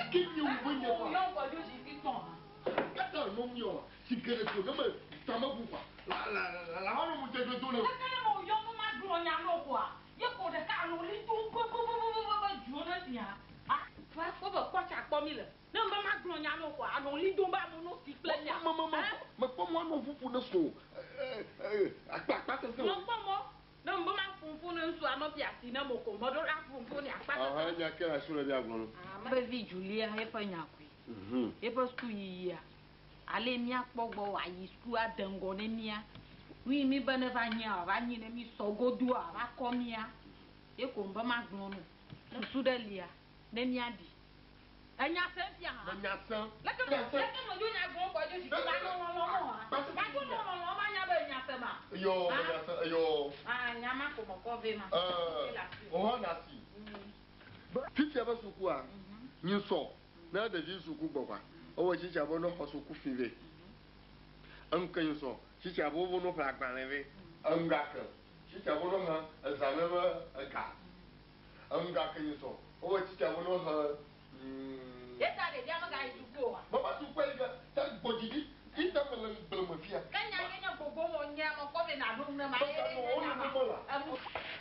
Leke nye wo be nye Eke kwa? wo yɔ ŋkɔ dzo zi fi tɔn ha. Kata nɔ ŋu yɔ si geɖe ko ne me tame bu kwa. La la la la wa mu dzedze do le. Leke ne me wo yɔ nu ma gblɔ nya nɔ koa? Ye ko ɖeka alo li do be be be be be be dzo ne sia. Ha? Va kpɔ be kpɔ tsa kpɔ mi le. Ne me ma gblɔ nya nɔ koa, anɔ li do be amewo no si kple nya. Me me me me kpɔ mɔ anɔ ƒuƒu ne so akpa akpa sese. Me kpɔ mɔ ne me ma ƒuƒu ne ŋsu anɔ fi asi ne mo ko me ɖo la ƒuƒu ne akpa sese. Aha nya ke la su le bia gblɔ no. Ame vi Julia eƒe nya koe. Eƒe suku yiyia. Ale míakpɔ gbɔ wòayi suku ade ŋgɔ ne mía. Nu yi mí be ne va nyia, wòava nyi ne mí sɔ godoa, wòava kɔ mía. Ye ko be magblɔ no. Susu ɖe lia, ne míaɖi. Enya sẽ fia hã. Menya sẽ. Leke me, leke me dzo nya gblɔ kɔ dzo si ma nɔ lɔlɔ mɔ hã. Ma dzo nɔ lɔlɔ ma nya be enya sẽ ma. Eyo, menya sẽ, eyo. Ah, nya ma ko me kɔ vɛ ma. Oho na si. Fifia be sukua, nyi sɔ. Ne ɖevi suku gbɔ kwa, ewɔ tsitsia be no xɔ suku fi vɛ. Eŋke nyi sɔ, tsitsia be wo no ƒle agbalẽ vɛ. Eŋga ke, tsitsia be no he ezame be ega. Eŋga ke nyi sɔ, ewɔ tsitsia be no he. Yeta ɖevia megayi suku oa? Meva sukua yi ge, ta gbɔdzi ɖi, ita me le ŋgble me fia. Ke nya ye nye gbogbo mo nye ame kɔ vɛ na ɖo ŋu ne ma ye nye nya ma. Emu.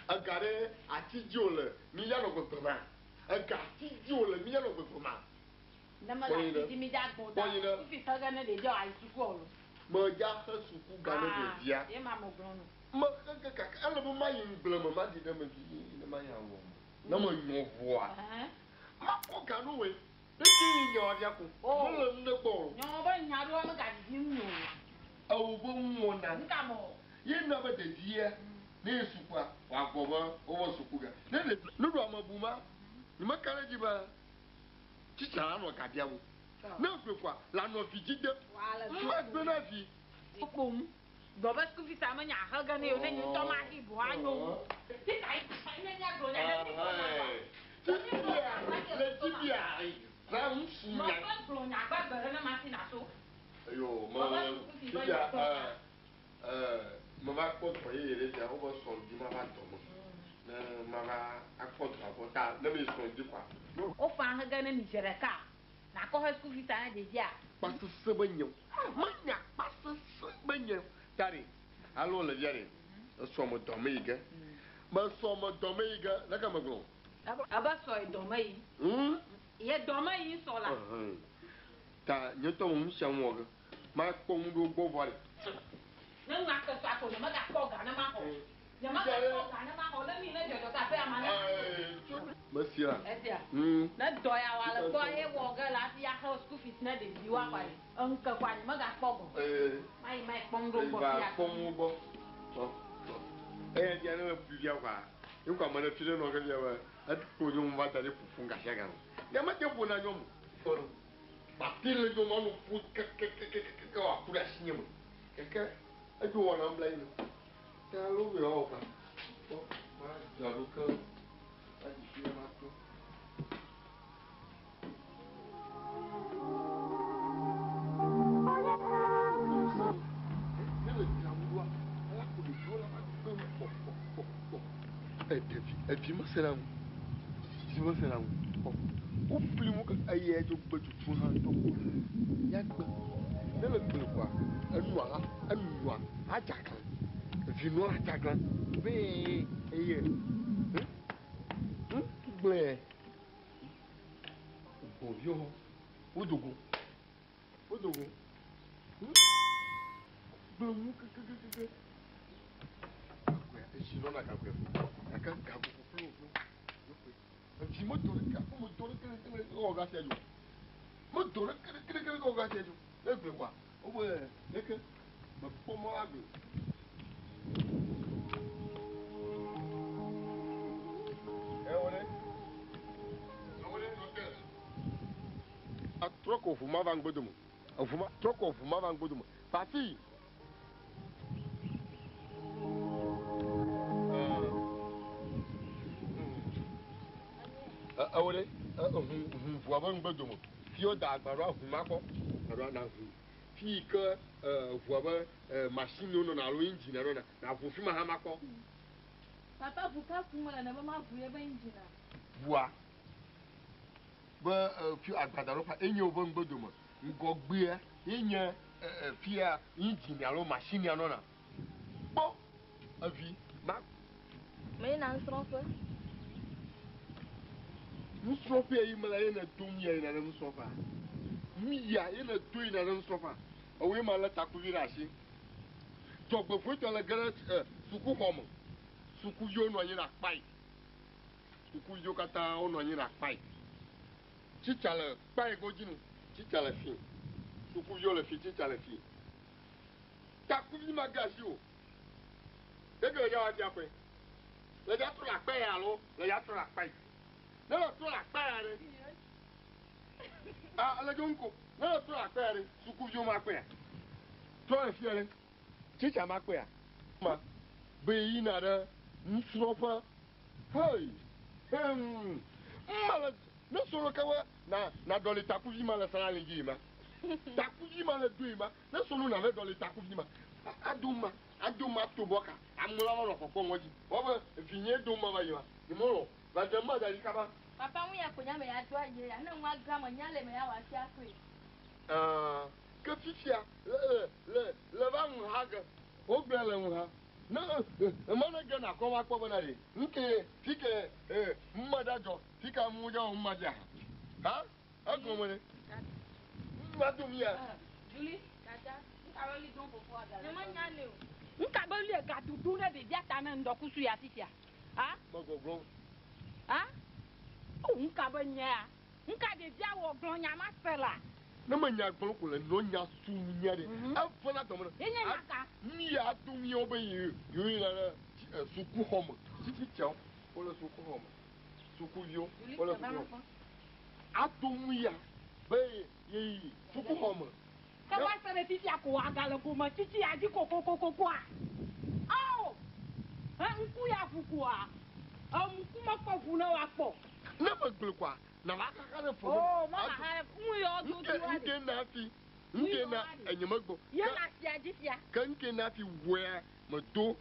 Ega ɖe ati dzi wòle, mi ya nɔ gbegbe ma. Ega ati dzi wòle, mi ya nɔ gbegbe ma. Ne mele ati dzi mi dza gbɔ da, fifi xe ge ne ɖevia wòayi suku o lo. Medza xe suku ga ne ɖevia. Ye ma me gblɔ no. Mexe ge kaka ele be mayi ŋgble me maɖi ɖe me vi ne mayi awɔ me. Ne menyɔ ʋua. Makpɔ ga no woe. Ɖeke yi nya wòavia ko. Mele nu ɖe gbɔ o. Nyɔ be nya ɖoa megavivi ŋu o. Ewo be ŋu wɔna. Nuka me wɔ? Ye na be ɖevia ne ye sukua wòagbɔ be wowɔ suku ga. Ne ɖevi nuɖu ame bu ma, nye meka ɖe edzi be tsitsa la nɔ ga biam o. Ne egblɔe koa, la nɔ vi dzi dem. Magblɔe na vi. Kpom. Gblɔ be school fees ame nya he ge ne yo ne nye ŋutɔ mahi bo anyo wu. Tita yi ne míagblɔ nya ɖe mi gbɔ na wa. Tibia le tibia zã ŋutsu nya. Mekpe gblɔ nya gbagbe ɖe ne ma si na so. Eyo me tibia me va kpɔ dɔ yeye ɖe fia wobe sɔ̃ di ma va dɔ me. Ne ma va akpɔ dɔ gbɔ ta ne mi sɔ̃ di kɔa. Wofa he ge ne mi zi ɖeka. Nakɔ he school fees ne ɖevia. Kpasese be nye o. Menya kpasese be nye o. Ta ɖe alo le via ɖe. Esɔ me dɔ me yi ge. Me sɔ me dɔ me yi ge. Leke me gblɔ? Ebe sɔ yi dɔ me yi. Ye dɔ me yi sɔ la. Ta nye tɔ me nu sia nu wɔ ge. Ma kpɔ nu ɖo gbɔ vɔ ɖe. Ne nu ake sɔ ako nye megakpɔ ga ne ma xɔ. Nye megakpɔ ga ne ma xɔ. Ne mi ne dzɔdzɔ ta ƒe ama ne ma xɔ. Mesia. Esia. Ne dɔ ya wɔ le kpɔ ye wɔ ge la hafi axe school fees ne ɖeviwo akɔ yi. Eŋu ke kɔa nye megakpɔ gɔ. Mayi mayi kpɔ nu ɖo gbɔ fia. Kpɔ nu gbɔ. Kpɔ. Eya dia ne le ƒu via kɔa. Ye kɔ ame ɖe fi ɖe nɔ ke via be ekpo nyɔnu va da ɖe ƒuƒu gasia ga. Nye me te ƒo na nyɔnu. Bati le nyɔnu anu ƒu kekekekeke wòaku ɖe asi nye me. Keke edzo wɔna ŋbla yi me. Ta lo be wɔ kpa. Kpɔ ma dzra ɖo ke. Ayi fi ma to. Evi mesena ŋu. Vi mesena ŋu. Wofli ŋu ke eye edzo gbe tutu hã ŋutɔ. Ya gbe. Ne le gbe kɔa, enua la, enua adzagla. Vinua adzagla. Vee eye. Gblẽ. Gbɔviwo. Wodogo. Wodogo. Gblẽ ŋu kekekeke. Etsi nɔna gagoe. Gake gago ƒuƒlu ƒuƒlu. Evi medo ɖeke, aƒe medo ɖeke ɖeke ɖeke wɔ gasia dzo. Medo ɖeke ɖeke ɖeke ɖeke wɔ gasia dzo. Ne gblẽ kɔa, wobe ɖeke mekpɔ mɔ agbe. Atrɔ kɔ ʋu ma va ŋgbodome. Eʋu ma trɔ kɔ ʋu ma va ŋgbodome. Fafi. Ewo ɖe ʋu ʋua be ŋgbodome. Fi woda agba ɖo ʋu ma kpɔ. Alo na ʋu. Fi yi ke ʋua be machine nɔna alo engine nɔna. Na ʋu fi ma hã ma kpɔ. Papa ʋu ka kum le ne be ma ʋu ye be engine? Ʋua. Be fi agbadaɖoƒea enye woƒe ŋgbedome. Ŋgɔgbea ye nye fia indzin alo mashinia nɔna. Kpɔ evi ma. Meyina nusrɔ̃ƒe. Nusrɔ̃ƒea yi mele ye ne do mia yina ɖe nusrɔ̃ƒea. Mia ye ne do yina ɖe nusrɔ̃ƒea. Ewoe ma lé takuvi ɖe asi. Dzɔgbevɔ̃etɔ le ge ɖe sukuxɔ me. Sukuviwo nɔ anyi ɖe akpa yi. Sukuviwo katã wonɔ anyi ɖe akpa yi. Tsitsa le kpa yi godzi nu. Tsitsa le fi. Sukuviwo le fi, tsitsa le fi. Takuvi ma ge asi o. Ɖeke le dza wa fia kɔe. Le dza trɔ le akpa ya alo le dza trɔ le akpa yi. Ne le trɔ le akpa ya ɖe. Ah, le dzo ŋko. Ne le trɔ le akpa ya ɖe, sukuviwo ma kpɔe ya. Trɔ le fia ɖe. Tsitsa ma kpɔe ya. Ma be yina ɖe nusrɔ̃ƒe. Hey! Hmm. Mma le ne solo ke we na na ɖɔli takuvi ma le salali dzi ma. Takuvi ma le doyi ma. Ne solo na ve ɖɔli takuvi ma. Ado ma, ado ma to bɔka. Amewo la nɔ kpɔkpɔ ŋɔ dzi. Wobe vinye do ma va yi ma. Nyemolɔ. Va ɖe ma da ɖi kaba. Papa ŋu ya ko nya me ya do ayi ya ne ŋua gã me nya le me ya wa fia koe. Ah, ke fifia le le le va ŋu ha ge. Wogblẽ le ŋu ha. Ne ema ne ge nakɔ va kpɔ bena ye nke fike mma da dzɔ fike amewo dza wɔ mma dza ha egɔme ɖe mma do mia. Julie, nka be li ga dudu ɖe ɖevia ta ne ŋdɔkusu ya fifia. Ha? Megbɔgblɔ. Ha? O nka be nyea. Nka ɖevia wɔ gblɔ nya ma se la. Ne menya gblɔ ko le nɔ nya su nya ɖe. Evena dɔme ɖe. Ye nye nya ka? Mia do miawo be yi yina ɖe sukuxɔ me. Tsitsitsawo wole sukuxɔ me. Sukuviwo wole sukuxɔ me. Ado mia be yi sukuxɔ me. Ke va se ɖe fifia ko aga le gome tsitsi ya dzi kokokokokoa. Ao! He ŋku ya ʋu koa. Ŋku mekpɔ ʋu ne woakpɔ. Ne megblɔ koa, na va xaxa ɖe fɔ. Oh, ma xaxa ɖe ŋu yɔ do do. Nke na fi, nke na enye megbɔ. Ye la fia dzi fia. Ke nke na fi wea me do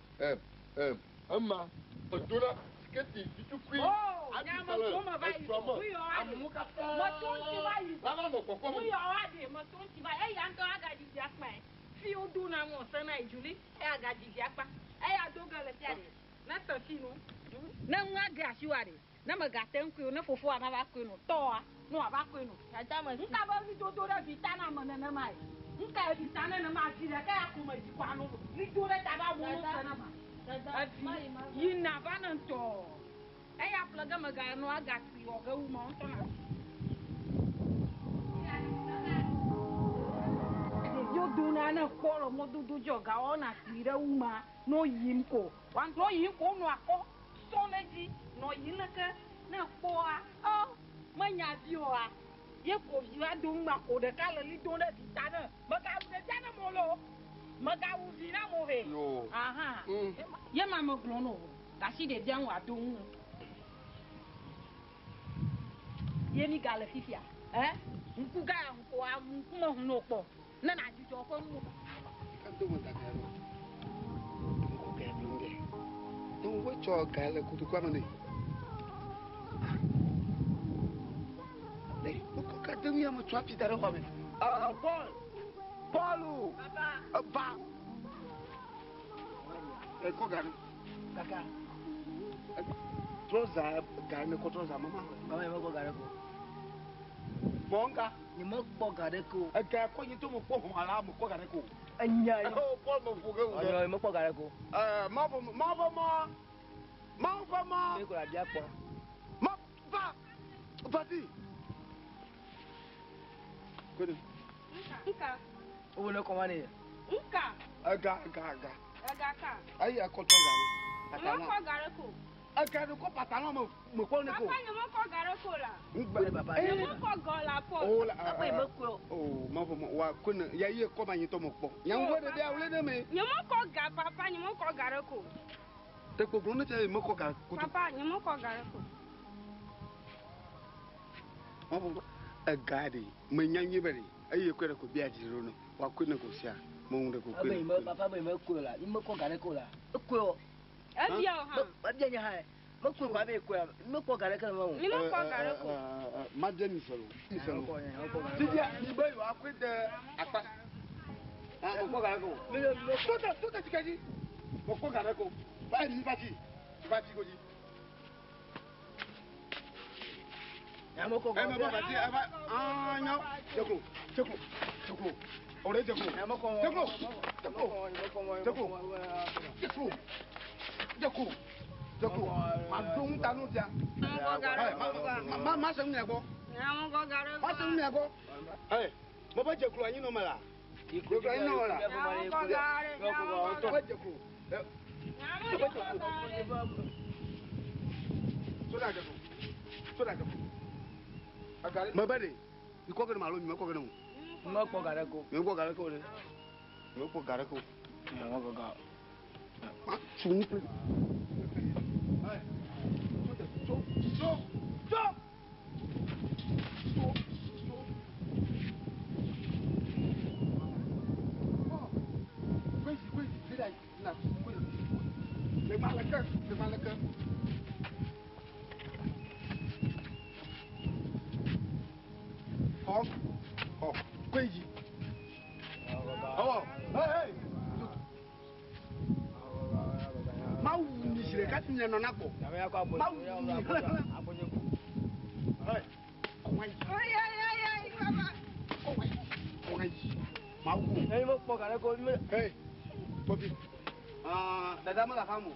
ema me do na siketi tutukui. Oh, nya me do me va yi. Ŋu yɔ aɖe. Me to ŋuti va yi. Lava nɔ kpɔkpɔ me. Ŋu yɔ aɖe me to ŋuti va yi. Eya ŋutɔ agadzi dzi akpa yi. Fi wodo na ŋɔ se na yi Julie. Eya agadzi dzi akpa. Eya do ge le fia ɖe. Ne te fi nu. Ne ŋu age asi wa ɖe. Ne megate ŋkui o, ne fofoa nava koe no, tɔa, ne wòava koe no. Nka be lidodo ɖe vi ta na ame nenema ye. Nka vi ta nenema vi ɖeka ya ko me dzi kɔ ano. Lido ɖe ta va wo no se nema. Evi yina va ne ŋutɔ. Eya ƒle ge mega nɔ agasi wɔ ge wu ma ŋutɔ na. Ɖeviwo dona ne kpɔ le mɔdodo dzi ɔgawo na kpui ɖe wu ma no yim ko. No yim ko nɔ akɔ. Sɔ ɖe dzi nɔ yim leke ne kpɔa ɔ menya vi oa ye ko vi va do ŋgba ko ɖeka le li do ɖe vi ta ne megawu ɖevia ne mo lo megawu vi na mo he. Aha. Ye ma megblɔ no gasi ɖevia ŋu ado ŋu. Ye mi ga le fifia. Ŋku ga ya ŋku a ŋku me hu no kpɔ. Ne na dzidzɔ ƒe ŋu. Ka do mo ta ka no. Ŋku ga blu nge. Ne wo tsɔ ga le kotokua me ne. Ne wo kɔ ka de mi ame tsɔ afi da ɖe xɔ me. Ah Paul. Paul. Papa. Va. E kɔ ga ne. Kaka. Trɔza ga ne kɔ trɔza mama. Mama ye me kɔ ga ɖe ko. Bɔnka. Nye me kpɔ ga ɖe ko. Ega kɔ nye to me kpɔ hɔn ala me kɔ ga ɖe ko. Enya ye. Oh Paul me ƒo ge ŋu. Ɔnyɔ me kpɔ ga ɖe ko. Ma ƒo ma ƒo ma. Ma ƒo ma. Mi ko la bia kpɔ. Ma va. Va fi. Kode. Nka. Wo ne kɔ ma ne. Nka. Ega ga ga. Ega ka. Ayi akɔ trɔza ne. Nye me kɔ ga ɖe ko. Ega ne kɔ pantalon me me kɔ ne ko. Papa nye me kɔ ga ɖe ko la. Ŋgba. Papa. Nye me kɔ gɔ la Paul. Oh la. Papa ye me kɔ. Oh ma ƒo ma wa ko ne ya ye kɔ ma nye tɔ me kpɔ. Nya ŋgɔ ɖe bia wle ne me. Nye me kɔ ga papa nye me kɔ ga ɖe ko. Te ko gblɔ ne fia ye me kɔ ga koto. Papa nye me kɔ ga ɖe ko. Ma ƒo ega ɖe me nya nyuie be ɖe eye kɔe ɖe ko bia dzi ɖo ne wa koe ne ko sia me ŋu ɖe ko koe. Papa me papa me kɔ la. Nye me kɔ ga ɖe ko la. Ekoe o. Ebia o hã. Ebia nye hã. Me kɔe ko abe ekoe. Me kɔ ga ɖe ke le me o. Nye me kɔ ga ɖe ko. Ma bia mi se lo. Mi se lo. Fifia mi be yewoakɔe de akpa. Ah, mekpɔ ga ɖeke o. Tó te, tó te tike dzi. Mekpɔ ga ɖeke o. Va yi mi va dzi. Va dzi godzi. Eme be va dzi eva ah nya. Dzeklo, dzeklo, dzeklo. O ɖe dzeklo. Dzeklo, dzeklo, dzeklo, dzeklo, dzeklo, dzeklo. Ma ɖo ŋuta nu fia. Ma ma ma se nu mia gbɔ. Ma se nu mia gbɔ. Ɛ, me be dzeklo anyi nɔ me la. Dzeklo anyi nɔ me la. Me be dzeklo. Ɛ, me be dzeklo. Soda dzeklo. Soda dzeklo. Me be ɖe, mi kɔ ge ɖe me alo mi mekɔ ge ɖe me o? Mekpɔ ga ɖeke o. Mi mekpɔ ga ɖeke o ɖe. Mi mekpɔ ga ɖeke o. Mekpɔ ga. Ma tu nu kple. Ɛ, tso, tso, tso, tso, tso. Kwezi, kwezi, fi ɖe na kwezi. Le ma leke, le ma leke. Xɔ, xɔ, kwezi. Ɔwɔ, hey, hey. Mawu mi zi ɖeka ti mia nɔ na gbɔ. Mawu mi hlẽhlẽ. Hey, kɔwa yi. Kɔwa yi, kɔwa yi. Mawu. Ɛyi mekpɔ ga ɖeke o. Hey, Tobi. Ah, dada mele aƒea me o.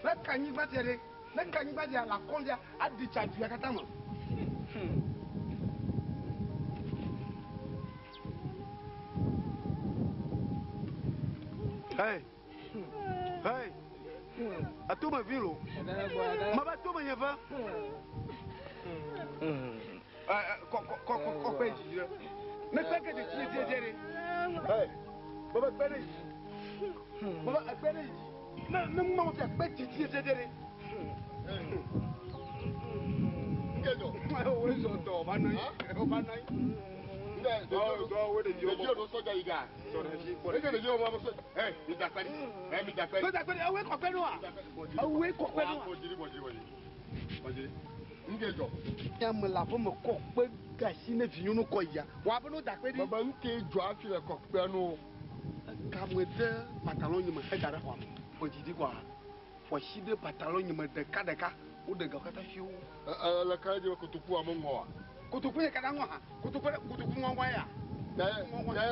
Ne ka anyigba tia ɖe, ne ka anyigba tia le akɔndia, aɖi tsa dua katã me. Hey, hey, atome vi lo, maba tome nye ve. Ɛ ɛ kɔ kɔ kɔ kɔ kɔ kpe dzi ɖe. Ne kpe ke dzi dzi dzi ɖe. Hey, maba kpe ɖe dzi. Maba kpe ɖe dzi. Ne ne ŋu fia kpe dzi dzi dzi ɖe. Nke dzɔ. Wo zɔ tɔ va nɔ anyi. Va nɔ anyi. Nke ɖevi ɖo sɔdza yi ga. Sɔ ɖevi kpɔ Eke ɖevi wɔn sɔ. Ɛ mi da kpɛ ɖi. Ɛ mi da kpɛ Tó ɖi. da kpe ɖe, ewoe kɔ kpe nua? Ewoe kɔ kpe nua? Bɔdzi bɔdzi bɔdzi. Bɔdzi. Nke dzɔ. Ame le aƒe me kɔ kpe de asi ne vinyɔnu kɔ yia, wɔ abe no da kpe ɖi. Baba nke dzɔ hafi le kɔ kpea no. Game de pantalon nye me heda ɖe xɔa me. Ƒo didi kɔa, ƒo asi ɖe pantalon nye me ɖeka ɖeka, woɖe gawo katã fiwo. Ɛ ɛ le ka dzi be kotoku ame ŋɔ wa. Kotoku ye katã ŋɔ hã, kotoku ɖe kotoku ŋɔŋɔ ya. Ya ya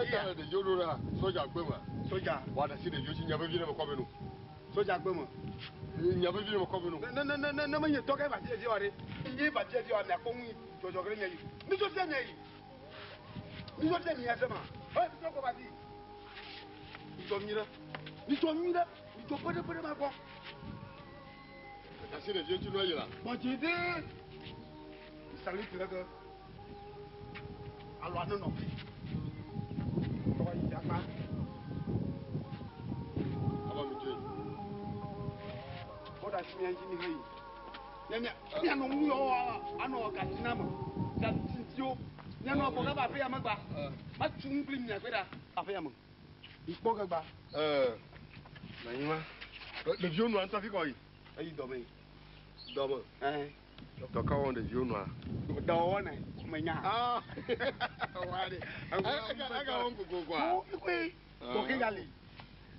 ya ta le ɖeviwo ɖo ɖa sɔdza gbe me. Sɔdza, Wa ɖe asi ɖeviwo dzi nya vevi ɖe me kɔ be no. sɔdza gbe me. Nya vevi ɖe me kɔ be no. Ne ne ne ne ne menye tɔ ke va fie fie wa ɖe. Ye va fie fie wa miakpɔ ŋu dzɔdzɔ ke ɖe mia yi. Mi tso fie mia yi. Mi tso fie mia se ma. Ɛ mi tso kɔ va fi. Mi tso nyui ɖe. Mi tso nyui ɖe. Mi tso ƒeɖe ƒeɖe ma gbɔ. Kasi ɖevi ŋuti nua yi la. Gbɔdzi ɖe. Salute le ke. Alo anu nɔ fi. Tɔgɔ yi akpa. Aba mi dzoe. Bɔda si mia dzi mi he yi. Mia mia mia nɔ nu yɔ anɔ gati na me. Gati tiwo. Mia nɔ bɔ kaba aƒe ya me gba. Ma tu nu kpli mia kpe ɖa aƒe ya me. Ikpɔ ke gba. Ɛɛ. Nanyi ma. Ɖeviwo nɔa ŋutɔ fi kɔ yi. Eyi dɔme yi. Dɔme. Ɛɛ. Dɔ ka wɔm ɖeviwo nɔa? Dɔwɔwɔ nɛ me nya. Aa. Wa de. Ega wɔm kokokoa. Wo koe. Dɔ ke gali.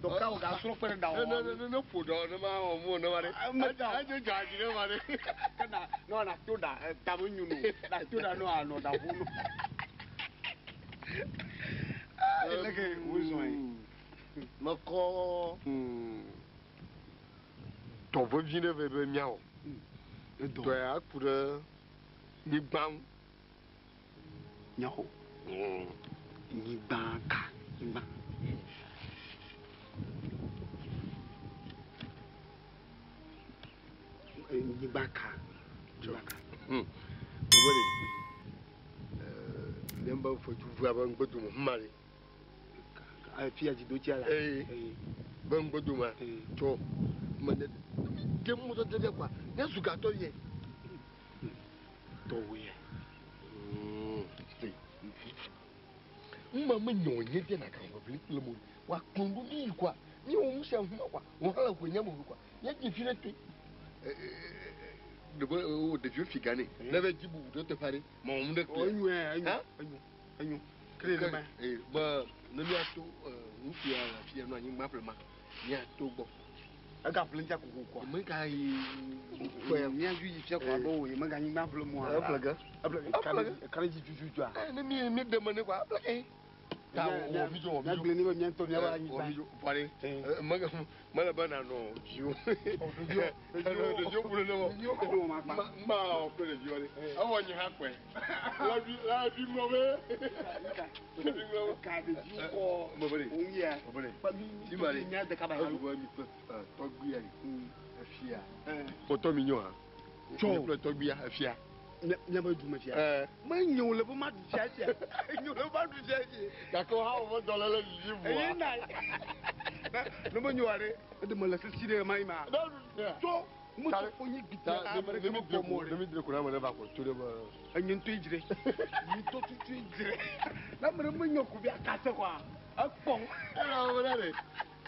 Dɔ ka wo ga srɔ̃ kpe ɖe Ne dawɔwɔ. ne ne ne ƒo dɔ ne ma wɔ mu ne ma ɖe. Me da. Edze dza dzi ne ma ɖe. Ke na ne na to ɖa tame nyunu. Na to ɖa ne anɔ ɖa ƒu nu. Leke wozɔn yi. Mekɔ dɔ vevi ɖe vɛ be míawɔ. Edɔ. Dɔ ya ku ɖe nyigba ŋu. Nyawo. Nyigba ka nyigba. Nyigba ka. Nyigba ka. Gbogbo ɖe. Ne be fɔdzuʋua be ŋgbedome huma ɖe. Fia dzi do tsia la. Ee. Be ŋgbedome tsɔ me ne de mu tɔ de kwa ne zu gatɔ yɛ. Tɔwò yɛ. Ŋma me nyɔ nye de na kan ʋeʋli kple mo wa kplɔ ɖo mi yi kwa mi wɔ nu sia huma kwa wò hã le ʋe nye mo kwa nye dzi fi ɖe te. Ɖe be o ɖeviwo fi ga nɛ ne be dzi bubu ɖe teƒe aɖe ma wɔm ɖe kple. Enyo enyo Ha? enyo enyo. Kle ɖe ma. Ee be ne míato ŋutsu ya le afi ya nɔ anyigba ƒle ma míato gbɔ. Ega ƒle ŋutia kokoko. Me ka yi ƒe ya. Mía dzu yi fia kɔ abe o ye mega anyigba ƒle mɔa. Eƒle ge. Eƒle ge. Eƒle ge. Kale dzi tututua. Ee ne mi mi ɖe me ne kwa eƒle ge. Ta wɔ mi dzo wɔ mi dzo. Míagblẽ ne be mía ŋutɔ míaƒe anyigba. Wɔ mi dzo vɔ ɖe. Mele be nanɔ viwo. Ɖeviwo. Ɖeviwo ƒo ɖe ne wɔ. Ɖeviwo ƒo ɖe wɔ ma kpa. Ma wɔ kple ɖeviwo ɖe. Ewɔ nye hã kɔe. Labi labi ŋlɔ be. Labi ŋlɔ be. Ka ɖeviwo kɔ. Mebe ɖe. Òun yɛ. Mebe ɖe. Kpa mi Tima ɖe. mía de kaba Ezu ya. be mi ƒe tɔgbuia ɖe. Efia. Kpɔtɔ mi nyo hã. Tsɔ. Mi kple tɔgbuia efia. Míaƒe dume fia. Ɛɛ. Me nye wo le be ma ɖu fia fia. Nye wo le be ma ɖu fia fia. Gake wo hã woƒe dɔléle vivi vɔa. Eyi na. Ne me nyo wa ɖe, eɖe me le sisi ɖe ma yi ma. Ne ɖu fia. Tso. Mo tso fo nyi gbitɛ ame ɖeke Ne mi me dre kpɔ ko mɔ ne ɖe. mi dre ko na ame ɖe va kɔ tso ɖe be. Enye ŋutɔ yi dzre. Nye ŋutɔ tutu yi dzre. Ne ame ɖe me nyo ko bi akase kɔa, ekpɔ. Ela wo ɖe ɖe.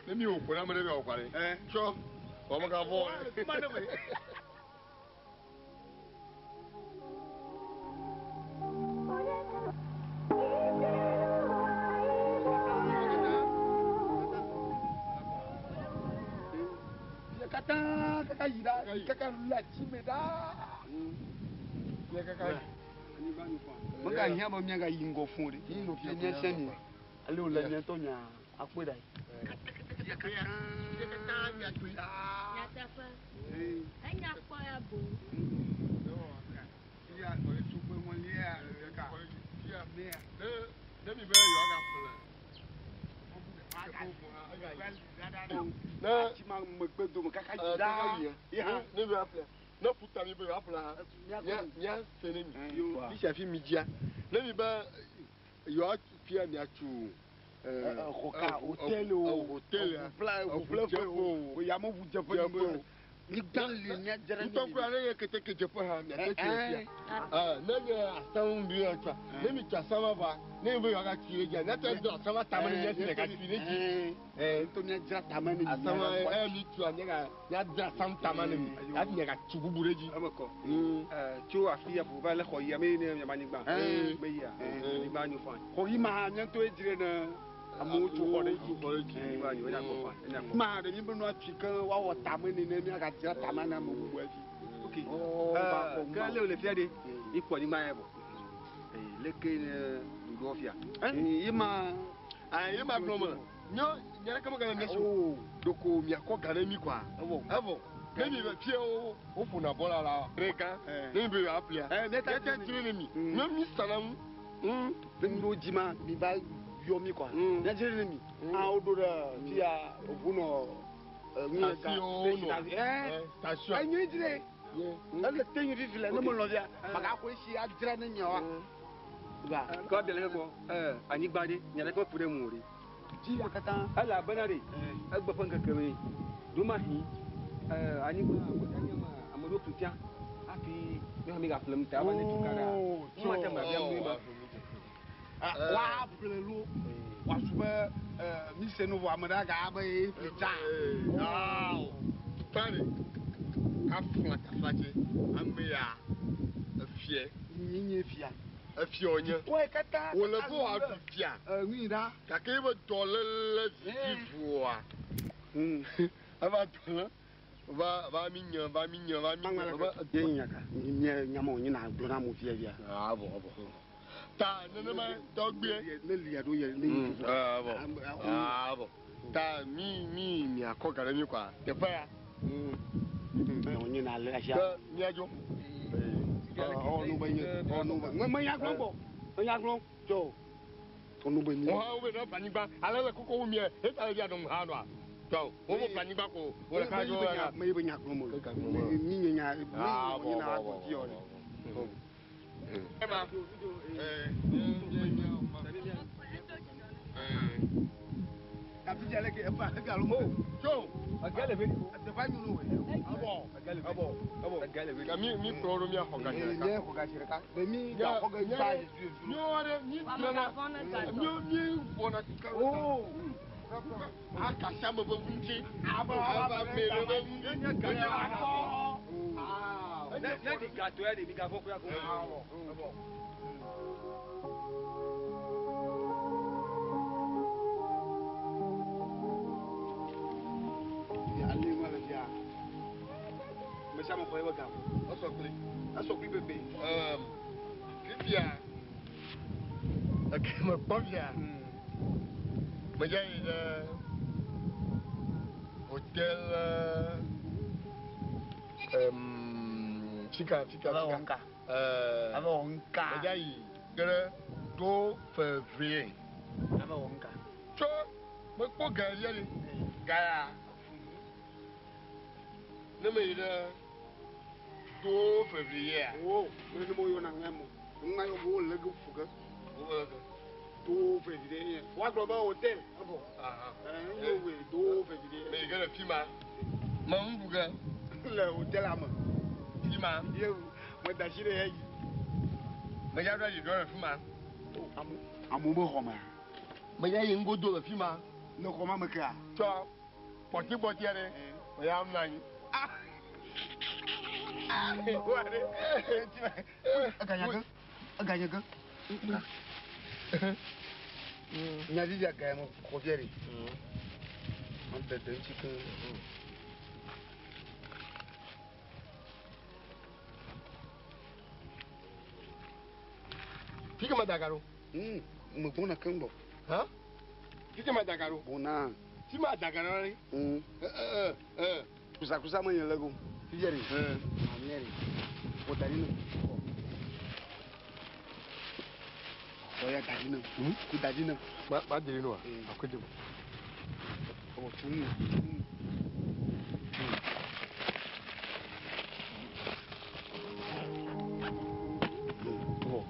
Ne mi wò ko na ame ɖe be wɔ kɔ ɖe. Ɛɛ. Tsɔ. Wɔ me ka vɔ. Ma ɖe me. Fia katã kaka yi ɖa, kaka le ati me ɖaa. Fia kaka yi. Mega hiã be míagayi ŋgɔ fũ o ɖe. Fia mía sia mi. Ale wòle mía ŋutɔ mia akpɔe ɖa yi. Nyateƒe. Enya kpɔ ya boŋ. Ne mi be yewoa gaƒle. Ne Ati ma megbe dome kaka yi ɖaa. ne ne mi aƒle. Ne ƒuta mi be yewoaƒle hã. Mía mía se ne mi. Fi sia fi mi dzia. Ne mi be yewoa fia miatsu. Xɔ ka hôtel o. Hôtel ya. Ʋuƒleƒe o. Yameʋudzeƒe Dzeƒe o. Nyigba li míadzra Ŋutɔ kura ne nye keteke dzeƒe hã miate tsi le fia. Ne nye asamu bi ya tsa. Ne mi tsa asama va, ne mi be yewoa gatsi ɖe dzia, miate do asama tame ne mia si ɖeka tsi ɖe dzi. Ŋutɔ míadzra tame ne mi. Asama eye mi tua miaga miadra asam tame ne mi. Hafi miagatsi bubu ɖe dzi. Eme kɔ. Tso afi ya ƒo va le xɔ yia me ne miaba anyigba. Me yia. Anyigba nyo fine. Xɔ yi ma mía ŋutɔ ye dzre ne amewo tso xɔ ɖe dzi. Xɔ ɖe dzi. Anyigba nyo enya kɔ fine. Enya kɔ. Ma ɖe mi be nua tui ke woawɔ tame ne ne míagadzra tame na ame bubu hafi. Ok. va kɔ Ke le wòle fia ɖe, ikpɔ anyigba ya vɔ. Leke ne ɖoɖoa fia. Ye ma. Ayi ye ma gblɔ me. Nyɔ nye ɖeke megale mia si o. Ɖeko miakɔ ga ɖe mi kɔa. Evɔ. Evɔ. Ne mi be fie wo woƒona bɔla la ɖe gã. Ne mi be yewoaƒlea. Míate Míate dzre ne mi. Ne mi sana ŋu. Ne mi ɖo dzi ma mi va yɔ mi kɔa. Míadzre ne mi. A woɖo ɖe fia ʋu nɔ Station no. Station. Enyi dzi ɖe. Ele te nyi fifi le ne me lɔvia. Magaxɔ esi adzra ne nyawa. Va. Kɔ bia le gbɔ. Anyigba ɖe, nya ɖeke meƒo ɖe ŋu o ɖe. Dzi ya katã. Elabena ɖe, egbe ƒe ŋkeke me, ɖomahi, anyigba ame ɖewo ƒli tsã hafi míawo hã mígaƒlem ta ava ne tukaɖa. Mate ŋu abia nu ma. Woaƒle lo, wòasu be mi se nu vɔ ame ɖe aga be ye ƒli tsã. Awo, tani, kafla kafla tse, ame ya efie. Nye fia. Efie wònye. Kɔe katã. Wòle be wòaɖu fia. Nui ɖa. Gake ebe dɔléle vivivoa. Eva dɔlé. Va va mi nye va mi nye va mi nye. Va Ye nya ka. Nye nyama wònye na gblɔ na mo fia fia. Avɔ avɔ. Ta nenema tɔgbie. Ne lia ɖo yɛ ne yi. Avɔ avɔ. Ta mi mi miakɔ ga ɖe mi kɔa teƒe ya. Wònye na le asia. Ke miadzo. Ɔ nu be nye ɔ nu be. Me nya gblɔ gbɔ. Me nya gblɔ tso. Ɔ nu be nye. Wo hã wo be ne ƒle anyigba ale le koko wu mie eta le via ɖom hã nɔa. Tɔ wo be ƒle anyigba ko wo ɖeka dzo ya. Me be nya gblɔ mo. Mi nye nya mi nye na gbɔ ti ɔ. Ema. Kafi ale ke efa efi alo mo. Tso. Agale ve. Teƒe nyu no. Abɔ. Abɔ. Abɔ. Agale ve. Ka mi mi kplɔ ɖo mia xɔ ga si ɖeka. Nye xɔ ga si ɖeka. Ɖe mi ga xɔ ga ba yi zu. Míawo ɖe mi dzrana. Míawo mi wɔna sika. Oo. Akasi ame ƒe ŋuti. Aba ame ɖe ƒe ŋuti. Ne ne di gato ya de mi gavɔ kuya ko. Abɔ. Ale ma le fia. Me sia me xɔ ebe ga. Esɔ kpli. Esɔ kpli pepe. Fifia. Eke me kpɔ fia. Medze yi ɖe hotel fika fika fika. Ave wɔ nka. Medze yi ge ɖe do février. Ave wɔ nka. Tso mekpɔ ga lia ɖi. Ga ya. Ne me yi ɖe do février. Wo me ne mo yɔna ŋa mo. Ŋa yɔ bo le ge fu ge. Do février. Woagblɔ be hotel. Evɔ. Ɛɛ ye woe do février. Me yi ge ɖe fi ma. Me nu ɖu ge. Le hotel me. Fi ma. Ye me da asi ɖe ya dzi. Me dza ɖo ayi ɖɔ le fi ma. Amewo be xɔ mea. Me dza yi ŋgodo le fi ma. Le xɔ ma me kea. Tsɔ kpɔtikpɔti aɖe. Me ya mlɔ anyi. Eganye ge. Nya vivia ga ya me xɔ fia ɖe. Me dede ŋuti ke. Fi ke me da ga ɖo. Me gbɔna keŋ gbɔ. Hã? Fi ke me da ga ɖo. Gbɔna. Fi ma da ga ɖo ɖe. Kusakusa me nye le go. Fifia ɖe. Mamlɛ ɖe. Xɔ da ɖi ne. Xɔ ya da ɖi ne. Ku da ɖi ne. Ma ma deli nɔ wa? Akɔ de. Ɔ tunu tunu.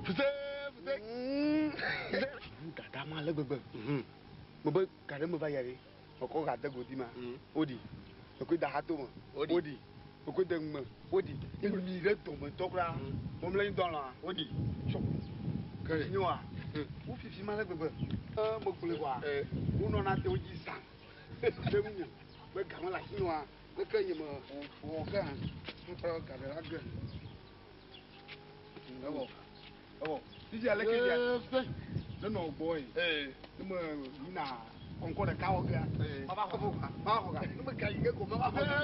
Fuse fuse. Dada ma le gbegbe. Me be ga ɖe me va ya ɖe. Mekɔ ga de godi ma. Woɖi. Mekɔe da xato me. Woɖi. Mekɔe de ŋume. Woɖi. Emi ɖe dɔme ŋutɔ kura. Memle anyi dɔ lɔa. Woɖi. Tsɔ. Kele. Nyoa. Wo fifi ma le gbegbe. Megblɔe kɔa. Wonɔna te wo dzi zã. Ɖe ŋunye. Be ga mele asi nɔa. Leke nye me wɔ ke hã. Ŋutɔ ga ɖe la ge. Ewɔ. Ewɔ. Fifia leke fia. Ne nɔ gbɔ ye. Ne me yina kɔnkɔ ɖeka wɔ gea. Mava xɔ ga. Mava xɔ ga. Ne me ga yi ge ko mava xɔ ga.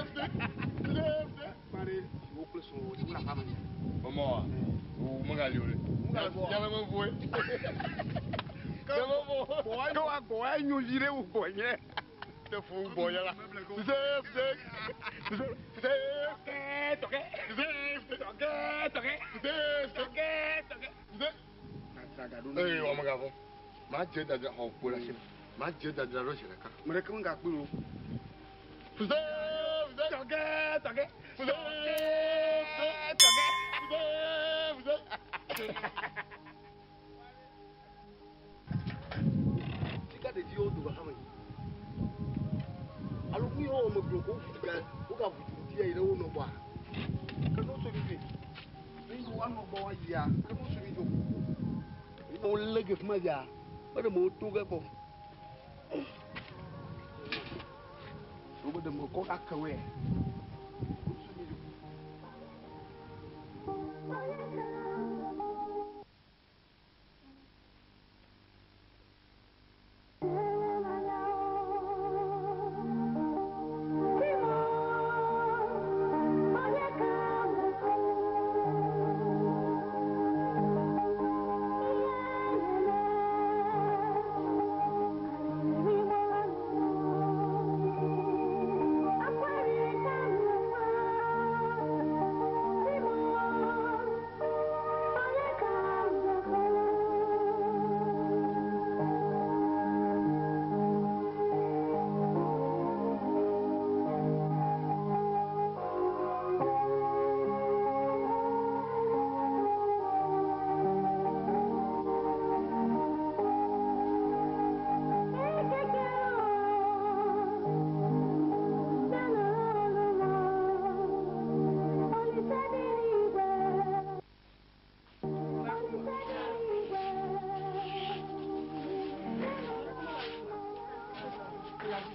Kpa ɖe wo kple srɔ̃wò wo le aƒea me. Mama wa. Wo megali o ɖe. Yala me voe. Yala me vo. Gbɔ wa gbɔ wa nyo vi ɖe wo gbɔ nye. Te fu gbɔ yala. Fuse fuse. Fuse fuse. Tɔkɛ tɔkɛ. Fuse Tɔkɛ tɔkɛ. fuse. Tɔkɛ tɔkɛ. Fuse. Ee wɔn mega fɔ. Ma dze dada xɔ kpo ɖe asi. Ma dze dada ɖo zi ɖeka. Me ɖeke megakpɔe o. Fuse, fuse. Tɔgɛ, tɔgɛ. Fuse, Tɔgɛ. fuse, fuse. Sika ɖeviwo do xaxame. Alo nu yiwo wɔm megblɔ ko wovudu ga wogavudu ŋdi yi ɖe wo nɔ gbɔa. Ke ne wotso mi dzoe. Ne yi woanɔ gbɔ woayia, ke ne wotso mi dzo. Ne wolé ge fi ma via, be ɖe me woto ge kpɔ. Wobe ɖe me kɔ ake woe. Wotso mi dzo.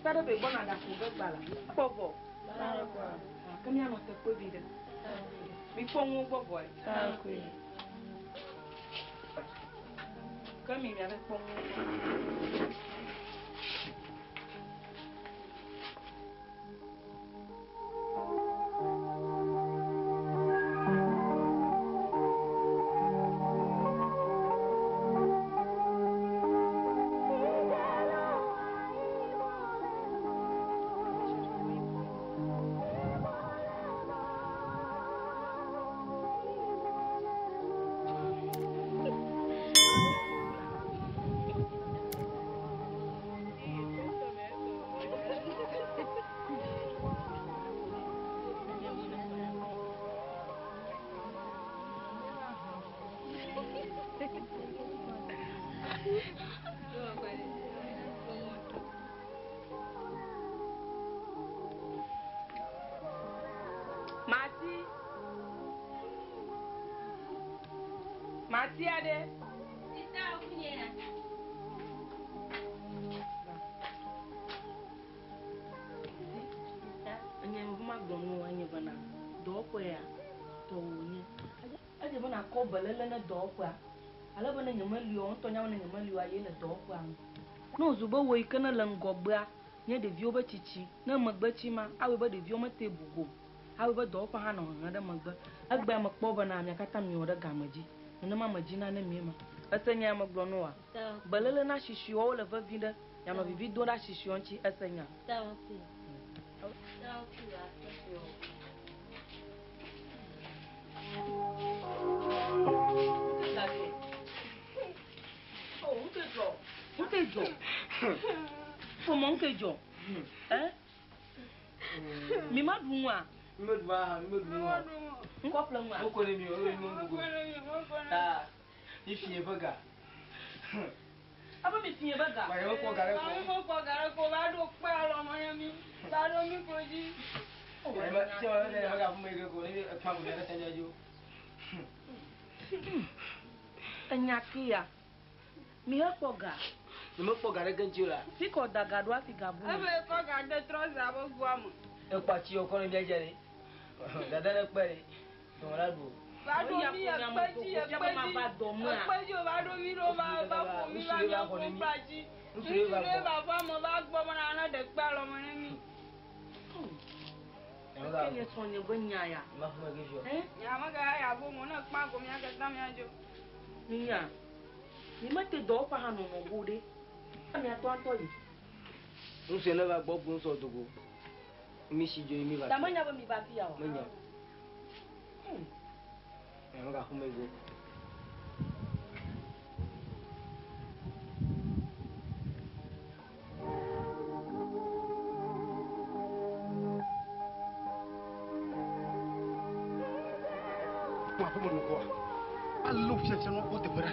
Sáré be gbɔna ɖaƒo ge gba la. Kpɔ vɔ. Ke míanɔ te kpe vi ɖe. Mikpɔ nuwo gbɔ vɔe. Ke mi miave kpɔ nuwo gbɔ. Mati. Mati aɖe. Enye ma gblɔ nu enye bena dɔwɔƒea tɔwò nye. Edze bena kɔ belele ne dɔwɔƒea. Ale be ne nyemeli o, ŋutɔ nya be ne nyemeli oa, ye le dɔwɔƒea ŋu. Ne wòzu be wò yi ke ne le ŋgɔgbea, nye ɖeviwo be tsitsi, ne megbe tsi ma, awɔe be ɖeviwo mete bu go. Awɔe be dɔwɔƒea hã nɔ hehe ɖe megbe. Egbea mekpɔ bena mia katã miwɔ ɖe game dzi. Nenema medzina ne mi ma. Ese nya ya megblɔ na woa? Belele na sisiwo le vevi ɖe. Mianɔ vivi dom ɖe asisiwo ŋuti. Ese nya. Ŋke dzɔ. Ƒomɔ ŋke dzɔ. Ɛ? Mi ma ɖu nua? Mi me ɖu aha, mi me ɖu nua. Ŋkɔ ƒle nua? Mokɔ ne mi o, eye mi me ɖu go. Ta, mi fi ƒe ga. Abe mi fi ƒe ga. Ma ye mekpɔ ga ɖe ko. Mi mekpɔ ga ɖe ko, va ɖo kpe alɔme na mi, va ɖo mi klo dzi. Ma ye me, tse ma ye me ga ƒu me ke ko, ne mi ekpã ko ne ɖe tsa dzo. Enya kia. Mi he kpɔ ga. Mi mekpɔ ga ɖe ke ŋuti o la. Fi kɔ da ga ɖo hafi ga bu. Ebe kɔ ga de trɔza be goa me. Ekpɔ atsi yɔ kɔ ne mia dze ɖe. Dada ne kpe ɖe. Dɔwɔ la ɖu o. Va ɖo mi ekpe dzi, ekpe dzi. Ekpe dzi o va ɖo mi ɖo va va ƒo mi va mia ƒo kple atsi. Ŋutsu ɖe va ƒe ame va gbɔ bena ne ɖe kpe alɔme ne mi. Ke nye srɔ̃nye be nya ya. Ma ƒo me ke fiɔ. Ɛ? Nya me ga ya ƒo mo ne kpã ko mia katã mia dzo. Minya. Mi mete dɔwɔƒe hã nɔnɔ go ɖe. Mia tɔ ŋutɔ yi. Ŋutsu ne va gbɔ bu ŋutsu dogo. Mi si dzo yi mi va. Ta menya be mi va fi ya o. Menya. Nya me ga ƒo me go. Aƒeme nɔ kɔa. Alé fiafia nɔ kpɔ teƒe ɖa.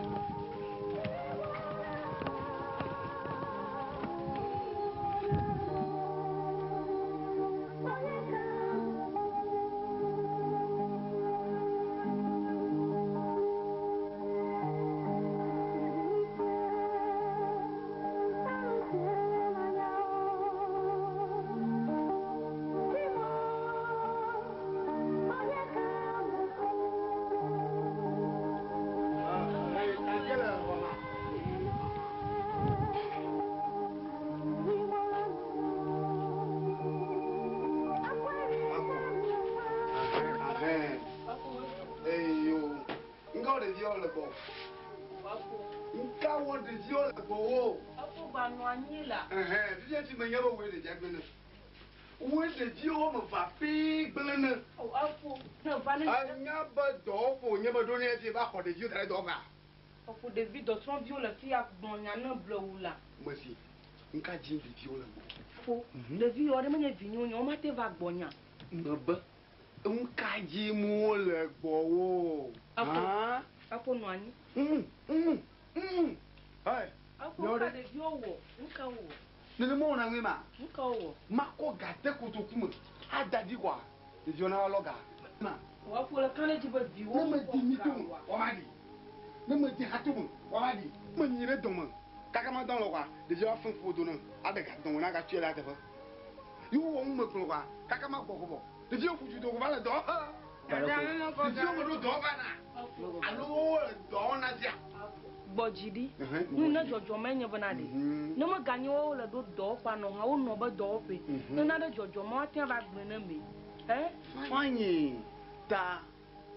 Nga wo ɖeviwo le gbɔ. Nga wo ɖeviwo le gbɔ wo. Efo ba nɔ anyi la. Ɛhɛn, fifia ti menya be woe ɖevia gblẽ ne. Woe ɖeviwo me va pɛ gblẽ ne. O efo ne va ne. Enya be dɔwɔƒe wònye be ɖo ne fi va xɔ ɖeviwo da ɖe dɔwɔƒea. Efo ɖevi dɔsrɔ̃viwo le fi ya gblɔ nya ne blewu la. Mesi, ŋka dzi ɖeviwo le gbɔ. Fo ɖevi yawo ɖe menye vinyewo nye womate va gbɔ nya. Mebe ŋka dzi mu wole gbɔwò. Efo efo nɔ anyi. Hey, Efo ŋka ɖeviwo wɔ ŋka wɔ. Nenema wɔna ŋue ma. Ŋka wɔ. Makɔ ga de kotoku me ada ɖi kɔa ɖeviwo na lɔ ga. Ma. Efo le kan ɖe dzi be viwo Ne me di mi ga to me wɔa. wɔma ɖi. Ne me di ha to me wɔma ɖi. Me nyi ɖe dɔme kaka ma dɔn lɔ kɔa ɖeviwo afẽ ƒo do ne aɖe ga dɔn na ga tue la teƒe. Yewo wɔ nu me gblɔ kɔa kaka ma gbɔ kɔbɔ ɖeviwo ƒu du do ko va le dɔ. Ɖeviwo me ɖo dɔ va na alo wo le dɔ wɔna fia. Gbɔ dzi ɖi. Nu ne dzɔdzɔme nye bena ɖe. Ne meganye woawo le ɖo dɔwɔƒe anɔ hã wonɔ be dɔwɔƒe. Ne na ɖe dzɔdzɔme woate ava gblɔe ne me. Ɛ? Fanyi ta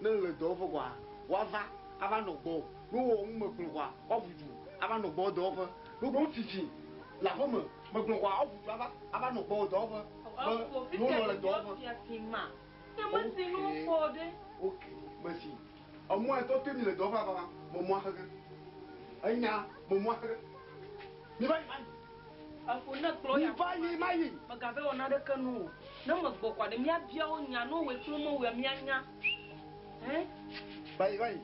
ne le dɔwɔƒe kɔa woava ava nɔ gbɔ. Ne wowɔ nu me gblɔ kɔa woaʋu du ava nɔ gbɔ dɔwɔƒe. Ne wogblɔ fifi le aƒe me megblɔ kɔa woaʋu du ava ava nɔ gbɔ dɔwɔƒe. Efo Be wonɔ le fifia dɔwɔƒe. ɖeviwo fiafi ma. Ne mesi nu kpɔ ɖe. Ok, mesi. Emɔa tɔ te mi le dɔwɔƒe ava ma memɔa xexe. Enya memɔa xexe. Mi va yi ma yi. Efo ne kplɔ ya. Mi va yi ma yi. Megave wɔ naɖeke nu o. Ne megbɔ kɔa ɖe míabia wo nya ne wowɔe kple mewɔe míanya. Ɛ? Va yi va yi.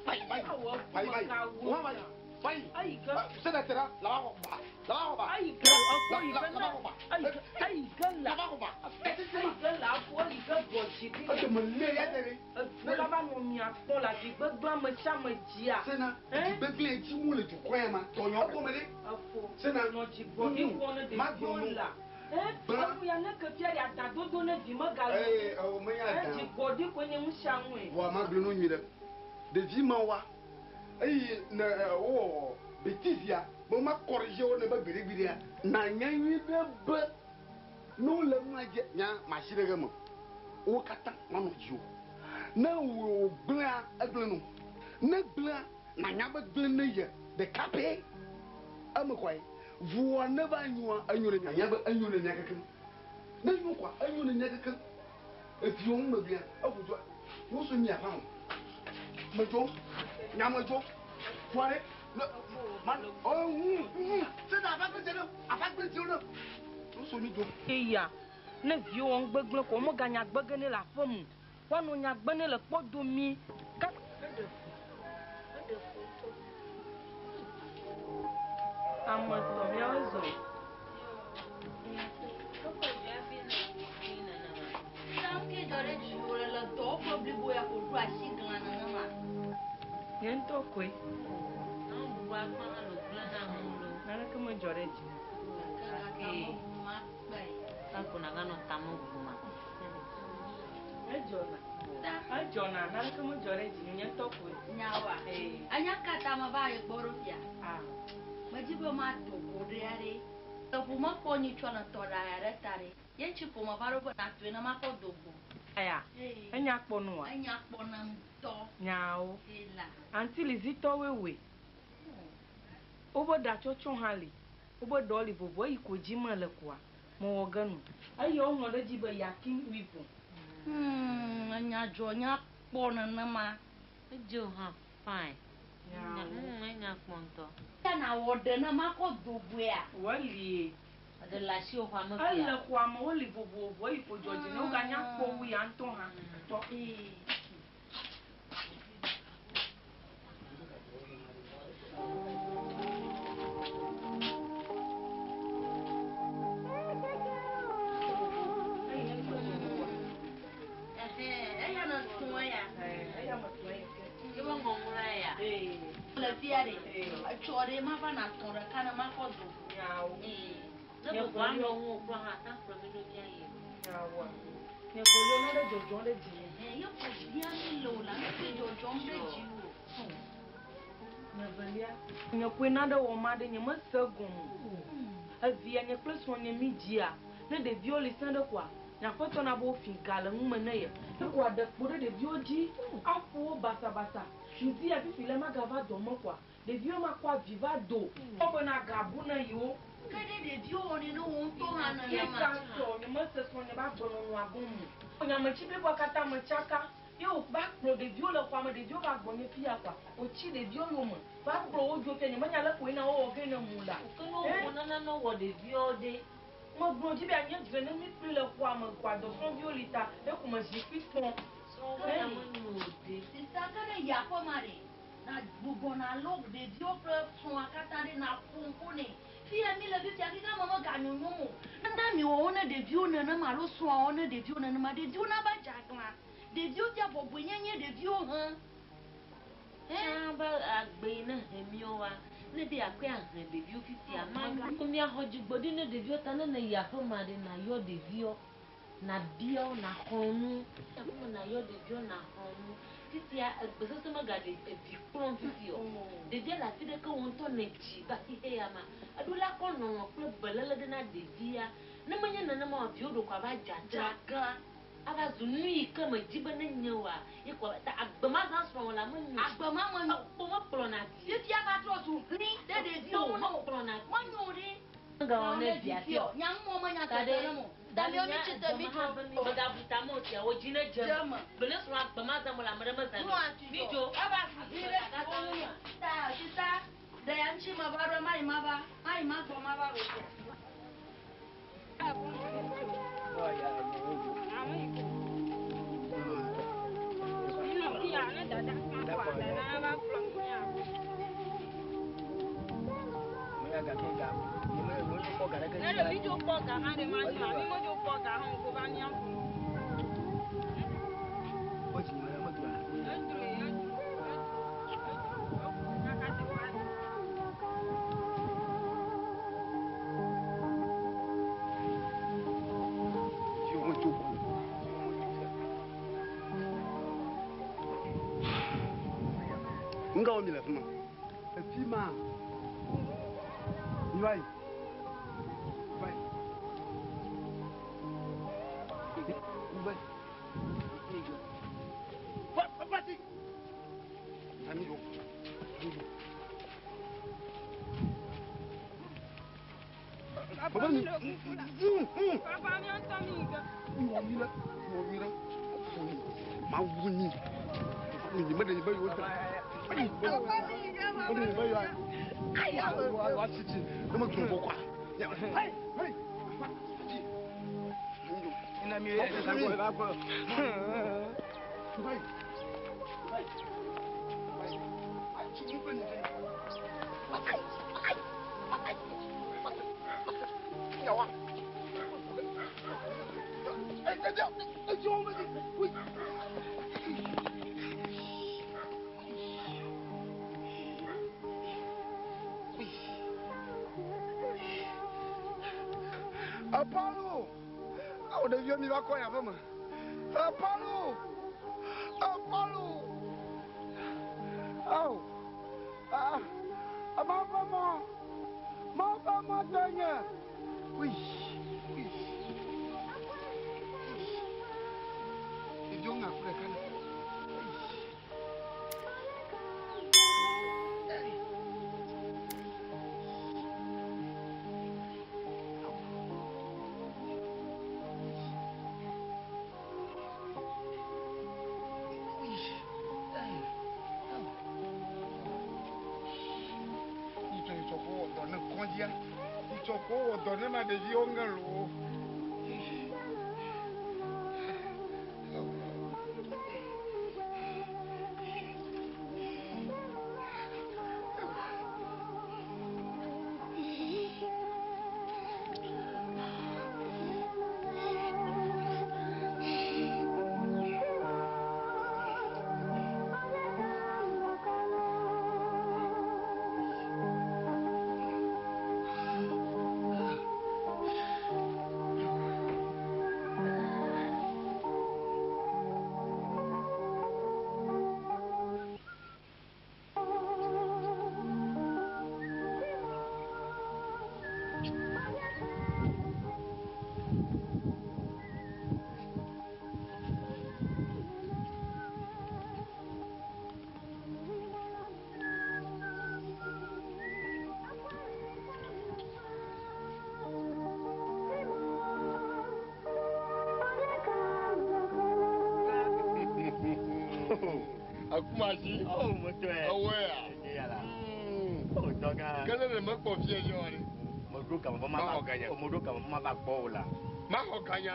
Va yi va yi. Awɔ Va yi va yi. megawo Wa va yi. Va yi. Ayi ke. Sena tera lava xɔ ba. Lava xɔ ba. Ayi ke efo yi La ke lava na. xɔ ba. Ayi ke ayi ke la. Lava xɔ ba. Ayi ke la efo ayi ke gbɔ dzi ɖi. Eke me lé ya ɖe ɖe. Edu la va nɔ mia kpɔm le dzigbegblẽ ame sia ame dzia. Sena dzigbegblẽ dzi mu le dukɔ ya ma. Tɔnyɔ gɔme ɖe. Efo. Sena Nɔ dzigbɔɖi wɔm ne Magblɔ ɖeviwo nu. la. Ɛ? Gbã. Efu ya ne ke fia ɖe adadodo ne vi megale. Ee, ewɔ menye Ɛ ada. dzigbɔɖi koe nye nu sia nue. Vɔa magblɔ nu nyui ɖe. Ɖevi ma wa eye ne wowɔ bêtise ya be ma corriger wo ne be gbeɖegbeɖea na nya nyui ɖe be ne wole nua dze nya masi ɖe me wo katã manɔ dzi o. Ne wò gblẽa egblẽ nu. Ne gblẽa na nya be gblẽ ne ye ɖeka pɛ eme kɔe. Vɔa ne va nyoa enyo ne mia nya be enyo ne mia kekeŋ. Ne nyo kɔa enyo ne mia kekeŋ. Eviwo ŋu megbea eƒu dua wosu mia ƒã o. Medzo nyamedzo fua ɖe ne ma ɔhu hu sena afa gblẽ ɖe afa gblẽ dzi ɖe wosu mi do. Eya ne viwo wɔ nugbegblẽ ko womeganya gbege ne le aƒe me woanɔ nya gbe ne le kpɔdomi. Ka eɖe fu eɖe fu ŋutɔ. Ame etɔ̃ míawo zɔ. Nye ŋutɔ koe. Naneke medzɔ ɖe dzi. Edzɔna. Edzɔna naneke medzɔ ɖe dzi nye ŋutɔ koe. Nyawoa? Ee. Enya ka ta meva yi gbɔ ɖo fia? Ah. Medzi be mato go ɖe aɖe. Eʋu mekpɔ nyitsɔ ne tɔ ɖa ya ɖe ta ɖe. Ye ŋuti ko meva ɖo be natoe ne makɔ do go. Aya. Ee. Enya kpɔ nua? Enya kpɔ nam ŋutɔ. Nyawo. Ela. Antilizitɔwoe woe. Wobe ɖatsɔtsɔ hã li. Wobe ɖɔ li vovo eyi ko dzi me le koa. Mewɔ ge nu. Eye woŋlɔ ɖe edzi be Yakin Weavon. Enya dzɔ nya kpɔ nenema. Edzo hã fine. Nyawo. Enya kpɔ ŋutɔ. Ya na wɔ ɖe ne makɔ do goea? Wolie. Eɖe le asiwò xɔa me Ele fia? xɔa me woli vovovo eyi ko dzɔ dzi ne woganya kpɔ wu ya ŋutɔ hã. Tɔ. Ee. le fia ɖe. Etsɔ ɖe ma va na tɔ ɖeka ne ma kɔ do. Nyawo. Ee. Ne gbogbo anɔ ŋu o kura hã, ate ŋu akplɔ mi ɖo míayi. Nyawoa. Nye velia na ɖe dzɔdzɔm ɖe dzinye. Ɛhɛn, ye ko bia mi le o la, nu ke dzɔdzɔm ɖe dziwò. Nye velia. Nye koe na ɖe wɔ ma ɖe, nye mese gɔme o. Evia nye kple srɔ̃nye mi dzia, ne ɖeviwo li sẽ ɖe koa, nye aƒetɔ na be wofi ga le nume ne ye. Ne koa ɖe kpo ɖe ɖeviwo dzi, aƒo wo basabasa. Ŋdi ya fifi le magava dɔ me koa, ɖeviwo makɔ avi va do. Wo bena ga bu ne yewo. Ke ɖe ɖeviwo wɔnɛ ne wo ŋutɔ hã nenema. Ke ka tɔ, nye mese srɔ̃nye be agbenɔnɔa gɔme o. Nyametsi bliboa katã metsaka ye wòva kplɔ ɖeviwo le xɔa me, ɖeviwo va gbɔnye fia koa, wòtsi ɖeviwo yome, va kplɔ wo dzo fia, nyemenya le koe na wowɔ ge ne mu la. Ke ne woƒo nana ne wɔ ɖeviwo ɖe. Megblɔ dzi be anye dzre ne mi kpli le xɔa me koa, dɔsrɔ̃viwo li ta, ye ko me zikpui kpɔm. Srɔ̃wo ya menyo o ɖe. Sista ke ɖe yi aƒe ma ɖe, na gbugbɔ na lɔ ɖeviwo kple srɔ̃a katã ɖe na ƒo ŋku nɛ. Fia mi le fifia xexea me meganyonyom o. Nana mi wɔwo ne ɖeviwo nenema alo srɔ̃awo ne ɖeviwo nenema, ɖeviwo nava dze aglã. Ɖeviwo fia bɔbɔe nyenye ɖeviwo hẽ. Tsã be agbe yi ne he míawoa, ne be yeakɔe ahe ɖeviwo fifia, ma míaxɔ dzigbɔɖi ne ɖeviwo ta ne ne yi aƒe ma ɖe nayɔ ɖeviwo, nabia wo, naxlɔ̃ nu. Aƒe me nayɔ ɖeviwo, naxlɔ̃ nu. Fifia egbe sese megaɖe evi kplɔm fifi o. Ɖevia le afi ɖeke wo ŋutɔ ne dzi va xixe ya ma. Eɖo la kɔ lɔlɔ̃ kple beléle ɖe na ɖevia. Ne menye nenema o, viwo ɖo ko ava dze aglã. Ava zu nu yi ke me dzi be ne nye oa, ye ko ta agbe ma zã srɔ̃ la menyo. Agbe ma menyo. Ekpo mekplɔna vi. Fifia va trɔ zu hlĩ ɖe ɖeviwo ŋu. Mekplɔna vi. Menyo ɖe. Megawɔ ne via fia. Nyaŋumɔ menya Ta tete ɖe ne mo. Ta miawo mi tsi te mi tso. Megabu ta me o tia, wo dzi ne dze Dze me. Gbe ne srɔ̃ agbe ma zã mo le ame ɖe mezã Nua ti Mi dzɔ. dzo. Eva zu hlĩ ɖe ɖeviwo ŋu. Ta sista, ɖe ya ŋuti me va ɖo, mayi ma va, mayi ma gbɔ ma va ɖo fia. Nga wo mi le fi ma. Efi ma. Mi va yi. Va yi. Mi va yi. Va, va, va ti. Ami yo. Ami yo. Papa mi. Papa mi ŋutɔ mi yi ge. Mi wɔ mi ɖe. Mi wɔ mi ɖe. Ma wu mi. Mi me ɖe be yewo da. Me ɖe be yewoa. Wa tsi ne me gblɔ bɔ kɔa. Hey, hey. Tsi. Ina mi ye sa ko la ko. Vai. Vai. Vai. Ai, tsi mu be ni. Yawa. Hey, hey, hey, hey, Apollo! Awo ɖeviwo mi va kɔ ya ƒe me. Apollo! Apollo! Awo! Ah! Ma ƒe mɔ! Ma ƒe mɔ te nye! Ui! Ui! Ɖeviwo ŋa ku ɖeka ne. Itsɔ ko wɔ dɔ ne ma ɖeviwo ŋe loo. Ekumasi. Oh, motɔe. Ewɔea. Nye ya la. Oh, tɔgã. Ke ne ɖe mekpɔ fie dzi wa ɖe. Meɖo game be Maxɔ ganya. Meɖo game be mava gbɔ o la. Maxɔ ganya.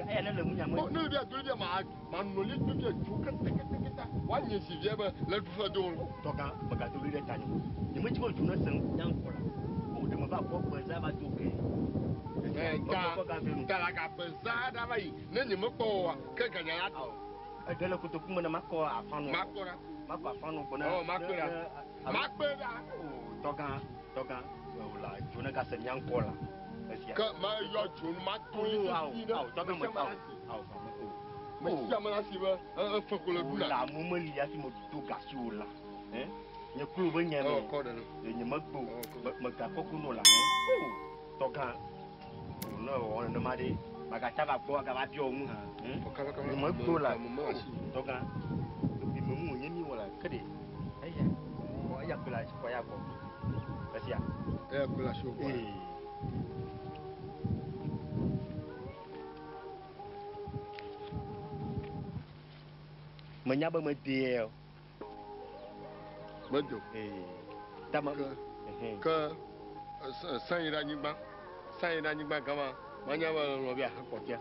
Eya ne le ŋunya me. Ne ɖevia do ɖevia ma ma nɔ li do ɖevia tso ketekete woanye si via be le ɖuƒe do. Tɔgã megado ɣli ɖe tanye o. Nyemedi be dzo ne se nya ŋkɔ la. O ɖe meva gbɔ gbe za va do ke. Ta ta la gaƒe za ɖa va yi ne nye mekpɔ oa ke ganya la tɔ. Eɖe le kotoku me ne makɔ afanu. Makpɔ ɖa. Makɔ afanu gbɔ ne. Ɔ makpɔ ɖa. Makpɔ ɖa. O tɔgã tɔgã o la dzo ne gase nya ŋkɔ la. Esia. Ke ma yɔ dzo nu ma to li Awo awo tɔgã me awo awo o. Me sia me la si be efe ko le ɖuna. O la mo meli hafi me do gasi o la. Nye klo be nye me. Ɔ kɔ ɖe no. Nye me gbo me ga kɔku no la. O tɔgã. O ne wɔ nenema ɖe magatsa va gbɔ agava biɔ ŋu hã. Nye me gbo la. Tɔgã. Ebi me ŋu nye mi wɔ la ke ɖe. Eya. Kɔ eya kple la kɔ ya gbɔ. Esia. Eya kple la si gbɔ. Ee. Menya be medee o. Medo. Ee. Tama. Ke san yi ɖe anyigba, san yi ɖe anyigba gama, manya be nɔvia he kpɔtia.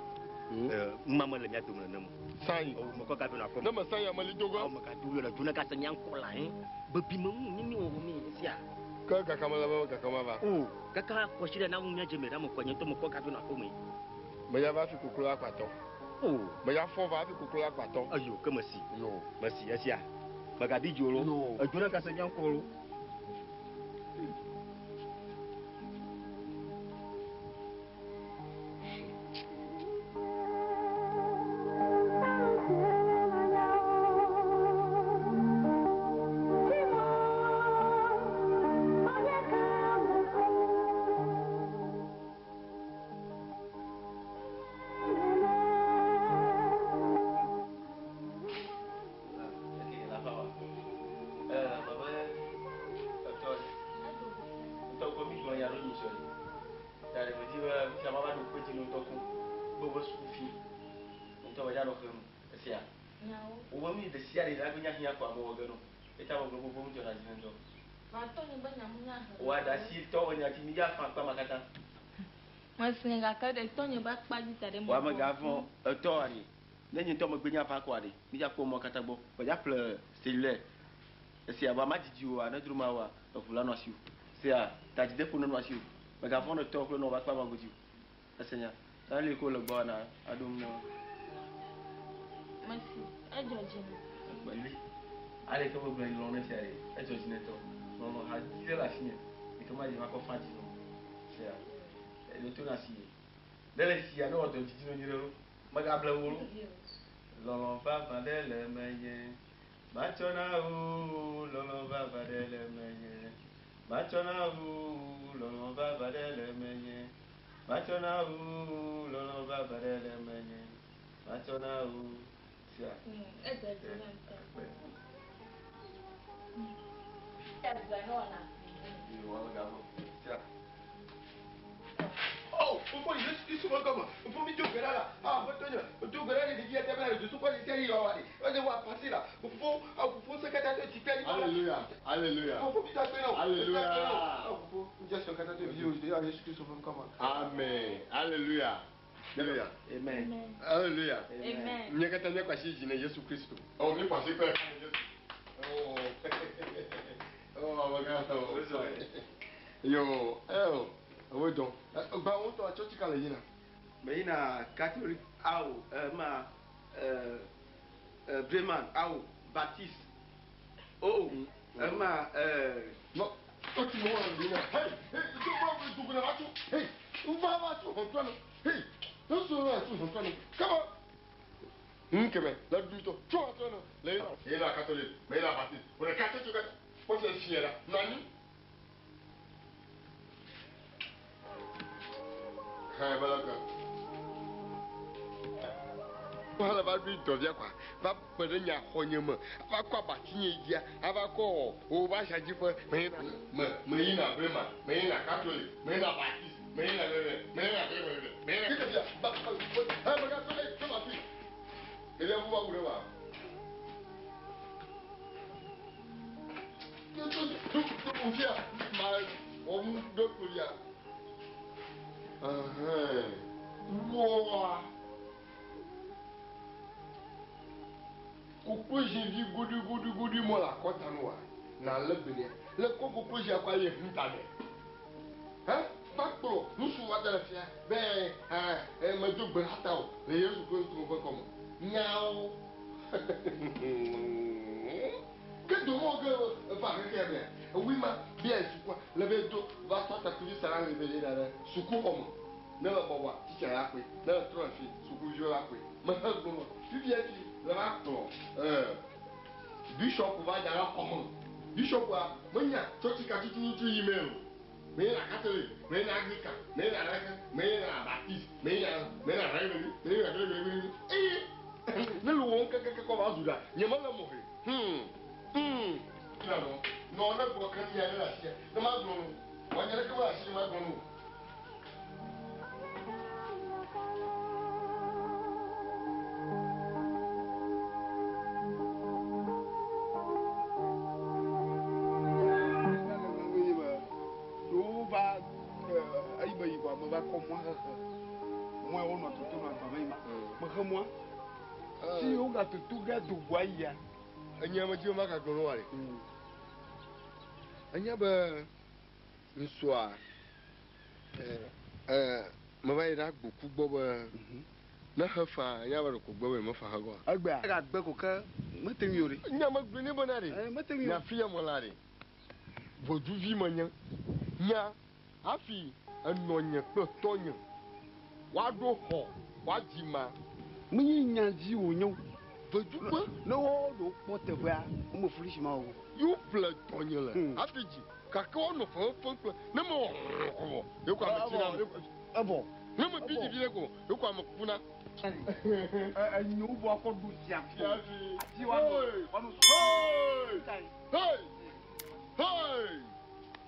Numa mele mía dome nenem o. San yi. O mekɔ gabi nɔ aƒeme. Ne me san yi ame li do ge. Awo megado yɔ le dzo ne gase nya ŋkɔ la hɛn. Bebi me ŋu nye mi wɔ mi esia. Ke kaka mele be kaka ma va. O kaka kɔsi ɖe na ŋu nye dze me ɖe mekɔ nye ŋutɔ mekɔ gabi nɔ aƒeme. Meya va fi koklo la kpatɔ. O. Meya fɔ va fi koklo la kpatɔ. Eyo ke mesi. Yo. Mesi esia. Megabi dzo lo. Yo. Edzo ne gase nya ŋkɔ lo. Mesẽ gake ɖe tɔnye be akpa dzi ta ɖe Wa megavɔ̃ etɔ aɖe. Ne nye ŋutɔ megbe nye afa kɔ aɖe. Mi dza kpɔ mɔ katã gbɔ. Ba dza ƒle cellulaire. Esia ba ma dzidzi oa ne dzro ma wa eʋu la nɔ asi o. Sia tadzideƒo nenɔ asi o. Megavɔ̃ ɖe tɔ kple nɔ be akpa ma godzi o. Ese nya. Ta le ko le gbɔ na aɖo ŋu na wo. Mesi edzɔ dzi ne. Gbeli. Ale ke megblɔ lɔlɔ ne sia ɖe edzɔ dzi ne tɔ. Lɔlɔ ha dzi ɖe le asinye. Yi ke ma dzi ma kɔ fa dzi nɔ. Sia. Eɖo to na si ye. Ne le sia ne wɔ dɔ dzidzi no nyi ɖe lo. Megable wo lo. Lɔlɔ vavã ɖe le menye. Matsɔ na wo. Lɔlɔ vavã ɖe le menye. Matsɔ na wo. Lɔlɔ vavã ɖe le menye. Matsɔ na wo. Lɔlɔ vavã ɖe le menye. Matsɔ na wo. Sia. Edzɔ dzi ne ŋutɔ. Sia. Oh, pourquoi je suis souvent comme il faut me dire que là là, ah, votre do gɛrɛ de di ɛtɛ bɛ dusu kɔ sɛ yi wa de o de wa pasi la fofo fofo sɛkɛtɛ to ti kɛ Alléluia. Alléluia. Fofo bi ta pe na Alléluia. Fofo n jɛ sɛkɛtɛ to vi o de ya Yesu Kristo fɛn kama. Amen. Alléluia. Alléluia. Amen. Alléluia. Amen. Nye katã míakɔ asi dzi ne Yesu Kristo. Oh, míekɔ asi kple ɖeka ne Yesu. Oh. Oh, amegã. Yo, eh, ewo dɔn. Gba wo ŋutɔ tsɔtsi ka le yina? Meyina Catholic awo ma Breman awo Baptiste. Oh, ma No, tsɔtsi me wɔna yina. Hey, hey, tu va duguna va tu. Hey, va va tu hɔntɔ no. Hey, nusu va tu hɔntɔ no. Come on. Nkɛmɛ la du tɔ tso hɔntɔ no. Le yina. Yina Catholic, meyina Baptiste. O de ka tsɔtsi ka. Kpɔsɛ fiɛ la. Nɔ anyi. Hɛn bala kan. Wala va ɖo dɔvia kɔa, va kpe ɖe nya xɔ nye me, va kɔ abati nye dzia, ava kɔ wo va asia dzi ƒe meyina me meyina Brema, meyina Catholic, meyina Baptiste, meyina lele, meyina lele, meyina. Kí ɖevia ba ba ɛ mega tɔ ɛ tɔ ma fi. Ɖevia fu va wu ɖe wa. Fifia ma wɔm ɖe kpolia. Wɔa. Koklozivi goɖoegoɖoegoɖoe mɔ le akɔta nu wa. Na lé gbenea. Le kɔ koklozia kɔ ayi hunta nɛ. Hɛ? Va kplɔ nusu wa da le fia be ɛ medo gbe ɖa ta o le Yesu Kristo ƒe kɔme. Nyawo. Ke domɔ ke va xexea mea, ewi ma bia yi sukua le be do va sɔ takuvi sa ɖe ali be yina ɖe sukuxɔ me. Ne le bɔbɔa, titsa la kpɔe. Ne le trɔ le fi, sukuviwo la kpɔe. Mehe gblɔ fifia fi le va kplɔ bishop va da ɖe xɔ me. Bishopua menya tsɔtsi ka tututu yi mee o. Meyina Catholic, meyina Anglican, meyina ɖeke, meyina Baptist, meyina meyina ɖeɖeɖe, meyina ɖeɖeɖe. Eye ne le wɔm kekeke kɔ va zu ɖa, nye mele mɔ he. Nɔ nɔ ne gblɔ ke nya ɖe le asia, ne ma gblɔ nu. Wɔ nya ɖeke mele asi ma gblɔ nu. Enye me dzi ma gagblɔ nu wa ɖe. Enye be ŋusua meva yi ɖe agboku gbɔ be ne he fa nya be ɖeko gbe be mefa he gɔa. Egbea gagbe ko ke mete ŋui o ɖe. Nya megblɔe nɛ bena ɖe. Mete ŋui o. Nya fi ya me la ɖe. Ʋɔduvi menye. Nya hafi enɔnye kple tɔnye woaɖo xɔ woadzi ma. Menye nya dzi wònye o. Ʋɔduƒe. Ne woɖo kpɔ teƒea, wome polisi ma o. Yewo ƒle tɔnye le hafi dzi gake woanɔ fefefem kple ne mewɔ ko vɔ yekɔ ame tsina me. Evɔ. Ne me bi dzi vi ɖe ko yekɔ ame kuna. Enyo bɔ akɔ ɖu sia ko. Ati wa nɔ. Wanu. Hey! Hey! Hey!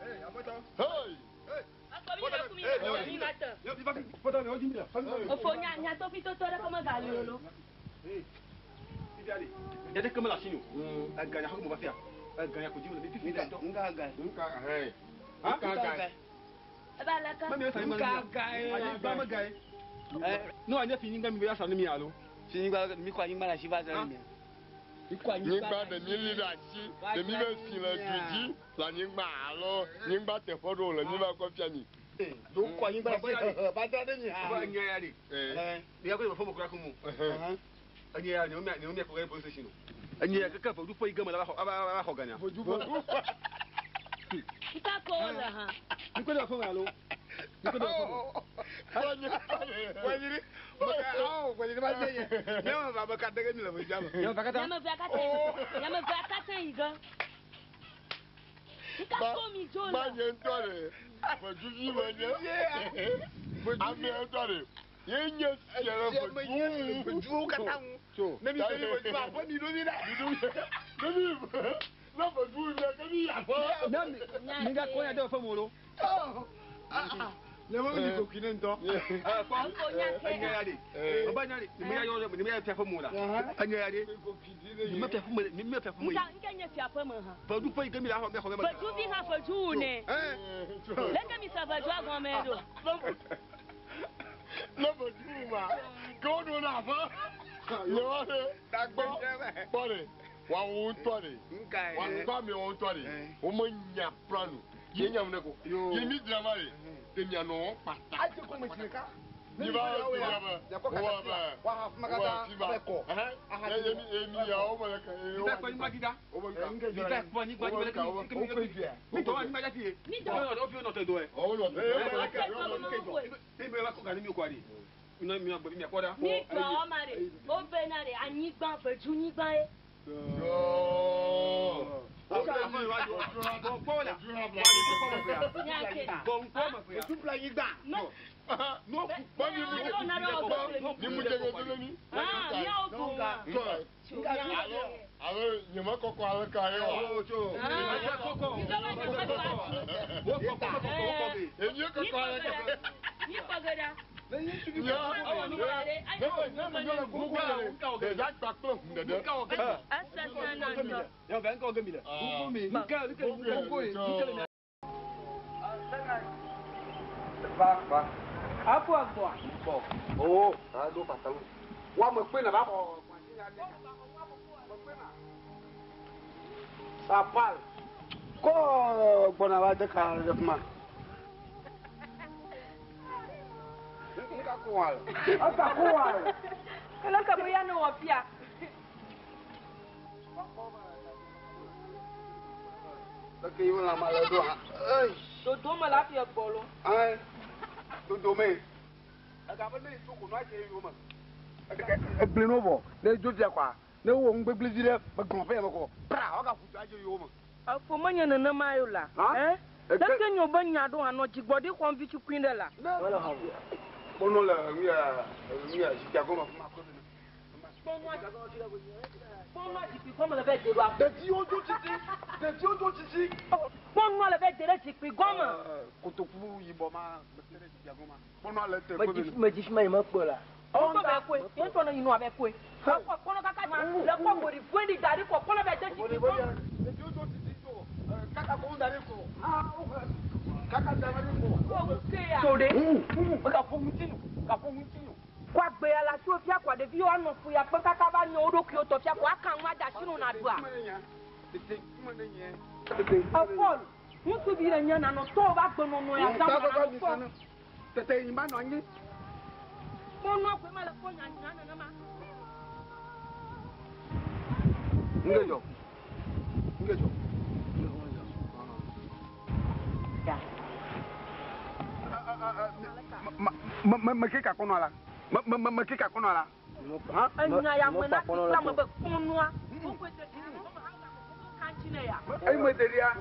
Hey, aƒetɔ. Hey! Ofo nya nya tofi toto ɖe kɔme gali o lo. Dede keme le asi nyo. Ega nya xɔ mo va fia. Ega nya ko dzi mo le fifi da tɔ. Nga ga. Nka hɛn. Nka ga. Eba leke. Mami esa Nka ga ye. Anyigba me ga ye. No anye fi nyigba mi be asa ne mi alo. Fi nyigba mi kɔ anyigba le asi va zã mi. Mi kɔ Nyigba ɖe mi li ɖe asi, ɖe mi be fi le du dzi le anyigba alo nyigba teƒe ɖewo le mi va kɔ fia mi. Do kɔ anyigba le asi ba da ɖe mi ha. Ba nya ya de. Mi ya ko fo mo kura ko mo. Enye ya ne mi ne mi ko ga police station. Enye ya keke fo du fo igame la ba xɔ ba xɔ ganya. Nka ko le hã. Mi ko de fo alo. Mi ko de fo mo. Wajiri. Maka awo wajiri ba se ye. Ne ma ba ka dege mi le fo jama. Ya va kata. Nyame vea katã. Nyame vea katã yi ge. Nka ko mi dzo le. Ba nye ŋutɔ ɖe, ʋɔduvi menye. Ame ŋutɔ ɖe, ye nye fia le ʋɔdu. Ʋɔduwo katã ŋu. Ne mi se mi ʋɔdu aƒe mi ɖo mi ɖa. Ne mi ne ʋɔdu mi ke mi yi aƒe. Ne mi ga ko ya de fo mo lo. Ne ma mi ko kine ŋutɔ. Kpɔ. Enye ya de. Oba nya de. Mi ya yɔ mi ya fia fo mo la. Enye ya de. Mi me fia fo mo mi me fia fo mo. Nka nke nye fia ƒe me hã. Fo du fo igame la xɔ me xɔ me. Ʋɔduvi hã ʋɔdu wu nɛ. Leke mi se ʋɔdua gɔme ɖo. Ne ʋɔdu ma, ke woɖo na aƒe. Nye wa ɖe. Kpɔ ɖe, woawo ŋutɔ ɖe. Nka ye. Woakpɔ amewo ŋutɔ ɖe. Womenya plan o. Ye nya mu ne ko. Ye mi dzra va ɖe. Te mianɔ wɔm kpata. Adze ko me tsi ɖeka. Mi va wa be. Wa be. Wa ha fuma katã. Wa fi ba. Wa kɔ. Ɛhɛn. Emi emi yawo me le ke. Mi va kpɔ anyigba dzi ɖa. Mi va kpɔ anyigba dzi be le Wo ƒe dzia. Mi tɔ anyigba dzi ye. Mi dɔ. Wo fi nɔ te do yɛ. Ɔwɔ nɔ te. Ne mi va kɔ ga ne mi kɔ de. Mi nɔ mi gbɔ mi kɔ ɖa. Mi dɔ wɔma ɖe. Wo bena ɖe anyigba ʋɔdu nyigba ye. Yoo. Nya ke. Ʋɔdu ƒle anyigba. Ni mu jɛ ke dolo mi. Ah, miawo ko ma. Alo nye me kɔkɔ ale ka ye wa. Enye kɔkɔ ale ka. Mi kpɔ ge ɖa. Ne nye ŋutsuvi Ne me nyɔ le kuku le ɖe akpa kple ʋu ɖeɖe. Esesẽ na ŋutɔ. Yɔ ga ŋkɔ ge mi le. Ah. Ŋkɔ mi. Va va. Afɔ gbɔa. Bɔ. O, a do pantalon. Wa me kpe na ba xɔ. Ça parle. Ko gbɔna va de ka le fi ma. Nka ko wa le. Nka ko wa le. Kele ke be ya ne wɔ fia. Leke yi lãme le ɖo hã. Ei. Dodo me la fia gbɔ lo. Ɛɛ. Dodo me. Ega be ne yi tso ko nua dze yome. Egblẽ no vɔ ne dzo fia kɔa ne wɔ nugbegblẽ vi ɖe megblɔ ƒe ya me kɔ pra woagaƒu du adze yome. Efo menye nenema yo la. Hã? Ɛ? Leke nyo be nya ɖo anɔ dzigbɔɖi xɔm vi tsukui ɖe la. Kpɔnɔ le nu ya nu ya zikpia gɔme fi ma kɔ ne. Kpɔnɔ zikpui gɔme le vɛ de ɖo. Ɖeviwo dzo tsitsi. Ɖeviwo dzo tsitsi. Kpɔnɔ le vɛ de ɖe zikpui gɔme. Kotoku yibɔ ma mete ɖe zikpia gɔme. Kpɔnɔ le te kpe be. Medzi fi ma yi mekpɔ la. Ŋutɔ bɛ koe. Ye ŋutɔ ne yi nua bɛ koe. Ekɔ kpɔnɔ kaka le kɔ gori goe ɖi da ɖi kɔ kpɔnɔ bɛ de zikpui gɔme. Ɖeviwo dzo tsitsi dzo. Kaka ko da ɖi ko. Kaka da ɖi ko. Tso ɖe. Megaƒo ŋutinu. Gaƒo ŋutinu. Kɔ agbea le asiwò fia kɔ ɖeviwo anɔ fu ya kpe kaka va nyɔ wo ɖokuiwo tɔ fia kɔ aka ŋu ada asi no na ɖua. Efɔl, ŋutsuvi le nye nanɔ tɔwo va gbenɔnɔ ya zã ma nanɔ kpɔ. Tete yi ma nɔ anyi. Kpɔnɔ koe ma le kpɔ nyanya nenema. Nge dzɔ. Nge dzɔ. Me ke ka kpɔnɔ la. Me me ke ka kpɔnɔ la. Enya ya me na kpla me be kpɔnɔa. Eyi me de ɖia,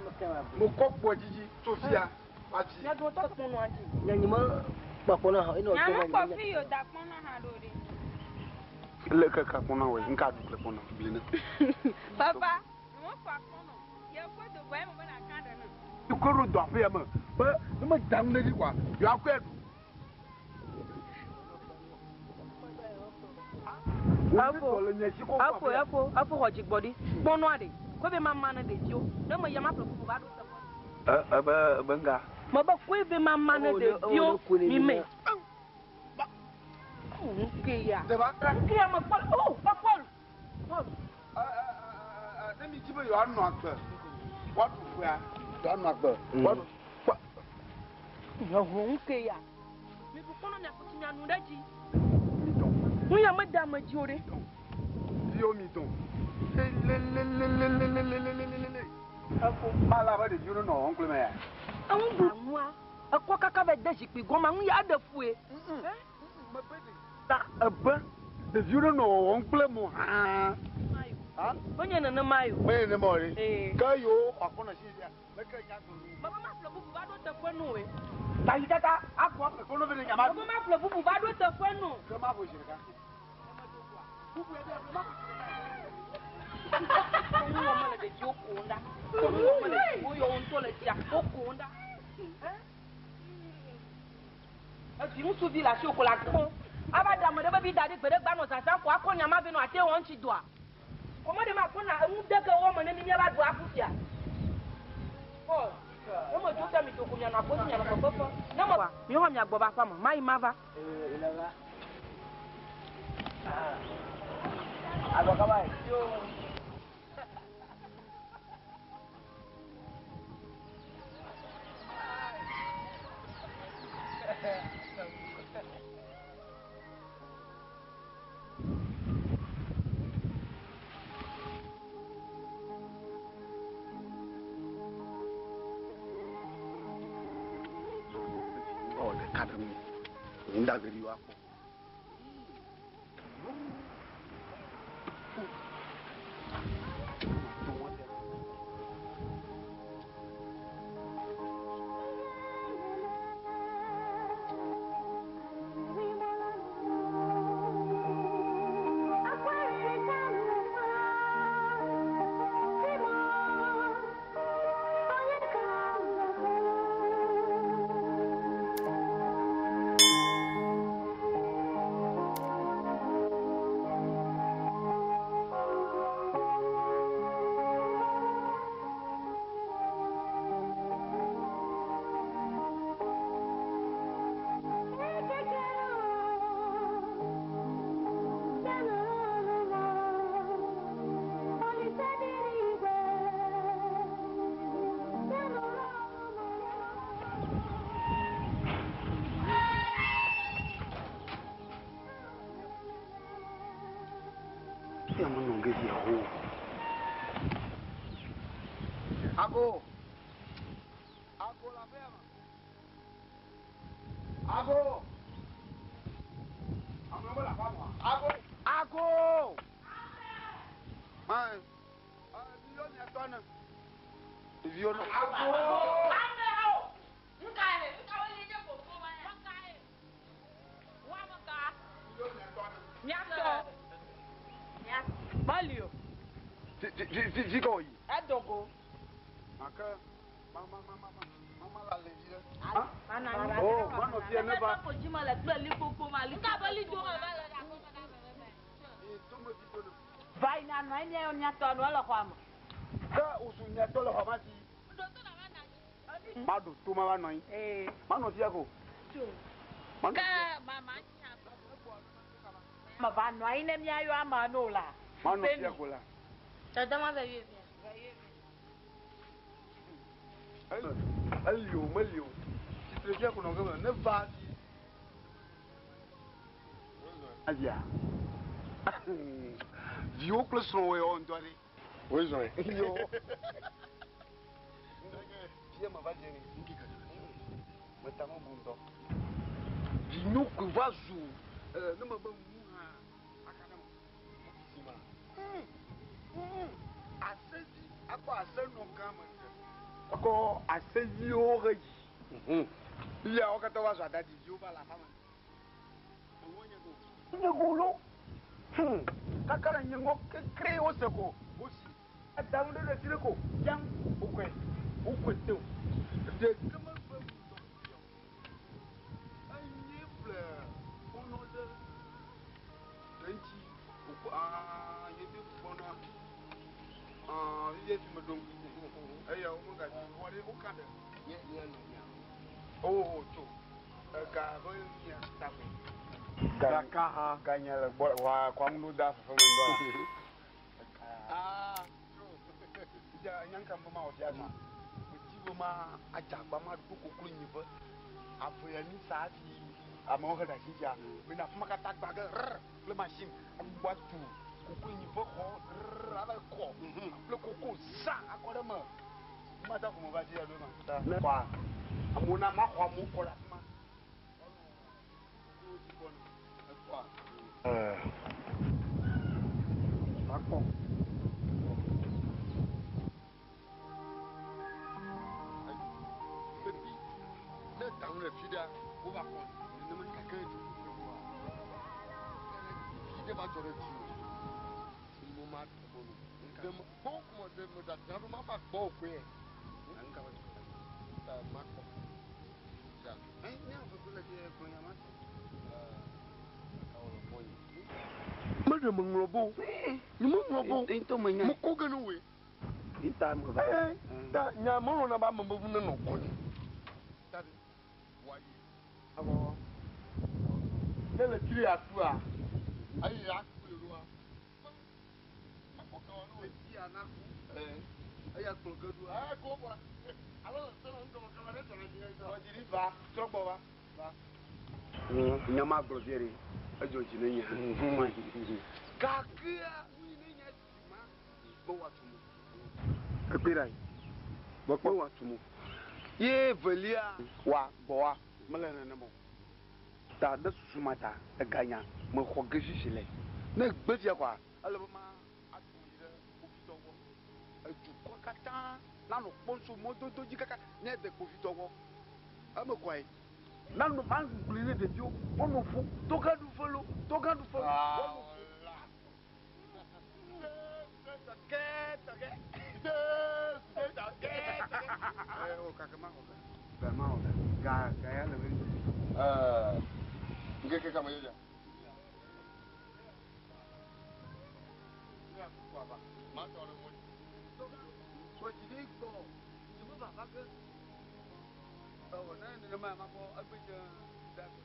me kɔ kpɔ dzidzi tso fia va dzi. Nya do tɔ kpɔnɔa dzi. Nya nyi me kpa kpɔnɔ hã ene Nya ɔtɔ me ma kpɔ nyi. fi yo da kpɔnɔ hã ɖo ɖe. Le ke ka kpɔnɔ wɔ, nka ɖu kple kpɔnɔ bli ne. Papa, me kpɔ kpɔnɔ. Ye kɔ do bɔ ye me be na ka ɖe ne. Ko ɖo dɔ aƒe ya me be ne me da nu ɖe dzi kɔa, yewoa kɔe ɖu. Efo, efo, efo xɔ dzigbɔɖi. Kpɔnɔa ɖe. Koe be mama ne ɖeviwo. Ne me ya ma ƒle bubu va ɖo teƒe. Ebe ebe nga. Me be koe be mama ne ɖeviwo mi me. Nke ya. Nke ya me kpɔ. Oh, Paul. Paul. Ne mi dzi be yewoanɔ agbe, woaɖu ƒea, yewoanɔ agbe, woaɖu. Yeho nke ya. Mi bu kpɔnɔ mia kutsi mia nu ɖe dzi. Nu ya me da ame dzi o ɖe. Viwo mi dɔn. Lelelelelelelelelelele. Efo. Mala be ɖeviwo nenɔ wɔm kple me ya. Eŋu bu nua. Ekɔ kaka va de zikpui gɔme ŋu ya ɖe fue. Ta ebe ɖeviwo nenɔ wɔwɔm kple mo hã. Menye nenema yo. Menye nenema o ɖe. Ee. Ke yewo xɔ akɔnɔ si ɖia, leke nya gblɔ nu. Mebe maƒle bubu va ɖo teƒe nu oe. Tayi tata akɔ aƒle kɔnɔ ve ɖe nyama. Mebe maƒle bubu va ɖo teƒe nu. Ke maƒo zi ɖeka. Bubu ya ɖe maƒo zi ɖeka. Nuwɔ mele ɖeviwo kom ɖa. Nuwɔ mele ɖeviwo yɔ wo ŋutɔ le tsia wo kom ɖa. Evi ŋutsuvi le asiwò ko le akpɔ. Ava ɖe ame ɖe be vi da ɖi gbe ɖe gba nɔ zazã ko akɔ nyama ve nɔ ate wɔ ŋuti doa. Kɔmɔ ɖe ma kɔ na enu de ke wɔ me ne mi miava ɖu afu fia. Paul, ne me dzo fia mi do ko mianɔ akpo si mianɔ fefe. Ne me mi xɔ mia gbɔ va aƒea me, mayi mava. Agɔ kaba yi. Ɔ ɖeka ɖe ŋu. Ŋdageri woakpɔ. Ako. Ako la ferme. Ako. Amewo le aƒea mea? Ako. Ako. Ma. Ɖeviwo mia tɔ ne. Ɖeviwo nɔ. Ako. Mali o. Fi ka wòyi? Edogo. Make ma ma ma ma ma ma la le vi ɖe. Oh, manɔ fia ne va. Va yi na nɔ anyi míayɔ mía tɔ nɔ ele xɔa me. Ke wòsu mia tɔ le xɔa ma dzi. Maɖo to ma va nɔ anyi. Manɔ fia ko. Ke mama Meva nɔ anyi ne míayɔ amea ne o la. Manɔ fia ko la. Dada ma va yɔe via. Eli o meli o. Tsitre fia ko nɔ ge me ne va fi. Avia. Viwo kple srɔ̃wòe wɔ ŋdɔ ɖe. Wozɔe. Yo. Fia me va dze ni. Meta me bu ŋdɔ. Vinyo koe va zu ne me be ŋu hã aka ɖe me. Asevi akɔ ase nɔ gã me ŋke. Akɔ aseviwo he yi. Fifia wo katã va zu adadiviwo va le aƒea me. Nye go lo. Kaka le nye ŋɔ kekre wose ko wosi. Adaŋu ɖe ɖe fi ɖe ko yang wokɔe wokɔe te o. Ɖeke megbe ŋutɔ fia o. Enye ƒle kpɔnɔ ɖe ɖe ŋuti wokpɔ aa nye te kpɔna aa fifia fi meɖo ŋku eya womegadzi vɔ ɖe woka ɖe. Nye nye nɔ nya. Oh tso ega be nya taƒo. Gaka hã. Ganya le gbɔ wa kɔ aŋu da fefe me ŋdɔ. Ah tso. Dza nyanka be ma wɔ fia ma. Meti be ma adzagba ma ɖo koklo nyi ƒe. Ave ya mi sa fi amewo he ɖe asi dzia. Mina afi ma katã gba ge rr kple machine agbugbɔ atu koklo nyi ƒe xɔ rr ava kɔ kple koko zã akɔ ɖe eme. Mata ko me va dzi ya ɖo ma. Ne xɔa amewo na ma xɔ amewo kɔ ɖe afi ma. Makpɔ. Ebi ne daŋu le fi ɖea, wova kɔ nenema gake dzo ƒe fi ɖe va dzɔ ɖe dzi o. Mo ma tɔ mo. Ɖe me kpɔ kuma ɖe me ɖe ɖo ma va gbɔ o koe. Ta makpɔ. Ja. Meɖe meŋlɔ bo. Nye meŋlɔ bo. Mekɔ ge ne woe. Ta nya melɔ̃na be ame meŋu nenɔ gbɔnye. Ta ɖe wòayi. Ne le tri atua, eye aku le ɖoa. Makpɔ ka wɔ ne woe. Eya kplɔ ge ɖoa. Ɛ ko bɔra. Alo le sena ŋdɔ kaba ɖe dzɔna dzi ne ŋdɔ. Dzi va trɔ gbɔ va. Va. Nya ma gblɔ vie ɖe edzɔ dzi ne nye. Gakea nu yi ne nye si ma be woatu mo. Ekpe ɖa yi. Be woatu mo. Ye velia wa gbɔ wa mele nenema o. Ta ɖe susu ma ta eganya mexɔ ge sisi le. Ne gbe fia kɔa ele be ma atu yi ɖe kpovitɔ gbɔ. Edukɔ katã nanɔ kpɔm tso mɔdodo dzi kaka míade kpovitɔ gbɔ. Eme kɔe. Nanɔ ma gblɔe ne ɖeviwo woanɔ ƒo tɔgã ɖu fe lo tɔgã ɖu fe lo woanɔ ƒo. Tɔgɛ tɔgɛ tɔgɛ tɔgɛ. O kake ma xɔ ga. Ga ma xɔ ga. Ga ga ya le vevi. Ŋkeke kame ye dza. Ma tɔ ɖe mɔ dzi. Gbɔdzi ɖe gbɔ. Nye me va va ge. Ewɔ ne nenema ma kpɔ egbedze da gbe.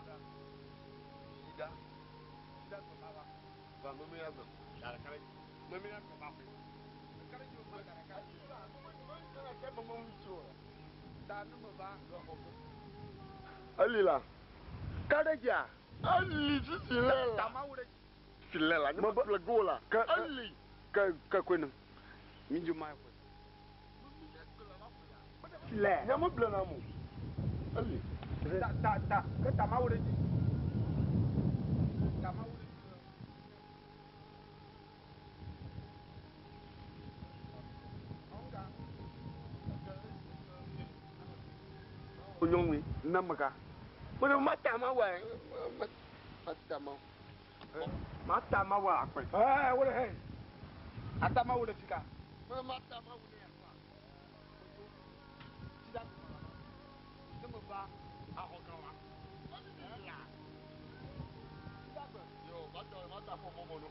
Da. Yi da. Da gbe ma va. Va meme ya gbe. Da ɖeka ɖe dzi. Meme ya gbe ma ƒe. Ɖeka ɖe dzi o ma da ɖeka. Ta ne me va. Eli la. Ka ɖe dzia? Eli sisi lɛ la. Ta ma wu ɖe dzi. Si lɛ la. Ne ma ƒle go la. Ke Eli. ke ke koe ne. Mi dzo ma ƒe. Si le. Nye me ble na mo. Eli. Ta ta ta ke ta ma wo ɖe dzi. Ta ma wo ɖe dzi. Nyɔnui na mega. Mo ma ta ma wa. Ma ta ma. Ma ta ma wa akpɛ. Ɛɛ wo le he. Ata ma wo ɖe fika. Mo ma ta ma wo ne ya. Tida. Ne me va axɔ kan wa. Yo, ma ta ma ta fo mo mo no.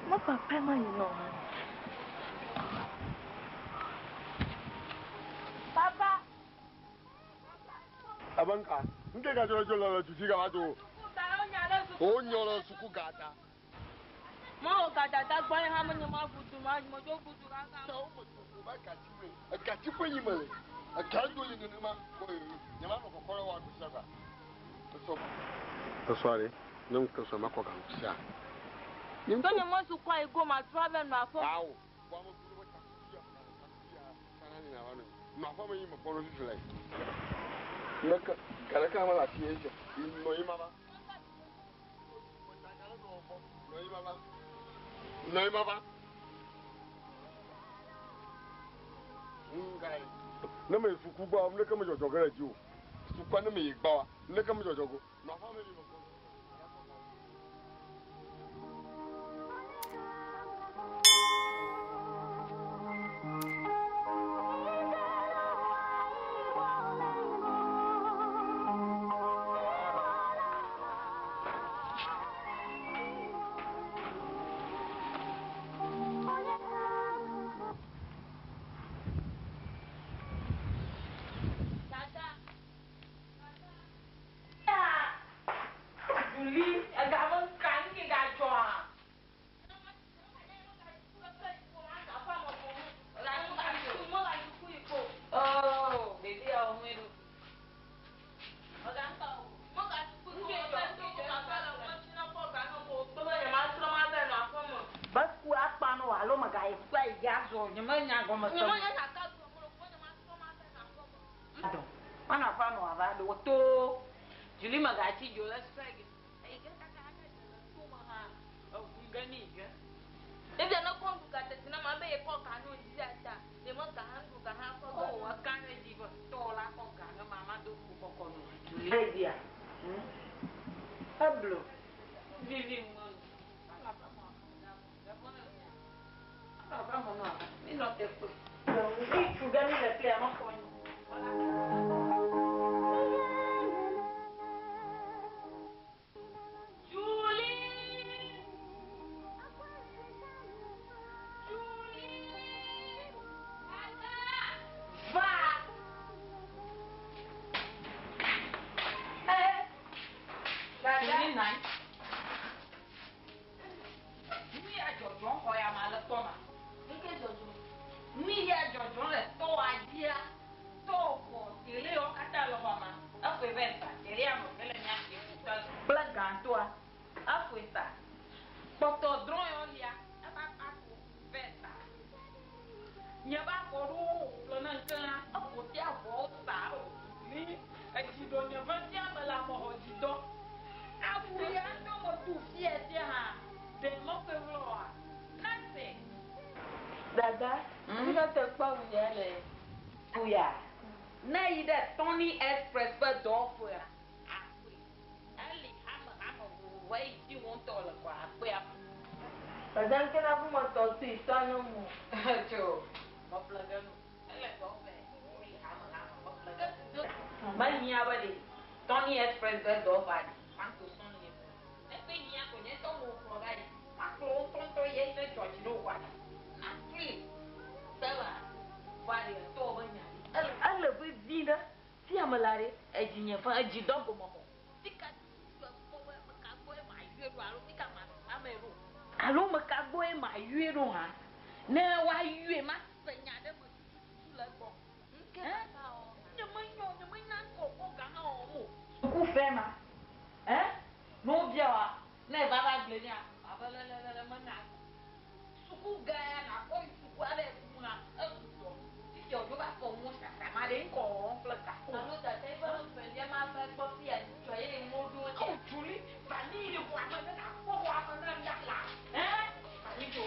Mo papa ma yi nɔ hã. Papa. Abanka, nke ka jɔ jɔ lɔ tuti ka ba to. O nyɔ lɔ suku gata. Ma wo ka tata gbɔ ye hã me nye ma butu ma mo dzo butu kaka. Ta o mo to ba ka ti we. Ka ti fo yi me le. Ka do yi nene ma. Ko nye ma no kokoro wa du sa ba. So. Soare, ne nko so ma ko ka nsia. To nye mo suku ayi go ma trɔ be nɔ afɔ. Awo. Wa mo kuro ta ya. Ta sana ni na wa no. No afɔ me yi mo kono fifi lai. Ne ka kala ka ma la ti eje. No yi mama. No yi mama. No yi mama. Ngai. Ne me suku gba, ne ka me jojo gere ji o. Suku ne me yi gba wa, ne ka me jojo go. No afɔ me yi mo kono. Julie! na anyi. Nu ya dzɔdzɔ xɔ ya ma le tɔ ma. Eke dzɔdzɔ. Nu ya dzɔdzɔ le tɔa dzia. Tɔ xɔ tele yawo katã le xɔa ma. Eƒoe va yi sa. Tele ame eve le mía si kple gãtɔa. Eƒoe sa. Kpɔtɔ drɔ̃ yawo lia eva kpako vɛ sa. Nye va xɔ ɖo wòƒle ne ŋke hã eƒo tia avɔwo sa o. Ni etsi ɖo nye ve tia me le amexɔ dzi dɔ. Awu ya ŋutɔ metu fia sia hã ɖe meƒe ɣlɔ oa? Na se. Dada, mi va te kpɔ awu ya le. Kuya. Ne yi ɖe Tony Express ƒe dɔwɔƒea, akpɔe. Eli hame hame vovovo eyi dzi wò ŋutɔ le kɔa akpɔe aƒo. Dada ŋke na ƒu me tɔ tui tɔ nyɔ mu. Tso, meƒle ge nu. Ele dɔwɔƒe eli hame hame meƒle ge nu. Mehiã be ɖe Tony Express ƒe dɔwɔƒea ɖi. Manto sɔŋ li eme. Ne kpe hiã ko nye ŋutɔ mewɔ kplɔ va yi. Makplɔ wo ŋutɔŋutɔ yi eyi ne dzɔ dzi ne wò kɔa ɖi. Naƒlee. Stella, vɔa ɖe etɔwò be nya ɖi. Ele vevi ɖe fia me la ɖe edzi nye fe edzi dɔ gome xɔ. Fika tututu ekpɔ be meka gbɔe mayɔe ɖo alo fika masa me ɖo. Alo meka gbɔe mayɔe ɖo hã. Ne woayɔe mase nya ɖe me tututu le egbɔ. Ŋke nye menyɔ nye menya ŋkɔ kpɔ gã hã wɔm o. Suku fe ma. Ɛ? Ne wobia wa ne eva va gblɔe nea abe lelelele mena. Suku gã ya nakɔ yi suku aɖe kum hã ezu dɔ. Fifia wòdzo va fɔ ŋu sasa ma ɖe ŋkɔ wɔm kple gakpo. Alo dada yi be ƒe lia ma va gbɔ fia dzɔ ye ŋu ɖo ɖe. O Julie, va ni yi xɔa me ne nakpɔ xɔa me na mía la. Ɛ? Va ni dzo.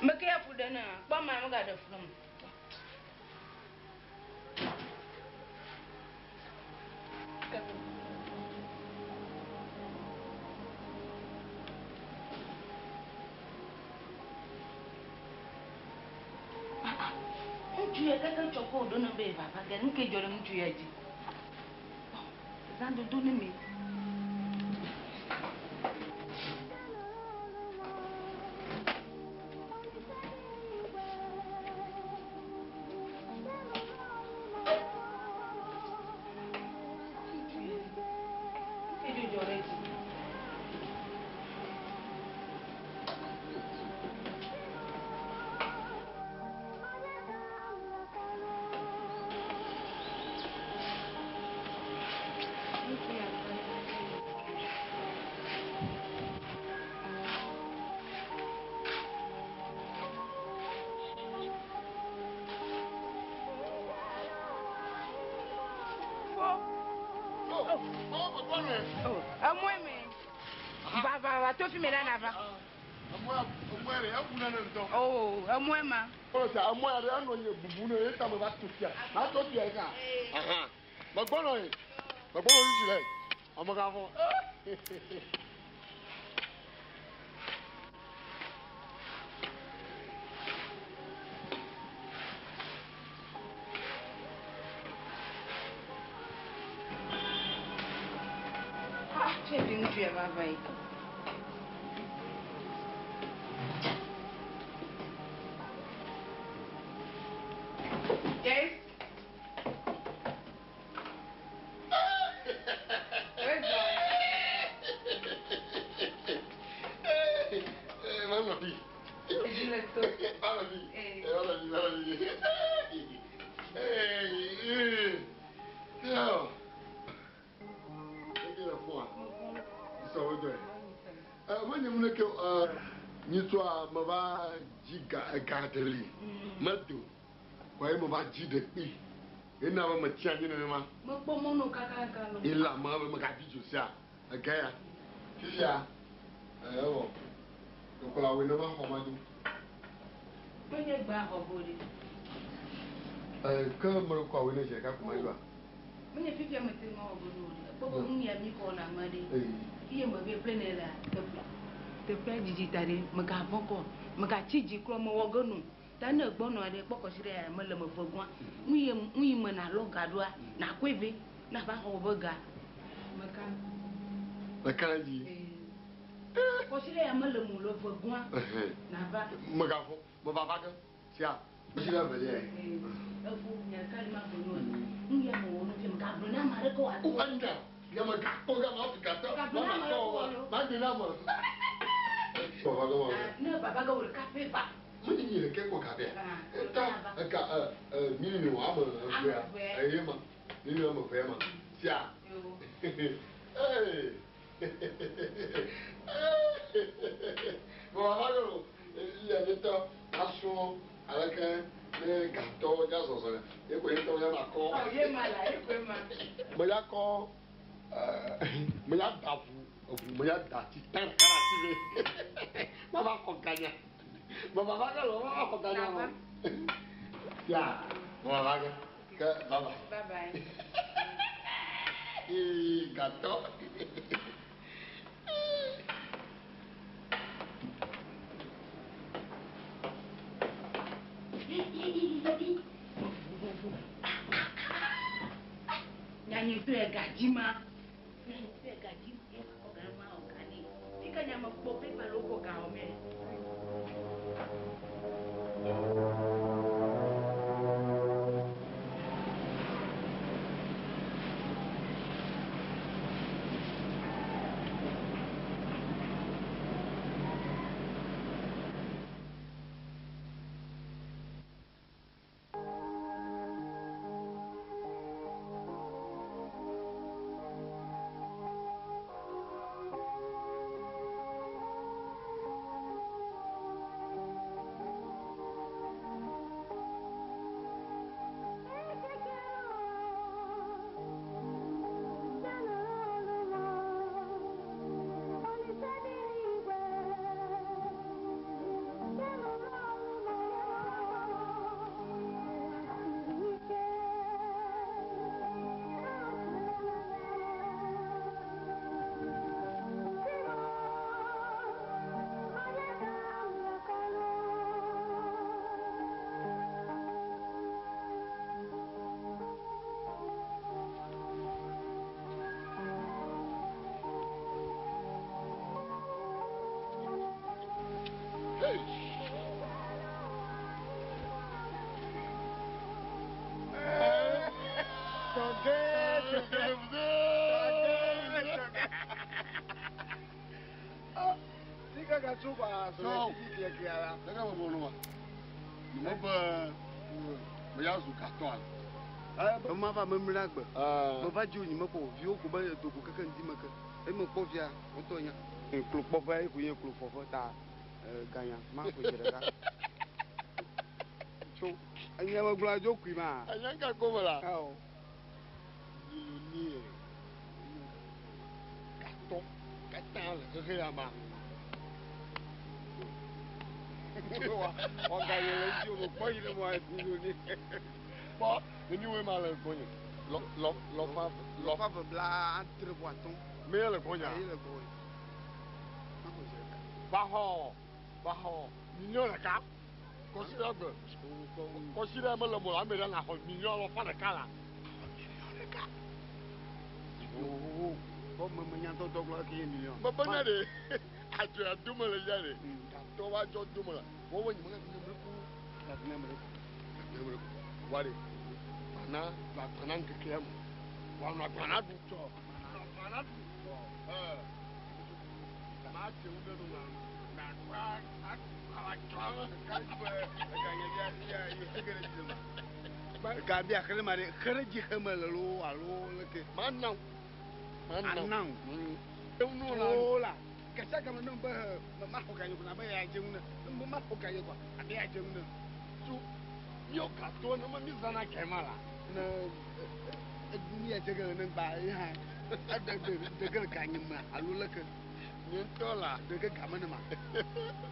Meke ya fu ɖe na kpɔ ma megaɖe fu nam. Ŋutsu ya keke tsɔ ko ɖo ne be vava ge nu ke dzɔ ɖe ŋutsu ya dzi. Zã dodo ne mi. Ke dzɔ ɖe dzi. Emɔe me. Va va va to fi me la na va. Emɔe ɖe eku nane ŋutɔ. Oh, emɔe ma. Kpɔlɔ sia emɔe ɖe enɔ nye bubu ne ye tame va to fia. Ma to fia yi ka. Aha. Megbɔnɔ ye. Megbɔnɔ ŋutsu le. Ame ka fɔ. Tse vi ŋutsu ya va va yi. Yes. Manɔ fi. Manɔ fi. Manɔ fi, manɔ fi. Yo. Eke le fua. Sɔ wo dɔe. Menye mu neke nyitsɔa meva dzi ga ega ɖe li. Medo. Kɔ ye meva dzi ɖe kpi. Ena be metsi anyi nenema. Mekpɔ mɔnu kakaka lo. Ele ame be megavi dzo sia. Ege ya. Fifia. Ewɔ. Ekplɔ ne ma xɔ ma do. Menye gba xɔ go ɖe. Ke me kɔ awoe ne dze ɖeka ko ma doa. Menye fifia mete ŋu awɔ go ɖo o. Ekpɔ be nu ya mi xɔ na ame ɖe. Fiye me be ƒle ne la teƒea. Teƒea dzidzi ta ɖe megavɔ̃ kɔ. Megatsi dzi klɔ mewɔ ge nu. Ta ne gbɔnɔ aɖe kpɔ kɔsi ɖe ya mele me ve gɔa. Nu yi nu yi me nalɔ ga ɖoa nakɔe vɛ ne ava xɔ wobe ga. Meka. Meka ɖe dzi. Kɔsi ɖe ya mele mu le ve gɔa. Nava. Megavɔ̃. Meva va ge. Sia. Kɔsi ɖe evelia ye. Efo nye ka ɖe ma gblɔ nu. Nu ya mewɔ nu fia megagblɔ na ame aɖeke wòato. O enya. Nye megakpɔ ga ma Afrika tɔ. Megagblɔ na ame aɖeke wòalo. Magblɔ na ame. Baba ge wɔ. Ne baba ge wò ɖeka pɛ va. Menye nye ɖeke kpɔ ga vɛ. Eta ega miliɔn ame evea. Eye ma. Miliɔn ame evea ma. Sia. Ee. Baba va ge lo. Ya nye tɔ asrɔ̃ aleke ne gatɔwo dza zɔzɔ ye ko ye tɔ ya ma kɔ. Ye ma la ye koe ma. Me ya kɔ me ya da ʋu eʋu me ya da tsi tã ɖeka ɖe ati vɛ. Ma va xɔ ganya. Baba va ge lo ma va xɔ ganya lo. Ya baba va ge ke baba. Bye bye. Ee gatɔ. Nyanyetɔ ya gadzi ma. Nyanyetɔ ya gadzi ma. Xɔ ga ma xɔ ga nɛ. Fika nya me kpɔ pepa le wokɔ ga wɔ mɛ. Hey. Saka me bɔ wa. Nyemɔ be me ya zu gatɔ ale. Ema va memle agbe. Meva dzi wònyi mekpɔ viwo ko be dogo keke ŋdi me ke. Eye mekpɔ via ŋutɔ nya. Klokpɔƒe ye koe nye klofɔƒe ta ganya ma ƒo dzi ɖeka. Tso enye megblɔ dzo kui ma. Enya ka ko me la. Awɔ. Millionnaire. Gatɔ katã le xexe ya ma. Ɔganye le edzi o mekpɔ yi ne mo millionnaire. Kpɔ neniwoe ma le gbɔnye. Lɔ lɔ lɔfa Lɔfa ve bla adre vɔ atɔ̃. Me le gbɔnyea. Eye le gbɔnye. Ma ƒo dzi ɖeka. Va xɔ va xɔ million ɖeka. Kɔsi ɖe gbe. Kɔsi ɖe mele mo la ame ɖe na xɔ million lɔfa ɖeka la. Xɔ million ɖeka. Oo. Vɔ me me nya tɔtɔ gblɔ eke ye million. Bebe ne ɖe adzɔ ya dome le ya ɖe. Gatɔ wa dzɔ dome la. Wɔwɔ nyi me ne mle ku. Gàdúnà mle ku. Gàdúnà mle ku. Wa ɖe. Gbana va gbana ŋkeke ya me. Wa nɔ agbana ɖu. Tsɔ. Agbana ɖu. Ɛɛ. Maa tse ŋu ɖe nu na. Na kpa akpa Gabi axlẽ ma ɖe xe ɖe dzi xe me le loo alo leke. Ma na wo. Ma na wo. Ana wo. Eŋu la. O la. Kasia game ne be me ma xɔ ganye ko na be ya dze ŋu ne. Ne be ma xɔ ganye koa abe ya dze ŋu ne. Tu míawo gatɔ ne me mi zãna gɛma la. Ne mi ya dze ge le ne gba ye hã eɖe ɖe ɖe ge le ganye me alo leke. Nye ŋutɔ la. Ɖe ge game ne ma.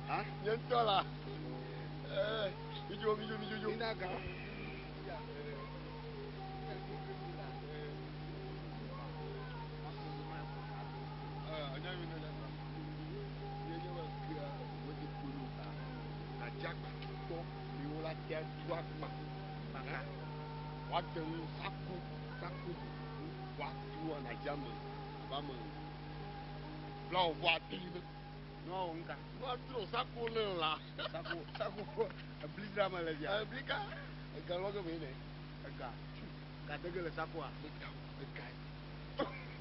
Ha? Nye ŋutɔ la. Ɛɛ midzo midzo midzo dzo. Mina ga. Woate ŋu saku saku woatu anadzame ava me bla wòvɔ ade ne. Nua wɔ ŋka. Woatro saku ne la. Saku saku ebli dzra me le fia. Ebli ka ega lɔ ge me ne. Ega. Gade ge le sakua. Ega ega.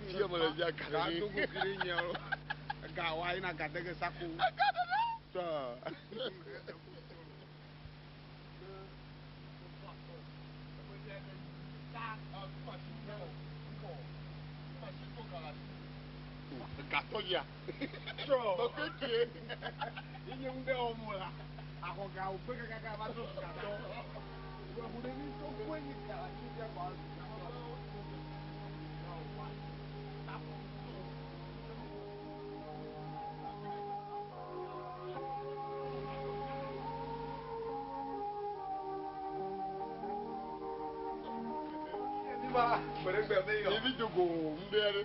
Fia me le fia ga Ga ɖe. dogo kiri nye o. Ega wa yina gade ge saku. Ega ɖe. Tɔ. Gatɔ yia. Tsɔ. Tɔkeke. Inye ŋu ɖe wɔm o la, axɔ ga wo gbe kakaka va to gatɔ. Eŋu ɖevi to koe nyi ga la tso fia kɔ azu gatɔ. Ɖevi dogo ŋɖe aɖe.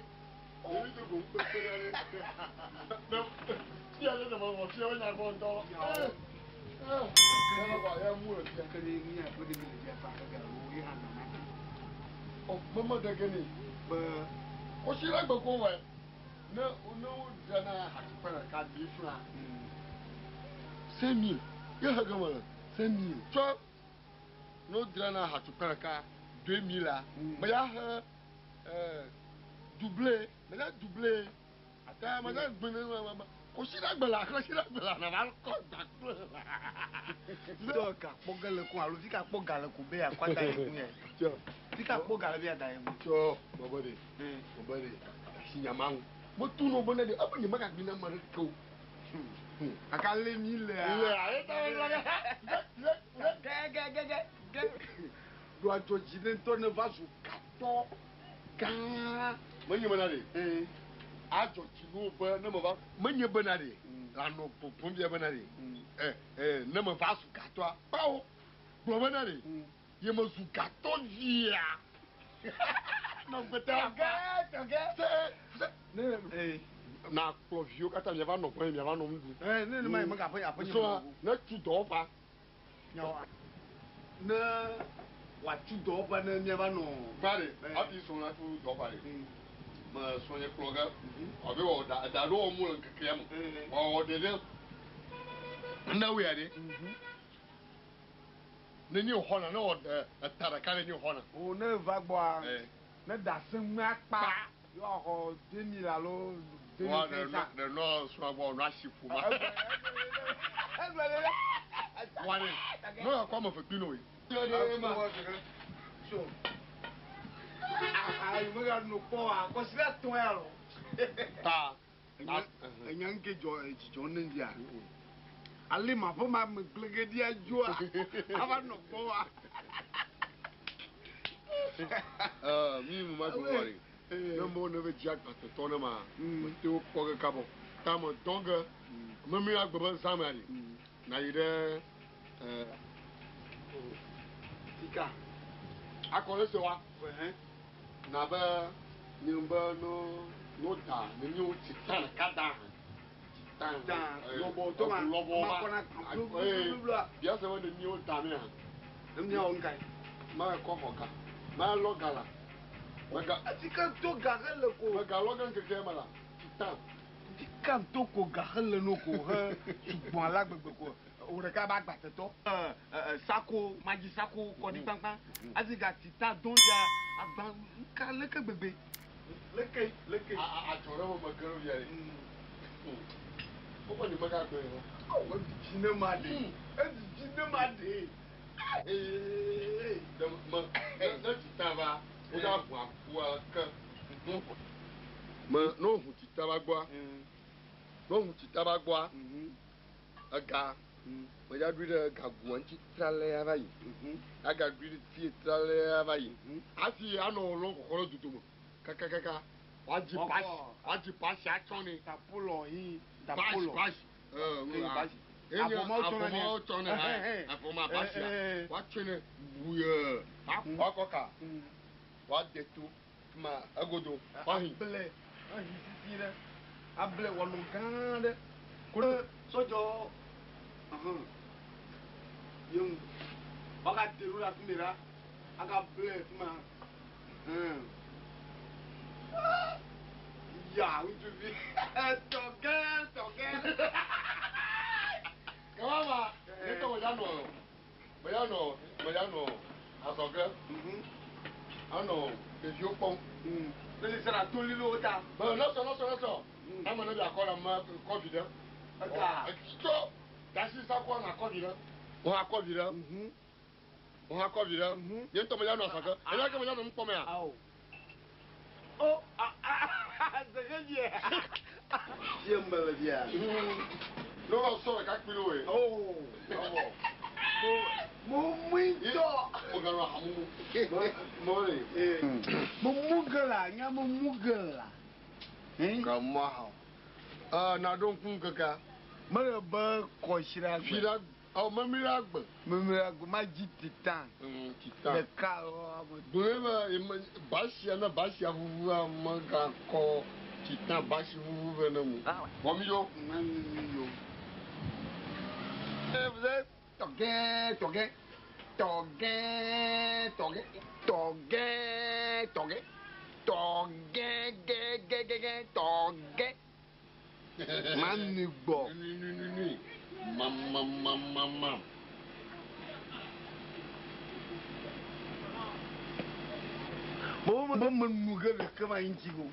Ɖevi dogo ŋkpekpe aɖe. Ne fia ɖe ne me fia wo nya gbɔ ŋutɔ. Ee. Ya mu le fia. Ɔ meme ɖe ge nɛ. Be Kɔsi la gbe ko wɔ. Ne ne wo dzra na hatukpe ɖeka di fila. 5000. Ye he ge me le. 5000. Tsɔ ne wo dzra na hatukpe ɖeka 2000 la. Me ya he doublé. Me ya doublé. Ata me ya gbe ne me. Kɔsi la gbe la kɔsi la gbe la na va kɔ da kple. Tɔ ga kpɔ ge le ko alo fi ka kpɔ ga le ko be akɔ da ye ŋu yɛ. Tsɔ. Fi ka kpɔ ga le be ada ye ŋu. Tsɔ bɔbɔ de. Bɔbɔ de. Asi nyama ŋu. Metu no bene de ebe nye megagbi na ame ɖeke o. Kaka lé mi le. Le ayi ta le le le le. Gɛ gɛ gɛ gɛ gɛ. Do adzɔ dzi ne ŋutɔ ne va zu gatɔ gã. Menye bena ɖe. Adzɔ dzi no be ne me va menye bena ɖe. Lanɔ gbɔgbɔm bia bena ɖe. Ɛ ɛ ne me va zu gatɔa kpawo gblɔ bena ɖe. Ye me zu gatɔ via. Nɔ gbete Tɔgɛ tɔgɛ. Se se Ne na kplɔ viwo katã miava nɔ gbɔnye miava nɔ nu ɖum. ee ne ne ma yi me gaƒe aƒe nye Srɔ̃a ne tu dɔwɔƒea. Nyawoa. Ne wòatu dɔwɔƒe ne miava nɔ. Va ɖe hafi srɔ̃ la tu dɔwɔƒea ɖe. Me srɔ̃nye kplɔ ge. Abe wɔ da da ɖo wɔm le ŋkekea me. Wɔwɔ ɖe ɖe. Ne woya ɖe. Ne nye xɔna ne wɔ eta ɖeka ɖe nye xɔna. O ne va gbɔa. Ne da se ŋu akpa. Yɔ axɔ 2000 alo Wa 2500. ɖe nɔ srɔ̃a gbɔ nɔ asi ƒo ma. Egblɔ ɖe. Wa ɖe nɔ akɔ ame eve kpi no ye. So. Aha yi megano kpɔ wa kɔsi la tɔn ya lɔ. Ta. Enya ŋke dzɔ dzidzɔ ne via. Ale ma ƒe ma me gblẽ ge ɖi adzoa. Ava nɔ kpɔ wa. Mi mu ma gblɔ ɖe. Ne mo ne be dzi agbatɔtɔ ne ma. Me te wo kpɔ ge kabɔ. Ta me dɔn ge. Me mi agbe be zã mea ɖe. Na yi ɖe Sika. Akɔ ɖe se wa. Na be nye be no no da ne mi wo tsi tan ɖeka da. Tsi tan. Dan lɔbɔ tɔ ma. Lɔbɔ Ma ma. kɔna blu. Bia se be ne mi wo da mea. Ne mi awɔ ŋka yi. Ma kɔ xɔ ga. Ma lɔ ga la. Mega. Esi ke do ga hele ko. Megalɔ ge ŋkeke me la. Titan. Tika do ko ga hele no ko he sugbɔn ala gbegbe ko. Wò ɖeka ba agbatetɔ. Sako madzi sako kɔ ɖi kpankpan. Esi ga titan do dza agba nka leke gbegbe. Leke leke. Adzɔ ɖe me mege ɖo via ɖe. Wokɔ ni mega gbe o. Awo edidi ne ma ɖe. Edidi ne ma ɖe. Ne me ne titan va wo la ʋu akua ke. Me ne woʋu titan va gbɔa. Ne woʋu titan va gbɔa. Ega me ya ɖui ɖe gagoa ŋuti tralɛ va yi. Aga ɖui ɖe fie tralɛ va yi. Hafi anɔ lɔ kɔkɔ ɖe dodome. Kakakaka. Woadzi basi woadzi basi atsɔ nɛ. Tapolɔ yi Basi tapolɔ. basi. Basi. Enye Avɔmawo tsɔna nɛ. avɔmawo tsɔnɛ. Avɔma basia. Woatsɔe nɛ buyee. Woakɔ ka. Woade to. Ma egodo. Woahi. Able ahi sisi ɖe. Able wɔnɔ gã ɖe. Ko ɖe sɔdzɔ. Yeŋu. Woagate ɖo ɖe afi mi ɖa. Agable fi ma. Ya ŋutsuvi. Tɔgɛ tɔgɛ. Kama ne tɔ meya nɔ meya nɔ meya nɔ azɔge. Anɔ ɖeviwo kpɔm. Ne si sena toli le wo ta. Mɛ nɔsɔ nɔsɔ nɔsɔ. Ame ne bi akɔ la me kɔvi ɖe. Ega. Tso dasi sakɔ na kɔvi ɖe. Wọ́n akɔvi ɖe. Wọ́n akɔvi ɖe. Nye ŋutɔ meya nɔ azɔge. Eya ke meya nɔ nu kpɔm ya. Awo. O a a zege yɛ. Yɛ mele bia. Ne wọ́n sɔ ɖeka kpi ɖe o ye. Oh. Awɔ. Mo mo ŋutɔ. Mo gã nɔ hamumu. Mo le. Mo mu ge la nya mo mu ge la. Ka mo ahɔ. Ɛɛ na ɖo ŋku keka. Mele be kɔsi ɖe Fi ɖe ɔ memi ɖe agbe. Memi ɖe agbe ma dzi titan. Titan. Ɖeka ɔ. Gblẽ be eme basia ne basia vuvua megakɔ titan basi vuvu vɛ ne mu. Vɔ mi yo. Mi yo. Tɔgɛ tɔgɛ tɔgɛ tɔgɛ tɔgɛ tɔgɛ tɔgɛ gɛgɛgɛgɛ tɔgɛ. Ma nu gbɔ. Nui nui nui nui. Mam mam mam mam mam. Mo mo me nu ge ɖeke ma ŋuti o.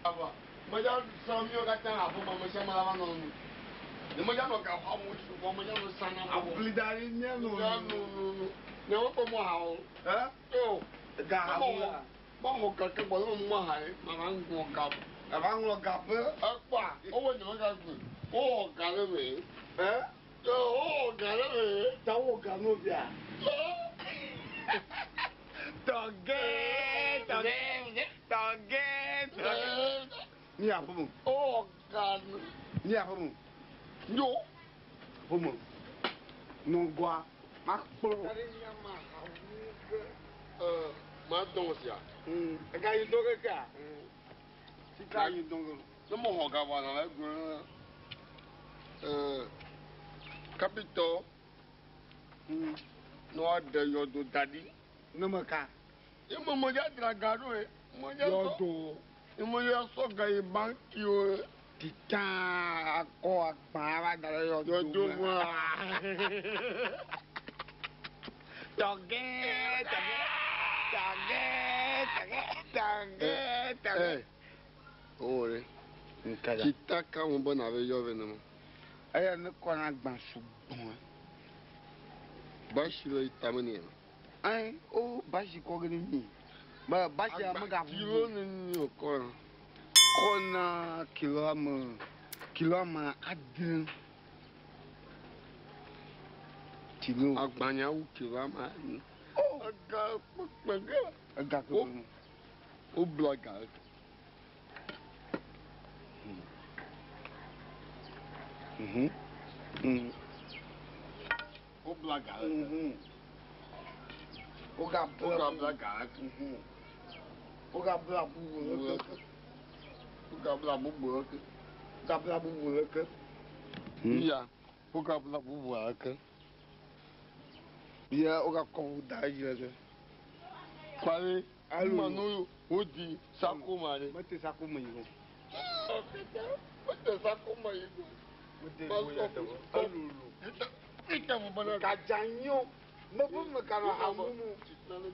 Ava meya sɔ miwo katã le aƒe me ame sia ame la va nɔ nu. Ne meya nɔ gaxɔ amewo sugbɔ meya nɔ sa na amewo. Abli da ɖi mía nɔ Mía nu nu nu. Ne wokpɔ mɔ ha o. Ɛ? To. Ga ha wo la. Mɔ xɔ keke gbɔ ne mɔ ha ye ma va ŋlɔ ga. Ava ŋlɔ ga ƒe. Ekpɔa wowɔ nye mega gbe. Wowɔ ga ɖe me. Ɛ? To wowɔ ga ɖe me. Ta wowɔ ga no bia. Tɔgɛ tɔgɛ tɔgɛ tɔgɛ. Ní aƒe me. Wowɔ ga nu. Ní aƒe me. Yo. Aƒe me. Nɔgɔa ma kplɔ. Ɛɛ ma dɔn sia. Ega yi dɔn kekea. Sika yi dɔn ke. Ne mo xɔ ga vɔ na le gblẽ ɛɛ kapitɔ ne woaɖe yɔdo da ɖi. Ne me ka. Ye me me dza dzra ga ɖo ye. Me dza sɔ Yɔdo. ye me dza sɔ ga yi banki o ye. Titan akɔ agba va da ɖe yɔdo Yɔdo me. me. Tɔgɛ tɔgɛ tɔgɛ tɔgɛ tɔgɛ tɔgɛ. Ɛ o re. Nkada. Tita ka mo bɔ na be yɔ ve ne mo. Eya ne kɔna agba sugbɔ. Basi le tame ne. Ɛn o basi kɔ ge ne mi. Mɛ basia me ga Kilo ne ni o kɔ. Kɔna kilo ame kilo ame ade. Kilo. Agbanya wu kilo ame ade. Ega kpekpe ge. Ega kpekpe. O bla ga. O bla ga. O ga O ga bla ga. O ga bla bubu le ke. O ga bla bubu le ke. O ga bla bubu le ke. Ya. O ga bla bubu le ke. Ya o ga kɔ da yi le ke. Kɔle. Alo. Wodi sako ma ɖe. Mete sako me yi o. Mete sako me yi o. Mete wo ya te o. Alolo. Ite mo bana. Kadza nyo. Mebu me kana hamumu. Titan.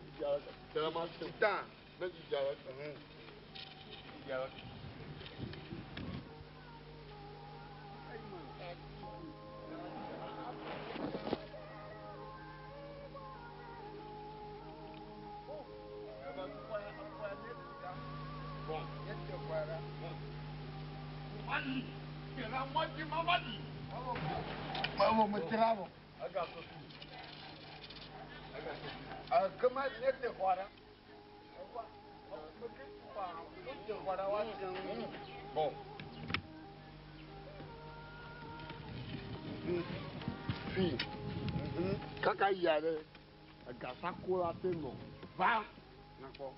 Bon. Fi. Kaka yia ɖe egasako la te nɔ. Va. Nakpɔ.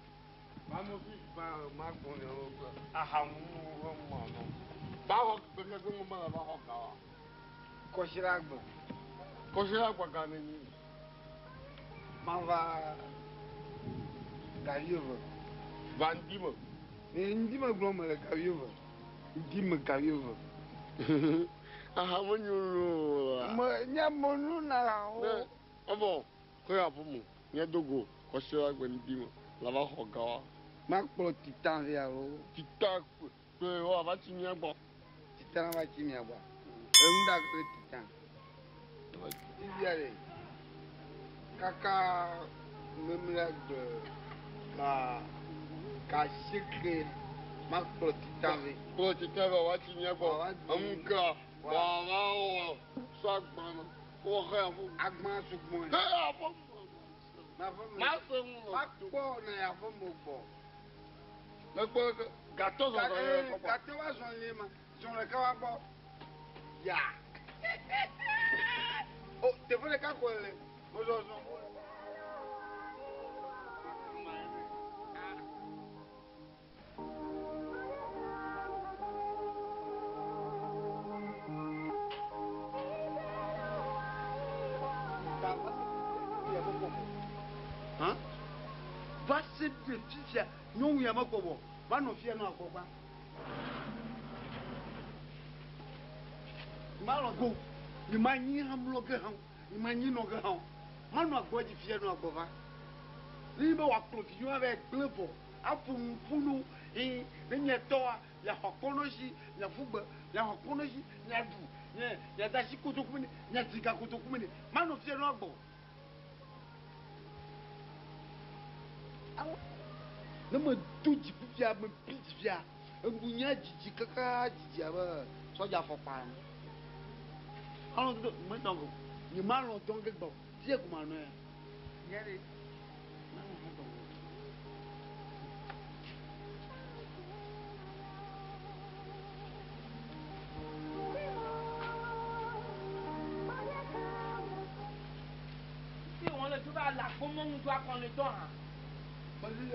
Va mo fi va ma gbɔ ne wo gbe. Aha ŋu wo mɔ nɔ. Ba xɔ gbekeke ŋu me le va xɔ ga wa. Kɔsi la gbe. Kɔsi la gbe ga ne nyi. Ma va gavi eve. Va ŋdi me. Ne ŋdi me gblɔ me le gavi eve. Ŋdi me gavi eve. Aha me nyo loo. Me nye me nu na la wo. Ne evɔ kɔ ya ƒu me. Nye dogo kɔsi la gbe ŋdi me la va xɔ ga wa. Ma kplɔ titan via alo. Titan kple wo ava tsi mía gbɔ. Titan va tsi mía gbɔ. Enu ɖa kple titan. Fifia ɖe kaka memlea gbe ka ka sieke ma kplɔ titan vɛ. Kplɔ titan vɛ wa tsi mía gbɔ. Enu ka wa va wɔ sɔ agban wɔ xe ya ƒu. Agban sugbɔ. Xe ya ƒu. Ma se ŋu. Ma kpɔ na ya ƒe mo gbɔ. Me kpɔ gatɔ zɔzɔ yɛ kpɔkpɔ. Gatɔ wa zɔ yɛ ma zɔ ɖeka wa gbɔ. Ya. O teƒe ɖeka ko le mo zɔzɔ. Va se ɖe fifia nyɔnu ya mekpɔ bɔ va nɔ fia nɔ agbɔgba. Malɔ go nye ma nyi hã mlɔ ge hã o nye ma nyi nɔ ge hã o manɔ agbɔ dzi fia nɔ agbɔ va. Ne be wòakplɔ vinyɔa va gblẽ vɔ aƒo nu ƒu nu ee ne nye tɔa miaxɔ kpɔnɔ si miaƒu gbe miaxɔ kpɔnɔ si miaɖu nye miada asi kotoku me ne miadi ga kotoku me ne manɔ fia nɔ agbɔ. Ne me do dzi fifia me bi dzi fia enu nye dzidzi kaka dzidzi abe sɔdza fɔkpa ene. Alɔ do me dɔn go nye ma lɔ dɔn ge gbɔ fie ko ma nɔ ya. Nye ɖe ma lɔ hã dɔn go. Fi wɔn le tu va la gbɔmɔnu do akɔ ne dɔn hã. Mezi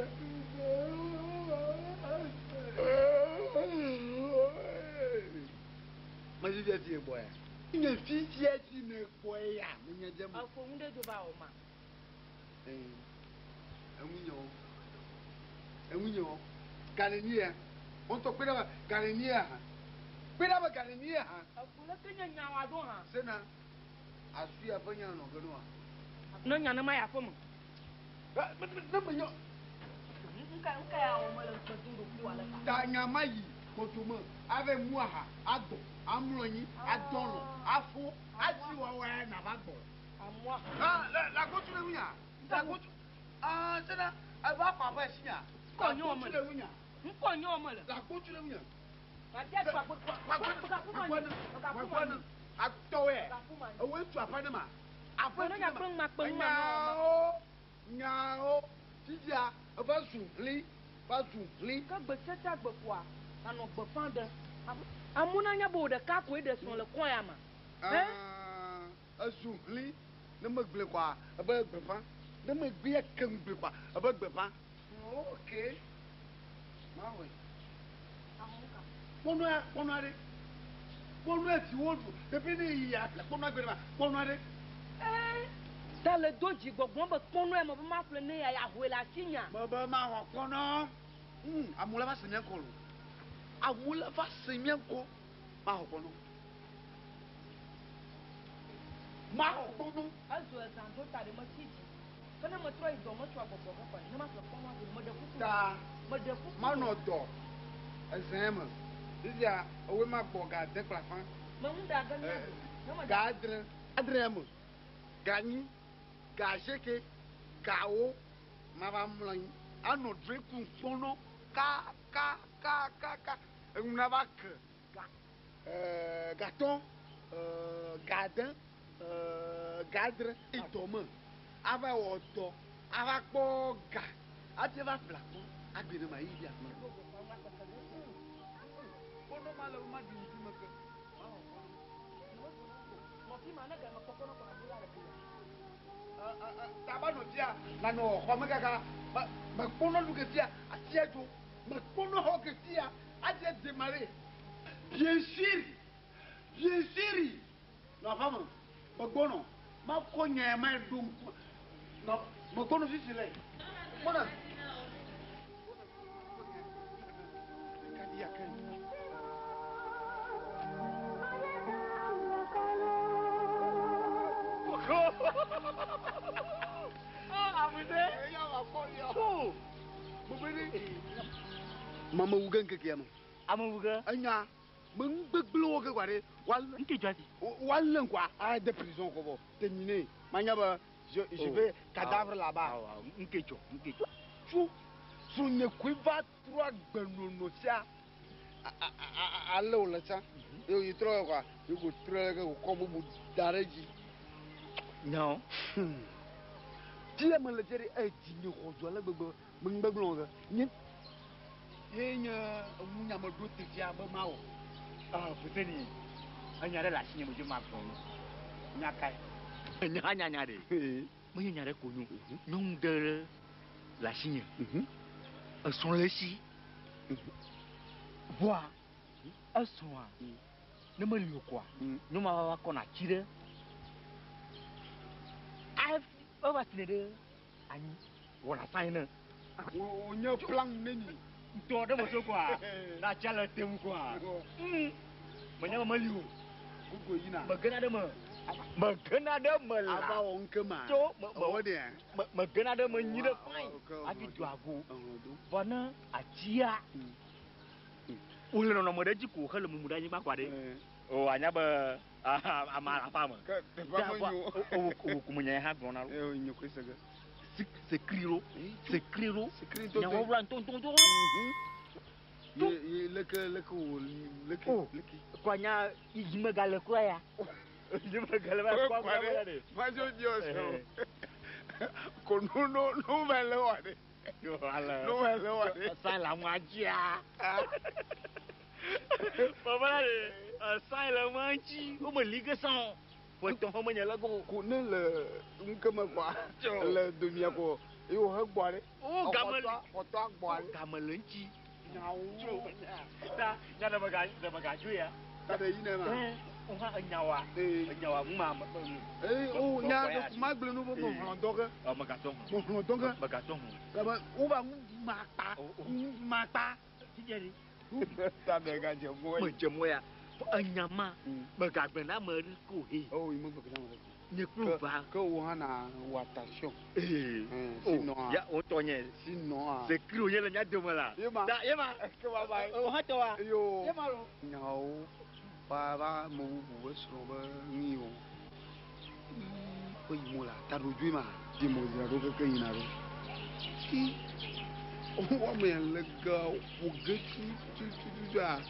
fi gbɔ ya. Nye fifia si ne gbɔ ya menye dze me. Efo ŋu ɖe do va wɔ ma. Eŋu nye wo. Eŋu nye wo. Gane ni ya. Wɔntɔ kpe ɖe be gane ni ya hã. Kpe ɖe be gane ni ya hã. Efo leke nye nya wa do hã. Sena asu ya ƒe nya nɔ ge nua. Ne nya ne ma ya ƒe me. Ne me yɔ. Nka nka ya wɔ me le ŋkpe do ɖokuiwò ale ka. Ta nya ma yi kɔtome ave mu aha agbɔ amlɔ anyi adɔlɔ afo ati wɔwɔ ya nava gbɔ. Amua. Ah la la gotu le ŋunya. La gotu. Ah sena eva kɔ aƒe si nya. Ŋkɔ nye wɔme le ŋunya. Ŋkɔ nye wɔme le. La gotu le ŋunya. Atɔwɛ. Ewoe tu aƒe ne ma. Aƒe Ne nya kple ŋma kpe ŋma. Nyawo nyawo fifia eva zu hli va zu hli. Ke gbetsetse gbeƒoa anɔ gbeƒã ɖe. Amu na nya be wò ɖeka koe ɖe srɔ̃ le kɔn ya ma. Ezu hli ne megble kɔa ebe gbeƒã ne megbe ya ke ŋgble kɔa ebe gbeƒã. Ok. Mawɔe. Kpɔnɔa kpɔnɔa ɖe. Kpɔnɔa fi wo ɖu. Teƒe ne yi ya kpɔnɔa gbe ɖe ma kpɔnɔa ɖe. Ee. Ta le do dzi gbɔgbɔm be kpɔnɔ ya me be maƒle ne ya ya hoe le asi nya. Me be maxɔ kpɔnɔ. Amewo la va se mía ŋkɔ lo. Amewo la va se mía ŋkɔ. Maxɔ kpɔnɔ. Maxɔ kpɔnɔ. Ezo ezã do ta ɖe metsi dzi. Ke ne metrɔ yi dɔ metsɔa gbɔgbɔ ge kɔe. Ne maƒle kpɔnɔ ado meɖe kuku. Ta Meɖe kuku. manɔ dɔ ezã me. Fifia ewoe ma gbɔ ga ade kple afã. Meŋu ɖa ge mía do. Ne meɖe Ga adre. Adre me. Ga nyi. Ga asieke. Gawo. Mava mlɔ anyi. Anɔ drɔ̃e kum kpɔnɔ. Ka ka ka ka ka. Eŋu nava ke. Ga gatɔ. Ga ade. Ga adre. Yi dɔ me. Ava wɔ dɔ. Ava kpɔ ga. Ate va ƒle akpɔ. Agbe ne ma yi via. Kpɔnɔ ma le wo ma ɖi ŋdi me ke. Maxɔ kpɔnɔ. Nɔvi ma ne game kpɔ kpɔnɔ kɔ na do la le ke. Taba nɔ fia nanɔ xɔ me kaka me kpɔnɔ ɖu ke fia atia dzo me kpɔnɔ xɔ ke fia atia démarrer. Bien sûr, bien sûr. Nɔ aƒe me me gbɔnɔ makɔ nya ya ma ɖo ŋku nɔ me gbɔnɔ fifi le gbɔnɔ. Kadi ya ke. Mame wu ge ŋkekea me. Ame wu ge. Enya me nugbegblẽwo ke kɔa ɖe woalé Nke dzɔ dzi. woalé ŋkɔa ade prison kɔ vɔ terminé manya be je vais cadavre là-bas. Awo awo nke dzɔ nke dzɔ. Tso srɔ̃nye koe va trɔ agbenɔnɔ sia ale wòle tsã eye wòyi trɔ kɔa ye ko trɔ ɖe ke wòkɔ bubu da ɖe edzi. Nyawo. Fia me le fia ɖe edzi nye xɔ dzo ale gbegbe me nugbegblẽ wɔ ge nye ye nye eŋu me ɖo te fia be mawɔ. Ah Fuseni enya ɖe le asinye me dzo ma gblɔ nu. Nya kae? Nya nya nya ɖe. Menye nya ɖe ko nyo. Nyɔnu ɖe le asinye. Esrɔ̃ le esi. Vɔa esrɔ̃a ne meli o koa nyɔnua va kɔna tsi ɖe hafi eva sinɛ ɖe anyi wɔna sã ene. Wònye plan ne mi. Ŋutɔ ɖe me so koa na tsia le tem koa. Menya be meli o. Gogo yina. Megena ɖe me. Megena ɖe me la. Ava wɔ ŋke ma. Tso me Ewɔ ɖea? me megena ɖe me nyi ɖe fain hafi do ago. Vɔ ne atsia wole nɔnɔme ɖe dzi ko hele mumu ɖe anyigba kɔa ɖe. O anya be ame le aƒea me. Ke teƒea me nyo. O o ko me nya ya hã gblɔ na lo. Eye nye koe se ge. Sekri lo. Sekri lo. Sekri ŋutɔ. Nyawɔwla ŋutɔŋutɔ. Ye ye leke leke wò leke O leke. kɔ anya yi megale kura ya. Yi megale va kɔ kura ya ɖe. Madzo di ɔsɛ o. Ko nu nu nu mɛ le wa ɖe. Yo ale. Nu mɛ le wa ɖe. San la ŋua dzia. Baba la ɖe san le ŋua dzi wo me li ge san o. Ƒetɔ hã menye le go. Ko ne le ŋke me kɔa le domia kɔ ye wò he gbɔ ɖe. O game li. Xɔtɔa gbɔ ɖe. Game le ŋuti. Nyawo. Ta nya ɖe mega ɖe mega dzo ya. Ta ɖe yi ne ma. O hã enyawoa. Enyawoa ŋu ma me. Ee o nya ɖe ko ma gblẽ nu be me hlɔ̃ dɔ ge. Ɔ megatɔ hu. Me hlɔ̃ dɔ ge. Megatɔ hu. Ebe wo ba ŋu ma kpa. Ŋu ma kpa. Fidze ɖe. Ta ɖe ga dze mɔ. Me dze mɔ ya. Enya ma megagblẽ na ame ɖe ko he. O yi me gblẽ na ame ɖe ko. Nye kple va. Ke wo hã na wɔ attention. Ee. Sinon Ya wo tɔ nye. Sinon Sekri wo nye le mía dome la. Ye ma. Da ye ma. Ke ba ba. O hã tɔ wa. Yo. Ye ma lo. Nyawo ba ba me bubu be srɔ̃ be nyi o. Ƒe yi mo la ta ɖo dzoe ma. Di mo dzra ɖo keke yina ɖo. Ki wɔme le ge ƒo ge tu tu tu tu tu a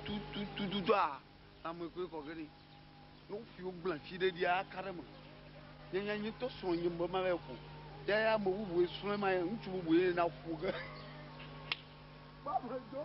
tu tu tu tu tu a ame koe kɔ ge ɖi. Ne wofi wo gblẽ fi ɖe ɖia aka ɖe me. Nye nye nye tɔ srɔ̃ nye me ma va ƒo. Ya ya ame bubu srɔ̃ ma ya ŋutsu bubu ye na ƒo ge. Baba do.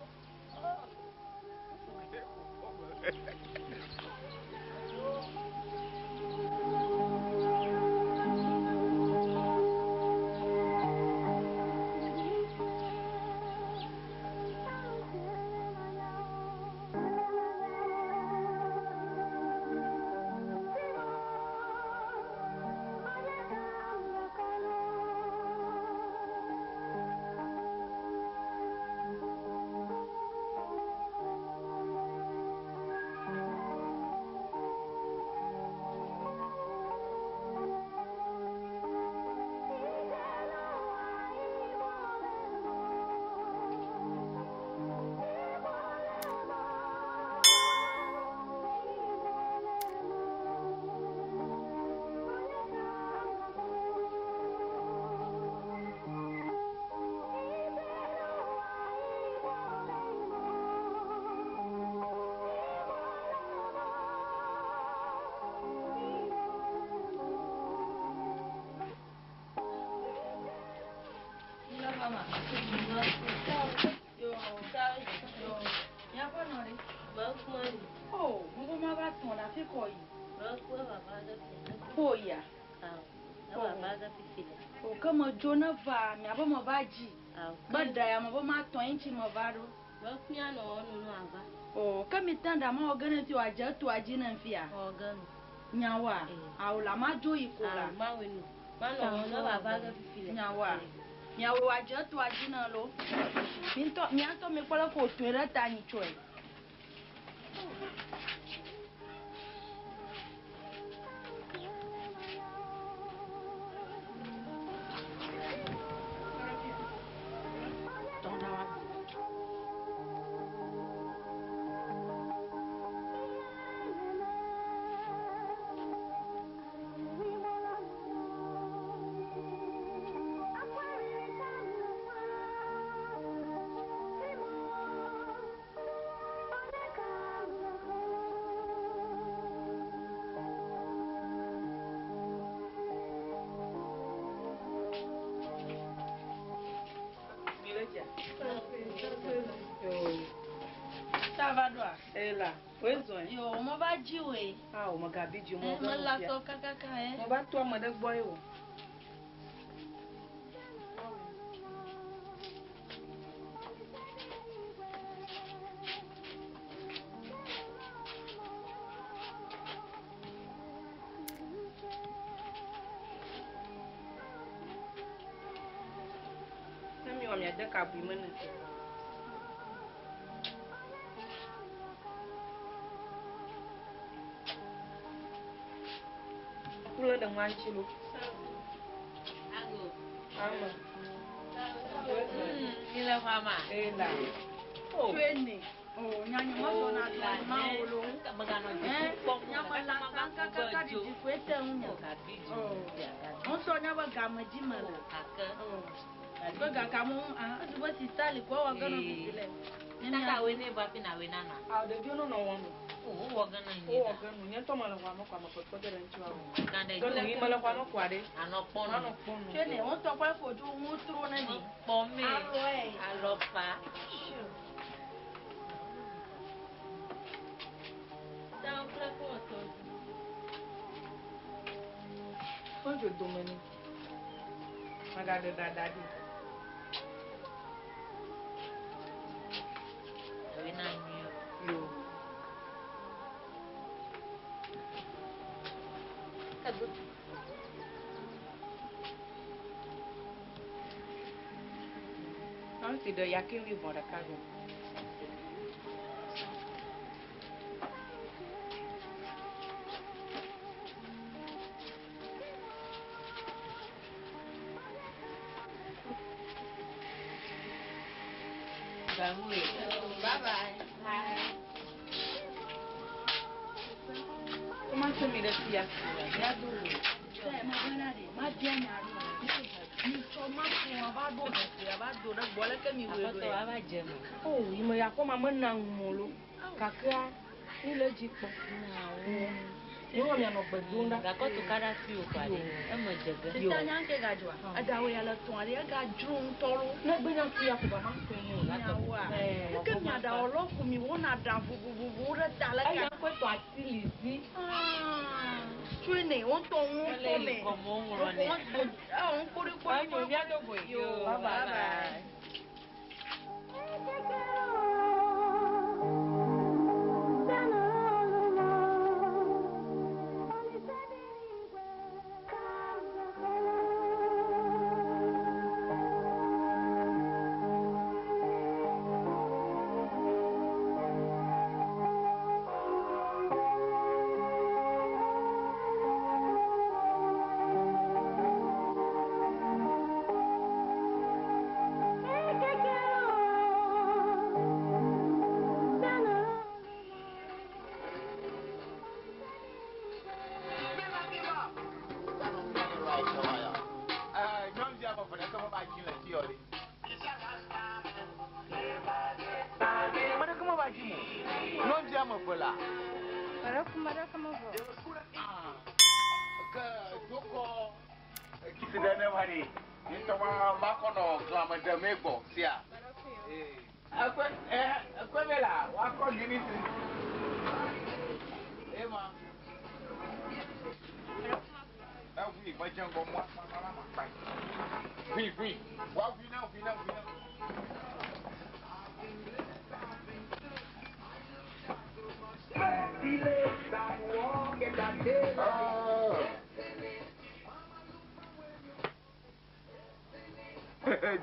tɔn ɖe afi kɔ yi. Ko ya. O ke me dzo ne va miabe me va dzi. Be ɖa ya me be ma tɔn ŋuti me va ɖo. O ke mi te ɖa ma wɔ ge ne fi wòadze etoa dzi ne fia. Nyawoa? Awo la ma dzo yi ko la. Nyawoa? Miawo wòadze etoa dzi ne lo. Mi ŋutɔ mia ŋutɔ mi kpɔ le ko wòtɔe ɖe ta nyi tsɔe. Ta va ɖoa? Ela, woe zɔe. Yo, mo va dzi woe. Awo, megabi dzi mo. Mela sɔ kakaka ɛ. Mo va to ame ɖe gbɔ ye o. Ne mi wɔ miade ka bui me ne. Kule ɖe ŋua ŋuti lo. Ame. Mi le xɔa ma? Ela. Tsoe ne. O nyanya ma zɔna do ma wo lo. Meganɔ dziku kpɔm. Nyame la kakaka didi koe te ŋu nye. Ŋutɔ nya be game dzi me le. Gake. Be gaka mo ah esi be sista li ko wɔ ge nɔ fifi le. Tata woe ne va fi na woe nana. Awo ɖeviwo nɔ nɔ wɔm. O wowɔ ge ne nyi Wowɔ ɖa. ge nu. Nye ŋutɔ mele xɔa me kɔ ame kpɔkpɔ de ɖe ŋuti wa o. Gã ɖe Ge nu yi mele xɔa me kɔa ɖe. Anɔ kpɔnu. Manɔ kpɔnu. Tsoe ne ŋutɔ kple fodzo ŋu tro ne mi. Kpɔ me. Alɔe. Alɔfa. Kpɔ dome ni. Magaɖe dada ɖi. Woe na nyuie o. Yo. Ame si ɖe yake wi vɔ ɖeka ɖo. Bye bye. Koma se mi ɖe fia. Míado go. Sɛ ma bena ɖe ma bia nya ɖo. Mitsɔ ma ƒo va ɖo ʋe va do ɖe gbɔ leke mi wɔe Aƒetɔ ɖoe. ava dze me. O yi me ya kɔma mena ŋu o lo. Gakea mi le dzi kpɔ. Mi wɔ mianɔ gbe dom ɖa. Gakɔ tu ka ɖe asi o kɔa ɖe. Eme dze ge. Sista nya ke gadzɔa. Eɖawo ya le tɔn ɖe egadzro ŋutɔ lo. Ne gbe nya fia ko ba ma tɔe ne o. Nyawoa. Ke mia ɖawo lɔ ko mi wona ɖa vovovowo ɖe ta le Eya ka. ŋkɔe tɔ ati li zi. Tsoe ne ŋutɔ ŋu Ele kpɔ me. gɔme woŋlɔ nɛ. Ewɔ ŋkpɔɖikpɔɖi. Anyo míado goe. Yo, Bye bye bye. Nyɔnuvi ame eve ɖeke meva dzi le fi o ɖe. Ame ɖeke meva dzi mo. Nyɔnuvi ame eve la. Ke dokɔ kisi ɖe ne va ɖe. Ŋutɔ ma va kɔ nɔ glame ɖem gbɔ sia. Ekpe ekpe be la woakɔ unity. Ema. Medze ŋgɔ mɔa kpakpa la makpae. Ʋui ʋui. Woaʋui nam ʋui nam ʋui nam.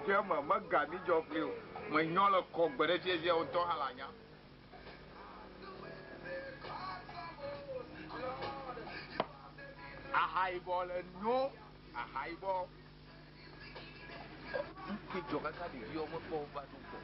Dze eme, mega mi dzɔ kpli o. Menyɔ le kɔ gbe ɖe fiefia wotɔ hã le anya. Aha yibɔ le nyo, aha yibɔ. Ŋkui dzɔ kaka ɖeviwo mekpɔ wo va ɖo gbɔ.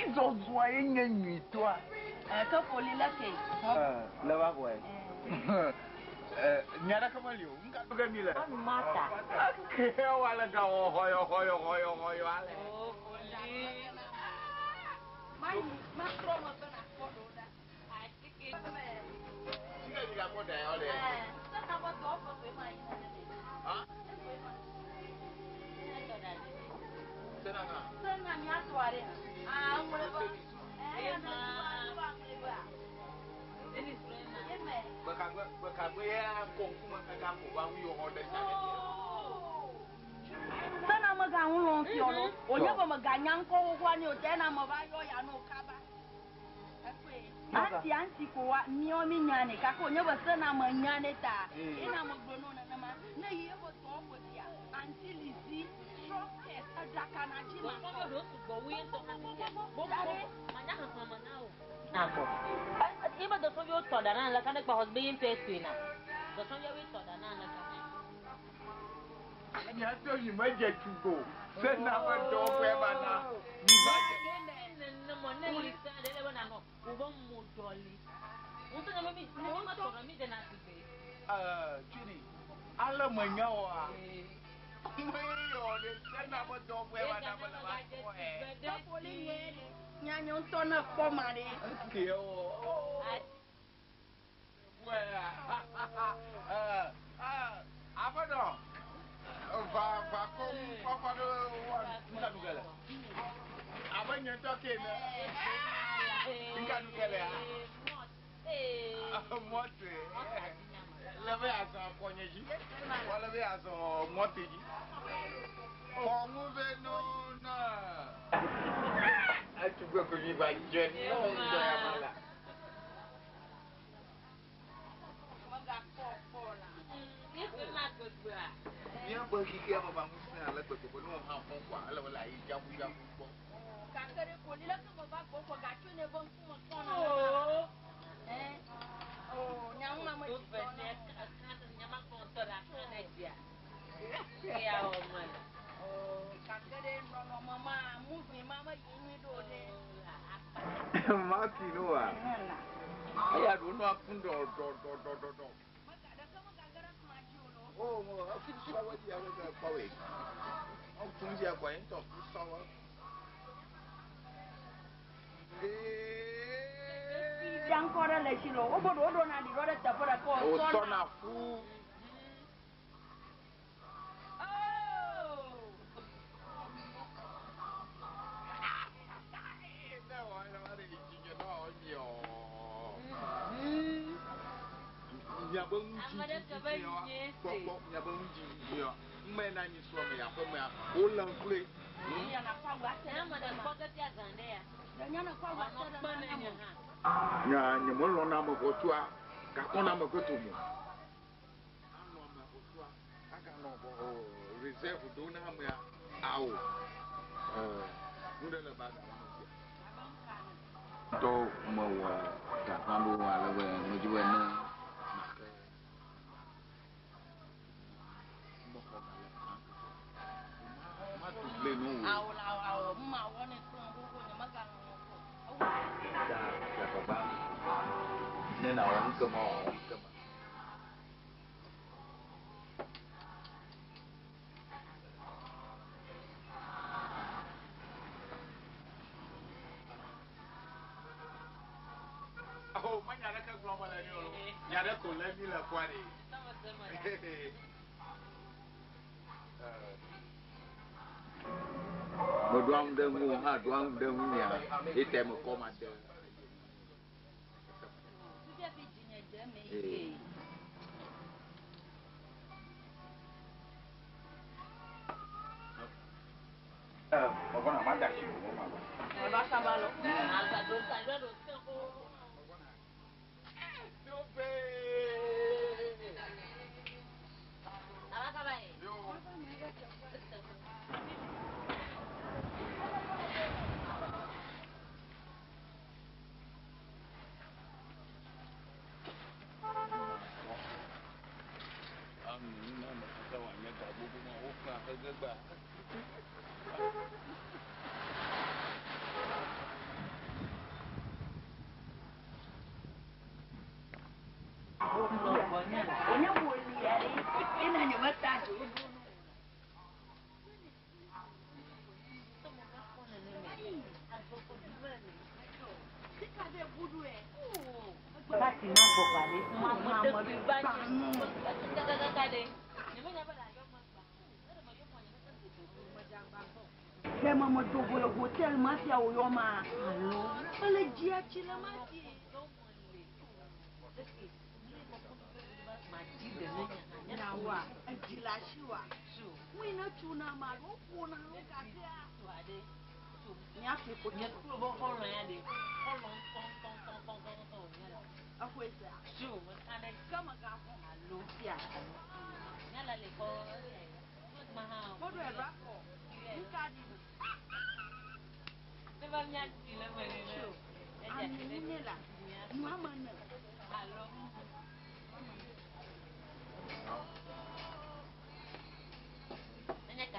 Izɔzɔa ye nye nyuitɔa. Ke foli le ke. Le va wɔe. Nya ɖeke meli o. Nuka ɖo ge mi le? Mata. Ke wa le ga wɔ xɔyɔ xɔyɔ xɔyɔ xɔyɔ ale. Sena mega ŋu lɔm fiɔ lo. Wònye be mega nya ŋkɔ xoxoa ne o ta ena me va yɔ ya no kaba. Anti anti ko wa míawo mi nya ne gake wònye be sena me nya ne ta. Ena me gblɔ no nenema. Ne yi eƒe dɔwɔƒe sia, anti Lizzy, shortcut, eɖaka na dzi ma. Nakɔ. Ebe dɔsɔviwo tɔ ɖa na leka ne kpa xɔ be ye ŋutɔe toe na. Dɔsɔviawoe tɔ ɖa na leka. Miato yi medze tugbo. Sena ƒe dɔwɔƒe va na. Mi va dze. Nenema ne li sa ɖe le be nanɔ wobe mo ɖɔli. Ŋutɔ nye be mi ne mi metɔ ɖe mi dena tugbe. Tini, ale menya oa? Meyɔ ɖe sena ƒe dɔwɔƒe va na be le va kpɔe. Foli nye ɖe. Nya nye ŋutɔ ne kpɔ ma ɖe. Ke o. Aƒenɔ, va va kɔ kɔkɔ ɖe wa nuka nu ge le. Abe nye ŋutɔ ke ene. Nuka nu ge lea? Mɔte. Le be azɔ akɔ nye dzi. Wɔ le be azɔ mɔte dzi. Xɔŋu ve no na. Etugbe ko mi va dze no ŋdɔ ya ma la. Míaƒe xexea me va ŋusẽ ale gbegbe be ne wohã fɔ kɔa, ele be le ayi dzabu dzabu gbɔ. Gake ɖe koli leke me va gbɔ kɔ gatsoe ne be ŋkume kpɔ na. Oh, nya ŋu ma me dzi tɔ na. Gake ɖe nɔnɔme ma, movie ma me yi nyui ɖo ɖe. Maki no wa. Eya ɖo nua kun dɔ dɔ dɔ dɔ dɔ dɔ. Oh, mo afi sɔwɔ di awo bɛ kpɔwe. Ɔkun di akɔ yin tɔ ku sɔwɔ. Jankɔ ɖe le tsi lo. Wobe ɖe woɖona ɖi ɖo ɖe teƒe ɖeka O sɔna fu. Miabe ŋudzidzidziwa kpɔkpɔ miabe ŋudzidzidziwa ŋmɛ na nyi srɔ̃ me aƒe mea wole ŋkloe. Nya nye melɔ̃na ame ʋɔtua gakɔna ame ƒe tome. Alɔ ame ʋɔtua aganɔ ʋɔ reserve do na amea awo. Nu ɖe le ba ga me sia. Tɔ mewɔ gakpa ɖo ale be medzi be ne make mexɔ ga le bank. Ne nawɔ nu kema wòawɔ nu kema. Awo menya ɖeke gblɔm mele nɛ o. Nya ɖe ko lé mí le kɔa ɖe. Meɖoa ŋu ɖe ŋuwò hã ɖoa ŋu ɖe ŋunyea, ye tae mekɔ ma de. Ee. Ke me medo go le hotel ma sia wòyɔ ma. Alo mele dzia tsi le ma si. Nyawoa, edzi le asiwòa? Ŋui ne tso na ame alo woƒo na wo gakea. Míaƒli ko Nye kple wo xɔlɔ̃ ya ɖe, xɔlɔ̃ ŋutɔŋutɔŋutɔŋutɔ wònye la. Exɔe sea? Tso, meka ɖe Ke megavɔ̃. Alo Fia. Míala le kɔ Woɖo eɖo akɔ. Nuka ɖi? Ne va míatsi le eme ne. Tso. Ami ŋu la. Nua me ne. Alo.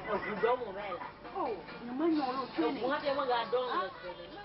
Eʋu ɖɔm wò va yi la. O, nyemenyɔ lo tsoe ne. Eʋu hafi megaɖɔ le gbe nene.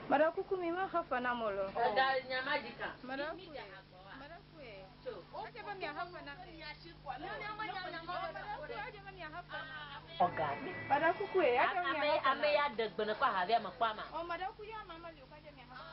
Meɖe kuku mi mexe fe nam o lo. Meɖe kuku ye, adze be miaxe fe nam. Ame ya ɖe gbe ne kɔ ahavia me kpɔ ama. O meɖe kuku ya ama meli o, kɔ adze miaxe fe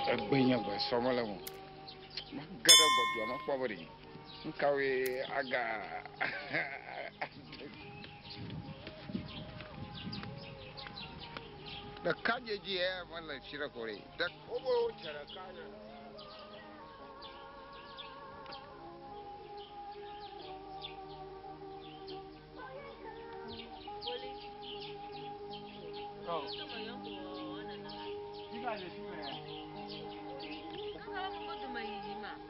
Egbe nye gbe sɔ mele ŋu. Mage ɖe gbɔdua mekpɔ be ɖe nukawoe aga ɖeka dzedzi ya mele tsi ɖe ko ɖe. Ɖe wobe wodze ɖeka ɖe.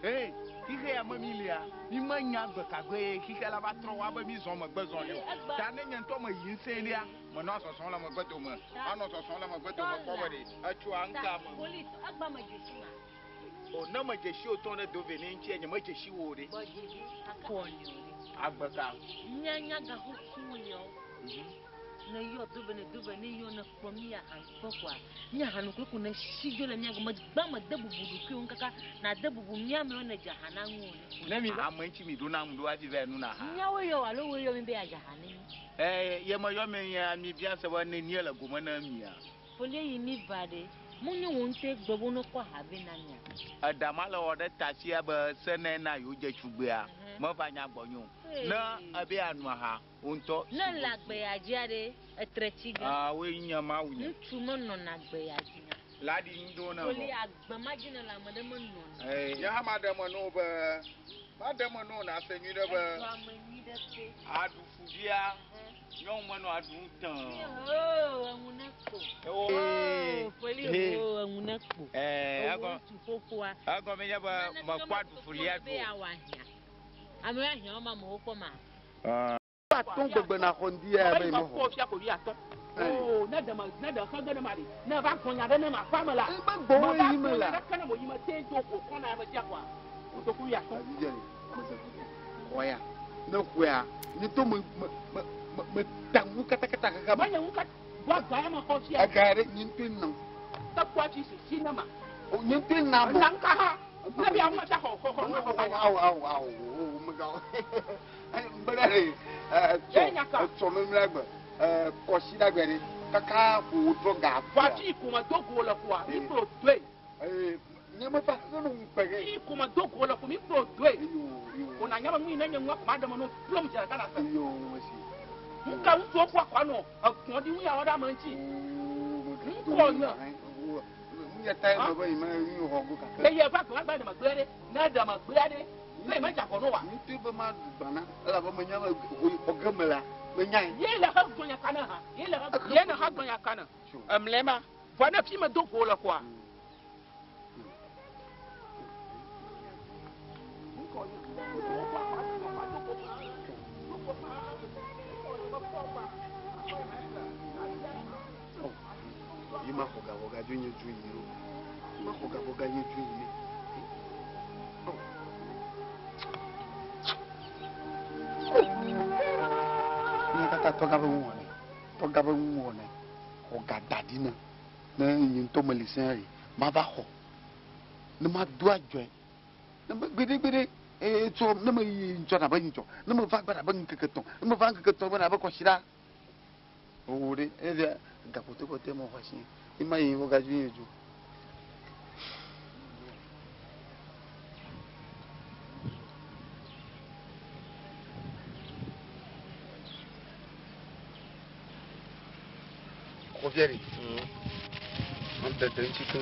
Hey, xixe ya me mi lia, mi menya gbe ka gbe ye xixe la va trɔ wa be mi zɔ megbe zɔ li o. Ta ne nye ŋutɔ me yi ŋusẽ lia, menɔa zɔzɔm le megbe dome. Anɔ zɔzɔm le megbe dome kpɔ be ɖe etsoa ŋka me. O ne me dzesi wo tɔ ɖe do ve ne ŋutia nye me dzesi wo ɖe. Agbe ka? Nya gaxoxo yɔ. Ne yɔ do ve ne do ve ne yɔ ne kplɔ mi ya agbɔ koa. Mía hanu kple ko ne si dzo le mía gɔme gbã me de bubu ɖokuiwo kaka na de bubu mía amewo ne dze ha na ŋu o ne. Ne mi ame ŋuti mi ɖo na ŋu ɖo hafi va nu na ha. Míawo yɔ alo wo yɔ mi be adze ha ne mi. Ye me yɔ mi ya mi bia se be ne nie le gome ne mia. Folie yi mi va ɖe. Menye wò ŋutɔe gblɔ be wonekɔ aha vɛ na mía? Eɖa ma le wɔ ɖe ta sia be se ne na yewo dze tsugbea, meva nya gbɔnye o. Ne ebe yeano aha, wò ŋutɔ Ne èle agbe ya dzia ɖe, etre tsi ge. Aa, woe nye Mawu nye. Ŋutsu menɔna agbe ya dzi. La ɖi ŋdo ne Koli vɔ. agbe ma dzi nèle ame ɖe menɔna. Ee. Nye hã maɖe eme na wò be, maɖe eme na wò nàse nyuiɖe be. Edzɔ ame nyuiɖe pɛ. Aɖu fuvia, nyɔnu menɔ aɖu nu tẽe. Hoo, eŋu ne kpo. Ewo. Hoo, Feli hoo, eŋu ne kpo. Ɛɛ, Ewo egɔ. ŋutsu xoxoa. Egɔme nye be Naneke mekpɔ aɖu meto fulia kpɔ be ɖu o. yeawɔ ahiã. Amewo ahiã wɔm amewo kpɔ ma. Atɔ̃ gbegbe naxɔ ŋdi ya be mexɔ. Kpɔ fia ko wuiatɔ̃. Oo, ne ɖe me, ne ɖe xege ne ma ɖi, ne va gbɔ nya ɖe ne ma aƒea me la, Ebe gbɔwò me va yi me gbɔ nya la. ɖeke ne mo yi me te do go kɔ na ame sia kɔa, kotoku wuiatɔ̃. Avidzɛ ni, mese xɔ ya, ne xɔea, nye to me, me, me, me, me ta ŋu katakata xexea me. Menye ŋu kat, vɔ ga ya me xɔ fia. Ega ya ɖe, nye ŋutɔe nam. Ekpɔ afi sisi ne ma. O, nye ŋutɔe nam o. Ena ŋka hã, ne bia ŋu ta xɔ, xɔ, xɔ, xɔ, xɔ. Awo, awo, awo, o, mega o. Bena ɖe, etsɔ, etsɔ memlɛ gbe, kɔsi ɖa gbe ɖe, kaka ƒo wotrɔ ga Vɔ afi yi ko me do go le koa, mi kplɔ doe. Ee, nye me va xexe no ŋukpe ge. Fi yi ko me do go le ko, mi kplɔ doe. Ko na nya be nu yi ne nye nua ko ma ɖe me no plom dze ɖeka na se. Iyo, mesi. Nuka ŋutsuwo kɔ akɔ nɔ egbɔn ɖi ŋu ya wɔ ɖe ame ŋuti. Ŋkɔ nye. Nye ta ye me be yi me nu xɔ go kake. Eye va gbɔn gba ɖe megbe ɖe, ne ɖe megbe ɖe, ne me dze agɔ no wa. Ŋutsu be ma ɖu gbana, elabe me nya be ho yi xɔ ge me la, me nyae. Ye le he gbɔn ya kana hã, ye le he, ye ne he gbɔn ya kana. Emlɛ ma, vɔ ne fi me do go le kɔa. Yi ma xɔ ga vɔ ga dzo nye dzo yi ro. Ma xɔ ga vɔ ga nye dzo yi ne. Nye kata tɔga be ŋu wɔ ne. Tɔga be ŋu wɔ ne. Xɔ ga da ɖi ne. Ne nye ŋutɔ meli sẽe yi, ma va xɔ. Ne ma do adzɔe. Ne me gbeɖegbeɖe, eye tsɔ, ne me yi ŋtsɔ na be ŋtsɔ. Ne me va gbe na be ŋkeke tɔ̃. Ne me va ŋkeke tɔ̃ gbe na be kɔsiɖa. Owó ɖe, evia gaƒotoƒote me xɔ asi. Ema yi xɔ gadzo nye dzo. Xɔ fia ɖe. Ma dede ŋuti keŋ.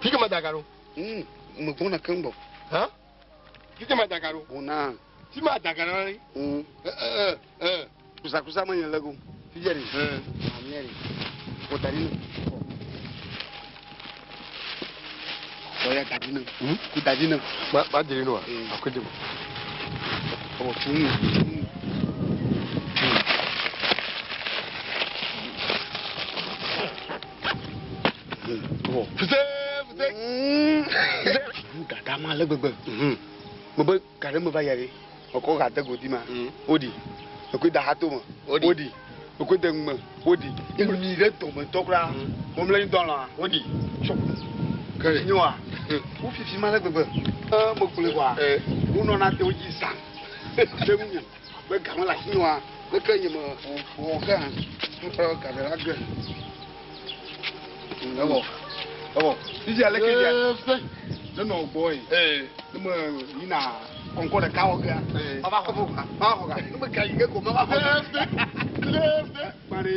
Fi ke ma da ga ɖo? Me gbɔna keŋ gbɔ. Hã? Fi ke ma da ga ɖo? Gbɔna. Fi ma da ga ɖo ɖe? Kusakusa me nye le go. Fi dze ɖe? Amia ɖe. Xɔ da ɖi ne. Xɔ ya da ɖi ne. Ku da ɖi ne. Ma, ma diri nua? Akɔ dzi mo. Ɔwɔ tu nu, tu nu. Fuse, fuse. Nu dada ma le gbegbe. Me be ga ɖe me va ya ɖe. Mekɔ ga de godi ma. Woɖi. Mekɔe da xato me. Woɖi. Mekɔe de ŋume. Woɖi. Emi ɖe dɔme ŋutɔ kura. Momle ŋdɔ lɔa. Woɖi. Tsɔ. Ke. Nyoa. Wo fifi ma le gbegbe. Mekplɔe kɔa. Wonɔna te wo dzi zã. Ɖe ŋunye. Be ga me le asi nyoa. Leke nye me wɔ ke hã. Ŋkɔ ga ɖe la ge. Ewɔ. Ewɔ. Fifia leke fia. Ne nɔ gbɔ ye. Ne me yina kɔnkɔ ɖeka wɔ gea. Ma va xɔ ga. Ma va xɔ ga. Ne me ga yi ge ko ma va xɔ ga. Gba ɖe.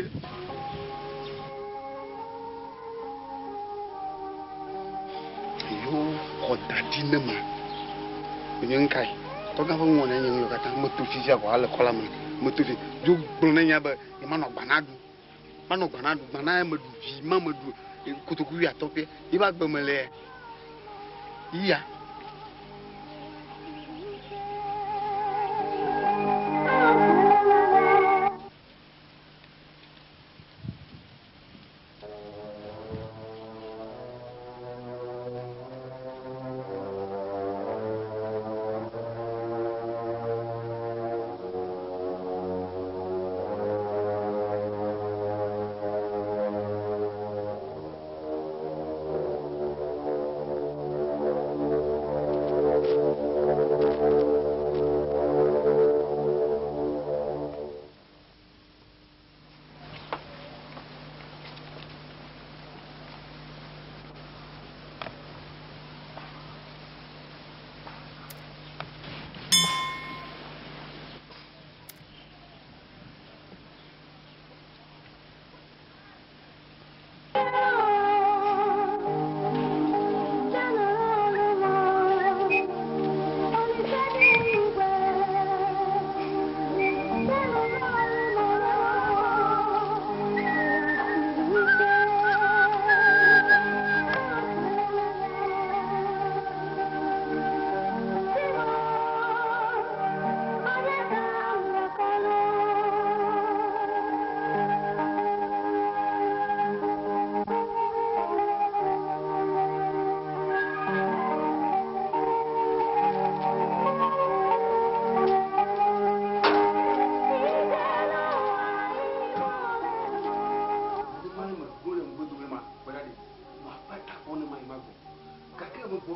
Yo xɔ da ɖi ne ma. Menye ŋka yi. Tɔgã ƒe ŋu wɔna nye nu katã. Meto fifia vɔ ale kɔ la me. Meto fi. Dzo gblɔ ne nya be nye manɔ gbana ɖu. Manɔ gbana ɖu. Gbana ya meɖu vi. Ma meɖu kotoku wuiatɔ̃ ƒe. Ye ba gbe me le ya. Iya.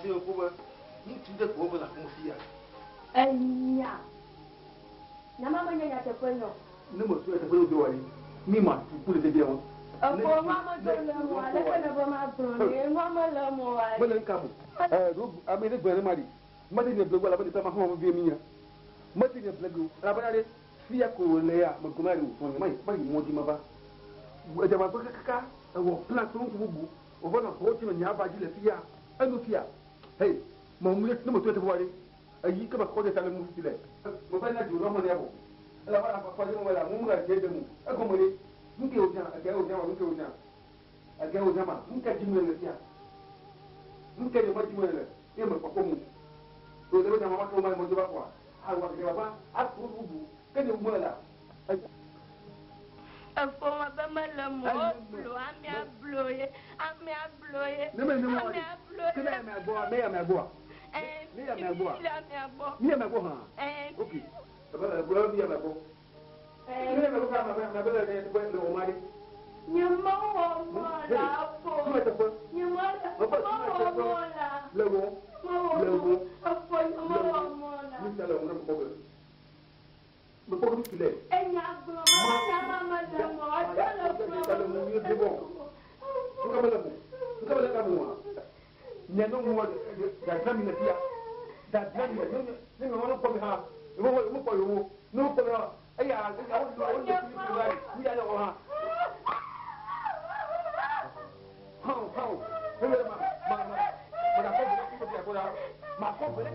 fi ko be ŋutsu ɖe ko be le aƒeme fi ya. Enya. Nyama menye nyateƒe nyɔ. Ne me tu nyateƒe do wa ɖi, mi ma tu ku le fifia wa. Efo nua medo le mo aleke ne be ma gblɔ ne nua mele mo wa. Mele ŋka mo. Ɛ ɖo ame ɖe gblɔ ne ma ɖi. Mete nye blego elabe ɖeka ma xɔ vevie mi nya. Mete nye blego elabena ɖe fia ko wòle ya me gɔme ɖe wòsɔ nye ma yi ma yi mɔ dzi ma va. Edze ma gbe kaka ewɔ plan kple ŋutsu bubu. Wòva nɔ xɔwo dzi me nye aba dzi le fia. Enu fia. Hey, me mu ɖe ne me to eteƒe wa ɖe. Eyi ke me kɔ ɖe ta le mu fifi le. Me va nya dzo ɖe xɔ ne vɔ. Elabena afɔ dzi me la mu mu ga dze ɖe mu. Egɔme ɖe. Nu ke wòzã, ege wòzã ma, nu ke wòzã. Ege wòzã ma, nu ke dzi me le fia. Nu ke nye me dzi me le ye me kpɔkpɔ mu. To ɖe wòzã ma ma ke wo ma me dzo va kɔa. Awa gede baba aku bubu ke nye wu me la. Efo me be mele mo blo amea blo ye amea blo ye. Ne me ne mo amea blo ye. Ke ne amea gbɔ, ne amea gbɔ. Ne amea gbɔ. Ne amea gbɔ. Ne amea gbɔ hã. Ok. Ebe le mi amea gbɔ. Ne amea gbɔ ka amea be le le le wo ma ɖe. Nye mewɔ mɔ la fo. Nye mewɔ mɔ la. Le wo. Le wo. Efo nye mewɔ mɔ la. Mi ta le wo ne me kpɔ be. Me kpɔ be mi le. Enya gblɔ me nya ma me le mɔ ɔtɔ le gblɔ. Le mo mi le bɔ. Nuka me le mo. Nuka me le ka mo wa. Nye no mo dadra mi le fia. Dadra mi le ne ne me wɔn kpɔ mi hã. Me wɔ me kpɔ yewo. Ne wo kpɔ mi hã. Eya awo awo le fi fi la mi ya le wɔ hã. Hã hã. Ne me ma ma ma ma da kɔ bele kɔ fia kɔ la. Ma kɔ bele.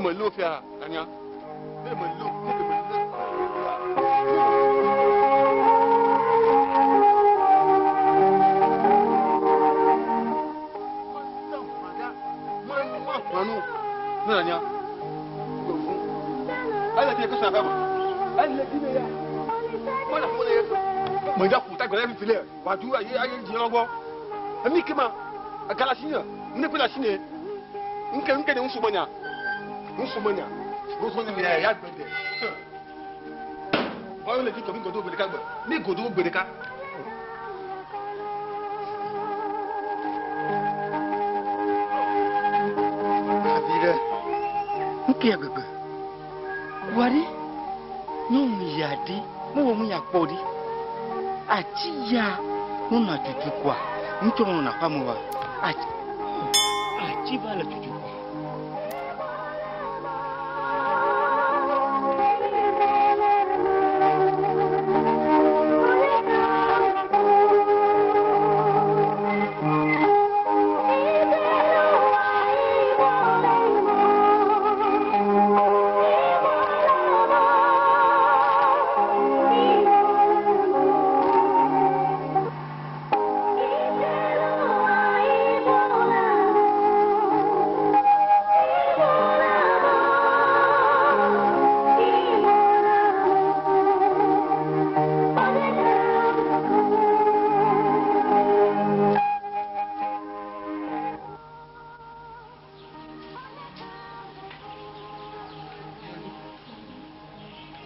me lé fia anya. Ne me lé ne me lé. Manu, ne anya. Elle dit que ça va. Elle dit mais ya. Mo la mo le. Mo ja ku ta gbele fi le. Wa du aye aye di lọ́gbọ́. Emi kema agala sinya. Ne pe la sine. Nke nke ne nsu monya. Nsu monya. Nsu monya ya ya gbede. Wa le di ko mi godo gbede ka gbe. Mi godo gbede ka. Avi ɖe, nu ke ya gbegbe. Wa ɖe, nyɔnu ya ɖe, mewɔ nu ya kpɔ ɖe. Ati ya nɔna tutu koa, ŋutsua menɔna aƒea me oa? Ati, ati va le tutu koa.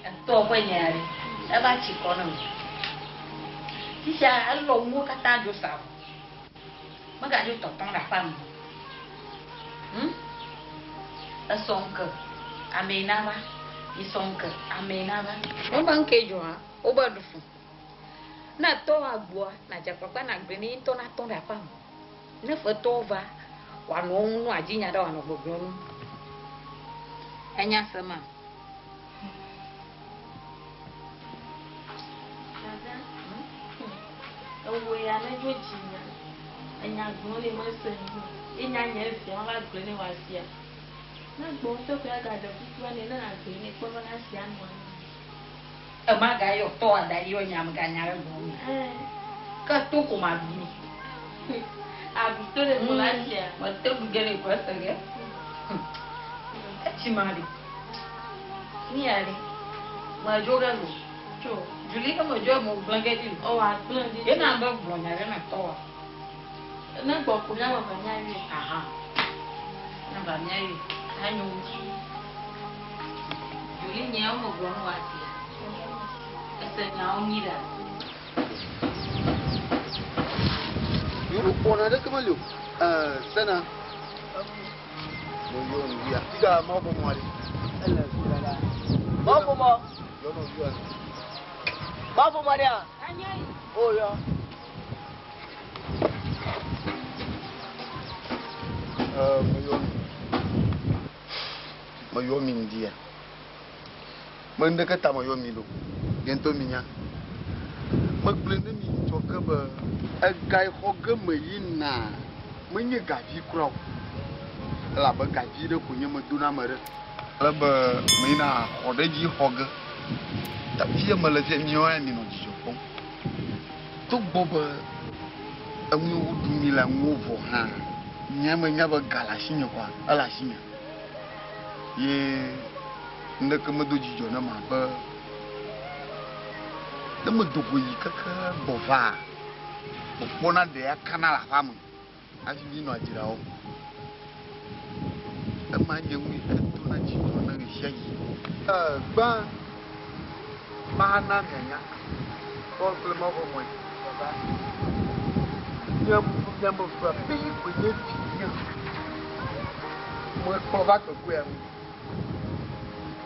Etɔ ƒe nya ɖe, eva tsi kɔ na me. Fifia elɔ nuwo katã dzo sa o. Megadzo tɔtɔ ɖe aƒea me o. Esɔ ŋke, amee nava. Isɔ ŋke, amee nava. Wobe ŋke dzɔa, wobe ɖu fu. Ne etɔ agboa, nadze agbagba nagblɔe ne ye ŋutɔ natɔ ɖe aƒea me. Ne fetɔwo va, wòanɔ wo ŋu ne wòadzi nya ɖe wòanɔ gbɔgblɔm nu. Enya se ma? Dada, ewɔ ya ne dzo dzinya. Enya gblɔ ne mese nu. Ye nya nye via ma va gblɔe ne wòasia. Ne gbɔ ŋutɔ koe agaɖe kukua nɛ ne nàgblɔe nɛ kpɔ be nasia nua. Ema gayɔ tɔ ada yɔ nya me ganya ɖe gblɔ nɛ. Ke to ko ma ɖu nɛ. Aɖu to ɖe ko la sia. Mete ɖu ge ɖe ko ese ge. Etsi ma ɖi. Ni ya ɖe. Medzo ɖe lo. Tso. Julie ke medzo mo gblẽ ge ɖi. O agblẽ ɖi. Ye na be gblɔ nya ɖe na tɔwa. Ne gbɔ ko mía me va mía yɔe. Aha. Ne va mía yɔe. Anyo. Julie nye wo me gblɔ nu wa sia. Ese nyawo nyi ɖa. Yoro kpɔna ɖeke meli o. Ɛɛ sena. Mo yɔ nu ya. Tiga ma fɔ mo ale. Ele fi la la. Ma fɔ mo. Yɔ nɔ yɔ. Ma fɔ mo ɖea? O yɔ. Ɛɛ mo yɔ nu. Mo yɔ mi ŋdi ya. Me ŋɖeke ta mo yɔ mi ɖo. Nye ŋutɔ mi nya. Megblɔe ne mi tsɔ ke be ega yi xɔ ge me yina menye gavi kura o. Elabe gavi ɖe ko nye medona ame ɖe. Ale be meyina xɔ ɖe dzi xɔ ge. Ta fia mele fia miawo ya minɔ dzidzɔ kpɔm. Togbɔ be enu yiwo ɖu mi le enuwo vɔ hã, nye menya be ga le asinye koa, ele asinye. Ye ŋɖeke medo dzidzɔ ne ma be ne medo go yi keke gbɔ va, mekpɔna ɖe ya kana le aƒea me hafi mi nɔa dzra wɔm. Ema nye nu yi ke dona dzidzɔ ne ɣesiaɣi. Gbã, mana mianya Paul kple Mawu ƒe mɔe. Nye miame eve pɛ koe nye vinye. Mekplɔ va gbegbe ya me.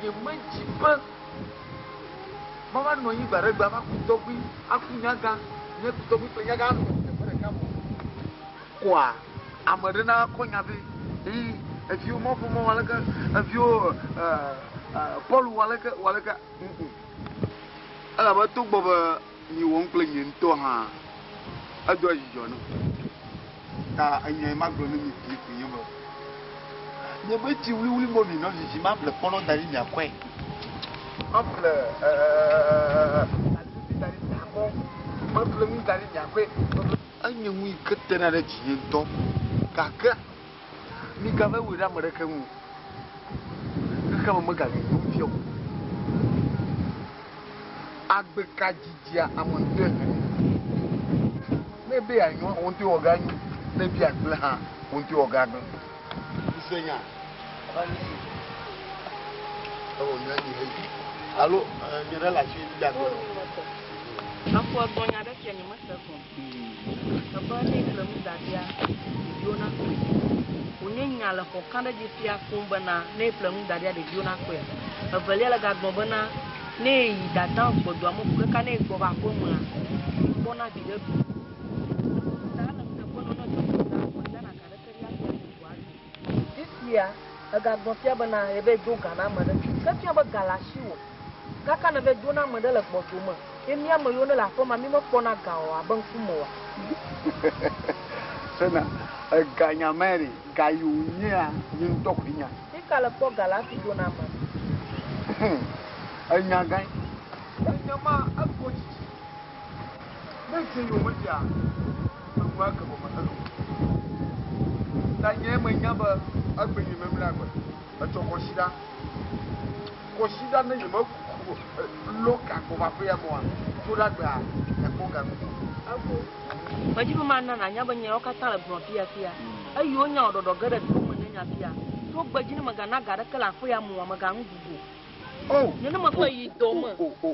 Nye medzi be mava nɔ anyi gbe aɖe gbe ava ku tɔgbui, aku nyagã. Nye ku tɔgbui kple nyagã anɔ teƒe ɖeka me. Koa ame ɖe na kɔ nya vɛ. Eyi eviwo Mawu ƒe mɔ wɔ aleke, eviwo Paul wɔ aleke, wɔ aleke. Elabe togbɔ be mi wɔm kple nye ŋutɔ hã, edoa dzidzɔ nam. Ta enya yi magblɔ ne mi kpui koe nye be, Nye be tsi wliwli mɔ mi nɔ vivi ma ƒle kpɔnɔ da ɖi miakɔe. Ma ƒle alivi da ɖi miakɔ. Ma ƒle nu da ɖi miakɔe. Enye nu yi ke tena ɖe dzinye ŋutɔ. Gake migava wɔe ɖe ame ɖeke ŋu o. Xexea me megale nyom fia o. Agbe ka dzidzia ame ŋutɔe henɛ. Ne ebe yeanyo, wò ŋutɔe wɔ ga nyo. Ne ebe yeagblẽ hã, wò ŋutɔe wɔ ga gblẽ. Mise nya. Ewɔ nyuie anyi heyi. Alo nye ɖe le asi dzi agbe. Efo egblɔ nya ɖe fia nye mese gɔme. Ebe ne ƒle nu da ɖia, ɖeviwo nakpɔe. Wònye nya le xɔ kã ɖe dzi fia koŋ bena ne ƒle nu da ɖia, ɖeviwo nakpɔe. Evelia le gagblɔ bena ne yi dada gbɔdɔa me ko kaka ne gbɔ va aƒe mea, kpɔna vi ɖe ɖu. Ta ele nuteƒe nɔ ne dɔ ta medana ga ɖeke ɖi hafi aƒo ʋua ɖu. Fifia, egagblɔ fia bena ebe do ga na ame ɖe. Ke fia be ga le asiwò. Kaka ne be do na ame ɖe le gbɔdome. Ye mía ame yiwo ne le aƒe ma, mi mekpɔna ga o abe ŋkume oa. Sena, ega nya mɛ ɖe, ga yi wònyea, nye ŋutɔ ko ɖi nya. Fika le kpɔ ga le hafi do na ame? Enya gãe. Enya ma ekpɔ dzidzi. Ne dze yome fia, enua ke gɔme elo. Ta nye menya be egbe nye memle agbe. Etsɔ kɔsiɖa. Kɔsiɖa ne nye me lɔ ka gbɔ va ƒe ya mɔa, tso ɖe agbea, ekpɔ ga nu. Efo. Medzi be mana nanya be nyawo katã le gblɔ fia fia. Eye wonya wò ɖɔɖɔ ge ɖe to me ne nya fia. To gbe dzi ne megana ga ɖeke le aƒe ya me oa, meganu ɖuɖu o. Nye ne mekpɔ yi dɔ me,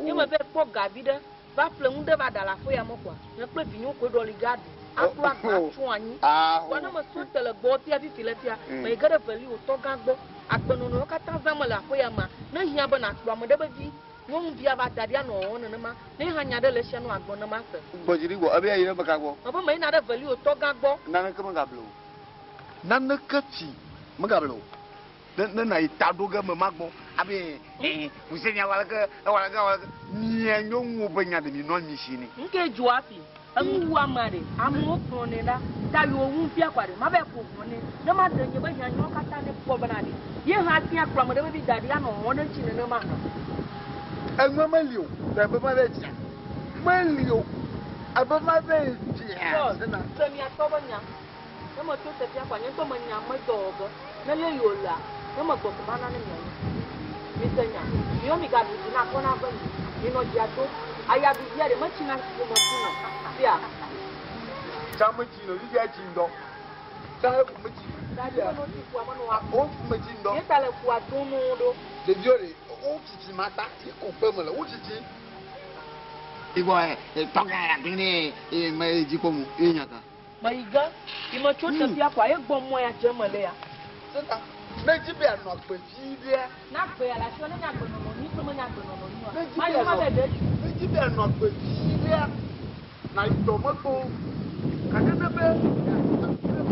ye me va kpɔ ga vi ɖe, va ƒle nu ɖe va ɖa le aƒe ya me koa, nye kple vinyewo koe ɖɔli ga ɖu. Aklɔ agba tso anyi. Vɔa ne meso te le gbɔ fia fifi le fia, meyi ge ɖe veli wòtɔ gã gbɔ. Agbenɔnɔwo katã zã me le aƒe ya mea, ne hiã be nàkplɔ ame ɖe be vi, nyɔnuvi ava da ɖi anɔ wɔwɔ nenema, ne hã nya ɖe le esia nɔ agblɔ ne mase. Gbɔ dzi ɖi gbɔ, ebe yeayi ɖe meka gbɔ. Mebe meyina ɖe veli wòtɔ gã gbɔ. Naneke megable o. Naneke tsi megable o. Ne ne nàyi ta ɖo ge me magbɔ abe ŋusẽ nya waleke ewaleke ewaleke. Mia nyɔnuwo be nya ɖe mi nɔ mi si ni. Ŋke dzo hafi enu wu amea ɖe amewo kplɔ nɛ ɖa ta yiwo wu fia kɔa ɖe ma va ƒo ʋɔ nɛ ne ma ɖe nye be hiãnyawo katã ne kpɔ bena ɖe ye hã tia kplɔ ame ɖe be vi da ɖi anɔ wɔwɔ ɖe ŋuti nenema hã. Enua meli o, ebe ma va dzia. Meli o, ebe ma va dzia. Se miatɔ be nya. Ne meto teƒea kɔa, nye ŋutɔ menya medɔ wɔ ge. Ne le yi wòlea, ne megbɔ ko mana ne mianya. Mise nya, miwo migaɖu dzi na akɔ na ve mi. Minɔ dzia dom. Ayaɖuvia ɖe metsina ƒome ƒuna. Fia. Tsa metsi nɔ fifia tsi ŋdɔ. Tsa eƒo metsi. Ɖaɖi be no tsi ƒua menɔ wa. Wo metsi ŋdɔ. Ye ta le ƒua dom nuwo ɖo. Ɖeviwo ɖe wo tsitsi ma ta yi ko kpe me le wo tsitsi. Igbɔ tɔgã ya gblẽ ne ye me dzi kpɔ mu ye nya ka. Meyi ge, yi metso teƒea kɔa, ye gbɔ mɔ ya dze me le ya. Sena, ne dzi be anɔ agbe vi ɖea. Na agbe ya le asiwò, ne nye agbenɔnɔ nyui kple menye agbenɔnɔ nyui oa. Ne dzi Ma be yi ma anɔ be ɖe dzi. Ne dzi be anɔ agbe vi ɖea, na yi dɔ me kpo. Gake ne be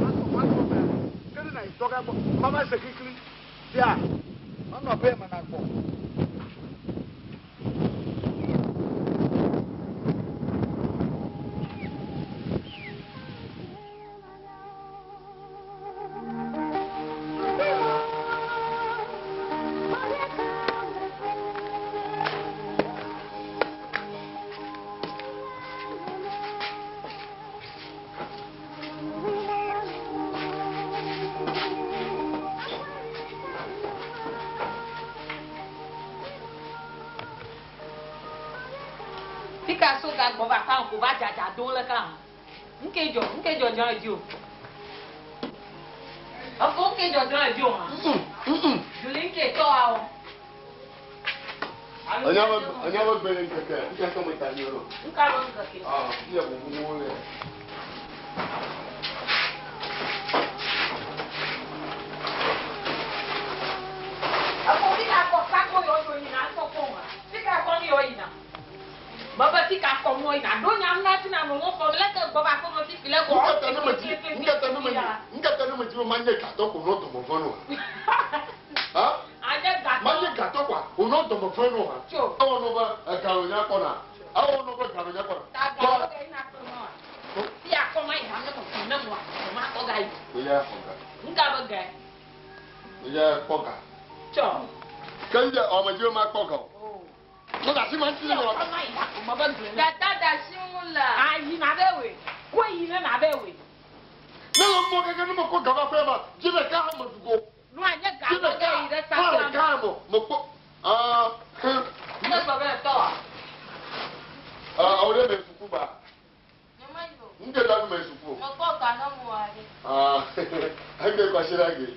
matɔ mea, ke ne na yi tɔ ga gbɔ, ma va se kikli. Fia, manɔ aƒe ya me na gbɔ. Fika so ga gbɔ va fa ko va dzadza do le ka. Nke dzɔ, nke dzɔ dzɔ le dzi o. Efo nke dzɔ dzɔ le dzi o hã. Juli nke tɔ wa o. Enya be gbe le ŋkeke, ŋkeke tɔ me ta nyuie lɔ. Nka be ŋkeke. Ah, fia vovovowo le. Efo fika kɔ sako yɔ dzo yina ŋutɔ kpɔ ma. Fika kɔ mi yɔ yina. Mebe fika kɔ mɔ yina. Ɖo nya ŋu na tina nɔ wo fɔ leke gbɔ va kɔ me fifi le kɔ. Nkata ne me dzi, nkata ne me dzi, nkata ne me dzi be manye gatɔ ko nɔ dɔme vɔ̃ nɔ. Ha? Anye gatɔ. Manye gatɔ kwa, wònɔ dɔme vɔ̃ nɔ ha. Tso. Ewɔ nɔ be egalo nya kpɔna. Ewɔ nɔ be galo nya kpɔna. Ta galo ke yina kpe mɔ. Fia kɔ ma yi ha ne me fi ne mɔ, ma kɔ ga yi. Oya xɔ ga. Nka be ga. Nye kpɔ ga. Tsɔ. Ke nye ɔme dzi ma kpɔ ga o. Mo da si ma ŋuti le wɔ. Tata da si ŋu la. Ayi na be we. Ko yi ne na be we. Ne le mɔ keke ne me kɔ ga va ƒe ma, dzi ɖeka hã me dugo. Nu anye ga Dzi lɔ ɖeka ge yi ɖe hã sakua ɖeka hã me me kpɔ. Ah, he. Ne gbɔ be tɔ wa. Ah, awo ɖe me suku ba. Ŋke da me suku. Me kpɔ ga ne mo wa ɖe. Ah, ege kwasi ɖe ge.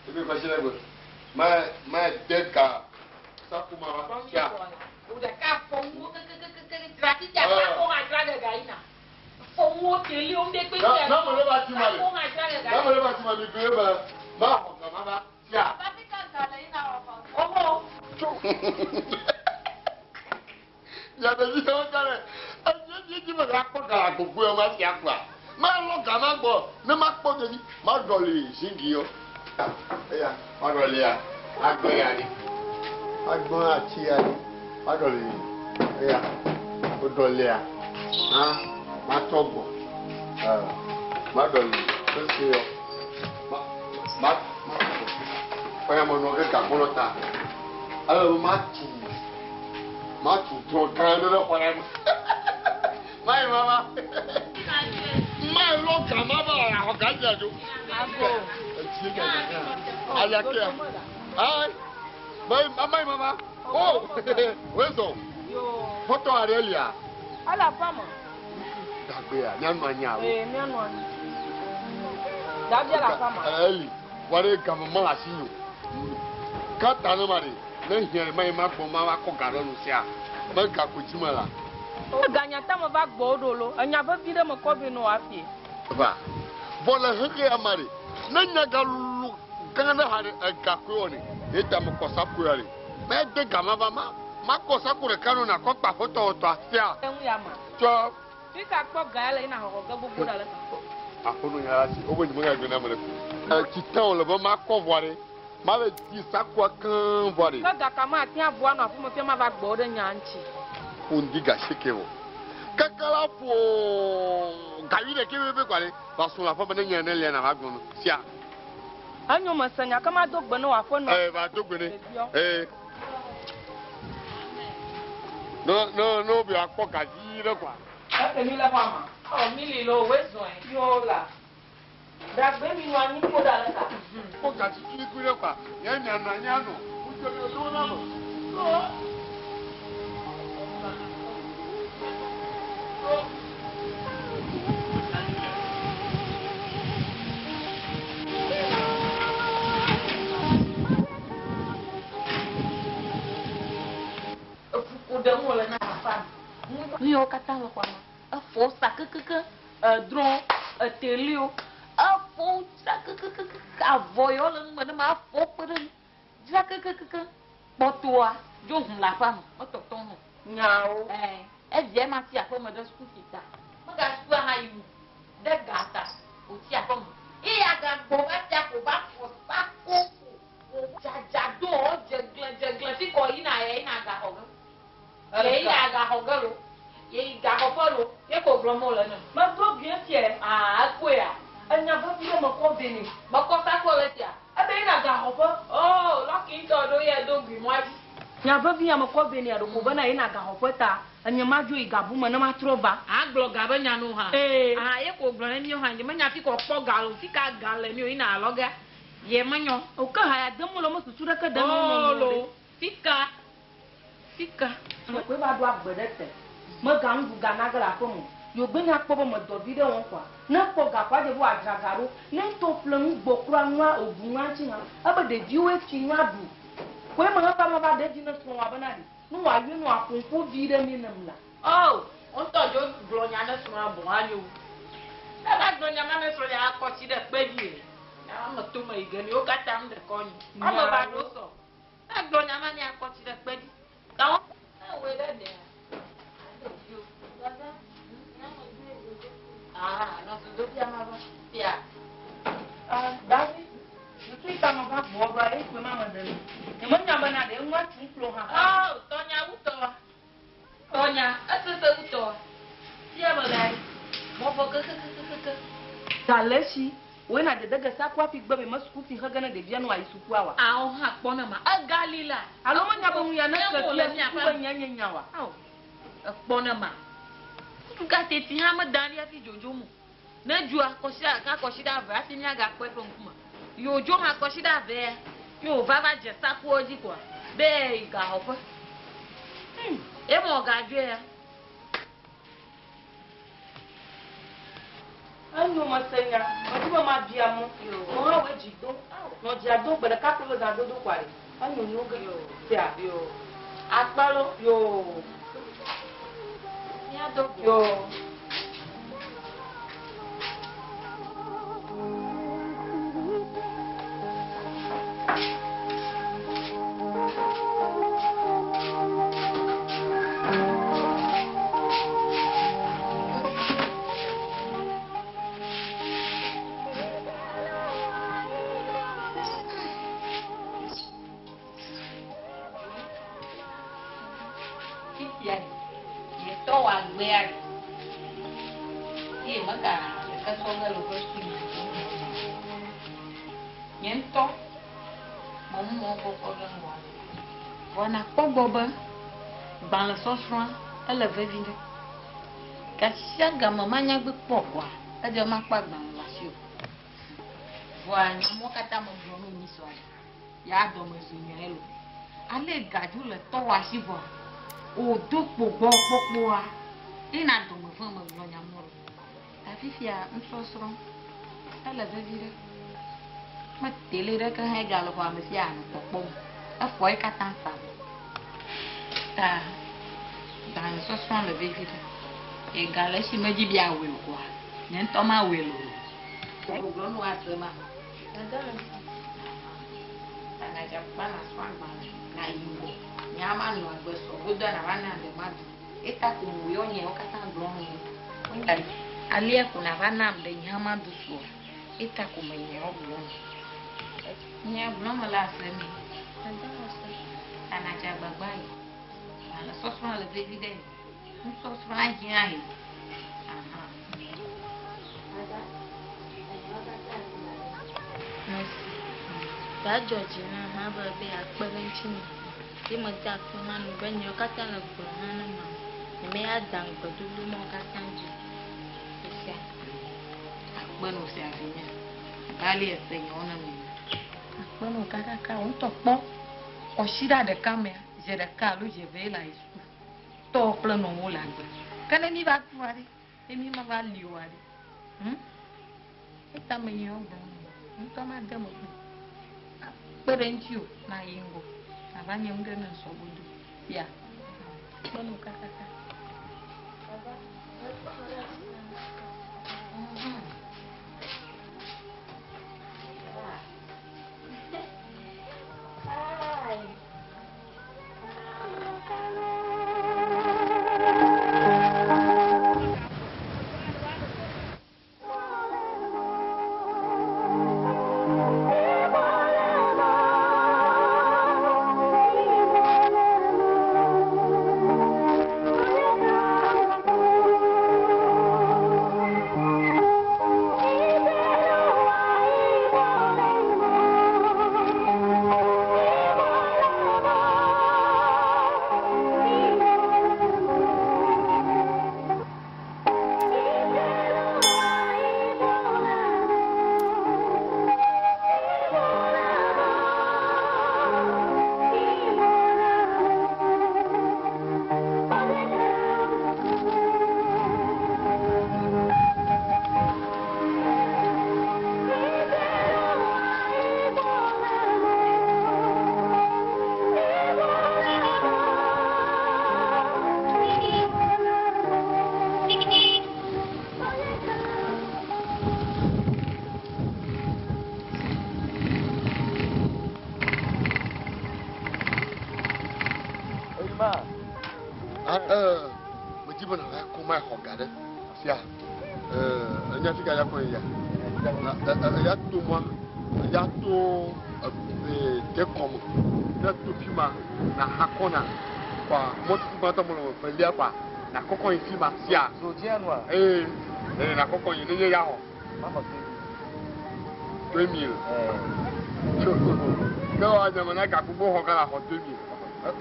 Ege kwasi ɖe ge. Ma ma de ga saku ma va sia. Wo ɖeka fɔ ŋuwo kekekeke dzra titi akpa ko hã dzra ɖe ga yina. Fɔ ŋuwo teli wo ŋɖe kpe Na na me ɖe va ti ma le. Ko hã dzra ɖe ga Na me ɖe va ti ma mi gbe be ma xɔ ga ma va sia. Papi ka ga le yina wɔ xɔ. Oho. Tso. Ya ɖevi ɖewo ta ɖe edzi edzi me la kpɔ ga gbogbo ya ma sia kpɔa. Ma lɔ ga ma gbɔ ne ma kpɔ ɖevi ma ɖɔli zingi yɔ. Eya ma ɖɔli ya agbɛ ya ɖi. Agbɔn ati ya ɖi. Ma ɖɔli eya o ɖɔli ya. Ha ma tɔ gbɔ. Ɛ ma ɖɔli esi yɔ. Ma ma ma xɔ ya me nɔ ke gagbɔnɔ ta. Ale ma tu ma tu drɔ gã ɖe ɖe xɔ ya me. Ma yi mama. Ma lɔ ga ma va axɔ ga dza dzo. Etsi ga dza. Aya kea. Ayi. Ma yi mama yi mama. O. Wezɔ. Fɔtɔ aɖe lia. Ele aƒea me. Dagbea mianɔ anyi alo. Ee, mianɔ anyi. Davia le aƒea me. Eli. Vɔ ɖe game ma le asi nyo. Kata ne ma ɖe. Ne hiã ɖe ma yi ma gbɔ ma va kɔ ga ɖe nu sia. Me ga ko dzi me la. Ega nyata me va gbɔ wo ɖo lo. Enya vevi ɖe me kɔ vɛ ne wòafie. Va. Vɔ le xexe ya ma ɖe. Ne nya ga lulu gã ɖe hã ɖe ega koe wɔ ne. Ye ta me kɔ saku ya ɖe. Me de ga ma va ma. Ma kɔ saku ɖeka no na kɔ kpa aƒetɔ wɔtɔa sia. Eŋu ya ma. Tsɔ. Fi ka kpɔ ga ya le yina xɔxɔ ge gbogbo ɖe ale ka. Aƒenɔ nya la si. Wobe nye me ga gblɔ na ame ɖe ko. Etsi tã wòle be ma kɔ vɔa ɖe. Ma le di sakua keŋ vɔa ɖe. Ke ga ka ma ate avua nɔ afi me fia ma va gbɔ ɖe nya ŋuti. Ƒo ŋdi ga seke vɔ. Keke la ƒo gavi ɖeke pɛpɛ kɔa ɖe. Va srɔ̃ le aƒe me ne nya ne lia na va gblɔ no. Sia. Enyo me se nya ke ma do gbe ne wò aƒenɔ. Ee, va do gbe ne. Ɖeviɔ. Ee. Ne ne ne wo be akpɔ gavi ɖe kɔa. Eke mi le xɔa me. Ɔ mi li lo woe zɔe. Yo la. Ɖagbe mi nɔ anyi kpo ɖe ale ka. Kpɔ gavi kuikui ɖe kɔa. Nye mia nɔ anyi anɔ. Wotse mi do na me. Efuku ɖe ŋu le na afa. Nu yiwo katã le xɔa me. Efɔ sa kekeke, edrɔ̃, eteliwo, efɔ sa kekekeke, avɔ yiwo le nu me ne ma afɔ kpe ɖe ŋu. Dzra kekekeke. Kpɔtɔa dzo hũm le aƒea me. Metɔtɔ hã. Nyawo. Ɛɛ, evia ma tsi aƒe me ɖe suku ta. Mega sukua hã yi o. Ɖe ga ta. Wòtsi aƒe me. Eya gagbɔ va tia ko va fɔ sako ko. Dzadza do wɔ dzegle dzegle fi kɔ yina ya yina gaxɔ ge. Ye yina gaxɔ ge lo. Ye yi gaxɔ ƒe lo. Ye ko gblɔm wole ne. Medo gbe fie. Aa, ekɔea. Enya vevi ɖe mekɔ vɛ nɛ. Mekɔ sako le tia. Ebe yina gaxɔ ƒe. Oh, lɔki ŋutɔ ɖo ye do gui mɔa dzi. Nya vevi ya mekɔ vɛ nɛ ɖo ko bena yina gaxɔ ƒe ta. Enye ma dzo yi gabu me ne ma trɔ va. Agblɔ ga be nya no hã. Ee. Aha, ye ko gblɔ ne míawo hã. Nye menya fi kɔ kpɔ ga lo. Fi ka ga le mío yina alɔ gea. Ye menyo. O ke ha ya dem le me susu ɖeke dem Oh, me lo. Fi ka. Fi ka. Koe va ɖo agbe ɖe te. Mega ŋu ga na ge le aƒe me. Yogbe nya kpɔ be medɔ vi ɖe wɔm kɔa. Ne kpɔ ga kɔa dze be wòadzra ga ɖo. Ne ŋutɔ ƒle nu gbɔ kura nua òɖu nua ŋuti hã. Ebe ɖeviwoe fi nua ɖu. Koe me hefa ma va ɖe dzi ne srɔ̃wòa bena ɖi. Nu wòayɔe nu aƒo ŋku vi ɖe mi nem la. Oh, ŋutɔ dzo gblɔ nya ne srɔ̃a bɔn anyo. Ne va gblɔ nya ma ne srɔ̃a akɔ tsi ɖe kpe dzi le. Nya ma me to me yi ge mi wo katã nu ɖe kɔ nyi. Ame va ɖo sɔ. Ne gblɔ nya ma ne akɔ tsi ɖe kpe dzi. Tawo. Ne wòe ɖe ɖea. Ah, nɔ dodofia ma va. Fia. Ah, Davi, susu yi ta me va gbɔ va ye koe ma me ɖe nu. Nye menya bena ɖe ŋua tu klo hã. Oh, tɔnya wutɔ. Tɔnya, esese wutɔ. Fia me la yi. Mɔfɔ kekekekeke. Ga le esi. Woe na dede ge saku hafi gbe be me suku fi xe ge ne ɖevia ne wòayi sukua oa? Ao hã kpɔ ne ma. Egali la. Alo menya be nuya ne ke Nye fia mo le mia suku ƒe be nya nye nya oa? Ao. Ekpɔ ne ma. Nuɖuɖu teti hã meda ɖi hafi dzodzom o. Ne dzoa kɔsiɖa ɖeka kɔsiɖa eve hafi míagakpɔ eƒe ŋkume. Ye wòdzo hã kɔsiɖa evea ye wòva va dze sakuawo dzi koa, be yeayi gaxɔƒe. Ye ma wògadzoe ya. Enyo mese nya, medi be mabia mɔ. Nɔ hã wòe dzi do. Nɔ dzia do gbe ɖeka kple be zã dodo koa ɖe. Enyo nyo ge. Sea. Akpalo. Yoo. Míado go. Yoo. Fifia ɖe, nye tɔ wɔ agbea ɖe, eye mega ɖeke sɔ ge le woƒe suku me o. Nye ŋutɔ memu mɔ kpɔkpɔ ɖe ŋuwò o. Vɔ nàkpɔ gbɔ be gbalẽsɔsrɔ̃a ele vevi ɖe. Gasiagame manya gbe kpɔ koa, edze be makpɔ agbalẽ le asiwò. Vɔa nya mawo katã megblɔ na wò nyi sɔa ɖe, ya dɔmezoe nyae loo. Ale gadzu le tɔwò asi vɔa, wòdo kpo gbɔ kpɔkpɔa, ye na dɔme vem megblɔ nya mawo ɖo. Ta fifia nusɔsrɔ̃ ele vevi ɖe. Me tele ɖeke hã egale xɔa me fia anɔ kpɔkpɔm o. Efɔ ye katã sa vɔ. Ta gbalẽsɔsrɔ̃ le vevi ɖe. Ega le esi medzi be yeawɔe o koa, nye ŋutɔ mawɔe loo. Gbɔgblɔ nu ase ma. Ta nàdze agbagba nàsrɔ̃ agbalẽ, nàyi ŋgɔ. Nye hã manɔ agbe sɔ godoa nàva na ɖe madu. Eta ko mewɔ nyewo katã gblɔm nɛ. Alea ko nàva nam ɖe nye hã madu sua. Eta ko menyewo gblɔm. Nye gblɔm mele ase mi. Ta nàdze agbagba yi. Gbalẽsɔsrɔ̃ le vevi ɖe. Nusɔsrɔ̃ hiã yi. Aha. Mesi. Gadzɔ dzi nam hã be be yeakpe ɖe ŋutinye. Ye mede akpe na nu be nyewo katã le gblɔ hã ne ma. Nyemeya da ŋugbedodo mawo katã dzi o. Esia. Akpe no sia vinye. Abe ale ese nyawo ne mi. Akpe no kakaka wo ŋutɔ kpɔ. Kɔsiɖa ɖeka mea, zi ɖeka alo zi eve le ayi suku. Tɔwo kple nɔwo le agbe. Ke ne mi va kua ɖe, ne mi mava li oa ɖe. Eta me nyewo gblɔ nɔ. Ŋutɔ made me kpo. Akpe ɖe ŋuti o, na yi ŋgɔ. Nava nye nu ɖe ne ŋsɔ godo. Ya. Akpe no kakaka. Medi be nàva ko ma xɔ ga ɖe sia. Enya fi ka ya kɔ ya. Eya to mɔa, eya to dekɔme. Ne to fi ma, na ha kɔna. Kɔa mɔtutu gbãtɔ me le velia kɔa, na kɔkɔ yi fi ma sia. Zodzia nua? Ee, na kɔkɔ yi ne nye ya xɔ. Maxɔ to. 2000. Ke wa nye mena gagbogbo xɔ ge le axɔ 2000.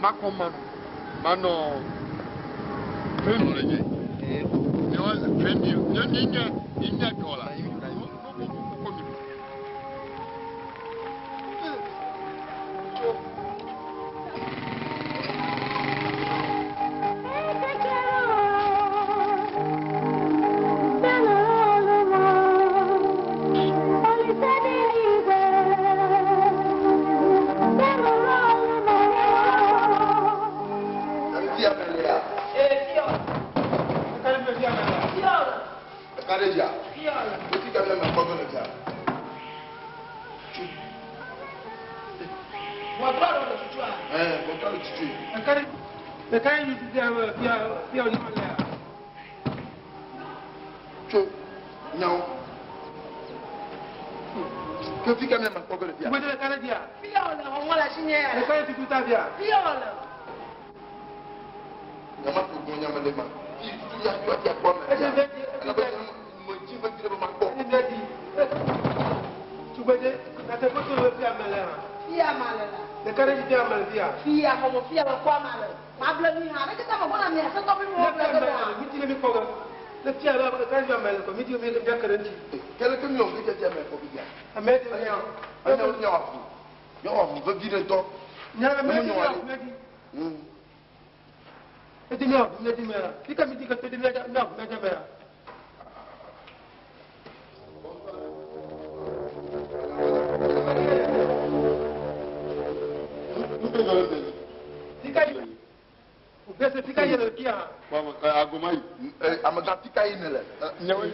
Makɔ manu. Manɔ 20,000 le dzi. Nye wa 20,000. Nye nye nye nye nye gɔ la. Nu bubu kpɔkpɔ mi. Tso nyawo. Ke fi ka mi ma kpɔ ge le fia? Nyama ko gbɔn nyama le ma. Fi tutu ya tu ati akpɔ me. Elabe me dzi me dzi ɖe be ma kpɔ. Kele ke mi wɔ fi fia me kpɔ fi fia? Enya nya wɔ afu. Nya wɔ afu vevi ɖe ŋutɔ. Ne me nya wɔ ɖe. Agoma yi. Amegã fi ka yi ne le? Nyawo.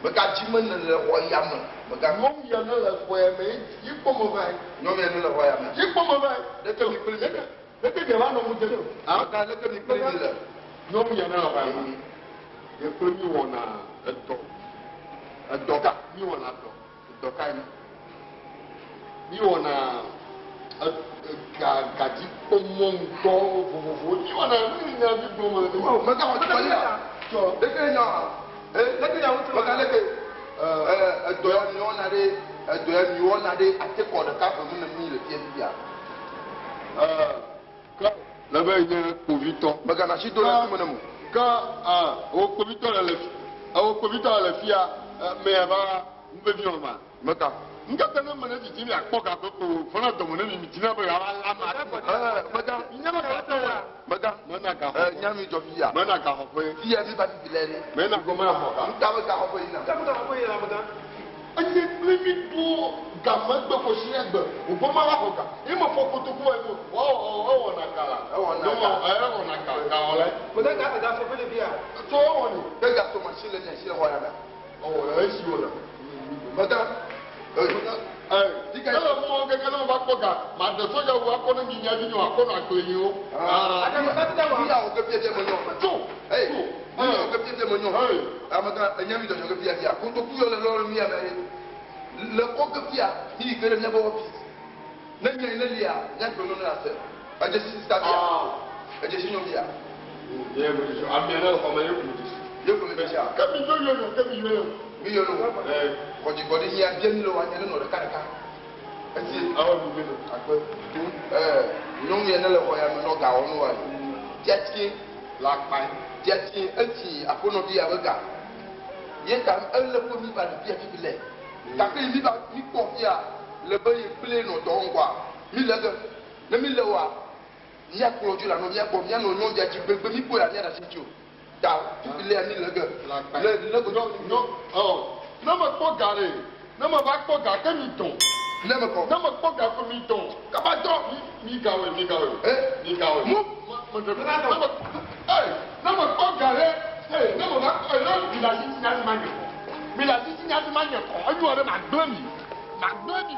Megadzi me ne le xɔ ya me. Mega. Nyɔnu ya ne le xɔ ya me yi kpɔ me va yi. Nyɔnu ya ne le xɔ ya me. Yi kpɔ me va yi. Leke mi kpli mi le? Leke ɖe va nɔ mu dze. Amegã leke mi kpli mi le? Nyɔnu ya ne le xɔ ya me. Ye kple mi wɔna edɔ. Edɔ ka? Mi wɔna dɔ. Edɔ ka yi? Mi wɔna gadzikpɔmɔ ŋdɔ vovovowo. Mi wɔna nu yi nya mi gblɔ me. Mega xɔ dzikpɔli ya. Leke nya wa? Mega leke edɔ ya mi wɔna ɖe edɔ ya mi wɔna ɖe ate kɔ ɖeka ƒe mu ne mi le fia fia. Ke le be nye kpovitɔ. Mega na si do le ŋkume ne mo. Ke wo kpovitɔ le le wo kpovitɔ le fia me ya va nuvevi wɔ ma. Mega. Nkeke ne me ne dzidzi mi akpɔ ga koko fana dɔme ne mi mi dzina be yeava la ma. Mega. Nyama ga xɔ. Mega. Mena ga xɔ. Nya mi dzɔ fia. Mena ga xɔ ƒe. Fia mi va fifi lɛ ɖe. Mena gɔme xɔ ga. Nta be ga xɔ ƒe yina. Enye kple mi do gamegbe ko si egbe. Wògbɔ ma va xɔ ga. Ye me fɔ kotoku wa yi mo. Ewɔna ga la. Ewɔna ga. Ewɔna ga ga wɔ lɛ. Tso ewɔ ni. Ke ga to masi le mia si le xɔ ya me. Ɔwɔ esi wo le. Mega. Ele mɔ keke ne mo va kpɔ ga, ma ɖe sɔdza wu akɔ ne mi mia vi nyɔ akɔ nɔ agble yi wo. Fia wo ke fia fia me nyɔ. Tso. Fia wo ke fia fia me nyɔ. Amegã enya mi dzɔdzɔ ke fia fia. Kotoku yɔ le lɔ mia me ɖe. Le kɔ ke fia mi yi ke ɖe miaƒe ɔfisi. Ne mia yi ne lia miagblɔ nɔ ne ase. Edze si sista fia. Edze si nyɔ fia. Ye mo dzi amea ne le xɔ me ye ko mo dzi. Ye ko me dzi sia. Ke mi yɔ yɔ no ke mi yɔ yɔ. Mi yɔ no. Kɔdzikɔɖi mia bia mi le wa nye ne nɔ ɖeka ɖeka. Esi awɔ mi mi no. Akpe. Nyɔnu ya ne le xɔ ya me nɔ ga wɔ nu wa. Tiatie. La kpa. Tiatie esi aƒenɔvi ya be ga. Ye ta ele ƒe mi va le fia fifi le. Gake mi va mi kpɔ fia le be ye kple nɔ dɔ wɔm kɔa. Mi le ge. Ne mi le wa miakplɔ dzo le anɔ mia gbɔ mianɔ nyɔnuvia dzi gbegbe mi kpɔ ya mia ɖe asi dzi o. Ta fifi lea mi le ge. Le le go. Nyɔ ɔ ne me kpɔ ga ɖe ne me va kpɔ ga ke mi dɔn. Ne me kpɔ. Ne me kpɔ ga ko mi dɔn. Kaba dɔn. Mi mi gawoe mi gawoe. Mi gawoe. Mu. Me me ɖe ne me ne me kpɔ ga ɖe ne me va kpɔ ne mi le asi dzi nya si ma nye kɔ. Mi le asi dzi nya si ma nye kɔ. Enyo ɖe ma gblẽ mi. Ma gblẽ mi.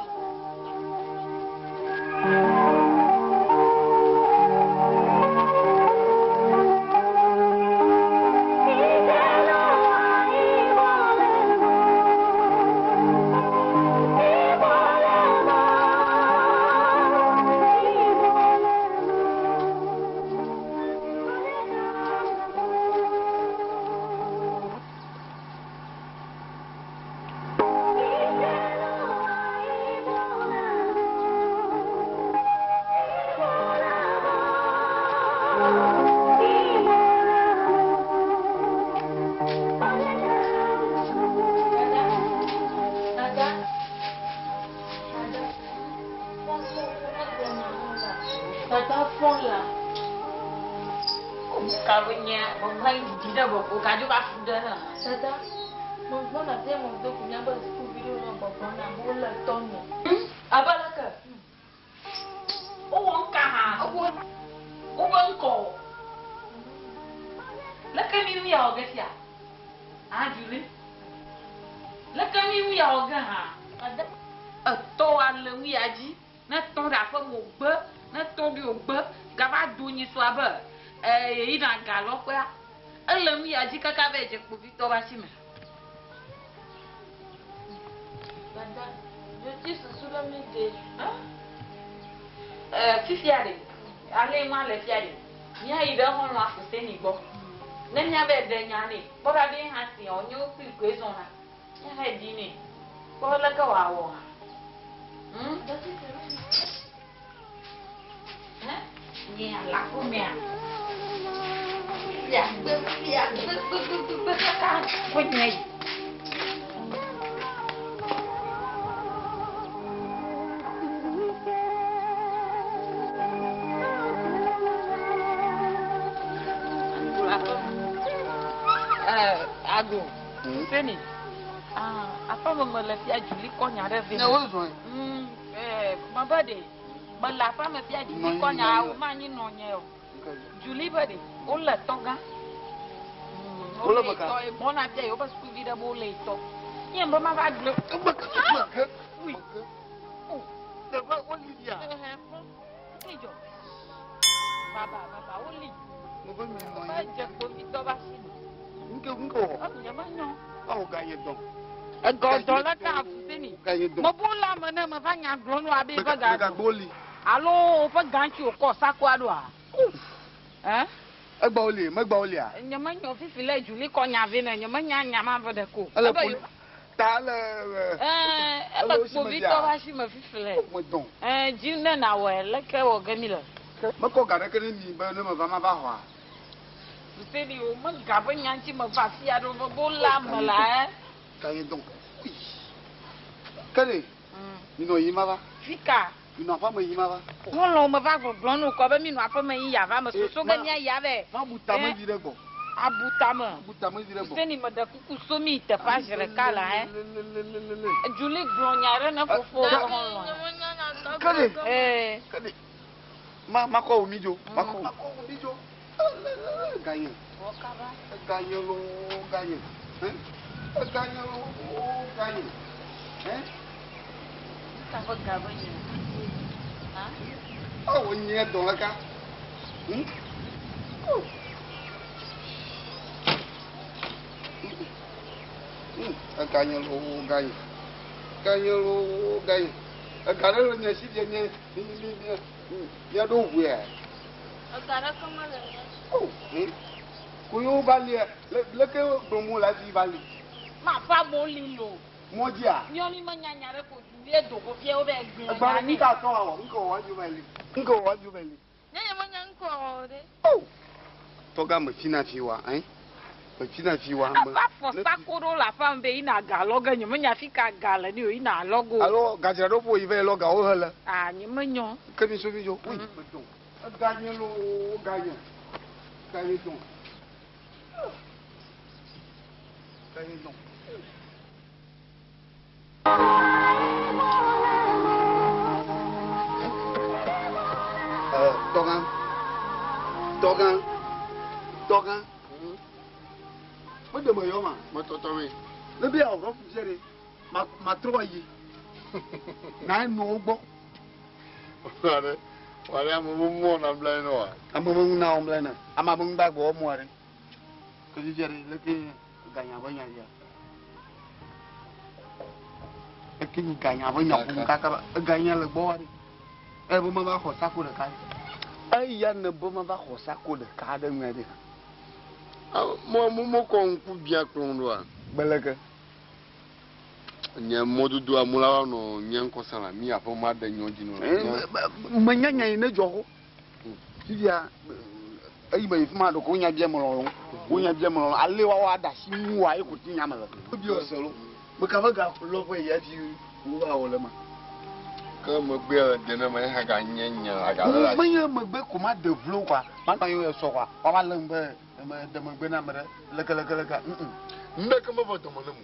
Ka be nye be ŋua yi didi ɖe be ko gadzo va fu ɖe hã. Dada, megbɔna fia me do ko míabe sukuvi ɖewo nɔ gbɔgblɔm na be wole tɔnye. Abe leke? Wowɔ ŋka hã? Wobe ŋkɔ o. Leke mi nu ya wɔ ge fia? Hã Julie? Leke mi nu ya wɔ ge hã? Etɔ ale nu ya dzi. Ne tɔ ɖe aƒe me wògbe, ne tɔ ɖi wògbe, gava do nyisɔa be ee yina ga lɔƒea, ele nu ya dzi kaka va yi dze kpovitɔ be asi me. Dada, dzotsi susu ɖe mi dze. Ee, fifia ɖe, ale nua le fia ɖe, míayi ɖe xɔlɔ̃a Fuseni gbɔ. Ne míava ɖe nya nɛ, kpɔ ɖa be ye hã sia wònye wo kpli koe zɔna. Míava yi ɖi nɛ, kpɔ leke wòawɔ hã. Hmm? Nye le aƒemea, fia gbe, fia gbe, gbe, gbe, gbe, gbe kaka ƒenye yi. Ago, Seni, aƒeme mele fia Julie kɔ nya ɖe vɛ. Ne wozɔe. Mebe ɖe mele aƒeme fia Julie kɔ nya awu manyi nɔ nye o. Julie be ɖe wole tɔgã. Wole meka. Tɔ gbɔna fia yewoƒe sukuvi ɖe be wole tɔ. Nye be mava gblɔ. Ui. Teƒe woli via. Baba baba woli. Mebe mi nɔ anyi. Dze kpovitɔ va si me. Nke nke wɔ. Nye me nyɔ. Awo ga nye dɔn. Egɔdɔ le ka fuseni. Ga nye dɔn. Mebo la me ne me va nya gblɔ nu abe be ga. Ga gboli. Alo woƒe gãtsi wòkɔ sakoa ɖoa? Ɛ? Egba woli, megba wolia. Nye me nyɔ fifi le Julie kɔ nya vɛ ne nye me nya nya ma ve ɖe ko. Ele poli. Ta le. Ɛɛ, ebe kpovitɔ va si me fifi le. Me dɔn. Ɛɛ, dzi ne na wɔe leke wɔ ge mi le. Mekɔ ga ɖeke ne mi be ne me va ma va xɔa. Fuseni o me ga ƒe nya ŋuti me va fia ɖo be bo la me la ɛ. Ga nye dɔn. Kele. Mi nɔ yi ma va. Fika. Mi nɔ aƒe me yi ma va. Xɔlɔ̃wo me va gbɔgblɔ nu kɔ be mi nɔ aƒe me yi ya va me soso ge mía ya vɛ. Ma bu tame vi ɖe gbɔ. Abu tame. Bu tame vi ɖe gbɔ. Fuseni me ɖe kuku so mi teƒea zi ɖeka la ɛ. Julie gblɔ nya ɖe ne fofo be xɔlɔ̃. Kele. Ee. Kele. Ma ma kɔ wo mi dzo. Ma kɔ ma kɔ wo mi dzo. Ganye. Ganye loo ganye. Ganye loo ganye. Ka ƒe ga be nye? Ha? Awo nye dɔn ɖeka. Eganye loo ganye. Ganye loo ganye. Ega ɖe le nye si fia nye míaɖo ʋuea. Ega ɖeke mele nye si. Oh, ko yewo va lia, leke gblɔm wole hafi va li? Maƒe amewo li loo. Mɔdzia? Míawo mi menya nya ɖe ko Julie do go fia wo be gblɔ Egba nya nɛ. ŋka tɔ awɔ, ŋka wɔ hafi va li. Ŋka wɔ hafi va li. Nye nye menya ŋka wɔ o ɖe. Oh! Tɔga me fina fi wa, hein? Me fina fi wa. Eƒe afɔ sako ɖewo le aƒea me be yina ga lɔ ge, nye menya fi ka ga le nɛ o, yina lɔ ge o. Alo gadzraɖoƒe yi va yi lɔ gawo he le. Ah, nye menyɔ. Ke mi so mi dzo. Ui, me dɔn. Ega nye loo, ga nye. Ga nye dɔn. Ga nye dɔn. Tɔgã, tɔgã, tɔgã. Mede me yɔ ma. Metɔtɔ me. Ne be awɔ fu fia ɖe, ma matrɔ ayi. Na enɔ wo gbɔ. Wale, wale ame be mɔ na bla ene wa. Ame be ŋu na wɔm la ene. Ame be ŋu gba gbɔ mɔ ɖe. Ke fifia ɖe, leke ganya be nya ya. Eke nyi ganya be nya ƒom kaka ba, eganya le gbɔ wa ɖe. Eye be meva xɔ sako ɖeka ɖe. Eya ne be meva xɔ sako ɖeka ɖe ŋue ɖe. Mo mo mo kɔ ŋku bia kplɔm ɖoa. Gbeleke. Nye mɔdodoa mo la va nɔ nye ŋkɔ sa la mi aƒe ma ɖe nyɔ dzi nɔ. Menya nya yi ne dzɔ xo. Fifia eyi me yi fi ma ɖeko wonya bia me lɔlɔ. Wonya bia me lɔlɔ. Ale woawɔ aɖe asi ŋua ye ko ti nya me le. Ebi ɔse lo. Meka ƒe ga lɔ ƒe yi hafi wova wɔ le ma. Ke megbea le de ne me hã ganye nye agale la. Menye megbe ko ma de vlo kwa. Ma nɔ anyi esɔ kwa. Wa va lém be me de megbe na ame ɖe lekeleke. Ŋɖeke meve dɔme ne mo.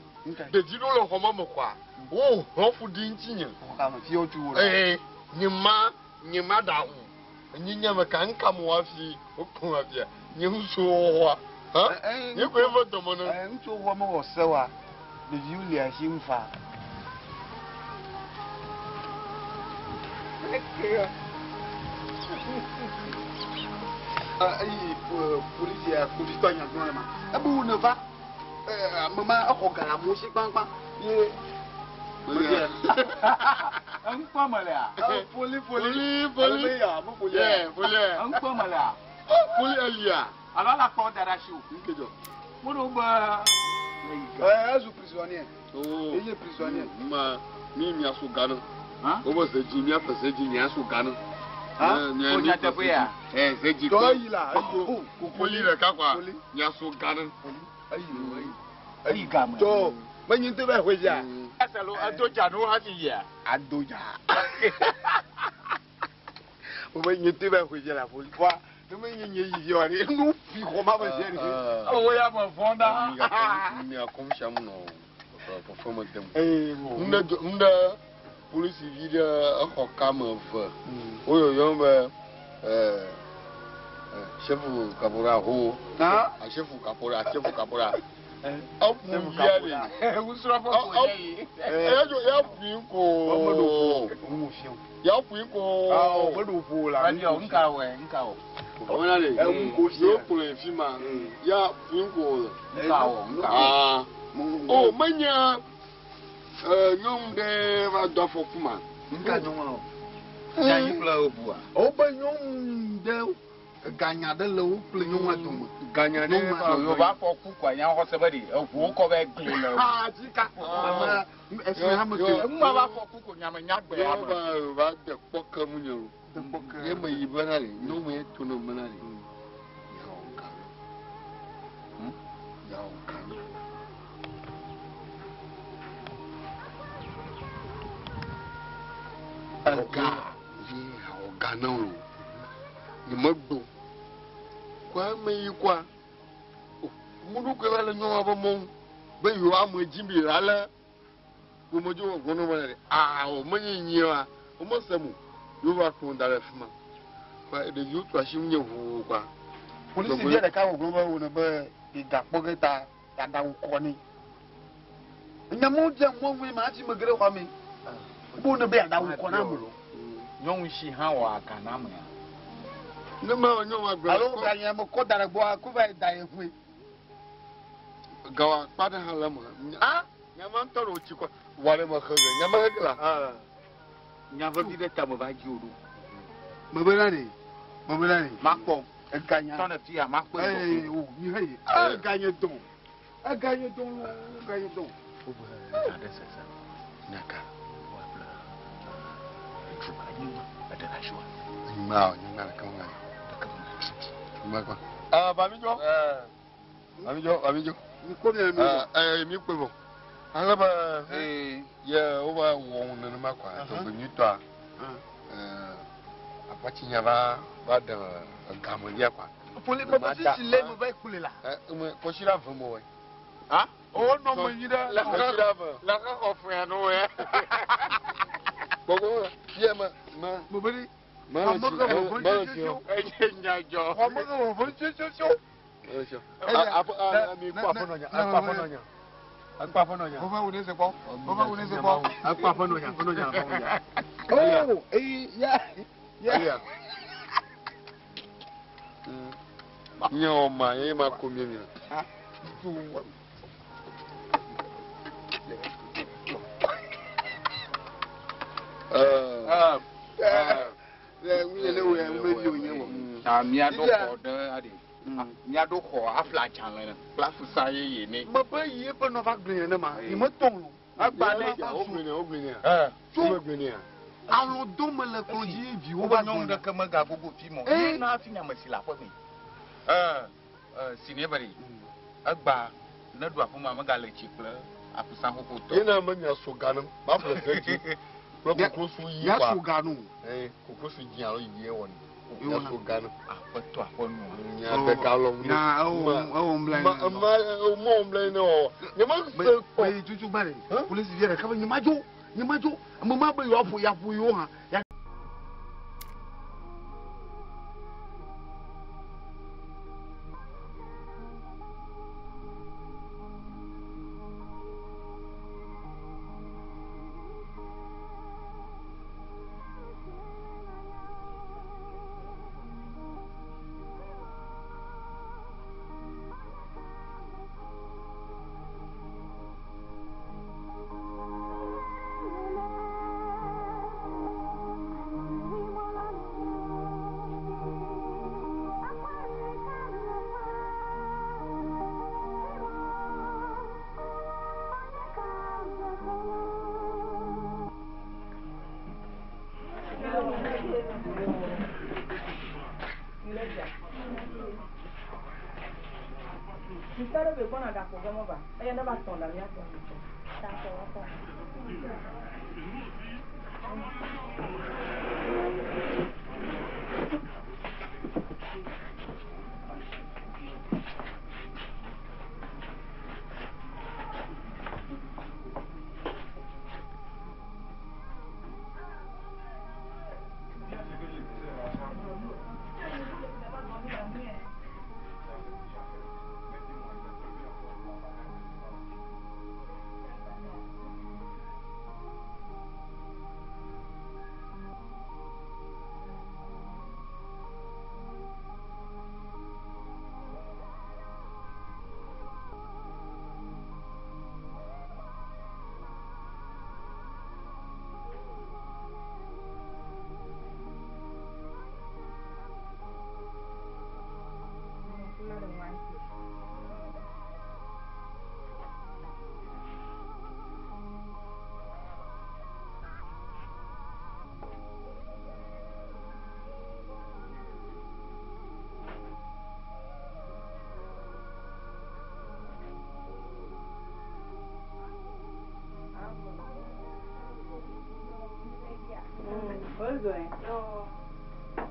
Ɖevi ɖewo le xɔ ma me kwa. Wo hlɔ̃ fu ɖi ŋutinye. Ee, nye ma, nye ma ɖa o. Enye nye ame ka ŋka mo hafi wokplɔm afia. Nye ŋutsuwo wɔa. Hã? Nye koe ve dɔme ne. Ŋutsuwo wɔ mewɔ se wa. Ɖeviwo li asi ŋu fa. Eyi polisia kpovitɔ nya gblɔ ma. Ebe wo ne va. Ame ma exɔ ga le amewo si gbãgbã ye. Eŋkpɔ me lea? Poli poli poli. Ya me poli. Yeah, poli. Eŋkpɔ me lea? Poli elia. Alo ala kpɔ da ɖe asi o. Nke dzɔ. Mo ɖo be. Ezu prisonnier. Oh. Eye prisonnier. Ma mi mia so gana. Wo be ze dzi mia ƒe ze dzi mia so gana. Ha? O nyateƒe ya. Eh, ze dzi. Tɔ yi la. Poli ɖeka kwa. Mia so gana. Eyi eyi. Eyi game. Tɔ menyi ŋutɔ be xɔe dzia. Eselo edo dza no hafi yia. Ado dza. Wo be nyi ŋutɔ be xɔe dzia la poli. Wa ne menyi nye yi via ɖe nu fi xɔ ma me sia ɖe. Wo ya me vɔ̃ ɖa. Mi akɔm sia mu nɔ fefe me dem. Ŋɖe ŋɖe polisi vi ɖe exɔ kame ve. Woyɔyɔm be chef kapora ho. Chef kapora, chef kapora. Eƒu via ɖe. Eya ya ƒui ko. Ya ƒui ko. Nka wɔ nka wɔ. Ɔmɔna de. Yóò kplɔ yi fi ma. Ya ƒui ko. Nka wɔ nka wɔ. O menya nyɔnu ɖe va do afɔku ma. Nka nyɔnu o. Yanyi kple eʋua. Wobe nyɔnu ɖe ganya ɖe le wo kple nyɔnua dome. Ganya ɖe va. Yo va afɔku kɔa nya xɔ se be ɖe eʋuwo kɔ be gli le. Aa dzika. Ame esime hame ke. Ŋua va afɔku ko nyame nya gbe ya me. Yo va de kpɔ ke mu nye lo. Ye me yi bena ɖe nyɔnu ye to ne bena ɖe. Yawo ka. Yawo ka. Ega. Ye awɔ ga na wo. Nye megbo. Kɔa me yi kɔa. Mu ɖokui va le nyɔnua ƒe mɔnu be yewo ame dzi bi la le ƒomedzo wɔ gbɔnɔ be ɖe awɔ menye nyia womese mo yewo va kplɔ da ɖe fi ma. Kɔa ɖeviwo tu asi ŋunye ʋuu kɔa. Polisi via ɖeka wɔ gblɔ be wo ne be gakpɔ ge ta aɖaŋu kɔ nɛ. Nyamewo dze mɔ ŋue ma hafi mege ɖe xɔa me. Wo ne be aɖaŋu kɔ na ame. Nyɔnu si hã wɔ aga na amea. Ne ma wɔ nyɔnua gblɔ. Alo ganya me kɔ da ɖe gbɔa ko va da ye ƒue. Gawa kpa ɖe hã le eme. Ah? Nyama ŋutɔ ɖe wòtsi kɔ wɔ ɖe me xexe. Nyama xexe la. Nya vevi ɖe ta me va dzi o ɖo. Mebe na ɖe. Mebe na ɖe. Makpɔ. Eganya. Tɔ ne fia makpɔ. Ee o mi he yi. Eganye dɔn. Eganye dɔn lo. Eganye dɔn. Wobe nya ɖe sese. Nyaka. Woaƒle ŋutsu anyigba eɖe le asiwòa? Anyigba o, anyigba ɖeke mele. Ɖeke mele. Anyigba kpa. Ah, Bamidzo. Bamidzo, Bamidzo. Mi kpɔ mia mi. Eh, mi kpɔ vɔ. Ale be ye wova wɔ ŋu nenema kɔa, dzɔgbe nyuitɔa. Eh, apatsinya va va ɖe egame via kɔa. Poli me be sisi le me va kple la. Eh, me kɔsiɖa ve me wɔe. Ah? O nɔ me nyi ɖe. Kɔsiɖa ve. Le xexɔ fea no ya. Gbɔgbɔ fia me me. Me be ɖi. Me le tsi me le tsi o. Enye nyadzɔ. Xɔme ke vɔvɔ tsotso. Me le tsi o. A a mi kpɔ aƒenɔ nya. Ekpɔ aƒenɔ nya. Ekpɔ aƒenɔ nya. Vɔvɔ wo ne se kpɔ. Vɔvɔ wo ne se kpɔ. Ekpɔ aƒenɔ nya. Aƒenɔ nya. Aƒenɔ nya. Oh, eyi ya. Ya. Nye wɔ ma ye ma ko mi mi. Miaɖo xɔ ɖe aɖe. Miaɖo xɔ afla dzalẽ kple afusa yeye ne. Mebe yi eƒe nɔ va gblẽ nenema, yi metɔ lo. Agba ne. Wogblẽ nɛ. Tso Wogblẽ nɛ. alo dome le kplɔ dzi viwo Wobe va nyɔnu gblẽ. ɖeke megagogo fi mɔ. Eh. Ye na hafi nyame si le aƒe me. Si ne be ɖe. Egba ne ɖu aƒe ma megale tsi kple afusa xoxotɔ. Ye na me mia so ga nam. Ba ƒle ze dzi. Kple koklosu ɣi Mía kɔa. so ga nu. Ee, koklosu dzĩ alo ɣi ye wɔnɛ. Mía so ga nu. Aƒetɔ aƒenɔ. Nya ɖeka lɔ ŋu. Nya ewɔ ewɔ ŋbla Ma ma mɔ ŋbla ne wɔ. Nye me se kpɔ. Me yi tutu gba ɖe. Polisi via ɖeka be nye ma dzo nye ma dzo. Ame ma be yewoaƒo yeaƒo yewo hã. Ya Sika ɖe be gbɔna gaƒo ge meva. Eya ne va tɔn ɖa míatɔ.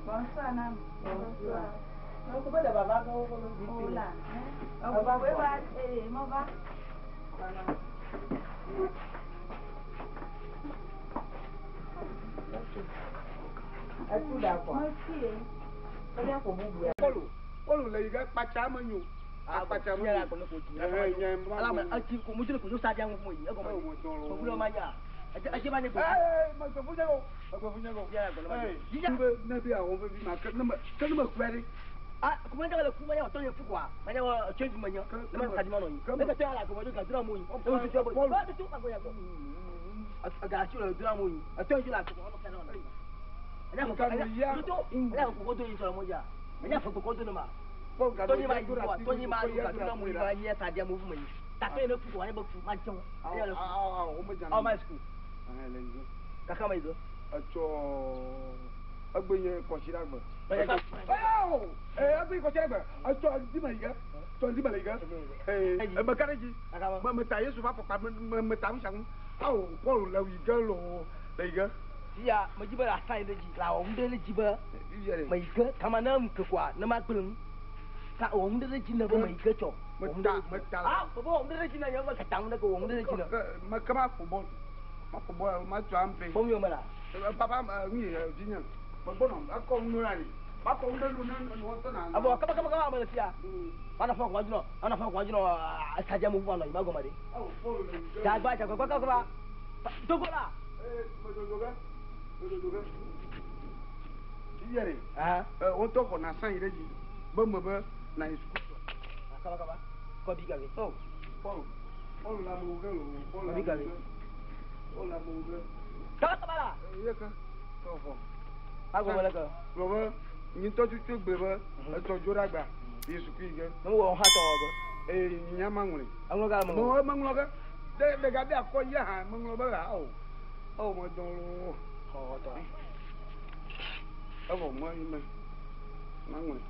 Bonsoir, Nam. Bonsoir. Donc, be ɖe baba ge wo Hola. Eva va, eh, mo va. Etu ɖa kɔa. Merci. Eɖe ko bubu ya. Pɔlu Pɔlu le yi ke kpatsa me nyo. Akpatsa me nyo. Ɛhɛ nye ma. Ala me etsi ko mo tsi ko sa dia ŋu mo yi egɔme. Ewo dɔn lo. Gbogbo ma ya. Etsi ma nye ko. Ee me gbe funye ko. Me gbe funye ko. Ee be ne be awɔ vevi ma ke ne me ke ne me kue ɖe. Ah, kuma da kuma ya to ye fu kwa. Ma ya wa change ma nya. Ne ma sa di ma no yi. Ne ka tɛ ala ko ma jo ka dura mo yi. Ne ma tu bo. Ba tu ma ko ya ko. Aga si lo dura mo yi. Ato ju la ko no ka no. Nya ko ka ya. Tu ya ko ko do yi so mo ya. Nya fo ko ko do no ma. Tony ma yi wa Tony ma yi ka dura mo yi ba nye sa dia mo fu mo yi. Ta to ye ne fu ko wa ne be fu ma jẹun. Awo awo o me jana. Awo ma school. Ɛhɛ le yi. Kaka ma yi do. Etsɔ egbe nye kɔsi ɖe agbe. Awo ee egbe nye kɔsi ɖe agbe. Etsɔ ŋdi me yi ge. Tsɔ ŋdi me le yi ge. Ee eme ka ɖe dzi. Me me ta Yesu ƒe afɔkpa me me me ta nusianu. Awo Pɔlu le yi ge loo le yi ge. Fia me dzi be la sa yi ɖe dzi la wɔ nu ɖe ɖe dzi be me yi ge kama ne ŋu ke koa ne ma gblẽ nu. Ka wɔ nu ɖe ɖe dzi ne be me yi ge tsɔ. Me ta me ta. Ah bebe wɔ nu ɖe ɖe dzi ne nye be kata nu ɖe ke wɔ nu ɖe ɖe dzi ne. Me ke ma ƒo bɔl. Ma ƒo bɔl ma tsɔ ampe. Fɔm yɔ me la. Papa nu yi vi nye. Me gbɔnɔ ekɔ nu na ni. Ma kɔ nu ɖe nu ne nu wɔtɔ na. Abɔ kaba kaba kaba ame le fia. Ana fɔ kɔn dzinɔ ana fɔ kɔn dzinɔ asadza mu fu anɔ yi ma gɔme ɖe. Awo Pɔlu le yi ge. Dagba dagba kaba kaba. Togo la. Ee me dodo ge. Me dodo ge. Fifia ɖe. Ɛ wo ŋutɔ xɔ na san yi ɖe dzi be me be na yi suku. Kaba kaba. Kɔ bi gabe. Oh Pɔlu Pɔlu le amewo ge loo Pɔlu le Bi amewo gabe. ge. Pɔlu le amewo ge. Kaba kaba la. Ye ke ke xɔ. Agɔme le ke. Gblɔ be nyi ŋutɔ tutu gbe be etsɔ dzo ɖe agba yi suku yi ge. Ne wɔ hã tɔ wɔ ge. Ee nya ma ŋlɔe. Eŋlɔ ga me. Me meŋlɔ ge. Ɖe ɖeka be akɔ yi hã meŋlɔ be ha o. Ewɔ me dɔn loo. Xɔ tɔ. Evɔ me yi me ma ŋlɔe.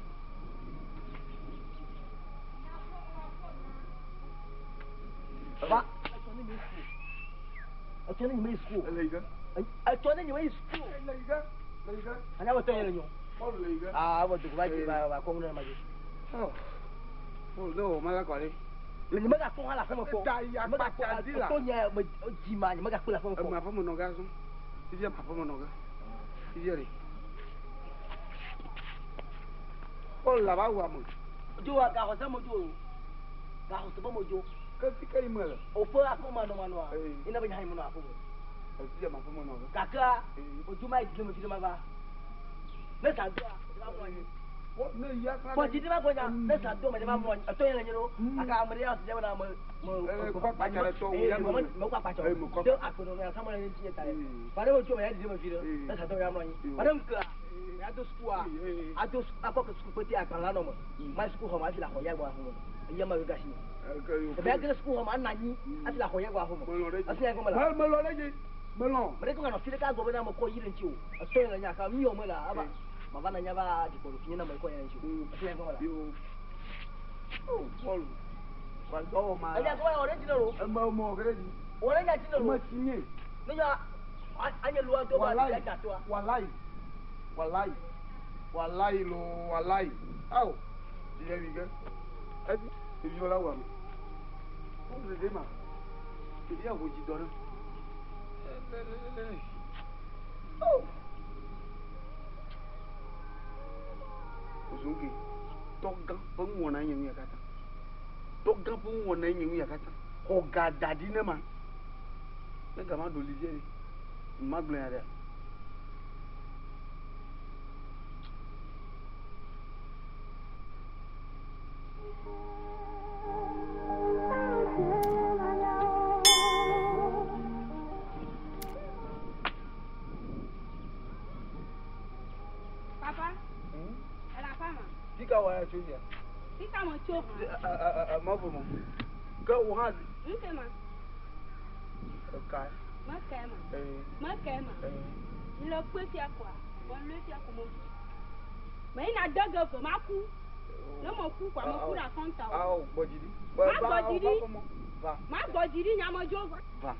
Ba. Etsɔ ne nyi me suku. Ele yi ge. Etsɔ ne nye me yi suku. Anya be tɔ nye le nyo. Aa evɔ dogo va dzi va va kɔ ŋu ne ma dzi. Paul ne wɔ ma la kɔ ɖe. Nye megakpɔ hã le aƒeme kpɔ. Ta yi akpatsa dzi la. Tɔ nye me dzi ma nye megakpɔ le aƒeme kpɔ. Eme aƒeme nɔ ga zɔn. Fifia ma aƒeme nɔ ga. Fifia ɖe. Paul la va wu ame. Dzo wa gaxɔ se me dzo o. Gaxɔ se be me dzo. Ke fi ke yi me le. Oƒe aƒeme nɔ ma nɔa. Ina be nye hã nye me nɔ aƒeme. Efia ma aƒeme nɔ ga. Gakea odzo ma yi dzi le me fi ɖe ma va. Ne sa doa, me va mlɔ anyi. Ne yi asra. Kpɔ dzi ɖe ma gbɔnya. Ne sa doa me va mlɔ anyi. Etɔ nye le nye ɖo. Aka ame ɖe ya si ɖe me me. Kɔ akpatsa ɖe tɔ wo ya me. Me kɔ akpatsa. De akpe nɔ ya sama le ŋuti nye ta ye. Fa ɖe me tso me ya dzi ɖe me fi ɖe. Ne sa doa ya mlɔ anyi. Fa ɖe ŋkea. Ya do sukua. Ado akɔ ke suku kpete agbalẽ la nɔ me. Ma suku xɔ ma hafi le axɔ ya gbɔ aƒeme. Eya ma ge asi. Ebe ya ge ɖe suku xɔ ma anɔ anyi hafi le axɔ ya gbɔ aƒeme. Esi ya gɔme la. Melɔ ɖe dzi. Melɔ. Me ɖe ke ganɔ fi ɖeka gbɔ bena me kɔ yi ɖe ŋuti o. Etɔ ye le nya ka mi yɔ me la ava. Mava na nya va dikpɔ ɖo fi nye na me kɔ yi ɖe ŋuti o. Esi ya gɔme la. Oh Paul. Wa dɔ wɔ ma. Eya gɔme wɔ ɖe dzi ne lo. Eme mɔ ge ɖe dzi. Wɔ ɖe nya dzi ne lo. Eme si nye. Ne nya anye lo ado ba ya nya toa. Walayi. Walayi. Walayi lo walayi. Awo. Ɖevia wi ge. Evi ɖeviwo la wɔ ame. Wo ɖeɖe ma. Ɖevia ho dzi dɔ ɖe. Oh. Ozonke. Tɔgã ƒe nuwɔna nye nu ya katã. Tɔgã ƒe nuwɔna nye nu ya katã. Xɔ ga da ɖi ne ma. Ne ga ma ɖo li vie ɖe. Ma gblɔ ya ɖea. Papa, ele aƒea me. Fika wɔ ya tso fia? Fika me tso hã. Mɔƒo mɔ. Ke wò hã. Ŋke ma. Eka. Meke ma. Meke ma. Le kpe fia koa, me lɔe fia ko me du. Me yina de ge ve ma ku. Ne me ku koa, me ku ɖe akɔnta o. Awo gbɔ dzi ɖi. Ma gbɔ dzi ɖi. Va. Ma gbɔ dzi ɖi nyamedzo va. Va.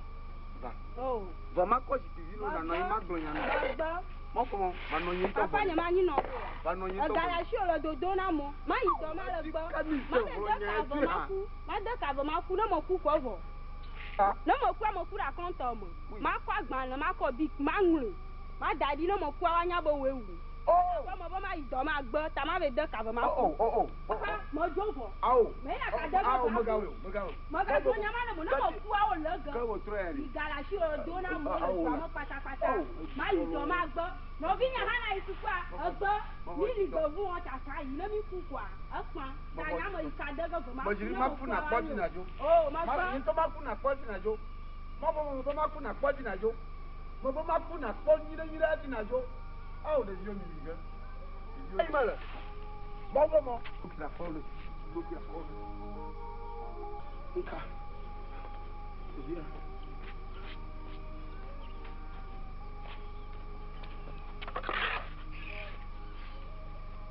Va. Oh. Va ma kɔ zikpui vi lo nanɔ anyi ma gblɔ nya nɔ. Gbɔ. Mɔƒo mɔ, ma nɔ anyi ŋutɔ Papa nye ma nyi nɔ o. Va nɔ anyi ŋutɔ Ega le asi o le dodo na mo. Ma yi dɔ ma le gbɔ. Ma de de ka ve ma ku. Ma de ka ve ma ku ne me ku kɔ vɔ. Ne me ku me ku ɖe akɔnta me. Ma kɔ agbalẽ, ma kɔ bik, ma ŋlɔe. Ma da ɖi ne me kua woanya be woe wu. Oh. Be me be ma yi dɔ ma gbe ta ma ve de ka ve ma ku. Oh oh oh. Papa me dzo vɔ. Awo. Me yina ka de ge Awo va ku. megawo megawo. Megadzo nya ma ne mo ne me kua wo le ge. Ke wo trɔ ya ɖi. Ga le asi o do na mo le dua me kpatakpata. Ma yi dɔ ma gbe. Nɔvinye hã na yi sukua egbe. Mi li gbe vu wɔn tsatsa yi ne mi ku koa ekpã. Ta nya me yi ka de ge ve ma ku Medziri ne ma me ku kua na wa kpɔ dzi nyo. na dzo. Oh ma Ma gbe. ŋutɔ ma ku na kpɔ dzi na dzo. Mɔƒo me be ma ku na kpɔ dzi na dzo. Me be ma ku na kpɔ nyuie nyuie dzi na dzo. Awo ɖeviwo mi li ge. Ɖeviwo. Eyi me le. Mɔƒo mɔ. Gbokira kpɔ le. Gbokira kpɔ le. Nka. Ɖevia.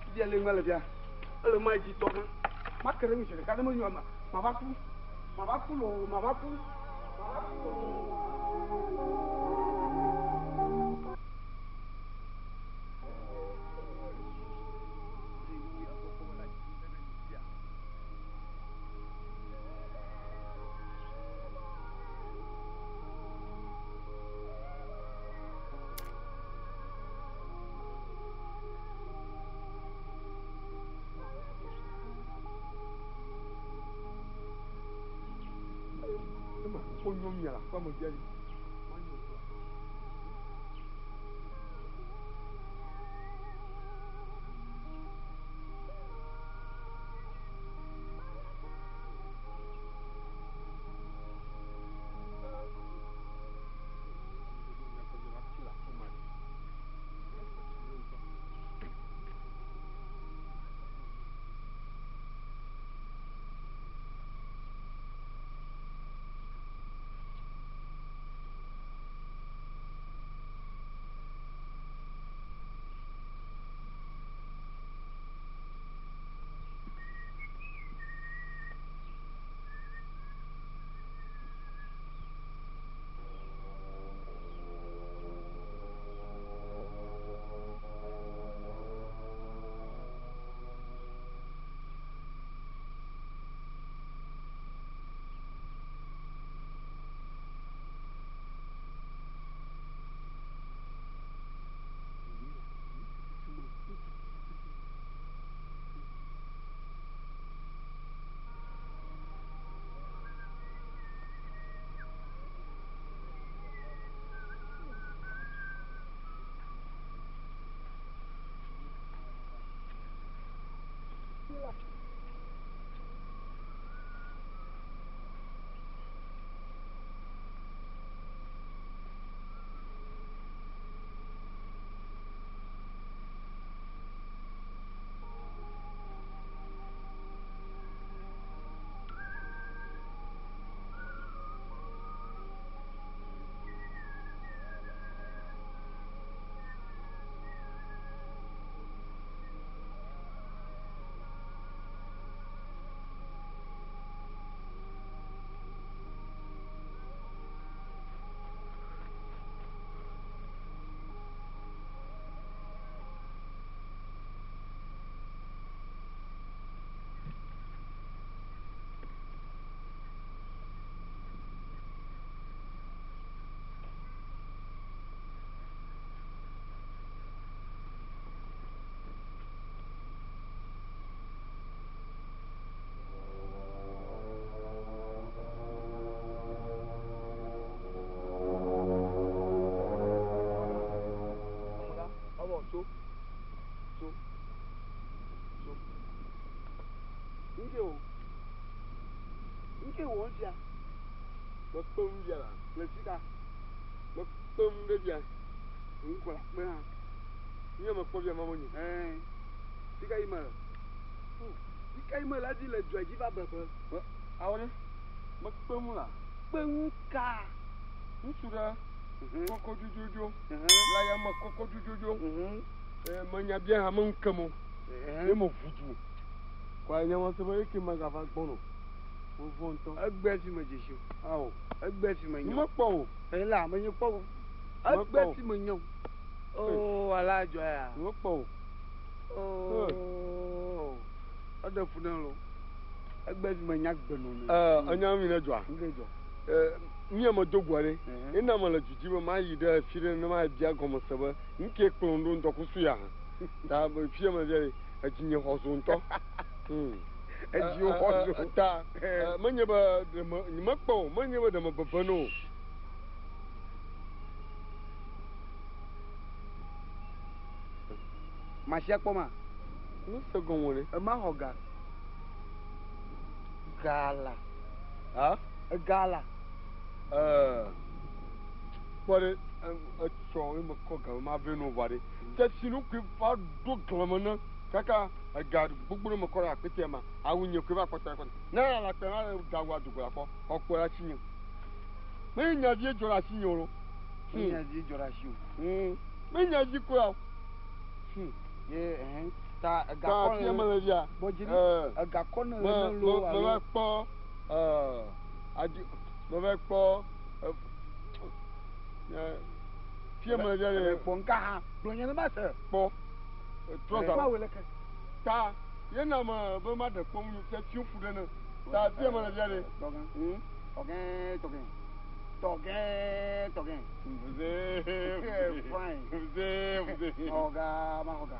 Fifia le ŋua le fia. Ele ma dzi tɔ gã. Ma ke ɖe ŋu zi ɖeka ne menyo ma. Ma va ku. Ma va ku loo. Ma va ku. Ma va ku loo. Ema, ko nyɔ mi la, ko ame bia yi. Nke wɔ fia. Mekpe ŋu fia la. Le fi ka. Mekpe ŋu ɖe fia. Ŋu ko la kpe hã. Nye mekpɔ fia ma menyo. Ɛɛ. Fi ka yi me le? Fi ka yi me le adi le dua dzi va bebe. Awɔ ɖe. Mekpe ŋu la. Kpe ŋu ka. Ŋutsu ɖe kɔkɔ dzodzodzodzo. La ya me kɔkɔ dzodzodzodzo. Menya bia hã me ŋu kem o. Ye me ʋu du. Kɔa nye ma se be eke magava gbɔ no. Mevɔ̃ ŋutɔ. Egbe si me dzesi o. Awo. Egbe si me nyɔ. Mekpɔ o. Ela menye kpɔ o. Egbe si me nyɔ. Oo ala adzɔ ya. Mekpɔ o. Oo. Eɖe fu ne lo. Egbe si me nya gbe no ne. Enya mi ne dzɔa. Nke dzɔ. Mía me do goa ɖe. Ena me le didi be mayi ɖe fi ɖe ne ma bia gɔme se be nke kplɔ ɖo ŋutɔ kusu ya hã. Ta fia me via ɖe edzinye xɔ zo ŋutɔ. Edziwo xɔ zo. Ta menye be ɖe me mekpɔ o menye be ɖe me bebe no o. Masia kpɔ ma. Nu se gɔme ɖe. Ema xɔ ga. Ga la. Ha? Ega la. Kpɔ ɖe etsɔ ye mekɔ ga ma vɛ no vɔ ɖe. Tsesi nu koe va ɖo glame ne kaka ega gbogbo ɖe mekɔ ɖe akpetea ma. Awu nye koe va kpɔtɔ kpɔtɔ. Ne ala kpe na gawu adogo la kpɔ. Xɔ kpɔ ɖe asi nye. Me nya vie dzɔ ɖe asi nye o lo. Me nya vie dzɔ ɖe asi o. Me nya dzi koa. Ye ɛhɛn. Ta ega Ta kɔ fia me le via. Gbɔdzi ɖi. Ega kɔ ne Me ne lo me alo. va kpɔ adi me va kpɔ fia me le via ɖe. Kpɔ nka hã. Gblɔ nye ne ma se. Kpɔ. Trɔza. Kpɔ awo le ke. Ta ye na me be ma ɖe kpɔ ŋu fia tsi ƒu ɖe ne. Ta fia me le via ɖe. Tɔgã. Tɔgã tɔgã. Tɔgã tɔgã. Vuze. Fine. Vuze vuze. Ɔga ma xɔga.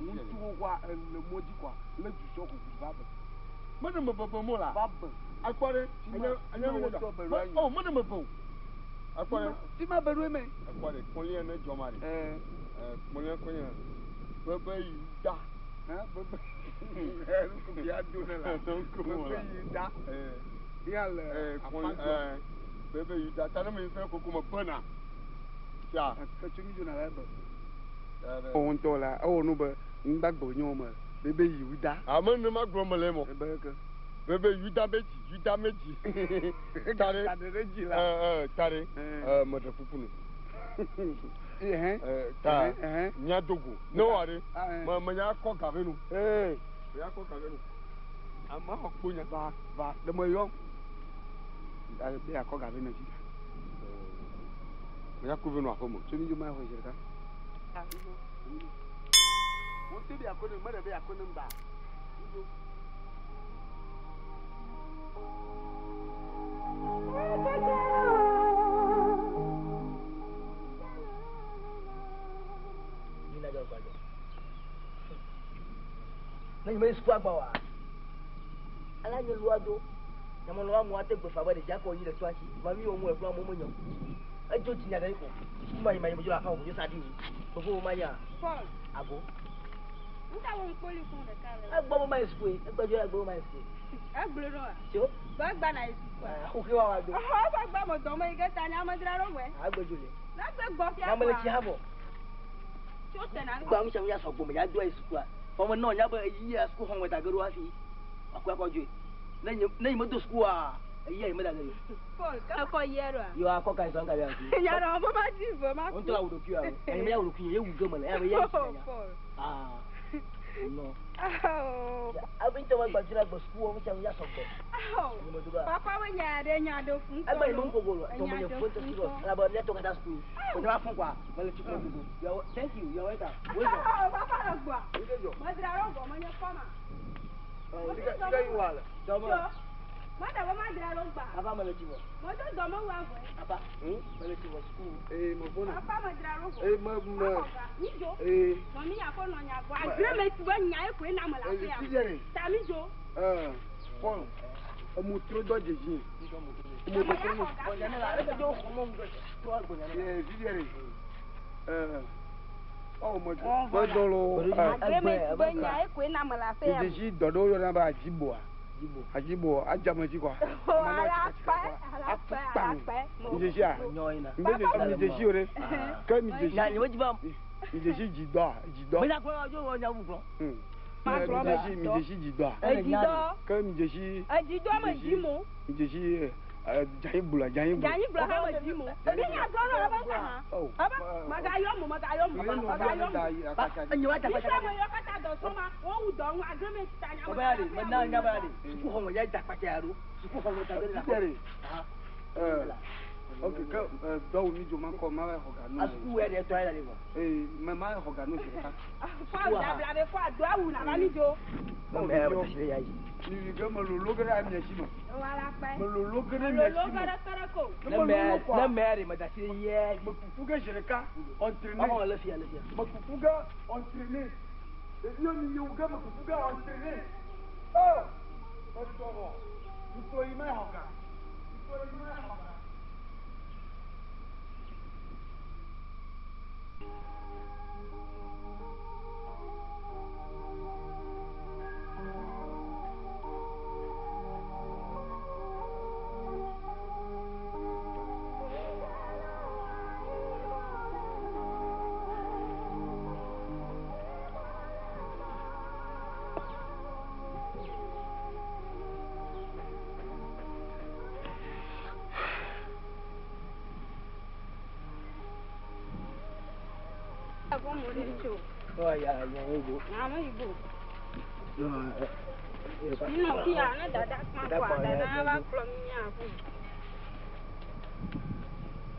Ŋutsuwo kɔa ele mɔ dzi kɔa le du sɔ ko va be. Me ɖe me bebe mo la. Va be. Akpɔ ɖe. Fima Enya mi wo ɖe. tɔ be ɖo anyi. Oh, me ɖe me be o. Akpɔ ɖe. Fima be ɖo eme. Akpɔ ɖe. Kpɔlia ne dzɔ ma ɖe. Kpɔlia kɔnya. Bebe yi da. Bebe. Nukubi ado ne la. Bebe yi da. Ya le afa. Bebe yi da. Ta ne me yi koko me bena. Sia. Ketso mi dzona la be. Ewɔ ŋutɔ la, ewɔ nu be ŋgbagbe nyɔ me. Bebe yi da. Ame ne ma gblɔ me le mɔ. Ebe ke. Bebe yi da be dzi, yi da me dzi. Tare. Tare ɖe dzi la. Tare. Me ɖe kuku nu. Ta mía dogo. Ne wɔ ɖe. Me me nya kɔ gabe nu. Me nya kɔ gabe nu. Ama xɔ kpo nya. Va va ɖe me yɔ. Be akɔ gabe nu dzi. Me nya kɔ ve nu aƒe me. Tso mi dzo ma xɔ zi ɖeka. Wonte be akɔ ne me ɖe be akɔ ne ŋgba. Ne nyeme yi suku agba oa, ala nye lua do. Nyame lɔ amewo ate gbe fa be ɖevia kɔ yi ɖe toa dzi. Va mi wɔ mu ekplɔ amewo menyo. Edzo dzi nya ɖe ko. Suku ma yi ma yi me dzo le aƒe me ko sa ɖi wu. Fofo wo ma ya. Paul. Ago. Nka wo ŋkpoli kun ɖeka le. Egbɔ be ma yi suku ye. Egbɔ dzo egbe be ma yi suku ye. Egblɔ ɖo wa. Tso. Be egba na yi suku. Xoxi wa wa do. Ɔhɔ eƒe gba me dɔ me yi ke ta nye ame dzra ɖo wɛ. Agbe dzo le. Ne gbe gbɔ fia Nyame le tsi ha vɔ. Tso te na. Gba ŋu sia ŋu ya sɔ gbɔ me ya do yi sukua. Fɔme nɔ nya be eyi ya suku xɔ me ta ge ɖo hafi. Akɔ akɔ dzoe. Ne nye ne yi me do sukua eyi ya yi me da ge ɖo. Paul, ke kɔ yi ɖoa? Yo akɔ ka zɔn ka bia fi. Nya ɖe be ma di ve ma. Ŋutɔ la wo ɖokui wa. Enye me ya wo ɖokui ye wu ge me le. Ya be ya yi nya. Paul. Ah. No. Oh. Abe ŋutɔ me gba dzra gbe suku wo sia ŋu ya sɔ gbɔ. Oh. Papa we nya ɖe nya ɖe fun. Egbe yi me ŋkɔ go lo. Tɔ me nye fun tɔ serious. Elabe mía tɔ katã suku yi. Ko ne va fun kɔa, me le tsi kplɔ dogo. Yo, thank you. You are welcome. Wo zɔ. Oh, papa le gbɔa. Wo zɔ. Me dzra ɖo gɔme nye kɔma. Fika yi wa le. Dɔme. Me ɖe be ma dzra ɖo gba. Papa me le tsi vɔ. Me do dɔme wa vɔ. Papa. Me le tsi vɔ suku. Ee, me gbɔna. Papa me dzra ɖo vɔ. Ee, me me. Mi dzo. Ee. Nɔ mi nya kɔ nɔ nya gbɔ. Agbe me tu be nya ye koe na me le aƒea. Ee, fi ɖe. Ta mi dzo. Paul, emu trɔ dɔ dzedzi. Emu trɔ dɔ. Ee, fi ɖe. Ɔ me me dɔ lo. Agbe me tu be nya ye koe na me le aƒea. Dzedzi dɔ ɖewo yɔna be adziboa. Ajibo adze dzi kɔa. Alakpɛ alakpɛ alakpɛ. Midzesia. Midzesi o ɖe. Ke midzesi. Midzesi dzidɔa dzidɔ. Midzesi midzesi dzidɔa. Edzidɔ. Ke midzesi. Edzidɔ me dzi mo. Midzesi dzanyigblɔ dzanyigblɔ. Dzanyigblɔ hã me dzi mo. Mi nya gblɔ nɔ ebe ŋka hã. Ebe mègayɔ mo mègayɔ mo mègayɔ mo. Mísɔ ame yiwo katã dɔ srɔ̃m ma wowu dɔ ŋu ageme ta nya me. Ok, ke dɔwɔ mi dzo ma kɔ ma xɔ ga nu. Ee, mɛ ma xɔ ga nu zi ɖeka. Kɔ dabla be kɔ ado awu na va mi dzo. Mi ke me lolo ge ɖe amia si me. Alakpɛ. Me lolo ge ɖe mia Lolo si me. ge ɖe ke ɖe ko. Ne me lolo kɔa. Ne mɛ ɖe me da si yɛ. Me kuku ge zi ɖeka entraîné. Ɔhɔn le fia le fia. Me kuku ge entraîné. Ɖeviwo mi yewu ge me kuku ge entraîné. Oh, me sɔ vɔ. Ŋutɔ yi ma xɔ ga. Ŋutɔ yi ma xɔ ga. Nɔ fia ne dada kpã kɔa dada va kplɔ mi míaƒu.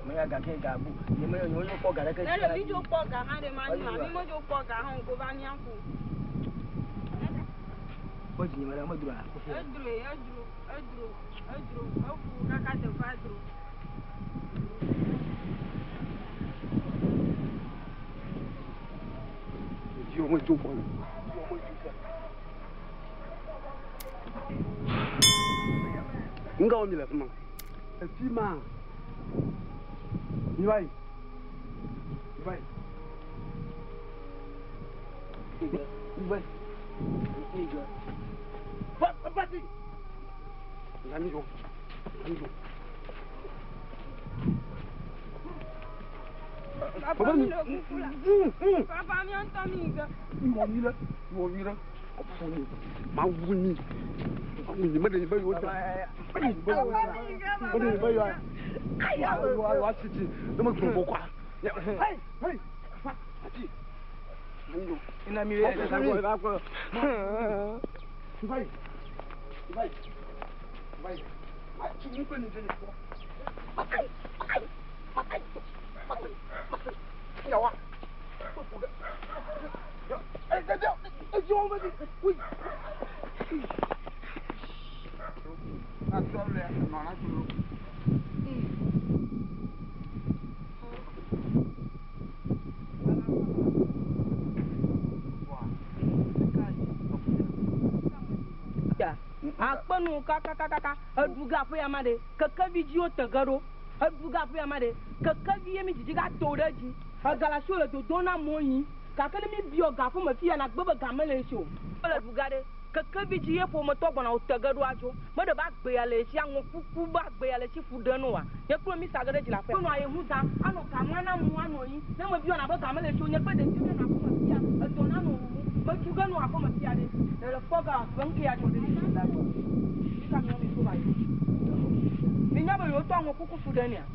Ne ɖevi dzo kpɔ ga hã ɖe ma nyo mi medzo kpɔ ga hã o ko va míaƒu. Edroe edro edro edro eƒu kaka teƒea dro. Ɖeviwo medzo gbɔ o. Nga wo mi le fi ma. Efi ma. Mi va yi. Mi va yi. Mi va yi. Va va ti. Nga mi dzo. Mi dzo. Papa mi le kuku la. Papa mi ŋutɔ mi ge. Mi wɔ nyui ɖe. Mi wɔ nyui ɖe. Ƒo mi. Ma wu mi. Ma wu mi. Meɖe mi be yewo da. Meɖe mi be yewo da. Meɖe mi be yewo da. Wa sisi. Ne me gblɔ kɔa. Hey hey. Fa ati. Mi dzo. Ina mi wɛ. Mi va yi. Mi va yi. Mi va yi. Ma tsi nu kple mi dze mi kpɔ. Yawa. Akpenu kakakakaka eɖu ga ƒe ama ɖe kekevi dzi wote ge ɖo eɖu ga ƒe ama ɖe kekevi ye mi dzidzi ga to ɖe dzi egalasi le dodo na amewo yi gake ne mi biɔ ga ƒe me fia na gbe be ga mele esi o ele ɖu ga ɖe kekevi dzi ye ƒometɔ gbɔna wote ge ɖo adzo meɖe be agbea le esi aŋɔ kuku be agbea le esi fu ɖe no wa nye kple mi sa ge ɖe dzi le aƒe nɔ ayehu zã anɔ gama na amewo anɔ anyi ne me biɔ na be ga mele esi o nye kple ɖeviwo míanɔ aƒe me fia edɔ nanɔ wuwu metu ge nɔ aƒe me fia ɖe le kpɔ ga ƒe ŋke ya dzɔ ɖe mi la gbɔ mi ka miɔ mi so va yi minya be yewo tɔ aŋɔ kuku fu ɖe nia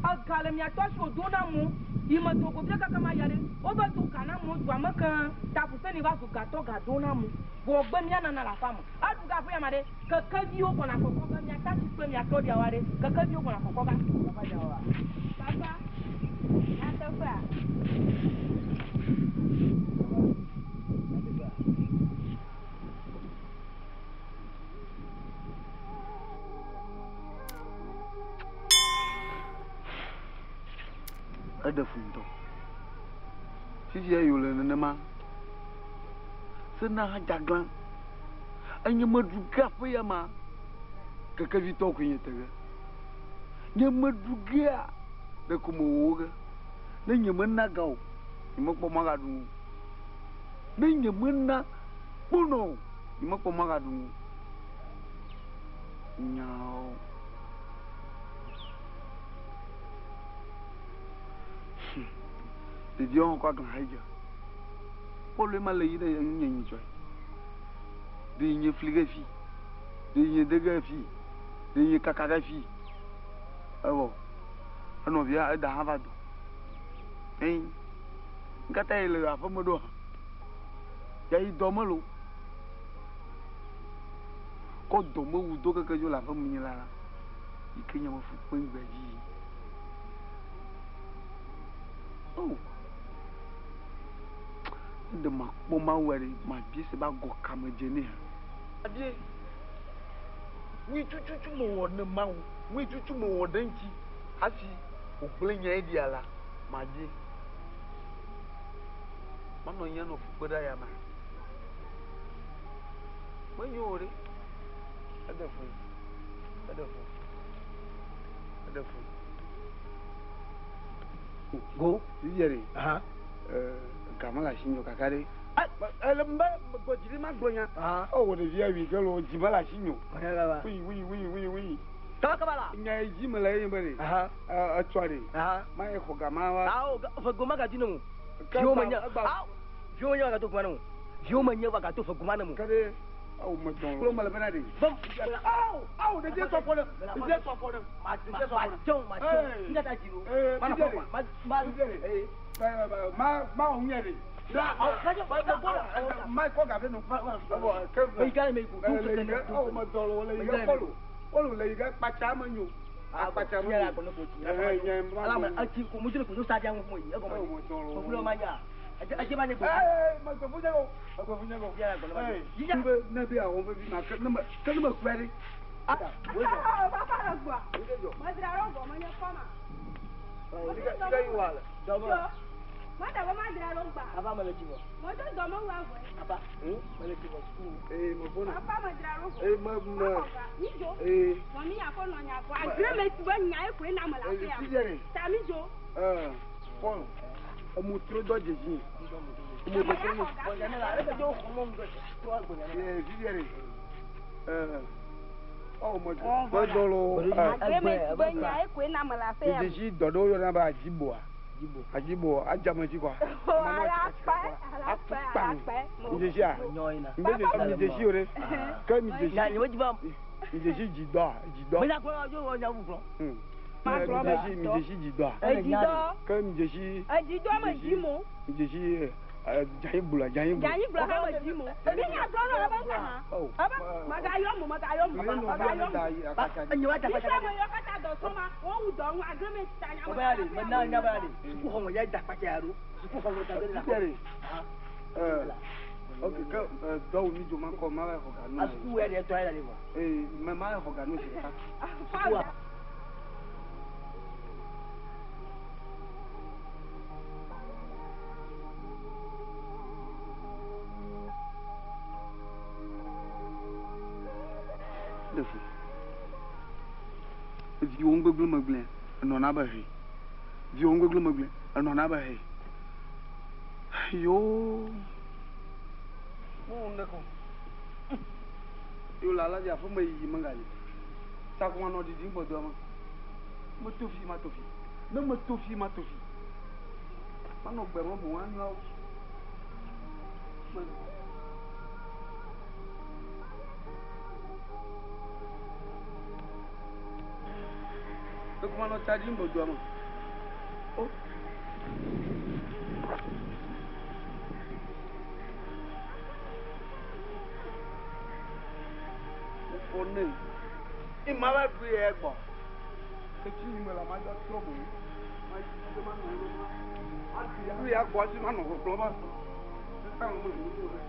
ega le miatɔ si wodo na amewo yi me dogo fia kaka ma ya ɖe wobe do ga na amewo dua me ke taƒuseni va zu gatɔ ga do na amewo vɔ gbe mia nana le aƒea me eɖu ga ƒe ya ma ɖe kekeviwo gbɔna kɔkɔ ge miata si kple miatɔ ɖiawoa ɖe kekeviwo gbɔna kɔkɔ va. Papa, nyateƒea? Eɖe fu ŋutɔ. Fifia yi wòle nenema, sena hã dzaglã. Enye meɖu ge aƒe ya ma, kekevitɔ koe nye te ge. Nye meɖu gea, ɖeko mewɔ ge. Ne nye mena ga o, nye mekpɔ mɔ agaɖu nu o. Ne nye mena kponɔ o, nye mekpɔ mɔ agaɖu nu o. Nyawo. Ɖeviwo hã kɔ aglã hedze. Pɔlu ma le yi ɖe nye nyitsɔe. Ɖe nye fli ɖe fi. Ɖe nye de ɖe fi. Ɖe nye kaka ɖe fi. Evɔ. Enɔvia eda hã va do. Eyi. Nkata yi le aƒeme ɖo hã. Ya yi dɔ me lo. Kɔ dɔmewu do keke dzo le aƒeme nyi la la. Yi ke nye me fu kpe ŋgbe dzi yi. Oh. Ne ɖe makpɔ Mawu ɖe, mabie se be agɔ ka me dze nɛ hã. Abie, nui tututu mewɔ ne Mawu, nui tutu mewɔ ɖe eŋuti hafi wògblẽ nya ɖia la, mabie. Manɔ anyi anɔ fu kpe ɖe aya mea? Menyo o ɖe. Eɖe fu. Eɖe fu. Eɖe fu. Go. Fifia ɖe. Aha. Ga mele asinye o kaka ɖe. Ele mbe gbɔ dzi ɖi magblɔ nya. Ewɔ ɖevia wui ke lo dzi mele asinye o. Wui wui wui wui wui. Kaba kaba la. Nya yi dzi mele ye nye be ɖe. Etsɔ ɖe. Ma ye xɔ ga ma va. Awo ƒe go magadzi ne o. Viwo menye. Awo viwo menye va gato ƒe ma ne o. Viwo menye va gato ƒe go ma ne o. Ke ɖe awo me dɔn. Klo mele bena ɖe. Awo awo ɖevia tɔ fɔ ɖe. Ɖevia tɔ fɔ ɖe. Ma ma jɔn ma jɔn. N ka taa dzi o. Ma na fɔ ma ma. Ma ma wɔ ŋunyɛ ɖe. Ma kɔ gafe nu. Me yi ka me yi ko. Awo me dɔn lo le yi ke kɔlo. Kɔlo le yi ke kpatsa me nyo. Akpatsa me nyo. Ala me etsi ko mu dzi ko sa dia ŋu mo yi egɔme. Mo ma nya. Edze ma nye go. Ee, me gbe fu nye go. Me gbe fu nye go. Ee, be ne be awɔ vevi ma ke ne me ke ne me kpe ɖe. Papa le gbɔa. Medzra ɖo vɔ menye kɔma. Fika yi wa le. Dɔme. Mede be madzra ɖo gbã. Papa mele tsi vɔ. Medo dɔme wu avɔe. Papa, mele tsi vɔ suku. Ee, me gbɔna. Papa medzra ɖo vɔ. Ee, me me. Maxɔ ga. Mi dzo. Ee. Nɔ mi akɔ nɔ nya gbɔ. Agre me si be nya ye koe na me le aƒea. Fifia ɖe. Ta mi dzo. Ɛɛ, Paul, emu trɔ dɔ dzedzi. Emu trɔ dɔ. Ee, fifia ɖe. Ɛɛ, ɔ me me dɔ lo. Agre me si be nya ye koe na me le aƒea. Dzedzi dɔ ɖewo yɔna be adziboa. Adzibo adzame dzi kɔa. Alakpa, alakpa, alakpa. Midzedzia? Midzedzi midzedzi o ɖe. Ke midzedzi. Midzedzi dzidɔa dzidɔ. Midzedzi midzedzi dzidɔa. Edzidɔ. Ke midzedzi. Edzidɔ me dzi mo. Midzedzi dzanyigblɔ dzanyigblɔ. Dzanyigblɔ hã me dzi mo. Mi nya gblɔ nɔ ebe ŋka hã. Ebe megayɔ mo megayɔ mo megayɔ mo. Mi ƒe me yɔ katã dɔ sɔma wowu dɔ ŋu agre me ta nya me. Ok, ke dɔwɔ mi dzo ma kɔ ma va xɔ ganu. Asuku ya de tɔ ya de vɔ. Ee, mɛ ma xɔ ganu zi ɖeka. Sukua. Ɖe fu. Viwo ŋgbegblẽ megblẽ enɔ na be he. Viwo ŋgbegblẽ megblẽ enɔ na be he. Yoo. Mo ŋɖe kɔ. Yo la la di aƒe me yiyi megali. Sakuma nɔ ɖiɖim gbɔdɔa me. Meto fi ma to fi. Ne meto fi ma to fi. Manɔ gbe me boŋ anyɔ wo. Ekuma nɔ tsa ɖim gbɔdɔa me. O. Wofɔ ne. Ima va ɖu ye gbɔ. Etsi yi me la ma dza trɔ boŋ. Ma yi dzi ma nɔ anyi ma. Ɖu ya gbɔ si ma nɔ gbɔgblɔ ba. Eta me me nu ɖe.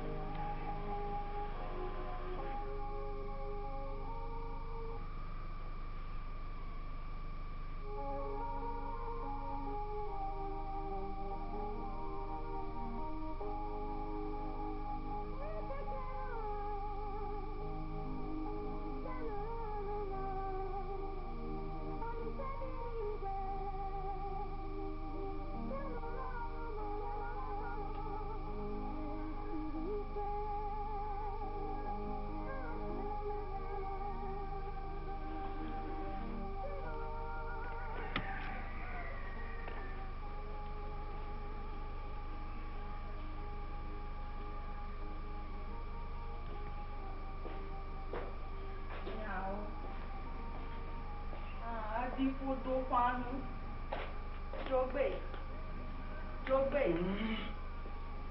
Eɖiƒodo ƒãnu. Dzogbe. Dzogbe.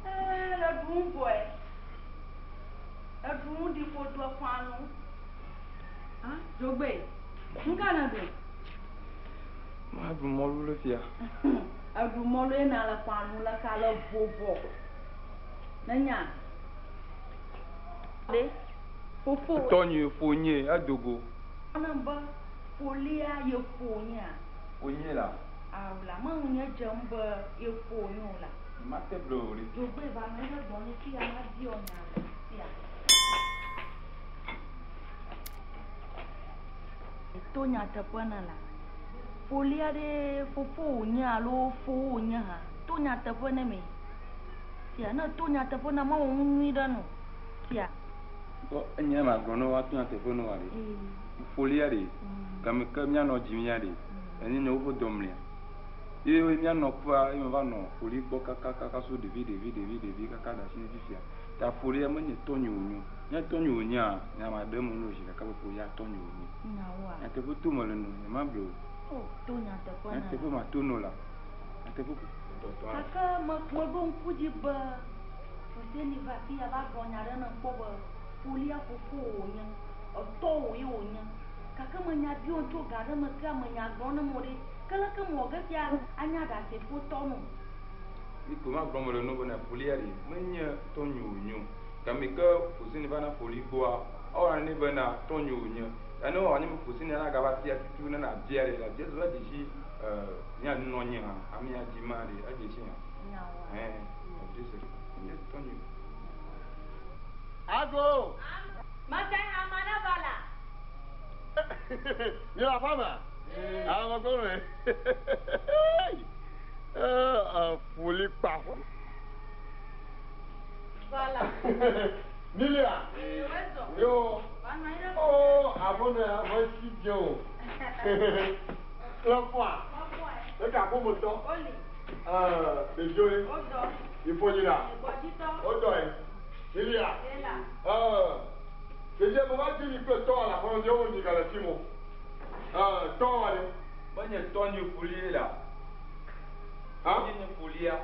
Ee, le ɖum vɔe. Eɖum ɖiƒodo ƒãnu. Ah, Dzogbe. Nu ka nèɖu? Maɖu mɔlu le fia. Eɖu mɔlu ye na le ƒãnu le ka le vovɔ. Nenya. Ɖe. Fofo. Tɔnye ƒonye edogo. Ne be ƒolia ye ƒonyea. Ƒonye la. Awu la me nye dzem be ye ƒonye o la. Mate ble o ɖe. Dzogbe va nɔ eƒe gbɔnye fia ma biɔ nya le fia. To nyateƒe ne la. Ƒolia ɖe fofo wònye alo fo wònye hã. To nyateƒe ne me. Fia ne to nyateƒe na mawɔ nu nyui ɖe no. Fia. Bɔn enye ma gblɔ ne woato nyateƒe ne wa ɖe. Ƒolia ɖe. Game ke míanɔ dzi mía ɖe. Enye nye woƒe dɔmlea. Ye míanɔ kua ye me va nɔ ƒoli gbɔ kakakaka so ɖevi ɖevi ɖevi ɖevi kaka da asi ne fifia. Ta ƒolia menye tɔnye wònyo. Nye tɔnye wònyea, nya ma ɖe me no zi ɖeka be ƒolia tɔnye wònye. Nyawoa. Nyateƒe to me le no, nye ma ble o. O, to nyateƒe na. Nyateƒe ma to no la. Nyateƒe ko. Gake me meɖo ŋku dzi be Fuseni va afi ya va gblɔ nya ɖe ne kpɔ be ƒolia fofo wònye, etɔ wò ye wònye. Gake menya biɔ tso ga ɖe me kea menya gblɔ ne mo ɖe. Ke leke mewɔ ge fia anya ɖasefo tɔ no. Iko ma gblɔ me le no bena ƒolia ɖe menye tɔnye wònye o. Game ke Fuseni va na ƒoli gbɔa, ewɔna nɛ bena tɔnye wònye. Ya ne wòanye be Fuseni nagava fia tutu ne nabia ɖe, la bia va dzesi mía nɔnye hã, amea dzi ma ɖe, edzesi hã. Nyawoa. Ɛɛ, edzesi. Menye tɔnye o. Ago. Meke ame ɖe va la. Mi la fama. Ame ko me. Foli kpa. Voilà. Milia. Yo. Oh, abone avo si dze o. Le fɔa. Le ka ko mo tɔ. Ɖeviwo ye. Ifo nyi la. Wodɔ ye. Milia. Ɖevia me va dzi mi kple tɔwa le aƒeme ɖewo nyi gale fi mo. Tɔwa ɖe. Menye tɔnye ƒolie la. Ha? Menye ƒolia.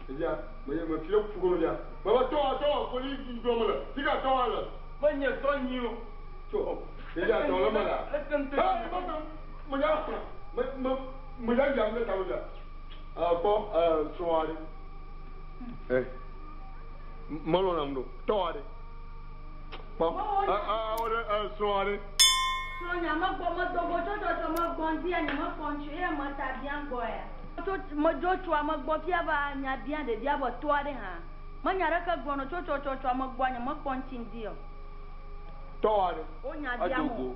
Ɖevia, menye me fi ɖe ƒu gɔme via. Baba tɔwa tɔwa ƒoli gblɔm le. Fika tɔwa le. Menye tɔnye o. Tso. Ɖevia tɔ le me la. Leke ŋutɔ. Ee, me me me me me me ya yam ɖe tame via. Kpɔ srɔ̃a ɖe. Ɛ melɔ̃ nam ɖo. Tɔwa ɖe. Kpɔ. Ɛ ɖe srɔ̃a ɖe. Srɔ̃nya megbɔ medogo tso dzɔdzɔ megbɔ ŋdi nye mekpɔ ŋutsu eye meta bia gbɔ ya. Tso medzo tso ame gbɔ fia va nya bia ɖevia be toa ɖe hã. Menya ɖeke gblɔ tso tso tso tso ame gbɔ nye mekpɔ ŋuti ŋdi o. Tɔwa ɖe. Wonya bia mo.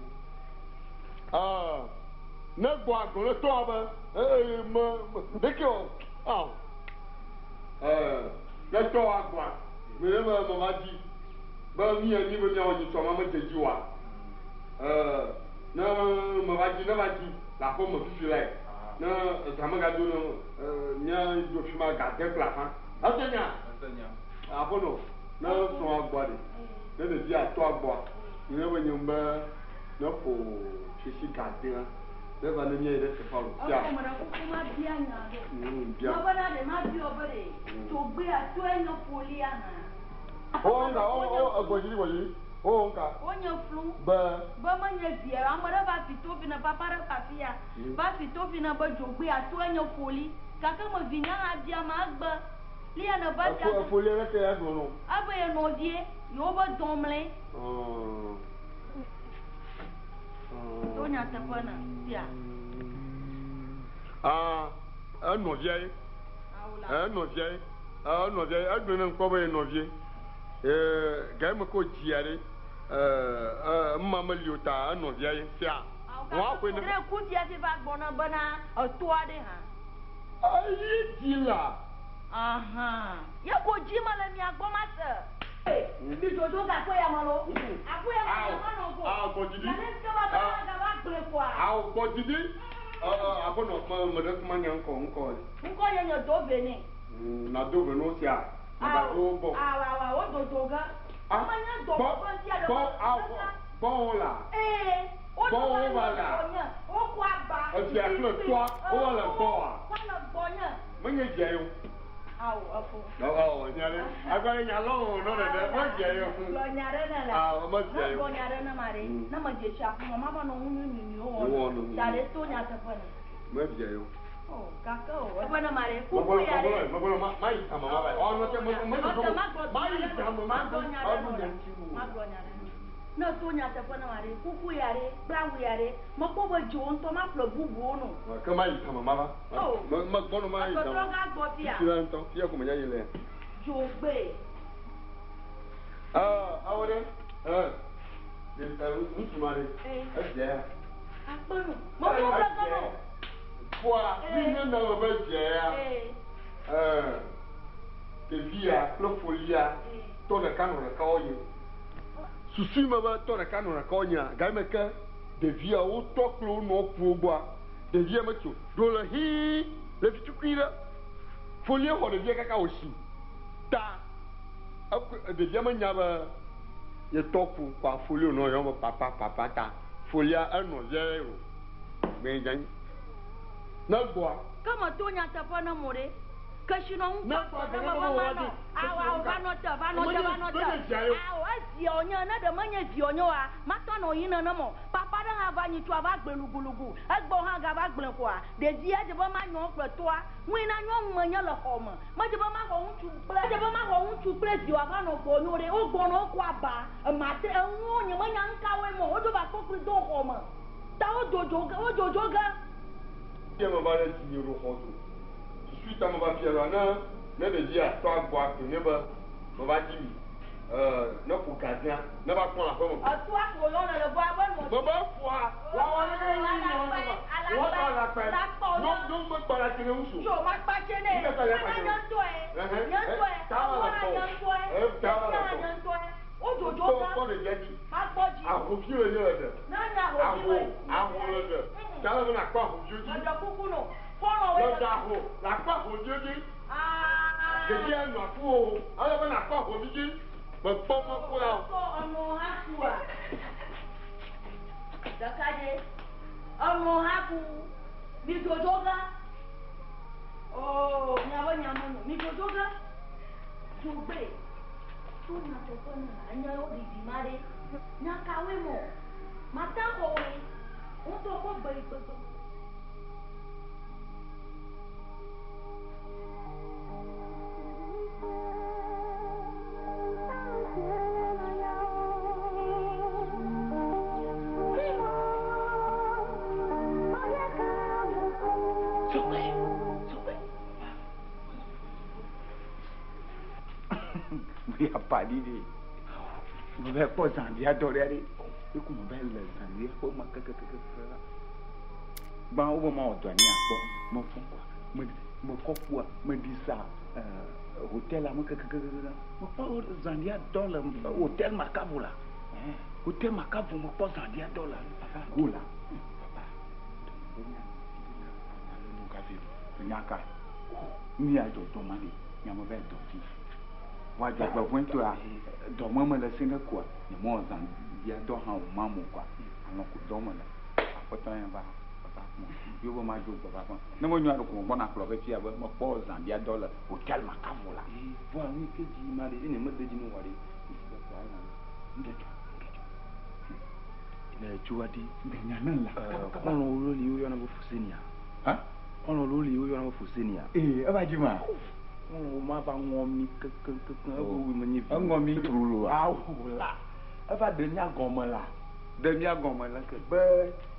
Ne gbɔ agblɔ ne tɔwa be ee me ɖeke o. Awo. Ne tɔwa gbɔa, me ne me me va dzi be mi anyi be miawɔ nyitsɔ ma medze dzi oa. Ne me va dzi ne va dzi le aƒe me fifi lae. Ne zã megado ne mía ɖo fi ma gade kple afã. Ese nya. Aƒenɔ ne srɔ̃a gbɔa ɖe. Ne ɖevia tɔa gbɔa, ne be nye be ne ƒo sisi gadea, ne va ne mía yi ɖe teƒea o. Fia. Ekɔ me ɖe kuku ma bia nya ɖo. Bia. Me bena ɖe ma biɔ be ɖe tsogbea tɔe nye ƒolia hã. O ŋka o o gbɔdzi gbɔdzi. O ŋka. Wonye flu. Be. Be menye via ame ɖe va fi to fi ne papa ɖe va fi ya. Va fi to fi ne be dzogbea tɔe nye ƒoli. Gake me vi nya hã bia ma egbe. Lia ne va fia. Efolia ɖe ke ya gblɔ nɔ. Ebe ye nɔvie yewo be dɔmlɛ. To nyateƒe na fia. Ah, enɔvia ye. Enɔvia ye. Enɔvia ye. Egblɔ ne ŋkpɔ be ye nɔvie. Ga me ko dzia ɖe. Ema meli o ta enɔvia ye fia. Wɔn aƒe ne. Ɖe ku fia fi va gbɔna bena etoa ɖe hã. Eyi dzi la. Aha. Ye ko dzi me le mia gbɔ ma se. Mi dzodzo ga aƒe ya me lo. Aƒe ya me ya ma nɔ go. Awo gbɔdidi. Gale ke va ba ga va gblẽ koa. Awo gbɔdidi. Aƒenɔ me me ɖe kuma nya ŋkɔ ŋkɔ. Ŋkɔ ye nye do ve ne. Na do ve no sia. Na do gbɔ. Awo awo wo dodo ge. Ame nye dɔ Gbɔ ƒe sia ɖe. gbɔ awo gbɔ wo la. Ee. Wo Gbɔ wo va la. Wo Evia kple tɔa wova le gbɔwòa? Va le gbɔnye. Menye via ye o. Ao, efo. Ɔ, nya ɖe. Agbalẽ nya lɔ o nɔ ɖeɖe. Me via ye o. Gblɔ nya ɖe ne la. Ao, me via ye o. Ne gblɔ nya ɖe ne ma ɖe. Ne me dze tsi aƒu me, ma va nɔ nu nyui nyuiwo wɔm. Wɔm. Ta ɖe to nyateƒe ne. Me via ye o. O, gake o, eƒe ne ma ɖe. Kuku ya ɖe. Megblɔ, megblɔ, ma, ma yi tame ma va yi. Ɔ, nɔ te, me, me, Nɔ te, ma gblɔ ma yi tame, ma gblɔ nya ɖe ma nɔ ɖu la. nya Ma gblɔ nya ɖe nɔ. Ne to nyateƒe ne ma ɖe. Kuku ya ɖe, kple awu ya ɖe. Mekpɔ be dzo ŋutɔ ma ƒle bubuwo nɔ. Ke ma yi tame ma va. O. Me, me gbɔ nɔ ma yi tame. Etɔtrɔ ga gbɔ fia. Fifia ŋutɔ, fia ko me nya yi le. Dzo gbe. Aa, awo ɖe. Ɛ, ŋutsu ma ɖe. Evia ya. Akpe nɔ. Mekpɔ ƒle ge nɔ. Fua, mi ne na me be via ya. Ɛ, ɖevia kple folia tɔ ɖeka nɔ ɖeka wo nye. Susu me be tɔ ɖeka nɔ ɖeka wo nyea, game ke ɖevia wotɔ kple wo nɔ ku wo gbɔa, ɖevia metso ɖo le hii le fitukui ɖe. Folia xɔ ɖevia kaka wòsi ta. Eku ɖevia menya be yetɔ ku kɔa folia nɔ yɔ be papa papa ta. Folia enɔ via ye o. Gbɛdze. Ne gbɔa. Ke me to nyateƒe ne mo ɖe. Kesinɔnu kpɔ ne me be manɔ. Awo awo va nɔ te va nɔ te va nɔ te. Awo eviawo nye ne ɖe menye viawo nye oa, matɔ nɔ yi nenem o. Papa ɖe hã va nyitsɔ va gblẽ lugulugu. Egbɔ hã gava gblẽ koa. Ɖevia dze be manyɔ kple toa. Ŋui na nyɔnu menye le xɔ me. Medze be maxɔ ŋutsu kple medze be maxɔ ŋutsu kple viawo va nɔ gbɔnyo ɖe. Wogbɔ nɔ wokɔ aba. Ematre enuwo nye menya nukawoe mɔ. Wodzo va kpokpli do xɔ me. Ta wodzodzo ge wodzodzo ge. Fia me va ɖe dzinye ɖo xɔ do. Susu ta me va fia ɖoa ne ne ɖevia tɔ agbɔ akpe ne be me va dzi mi. Ne ƒo gazia ne va kpɔ le aƒe me. Etoa ko yɔ le le gbɔ abe nɔ. Me be ƒoa wa wa ne ne yi nɔ ne ma. Wa tɔ la kpe. No no me kpa la tse ne ŋutsu. Tso ma kpa tse ne. Ne kpa la kpa tse. Nye ŋutɔe. Nye ŋutɔe. Ta va le Nye ŋutɔe. Ta va le Nye ŋutɔe. Wo dzodzo Tɔ gã. kpɔ ɖevia dzi. Ma kpɔ dzi. Ahovi le nye le ɖe. Ne nya ahovi Aho le. aho le ɖe. Ta le be na kpɔ ahoviwo dzi. Meɖe kuku nɔ. Xɔlɔ̃woe Le le ɖe aho la kpɔ ahoviwo dzi. Aa. Ɖevia nɔ afi wo. Ale be na kpɔ ahovi dzi. Mekpɔ mɔ kura o. Kpɔ enɔ hã kua. Ɖekadze. Enɔ hã ku. Mi dzodzo gã. Oo, miabe nyame nɔ. Mi dzodzo gã. Dzogbe. To nyateƒe ne la, enye wo ɖiɖi ma ɖe. Nya kawoe mɔ? Mata xɔwoe. Ŋutɔ kpɔ gbe yi gbegbe. Ya pali ɖe. Me va kpɔ zãvia dɔ ɖe ɖe. Eku me va le zãvia ƒe ma kekekeke la. Gbã wo be mawɔ dɔa ne akpɔ. Me fɔ kɔa. Me me kɔ kua. Me ɖi sa hotel la me kekekeke la. Me kpɔ zãvia dɔ le hotel Makavu la. Hotel Makavu me kpɔ zãvia dɔ la. Papa go la. Papa. Nyaka. Nu ya dzɔdzɔ ma ɖe. Nyame va dɔ fi. Wa dzɔgbɔ vɔ̃tɔa dɔme me le si ne koa nye mɔ zã bia dɔ hã o ma mo koa alɔ ko dɔ me le aƒetɔ ya va va kpɔ yo be ma dzo gbɔ va kpɔ ne me nyɔa ɖe ko me gbɔna kplɔ be fia be me kpɔ zã bia dɔ le hotel Makavu la. Voa nu ke dzi ma ɖe ene me de dzi no wa ɖe Ŋɖe dzɔ ŋɖe dzɔ. Ne tso wa ɖi. Nya ne la. Xɔlɔ̃wo li woyɔna be Fusenia. Ha? Xɔlɔ̃wo li woyɔna be Fusenia. Ee, eva dzi ma. Xɔlɔ̃wo ma va ŋɔ mi kekekeke ebe wu menye vi. Eŋɔ mi trolo. Awo la. Eva ɖe mía gɔme la. Ɖe mía gɔme la ke. Be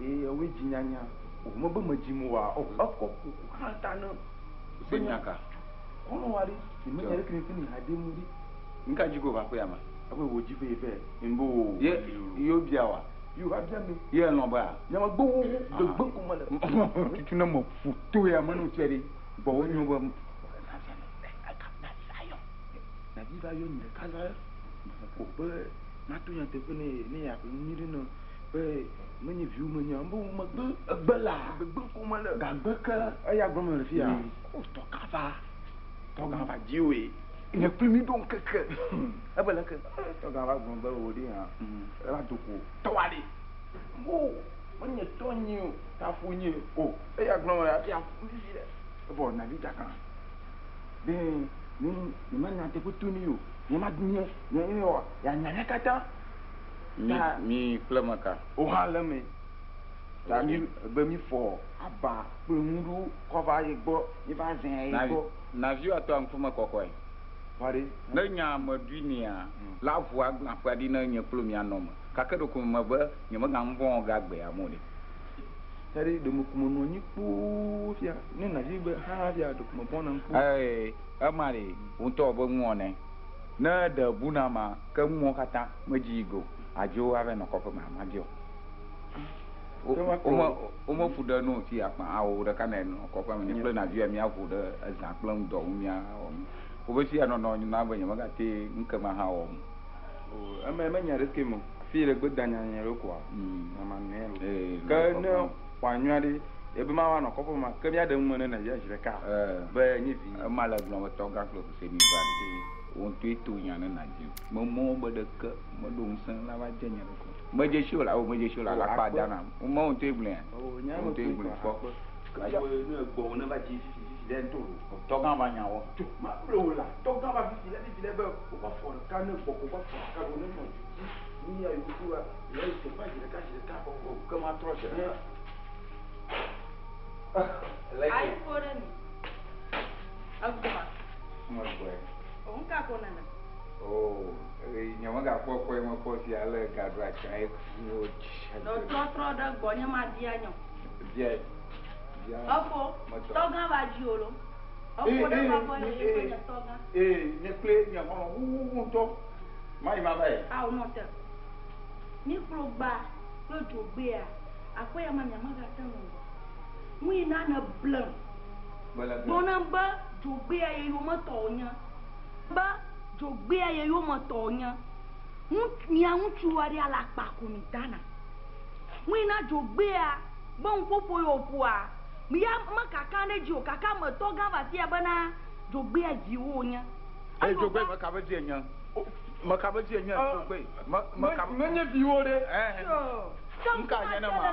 ee ewoe dzi nyanya. O me be me dzi mo wa. O ekɔ kuku hã ta ne. Fusenia ka. Xɔlɔ̃ wa ɖe. Nye me nya ɖeke ne fi ne ha de mu ɖi. Nka dzi ko va ƒe ya ma. Ebe wo dzi ƒe ve. Mbo. Ye yo bia wa. Yo va bia mi. Ye lɔ̃ ba. Nye me gbe wo gbegbe ko me le. Tutu ne me ƒu to ya me nu tse ɖi. Gbɔ wo nyo be. Navi va yɔ nye ɖeka la ko be mato nyateƒe ne ne ya ƒle nu nyui ɖe ne be menye viwo menye be wo megbe egbe la gbegbe ko me le gagbe ke eya gblɔm le fia o tɔ kava tɔ gava dziwoe nye kpli mi ɖo ŋkeke ebe leke tɔ gava gblɔ be wo ɖi hã eva do ko tɔ wa ɖi wo. Menye tɔnye o, tafonye o. Eya gblɔm mele hafi aƒu fifi ɖe. Evɔ navi tsaka. Be ne nyemenya teƒe to nɛ o. Nye ma nye nye nye wɔ ya nya mía katã. Mi mi kple meka. O hã le eme. Ta mi be mi fɔ aba kple nuɖuɖu kɔ va ye gbɔ. Mi va zẽ ye gbɔ. Naviwo atɔ ŋkume kɔkɔe. Ne nya me ɖui nɛa, la ʋu agblẽ aƒea ɖi ne nye kple mia nɔ me. Gake ɖeko me be nyemega nu vɔ̃ wɔ ge agbea me o ɖe. Ta ɖe ɖe me ku me nɔ anyi kpoo fia, ne navi be hã fia ɖeko me vɔ̃ nam kpoo. Ee, ema ɖe, wò ŋutɔ be nuwɔ nɛ. Ne ɖe bu na ma, ke nuwɔ katã medzi yi ge o. Adzo ava nɔ kɔƒe me ama biɔ. Wome fu ɖe nu fi akpa awo ɖeka ne nɔ kɔƒe me nye kple navia míaʋu ɖe ezã kple ŋdɔ ŋu míawɔ nu. Wobe fia nɔnɔ na be nyemegate ŋke ma hã wɔm. O, eme menya ɖeke me o. Fi le gbe da nya nye ɖo koa, nya ma nɛ lo. Ke ne wòanyɔa ɖe, ebe ma woanɔ kɔƒe ma, ke míaɖe nu me ne nɔvia zi ɖeka be nye vi. Ema le gblɔm be tɔgã kple Huseni va ɖe. Wò ŋutɔe to nya ne nàdzi. Memɔ be ɖeke meɖo ŋusẽ la va dze nye ɖokui. Medze si o la, o medze si o la, alakpa dana. Mɔ ŋutɔe gblɔe. Wò ŋutɔe gblɔe kpɔ. Ne egbɔ ne va dzi fifi ɖe ŋutɔ o. Tɔgã va nya wɔ. Tso ma gblɔ o la, tɔgã va fifi ɖe fifi ɖe be woƒe afɔ ɖeka ne gbɔ woƒe afɔ ɖeka ɖo ne nɔ du dzi. Nu ya yewo do la, le yi teƒea zi ɖeka zi ɖeka. O ke ma trɔ zi ɖeka. Ayi fo ɖe mi. Egbɔa. Megbɔe. O ŋka ko nene. O, nye megakpɔ kpɔe mekpɔ fia le gaɖo atsa ye wo tsi. Nɔ trɔtrɔ ɖe gbɔ nye ma bia nyɔ. Bia. Bia. Efo. Tɔgã va dzi o lo. Efo ɖe va gbɔ ye ye nye tɔgã. Ee, nye kple nye xɔlɔ̃ wuwu ŋutɔ. Ma yi ma va yi. Awo nɔ te. Mi kplo gba kple dzogbea. Aƒe ya ma mia megate ŋu o. Nu yi na ne blem. Gbɔna be dzogbea ye yometɔ wònye. Be dzogbea ye yometɔ wònye. Mia ŋutsu aɖe alakpa ko mi dana. Nu yi na dzogbea be ŋuƒoƒo yi wòƒoa, ya mekaka ɖe dzi o. Kaka me tɔgã va fia bena dzogbea viwo wònye. Ee, dzogbe meka be vie nye. Meka be vie nye dzogbe. Meka. Menye viwo ɖe. Nka nye ne ma.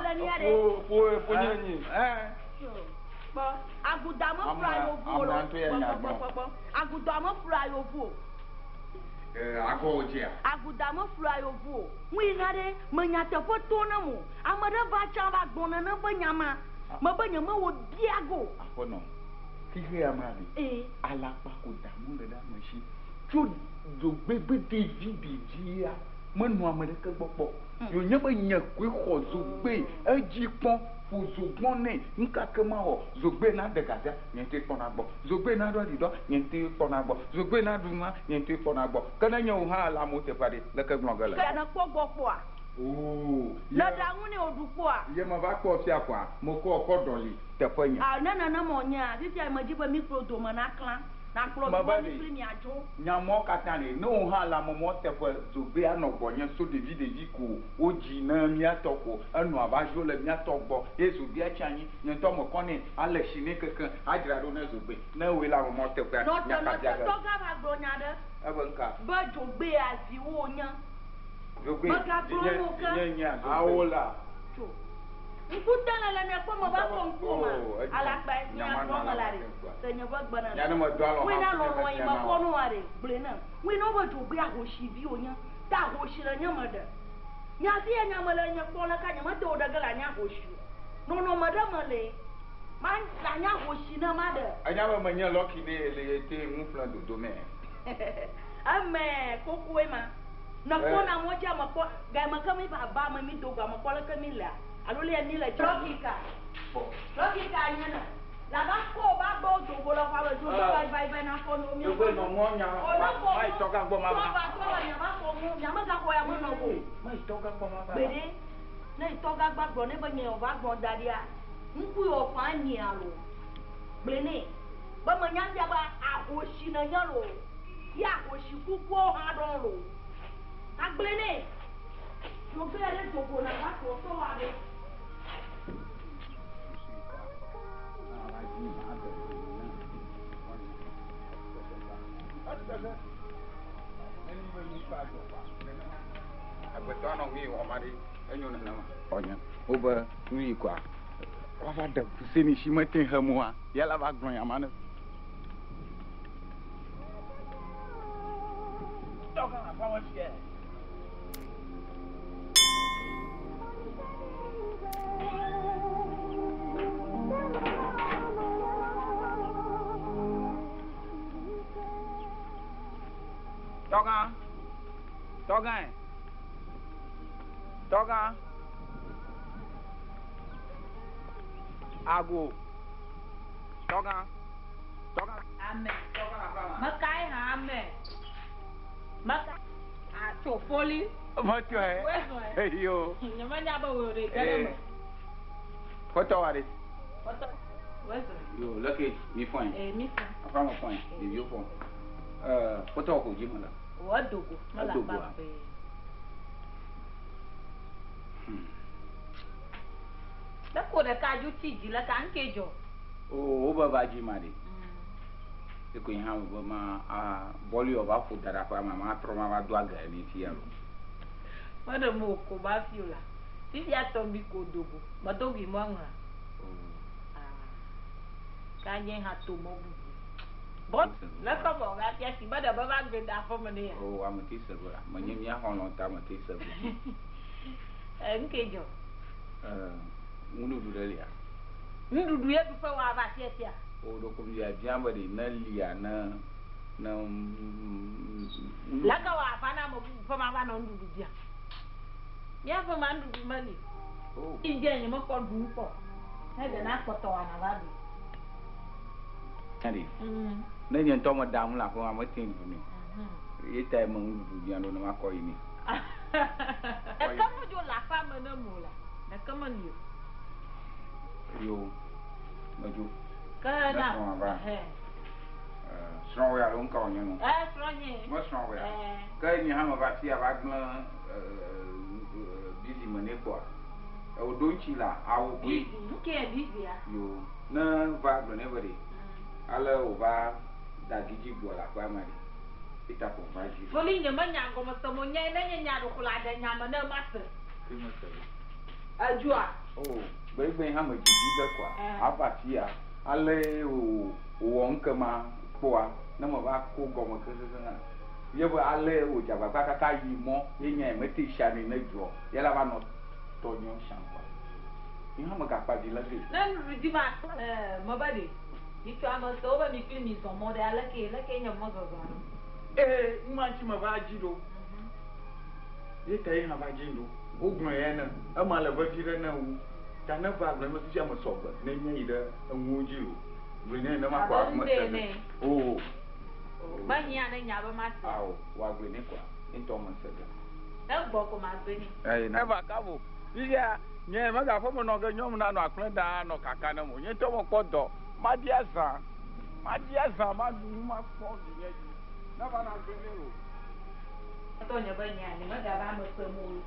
Ƒo ƒo nye nyi. Kpɔ aguda me ƒlɔ ayovu o. Kpɔ kpɔ kpɔ. Aguda me ƒlɔ ayovu o. Agɔwo dzia. Aguda me ƒlɔ ayovu o. Ŋu yina ɖe menya teƒe to ne mo. Ame ɖe va tsã va gbɔ nene ƒe nyama. Mebe nye me wo bia go. Aƒenɔ. Xixe ya ma ɖe. Alakpa ko damu le ɖe ame si. Tso dzogbe be ɖevi ɖevia menɔ ame ɖeke gbɔ kpɔ. Yo nye be nye koe xɔ dzogbe edzi kpɔ ƒo zogbɔn nɛ nuka ke ma wɔ dzogbe na ɖe gazea nye ŋutɔe kpɔna gbɔ. Dzogbe na ɖo aɖi ɖɔ nye ŋutɔe kpɔna gbɔ. Dzogbe na ɖu nua nye ŋutɔe kpɔna gbɔ. Ke ne nye wo hã le amewo teƒea ɖe leke gblɔ ge le. Ke ne kpɔ gbɔ kpɔa? Oo. Ne ɖa ŋu ne wòɖu kpɔa? Ye me va kpɔ fia kɔa mekɔ kɔ ɖɔli teƒe nye. A ne nenema wònyea fifia medzi be mikplɔ dome na klã. Na kplɔ Mebe dome ɖe kpli miadzo. Nyamɔ katã ɖe ne wò hã le amemɔ teƒe dzogbea nɔ gbɔnye so ɖevi ɖevi ko wodzi ne míatɔ ko enɔ ava dzo le míatɔ gbɔ ye zogbea tsi anyi nye ŋutɔ mekɔ nɛ ale tsi nɛ kekeŋ adzra ɖo ne zogbe ne wòe le amemɔ teƒea Nɔ te nya nɔ ka te bia ge. tɔgã va gblɔ nya ɖe. Ebe ŋka? Be dzogbea viwo nye. Zogbe Megagblɔ vinye nu ke. vinye nyea zogbe. Awo la. Tso. Ŋkute le le ne kpɔ me va kpɔ ŋkuwo ma. Oh, edzi. Alakpa Nya nya ma gblɔ nɔ me la alakpa ɖe. ŋkua. Se nye ƒe gbe nene. Nya ne me do alɔ Ŋui hã na ƒu ɖe lɔlɔ yi nya me ma kpɔ o. nua ɖe. Gblɔe ne. Ŋui na wobe dzogbea hosi vi wònye. Ta hosi le nye me ɖe. Nya si ye nya me le nye kpɔ le ka nye mete wo ɖe ge le anya hosi o. Nɔnɔme ɖe me le. Ma le anya hosi ne ma ɖe. Enya be menye lɔki ne le ye te ŋu ƒle dodo me. Eme kokoe ma. Ne kpɔ na mɔ dzi ame kpɔ ga me ke mi va ba me mi do go ame kpɔ le ke mi lea. Alo le mi le lɔki ka. Lɔki ka nye ne. La va kɔ ba gbɔ do go le xɔ le do va va va na kɔ no mi. Dzogbe nɔ mɔ nya. O ne kɔ. Ma yi tɔgã gbɔ ma va. Tɔ va tɔ va nya va kɔ ŋu. Nya me ga xɔ ya me nɔ go. Ma yi tɔgã gbɔ ma va. Gbeɖe. Ne yi tɔgã gbɔ gblɔ ne be nye va gbɔ da ɖia. Ŋku yɔ fa nyia lo. Gblẽ ne. Be me nya sia be ahosi ne nye lo. Ya ahosi kukuwo hã ɖɔ lo. Agblẽ ne. Dzogbe ɖe dogo na va kɔ tɔ wa ɖe. Agbetɔ nɔ ŋui wɔ ma ɖi enyo nenema. Ɔnye. Wobe nu yi kɔa, woava ɖe Fuseni si mete hem oa, ya la va gblɔ nya ma ne. Tɔgã, tɔgãe, tɔgã, ago, tɔgã, tɔgã. Ame. Mekae hã ame. Meka atso foli. Metsɔe. Wezɔe. Yo. Nyemenya be wò ɖe ge ɖe me. Xɔtɔ wa ɖe. Xɔtɔ. Wezɔe. Yo, leke mi fɔe. Ee, mi fɔ. Aƒea me fɔe. Ɖeviwo fɔ. Xɔtɔ ko dzi me le. Wò edogo. Mele Edogoa? aƒea me. Ne ko ɖeka dzo tsi dzi le ka ŋke dzɔ. O, wo be va dzi ma ɖe. Eko yi hã be ma a bɔlu yɔ va ƒo da ɖe aƒea me, ma trɔ ma va do age ne fia lo. Meɖe mo ko ma fi o la. Fifia tɔgbi ko dogo. Medo gui mɔ ŋlɔ. Ka nye hã to mɔ bubu. Bɔn, ne kɔ bɔ ga fia si meɖe be va gbe da aƒe me ne ya. O, ame te se be, menye mía xɔlɔ̃ ta ame te se be. E, ŋke dzɔ. E, nuɖuɖu ɖe lia? Nuɖuɖu ye ɖuƒe wa va fia sia. O, ɖeko mia bia be ɖe ne lia ne ne Leke wa va na ame bubu ƒe ma va nɔ nuɖuɖu bia. Mía ƒe ma nuɖuɖu meli. O. India nye mekpɔ ɖu nu kpɔ. Ne ɖe na kpɔtɔ wa na va ɖu. Ɖe. Ne nye ŋutɔ meɖa nu le aƒe ma mete ŋu ɖunɛ. Ye tae me nuɖuɖu bia ɖo ne makɔ yi nɛ. Ɖeke medzo le aƒea me ne mo la. Ɖeke meli o. Yo, medzo. Ke na. Ne srɔ̃wò va. Srɔ̃wòe alo ŋka wònye nu? Ee, srɔ̃nye. Me srɔ̃wòea? Ee. Ke nye hã meva fia va gblẽ bizi me nɛ kpɔa? Ewo ɖo ŋuti la, awu koe. Bizi, nu kee bizia? Yo, ne va gblɔ nɛ be ɖe, ale wòva da gidzi gbɔ le aƒea me ɖe, Peter ƒo va dzi. Foli nye menya gɔme se mo nyae ne nye nya ɖo ko la ɖe nya me ne mase. Ke mese o. Edzoa? O, gbegbe hã me dzidzi ge kɔa, ava fia, ale wò wòwɔ ŋkema kpɔa, ne meva ko gɔme kekekeŋ hã. Ye be ale wòdze agbagba kaka yi mɔ ye nyae mete sia nɛ ne dzoa, ye la va nɔ tɔnyewo siam kɔa. Nye hã megakpa vi le ge. Ne nuɖuɖu dzi ma, ɛɛ, mebe ɖe, mitsɔ ame sewo be mi kpli mi zɔ mɔ ɖe, aleke, leke nye mɔ zɔzɔa ɖo? Ee, numa ŋuti meva dzi ɖo. Ye ta ye hã va dzi ɖo. Wogblɔe ya ne, ema le vevi ɖe ne wu. Ta ne va gblɔe be fifia me sɔgbe ne nye yi ɖe enuwo dzi lo. Gblɔe nɛ ne makɔ Abe ame ŋdee se nɛ. ge. Oo. Mehiã ne nya be mase. Ao, wòagblɔe nɛ kɔa, ye ŋutɔ mese ge. Ne gbɔ ko magblɔe nɛ. Eye na. Eva kabo. Fifia, nye megaƒe me nɔ ge nyɔnu nanɔ akplẽ ɖaa nɔ kaka nem o. Nye ŋutɔ mekpɔ dɔ. Madi azã. Madi azã, maɖu nu, makpɔ vinye dzi. Ne va nagblɔe nɛ o. Tɔ nye be nya nye megava ame sem o.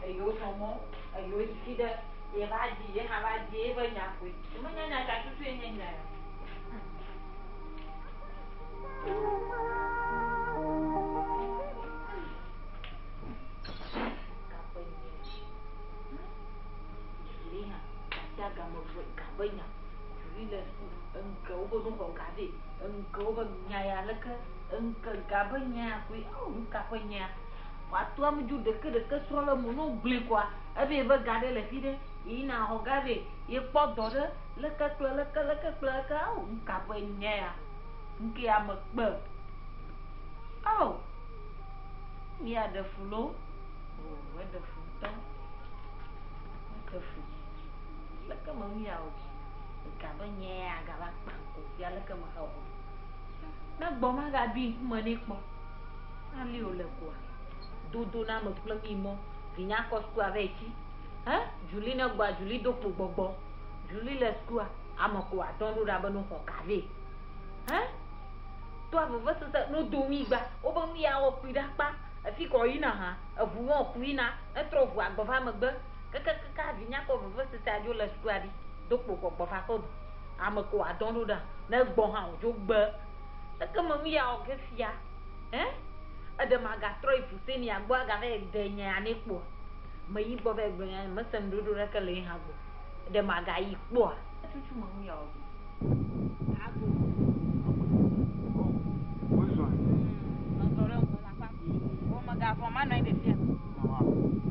Eyiwo zɔ mɔ, eyiwo yi fi ɖe, ye va dzi, ye hã va dzi ye be nya koe. Nye menya nya ka tutue nye nya ya. Gabe nya. Dzuli hã, gasiagame ve gabe nya. Dzuli le sukulu, eŋke wobe nuxɔ gabe, eŋke wobe nya ya leke, eŋke gabe nya koe. Ao, nu ka ƒe nya? Wòato amedzo ɖeke ɖeke srɔ̃ le mo ne wogblɔe koa, ebe yebe ga ɖe le fi ɖe, yeyina xɔ ga vɛ, yekpɔ dɔ ɖe, leke kple leke, leke kple leke. Ao, nu ka ƒe nya ya? Nu ke ame kpe? Ao, míaɖe fu loo. O, eɖe fu ŋutɔ. Eɖe fu. Leke me nu ya wɔ? Ega be nya ya gava kpa ŋku fia leke me xewɔ? Ne gbɔ magaɖui ŋkume nɛ kpɔ. Ali wòle koa? Dodo na ame kple mi mɔ. Vinya kɔ sukua va yi tsi. He? Julie ne gbɔa, Julie do kpo gbɔgbɔ. Julie le sukua, ame ko wòadɔ ɖo ɖa be no xɔ ga vɛ. He? Toa vevesese no do mi gba. Wobe nu ya wɔ kpui ɖe akpa. Efi kɔ yina hã, eʋu wɔn ku yina. Etrɔ ʋua gbɔ va megbe. Kekekeke vinya kɔ vevesese adzo le sukua ɖi. Do kpo gbɔgbɔ va aƒe me. Ame ko wòadɔ ɖo ɖa. Ne egbɔ hã wòdzo gbe. Ekeme nu ya wɔ ge fia. He? Eɖe magatrɔ yi Fusenia gbɔ agava yi ɖe nya nɛ kpɔa? Meyi gbɔ va yi gblɔ nya nɛ, mese nuɖoɖo ɖeke le ye hã gbɔ o. Ɖe magayi kpɔa? Tutu me nu ya wɔ ge. Ago. Wozɔe. Mezɔ ɖe ŋgɔ le aƒea. O megavɔ̃, manɔ anyi ɖe fia.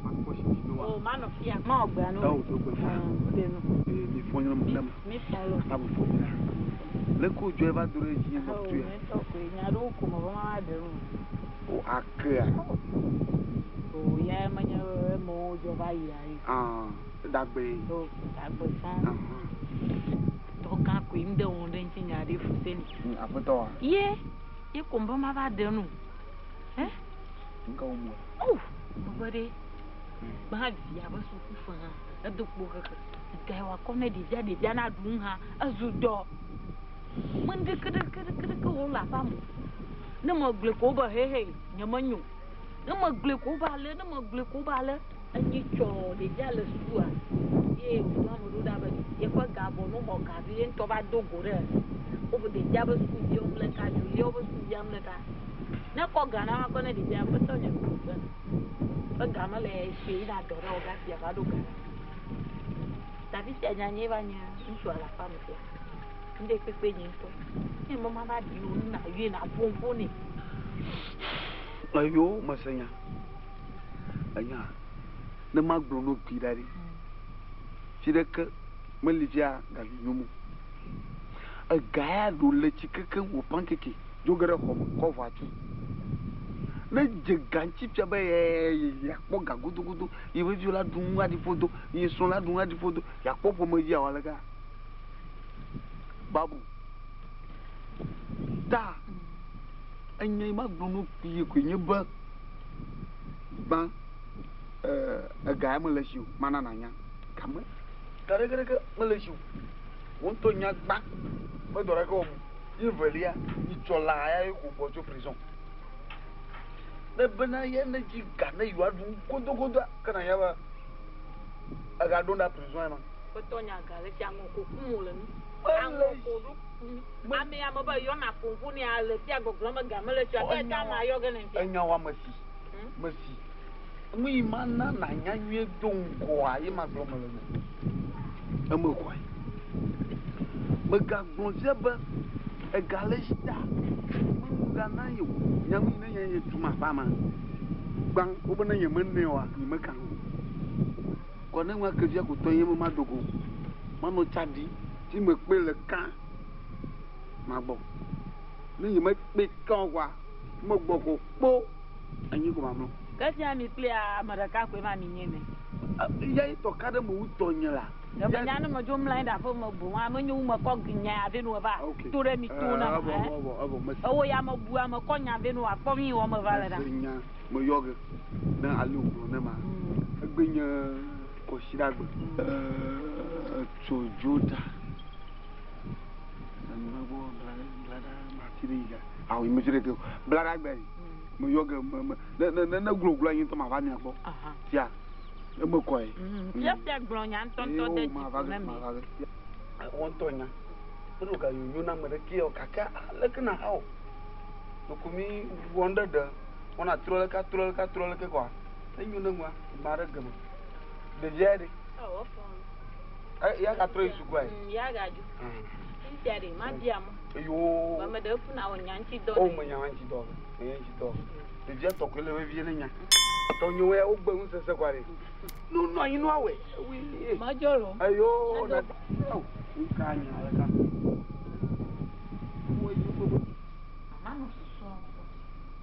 Makpɔ shi dzi doa. O manɔ fia. Mawɔ gbea no. Dawo do gbe fa. Woɖe nu. Ee mi fɔ nyɔnu mi ne. Mi fɔ lo. Abu fɔ mi la. Le ko dzɔe va do ɖe dzi nye tu ya. O ŋutɔ koe nya ɖewo ko me be mava ɖe nu. O akea. O ya menye emewo dzɔ va yia ye. Ah, dagbe. O dagbe sɔŋ. Tɔgã koe ŋde wɔm ɖe ŋuti nya ɖe fuseni. Aƒetɔ wa. Ye, ye ko be mava ɖe nu. Ɛ? Ŋka wo mo. O, mebe ɖe. Gbã via be suku fe hã, edo kpo xexe. Ga wòakɔ ne ɖevia, ɖevia naɖu nu hã, ezu dɔ. Me ŋɖeke ɖeke ɖeke ɖeke wɔm le aƒea me o. Ne megblɔe ko wobe hehe, nyemenyo o. Ne megblɔe ko wobe ale, ne megblɔe ko wobe ale. Enyi tsɔ ɖevia le sukua ye wòdɔ ame ɖo ɖa be yeƒe ga vɔ ne woxɔ ga vi ye ŋutɔ va do go ɖe wobe ɖevia be sukuviwo ŋu ɖeka, Juliawo be sukuvia ŋu ɖeka. Ne ekɔ ga na woakɔ ne ɖevia aƒetɔ nye ko be ƒe ga mele esi yina dɔ ɖe wɔ gafi ava ɖo ga ɖa. Davi sia nya nye va nye ŋutsua le aƒea me fia. Ŋɖe kpekpe nye ŋutɔ. Ne be mava ɖi wo na yɔe na ƒo ƒo nɛ. Eyo mese nya. Enya ne magblɔ nu kpui ɖa ɖi. Fi ɖeke meli fia gavi nyomo. Ega ya ɖo le tsi kekeŋ wò pankeke dzo ge ɖe xɔ me kɔ ʋɔa tu. Ne dze ga ŋuti fia be yeakpɔ ga godogodo, ye ƒe viwo la ɖu nu aɖi ƒodo, ye srɔ̃ la ɖu nu aɖi ƒodo, yeakpɔ ƒomevi awɔ aleka? Babu. Ta enye yi magblɔ nu kpuie koe nye be gbã ega ya mele esi o, mana nànya. Game ga ɖekeɖeke mele esi o. Wò ŋutɔ nya gbã be dɔ ɖeke wɔm o. Ye evelia, nyitsɔ laa ya ye ko gbɔ tso prison. Ne bena ye ne dzi ga ne yewoaɖu nu godogodoa, ke nànya be egaɖo ɖa prison ya ma. Ƒetɔ nya ga le sia ŋɔ ko kum wòle nu. Aŋɔ ko ɖo kum. Ame ya me be yɔna ƒoƒo ne ale sia gbɔgblɔ me ga mele sia ke ta ma yɔ ge ne ŋuti. Enya wa mesi. Mesi. Nu yi ma na nànya nyuie do ŋgɔa ye ma gblɔ mele nɔ. Eme kɔe. Megagblɔ sia be ega le esi ta menu ga na ye o. Nya nu yi ne nye ye tu ma ƒe ma. Gbã wobe ne nye menɛ oa nye meka o. Kɔ ne ŋua ke fia ko tɔ ye me ma do go. Manɔ tsa ɖi ti me kpe le kã magbɔ. Ne nye mekpe kã o kɔa megbɔ ko kpo anyi ko mamlɔ. Ke fia mi kple ame ɖeka koe ma mi nye ne. Ya ye tɔ ka ɖe me wu tɔ nye la. Ne me nya ne me dzo mla anyi ɖe aƒe me boŋ ame nye wu me kɔ nya ya vɛ no va to ɖe mi to na me. Evɔ mesi. Ewo ya me bu ame kɔ nya vɛ no akpɔ mi wɔ me va le ɖa. Mese nya me yɔ ge ne ale wògblɔ ne ma. Egbe nye kɔsiɖagbe. Tso dzo ɖa. Megbɔ blaɖa mati ɖe yi ga. Awo yi mesi ɖeke o. Blaɖa gbe yi. Me yɔ ge me me ne ne ne ne gloglo anyi ŋutɔ ma va mia gbɔ. Tia eme kɔe. Fia fia gblɔ nya ŋutɔŋutɔ de dzi ƒo na mi. Wɔ ŋutɔ nya. Meɖo ga nyonyo na ame ɖeke o gake aleke na ha o. Ɖeko mi wɔ ŋɖe ɖe wɔna trɔ leke trɔ leke trɔ leke kɔa. Enyo ne ŋua gbã ɖe geme. Ɖevia ɖe. Ya gatrɔ yi sukua yi. Ya gadzo. Fifia ɖe ma bia mɔ. Eyo. Ame ɖe fu na wɔ nya ŋuti dɔ. O me nya ŋuti dɔ. Me nya ŋuti dɔ. Ɖevia tɔ koe le vevie ne nya. Tɔ nyo ya wogbe ŋu sese kɔa ɖe. Nu nɔ anyi nua wɛ. Madzɔ lo. Eyo. Na. Nka nya le ka. Wo yi gbogbo. Mama nɔ susu kpɔ.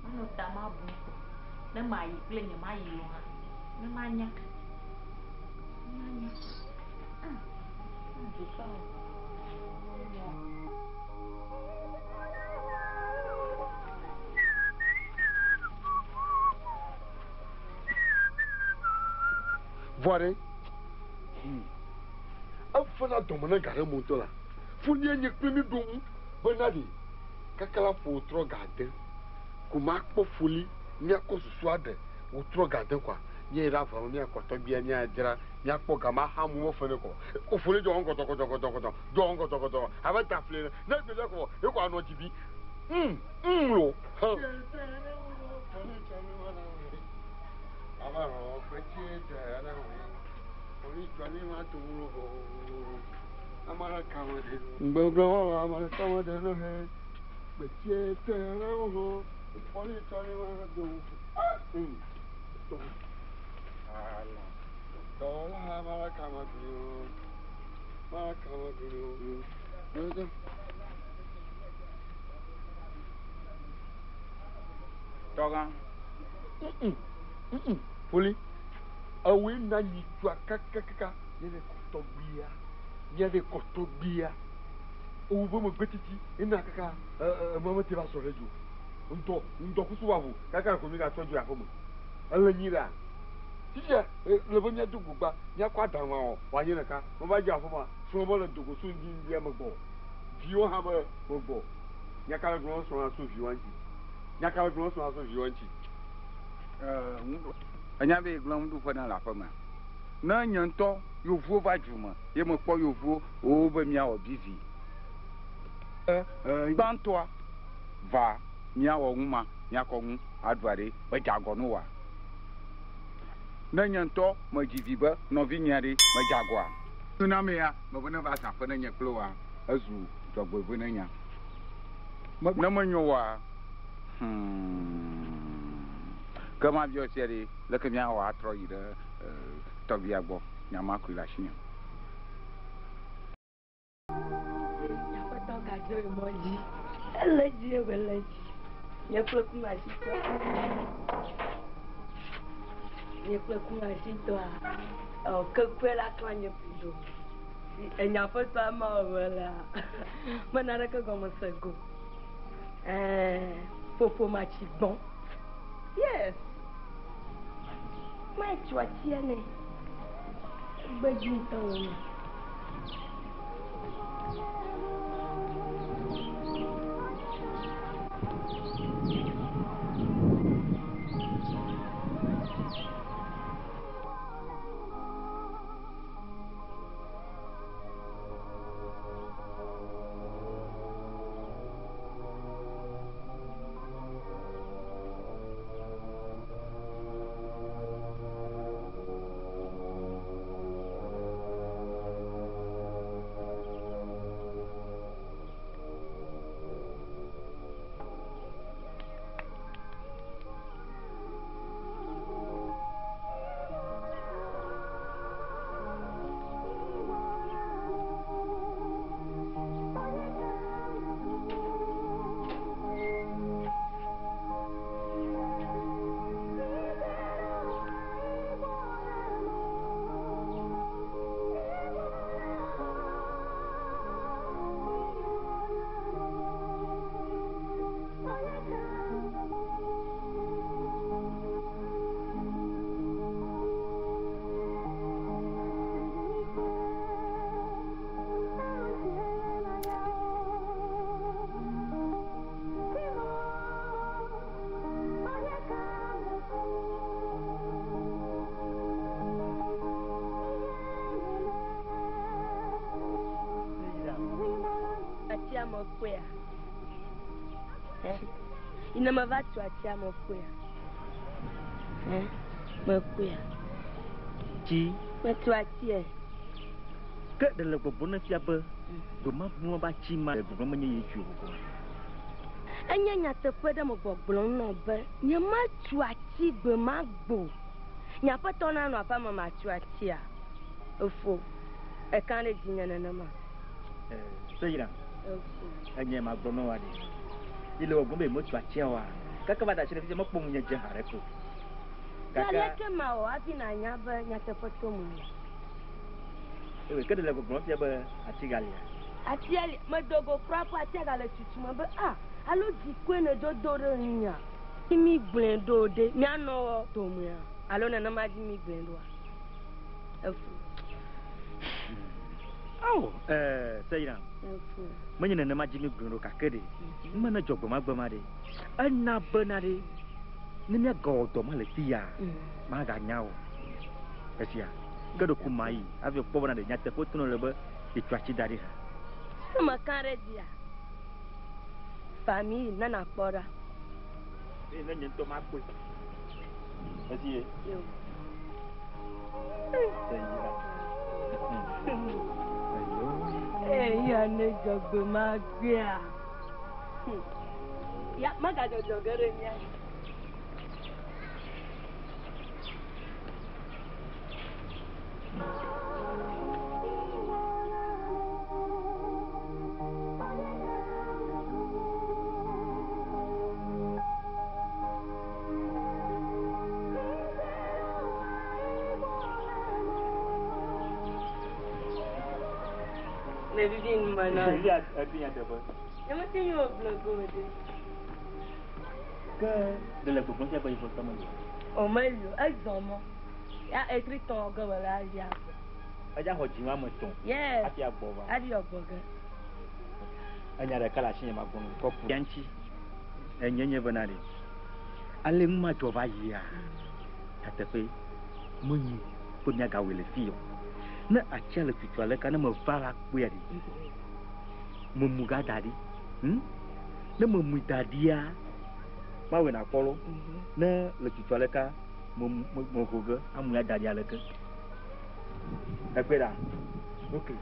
Manɔ ta ma bu kpɔ. Ne ma yi kple nye ma yi o hã. Ne ma nya. Ne ma nya. Ah. Susu awɔ. Vɔ ɖe, efena dɔme ne ga ɖe mo ŋutɔ la, funye nye kple mi ɖo ŋu bena ɖe kaka la ƒo wòtrɔ ga ade ko makpɔ foli míakɔ susu aɖe wòtrɔ ga ade koa, míayi ɖe ava me míakɔ tɔgbia míadzra míakpɔ ga ma xa mu mefe ne kɔ. Ko foli dzɔ ŋgɔdɔgɔdɔgɔdɔgɔdɔ dzɔ ŋgɔdɔgɔdɔ abe dafli ene. Ne egbe kɔ ye kɔ anɔ dzibi. Lo. Hã. Tɔgã. Foli, ewoe na nyitsua kakakaka nye ɖe kɔtɔgbia, nye ɖe kɔtɔgbia. Owu be megbe titi ena kaka ema mete va sɔ ɖe dzi o. Ŋdɔ ŋdɔkusu va ʋu kaka ko mi gatrɔ dzo yi aƒeme. Ele nyi ɖea? Fifia le be míado go gba míakɔ aɖaŋua wɔ wòanye ɖeka. Meva dze aƒemea, srɔ̃ be le dogo so ŋdi ŋdia megbɔ. Viwo hã be megbɔ. Nya ka le gblɔm srɔ̃a so viwoa ŋuti? Nya ka le gblɔm srɔ̃a so viwoa ŋuti? Enya be yegblẽ nuɖuƒe na le aƒemea? Ne nye ŋutɔ yevuwo va du me ye mekpɔ yevuwo wobe míawɔ bizi. Gbãtɔa va míawɔ nu ma, míakɔ nu aɖu aɖe medze agɔ no oa? Ne nye ŋutɔ medzi vi be nɔvinyea ɖe medze agɔa? Ne amea mebe neva zã ƒe ne nye kple woa, ezu dzɔgbevɔ̃e ne nya. Ne menyo oa, hum, ke mabiɔ sia ɖe, leke míawɔ atrɔ yi ɖe tɔgbia gbɔ? Nya ma koe le asinye. Aƒetɔ gadzo yi mɔ dzi. Ele dzi ebe le dzi. Nye kple kumasitɔ. Nye kple kumasitɔa. Ɔ kekue la klã nye ƒodo. Enya aƒetɔ ama wɔ la. Me naneke gɔme se go. Ɛɛ ƒoƒo matsi gbɔn. Yes. Matsi atsia nɛ. Gbedzi ŋutɔ wònye. Atia me kpɔea? Ine meva tu atia me kpɔea? Mekpɔea? Tsi. Metu atia. Ke ɖe le gbɔgblɔ ne fia be gbemagbɔa ba tsi ma le gbɔgblɔ menye ye tui o. Enye nyateƒe ɖe me gbɔgblɔm nɔ be nyemetu ati gbemagbo. Nye aƒetɔ nanɔ aƒea me matu atia. Efo, eka ɖe dzinye nenema. Seyira, enye magblɔ nɔ wa ɖe. Yi le wɔgbɔm be metu atia wa. Kaka va da asi ɖe fifia mekpɔ ŋunye dze haɖe ko. Gake aleke mawɔ hafi nànya be nyateƒe tom mele? Ewe ke ɖe le gbɔgblɔm fia be ati galia? Atia li, medo go kura kpɔ atia gale tutum be ah, alo dzikue nèdzo do ɖe ŋunyea? Mi gblɔe ɖo ɖe, míanɔ domea alo nenema dzi mi gblɔe ɖoa? Efu. Ao, eh, Seyram. Efu. Menye nenema dzi mi gblɔe ɖo gake ɖe, nume ne dzɔ gbemagbema ɖe, ena bena ɖe, ne míagawɔ dɔ ma le fi ya, maganya o. Esia, ke ɖeko mayi hafi kpɔ bena ɖe nyateƒe to le be yetso atsi da ɖi hã. Ne meka ɖe dzia, fami ne nakpɔ ɖa. Eye ne nye ŋutɔ makpɔe. Esi ye. Yo. Eya ne dzɔgbe ma gbea. Ya megadzɔdzɔ ge ɖe mía dzi. Ne vivi nu me na. Vivi ebi nyateƒe. Nye mete ŋu wɔ gblɔ gome ɖe. Ke ɖe le gbɔgblɔ sia be yeƒe tɔ meli o? O meli o, ezɔ mɔ. Ya etri tɔ ge wòle ayi agbɔ. Edza xɔ dzi ame tɔ̃. Yes. Hafi agbɔ va. Hafi agbɔ ge. Enya ɖeka le asinye magbɔ nu kɔ ku. Ya ŋuti enye nye bena ɖe. Ale nu ma dzɔ va yia, nyateƒe menyo be míagawɔe le fi o. Ne atsia le tutu aleka ne meva va kpɔea ɖe, memu ga da ɖi. Ne memui da ɖia, mawɔe nakpɔ lo. Ne le tutu aleka meho ge amui ada ɖi aleke. Ekpɔe ɖa.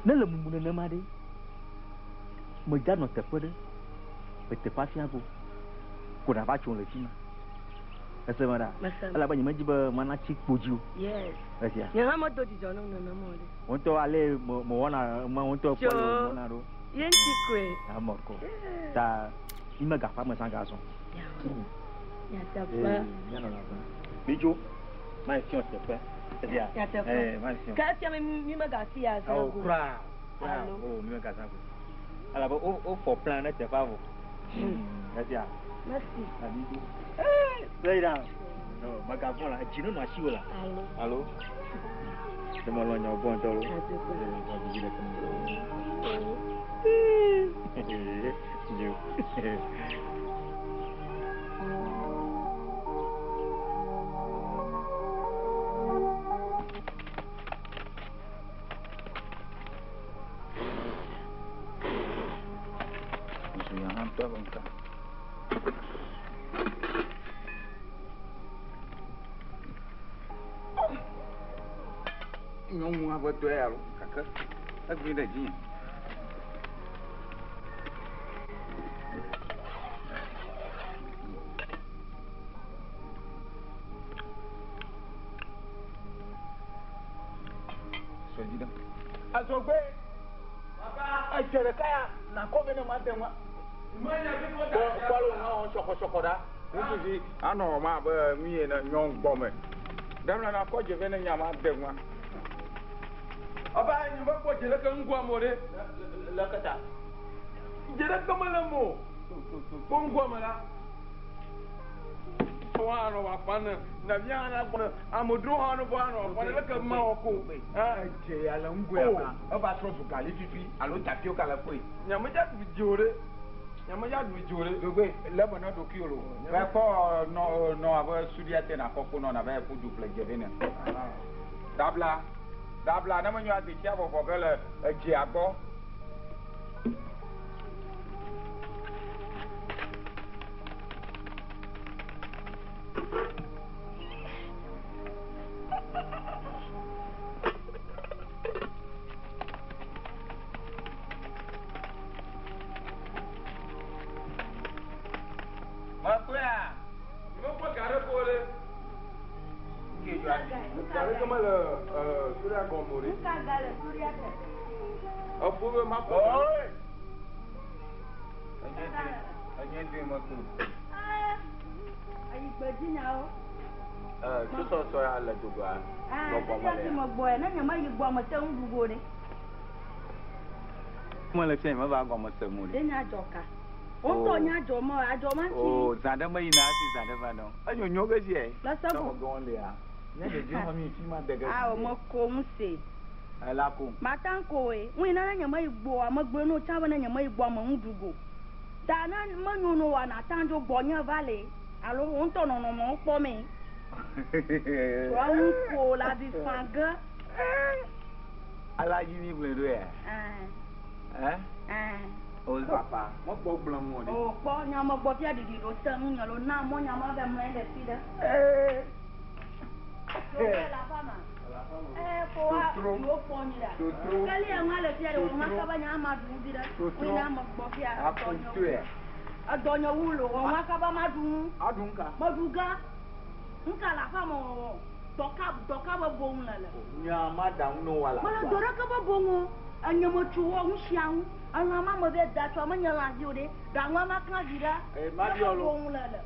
Ne le mumu nenema ɖe, medza nɔ teƒe ɖe, le teƒea fia go, ko nava tso le fi ma. Ese me ɖa? Elabe nye medzi be mana tsi kpo dzi o. Yes. Esia. Nye hã medo dzidzɔ nam nenema o ɖe. Wo ŋutɔ ale mewɔna ema wo ŋutɔ kpɔ le mewɔna ɖo. Ye ŋuti koe. Ame ko. Ta mi megaƒe ame zã gazɔ. Nyateƒe. Míanɔ le aƒe. Midzo. Mayi fiɔ teƒe. Esia. Nyateƒe. Mayi fiɔ. Ke efia me mi megafi ya zã go. Kura. Kura. O mi megazã go. Elabe wo fɔ plan ɖe teƒea vɔ. Esia. Merci. Amigo. Play down. No, megavɔ̃ la, edzi nenɔ asiwò la. Alo. Alo. Ne melɔ̃ nyawo gbɔ ŋutɔ lo. Vivi ɖe keme. Dzo. Nyɔnua ƒe dɔe alo gake egblẽ ɖe dzinye. Sɔdzi ɖe. Azɔgbe. Edze ɖeka ya nakɔ be ne ma de ŋua. Kpɔ alo nɔ sɔkɔsɔkɔ ɖa. Ŋutsuvi anɔ wɔm abe nu yi ene nyɔnu gbɔ me. Ɖe nakɔ dze be ne nya ma de ŋua. Aba nye mekpɔ dze ɖeke ŋgɔa me o ɖe. Le keta. Dze ɖeke mele eme o. Kpɔ ŋgɔa me la. Woanɔ wòafa ne nɔvia hã nagbɔ ne amedzrowo hã ne vɔ anɔ wòafa ne leke mawɔ ko. Edze ya le ŋgɔe ma eva trɔ zu gali fifi alo tapioca le kpoe. Nyamedza ɖu dzi o ɖe. Nyamedza ɖu dzi o ɖe. Dogbe le me ne ɖokuiwò lo. Va kpɔ nɔ nɔ abe suɖia te nakɔ kpo nɔ nabe ƒu du ƒle dze vɛ ne. Ɖabla ɖabla ne menyo adetsia vɔvɔ ge le edzea gbɔ. Mekpɔea? Mekpɔ ga ɖe ko ɖe. Ga ɖe ke mele suɖia gɔme o ɖe. Nuka ga le suɖia te? Eƒo be makpɔ. Oye! Enye dui mekpɔ. Ayi gbedzi nyawo. Tusɔsɔ ya le dogoa. Gbɔgbɔ mele ya. Megbɔe ne nye meyi gbɔ mete ŋu ɖu go ɖe. Mele fia meva gɔme se mu ɖe. Ɖe nya dzɔ ka? Woŋutɔ nya dzɔ mɔ adzɔ ma ŋuti. O zã ɖe meyina hafi zã ɖe va nɔ. Enyo nyo ge zie. Le se go. Tɔmɔgɔn lia. Nye ɖeviwo hã mi fi ma de ge. Awo meko ŋu se. Ela ko. Mata ŋko we. Ŋu yina ne nye meyi gbɔa megblɔ no tsã be ne nye meyi gbɔa me ŋu ɖu go. Ta ne menyo no wa na ta dzo gbɔ nye va le. Alo woŋutɔ nɔnɔmewo kpɔ me. Wa ŋu ko la vi fa ge. Ala dzi mi gblɔe ɖo ya. Ɛɛ. Ɛɛ. O papa, mekpɔ gblɔ ŋu o ɖe. O kpɔ nya megbɔ fia ɖiɖi ɖo te ŋu nye lo na mɔ nya ma be mlɛ ɖe fi ɖe. Ɛɛ. Ɖo le aƒea me. Le aƒea me. Eh, ko wa wo kpɔ mi ɖa. Keli ya ŋua le fia ɖe wɔma kaba nya ama ɖu vi ɖe. Totro. Wo na ame gbɔ fia. Akutoe. Edɔ nye wu lo wɔma kaba ma ɖu nu. Aɖu ŋka. Meɖu gã. Ŋka le aƒea me wɔwɔ. Dɔka dɔka be boŋ le le. Nya ma ɖa ŋu ne wa la. Mele dɔ ɖeke be boŋ o. Enye me tso wɔ nu sia nu. Elã ma me be da tso menye lãvi o ɖe. Ɖaŋua ma klã vi ɖa. Eh, ma biɔ lo. Boŋ le le.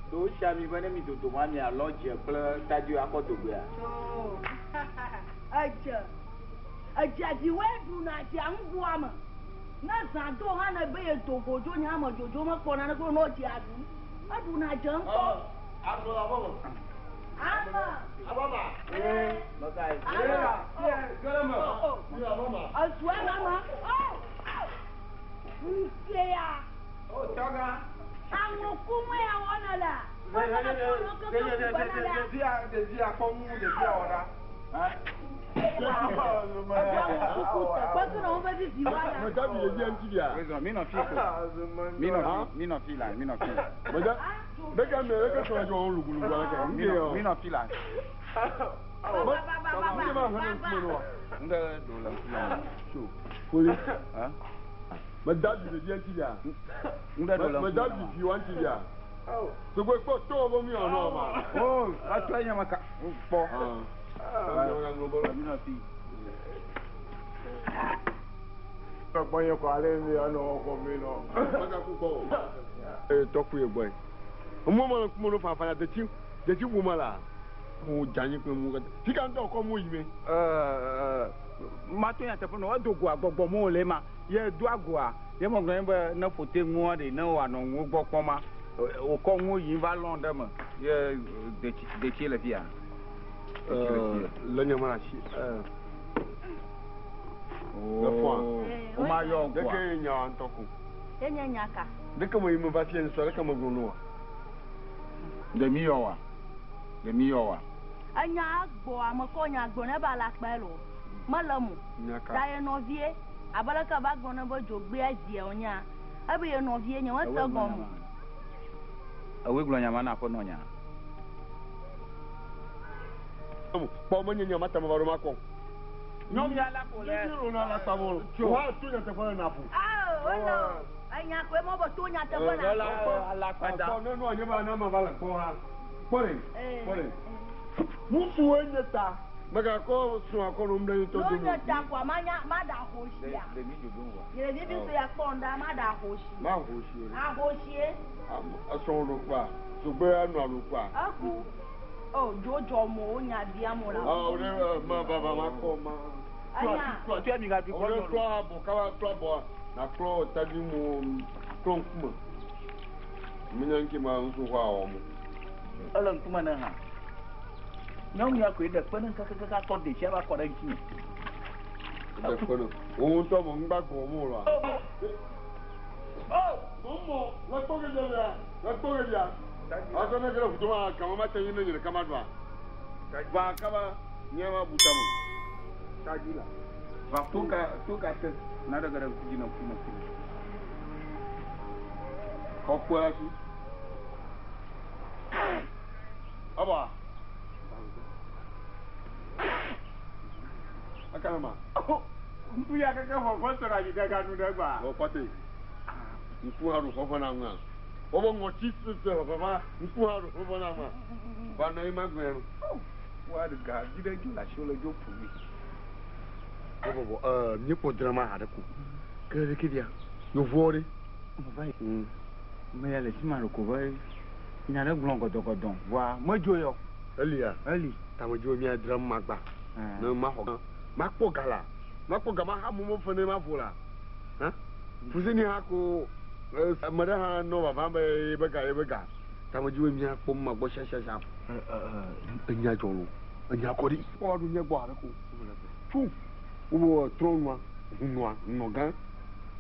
Do sia mi be ne mi dodo ma mi alɔ dze kple tadio akɔ dogbea. Tso. Edze. Edze dziwoe ɖuna dzea ŋgua me. Ne zã do hã ne be ye do godzo nye ame dzodzo mekpɔ naneke o ne wòdzea ɖu. Eɖuna dze ŋutɔ. Ame. Ee, meka yi. Ame. Ezu ame ame. Oh! Ŋkea. O tɔga. Aŋɔkume ya wɔna la. Ɖevia ɖevia kpɔ ŋu ɖevia wɔ ɖa. Mi nɔ fi ko. Mi nɔ fi, mi nɔ fi la, mi nɔ fi. Beka me beka sɔrɔ jɔ lugulugu ala kɛ. Mi nɔ fi la. N tɛ don la Koli. Mɛ da bi ɖevia ŋuti bia. N tɛ don la Mɛ da bi vi wa ŋuti bia. Sogbe kpɔ tɔwɔ bɔ mi wɔ nɔ ma. O, atɔ ye ɲama ka kpɔ. Mi nɔ fi. Gbɔ nye kɔ ale mi anɔ xɔ mi nɔ. Ee tɔku ye gbɔ ye. Mo ma kuma no fanfan ya detsi detsi ƒo ma la. Mo dza nyi kple mo katã. Fika ŋutɔ kɔ mo yi me. Ma to nyateƒe nɔ edo goa gbɔgbɔ mo le ma ye do agoa ye me gblɔ be ne ƒote ŋua ɖe ne wòanɔ ŋuwo gbɔ kpɔm ma wòkɔ ŋuwo yim va lɔn ɖe me ye detsi detsi le fia. Le nye ma la si. Efɔa. O ma yɔ ŋkua. Ɖeke ye nya wa ŋutɔ ko. Ye nye nya ka? Ɖeke me yi me va fia nsɔ ɖeke me gblɔ no wa. Ɖe mi yɔ wa. Ɖe mi yɔ wa. Enya gbɔ ame kɔ nya gblɔ ne ba la kpe lo. Mele mo. Nya ka? Ta ye nɔvie abe leke va gblɔ ne be dzogbea zia wonya. Ebe ye nɔvie nye mese gɔme. Ewoe gblɔ nya ma na aƒenɔ nya. Kpɔ menye nya ma ta me va ɖo ma kɔ. Nyɔnu ya la ko le. Nyɔnu ya la kpa mo. Wa to nyateƒe le naƒo. Ao, olo. Enya koe mɔ be to nyateƒe na ƒo. Alakpada. Kpɔ ne nua nye ba na ma va le gbɔ ha. Kpɔ ɖe. Kpɔ ɖe. Ŋutsuwoe nye ta. Megakɔ srɔ̃ akɔ no mle ŋutɔ No dome. nye ta koa ma nya ma ɖa ahosia. Ɖe mi dzodzo wa. Nye ɖevi vi sue ya kpɔ ŋɖa ma ɖa ahosi. Ma ahosi o ɖe. Ahosie. Esrɔ̃ ɖo kpa. Sogbe anɔ ɖo kpa. Eku. O dzodzɔ mo wo nya bia mo la. Ɔ ɖe ma va va ma kɔ ma. Enya. Klɔ mi ga du Ɔ ɖe klɔ abɔ kaba klɔ abɔ na klɔ tadi mo klɔ ŋkume. Menya ŋke ma ŋutsu xɔ awɔ mo. Ele ŋkume ne hã. Nyɔnu ya koe ɖe kpe ne kakakaka tɔ detsia va kɔ ɖe ŋutinye. Ɖe kpe ne. Wo ŋutɔ mo ŋgba gɔ mo la. Oh! Mo mo le kpɔ ke ɖe ya. Le kpɔ ke ɖe. Azɔ ne ke le ʋuto ma kama ma tse nyi ne nye ɖeka ma ɖua. Va kaba nye ma bu tame. Tadi la. Va to ka to ka te. Na ɖe ge ɖe ŋku dzi ne ŋku ne ŋku. Kɔ kpɔ la si. Aba. Akana ma. Ŋku ya keke xɔxɔ sɔrɔ anyi ɖe ganu ɖe gba. Wɔ kɔte. Ŋku hã ɖo xɔxɔ na ŋua. Wɔbɔ ŋɔtsi tete xɔxɔ ŋku hã ɖo xɔxɔ na ŋua. Va nɔ ye ma gblẽ nu. Wa ga vi ɖe dzo le asi wo le dzo ƒo mi. Bɔbɔbɔ ɛɛ míekpɔ drama haɖe ko. Ke ɖe ke via. Yevuwo ɖe. Va yi. Me ya le fi ma ɖe ko be nya ɖe gblɔ gɔdɔgɔdɔ vɔa medzo yɔ. Elia. Eli. Tamedzo mía drama gba. Ne ma xɔ. Ma kpɔ ga la. Ma kpɔ ga ma ha mo mo fe ne ma vo la. Hã? Fusini hã ko ame ɖe hã nɔ vava be ye be ga ye be ga. Tamedzo mía kpɔ ma gbɔ siasiasia. Enya dzɔ lo. Enya kɔ ɖi. Kpɔ ɖu nye gbɔ haɖe ko. Tsu. Wobe trɔ nua, hunua, nɔ gã.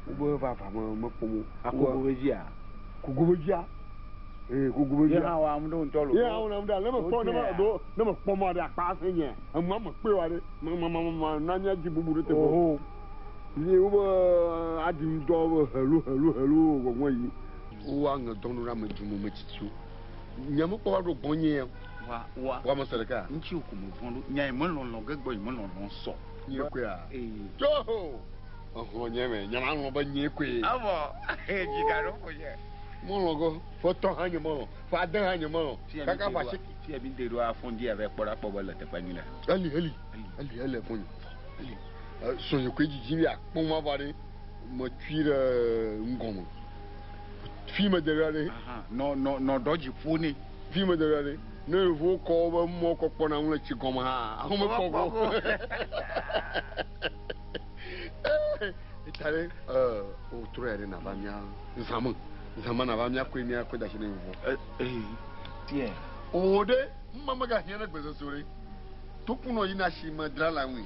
Wobe vava me mekpɔ mo. Akogo be dzia. Kogo be dzia. Ee kogo be dzia. Ye hã wɔ ame ɖewo ŋutɔ lo. Ye hã wɔ ame ɖe. Ne me kpɔ ne me ɖo ne me kpɔ mɔ ɖe akpa ase nye. Emua me kpe wa ɖe. Ma ma ma ma na mía dzi bubu ɖe teƒe. Oho. Ye wobe aɖi ŋdɔ be helu helu helu gbɔgbɔ yi. Wo aŋe dɔnu ɖe ame dzume me tsitsiwo. Nye me kpɔ va ɖo gbɔ nye ya. Wa wa. Wa me se ɖeka. Ŋuti ko me vɔ̃ ɖo. Nya yi me lɔlɔ ge gbɔ yi me lɔlɔ sɔ. Nye koea? Tso! Exlɔ nye me. Nye ma lɔ̃ be nye koe. Evɔ dzi ga ɖo ƒo nye. Melɔ̃ go. Ƒe tɔ hã nye melɔ̃. Ƒe ade hã nye melɔ̃. Kaka ƒe asi. Fia mi de ɖo afɔndi ave kpɔ ɖa kpɔ be le teƒe nyui ɖe. Eli eli eli ele fɔ nye. Eli. Sɔnye koe dzidzi be akpɔ ma va ɖe. Metui ɖe ŋgɔme. Fi me de ɖa ɖe. Nɔ nɔ nɔ ɖɔ dzi ƒo nɛ. Fi me de ɖa ɖe. Ne yevuwo kɔ woƒe mɔ kɔ kpɔna ŋu le tsi gɔme hã, aho mekpɔ go. Eta ɖe wotrɔ ya ɖe nava mía zãme. Zãme nava mía koe mía koe da asi ne yevuwo. O ɖe, numa megahiã ɖe gbesoso ɖe. Tokunɔ yina asi me dzra la ŋui.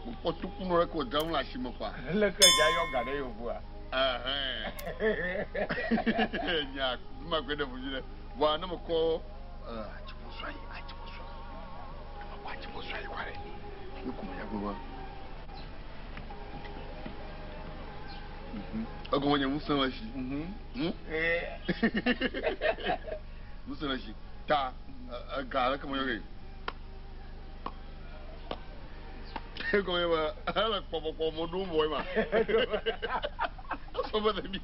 Mekpɔ tokunɔ ɖe ke wòdzra nu le asi me kɔa. Leke dza yɔ ga ɖe yevua? Nya numa koe ɖe ƒo dzi ɖe. Vɔa ne mekɔ atibɔsua yi atibɔsua ne mekɔ atibɔsua yi kɔa ɖe ne ko menya gblɔ ma. Egɔme nye ŋusẽ le esi. Ŋusẽ le esi. Ta ega ɖeke meyɔ ge. Egɔme nye be ele kpɔkpɔkpɔ mo ɖom vɔ ma. Esɔ be ɖe mi.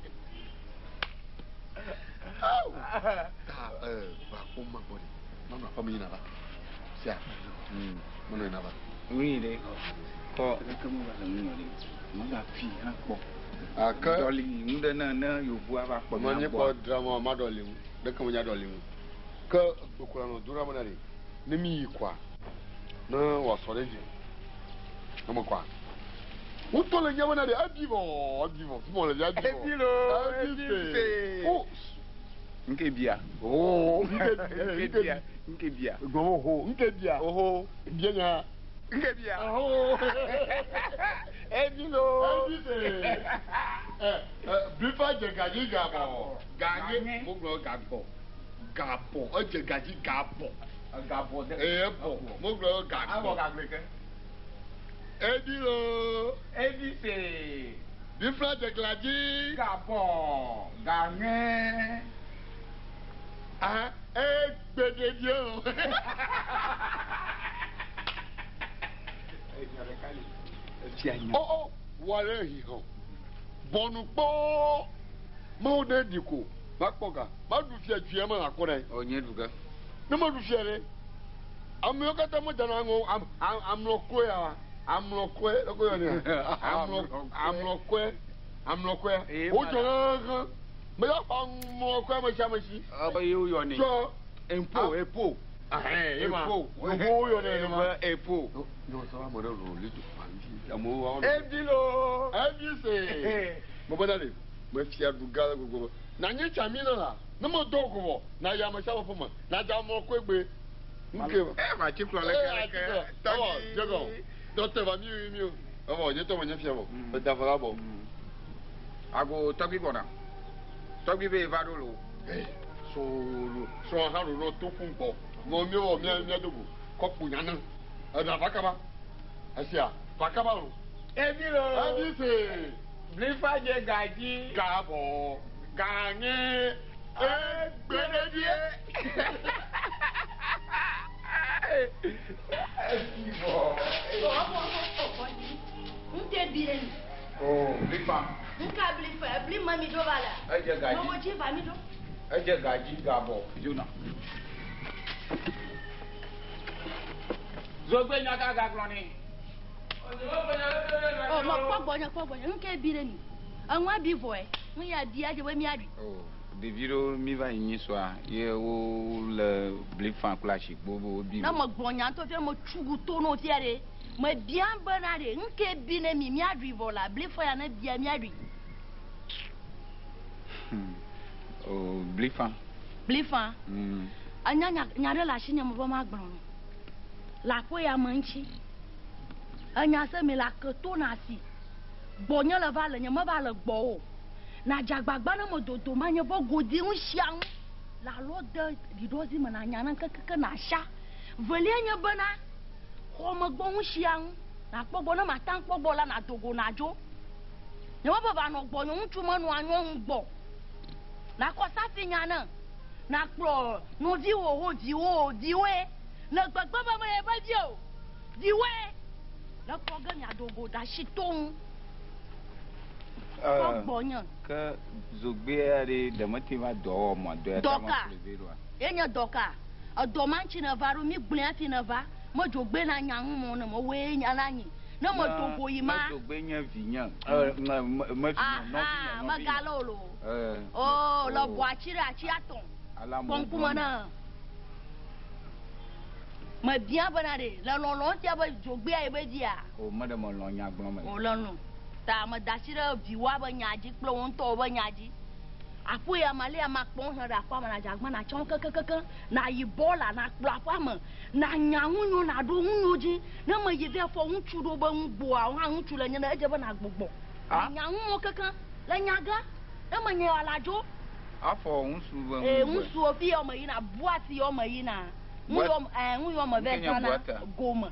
Awu. Ta va kpɔ ma gbɔ ɖe. Manɔ aƒeme yina va. Sia. Manɔ yina va. Ŋui ɖe. Kɔ ɖeke me va le ŋu ɖe. Mega fi hã kpɔ. Ake. Ɖɔli nu ɖe ne ne yovua va kpɔ mía gbɔ. Menye kpɔ drama ma ɖɔli ŋu. Ɖeke me nya ɖɔli ŋu. Ke gbekura nɔ do ɖa me na ɖe. Ne mi yi kɔa. Ne wòasɔ ɖe dzi. Ne me kɔa. Wotɔ le nye me na ɖe. Ebi vɔ. Ebi vɔ. Fi mɔ le via ebi vɔ. Ebi lo. Ebi se. O. Nke bia. Oh, nke nke bia. Nke bia. Gbɔn ho. Nke bia. Oho. Bia nya. Nke bia. Oho. Ebi lo. Ebi se. Blifa dze gadzi gabɔ. Ganye. Mo gblɔ gabɔ. Gabɔ. Edze gadzi gabɔ. Gabɔ de. Ee bɔ. Mo gblɔ gabɔ. Awɔ gagble ke. Ebi lo. Ebi se. Blifa dze gadzi. Gabɔ. Ganye. Ah, egbe ɖevie o. Oh, oh, wale hihɔ. Bɔnu kpɔ. Mawu ɖe ɖi ko. Ma kpɔ ga. Ma ɖu fia dzuya me akɔ ɖe. O nye ɖu ge. Ne ma ɖu fia ɖe. Amewo katã me dana ŋɔ am amlɔkɔe ya. Amlɔkɔe lɔkɔ yɔ ne. Amlɔ amlɔkɔe amlɔkɔe. Wo dzɔ hã. Me ya xɔ amlɔkɔe ame sia ame si. Ebe ye wo yɔ ne. Tsɔ. Epo epo. Ahɛn ema. Epo. Yovowo yɔ ne ema. Epo. Nyɔ sɔ ame ɖe lɔ li do fanti. Amewo wa. Ebi lo. Ebi se. Mo bena le. Me fia du gã le gbogbo. Na nye tsa mi na la. Ne me do ko vɔ. Na ya me sia me ƒome. Na dza amlɔkɔe gbe. Nke. E ma tsi kplɔ leke leke. Tɔgbi. Jegɔ. Dɔtɛ va mi mi o. Evɔ nye tɔ me nye fia vɔ. Eda fɔ la bɔ. Ago tɔgbi gbɔna. Tɔgbi be va ɖo lo. Sɔlo srɔ̃ hã ɖo to ƒu gbɔ. Mɔ mi wɔ mia mia dogo. Kɔkpo nyana. Ena va kaba. Esia va kaba lo. Ebi lo. Ebi se. Blifa dze gadzi. Gabɔ. Ganye. Egbeɖevie. Ebi vɔ. Nke bi ɖe mi. O blifa. Nka blifa ebli ma mi ɖo va la. Edze gadzi. Novo dzi va mi ɖo. Edze gadzi gabɔ. Dzona. Zogbe nya ka gagblɔ nɛ. O ma kpɔ gbɔnye kpɔ gbɔnye nke bi ɖe mi. Eŋua bi vɔe. Nu ya bi adze be miaɖui. Ɖevi ɖewo mi va yi nyi sɔa ye wo le blifa kple asikpo be wo bi. Ne me gblɔ nya ŋutɔ fia me tsugu to no fia ɖe. Me bia bena ɖe nke bi ne mi miaɖui vɔ la blifa ya ne bia miaɖui. O blifa. Blifa. Enya nya nya ɖe le asinye me be magblɔ no. Le aƒe ya me ŋuti. Enya se mi le aketo na asi. Gbɔnye le va le nye me va le gbɔ o. Na dzagbagba ne me dodo ma nye be godi ŋu sia ŋu. Le alo de ɖiɖɔzi me na nya ne kekeke na sia. Velia nye bena xɔme gbɔ ŋu sia ŋu. Na kpɔ gbɔ ne mata kpɔ gbɔ la na dogo na dzo. Nye me be va nɔ gbɔ nye ŋutsu me nɔa nyɔnu gbɔ. Na kɔ safi nya ne. Nakplɔ nɔviwò ho viwò viwoe. Le gbegbe be meye be vi o. Viwoe. Le kpɔ ge miado go ɖe to ŋu. Kpɔ gbɔnye. Ke zogbea ɖe ɖe mete va dɔ wɔ mɔ dɔ ya ta Dɔ ka? ma ƒle vɛ ɖoa? Ye nye dɔ ka? Edɔ ma ŋuti neva ɖo mi gblɔe hafi neva. Me dzogbe na nya ŋu mɔ ne me woe nya la nyi. Ne me do go yi ma. Ne dzogbe nye vinye. Eh, me me me vinye, nɔvinye, Aha, nɔvinye. megale o lo. Eh. Oh, le bɔ atsi ɖe atsi atɔ. Ala mo Kpɔ ŋkume na. Mebia bena ɖe le lɔlɔ tia be dzogbea yi be dzia. O me ɖe me lɔ nya gblɔ me. O le lɔ. Ta me da asi ɖe viwoa be nya dzi kple wo ŋutɔwo be nya dzi. Aƒe ya ma le ama kpɔm he ɖe aƒea me na dzagba na tsɔ kekekeke na yi bɔla na kplɔ aƒea me na nya ŋunyo na ɖo ŋunyo dzi ne me yi vɛ fɔ ŋutsu ɖo be ŋugboa wo hã ŋutsu le nye ne edze be na gbugbɔ. Ah? Nya ŋumɔ keke le nya ge ne me nye ala dzo. Afɔ ŋutsu be Ee, ŋugbe. ŋutsuwo fi yɔ me yina buati yɔ me yina. Ŋu yɔ eh ŋu yɔ me vɛ Ŋke nye zãna buata? gome.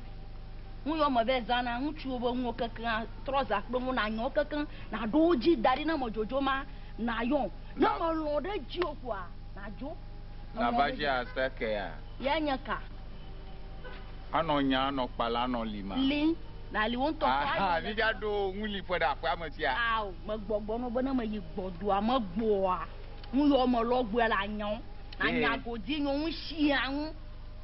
Ŋu yɔ me vɛ zãna ŋutsuwo be ŋuwo keke trɔza kple ŋu na nyɔ keke na ɖo wo dzi da ɖi ne me dzodzo ma na yɔ. Ne me lɔ̃ ɖe dzi o koa na dzo. La va dzi ase ke ya. Ya nye ka? Anɔ nya anɔ kpala anɔ li ma. Li na li wo ŋutɔ. Aha, mi dza ɖo ŋu li ƒe ɖe aƒea me sia. Ao, me gbɔgbɔ no be ne me yi gbɔdoa me gbɔa. Ŋu yɔ me lɔ gbɔa la nyɔ. Anya godi nyo ŋu sia ŋu.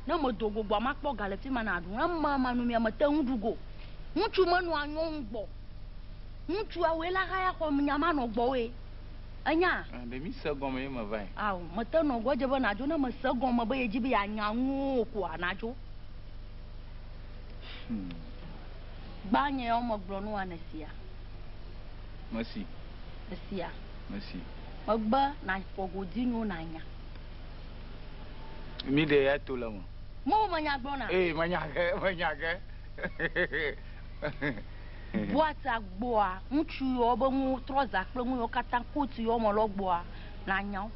Ne me do go gbɔa makpɔ ga le fi ma na ɖu. Ne ma ma nu mia me te ŋu ɖu go. Ŋutsu me nɔa nyɔ ŋu gbɔ. Ŋutsua woe la haya xɔ nya ma nɔ gbɔ woe. Enya? Ɖe mi se gɔme ye me va yi. Ao, me te nɔ gbɔ dze be na dzo ne me se gɔme be ye dzi be ya nya ŋu o koa na dzo. Gbã nye ya wo me gblɔ nua ne sia. Mesi. Esia. Mesi. Megbe na fɔ godi nyo na nya. Mi ɖe ya to le me. Mo me nya gblɔ na. Ee, me nya ge, me nya ge. Boata gbɔa, ŋutsu yɔ be ŋu trɔza kple ŋu yɔ katã kotu yɔ me lɔ gbɔa na nya.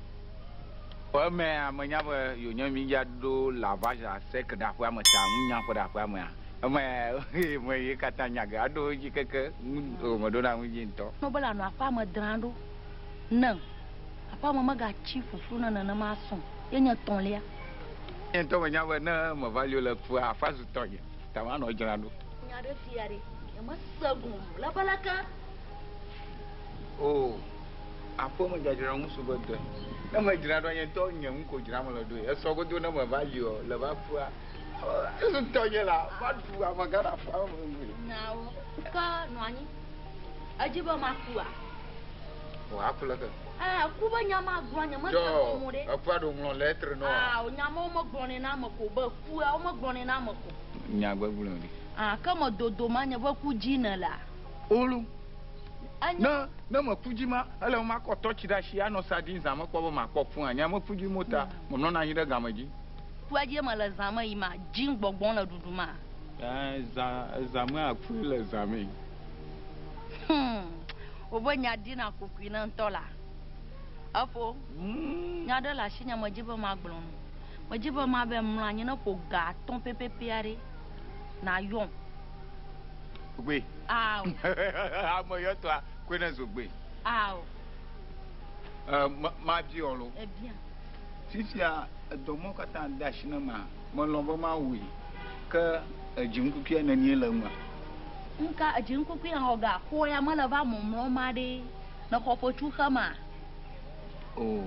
Eme me nya be yo nye mi ya ɖo lavage à sec ɖe aƒea me ta ŋu nya ƒe ɖe aƒea mea. Eme me ye katã nya ge aɖo dzi keke ŋu o me ɖo na ŋu dzi ŋutɔ. No be la nɔ aƒea me dzra ɖo. Ne aƒea me megatsi ƒuƒlu ne nenema sɔn. Ye nye tɔ̃lia. Nye ŋutɔ me nya be ne me va li le kua aƒea zu tɔnye. Ta ma nɔ dzra ɖo. Nya ɖe fia ɖe. Nye me se gɔme le be leke. O, aƒe me dzadzra ŋu su be dɔe. Ne me dzra ɖo nye ŋutɔ nye ŋu ko dzra me le ɖoe. Esɔ godo ne me va li o le va kua. Ezu tɔnye la va ɖu amegã ɖe aƒea me ŋu. Nyawo ke nɔ anyi. Edzi be makua. O aku le ke. Eh, ku be nya ma gblɔ nye me se gɔme ɖe. Ekua ɖo ŋlɔ lettre nɔ. Ah, nya ma wo me gblɔ ne na ame ko be kua wo me gblɔ ne na ame ko. Nya gbegblẽ ɖi. Ah, ke me dodo ma nye be ku dzi ne la. Olu. Ne ne me ku dzi ma, ele ma kɔ tɔtsi ɖe asi anɔ sa ɖi zã me kpɔ be makpɔ fũ anya me ku dzi mo ta, me nɔna anyi ɖe game dzi. Kua dzi me le zã me yi ma, dzi gbɔgbɔ le ɖuɖu ma. Eh, zã, zã me aku le zã me. Wo be nya ɖi na kukui ne ŋutɔ la. Efo. Nya ɖe le asi nye me dzi be magblɔ nu. Me dzi be ma be mlɔ anyi ne ƒo ga atɔ̃ pɛpɛpɛ aɖe na yɔm. Gbe. Ao. Ame yɔtɔa koe ne zo gbe. Ao. Ma biɔ lo. Ebia. Fifia edɔmɔ katã de asi ne ma, melɔ̃ be mawɔe. Ke edziŋkukuia nenie le ŋua? Nka edziŋkukuia xɔ ga xɔ ya mele va mɔmlɔ ma ɖe. Ne xɔ ƒetsu xe ma. O,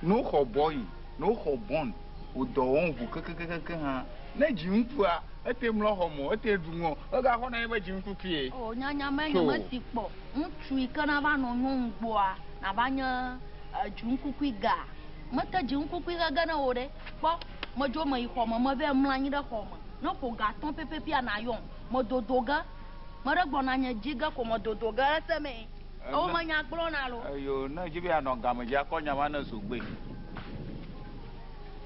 no xɔ bɔyi, no xɔ bɔn, o dɔ wɔm ʋu kekekeke hã. Ne dziŋkua, ete mlɔ xɔ mɔ, ete ɖu ŋɔ, ega xɔ na ye be dziŋkukuie. O, nyanya me nye me si kpɔ. Ŋutsu yi ke na va nɔ nyɔnu gbɔa, na va nye dziŋkukui ga. Mete dziŋkukui gege ne wo ɖe. Kpɔ, medzo me yi xɔ me, me vɛ mlɔ anyi ɖe xɔ me. Ne ƒo ga atɔ̃ pɛpɛpɛa na yɔm. Me dodo ge. Me ɖe gbɔna nye dzi ge ko me dodo ge ese me. Ewo me nya gblɔ na lo. Eyo, ne dzi be yeanɔ game dzi akɔ nya ma ne zogbe.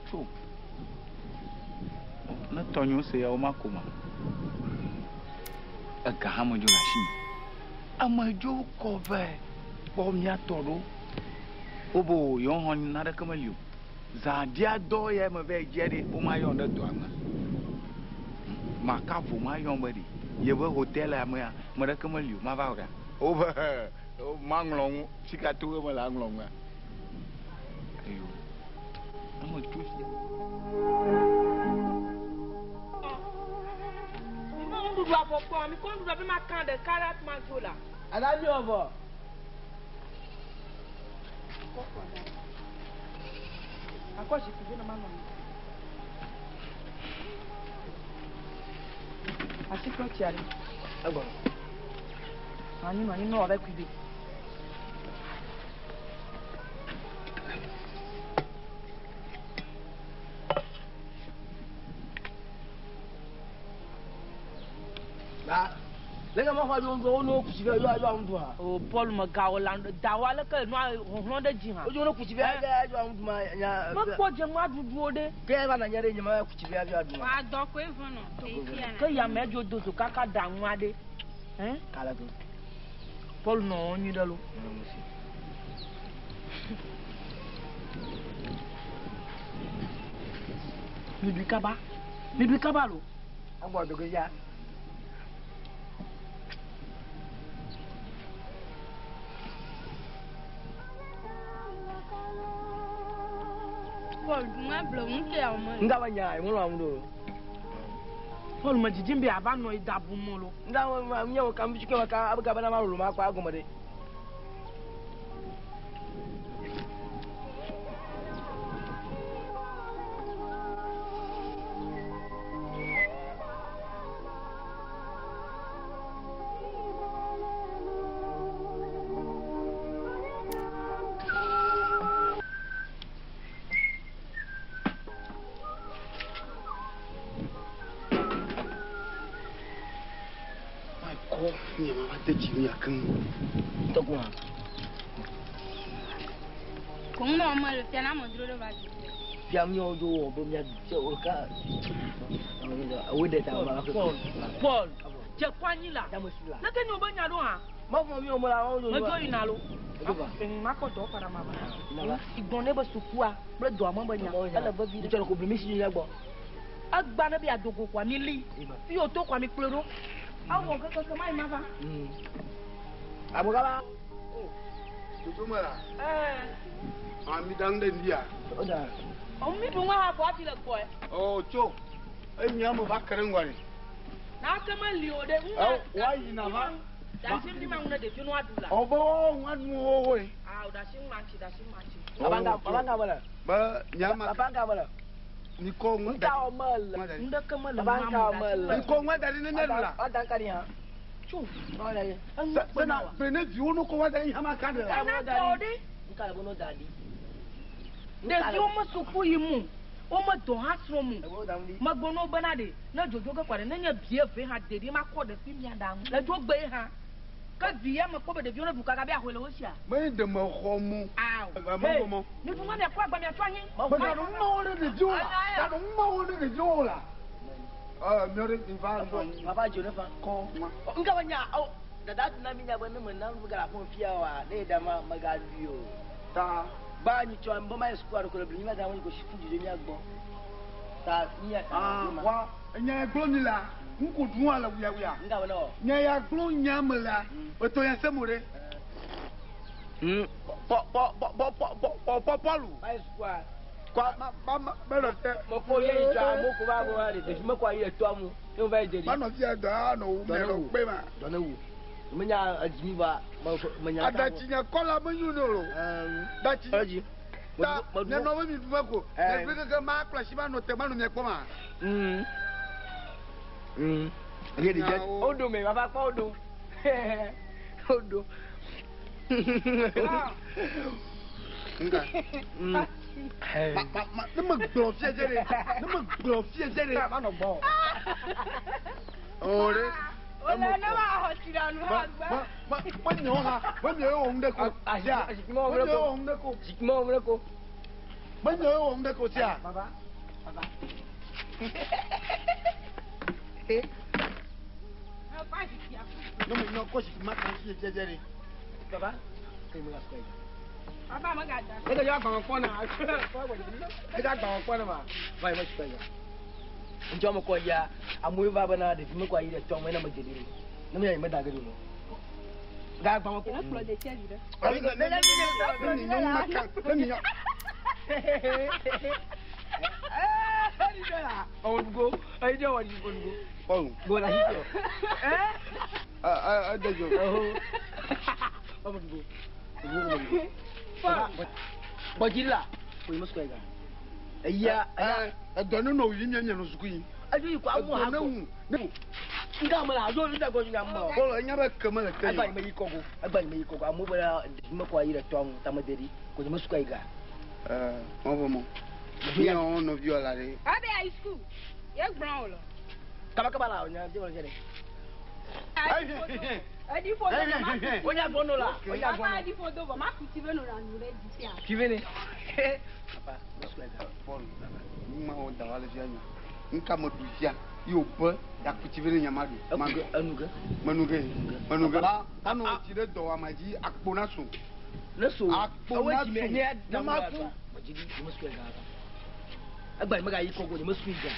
Tso. Ne tɔnyewo se ya wo ma ko ma. Ega hã medzo le asi me. Amedzo kɔ vɛ kpɔ mía tɔ ɖo. Wobe yewo hã naneke meli o. Zã ɖia dɔ ya me vɛ dze ɖe wo ma yɔ ɖe dɔa me. Maka vo ma yɔ be ɖe. Yebe hotel ya mea, me ɖeke meli o, ma va ɖa. Wobe maŋlɔ ŋu, sika to ge mele aŋlɔ ŋua. Eyo. Ne me tso fia. Mi me nuɖuɖu avɔ kpɔ, mi kɔ nuɖuɖu abe ma kan ɖeka ɖe ma dzo la. Ada mi wɔ vɔ. Akɔ zikpui vi ne ma nɔ anyi. Asi kple tsia ɖe. Egbɔ. Nɔ anyi nɔ anyi ne wòava kui ɖe. Ba. Leke ma xɔ adzo wo no kusi fɛ adzo aŋu dun ha. O Paul megawo la dawo aleke nua hlɔ̃ ɖe dzi hã. Odzo no kusi fɛ adzo aŋu dun ma nya. Mekpɔ dze nua ɖuɖuwo ɖe. Ke eva na nya ɖe nye ma kusi fɛ adzo aɖu ma. Adɔ koe vɔ nɔ. Ke ya me dzo do zo kaka ɖa nua ɖe. Hɛn? Kala do. Paul nɔ wɔm nyui ɖe lo. Miɖui kaba. Miɖui kaba lo. Agbɔ dogo ya. Paul, nua ble ŋu ke yawo me. Nga ba nya ŋu lɔ ŋu do. Paul me dzidzim be ava nɔ yi da bu mo lo. Nga wo ma nya wo kam bi ke ma ka abe ka ba na ma lo ma kpa gɔme ɖe. Kɔ nye ma va de dzi mia keŋ. Tɔgɔ hã. Ko ŋu nɔ me le fia na ame dro ɖe va dzi. Fia mi wo do wɔ be mia tse o ka. Awo de ta ma. Paul, Paul, dze kɔ anyi la. Leke nye wo be nya ɖo hã? Ma fɔ mi wo me la wo do. Medzo yina lo. Edzo va. Makɔ dɔ kɔ ɖe ma va. Yina va. Igbɔn ne be sukua kple dɔa me be nya. Ele vevi ɖe. Tsɔ ko blimi si nya gbɔ. Egba ne be adogo kɔa mi li. Fi wo to kɔa mi kplɔe ɖo. Awɔ kekeke ma yi ma va. Abogaba. Dodo me la. Ɛɛ. Ami dan ɖe ndia. O da. O mi dun wa ha bɔ afi le gbɔe. Ɔ tso. Enya me va ke ɖe ŋgɔ ɖe. Na ke me li o ɖe. Ɔ wa yina va. Dasi mi ma ŋu ne ɖevi nua ɖu la. Ɔ bɔ wa nu wo woe. Awo dasi ŋu ma tsi dasi ŋu ma tsi. Abanga abanga bala. Be nya ma. Abanga bala. Nikɔ ŋu da. Nka o me le. Ŋɖeke me le. Abanga me le. Nikɔ ŋu da ɖi ne ne ɖu la. Adan ka di hã. Tso. Sena gbe ne viwo no kɔ wa da ɖi hã ma ka ɖe la. Ena gbɔ ɖe. Nka le bo no da di. Ɖeviwo me suku yi mu. Wo me dɔ hã srɔ̃ mu. Megblɔ na wo bena ɖe ne dzodzo ke kɔ ɖe ne nye vi eve hã de ɖi ma kɔ ɖe fi mia ɖa ŋu. Le dzo gbe hã. Ke vi ya me kpɔ be ɖeviwo ne ɖu kaka be ahoe le wo sia. Me ɖe me xɔ mu. Awo. Me xɔ mu. Mi ɖu ma mia kɔ agba mia tsɔ anyi. Me gaɖo ŋmawo ɖe ɖeviwo la. Gaɖo ŋmawo ɖe ɖeviwo la. Ɔ miɔ ɖe mi va nɔ anyi. Papa dzo ne fa. Kɔ ma. Nka be nya o dada tu na mi nya be ne me na nu ga la fɔ fia wa ne da ma me ga ɖui o. Ta. Ba nyi tsɔ mbɔ ma yi sukua ɖe ko le bli mi ma da wo ko si fu dzidzo mia gbɔ. Ta mia. Ah wa nya gblɔ mi la. Ŋku dun wa le wuyawuya. Nka be ne wɔ. Nya ya gblɔ nya me la. Etɔ ya se mo ɖe. Pɔ pɔ pɔ pɔ pɔ pɔ pɔ Pɔlu. Ba yi sukua. Kɔ ma ma ma me nɔ te. Me kɔ ye yi tsɔ amewo ko va bo ɖe ɖevi me kɔ yi etɔa mu. Ne wo va yi dze ɖi. Ma nɔ fia dɔ anɔ wu me nɔ kpe ma. Dɔ ne wu. Me nya edzi mi va me me nya. Adatsi nya kɔ la me nyo ne o. Datsi. Edzi. Ta ne nɔ be mi du me ko. Ne gbe keke ma kplɔ asi ma nɔ te ma nɔ mia kpɔ ma. Ye ɖe dze. O do me va kpɔ o do. O do. Nga. Ma ma ma ne me gblɔ fia dze ɖe. Ne me gblɔ fia dze ɖe. Ma nɔ gbɔ. O ɖe. Wòle ne ma xɔ tsi ɖe nu hã gbɛ. Ma ma ma nye ha. Ma nye wo ŋu ɖe ko. Sia. Ma nye wo ŋu ɖe ko. Zikpui wo ŋu ɖe ko. Ma nye wo ŋu ɖe ko sia. Baba. Baba. Ne me nyɔ kɔ zikpui ma kan fia dze ɖe. Baba. Ke me la sukua yi. Baba me ga da. Ne ke yɔ agbalẽ kpɔ na. Ne ke agbalẽ kpɔ na ma. Va yi me sukua yi. Ŋutsua me kɔ ya amewo va bena ɖevi me kɔ yi ɖe tɔ me ne me dze ɖi. Ne me ya yi me da ge ɖo. Ga agbalẽ kpɔ. Ne kplɔ de tse vi ɖe. Ne mi nyɔ ma kan. Ne mi nyɔ. Bɔjila, ko imo square ga. Eya, edɔ ne nɔ yi miamia nɔ suku yi. Edzo yi ko amu ha Edɔ ne wu. Nga me la adzo nu da gɔdzi nya mɔ. Paul enya be ke mele te Agba yi me yi kɔgo, agba yi me yi kɔgo. Amewo be me kɔ ayi ɖe tɔa ŋu tame de ɖi. Ko me sukua yi ga. Ɛɛ, mɔ mɔ. Míawo nɔviwo la ɖe. Abe ayi suku. Ye gblɔ wò lɔ. Kabakaba la nya dze wɔle dze. Edi fo do vɔ ma ku. Onya gbɔnɔ la. Onya Papa gbɔnɔ. edi fo do vɔ ma ku ti be no na nu ɖe dzi sia. Ti be ne. Papa, me sukua yi ga. Paul, nu ma wo da wa le fia nya. Nka me ɖu fia. Ye wo be yaku ti be ne nya ma ɖu. Ma ɖu. Enu ge. Menu ge. Menu ge. Anu tsi ɖe dɔwɔame dzi akpo na so. Ne so. Akpo na so. Ne Ne ma ku. Bɔjili, me sukua yi ga. Agba yi me ga yi kɔgo, ne me sukua yi ga.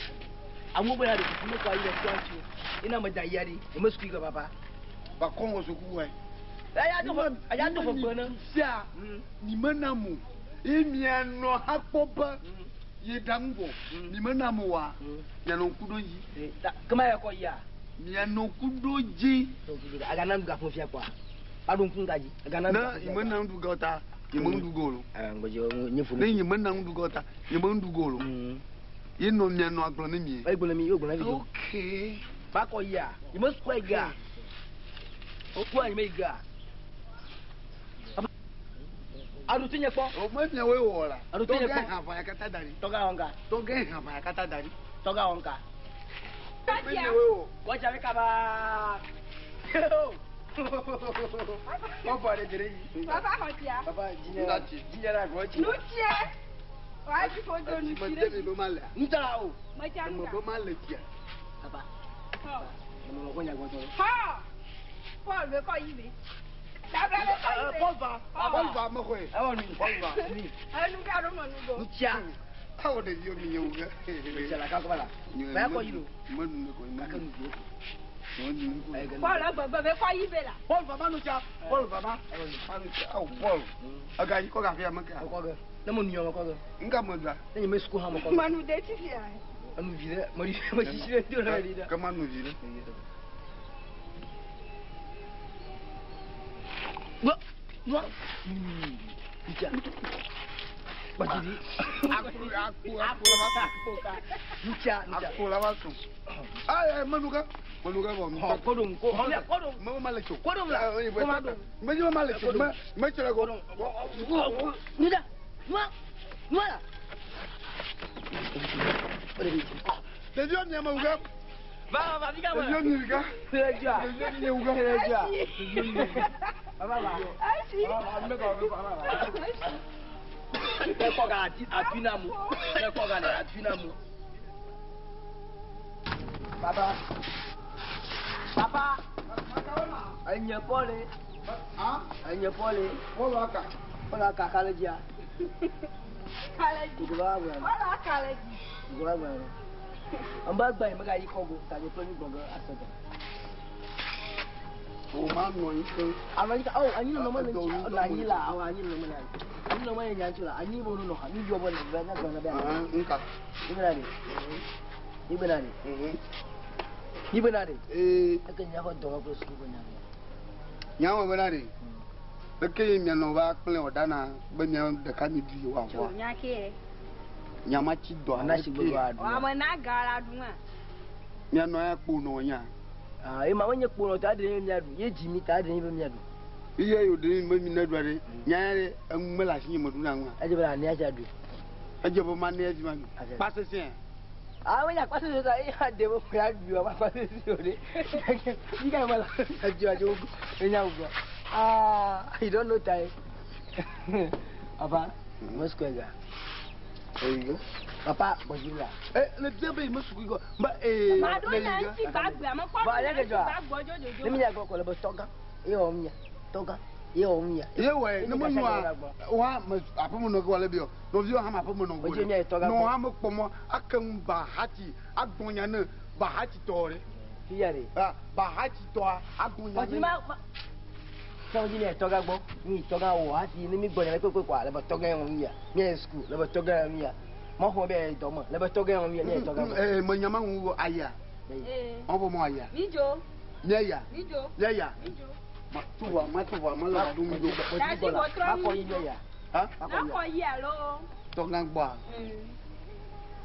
Amewo be ya ɖe kuku me kɔ ayi ɖe tɔa ŋuti o. Ina me da yia ɖi, ne me sukua yi ga papa. Ba kɔn wɔ suku wɛ. Eya do fɔ, eya do fɔ gbe ne. Fia, mi me na mo. Ye mia nɔ ha kpɔ be ye ɖa ŋu vɔ. Mi me na mo wa. Mia nɔ ŋku ɖo dzi. Kema ya kɔ yia. Mia nɔ ŋku ɖo dzi. Aga na nuga fɔ fia kɔa. Ba ɖo ŋku ŋga dzi. Aga na nuga Ne yi me na nuɖu ga ta, yi me nuɖu go lo. Ŋgbedze nye funu. Ne yi me na nuɖu ga ta, yi me nuɖu go lo. Ye nɔ mia nɔ agblɔ ne mie. Egblɔ ne mi, ye gblɔ ne mi. Ok. Ba kɔ yia. Yi me sukua yi ga. Sukua yi me yi ga. Aɖu ti nye kpɔ. O me miawoe wɔ la. Aɖu ti nye Tɔgã kpɔ. hã va ya katã da ɖi. Tɔgã wɔn ka. Tɔgã hã va ya katã da ɖi. Tɔgã wɔn ka. Me miawoe wɔ. Kɔdza mi kaba. Kɔfɔ ɖe dere yi. Papa xɔ tsia. Papa dzinyɛ dzinyɛ la gbɔ tsi. Nu tsia. Wa edi fo do nu tsi Me ɖe de mi be ma lea. Nuta o. Me tsa Me nu be ma le tsia. Papa. Xɔ. Ame kɔ nya gbɔtɔ. Xɔ. Paul be kɔ yi be. Dabla be kɔ yi be. Paul va. Paul va me xɔe. Ewɔ nu. Paul va. Enu ka ɖo me nu go. Nutsia. Awo ɖeviwo mi nye wu ge. Nutsia la kakɔ ba la. Ba ya kɔ yi lo. Me nu ne ko. Kake nu vie. Me nu ne ko. Paul egbegbe be kɔ yi be la. Paul va ma nu tsia. Paul va ma. Ma nu tsia. Awo Paul. Ega yi kɔ gaƒea me ke. Mekɔ ge. Ne me nu yɔ mekɔ ge. Nka me da. Ne nye me suku hã mekɔ ge. Me nu de tsi fia. Enu vi ɖe. Me ɖi me sisi ɖe do ɖe ɖi ɖe. Ke ma nu vi ɖe. Nua nua. Nutsia. Gbadzidi. Akpo akpo akpo la va Akpo ka. Nutsia nutsia. Akpo la va sùn. Ayi menu ke. Menu ke vɔ. Xɔ kɔdom ko. Xɔ kɔdom. Me ma le tso. Kɔdom la. Ko ma dom. Me dzi me ma le tso. Me me tso le go. Nuta. Nua. Nua la. Ɖeviwo mia me wu ge. Va va va fika me. Ɖeviwo mi wu ge. Ɖevia. Ɖeviwo mi wu ge. Ɖevia. Va va va. Esi. Va va me kɔ me kɔ va va. Ne kɔ ga ati atui na mu. Ne kɔ ga le atui na mu. Papa. Papa. Enye Paul. Enye Paul. Paul aka. Paul aka kale dzia. Kale dzi. Gbogbo va gblɔ. Paul aka le dzi. Gbogbo va gblɔ. Amba gba yi mega yi kɔgo ta nye kple mi gbɔ ge ase gɔ. O ma nɔ anyi ke. Anɔ anyi ka awo anyi nɔnɔ mele ŋuti na anyi la awo anyi nɔnɔ mele anyi. Anyi nɔnɔ mele nya ŋuti la anyi bo nɔ ha mi yɔ be ne be ne gblɔ ne be. Nka. Mi bena de. Mi bena de. Mi bena de. Ee. Eke nya xɔ dɔwɔ kple suku be nya. Nyawo bena de. Eke yi mianɔ va kple ɔdana be mia ɖeka mi ɖu yi wa Tso vɔa. nya ke. Nyamatsi dɔ Ana si gbogbo aɖu. Ame na ga la ɖu ma. Mianɔ ya kpo nɔ nya. Ah, ema menye kpo nɔ ta ɖe mia ɖu. Ye dzi mi ta ɖe be mia ɖu. Iye yo ɖe me mi ne ɖua ɖe. Nya ya ɖe enu mele asi nye me ɖu na ŋua. Edze be ania dza ɖu. Edze be ma ne edzi ma ɖu. Kpa sesẽ. Ah, menye akpa sesẽ ta eya ɖe be ya ɖu wa akpa sesẽ o ɖe. Yi ka me la edzi wa dzi enya wugɔ. Ah, you don't know time. Papa, me square ga. Papa, bɔdzi la. Eh, le bia be me suku gɔ. Ba eh. Ma ɖo nya ŋuti gbagbe ame kpɔ Ba, ɖo nya ya ke ŋuti dzɔa. gbagbe dzodzodzo. Ne mi nya gbɔ kɔ le be tɔgã. Ye wɔ nya. Tɔgã. Ye wɔ nya. Ye wɔ ne me nɔa wa me aƒeme nɔ ge wɔ le bi o. Nɔviwo hã me aƒeme nɔ Odzi mia tɔgã Nɔ gbɔ. hã me kpɔ mɔ ake ŋu ba hati agbɔ nya ne ba hati tɔ ɖe. Fia ɖe. Ah, ba hati tɔa agbɔ nya Bɔdzi ne. ma ma. Sɛn dzi ne tɔga gbɔ. Mi tɔga wɔ hafi ne mi gbɔ ne kpekpe kɔa le be tɔga yɛ ŋu ya. Mi yɛ suku le be tɔga yɛ ŋu ya. Mɔxɔ be yɛ dɔme le be tɔga yɛ ŋu ya mi yɛ tɔga gbɔ. Ee me nyama ŋu aya. Mɔxɔ mɔ aya. Mi dzo. Mi aya. Mi dzo. Mi aya. Mi dzo. Ma tu vɔ ma tu vɔ ma le wa ɖo mi dzo. Dadi bɔtrɔ mi. Makɔ yi mi ya. Ha? Nakɔ yi alo. Tɔga gbɔa.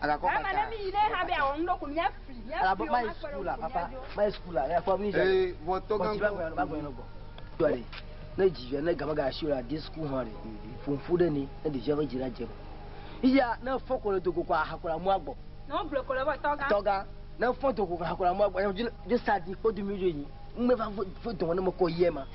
Agakɔ Ama kpatsa. ne mi yi ɖe ha be awɔ nu ɖo ko mía fli. Mía Ala fli ma yi suku la papa ma yi suku la ya kɔ mi. Ee vɔ tɔga gbɔ. Ba gbɔ gbɔ. Tɔ de ne dzivia ne gama ga si o la de suku hã de funfun ɖe ni ne ɖevia ƒe dzi la dze. Iya ne fɔ ko le dogo ko aha ko la mua gbɔ. Ne wo gblɔ ko le bɔ tɔga. Tɔga ne fɔ dogo ko aha ko la mua gbɔ. Dzi dzi sa di kpɔ dumi dzo yi. Ŋgbe va fo dɔn ne me kɔ yie ma.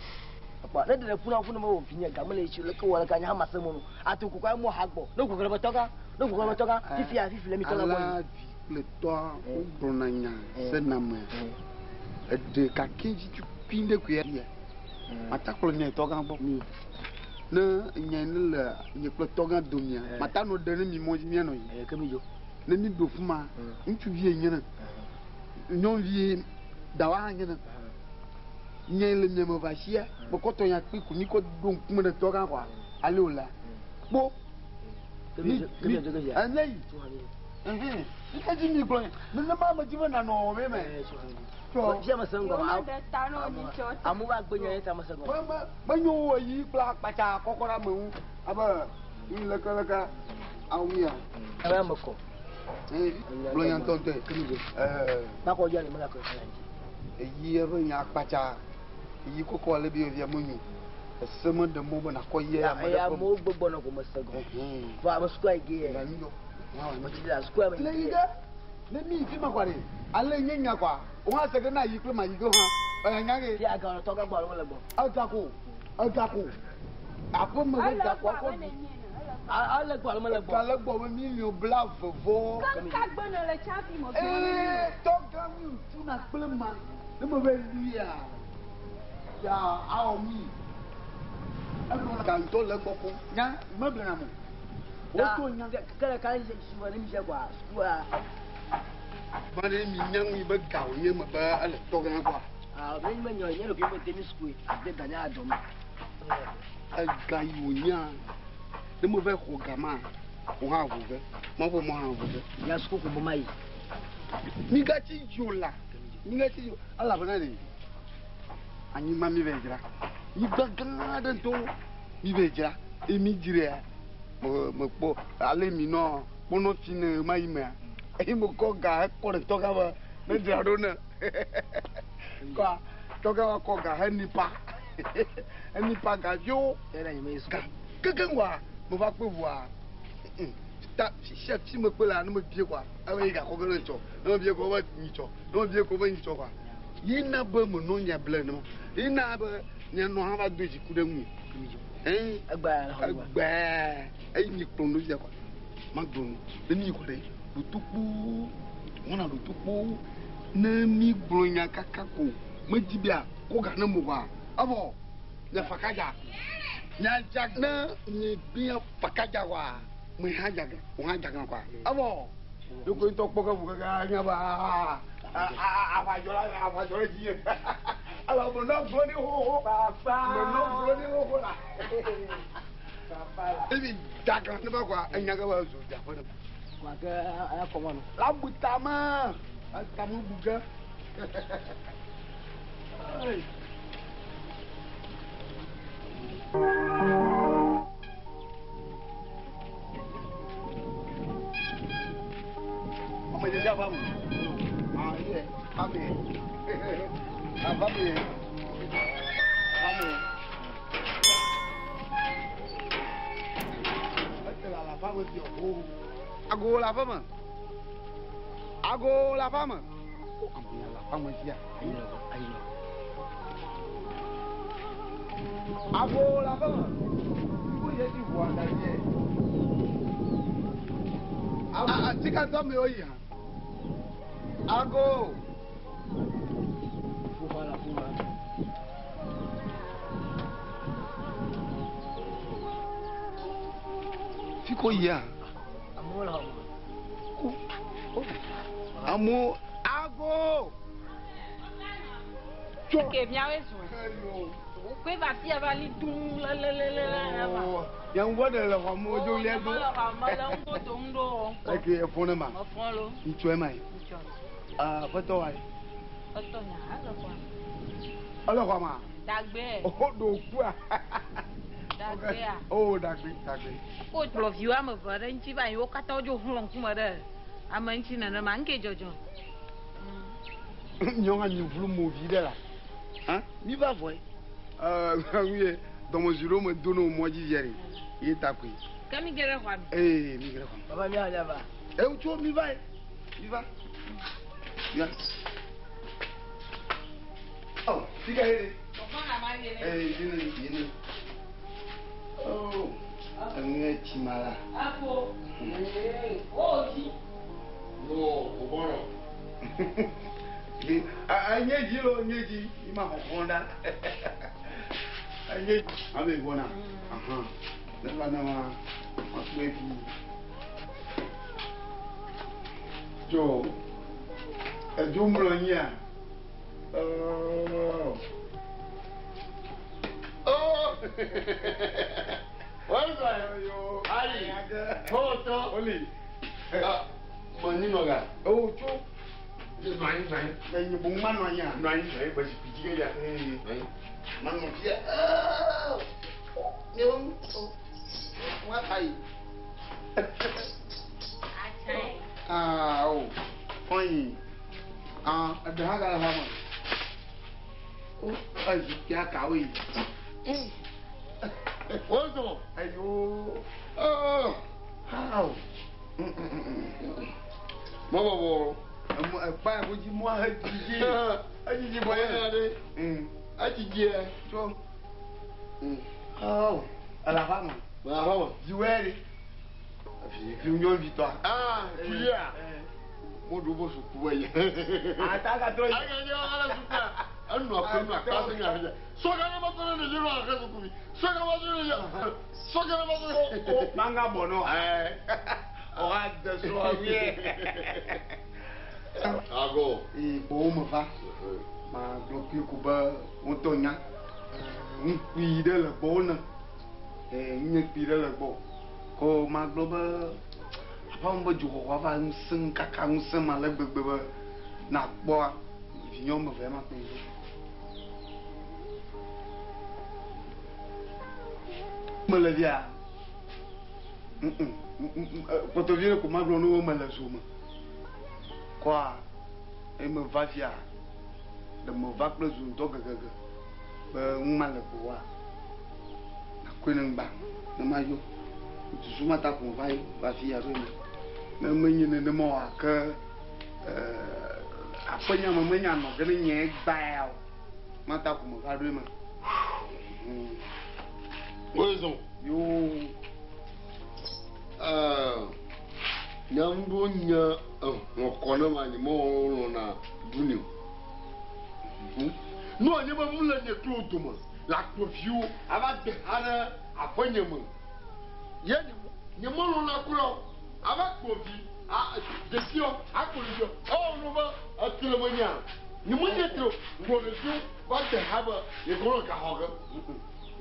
Akpa ne ɖeɖe ƒuna ƒuna me wò vi nye game le etsi leke wɔ le ka nye hã ma se mo nu. Ato ko ko amu ha gbɔ. Ne ko ko le bɔ tɔga ne ko ko le bɔ tɔga fifia fifi le mi tɔga gbɔ yi. Ala vi kple tɔa wogblɔna nya sena me. Eɖe gake dzi tukui ɖe koe ya. Mata kplɔ nye tɔgã gbɔ. Ne nye ne le nye kple tɔgã domia, mata nɔ ɖe ne mi mɔ dzi mianɔ yi. Ne mi ɖo fuma, ŋutsuvi ye nye ne, nyɔnuvi dawa hã nye ne. Nye le mia me va sia, mekɔ tɔ nya kpli ko mi kɔ ɖo ŋkume ɖe tɔgã kɔa, ale wòlea. Kpo. Mi mi ene yi. Ɛhɛn. Ike dzi mi gblɔ nye. Nenema ame dzi be nanɔ wɔ be me. Fia me se ŋgɔ. Amewo va gbe nya ye ta me se ŋgɔ. Me menyo wo yi kple akpatsa kɔkɔ ɖe ame ŋu abe nu lekeleke awu ya. Ebe ame kɔ. Gblɔ nya ŋutɔŋutɔe. Ɛɛ. Makɔ dzi ale megakɔ yi dzi. Eyi eƒe nya akpatsa yi kɔkɔ ale bi evia menyo. Ese meɖe mɔ be nakɔ yi ame ɖe Eya ƒe. amewo gbɔgbɔ nɔ ko me se gɔme. Vɔ ame sukua yi ge yɛ. Me tsi le sukua me Le yi yi ge. ge ne mi yi fi ma kɔa ɖe ale nye nya kɔa wo hã se ge na yi kple ma yi ge hã eya nya ge. Fia ga tɔgã gbɔ alo mele gbɔ. Egako egako aƒe me be gakɔ akɔ du. Ale gbɔ alo mele gbɔ. Gale gbɔ be milion bla vevɔ. Kanka gbe ne le tsafi me. Ee tɔgã mi tuna kple ma ne me be lia ya awɔ mi. Egblɔ gantɔ le gbɔ ko nya meblena mo. Woto nya. Kele kale suku ne mi dze kɔa sukua. Ba ɖe mi nya ŋui be gawo nye me be ele tɔgã gbɔa. Ah, mi me nyɔ nye ɖokui me te mi suku ade da nya dɔ me. Ega yi wònya ne me va xɔ ga ma wò hã ʋu ge ma ƒe mɔ hã ʋu ge. Ya suku ko ma yi. Migatsi dzo la migatsi dzo elabena ɖe anyigba mi va dzra nyigba gã aɖe ŋutɔ mi va dzra eye mi dzrea me mekpɔ ale mi nɔ kpɔnɔ fi ne ma yi mea eye mekɔ ga hekɔ ɖe tɔgã be ne dzra ɖo ne kɔa tɔgã wa kɔ ga henipa enipa ga viwo ga keke ŋua me va kpe ʋua ta sia fi me kpe la ne me bie kɔa ebe yi gakɔ ge ɖe ŋtsɔ ne me bie kɔ ebe nyitsɔ ne me bie kɔ ebe nyitsɔ kɔa yi na be menɔ nya ble nema yi na be nye nɔ hã va do dziku ɖe ŋu ɛn egbea eyi mi kplɔ nu fia kɔa ma gblɔ nu ne mi kɔ ɖe ɖoto kpoo wɔna ɖoto kpoo ne mi gblɔ nya kaka ko medzi bia ko ga ne mo kɔa evɔ nye fakadza nya dza ne mi bia fakadza kɔa me hã dzaga wo hã dzaga kɔa evɔ ɖokui ŋutɔ kpɔ ke ʋu kaka nya be aa aʋadzɔla aʋadzɔla dzi ye alo menɔ gblɔ ɖi xoxo menɔ gblɔ ɖi xoxo la ebi dzaga ne va kɔa enya ke va zu dzaƒe ne. Wà ke aya kɔ ma nɔ. La bu tame tame bu ge. Ọmọ ìdílé àbámu. Ah, yẹ, àbámu yẹ. Àbámu yẹ. Àbámu yẹ. Ẹ tẹ̀lé àlàfáàmù ti ọ̀hún. Ago la fama. Ago la fama. Ó àmì àlàfáàmù ti à. Ago la fama. Ibo yẹ ti wọ àdàyẹ. Ah, tika tọ́ mi ó yìí hàn. Ago. Fún wa la fún wa. Fiko yìí hàn. Amewo le xɔ me. Amu ago. Ke miawoe zɔe. Wokɔe va fia va li dum lelelele va. Ya ŋgɔ ɖe le xɔ me wodzo lia do. Mele xɔ me le ŋgo dom ɖo. Eke efɔ ne ma. Mefɔ lo. Ŋutsu ema yi. Ŋutsu. Ah, aƒetɔ wa yi. Etɔ nya ele xɔa me. Ele xɔa mea? Dagbe. O ɖo kua. Dagbea. O dagbe dagbe. Ko kplɔ viwo ame eve ɖe ŋuti va yi wo katã wodzo hlɔ ŋkume ɖe ame ŋuti nenema ŋke dzɔdzɔ. Nyɔ anyi vlu mo vi ɖe la. Ha? Mi va vɔe. Eh, ŋuye dɔmɔzi ɖo me do no mɔ dzi via ɖe. Ye ta koe. Ke mi ge ɖe xɔa me. Ee, mi ge ɖe xɔa me. Baba mi anya va. E tso mi va ye. Mi va. Ya. Oh, fika ye. Ee, yine yine. Oh, ŋuye tsi ma la. Afo. Ee, o dzi. No, o bɔrɔ. Nye dzi lo, nye dzi, mi ma xɔxɔ ɖa. Nye ame gbɔna. Ahan. Ne va na ma, ma kpe vi. Tso, edzo mlɔ anyia. Oh. Oh. What's that? Ayi. Hoto. Oli. Ah, mani noga. Oh, tso. Nɔ anyi, nɔ anyi. Mɛ nye boŋ ma nɔ anyia. Nɔ anyi, nɔ anyi, basi piti ke ya. Ee. Nɔ anyi. Ma nɔ fia. Oh. Miawo ŋu. Wa ayi. Ah, oh. Fine. Ah, ɛdɛ hã gale xɔa me. O, ezi kia kawo yi. Wozɔ. Ayo. Oh. How? Mɔ bɔbɔ. Emo ekpa ya ko dzi mɔ he dzidzi. Edzidzi bɔ Bɔyɛ ye. na ɖe. Edzidzi yɛ. Tso. Oh. Ele aƒea me. Mɛ aƒe me. Viwɔe ɖe. Vi nyɔnuvi tɔa. Ah, Julia. Mo ɖo bo suku wɔ ye. Ata gatrɔ yi. Aga nye ala sukua. Enu aƒe nu akpa se nya fia. Sɔga ne ma tɔ ne ɖevi nɔ ahe suku vi. Sɔga ma tɔ ne ɖevi. Sɔga ne ma tɔ ne. O manga bɔ nɔ. Ɔha de srɔ̃ wie. Ago. Ee, gbɔwò me va. Ma gblɔ kpli ko be ŋutɔ nya. Nu kpui ɖe le gbɔwò ne. Ee, nye kpui ɖe le gbɔwò. Ko ma gblɔ be aƒea me be dzoxɔxɔ va ŋusẽ kaka ŋusẽ ma le gbegbe be nakpɔa vinye wɔme eve ma kplɔ ɖo. Mele via. Kpɔtɔ vi ɖe ko ma gblɔ ne wo mele zo me. Kɔa eye me va fia ɖe me va kple zo ŋutɔ gegege be nu ma le gbɔwoa. Nakɔe ne ŋgba ne ma yɔ. Susu ma ta ko va yi va fia ɖo me. Ne menye nenema oa ke aƒenya me menya nɔ ge ne nye gba ya o. Ma ta ko me va ɖo me. Wozɔ. Yo. Nyamɖo nye ehɔkɔ ne ma nye mewɔna ɖu ne o. Nu wònye be mu le nye kple wo dome le akplɔviwo ava de ha ɖe aƒenye me. Ye nye melɔ̃na kura o. Ava kplɔvi a ɖeviwo akplɔ ɖeviwo. Ewɔ nu be etre menya. Nye menye tre o. Kplɔ ɖeviwo va de ha be yekɔ nɔ gaxɔ ge.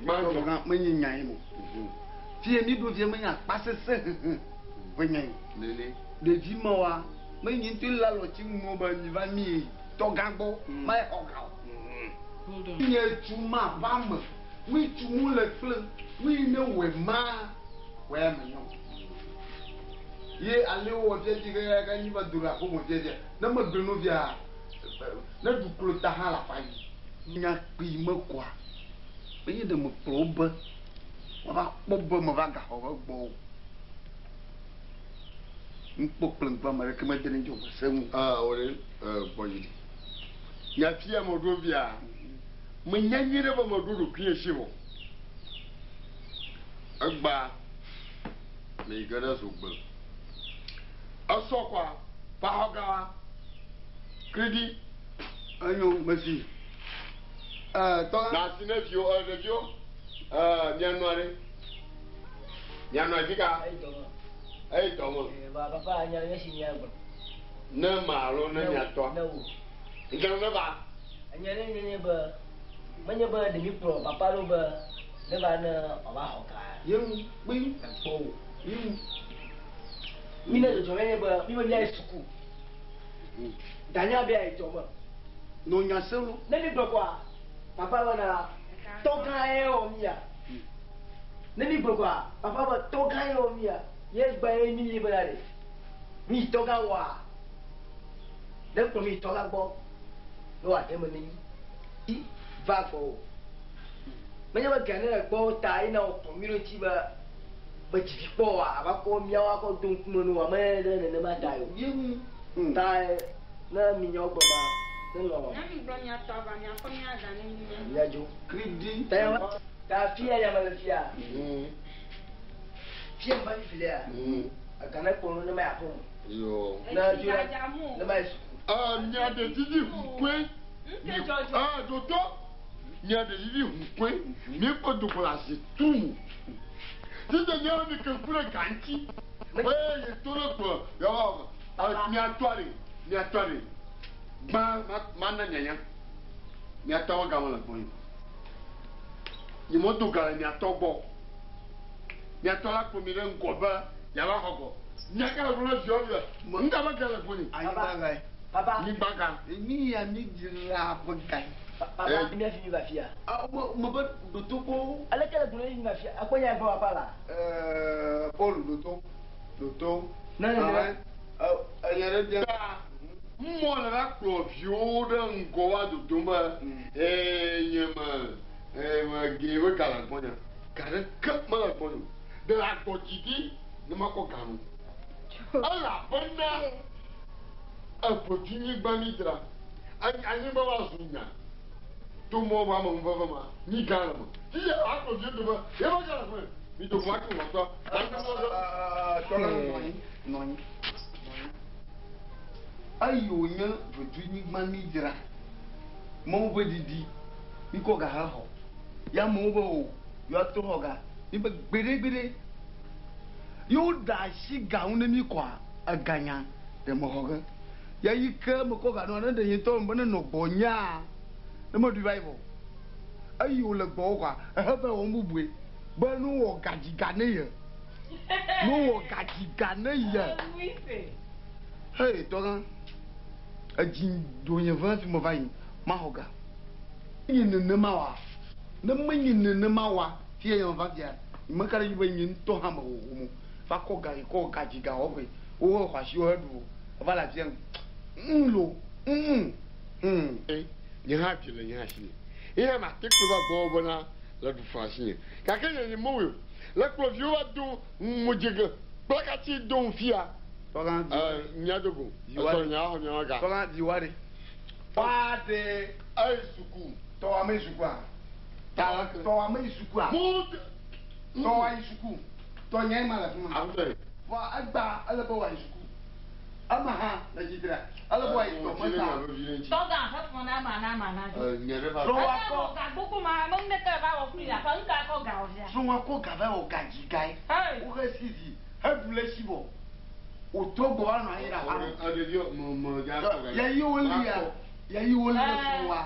Gbãtɔ menye nya ye mo. Fie mi ɖo fie menye akpa sese hehe ƒe nya ye. Nene. Ɖevi ma wa menye ŋutɔ le alɔtsi ŋu be mi va mi tɔgã gbɔ ma ye xɔ ga o. Nye tu ma va me. Ŋui tu mu le kple ŋui ne wɔ ma wɔ ya me nyɔ. Ye ale wɔ fia dzi ke ke nyi va do ɖe aƒe me fia fia. Ne me gblẽ nu fia ne ɖuklo ta hã le aƒa yi. Nya kpui me kɔa. Menye ɖe me kplɔ wo be woava kpɔ be me va gaxɔ be gbɔ o. Ŋkpɔ kple ŋku ame ɖeke mede ne dzɔ se ŋu. Ah, wo ɖe gbɔ dzi. Nya fia me ɖo via. Menya nyuie ɖe be me ɖo ɖokuinye si vɔ. Egba me yi ge ɖe zogbe. Esɔ kɔa paxɔ gã kredi. Enyo mesi. Tɔ. Na si ne viwo ɖeviwo mianɔ ɖe. Mianɔ afi ka? Eyi dɔ me. Ba papa nya nye si mia gblɔ. Ne ma alo ne miatɔ. Ne wo. Ŋdɔ ne va. Enya ne nye nye be Menye be ɖe míkplɔ papa ɖo be ne va ne wòava xɔ ga. Ye ŋu kpi. Ekpɔ o. Ye ŋu. Mi ne dzɔdzɔ nye be mi be míayi suku. Danya be ayi dɔ me. Nɔ nya se lo. Ne mi gblɔ kɔa, papa bena tɔgã ye wɔ mía. Ne mi gblɔ kɔa, papa be tɔgã ye wɔ mía. Ye gba ye mi li bena ɖe. Mi yi tɔgã wɔa, ne kplɔ mi yi tɔgã gbɔ, ne wòaɖe eme ne mi. Va gbɔ o. Menye be ga ne le gbɔwò ta ye na wòkplɔ mi ɖo ŋuti be be dzivi kpɔ oa, ava kɔ míawo akɔ do ŋkume na woa, menye ɖe nenema tae o. Ye ŋu. Ta ne mi nyawo gblɔ ma, ne nɔ. Ne mi gblɔ mia tɔ va miakɔ mía ga ne mi ne. Míadzo. Kridi. Ta ya ta fia ya mele fia. Fia me va fifi lea. Ega ne kplɔ nu ne ma yi aƒe me. Yo. Ne dzo ne ma yi suku. Mia ɖe didi hu koe. Dodo. Mia ɖe didi hu koe. Mi kpɔ dogo le asi tu mu. Tite mia mi ke ku ɖe ga ŋuti. Be ye to ɖe kplɔ. Yɔ mia tɔ ɖe. Mia tɔ ɖe. Gbã ma ma na nyanya. Mia tɔ be game le gbɔnye. Nye me do ga le mia tɔ gbɔ. Mia tɔ la kplɔ mi ɖe ŋgɔ be yeava xɔ gɔ. Mia ka le gblɔ na viawo be ŋga be ga le gbɔnye. Anyigba ga ye. Papa. Anyigba ga. Mi ya mi dzra ƒe ga ye. Papa, mi fi mi va fia. Ah, me me be ɖoto kpo. Aleke le gblɔ mi va fia? Akpɔ nya gbɔ papa la. Paul ɖoto. Ɖoto. Ne ne ne. Enya ɖe bia. Ta mɔ le la kplɔ viwo ɖe ŋgɔ wa dodom be ee nye me ee me ge be ga le gbɔnye. Ga ɖeke mele gbɔnye o. Ɖe le agbɔ dzi ɖi ne makɔ ga nu. Elabena eʋedzinyigba mi dzra. Anyigba va zu nya. To mɔ va ame ŋuveve ma, nyi gã le me. Fifia akplɔ viwo do be ye va ga le gbɔnye. Mi do va tso ŋɔtɔ. Tɔla nɔ anyi, nɔ anyi. Eyi wònye ʋedzinyigba mi dzra. Mawu ƒe didi, mi kɔ ga hexɔ. Ya amewo be o, yewoatrɔ xɔ ga. Mi be gbeɖegbeɖe. Ye woɖe asi ga ŋu ne mi kɔa, eganya ɖe mexɔ ge. Ya yi ke mekɔ ga nɔ ne ɖe nye ŋutɔ be ne nɔ gbɔnyea, ne meɖui va yi vɔ. Eyi wòle gbɔwò kɔa, ehe va wɔm bubue be ne wowɔ gadzi ga ne ye. Ne wowɔ gadzi ga ne ye. Hey, tɔgã, edzi ɖo nye ve hafi meva yi, maxɔ ga. Menye nenema oa? Ne menye nenema oa, fia ya meva fia, meka ɖe edzi be nye ŋutɔ hã mewɔ homo. Va kɔ ga yi kɔ gadzi ga wɔƒe. Wohe xɔ asiwo heɖu o. Eva le afia ŋ lo, ŋ ŋ. Nye hã vi le nye asi nye. Ye hã mate kplɔ va gbɔwò bena le ɖu fɔ asinye. Gake nye nye mewɔe o. Le kplɔ viwo va do modzege kplakatsi do ŋu fia. Tɔgã vi. Mía do go. Esɔ nye axɔ miawo ga. Tɔgã vi wa ɖe. Wa ɖe. Eyi suku. Tɔwa me yi sukua. Tɔwa me yi sukua. Tɔwa yi suku. Tɔ nye ma le fi ma. Awutɔ. Vɔ egba ele be wa yi suku. Ema hã le tsitre. Ele be wa yi tɔ me ta. Tɔgã ƒe fɔ na ma na ma na. Nye ɖe va. Srɔ̃wa kɔ. Ga gbogbo ma me ŋɖe ke va wɔ kuli la ƒe ŋka kɔ ga wɔ fia. Srɔ̃wa kɔ ga va wɔ gadzi ga ye. Wohe sizi heɖu le si vɔ. Wòtrɔ gbɔ va nɔ anyi ɖe aƒea me. Ɖeviwo me me ga kɔ ga. Yayi wolia, yayi wolia srɔ̃wa.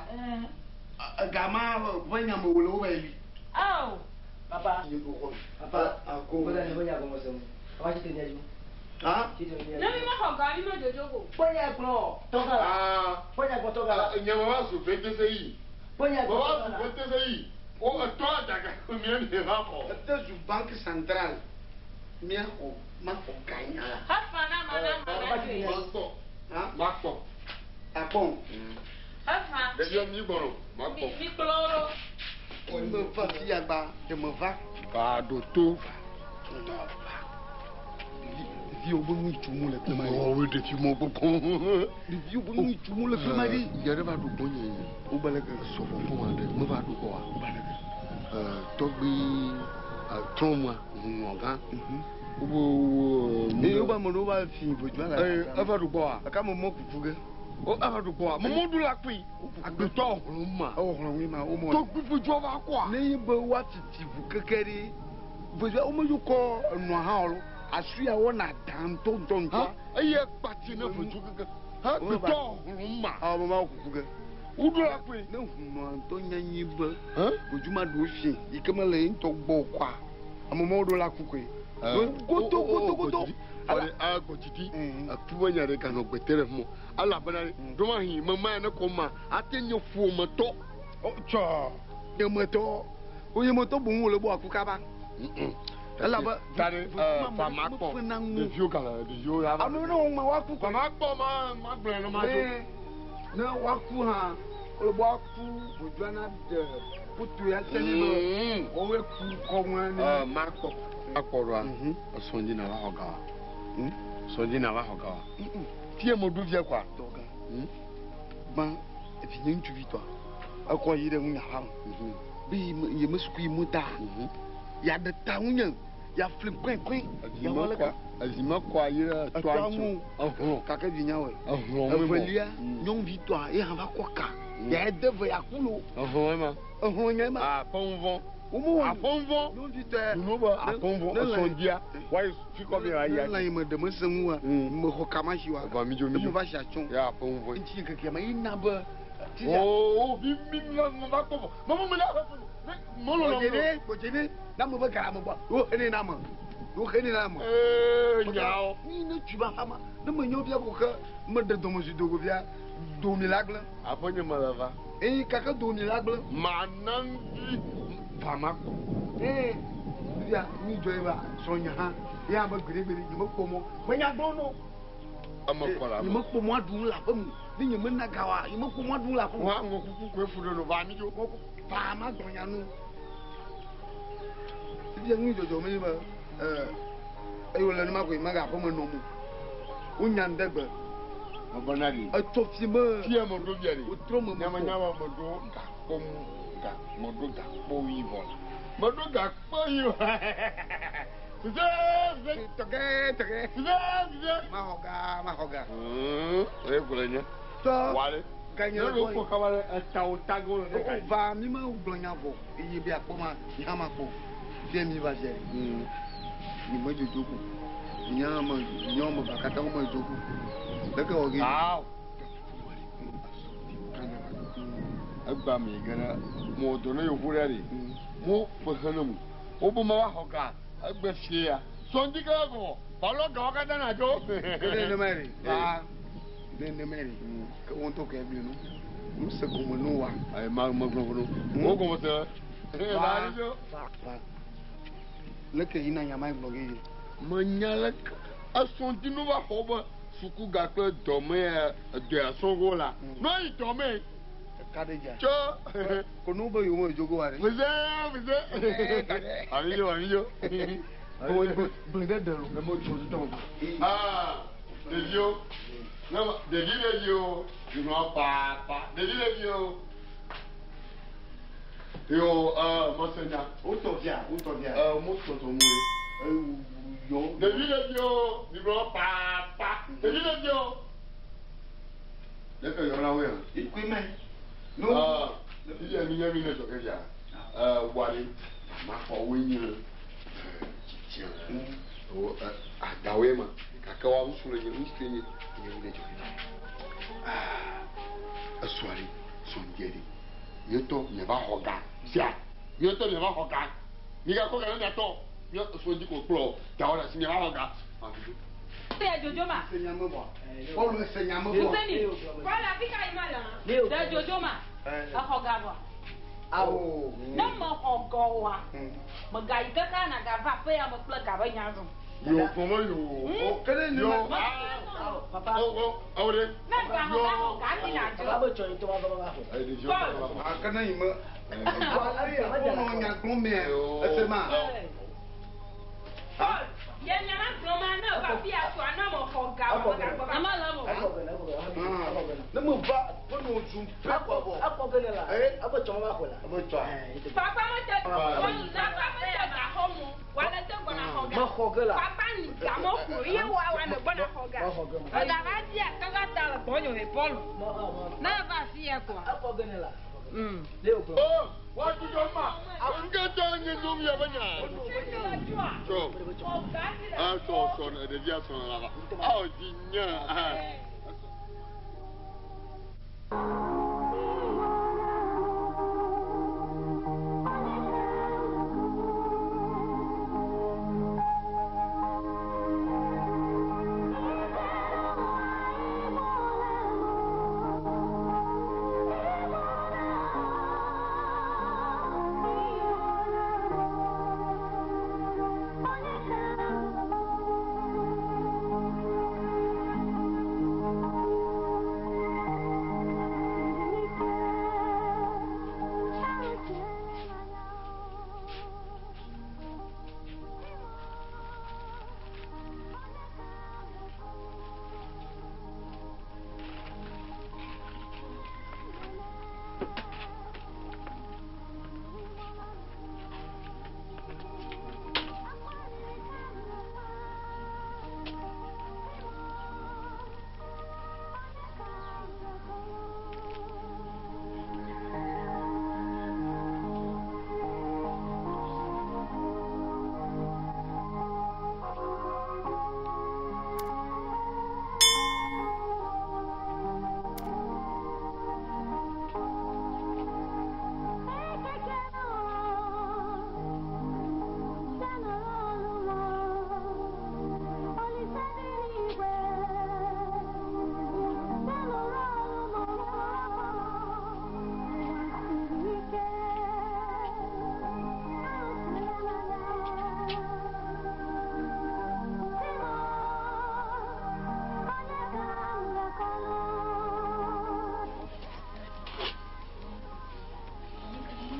Ega ma ƒe nya me wòle wo va yi li. Oh. Papa. Papa. Ako. Papa, nya gɔme se mu. Papa tsi te míadzo. Ha? Tsi te míadzo. Ne mi mexɔ ga mi medzodzo go. Kpɔ nya gblɔ tɔgã la. Kpɔ nya gblɔ tɔgã la. Nye me va zu VTC yi. Kpɔ nya Me gblɔ va tɔgã zu la. VTC yi. Wo etɔ adaga mía mi va xɔ. Ete zu banque centrale. Mía xɔ ma xɔ ga nya la. Hefa na ma na ma na dzoe. Makpɔ. Ha? Makpɔ. Akpɔ. Hefa. Ɖeviwo mi gbɔnɔ. Makpɔ. Mi kplɔ wo ɖo. Me va fia gba, ɖe me va. Va ɖo to. Ɖeviwo be nu tso mu le kpema ɖi. Wɔwɔ ɖevi mɔ gbogbo. Ɖeviwo be nu tso mu le kpema ɖi. Nya ɖe va ɖo gbɔnye. Wo be leke. Sɔfɔfɔ ma ɖe me va ɖo gbɔ wa. Wo be leke. Tɔgbi trɔ̃ ma ŋuŋɔ gã. Wo be wo. Eye wo be ame ɖewo va fi ʋedua le. Eva ɖo gbɔ wa. Eka me mɔ kuku ge. O eva ɖo gbɔ wa. Mɔmɔ ɖo la kpui. Agbetɔ hlɔ̃ ma. Ewɔ hlɔ̃ ŋui ma wo mɔ. Tɔgbi ʋedua va kɔa. Ne ye be woa titi ʋu keke ɖi. Ʋedua wo me dzo kɔ enua hã o lo. Asu ya wɔna dã ŋutɔ ŋutɔ ŋutɔ. Eye kpatsi ne ʋedu keke. Ha agbetɔ hlɔ̃ ma. Awɔ me ma wɔ kuku ge. Woɖo la koe. Ne hunɔa ŋutɔ nya nyui be godzu ma ɖo fi yi ke mele ye ŋutɔ gbɔ o kɔa, ame mawo ɖo la ku koe. Godo godo godo. Ɔɖe a gbɔdzidi eku be nya ɖe ganɔ gbete ɖe mɔ elabena ɖomahi mema ya ne kɔ ma ate nye ƒometɔ. Tsɔ nyemetɔ wo nyemetɔ boŋ wòle be wòaku kaba. Elabe Tari fama kpɔ ɖeviwo gale ɖeviwo ya. Ame ne wɔn ma woaku koe. Fama kpɔ ma ma gblɔe ne ma dzo. Ne woaku hã wole be woaku vodua na ɖe foto ya se ne be woawoe ku kɔ ŋua ne. Ma kpɔ akpɔ ɖoa esɔndzi na va xɔ ga wa. Sɔndzi na va xɔ ga wa. Fie mo ɖu fie kɔa. Tɔgã. Gbã vinye ŋutsuvi tɔa ekɔ yi ɖe ŋunya ha me. Be ye me suku yi mo ta. Ya ɖe ta ŋunye ya fli kɔe kɔe. Ezime kɔa yi ɖe tɔa ŋu. Ehlɔ̃. Gake vinya wɔe. Ehlɔ̃ me Evelia nyɔnuvi tɔa ye hã va kɔ ka. Ya de ve ya ku lo. Ehlɔ̃ ma. Ehlɔ̃ nye ma. Aƒemvɔ. Womewɔ. Aƒemvɔ. Nyɔnuvi tɔa. Nunu be aƒemvɔ esɔndzia wayi fi kɔ mi ayi. Ne lãyi me ɖe mese ŋu wa. Mexɔ kama si wa. Va mi dzo mi dzo. Va si atsɔ. Ya aƒemvɔ. Ŋuti keke ma yi na be. Oo mi mi mi va kpɔ vɔ. Mama mi la. Mɔlɔ Gbɔdzene gbɔdzene na me be gara me gbɔ. Wo hene na me. Wo hene na me. Ee nyawo. Ni ne tu ba fama. Ne me nyɔ bia ko ke me ɖe dɔmedzoe dogo bia domi la gblẽ. Aƒenye me le va. Eyi kake domi la gblẽ. Ma na ŋdi fama kpɔ. Ee bia mi dzɔ ye ba srɔ̃nya hã ya be gbeɖegbeɖe nye me kpɔ mɔ. Menya gblɔ no. Ame kɔ la. Nye me kpɔ mɔ aɖu nu le aƒe me. Ne nye me na ga wa nye me kpɔ mɔ aɖu nu le aƒe me. Wa ŋgɔ kuku koe fu ɖe no va mi dzo. Fa ma gblɔ nya nu. Fifia nu dzɔdzɔ me be eye wòle nema koe mega aƒe me nɔm o. Wonya nu ɖe gbe. Mebena ɖi. Etsɔ fi me. Fie me ɖo fia ɖi. Wotrɔ me. Nyame nyame me ɖo gakpo mu ga me ɖo gakpo yi vɔ la. Me ɖo gakpo yi vɔ. Sise sise. Tɔgɛ tɔgɛ. Sise sise. Maxɔ ga maxɔ ga. Oye gblɔ nye. Tɔ. Wale. Ganye Ne ɖo kɔ kaba ɖe etawo tago le ɖe ka. Va mi me gblɔ nya vɔ eye be akpɔ ma mi hã ma kpɔ. Fie mi va fia. Mi me dzodzo ko. Nya me nyɔ me va katã wo me dzo ko. Leke wɔ ge. Awo. Egba mi ge ɖe mo do ne yevu ɖe ɖi. Mo ƒe xe ne mu. Wo be ma va xɔ ga egbe fie ya. Sɔndzi ke vɔ. Balɔ gawo katã na dzo. Ke ne ma ɖi. Va. Ne ne ma ɖi. Ke wo ŋutɔ ke gblẽ nu. Nu se gɔme nu wa. Ayi ma me gblɔ nu. Wo gɔme se. Va. Va. Leke yina nya ma gblɔ ge ye. Menya leke esɔndzi nu va xɔ be suku ga kple dɔme ya edɔa sɔgo la. No yi dɔme. Ka ɖe dza. Tso. Konu be yewo me dzogo wa ɖe. Fise fise. Ami dzo ami dzo. Gblẽ ɖe ɖe lo. Ne mo tso tɔ. Aa ɖeviwo. Ne ɖevi ɖeviwo. Junɔ papa. Ɖevi ɖeviwo. Yo mɔsenya. Wotɔ via wotɔ via. Mo tɔtɔ mo ye. Yɔ. Ɖevi ɖeviwo. Junɔ papa. Ɖevi ɖeviwo. Leke yɔna wo ya. Ikui mɛ. No. Fifia mi nye mi ne dzɔ ke fia. Wale ma xɔ wo nye tsitsia. Wo adawoe ma. Gake wa ŋutsu le nye ŋutsu nye nye mi ne dzɔ ke fia. Esɔa ɖi sɔndie ɖi. Mietɔ mia va xɔ ga sia. Mietɔ mia va xɔ ga. Mi ga kɔ ga ne miatɔ. Mia sɔndzi ko kplɔ dawo ɖe asi mia va xɔ ga. Se jojo ma. Se nya me bɔ. Paul se nya me bɔ. Fuseni. Paul afi ka yi ma le? De jojo ma. Exɔ ga vɔ. Awo. Ne me xɔ ga oa, me ga yi kaka na ga va aƒe ya me kple ga be nya zɔ. Yo kɔmɔ yo. O kele ni Yo. ma. Papa. O o awo de. Ne ga xɔ ga xɔ ga mi na dzo. Papa be tsɔ yi to va va va xɔ. Paul. A kana yi me. Wa ari a kɔnɔ nya gblɔ mɛ. Ese ma. Paul. Ye nya ma gblɔ ma ne va fi atsɔ ne me xɔ ga o me ga gbɔ va. Ama le mo. Ne me va kɔnɔ zum pe kɔ bɔ. Akɔ gene la. Abe tsɔ va xɔ la. Abe tsɔ. Papa me te Paul na papa te ga xɔ mo. Wale te gbɔna xɔ ga. Me xɔ ge la. Papa ni ga mo ku ye wa wa ne gbɔna xɔ ga. Me xɔ ge ma. Ega va di ate va ta le gbɔnyo he Paul. Ne va fi ya kɔa. Akɔ gene la. Le o gblɔ. O wa dudɔ ma. Nketɔ nye dom ya be nya. Tsɔ. A sɔ sɔ ɖevia sɔ la va. Awo dzi nye.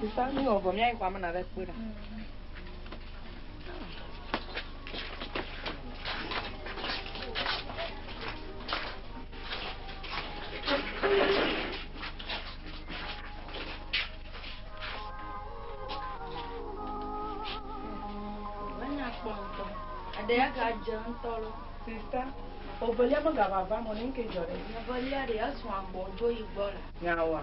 Sista, mi wɔ vɔ míayi xɔa me na ɖe kpe ɖa. Enya kpɔ ŋutɔ. Eɖe ya gadze ŋutɔ lo. Sista, ovelia megava va me o, ne ŋke dzɔ ɖe. Evelia ɖe esrɔ̃a gbɔ dzo yi gbɔ la. Nyawoa?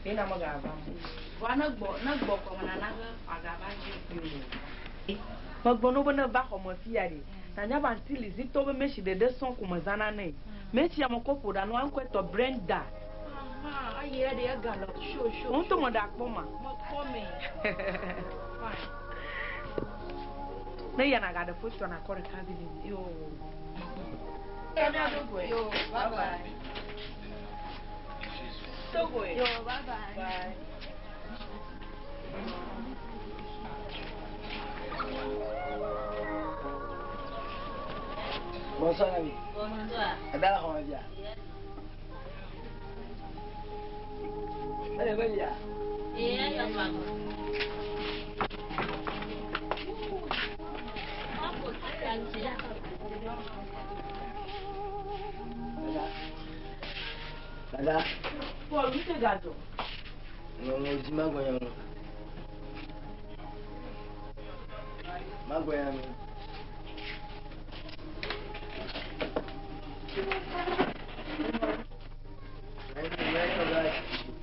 Ye na megava me. Vɔa ne gbɔ ne gbɔ kɔme nana be wòagava dzi o. Megblɔ na wo be ne va xɔme fia ɖe, nanya be aŋuti li zitɔwo be mesi ɖeɖe sɔŋ ko mezãna nɛ. Mesi ya mekɔ ƒo ɖa nua, eŋkɔe tɔ Brenda. Aha, eye eɖe egale sho sho. Wo ŋutɔ meɖe akpɔ ma. Mekpɔ mɛ. Fine. Ne yia nàgaɖe fotoa nakɔ ɖeka vi nɛ. Yo. Yo, bye bye. Togo. Yo, bye bye. Bye. Bonsoir, ami. Bonsoir. Ada la xɔme fia. Ele be lia. Ee, enyo ma. Dada. Dada. Paul, nu ke gadzɔ? Ŋɔŋɔ dzi magbɔnya nu. Magbɔnya nu.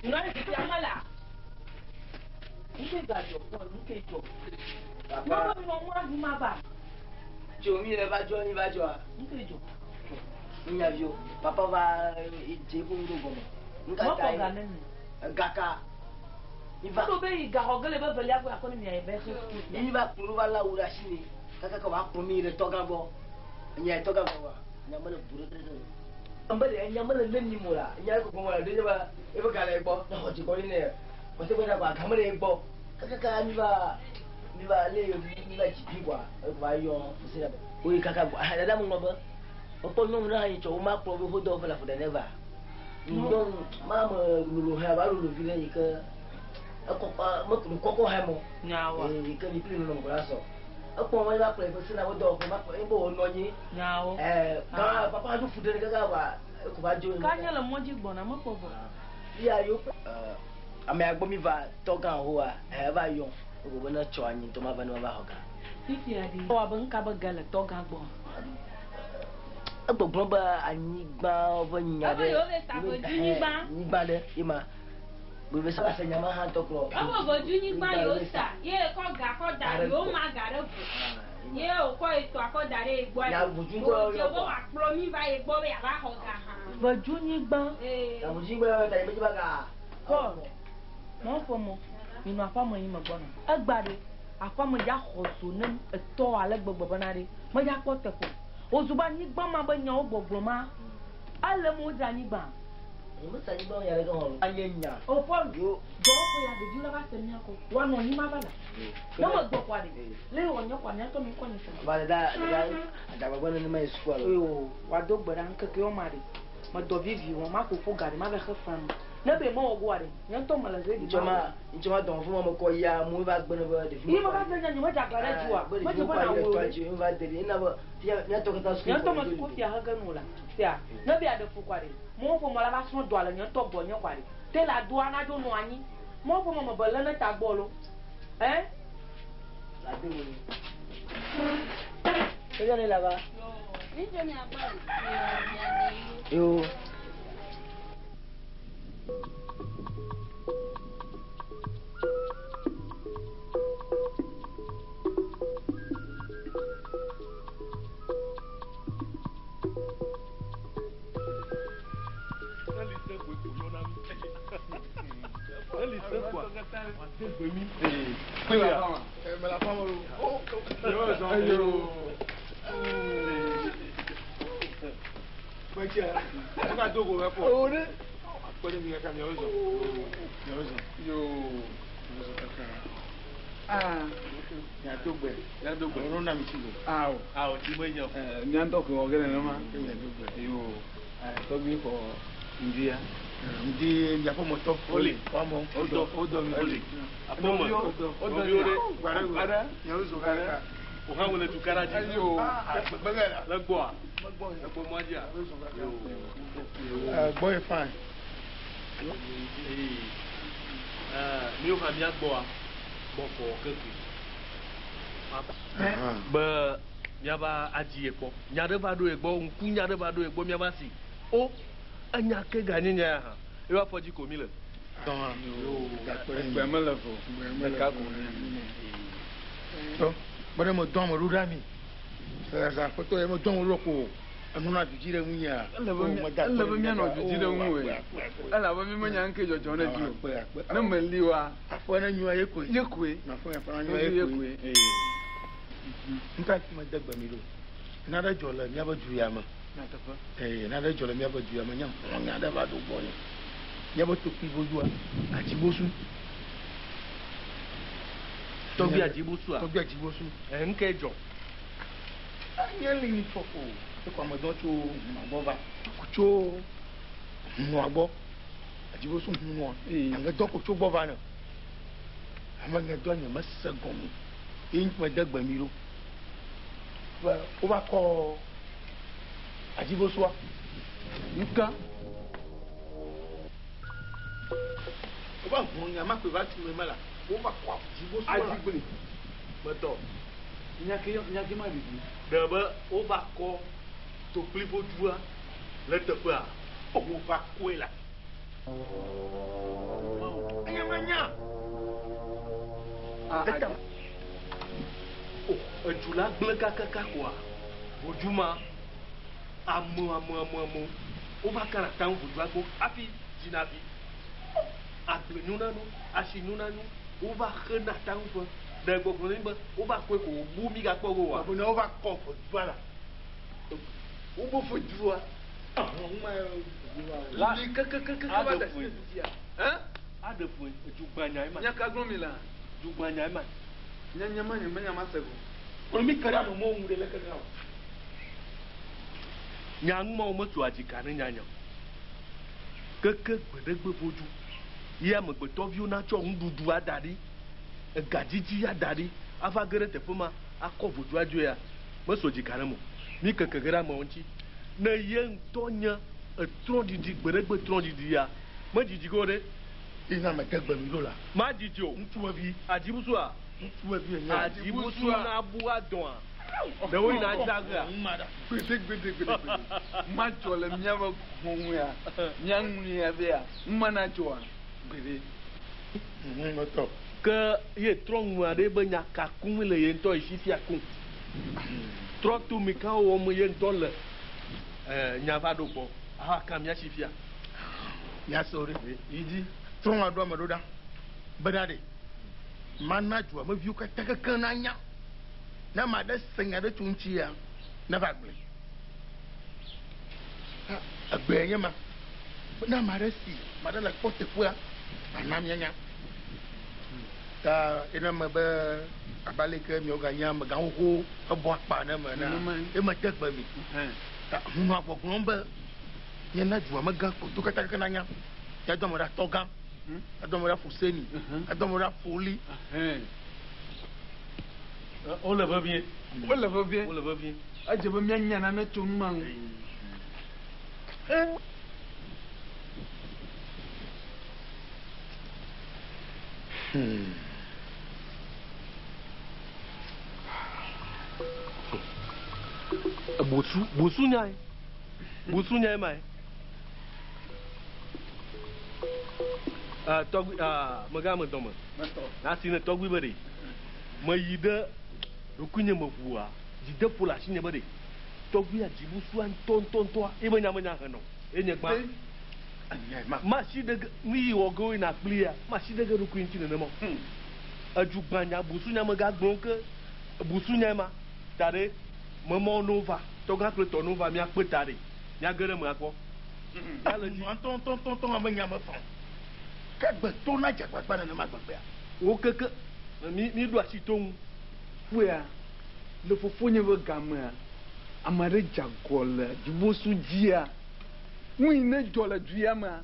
Nɔ fia me la. Nu ke gadzɔ Paul, nu ke dzɔ? Papa. Nɔ be nɔ nua ɖum ava. Tso mi le va dzɔ mi va dzɔa. Nu ke dzɔ? Nyaviwo, papa va dze eƒe nu ɖo gɔme. Nu ka Mekɔ ta ga ne mi. Gaka. Mi va. Ɖo be yi gaxɔ ge le be velia ko akɔ ne mia yi be xe suku. Mi va kplɔ va la awu ɖe asi ni. Kaka wa kplɔ mi ɖe tɔgã gbɔ. Enya yi tɔgã gbɔ wa. Enya mele bu ɖe ɖe ɖe. Mbe ɖe enya mele ne mi mo la. Enya yi ko gbɔmɔ la ɖe nye be ebe ga le egbɔ. Ne xɔ dzigbɔ ɖi ne. Xɔse gbɔ ɖe ga mele egbɔ. Kaka mi va mi va le mi va dzibi kɔa. Eko va yɔ fusi ɖe. Oye kaka gbɔ. Ah dada mo ŋlɔ be. Mekpɔ nyɔnu ɖe hã yi tsɔ wo ma kplɔ be ho dɔ ƒe le aƒo ɖe ne va. Nyɔnu ma me lolo hã va lolo vi ɖe yi ke ekɔ me kɔkɔ hã mɔ. Nyawoa. Yi ke mi kpli nɔnɔ me la sɔ. Ekpɔ wɔn va kplɔ eƒe sena wo dɔ ƒe ma kplɔ ebe wònɔ anyi. Nyawo. Ɛɛ gã papa dzo fu ɖe kaka wa eko va dzo. Ka nye le mɔ dzi gbɔna mekpɔ vɔ. Ya yo. Ɛɛ amea gbɔ mi va tɔgã hoa ɛɛ va yɔ. Ego be ne tsɔ anyi ŋutɔ ma va ne ma va xɔ ga. Fifia ɖi. Wɔ abe ŋka be ge le tɔgã gbɔ. Egbɔgblɔ be anyigba ƒe nya ɖe. Ebe yewo le sa ʋedunyigba. Nyigba ɖe ye ma. Bebe sa se nya ma hã tɔ kplɔ. Ebe ʋedunyigba yewo sa ye kɔ ga kɔ da yewo ma ga ɖe vo. Ye wòkɔ etɔa kɔ da ɖe ye gbɔ. Ya ʋedu ŋkɔ Wòdze be wòakplɔ mi va ye gbɔ be yeava xɔ ga hã. Ʋedunyigba. Ee. Ya ʋedunyigba ya ta ye be dzi ba ga. Paul, mɔ ƒe mɔ. Minɔ aƒea me yi me gbɔna. Egba ɖe aƒea me dza xɔ zo ne etɔ ale gbegbe bena ɖe medza kpɔ teƒe o. Wozu be anyigba ma be nyawo gbɔgblɔ ma ele me wodzra anyigba. Nyemesa anyigba ya ɖeke hã o. Anye nya. O Paul, dɔwɔƒe ya ɖeviwo la va se mía kɔ. Woanɔ anyi ma va la. Ne megbɔ kɔa ɖe, le wònye kɔa mía tɔ mi kɔ nyi se. Va dada dada adagbagba nenema yi sukua lo. Yo, wòado gbe ɖa ŋkeke yewo ma ɖe. Medɔ vivi wɔ, ma ƒoƒo ga ɖe, ma va xe fea nu. Ne be mewɔ goa ɖe, nye ŋutɔ mele ready. Ŋtsɔ ma, ŋtsɔ ma dɔn fún ma mekɔ ya amewo va gbe ne be ɖevi. Yi me va gbe nya nye medze aglã ɖe dzi oa. Be Medze ɖeviwo be kɔ ayi na ɖe wɔ tɔa ɖe. dzi, va de ɖe, ena be fia míatɔ katã suku. Nye ŋutɔ me suku fia hege nu la. Fia, ne be aɖe fu kɔa ɖe, mɔwo ƒe mɔ la va srɔ̃ dɔa le nye ŋutɔ gbɔ nye kɔa ɖe. Te la doa na dzo nɔ anyi. Mɔwo ƒe mɔ me be lé ne ta gbɔ lo. Ɛ? La de wo. Eya ne la va. Mi dzo mia gbɔ le. Yo. Ŋdi miaƒe metɔ. Wole. Woamɔ. Wodɔ. Wodɔ mi. Wole. Aƒeme. Nɔviwo. Nɔviwo ɖe. Gbaɖe gbaɖe. Miawo zo gbaɖe. Wò hã wole tukaɖa dzi. Eyo. Gbegbe la. Le gbɔa? Le gbɔ mɔa dzia? Gbɔ ye fine. Ee. Míwo hã mía gbɔa, gbɔfɔ kekui. Be míava adzi ye kpɔ. Nya ɖe va ɖo ye gbɔ, ŋku nya ɖe va ɖo ye gbɔ míava si. O, enya ke ganye nya ya hã. Ebe afɔ dzi ko mí le. Egbe mele vo. Ɖeka ko Tɔ, be ne medɔ ame ɖo ɖa mi. Sasa aƒetɔ ye medɔ ame ɖo ko enɔna du dzi ɖe ŋunyea. Ele be míanɔ du dzi ɖe ŋuwòe. Elabe mi menya nu ke dzɔdzɔm ɖe dzi o. Ne meli oa. Aƒe ne nyoa ye koe. Ye koe. Aƒe ne nyoa ye koe. Nuka mede gbe mi ɖo? Nane dzɔ le míaƒe du ya me. Nyateƒe. Ee, nane dzɔ le míaƒe du ya me. Nye hlɔ̃nya aɖe va ɖo gbɔnye. Míaƒe tokpui vodua, Adzibosu. Tɔgbui Adzibosua? Tɔgbui Adzibosu. Ɛɛ, nu kae dzɔ? Nye li ŋutɔ ko. Ekɔ ame dɔ tso hunɔa gbɔ va. Tso hunɔa gbɔ. Adzibosu hunɔa. Ame dɔ ko tso gbɔ va ne. Ame ŋe dɔ nye mese gɔme. Ye mede gbe mi ɖo. Be wova kɔ Adzibosua. Nuka? Wova ʋu nya ma koe va tu me la. Wova kɔ Adzibosua la. Adzigble. Metɔ. Nya ke nya ke ma ɖiɖi. Ɖe be wova kɔ tokplivodua le teƒea. Wova kɔe la. Eye menya. Eta. O, edu la gblẽ kakaka koa, vodu ma, ame, ame, ame, amewo, wova kana ta ŋu vodua gbɔ hafi dzina vi. Agble nyo na nu, asi nyo na nu, wova xena ta ŋu ƒe. Ɖe gbɔgblɔ na mi be wova kɔe ko wòbu mígakpɔ go oa? Ne wova kɔ vodua la, wobe vodua. La, Li kekekeke va de asi dzia. Aɖe fue, edzugbanya ema. Nya ka gblɔm mi lea? Dzugbanya ema. Nya nya ma nye menya ma se go. Kplɔ mi ke ɖe ame mɔwo ŋu ɖe leke ɖe o. Nya nu mawo metso adzika ne nyanya o. Keke gbeɖegbe vodzu ye amegbetɔviwo natsɔ nuɖuɖu ada ɖi, egadzidzi ada ɖi ava ge ɖe teƒe ma akɔ vodzua dzoea, meso dzika ne mo. Mi keke ge ɖe amewo ŋuti. Ne ye ŋutɔ nye etrɔ̃ ɖiɖi gbeɖegbe trɔ̃ ɖiɖia, medzidzi ge o ɖe. Ye na mede gbe mi ɖo la. Madzidzi o. Ŋutsuevi. Adzibusua? Ŋutsuevi enye. Adzibusu nabu adɔa? Ɖe woyina adzra gea? Gbede gbede gbede gbede. Madzɔ le míaƒe xɔ ŋu ya. Mía ŋu ya be ya. Numa nadzɔa? Gbede. Metɔ. Ke ye trɔ ŋu aɖe be nya ka kum le ye ŋutɔ yi fifia kum. Trɔ to mi ka wɔm ye ŋutɔ le nya va ɖo gbɔ. Aha ka mía si fia. Mía se wo ɖe. Yi dzi. Trɔ ŋu aɖo ame ɖo ɖa. Bena ɖe. Mana dua me viwo katã kekeŋ nanya. Ne ame aɖe se nya ɖe tso ŋuti ya, neva gblɔe. Egbee nye ma. Ne ame aɖe si, ame aɖe le kpɔ teƒea, ana míanya. Ta ene me be abe ale ke miawo ganye amegã xoxo ebɔ akpa ne me na ye mede gbe mi. Ta hunɔa gbɔgblɔm be míana dua me gã kpɔtɔ katã kekeŋ nanya. Míado ame ɖe atɔ gã, míado ame ɖe afoseni, míado ame ɖe afoli. Wole vevie. Wole vevie. Wole vevie. Edze be míanya nane tso nu ma ŋu. Bosu, bosu nyae. Bosu nyae mae. Tɔgbi, mega me dɔme. Nasi ne tɔgbi be ɖe. Meyi ɖe ɖokuinye me ʋua, dzideƒo le asinye be ɖe. Tɔgbia dzibusua ŋutɔŋutɔŋutɔa, ye be nya menya henɔ. Ye nye gbã. Masi ɖe ge, nu yi wɔ ge woyina kplia, masi ɖe ge ɖokui ŋuti nenema o. Edzugbanya, busunya megagblɔ ke busunyae ma. Ta ɖe, memɔ no va, tɔgã kple tɔ no va míakpe ta ɖe. Míage ɖe eme akpɔ. Míale dzi. Ŋutɔŋutɔŋutɔ ame nya mefã o. Ke gbe to na dze agbagba nenema gbegbea. Wo keke, mi, míɖo asi to ŋu. Ƒea, le fofonye ƒe gamea, ame aɖe dze agɔ le dzibosu dzia. Nu yi ne dzɔ le du ya mea,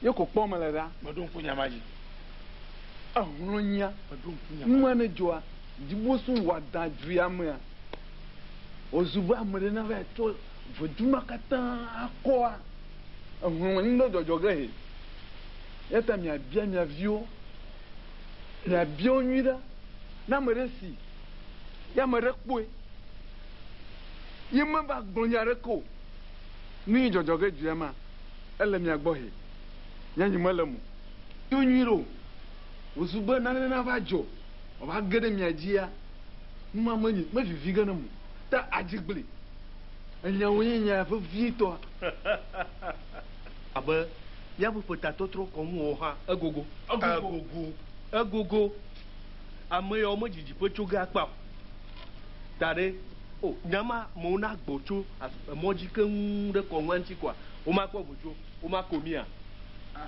Ye ko kpɔm mele ɖa. Meɖo ŋku nya ma dzi. Ehlɔ̃ nya. Meɖo ŋku nya ma dzi. Nua ne dzɔa, dzibosu wɔadã dzui amea. Wòzu be ame ɖe nava yi tsɔ ʋedu ma katã akɔa. Ehlɔ̃ nu ɖe dzɔdzɔ ge he. Eya ta miabia mia viwo, miabia wo nyuie ɖa. Ne ame ɖe si ye ame ɖe kpɔe ye meva gblɔ nya aɖeke o, nu yi dzɔdzɔ ge dua ma, ele mia gbɔ he. Nye nyi mele eme o. To nyuie ɖe o. Wòzu be nane nava dzɔ wòava ge ɖe mia dzia, nu ma menyi, mevivi ge ne eme o. Ta adzigbli, enyawoe nye nya vevietɔa. Abe míaƒe ƒetatɔtrɔ kɔnuwo hã, egogo. Egogo. Egogo. Ame yawo me didiƒe tso ge akpa o. Ta ɖe, o, nya ma amewo nagbɔ tso emɔ dzi keŋ ɖe kɔnua ŋuti koa, womakpɔ ʋu tso, womako mía?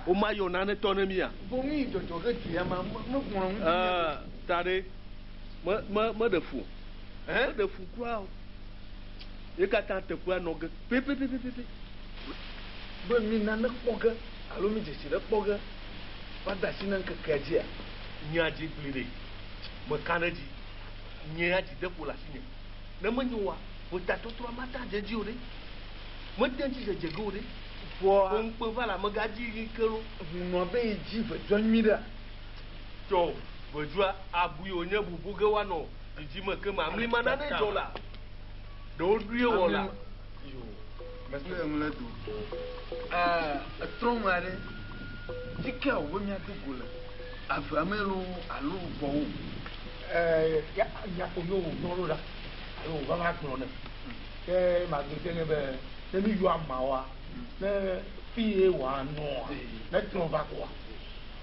Womayɔ nane tɔ ne mía? Vɔ nu yi dzɔdzɔ ge du ya ma, me, megblɔ ŋuti nya. Ẽ, ta ɖe, me, me, meɖe fu o. Meɖe fu kura o. Ye katã teƒea nɔ ge pɛpɛpɛpɛpɛ. Be mi nane kpɔ ge alo mi dzesi ɖe kpɔ ge va de asi ne ŋkekea dzia? Nya dzi gli ɖe, meka ɖe edzi. Nye ya dzideƒo le asinye. Ne menye oa, ƒetatɔtrɔa mate adze edzi o ɖe. Mete ŋuti dzedze ge o ɖe. Vɔa. Wò ŋukpe va le amegã dzi ɣi ke loo. Ŋunɔ be yi dzi ʋedzua nyui ɖea? Tsɔ ʋedzua abui wònye bubu ge woanɔ dzidzime ke me. Amli ma nane dzɔ la, ɖe woɖoe wɔ la. Yo, mese enu le do. Ɛɛ, etrɔ ŋu aɖe. Fike wòbe míado go le? Avea me loo alo gbɔwò? Ɛɛ, ya nya ko ne wònyɔ ɖo ɖa alo wòva va gblɔ ne. Ke magblɔ te nɛ be ne mi yɔ ameawoa, ne fi ye wòanɔa, ne trɔ va koa,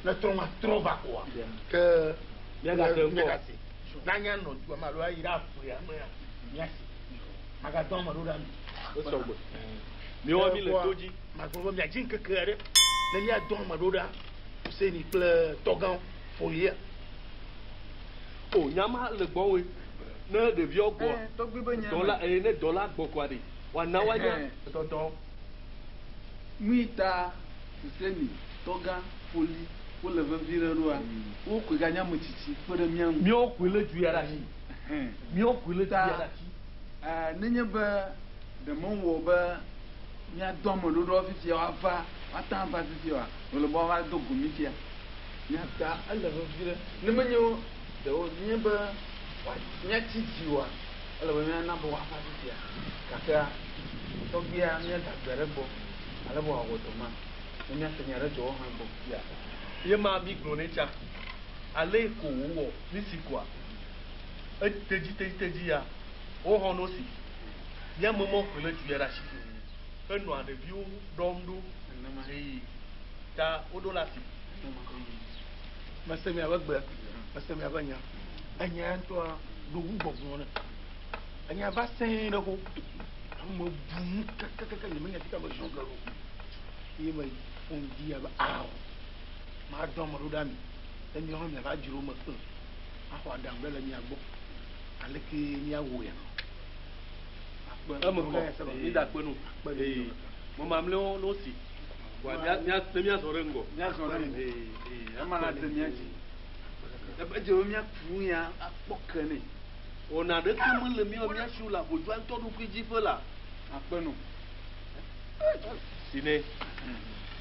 ne trɔ ma trɔ va koa, ke Míagase ŋkɔ. míagase. Ne anya nɔ dua me alo ayi ɖe avea mea, míase. Magadɔ ame ɖo ɖa mi. Esɔ gbe. Míawo mi le to dzi. Magblɔ be miadzi ŋkeke aɖe ne míadɔ ame ɖo ɖa Hussein kple tɔgãwo folia. O nya ma le gbɔwòe. Ne ɖeviawo gbɔ, dɔla eye ne dɔla gbɔ koa ɖe wòana woanya. Tɔtɔ. Nui ta Hussein tɔgã foli wole vevi ɖe ɖoa, wo koe ganye ame tsitsi kpe ɖe mía ŋu. Míawo koe lé du ya ɖe asi. Míawo koe lé du ya ɖe asi. Nenye be ɖe mewɔ be míadɔ ame ɖoɖoa fifia woava, woate ŋu ava fifia oa, wòle be woava do go mí fia. Míata ele vevi ɖe. Ne menye ɖe wònye be míatsi dzi oa, ele be míana be woava fifia. Gakea, tɔgbuia míada gbe ɖe egbɔ ale be wòawɔ dɔ ma ne míase nya ɖe dzɔ hã gbɔ. Ya. Ye ma mígblɔ nɛ tsã. Ale ko wòwɔ mí si koa, etedzi tedzi tedzi ya, woxɔ no si. Mía me mɔ koe le du ya ɖe asi. Henɔa ɖeviwo ɖɔm ɖo. Eye ta woɖo la si. Mese miaƒe gbe, mese miaƒe nya. Enya ya ŋutɔa ɖo wu gbɔgblɔ ne. Enya va sẽe ɖe xo. Ame bu nu kakakaka nye menya fika me ziɔ ge ɖo. Ye me ƒo ŋdi abe ao. Madɔ ame ɖo ɖa mi. Ne miawo hã miava dzro me kple. Axɔ aɖaŋu ɖe le mia gbɔ. Aleke míawɔe? Eme kɔ, mída akpe nu. Ee, me mamlɛwo no si. Wa mía mía ne míazɔ ɖe ŋgɔ. Míazɔ ɖe ŋgɔ. Ee, Ema la de mía dzi. Edze be míaku ya akpɔ ke nɛ. Wɔna ɖeke mele míawo mía si o le aƒodzoa ŋutɔ ɖokui dzi ƒe la. Akpe nu. Si ne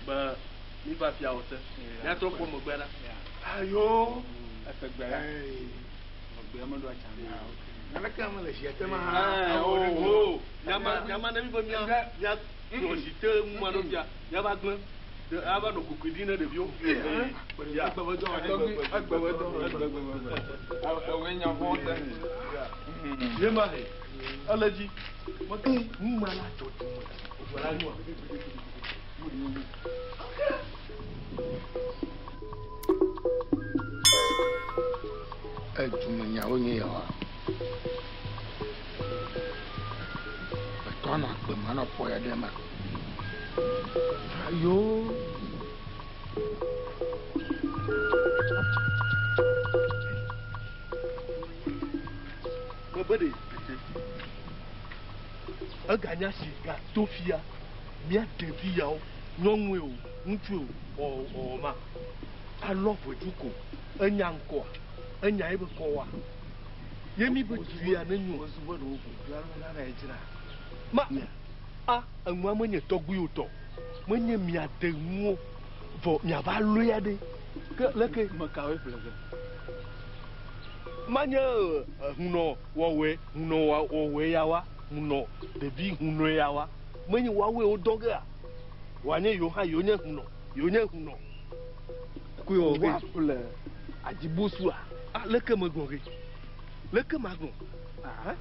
be míva fia wò se. Míatrɔ kpɔ megbea ɖa. Ayo. Ese gbe ya. Megbea meɖo atsa. Naneke mele zia te ma. Oh, nyama nyama ne mi be mía mía kplɔ zi te ŋu ma ɖo fia míava gblẽ ɖe ava nɔ kokoe ɖi ne ɖeviwo. Ya. Egbebedɔ. Ewoe nya vɔ̃ te mi. Ye ma he ele dzi. Meke nu ma la dzɔ dzi me. Ògbɔ la nyoa. Edumenyawo nye yawoa? Etɔ nɔ agbe ma nɔ kpɔ ya ɖe ma. Ayo. Mebe ɖe eganya si gato fia mía ɖevi yawo. Nyɔnue o, ŋutsue o, ɔ ɔ ma. Alɔ ʋedzu ko. Enya ŋkɔa, enya ebe kɔwa. Ye mi be du ya ne nyo. Ma a enua menye tɔgbuiwo tɔ. Menye mia de nuwo. Vɔ miava lɔe ya ɖe. Ke leke mekawoe ƒle ge? Manye hunɔ wɔwɔe, hunɔ wɔwɔe ya wa, hunɔ ɖevi hunɔe ya wa. Menye woawoe wodɔ gea? Woanye yewo hã yewo nye hunɔ, yewo nye hunɔ. Koe wɔ ge. Woaƒle adzibosua. Ah, leke megblɔ ge? Leke magblɔ? Ah,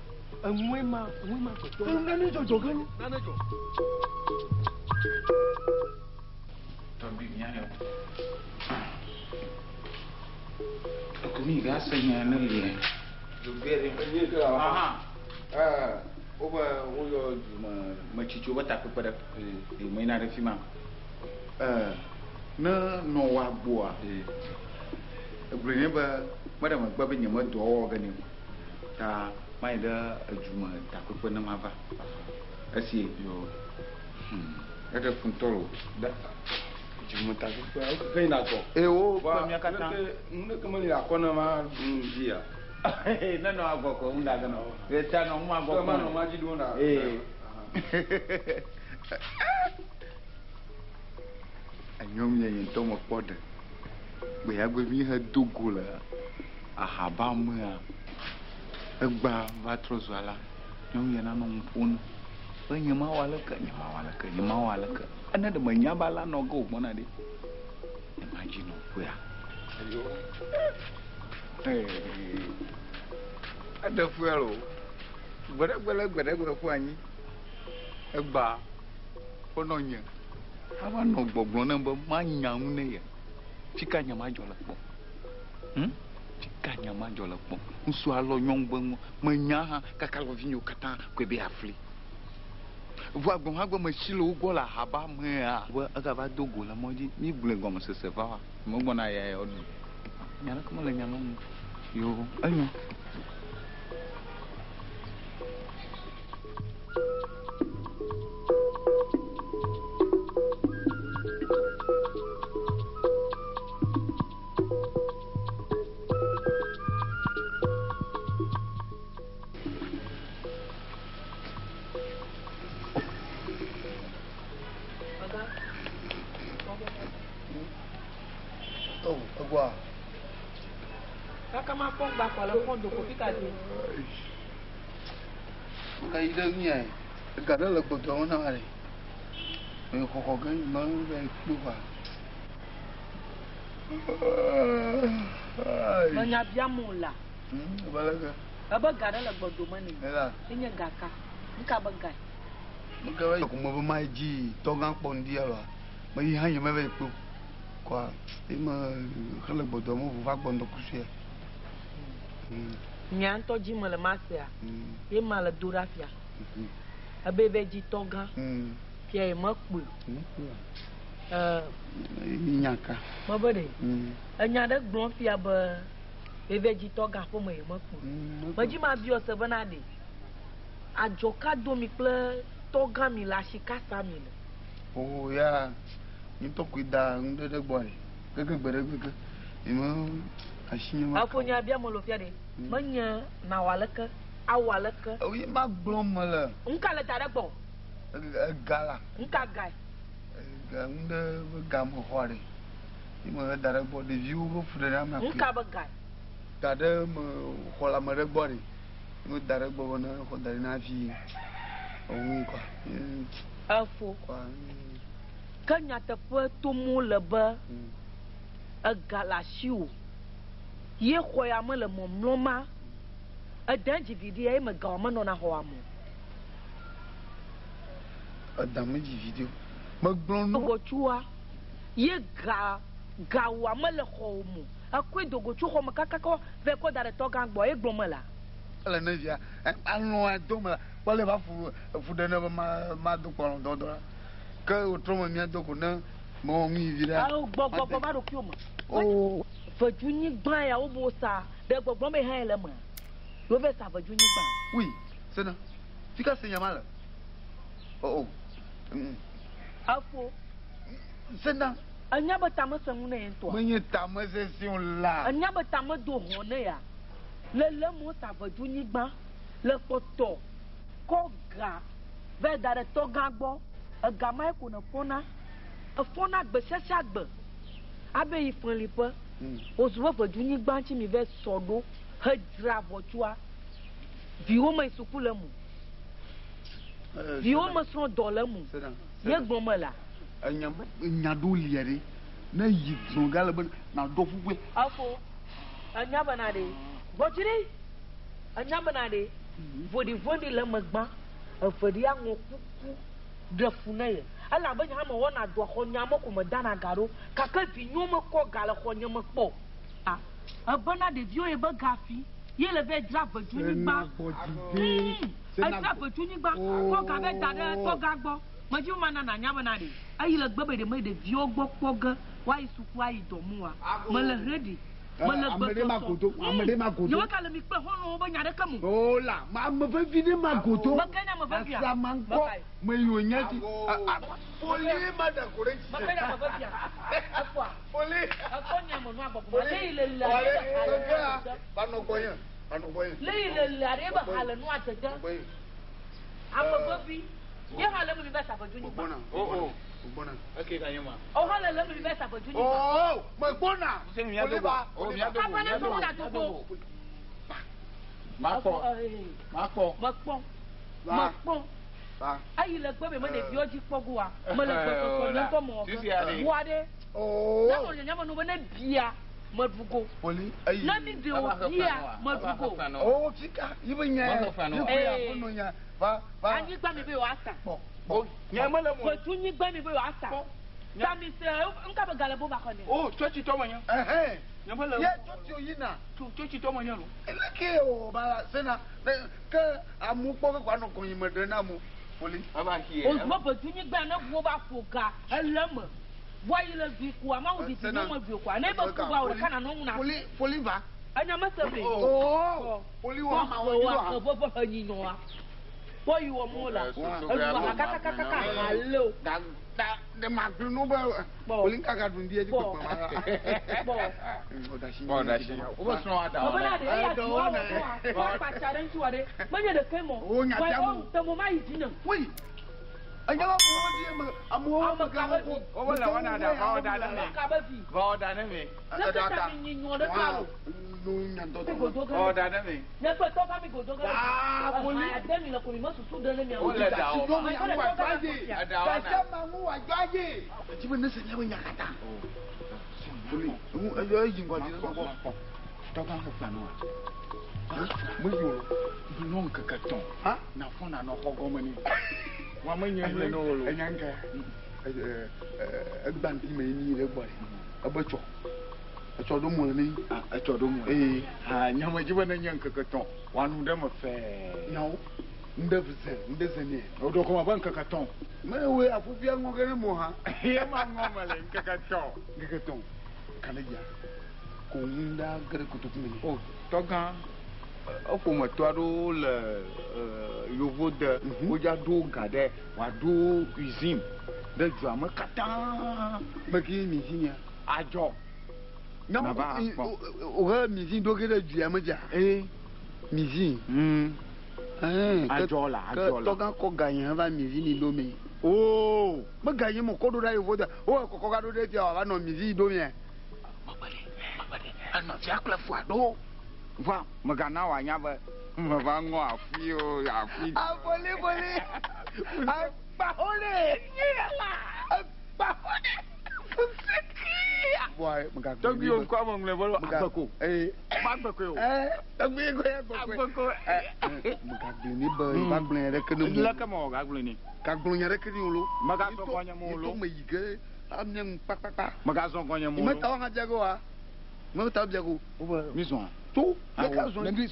enue ma, enue ma gbetɔ. Nane dzɔdzɔ ge nye. Nane dzɔ. Tɔgbi mía yɔ. Ekomi ga se nya ne lie. Aha. Eh, wobe woyɔ du me metsitsiwo be takpekpe ɖe. Eye meyina ɖe fi ma. Eh, ne nɔ wa gbɔa. Egblɔe nɛ be meɖe megbe be nye medɔ wɔwɔ ge nɛ o. Ta mayi ɖe edu me takpekpe ne mava. Esi yo. Eɖe fu ŋutɔ lo. Dumetakpekpea, wo ke yina gbɔ. Eye wo kpe mía katã. Nu ɖeke meli le akɔ ne ma ɖu nu dzia. Ne nɔ agbɔ ko ŋu ɖa ge nɔ. Ye ta nɔ ŋu agbɔ ko. Ke ma nɔ ma dzi ɖo na. Ee. Enyɔ mi nye ŋutɔ mekpɔ ɖe. Gbe ya gbe mi he do go le ahaba mea. Egba va trɔ zua la. Nyɔnu ya nanɔ nu ƒom ne. Be nye ma wɔ aleke, nye ma wɔ aleke, nye ma wɔ aleke. Ene ɖe menya ba la nɔ ge wògbɔna ɖi. Nye ma dzi nɔ ƒea. Eɖe ƒea lo. Gbeɖegbe le gbeɖegbe ƒu anyi. Egba ƒe nɔ nye. Ava nɔ gbɔgblɔ nem be manya nu ne ye. Fika nye ma dzɔ le kpɔ. Fika nye ma dzɔ le kpɔ. Ŋutsu alɔ nyɔnu be ŋu. Menya hã kaka lɔ vinyewo katã koe be afli. Vɔa gbe ma gbe metsi le wo gbɔ le ahaba mea. Be egava do go le mɔ dzi. Mi gblɔe gɔmesese va wa. Megbɔna ya ya ɖu. Nya ɖeke mele nya ma ŋu. Yo, enyo. Oh, egua. Kaka ma fɔ gba kɔ le fɔ do kofi ka di. Ka yi ɖe mia. Ega ɖe le gbɔdɔ me na ma ɖe. Me xɔxɔ ge ma be kpɔ wa. Menya bia mo la. Balaka. Ebe ga ɖe le gbɔdɔ me ne. Ela. Enye gaka. Nka be ga. Nka be ko me be ma dzi tɔgã kpɔ ndi aloa. Me yi hã nye me be kpɔ. Kɔa eme xele gbɔdɔ me ʋu va gbɔndɔ kusuya. Nya ŋutɔ dzi me le masea. Ye ma le do ɖa fia. Ebe be dzi tɔgã. Fia ye me kpɔe. Nya ka. Me be ɖe. Enya ɖe gblɔ fia be ebe dzi tɔgã ƒe me ye me kpɔe. Me dzi ma biɔ se bena ɖe. Adzɔka domi kple tɔgã mi le asikasa mi le. Oh ya. Ŋutɔ koe da nu ɖe ɖe gbɔ ɖe. Gege gbe ɖe gege. Eme asi nye ma. Afɔ nya bia me lo fia ɖe. Menye na wɔ aleke, awɔ aleke. Oye ma gblɔ me le. Ŋka le da ɖe gbɔ. Ega la. Ŋka gae. Ega nu ɖe be ga me xɔ ɖe. Eme da ɖe gbɔ ɖeviwo be fu ɖe ɖe ame. Ŋka be gae. Da ɖe me xɔ la me ɖe gbɔ ɖe. Eme da ɖe gbɔ be ne xɔ da ɖe na vi. Oŋui kɔa. Efo. Kɔa. Ke nyateƒe tomo le be ega le asiwò. Ye xɔ ya me le mɔmlɔ ma. Ede dzi viɖe ye me ga me nɔna xɔa me. Eda me dzi viɖe. Megblɔ nu. Gotsua ye ga gawa me le xɔ mo. Ekɔe do gotsu xɔ me kakaka vɛ kɔ da ɖe tɔgã gbɔ ye gblɔ me la. Ele ne via alɔ ado me la. Kpɔ le va fu fu ɖe ne be ma ma do kpɔ dɔdɔ la. Ke wotrɔ me mía do ko ne mewɔ nu yi vi ɖe. Awo gbɔ gbɔ gbɔ va ɖo kio me. Oh. Vedu nyigba ya wo bo sa ɖe gbɔgblɔ me hã le me. Wo ve sa vedu nyigba. Oui, sena. Fika se nyama le. Oh oh. Afo. Sena. Enya be tame sẽ ŋu ne ye ŋutɔa? Menye tame sesẽ o la. Enya be tame do hɔ̃ ne ya? Le le mo sa vedu nyigba le kpɔtɔ kɔ ga vɛ da ɖe tɔgã gbɔ. Ega mae ko nèfɔna. Efɔna gbe sia sia gbe abe yi feliƒe. Wòzu be vedu nyigba ŋuti mi vɛ sɔ ɖo hedzra ʋɔtrua. Viwò me yi suku le eme o. Viwò me srɔ̃ dɔ le eme o. Ye gblɔm mele. Enya enya ɖo lia ɖe ne yi zɔn ga le be na ɖɔ ƒuƒue. Efo, enya bena ɖe, gbɔdzi ɖe, enya bena ɖe, voɖivoɖi le eme gbã, eve ɖi aŋɔ kuku ɖe fu ne ye. Elabe nye hã mewɔna dɔa xɔnyea me ko medana ga ɖo, gake vinyewo mekɔ ga le xɔnye me kpɔ o. A, ebena ɖeviwo ye be ga fi, ye le vɛ dzra vedunyigba. Edzra vedunyigba, kɔ ga vɛ da ɖe tɔgã gbɔ. Medi be mana nànya bena ɖe eyi le gbe be ɖe meyi ɖeviwo gbɔ kpɔ ge woayi suku ayi dɔ mu oa? Mele ready. Mele Ame ɖe ma gbesɔsɔ. godo, ame ɖe ma godo. Nyemegale mi kple xɔlɔ̃wo be nya ɖeke me o. O la, ma ame vevi ɖe ma godo. Meke nye ame vevia? Asama ŋkɔ Mekae? me yi wònye ti. Foli ma da ko ɖe dzi. Meke nye ame vevia? Ekpɔa? Foli. Ekpɔ nye ame nua gbɔgbɔ. Le yi le lea ɖe be ha le nua dede. Va nɔ gbɔnye. Va nɔ gbɔnye. Le yi le lea ɖe be ha le nua dede. Ame vevi. Ye hã le eme mi va sa vedu nyigba. Megbɔna. Oh oh. Megbɔna. Eke ka nye ma. O hã le le eme mi va sa vedu nyigba. Oh megbɔna. Oliva. Papa na sɔmu na dogo. Makpɔ. Makpɔ. Mekpɔ. Mekpɔ. Eyi le gbe me me ɖeviwo dzi kpɔ goa. Mele gbɔsɔsɔ nye ŋutɔ mɔ ge. Bua ɖe. Ne mo nyanya me no be ne bia meɖu go. Ne mi ɖe o bia meɖu go. Oh fika yi be nya. Yi be ya funu nya. Va va. Anyigba mi be yewoasa. Kpɔ kpɔ. Nye mele mo. Ʋetu nyigba mi be yewoasa. Ta mi se ŋka be gale bo va xɔ nɛ. O tsɔtsi tɔ menye. Ɛhɛn. Nye mele. Ye tsɔtsi o yina. Tsɔtsi tɔ menye lo. Eleke o ba sena ke amu kpɔ ke kɔ anɔ gɔnyi me ɖe na amu. Poli. Eva xie. O zɔ ʋetu nyigba ne ʋuwo va ƒo ga ele me. Vɔa yi le dui koa mawu didi ne me dui koa ne be ku va o ɖeka na nɔ ŋu na. Poli poli va. Enya me se be. Oh poli wa ma wa wa ke veve he nyi nyɔa. Kpɔ yi wɔ mo la. Edu ha kakakakaka ha le o. Da da de ma glu no be poli kaka dun die di kpekpe ma. Kpɔ. O da si. O be srɔ̃ wa da. Mebe na ɖe eya dzi wa wɔ wa. Wa kpatsa ɖe ŋuti wa ɖe. Menye ɖeke mɔ. O nya tia mo. Te mo ma yi dzi ne. Wei. Enya wa mo di me amewo me ga wo. O be le wɔna da va wɔ da ne me. Va wɔ da ne me. Ne ke ta mi nyi nyɔ ɖe ka o. Ɔ da ne me. Ne kpe tɔ ka mi godo ge. Ah, poli. Ade mi le ko mi me susu ɖe ne mia. O le da o ma. Ɛda wa na. ma ŋu wa dzɔ aye. Etsi be ne se nye be nya katã. Poli, ŋu eyɔ eyi ŋgɔ dzi ne kpɔ. Tɔgã ƒe fia nɔa. Me yi o. Nɔ ŋkeke tɔ̃. Na fɔ na nɔ xɔ gɔme ni. Wa me nye le ne o lo. Enya ŋkɛ. Egba ŋdi me yi ɖe gbɔ ɖe. Ebe tsɔ. Etsɔ ɖo mo le ne. Etsɔ ɖo mo. Ee. Ha nyame dzi be ne nye ŋkeke tɔ̃. Wa nu ɖe me fɛɛ. Nyawo. Ŋɖe ze ŋɖe ze nɛ. O ɖo kɔma be ŋkeke tɔ̃. Me woe afufia ŋɔ ke ne mo hã. Ye ma ŋɔ me le ŋkeke tɔ̃. Ŋkeke tɔ̃. Kale dzia. Ko ŋu ɖa ge ɖe kotoku me. O tɔgã. Eƒometɔ aɖewo le yevo de. Wodza ɖo ga ɖe wòaɖo cuisine ɖe dua me katã. Meki mizin ya. Adzɔ. Nava akpɔ. Ohe mizin ɖo ge ɖe dua me dza. Ee. Mizin. Adzɔ la adzɔ la. Tɔgã kɔ ga nye va mizin ni ɖo me. Oo. Me ga nye mo kɔ ɖo ɖa yevo de. O kɔkɔ ga ɖo ɖe fia wòava nɔ mizin ɖo mea. Mekpe ɖe enɔ fia kple fua ɖo. Va megana wòanya be meva ŋɔ afi o afi. Aboli boli. Agbawo le. Agbawo le. Bɔa megagblɔ. Tɔgbi wo ŋkɔ ame ŋlɔe be agbeko. Ee. Agbeko o. Tɔgbi ŋkɔ ye agbeko. Agbeko. Megagblɔ ni be va gblɔ nya ɖeke ne mo. Leke mewɔ gagblɔe ni? Gagblɔ nya ɖeke ni o lo. Megazɔ gɔnye mo lo. Yitɔ me yi ge amia ŋu kpakpakpa. Megazɔ gɔnye mo lo. Metawo hã bia go wa. Metawo bia go. Mi zɔa. To. Meka zɔ. Ne mi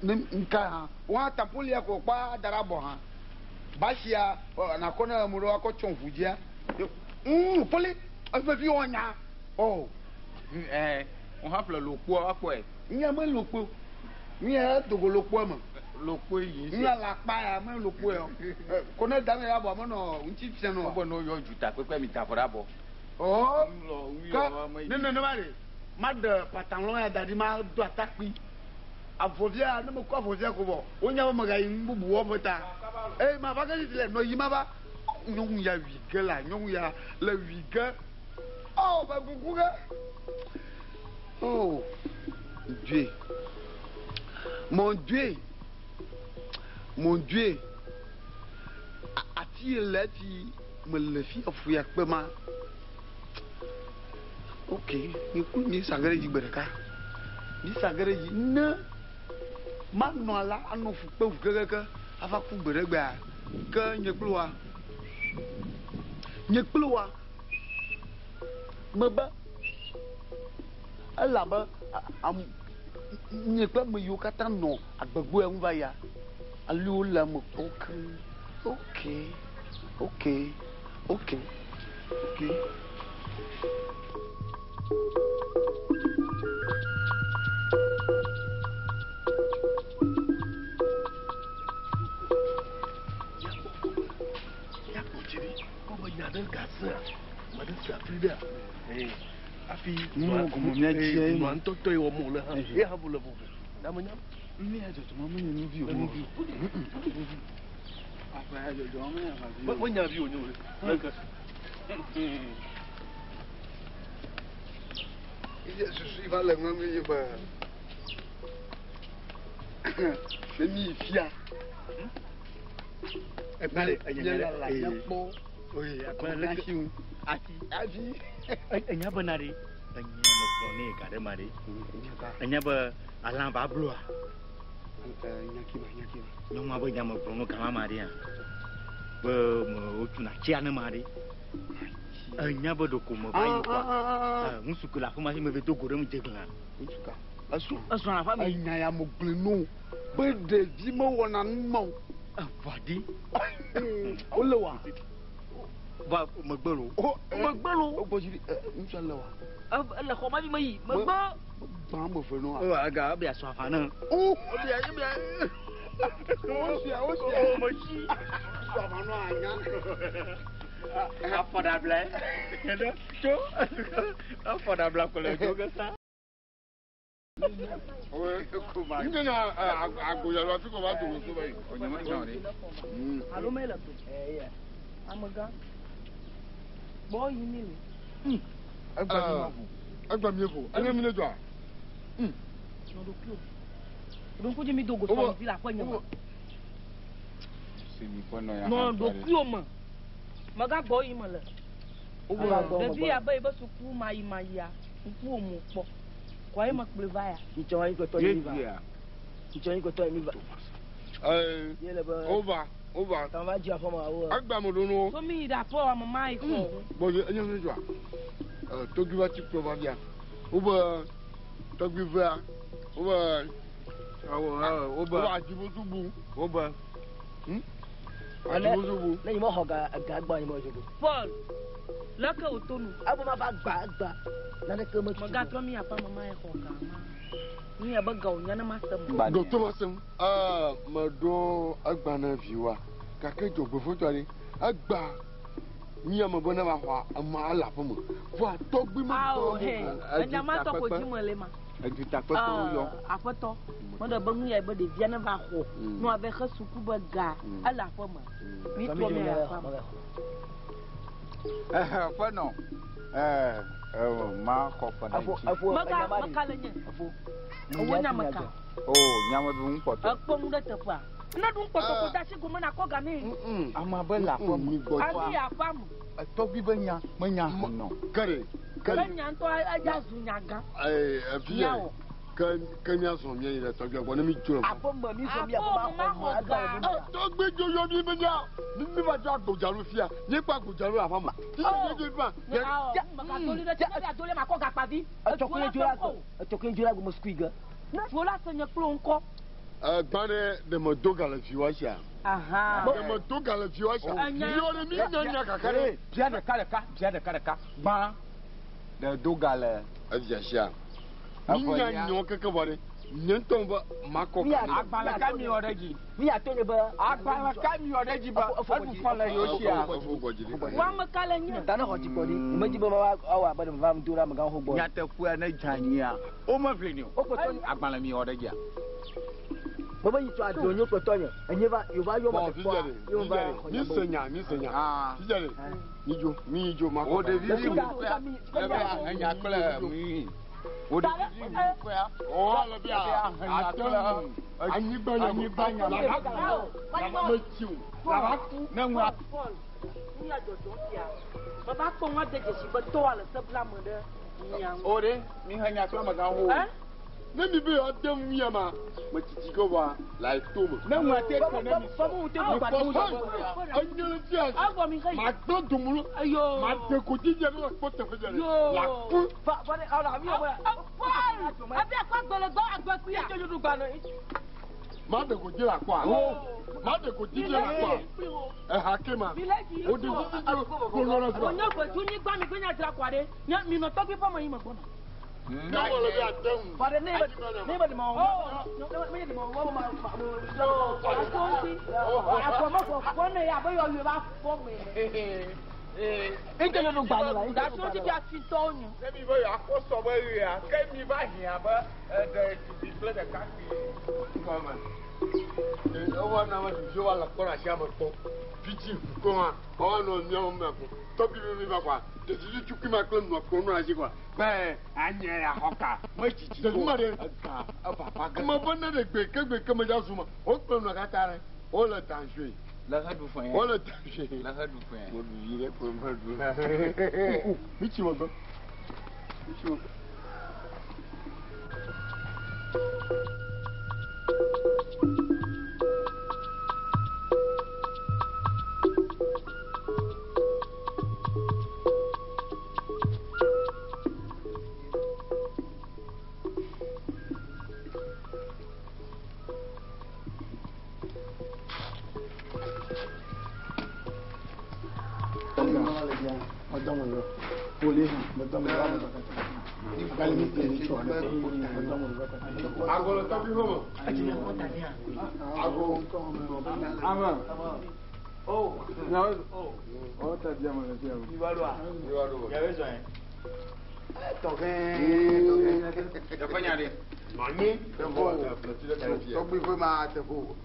Ne nka hã. Wa tampolia ko kpa da ɖe abɔ hã. Basia nakɔ ne ame ɖewo akɔ tsɔ ʋu dzia. Poli eƒe vi wɔ nya. O. Ɛɛ, wo hã ƒle lokpoa akpɔe. Nya me lokpo. Nya dogo lokpoa me. Lokpoe yi. Nu la kpa ya me lokpoe o. Ko ne da me ya bɔ menɔ ŋuti fia nɔ. Wo be no yɔ dzuta kpekpe mi da fɔ ɖe abɔ. Oh. Ke ne nenema ɖe maɖe patalon ya da ɖi ma do atakpui. Avɔvia ne mekɔ avɔvia ko vɔ wonya be megayi nu bubu wɔƒe ta. Eye mava ge titi le nɔ yi mava. Nyɔnu ya wi ge la nyɔnu ya le wi ge. Oh be kuku ge. Oh Dieu. Mon Dieu. Mon Dieu. Ati ye le eti mele fi efu ya kpe ma. Ok, mi ku mi sa ge ɖe dzi gbe ɖeka. Mi sa ge ɖe dzi ne manɔ ala anɔ fu kpe ŋu kekeke ava ku gbe ɖe gbea ke nye kple wa. Nye kple wa mebe elabe am nye kple ame yiwo katã nɔ agbegbe ya ŋu va yia ale wole ame kpɔ keŋ. Ok, ok, ok, ok. Míakpɔ dzi ɖi kpɔ be nya ɖe gasea, ame ɖe se afi ɖea, ee, hafi Nu gɔme míadzi ye nɔa ŋutɔtɔ ye wɔm wòle hã, ye hã le vovo. Na menya. Nu ya dzɔdzɔ ma menye nu vi o. Nu vi o. Aƒe ya dzɔdzɔ ma menye aʋa vi o. Menya vi wònye o. Leke. Iye susu yi va le ŋua me ye be ne mi yi fia. Egbalẽ Míelala míakpɔ Oye, agbalẽ ŋu. Ati. Avi. Enya bena ɖe, enya megblɔ nɛ ga ɖe ma ɖe. Enya be alã va bloa. Nyakima, nyakima. Nyɔnua be nya megblɔ no gama ma ɖea. Be me wotuna tsia ne ma ɖe. Enya be ɖeko me va yi kɔa. Ŋutsu ke le afi ma si me ve do go ɖe ŋu dze glã. Ŋutsu ka? Esrɔ̃. Esrɔ̃ le aƒea me. Enya ya megblɔe no be ɖevi mewɔna nu ma o. Eʋua ɖi. Wole wa. Va megbe lo. Megbe lo. Wogbɔ dzi ɖi. Ŋutsua le wa. Ele xɔ ma vi me yi. Megbe. Gbã ame eve nɔ. O aga ebi asɔ afa ne. O. Ebi ebi. O sia o sia. O me tsi. Sɔ afa nɔ anya. Afɔɖabla. Tso. Afɔɖabla ko le dzo ke sa. Nye na agbozalo afi ko va do so ba yi. Alo mele to. Amegã. Gbɔ yi mi le. Egba mi vo. Enye mi ne dzɔa. Nɔ ɖokuiwò. Ɖokuiwò dzi mi do go sɔmi vi le aƒe nye me. Nɔ ɖokuiwò me. Megagbɔ yi me le. Ɖevi ya be yibe suku mayimayia, ŋkuwò me wòkpɔ. Kɔ ye mekplɔe va ya. Ŋtsɔ anyi kɔtɔ yi mi va. Ŋtsɔ anyi kɔtɔ yi mi va. Wova, wova. Tama va dzi aƒe me awo. Egba me ɖo no. So mi yi ɖe aƒe ame ma yi xɔ. Gbɔdzi enye mi dzɔa. Tɔgbi va tsi kplɔ va bia. Wobe tɔgbi vea. Wobe. Wobe. Wobe adzibosubu. Wobe. Adzibosubu. Ne yi me xɔ ga ga gbɔ yi me dzogo. Paul, leke wòto nu. Ebe ma va gba egba. Naneke me tutu. Megatrɔ mi aƒe ame ma yi xɔ ga ma. Nu ya be ga wònya ne ma se me. Dɔtɔ ma se mu. Meɖo egba na viwoa. Gake dzogbefotɔ ɖe egba mi ame be ne va xɔ ema ele aƒe me. Vɔa tɔgbi me Awo he. Enya ma tɔ ko dzi me le ma. Edutakpekpewo yɔ. Aƒetɔ, meɖe be nu ya be ɖevia ne va xɔ. Ne wòava xe suku be ga ele aƒe me. Mi trɔ mi aƒe me. Aƒenɔ, ma xɔ ƒe na dzi. Mega meka le nye. Ewo nya meka. O nyameɖu ŋkpɔtɔ. Ekpɔ nu ɖe teƒea. Ne ɖu ŋkpɔtɔ ko da si gome na kɔ ga nɛ. Ame be le aƒe me. Ami aƒea me. Etɔgbi be nya menya nɔ. Kere. Ke nya ŋutɔ edza zu nya gã. Ee, evi yɛ. Ke ke míazɔ mía yi ɖe tɔgbia gbɔ ne mi dzo le. Aƒe me mi zɔ mi aƒe ma xɔ ga. Tɔgbi dzo yɔ mi be nya mi mi va dzo agbodzalu fia. Mi kpa agbodzalu le aƒe me. Titi mi dzo fa. Megadoli ɖe tsi ne doli ma kɔ gakpavi. Etɔkue dzo la etɔkue dzo la gome sukui ge. Tuo la se nye kple ŋkɔ. Gbã ɖe ɖe me do ga le viwoa sia. Ɖe me do ga le viwoa sia. Viwo ɖe mi nya nya kaka ɖe. Bia ɖeka ɖeka, bia ɖeka ɖeka. Gbã ɖe do ga le. Evia sia. Mi nya nyɔ keke vɔ ɖe. Nye ŋutɔ be makɔ Mi ya- Agbalẽ ka mi wɔ ɖe dzi? Mi ya to nye be. Agbalẽ ka mi wɔ ɖe dzi be eɖu fɔ le yewo sia? Wo ame ka le nye? Ta ne xɔ dzigbɔɖi. Nye medzi be ma awɔ abe ɖe meva do ɖe amegãwo gbɔ. Nyateƒea ne dze anyia, womeʋli nɛ o. Agbalẽ mi wɔ ɖe dzia? Bebe yi tso ado nye kple tɔnye. Enye va yova yɔ Bɔn me fifia kpɔa. de, Yova fifia de, xɔ mi nya be. se nya, mi se nya. Fifia de, mi dzo, mi dzo makɔ. Wo ɖevi vi wu ƒea, lebe ahenya kple mui. Wo ɖevi vi wu ƒea, Ɔ le bia, lebe ahenya ate kple ŋu, anyigba nya, anyigba nya. Laba metsi o, laba ku. Ne ŋua Paul, nu ya dzɔdzɔ fia. Meva kpɔ ŋua de dzesi be tɔwa le sebla me ɖe mia ŋu. O ɖe, mi he nya kple amegãwo. Ɛ? Ne mi be yewoa de nu ya ma, metsitsi ke vɔa, le ayi to me. Ne ŋua te ke ne mi sɔ. Mi kpɔ sɔn, enye le fia si. Egbɔ mi xe yi. Magblẽ domolo, Ayo. made godzi dze ne le kpɔ teƒe dze ɖe. Yo. La ku. Fa fa ne ala mi wɔ. Paul, ebi akɔ agbele gbɔ agbe kuya. Tso ɖuɖu gba nɔ. Made godzi le akɔa. Made godzi dze le akɔa. Eha ke ma. O de dzi dze kplɔ na Wònye gbedu nyigba mi gbe nya dzra kɔa ɖe. Nye mi nɔ tɔgbi ƒe me yi me gbɔna. Ne wòle be ate ŋu. Fa ɖe ne be ne be ɖe ma wɔ. Ne be ɖe ma wɔ ma ma. Akɔ me fɔ fɔ ne ya be yɔyɔ va fɔ me. Ŋtɛ ɖuɖu gba nɔ la. Gasi ti fia fitɔwo nye. Ne mi be yewoakpɔ sɔ be ɣea, ke mi va hiã be eɖe ɖetugbi kple ɖekakpui gɔme. Ewɔ na me ɖeviwo va le kpɔ ɖe asia me kpɔ. Fitsi ʋu kɔ hã, woava nɔ míawo me ko. Tɔgbi mi mi va kɔa, ɖevi tukui ma kple nua kplɔ nɔ asi kɔa. Be anye ya xɔ ka, metsitsi Ɖevi ma ɖe. ega evava ge. Ame be ne ɖe gbe ke gbe ke me dza zu ma, wokplɔ nua katã ɖe. Wole danger. Le he ɖu fɛ. Wole danger. Le he ɖu fɛ. Mo ɖu vi ɖe ko me ɖu la. Mi tsi megbe. Mi tsi megbe. Ago le tɔgbi ƒe me. Ago. Ame. Oh. Oh. Oh, ta dia me le dia. Mi va ɖoa? Mi va ɖo. Miawoe zɔe. Tɔgɛ. Teƒe nya ɖe. Nɔnyi. Teƒe Tɔgbi ƒe ma teƒe o.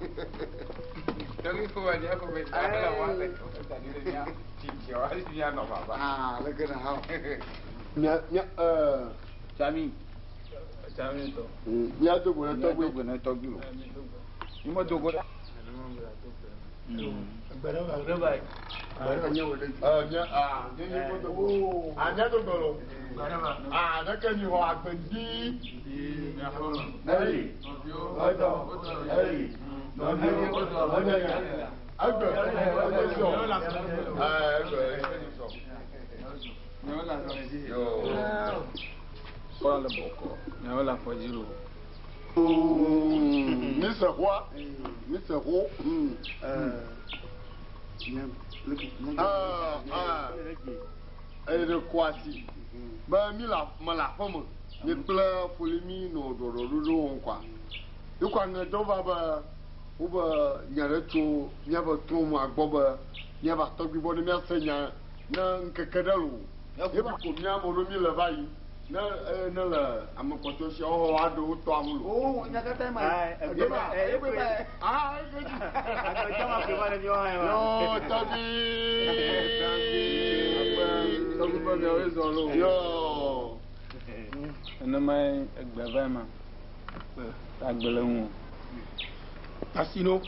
Tɔgbi ƒe ma ɖe eƒe me ta le wa le ta ɖe mía tsitsiɔ hafi míanɔ vava. Ah, leke na ha. Mia mia ɛɛ. Sami. Sami tɔ. Mia do go ne tɔgbi. Mia do go ne tɔgbi o. Mi me do go ɖe. Ɛɛ mia aa nye nye ko do go. A mia do go lo. Aa ne ke mi xɔ agbe di. Eyi. Ɛtɔ. Eyi. Nɔvi. Ɛnyɛ. Egbe. Egbe sɔ. Ɛɛ egbe egbe sɔ. Yoo. Kɔla le bɔkɔ, miawo le afɔdzi lo. Mi se xoa. Mi se xo. Eye ɖe kɔ asi be mi le me le aƒe me mi kple foli mi nɔ ɖɔɖɔɖoɖo wɔm kɔa. Yekɔ aŋedɔ va be wobe nya ɖe tso míaƒe trɔ̃mua gbɔ be míava tɔgbi gbɔ ne míase nya ne ŋkeke ɖe lo. Yeba ko mía ame ɖewo mi le va yi ne eye ne le ame kpɔtɔe siawo xɔ aɖe wo tɔ amu lo. Oh, nya katã ma. Yeba aa Yo tɔgbi. Tɔgbi ƒe miawoe zɔ lo. Yo. Nenemae egbe va ma. Agbe le ŋu. Asino,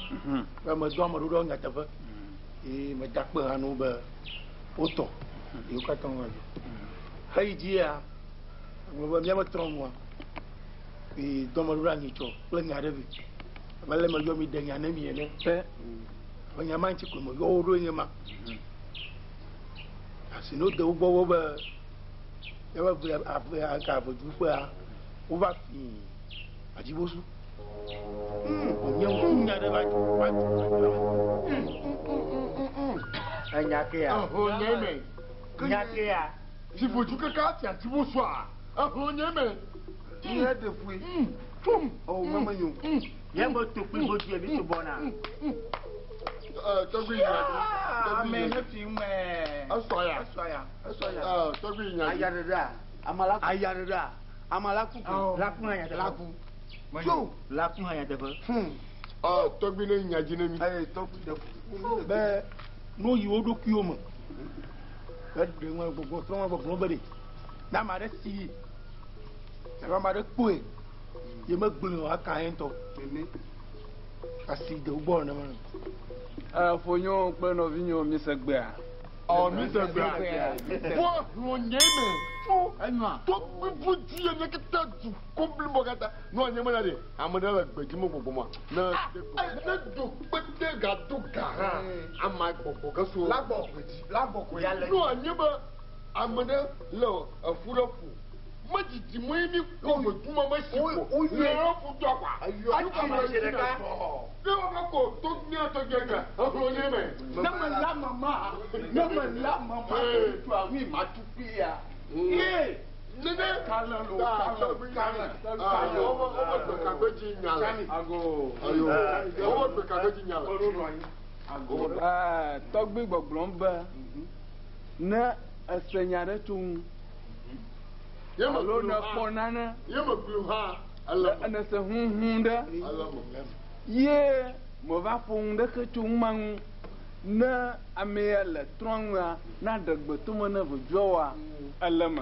be medɔ ame ɖo ɖe nyateƒe. Eye meda kpe hã na wo be wotɔ. Yewo katã wova dzo. Heyi dzia, egblɔ be míabe trɔ ŋua, eye dɔ ame ɖo ɖe anyi tsɔ kple nya ɖe vɛ. Abe ale meyɔ mi ɖe nya ne mi ene. Abe nya ma ŋuti koe meyɔ wo ɖo nye ma. Asino de wo gbɔ wo be míabe ave ave aka aveduƒea wova fi adzibosu. Wònye ŋkunya ɖe va va va. Enya ke ya. Eho nye me. Nya ke ya. Tsifotu kaka fia tsibosua. Eho nye me. Nye ɖe fui. Tsom. Ɔwɔ mama nyo. Míabe tokpui godue mi subɔna. Tɔgbi yi nya. Ame ne fi ŋmɛ. Esɔ ya. Esɔ ya. Esɔ ya. Tɔgbi yi nya. Ayaɖeɖea, amala ayaɖeɖea, amala ku ko. Laku hã nyateƒe. Laku. Tso. Laku hã nyateƒe. Tɔgbi ne nya dzi ne mi. Eye tɔgbi ɖe kuku be nu yi wo ɖokuiwo me. Eɖe ŋu gbɔgbɔ trɔ ŋu gbɔgbɔ be ɖe. Ne ame aɖe si yi, alo ame aɖe kpɔe, ye megblɔe o aka ye ŋutɔ. Asi de wo gbɔ nenema. Fonyewo kple nɔvinyewo mi se gbea. Ɔ mi se gbea. Fo hlɔ nye me. Fo tɔgbi vo dzi ye nye katã du kɔmplibɔ katã. Nu anye me na ɖe ame ɖe le gbe dzi me gbɔgbɔ ma. Ne ne do kpete gado ga hã ama gbɔgbɔ ge so. Lagbɔ lagbɔ koe. Nu anye be ame ɖe le efu ɖe ƒo. Medzidzi mo ye mi kɔ vedu ma me si ko. Le efu do akwa. Atsi le ɖeka. Ne wo ko to mía tɔgbi egbe ehlɔ nye me. Ne me la mama, ne me la mama, tu awi ma tu kpia. Ye. Nene. Kalẽ lo, kalẽ, kalẽ, kalẽ. Wo wo gbe kagbe dzi nya le. Ago. Ayo. Wo gbe kagbe dzi nya le. Tɔgbi gbɔgblɔm be ne ese nya ɖe tso ŋu alo ne kpɔ nane ne se huhu ɖe ye meva ƒo nu ɖeke tso nu ma ŋu ne ame ya le trɔ ŋua na ɖe gbe tome ne ʋedzuawoa ele me.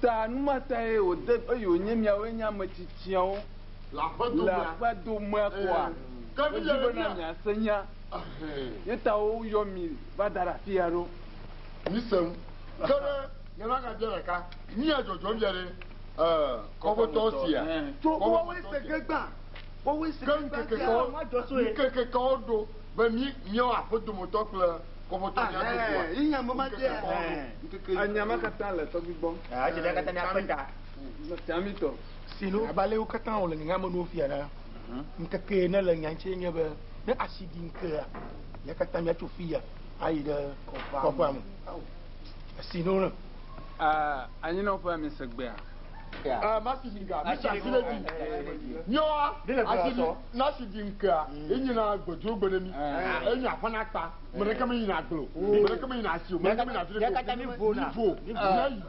Ta nu ma ta ye wòde eye wònye miawoe nye ame tsitsiawo le aƒedomea koa wodzi bena miase nya ye ta woyɔ mi va da ɖe afi ya ɖo. Mi sem. Ke ɖe ne ma gabia ɖeka mía dzɔdzɔm bia ɖe kɔƒetɔ sia. Tso woawoe se ge gbã. Woawoe se ge gbã. Ŋkeke kawo ɖo be mi míawo aƒedometɔ kple kɔƒetɔ mía do goa. Ye nya me ma dea. Enya ma katã le tɔgbi gbɔ. Etse mía katã míakpe ta. Tsiamitɔ. Sino abe ale wo katã wole nya me nuwo fia la, ŋkeke ne le nya ŋuti nye be ne asi ɖi ŋkea, mía katã míatso fia ayi ɖe kɔƒea me. Sino ne. Anyinɔƒea mi se gbea. Masi ɖi ŋkea, mi si asi ɖe dzi. Míawoa asi ɖi nasi ɖi ŋkea, enyina gbedro gbe ɖe mi. Enya aƒe na kpa. Me ɖeke me yina agble o. Me ɖeke me yina asi o. Me ɖeke me yina afi ɖeke o. Mía katã mi vo na. Mi vo. Míayi.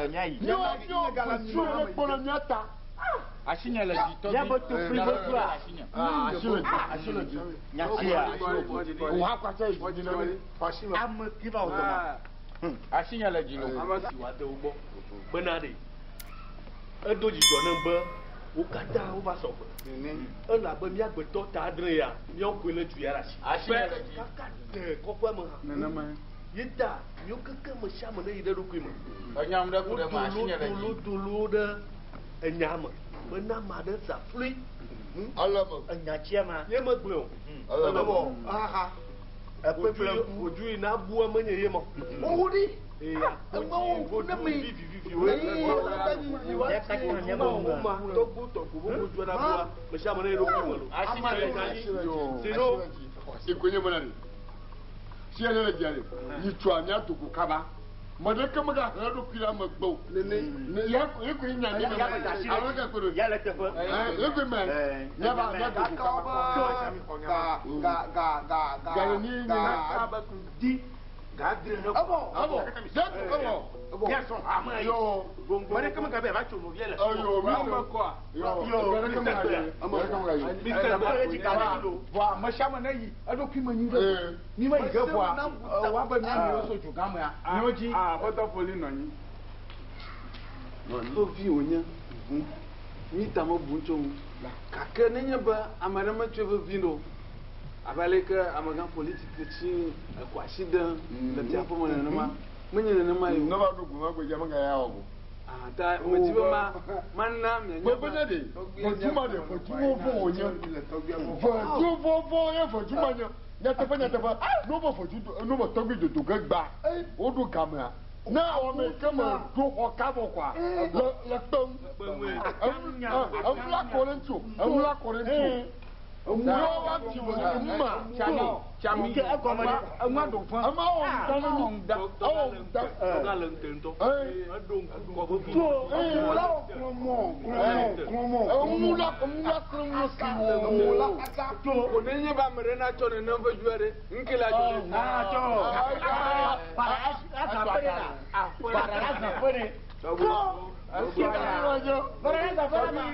Míayi. Míawo míawo gbedro ɖe kpɔ ɖe mía ta. Asinye le dzi tɔgbi. Míabe tokpui godua. Asi le dzi. Asi le dzi. Nyatia. Wò hã kɔ asi yi dzi na mi. Ame ki va wò dɔma. Asinye le dzi lo. Ame si wòade wo gbɔ bena ɖe edo dzidzɔ nam be wo katã wova sɔgbe. Elabe míagbetɔ ta adre ya míawo koe le du ya ɖe asi. Be kaka de kɔƒea me hã. Nenema. Ye ta míawo keke me sia ame ne yi ɖe eɖokui me. Enyam ɖe ku ɖe me asinye le dzi. Wodolo dolo ɖe enya me bena ame aɖe za flui. Ele me. Enya tsia ma. Ye megblɔe o. Ele me. Aha. Ekpe kple ŋku. Wodu yi na bu ame nye ye ma. Wowo ɖi. Eya. Emewo ne mi. Mía katã míabe nu ma tɔgbo tɔgbo bo wodu na bua me sia ame ne yi ɖokui me lo. Asinye le dzi. Sino. Iko nye bena ɖe. Sia ne le dzia ɖe. Nyitsɔa mía do go kaba. Me ɖeke megahe eɖokui ɖe megbe o. Ne ya ye koe nya nye me. Alo ke koe ɖo. Ya le teƒe. Ye koe me. Míava mía do go kaba. Ga ga ga ga ga Ga le ni ga Di. Ga adre ne. Ebɔ ebɔ. Dɛ ebɔ ebɔ. Míasɔ hame yi. Yo. Me ɖeke megabe ava tso nɔvia le. Ayo mi Ame kɔa. Yo. Me ɖeke megayi. Me ɖeke megayi. Mi se gbea. Vɔa ame sia ame ne yi eɖokui me nyui ɖe. Mi me yi ge vɔa woabe mía nɔewo so du gã mea míawo dzi. Aƒetɔ Foli nɔ anyi. Tovi wònye. Mi ta mebu tso ŋu. Gake nenye be ame aɖe metsɔe vevi ɖo abe ale ke amegã politiki tsi ekɔ asi ɖem le fiaƒe me nenema menye nenema ye o. Ne va ɖo gome gbedza megaya wɔ go. Ta medzi be ma mana mianya Be bena ɖe ʋedu ma ɖe ʋedu vɔvɔ wònye. Ʋedu vɔvɔ ye ʋedu ma nye. Nyateƒe nyateƒe ne wo be ʋedu ne wo be tɔgbi dodo ge gba woɖo gamea. Ne ame ke me ɖo xɔ kabɔ koa le le kpem. Enu la kɔ ɖe ŋuti o. Enu la kɔ ɖe ŋuti o. Emu wa ti wo ma. Tsami, tsami. Ke egɔme ɖe. Enua ɖo fã. Ema wɔ ŋda ne mi. Ewɔ ŋda. Tɔgã le ŋte ŋutɔ. Eɖo ŋku kɔ vevi. Emu la wɔ klɔmɔ, klɔmɔ, klɔmɔ. Emu la emu la klɔ mu si wo. Emu la kasa. Ko ne nye be ame ɖe natsɔ nenem ƒe dua ɖe, ŋke la dzɔ ɖe. Ah, tsɔ. Para la zã ƒe ɖe la. Para la zã ƒe ɖe. Para la zã ƒe ɖe ma.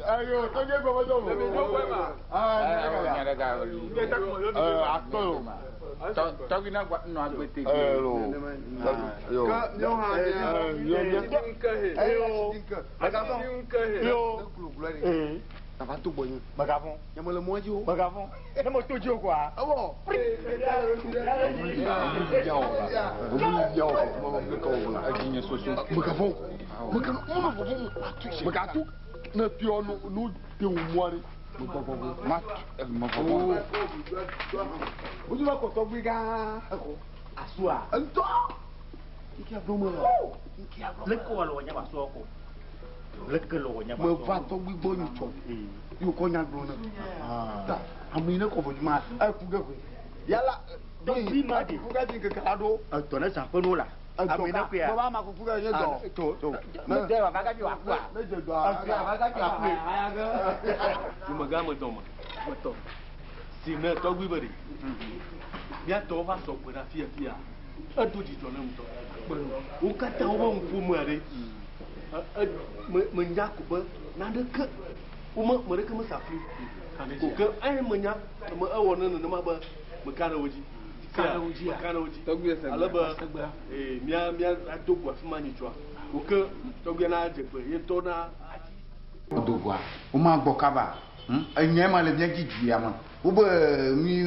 Ayo, tɔgbe gbɔmɔtɔ mo. Akpɔ o. Tɔgbi na gba nɔ agbe te. Yo. Ke míawo hã nye ŋke he. Ŋke he. Ee. Ava to gbɔnye. Mègavɔ̃. Nye mele mɔ dzi o. Mègavɔ̃. Ne meto dzi o koa. Ewɔ. Mègavɔ̃ o. Mèganɔ menɔ vɔvɔ̃m o. Mègatu ne tuɔ no no de wò mɔa ɖe. Mègavɔ̃ o. Ma mevɔvɔ̃. Wotu va kɔ tɔgbi gã. Asua. Ŋutɔ. Ŋkea gblɔm mele. Ŋkea gblɔm. Leke wɔ le wɔ nya ba sɔ ko. Leke le wɔ nya ba sɔ. Meva tɔgbi gbɔ nyitsɔ. Ye wòkɔ nya gblɔ ne. Ta ame yi ne kɔ ʋɔdu ma eku ge koe. Yala. Tɔgbi ma de. Kuku ge ti ŋkeke la ɖo. Edɔ ne zã ƒe no la. Ame ne kuya. Baba ma kuku ge nye dɔ. To to. Ne de wa va gadzo akua. Ne dze dɔa. Edɔ va gadzo akue. Dumegã me dɔme metɔ si ne tɔgbi be ɖe míatɔwo va sɔ gbe ɖe afi afia edo dzidzɔ ne ŋutɔ wo katã wobe ŋƒomea ɖe e me menya ko be naneke wome me ɖeke mesa fli ko ke eye menya me ewɔ ne nenema be meka ɖe wo dzi Ka ɖe wo dzi meka ɖe wo dzi Tɔgbi ese ale be gbea. ee mía mía ado go afi ma nyitsɔa ko ke tɔgbia na dze gbe ye ŋutɔ na Dogoa, womagbɔ kaba. Enyae ma le mía dzi du ya me. Wobe mi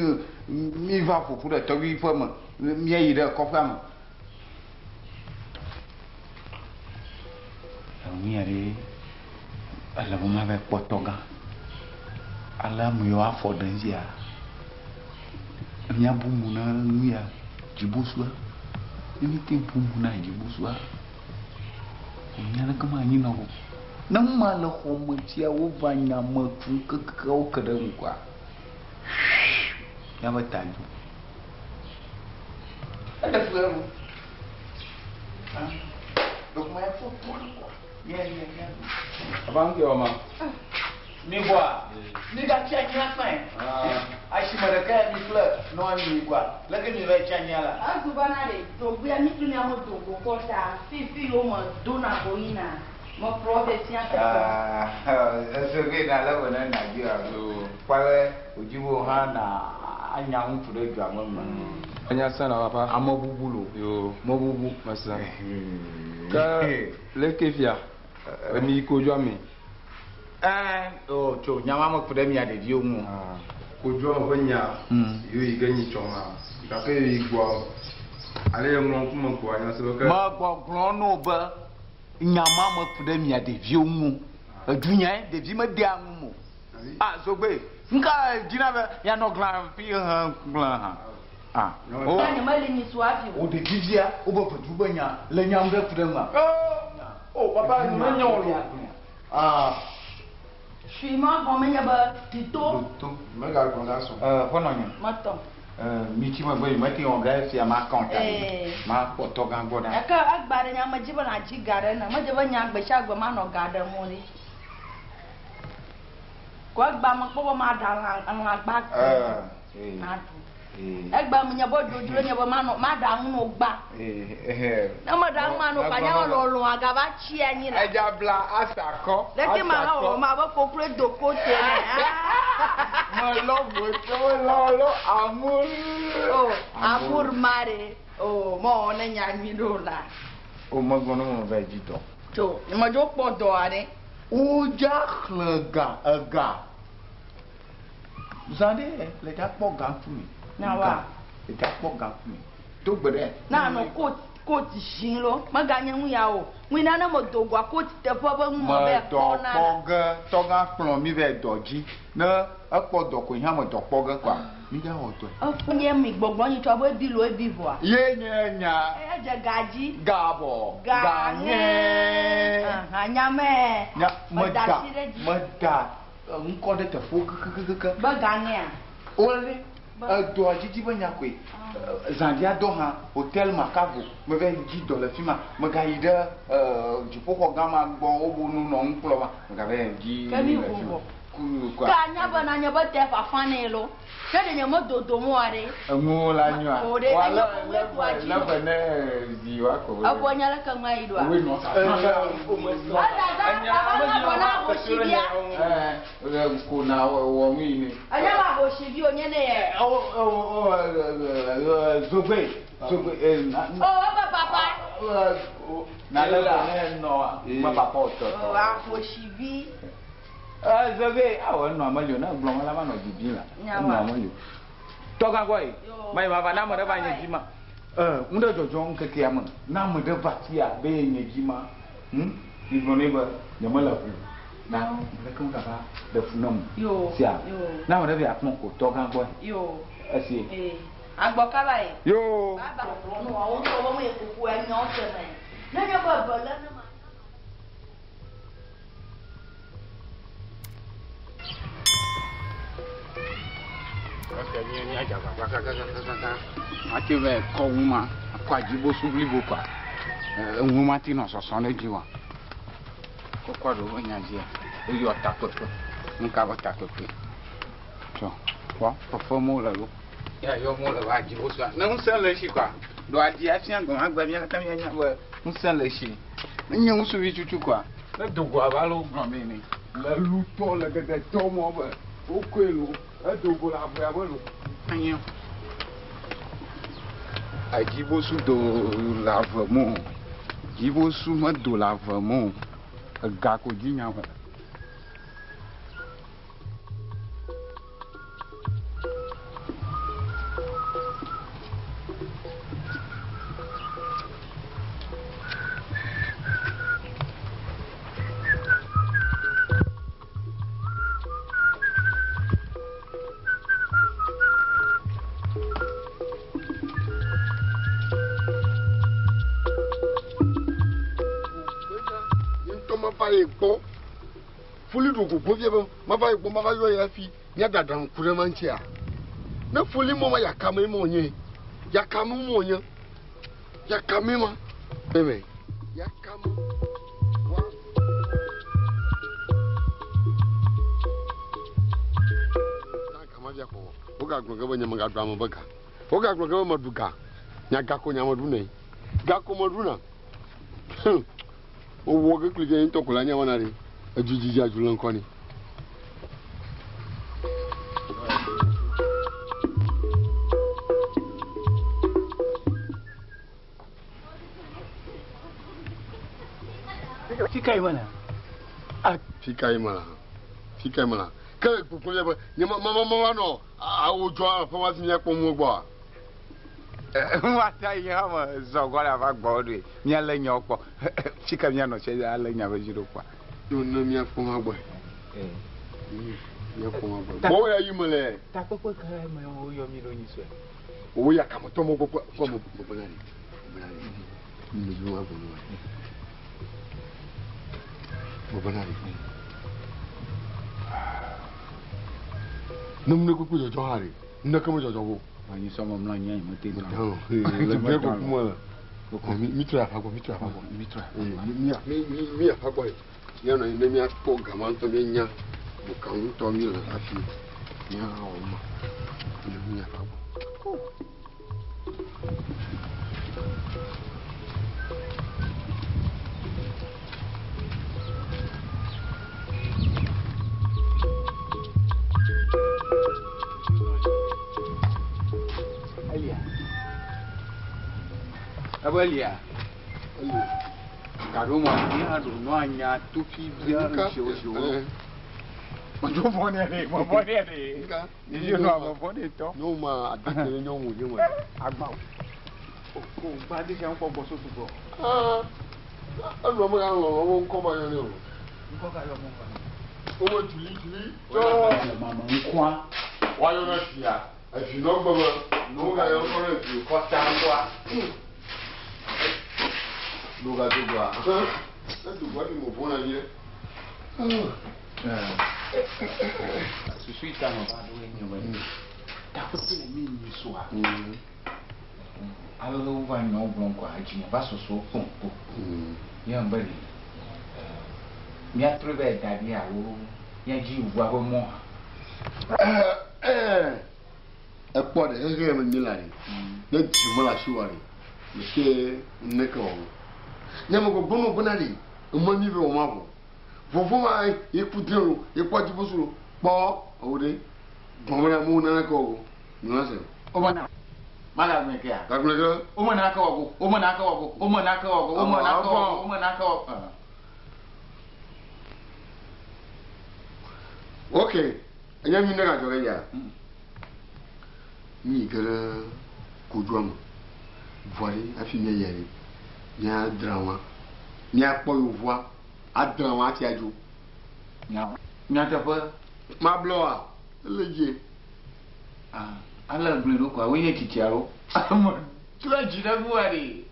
mi va ƒoƒu ɖe tɔgbi ƒe me. Míayi ɖe kɔƒea me. Enu ya ɖe ele be mava kpɔ tɔgã. Ale ame yiwo afɔ ɖem dzia, míabu mo na nu ya dzibosua. Ne míete bu mo na dzibosua, nya ɖeke manyi na wo. Ne nu ma le xɔ me tsia wova nya me tum kekeake woke ɖe ŋu koa, míaƒe ta dzo. Eɖe fu ya lo. Ɖeko ma ya fɔ tɔ ɖe koa, mía mía mía. Papa ŋke wɔ ma. Mi gbɔa. Mi gatsi anyi akpɛ. Asime ɖeka ya mi kple nɔ anyi koa. Leke mi va yi tsi anyia la. Ezu bena ɖe dzogbea mi kple miawo do go kɔ ta fifi yiwo me dona go yina mekplɔ vɛ fia teƒe. Ese ke na le be ne na dzi alo kpale odzibo hã na anya ŋutsu ɖe dua me me. Enya sena papa. Ame bubu lo. Yo. Me bubu. Mese. Ke leke fia. Emi yi kodzoa me. Ɛɛ o tso nyama me ku ɖe mia ɖeviwo ŋu. Kodzoa me ƒe nya yiwo yi ke nyi tsɔ ma gake yiwo yi gbɔ ale ye ŋlɔ ŋkume gbɔa nya se be ke. Megbɔgblɔ no be nyama me ku ɖe mia ɖeviwo ŋu. Edunyae ɖevi medea ŋu mo. Ah zogbe nka dzina be mianɔ glã fi he gblẽ hã. Ah. O. Nye meli nyi su hafi o. O ɖevi via wobe vedu be nya le nyam ɖe ku ɖe ŋua. O papa nye menya o lo. Ah. Sui ma gɔme nye be dito. Dito. Megagblɔ ɖa sɔ. Ƒenɔ nye. Metɔ. Mi tsi megbe yi mete wɔ ge fia ma kɔnta yi. Ma kpɔ tɔgã gbɔ ɖa. Gake egba ɖe nya me dzi be na dzi ga ɖe ne. Medze be nya gbe sia gbe manɔ ga ɖem o ɖe. Ko egba me kpɔ be ma ɖa lã lã gba gbe. Na ɖu. Egba me nye be dzodzro nye be manɔ ma ɖa ŋu no gba. Ne me ɖa ŋu ma no kpa nya lɔlɔ agava tsi anyi la. Edza bla asa kɔ. Leke ma ha wɔ ma be kokloe do kote ne. Me lɔ bo tso lɔ lɔ amour. Oh, amour mare. Oh, mo ne nya nyui ɖo la. O me gbɔ ne me va dzi dɔ. Tso, me dzo kpɔ dɔ aɖe. Wodza xlẽ ga ega. Zã ɖe le dza kpɔ ga ŋkume. Na wa. Le dza kpɔ ga ŋkume. Do gbe ɖe. Na nɔ kot. Koti zi lo, meganye nu ya o. Ŋui nane me do goa koti teƒe be nu me Me be dɔ kpɔ na. kpɔ ge, tɔgã kplɔ mi vɛ dɔ dzi. Ne ekpɔ dɔ koe hã me dɔ kpɔ ge kɔa, mi ɖa wɔ dɔe. Eƒe nye mi gbɔgblɔ nyi tsɔ be ebi lo ebi vɔa. Ye nye nya. Edze ga dzi. Ga bɔ. Ga Ga ŋɛ. Aha, nya mɛ. Nya, me Me da da, asi ɖe dzi. me da ŋkɔ ɖe teƒewo kekekeke. Be ga ŋɛa? Wole edɔa dzidzi be nya koe. Zãdia dɔ hã, hotel Makavo, me va yi dzi dɔ le fi ma. Megayi ɖe dziƒoxɔ gã ma gbɔ, wobo nu nɔ ŋu kplɔ ma. Megava yi dzi Ke mi le fi ma. vuvɔ. Ku Ke anya be nanye be te fafa nɛ lo. Ke ɖe nye me dodo mo aɖe. Eŋuwo la nyoa. O ɖe, Wa enye lé be lé woe doa ve dzi lé nɔ. ve ne zi wa ko. Eƒe nye leke ŋua yi ɖoa? Woe nɔ sasa. Ezaza ava na bɔ na ahosivia. Ɛɛ ko na wɔ nu yi ne. Enye be ahosivi wònye ne yɛ. O o o zogbe zogbe e na. O ebe papa. Na lé ve ne nɔ me papa o tɔ O tɔ. ahosivi. Zogbe awɔ enɔ ame li o ne gblɔ me la va nɔ dzidzim la. Nyawa. Enɔ ame li o. Tɔgã gbɔ yi. Ma yi ma va na ame ɖe va nye dzi ma. Nu ɖe dzɔdzɔ ŋkekea me. Na ame ɖe va fia be ye nye dzi ma. Mi gblɔ nɛ be nye mele ʋu. Na ɖeke me gava ɖe fu nam o. Yo. Sia. Yo. Na ame ɖe va akpɔ ko tɔgã gbɔ. Yo. Esi. Ee. Agbɔ kaba yi. Yo. Baba. Nu wɔwo ŋutɔ be me yi kuku enyawo se me. Ne nye be bele ne ma. Ok, nye nye dza kakakakakaka. Mate va kɔ ŋu ma, akɔ adzibosu blibo kɔa. Eŋu ma ti nɔ sɔsɔ ɖe dzi wa. Kɔkɔ ɖewo be nya dzia, woyɔ takpekpe. Nu ka be takpekpe? Tsɔ, kpɔ, fefe mo le lo. Ya yɔ mo le va adzibosua. Ne ŋusẽ le esi kɔa, ɖo adi afia gɔme agbe mía katã míanya be ŋusẽ le esi. Ne nye ŋutsuvi tutu kɔa, ne do go abe ale wogblɔ nɛ ene. Le lutɔ le dedetɔ mɔ be wokɔe lo, edo go le avɔa be lo. Anye. Adzibosu do le ave mo. Dzibosu medo le ave mo. Ega ko dzi nya me. Ŋutɔ mava yi gbɔ. Foli ɖo gogo fia be mava yi gbɔ mava yɔ ya fi míaɖaɖa ŋku ɖe ma ŋutia. Ne foli mɔ ma yakame ma wònye. Yakame ma wònye. Yakame ma. Eme. Yakame. Wa. Gama fia kɔ. Wogagblɔ ge be nye megaɖu ame be ga. Wogagblɔ ge be meɖu ga. Nya ga ko nya meɖu nɛ. Ga ko meɖu na. Wowɔ ke kli ke ŋutɔ ko la nya wɔna ɖe. Edu dzidzi adu le ŋkɔ nɛ. Fika yi mana? Fika yi mana? Fika yi mana? Ke kpokpo ya be nye ma ma ma ma nɔ awo dzɔ aƒe ma fi míakpɔ nuwo gbɔa? Wata yi hã me zɔ gbɔ le ava gbɔ ɖoe. Míalé nyawo kpɔ. Fika míanɔ tse alé nya be dzi ɖo kpɔa. Yo ne míakpɔ ma gbɔe. Míakpɔ ma gbɔe. Gbɔwɔ ya yi me le. Takpekpe ka me woyɔ mi ɖo nyi sue? Wo ya kametɔ mo gbɔ kpɔ mo gbɔ na ɖe. Gbɔ na ɖe. Mi mi wa gbɔ na ɖe. Gbɔ na ɖe. Ne mu ne kpekpe dzɔdzɔ hã ɖe. Ne ke me dzɔdzɔ wo. Anyi sɔ me mlɔ anyi anyi mete dɔ. Le gbe ko kuma la. Mi trɔ afa gbɔ, mi trɔ afa gbɔ. Mi trɔ afa gbɔ. Mi mi mi afa gbɔ ye. Míanɔ anyi ne míakpɔ gama ŋutɔ míanya buka ŋutɔ mi le hafi míawɔ ma. Mi afa gbɔ. Elia. Ebe Elia. Gaɖo me míaɖo nua nya tufi bia siwo siwo. Medzo vɔ nɛ ɖe, mevɔ nɛ ɖe. Yi nua mevɔ nɛ tɔ. Nyɔnu ma adeke ɖe nyɔnu dzi me. Agba. O gbadi sia ŋkɔ gbɔ soso gbɔ. Aa enɔ me ga lɔlɔ wo ŋkɔ ma yɔ ne o. Ŋkɔ ka yɔ mo va. Wo me tuli tuli. Mama ŋkɔa. Woayɔ na fia evi nɔ gbɔ be no ga yɔ ŋkɔ na vi o. Kɔta ŋkɔa. No ga do gbɔa. Ne do gbɔa ɖi mo vɔna vie. Susu yi ta me va ɖo enye be takpekpe le mi nyi soa. Ale wova nyɔ gblɔm kɔa edzinye va soso kpɔm kpo. Nye be ɖe míatrɔe va da ɖi alo míadzi ʋua ƒe mɔ hã. Ekpɔ ɖe xexe ya me mi la ɖe. Ne dzi me le asi wa ɖe. Mete neke wɔ. Nye me gbɔgbɔ no bena ɖe. Eme mi be wɔ ma vɔ. Vɔvɔ ma ye ku dre lo, ye kpɔ dzi bosu lo. Kpɔ ewo ɖe. Gbɔn bena mo nana ke wɔ go. Nyɔna se. O mena. Magagblɔe kea? Gagblɔe ke. O mena ke wɔ go. O mena ke wɔ go. O mena ke wɔ go. O mena ke wɔ go. O mena ke wɔ go. Ok. Enye mi ne gadzɔ ɖe ya. Mi yi ke ɖe kodzoa me. Vɔ ɖe hafi mi yia ɖe. Míadra wa. Míakpɔ yevoa. Adra wa ati adzo. Nyateƒe. Mablɔ wa. Ele dzie. Ah, ale gblɔe ɖo koa, wonye tsitsiawo. Trɔ dzi ɖe ŋua ɖe.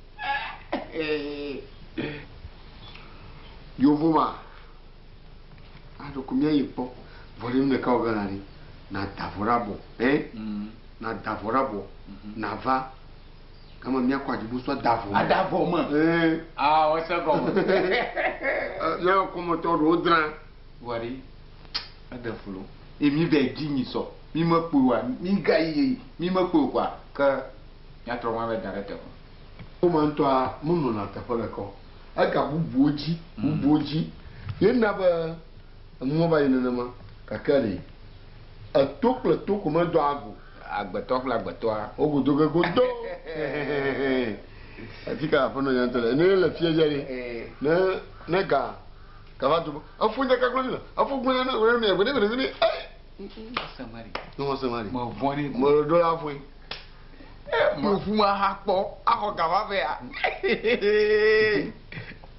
Yevo ma. Aɖo ko míayi kpɔ. Vɔ ɖe nu ɖeka wɔ ge la ɖe. Na da avɔ ɖe abɔ. Eh? Na da avɔ ɖe abɔ. Na va. Kama míakɔ adzibusu ada avɔ me. Ada avɔ me. Eh. Ah, wose gɔme. Míawo kɔmetɔ ɖewo dzra. Vɔ ɖe, eɖe flu. Ye mi vɛ dzi nyi sɔ. Mi mekpɔe oa, mi ga yi mi mekpɔe o koa, ke míatrɔ ŋua va da ɖe teƒe. Woma ŋutɔa menɔna teƒe ɖeka o. Ega bubuwo dzi, bubuwo dzi. Ye na be enuwo va yi nenema. Gake ɖe eto kple to ko medɔa ago. Agbetɔ kple agbetɔa. Wo godo ge godo. Afi ka aƒenɔ nya ŋutɔ le. Ne le fia dzia ɖe, ne ne ga gava do. Efo nya kaklo mi le. Efo gblẽ ne ne ne ne ne ne ne. Semari. Ne semari. Mevɔ̃ ɖe. Me ɖo la foe. Meʋu ma ha kpɔ axɔ gava vɛ ya.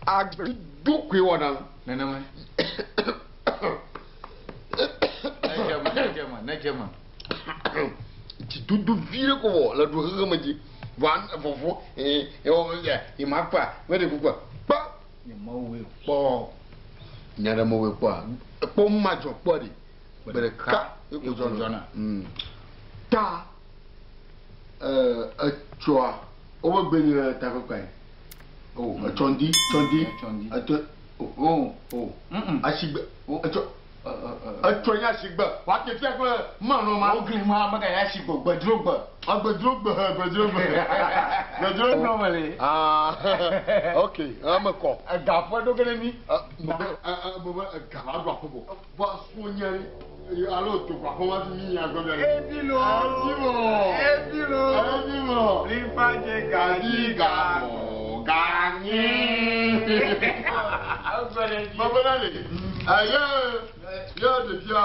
Agbe. Do koe wɔna. Nenema. Ne dze me, ne dze me, ne dze me. Dzidodo vi ɖe ko wɔ le ɖu xexe me dzi. Vɔa vɔvɔ ee ewɔ ya yi ma kpa me ɖe kukua kpa. Nye mewɔe kpɔ. Nya ɖe mewɔe kpɔa. Kpɔ ma dzɔ kpɔ ɖe. Gbe ɖeka eko dzɔna. Ta etsɔa wobe gbe nye takpekpe yi. O etsɔndi tsɔndi etsɔ o o asigbe etsɔ etsɔ nye asigbe wòate fia kple manɔ ma. Wogli ma mega nye asigbe gbedzro gbe. Agbedzro gbe gbedzro gbe gbedzro gbe. Nɔ me le. Ah ok ame kɔ. Egaƒe ɖo ge ɖe mi. Mebe ega va ɖo aƒe bɔ. Vɔ srɔ̃ nye ɖe alo to kɔ aƒe ma fi mi nya gbɔ bia. Ebi lo. Ebi lo. Ebi lo. Ebi lo. Lifa dze gadzi ga ganyi. Baba na le. Ye ye ɖevia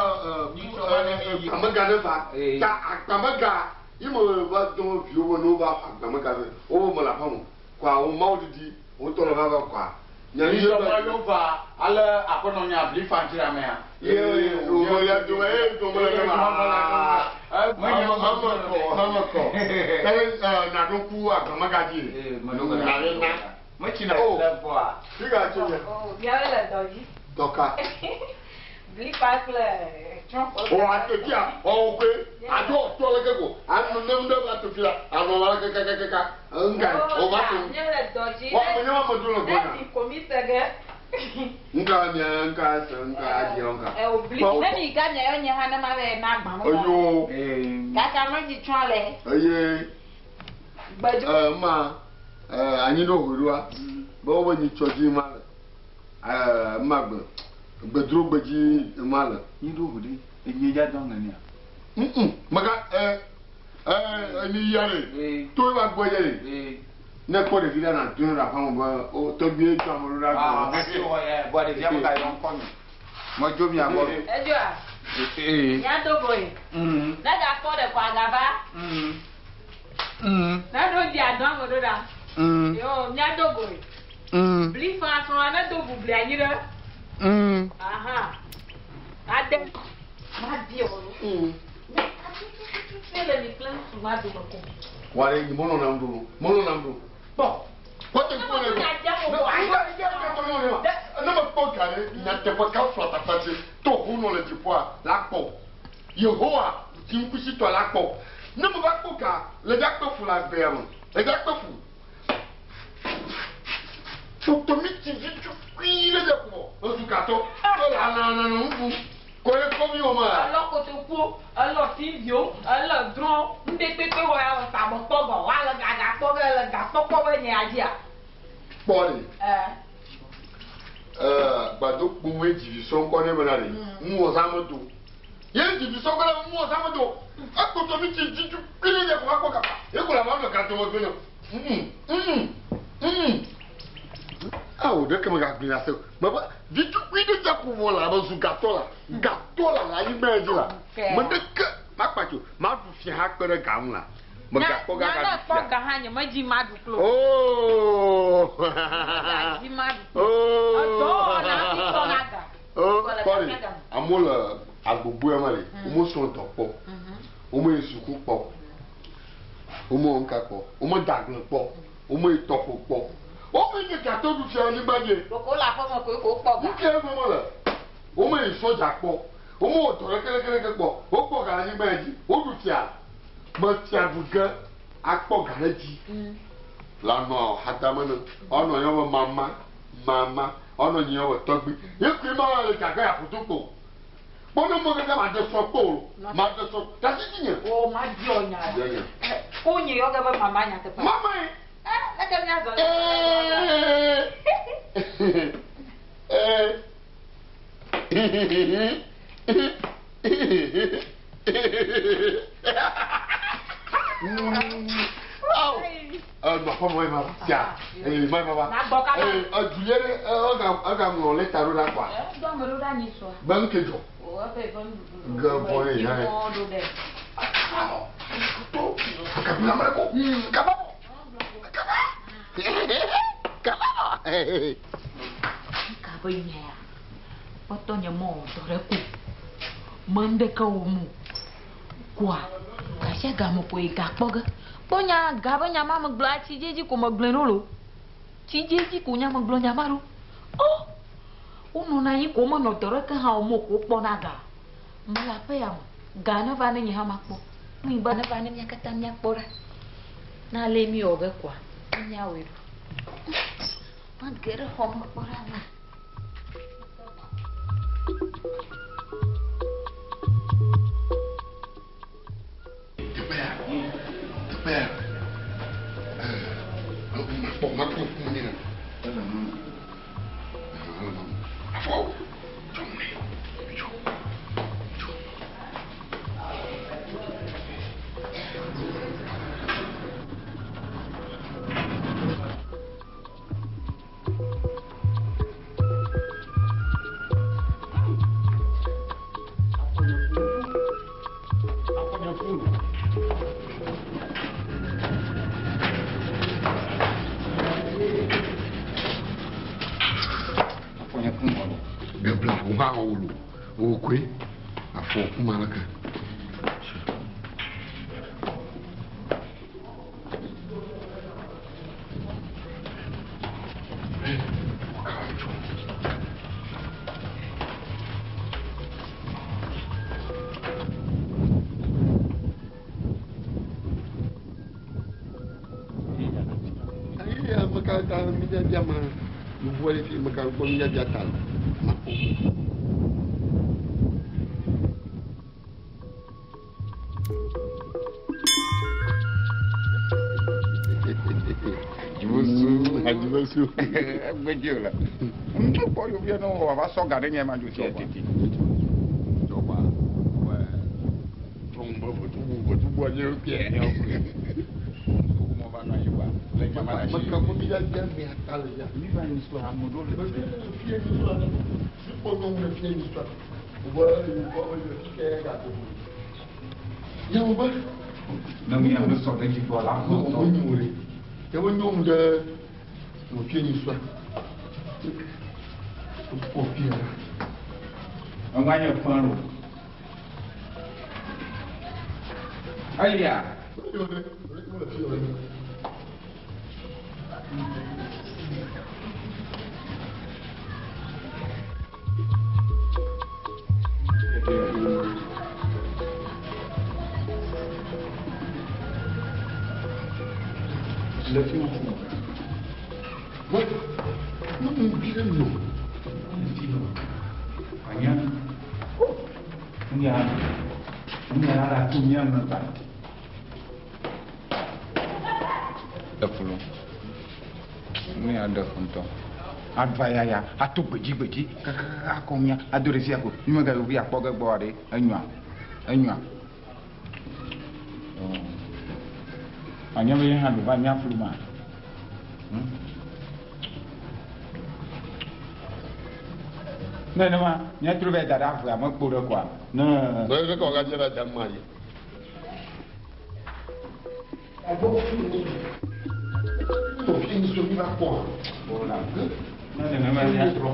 agbamega ne va. Ta agbamega yi me va dɔn viwo be ne wova agbamega vɛ. Wo me le aƒe me. Kɔa wo mawo didi wo tɔ le va va kɔa. Nyi sɔmɔ yio va ale aƒenɔ nya bli fa dzra mea. Ye o ya do ye do me le ma. Ame kɔ ame kɔ. Ke naɖo ku agbamega dzi. Naɖe na. Metsina le gbɔa. Fika tso nye. Miawo le dɔ dzi. Dɔka. Blipa kple trɔ̃kɔ. O atofia ɔwɔ koe ado ɔtɔ le ke ko anu ne ɖe atofia anɔ la kakakaka nga o ma to. Miawo le dɔ dzi. Wa me nye wa me do le gbɔna. Ne si ko mi se ge. Nka mia nka se nka adi nka. O bli. Ne mi ga miayɔ nye hã ne ma va na agba me. Eyo. Kaka me dzi tsɔ le. Eye. Gbedzo. Ma anyi ɖo ʋeɖoa be wobe nyi tsɔ dzi ma le. Ma gbe. Gbedro gbedzi ma le. Nyi ɖo ʋeɖe enye dza dɔn ŋenia. Mega eni ya le. To eva gbɔ ya le. Ne kpɔ ɖevi ɖe na do ɖe aƒe me be o tɔgbi tsɔ ame ɖo ɖe Ah, bɔ ɖevia me ga yɔ ŋkɔ mi. Medzo mia gbɔ. Edzoa. Miado go yi. Ne gakpɔ ɖe kɔ agava. Ne ɖo dzi adɔ ame ɖo ɖa. Yo, míado goe. Bli fa srɔ̃a ne do bubli anyi ɖe. Aha. Ade. Madi o. Ne le mi kple ŋutsu ma dome ko. Wa ɖe nyi mɔlɔ nam ɖo. Mɔlɔ nam ɖo. Kpɔ. Kpɔ te kpɔ le. Ne me kpɔ ga ɖe nyateƒe ka fla tafatse to ho nɔ le dziƒoa la kpɔ. Yehowa dziŋkusitɔ la kpɔ. Ne me va kpɔ ga le dza kpe fu le agbea me. Le dza kpe fu. Totomi ti vi tukui le dze kpɔ. Ezu gatɔ. To la na na na nuɖu. Kɔ ye kɔ mi wɔ ma. Elɔ kotokuwo, elɔ tiviwo, elɔ drɔ̃wo, ŋɖekpekpe wɔ ya wɔ sabɔ kpɔ gɔ, woale gaga kpɔ ge le gakpɔkpɔ be nye ya dzia. Kpɔ ɖe. Ɛ. Gbadokpoe dzivisɔ ŋkɔ ne bena ɖe. Ŋuwɔ zã me do. Ye dzivisɔ ŋkɔ ne ŋuwɔ zã me do. Ekpɔtɔ mi tsi dzi tukui le dze kpɔ akpɔ gaba. Ye ko la ma nɔ gatɔ me gbe nɔ. Awo ɖeke me gagblẽ la se. Me be vitukui ɖe dze ko vɔ la be zu gatɔ la. Gatɔ la le anyigba dzi la. Me ɖeke makpa tso. Maɖu fia hã kpe ɖe ga ŋu la. Me gakpɔ gaga Nya ɖu ne kpɔ fia. ga hã nye medzi maɖu klo. Oh. Medzi maɖu klo. Oh. Edɔwɔna hafi kpɔna ga. Oh, Kpɔ le kpɔ ɖe. gafia game. Amewo le agbogboa me le. Womesrɔ̃ dɔ kpɔ. Womeyi suku kpɔ. Womewɔ nuka kpɔ. Womede agble kpɔ. Womeyi tɔƒo kpɔ. Womenye gatɔ ɖu fia anyigba dzi. Ɖeko le aƒeme koe ko wokpɔ ga. Nu ke gblɔm mele. Womeyi sɔdza kpɔ. Womewɔ dɔ ɖekeɖekeɖeke kpɔ. Wokpɔ ga le anyigba dzi. Woɖu fia. Mefia ɖu ge akpɔ ga ɖe dzi. La nɔ hadame ne. Woanɔ yɔ be mama, mama. Woanɔ nyi yɔ be tɔgbi. Ye koe ma le dzagbe aƒoto kpɔ. Kpɔ ne mɔ keke ma de srɔ̃ kpɔ o. Ma de srɔ̃. Ɖasi dzi nye. O ma di o nya ya. Dzi nye. Ko nye yɔ ge be mama nya teƒe. Mama ye. Ɛ leke míazɔ le. Egaŋlɔ lɛta ɖo ɖa kɔa? Ɛ do ame ɖo ɖe anyi sɔa. Be nu ke dzɔ. O eƒe eƒe nuɖuɖu. Ge vɔ ye ya ye. Mɔ ɖo ɖe. Kabila mele ko. Kaba. Kaba. Kaba. Ka be nya ya. Kpɔtɔ nye mɔ wɔ dɔ ɖe ko. Me ŋɖeke wɔ mo. Koa gasia game koe gakpɔ ge. Kpɔ nya ga be nya ma me gblɔ atsi dzi ko me gblɔe ɖo lo. Tsi dzi ko nya me gblɔ nya ma ɖo. O. Wonɔna anyi ko menɔ dɔ ɖeke hã wɔ mo ko kpɔna ga. Mele aƒe ya me. Ga ne va ne nye hã makpɔ. Nu yi be ne va ne mía katã míakpɔ ɖa. Na ale mi wɔ ge koa, ne míawɔe ɖo. Mage ɖe xɔ me kpɔ ɖa na. Teƒea. Makpɔ makpɔ ŋkume nɛ na. Afɔ. Tsɔ nu nɛ. Tsɔ. Tsɔ. Gebla wo hã wò lo. Wò koe. Afɔ kuma leke. Ayi ame ka ta mi bia ma yevu ɖe fi ame ka kpɔ mi bia ta lo. Makpɔ. Adzimesu, adzimesu. Egbedzi o le. Ŋutsu kpɔ yovia ne wòava sɔ ga ɖe nye ma dzo sia tete. Dzɔba, wɛ, trɔ̃ be ʋetubu ʋetubu nye kɛ. Mo va nɔ anyi wa. Le nyama la si. Meka mo mi bia mia ta le ya. Mi va nyi sɔ ame ɖewo le Fie nyi sɔ. Mi kpɔ nyɔnu le fie nyi sɔ. Wɔ wɔ wɔ kɛ gato. Yawo be Ne nu ya mesɔ ɖe edzi gbɔ la, Wo nyo ɖe. Ye wo nyo ɖe wòfie nyi sua. Wòfie la. Eŋua nye fɛn lo. Elia. Le fi ma. Wa, nyɔnu vi ɖe nɔ. Anya. Nuya, nuya la tu mía me ba. Eflo. Nu ya ɖe fu ŋutɔ. Ava ya ya ato gbedzi gbedzi kakaka akɔ mía ado ɖe fia ko. Mi mega yevu akpɔ ge gbɔ ɖe enyoa enyoa. Anya be ye hã ɖo va mía flu ma. Ne nema míatrɔ va da ɖe avea me kpo ɖe koa. Ne. Ne ne kɔ gadze va dam ma yi. Wòfie nyi sua mi va kpɔa. Wòla. Ne nenema míatrɔ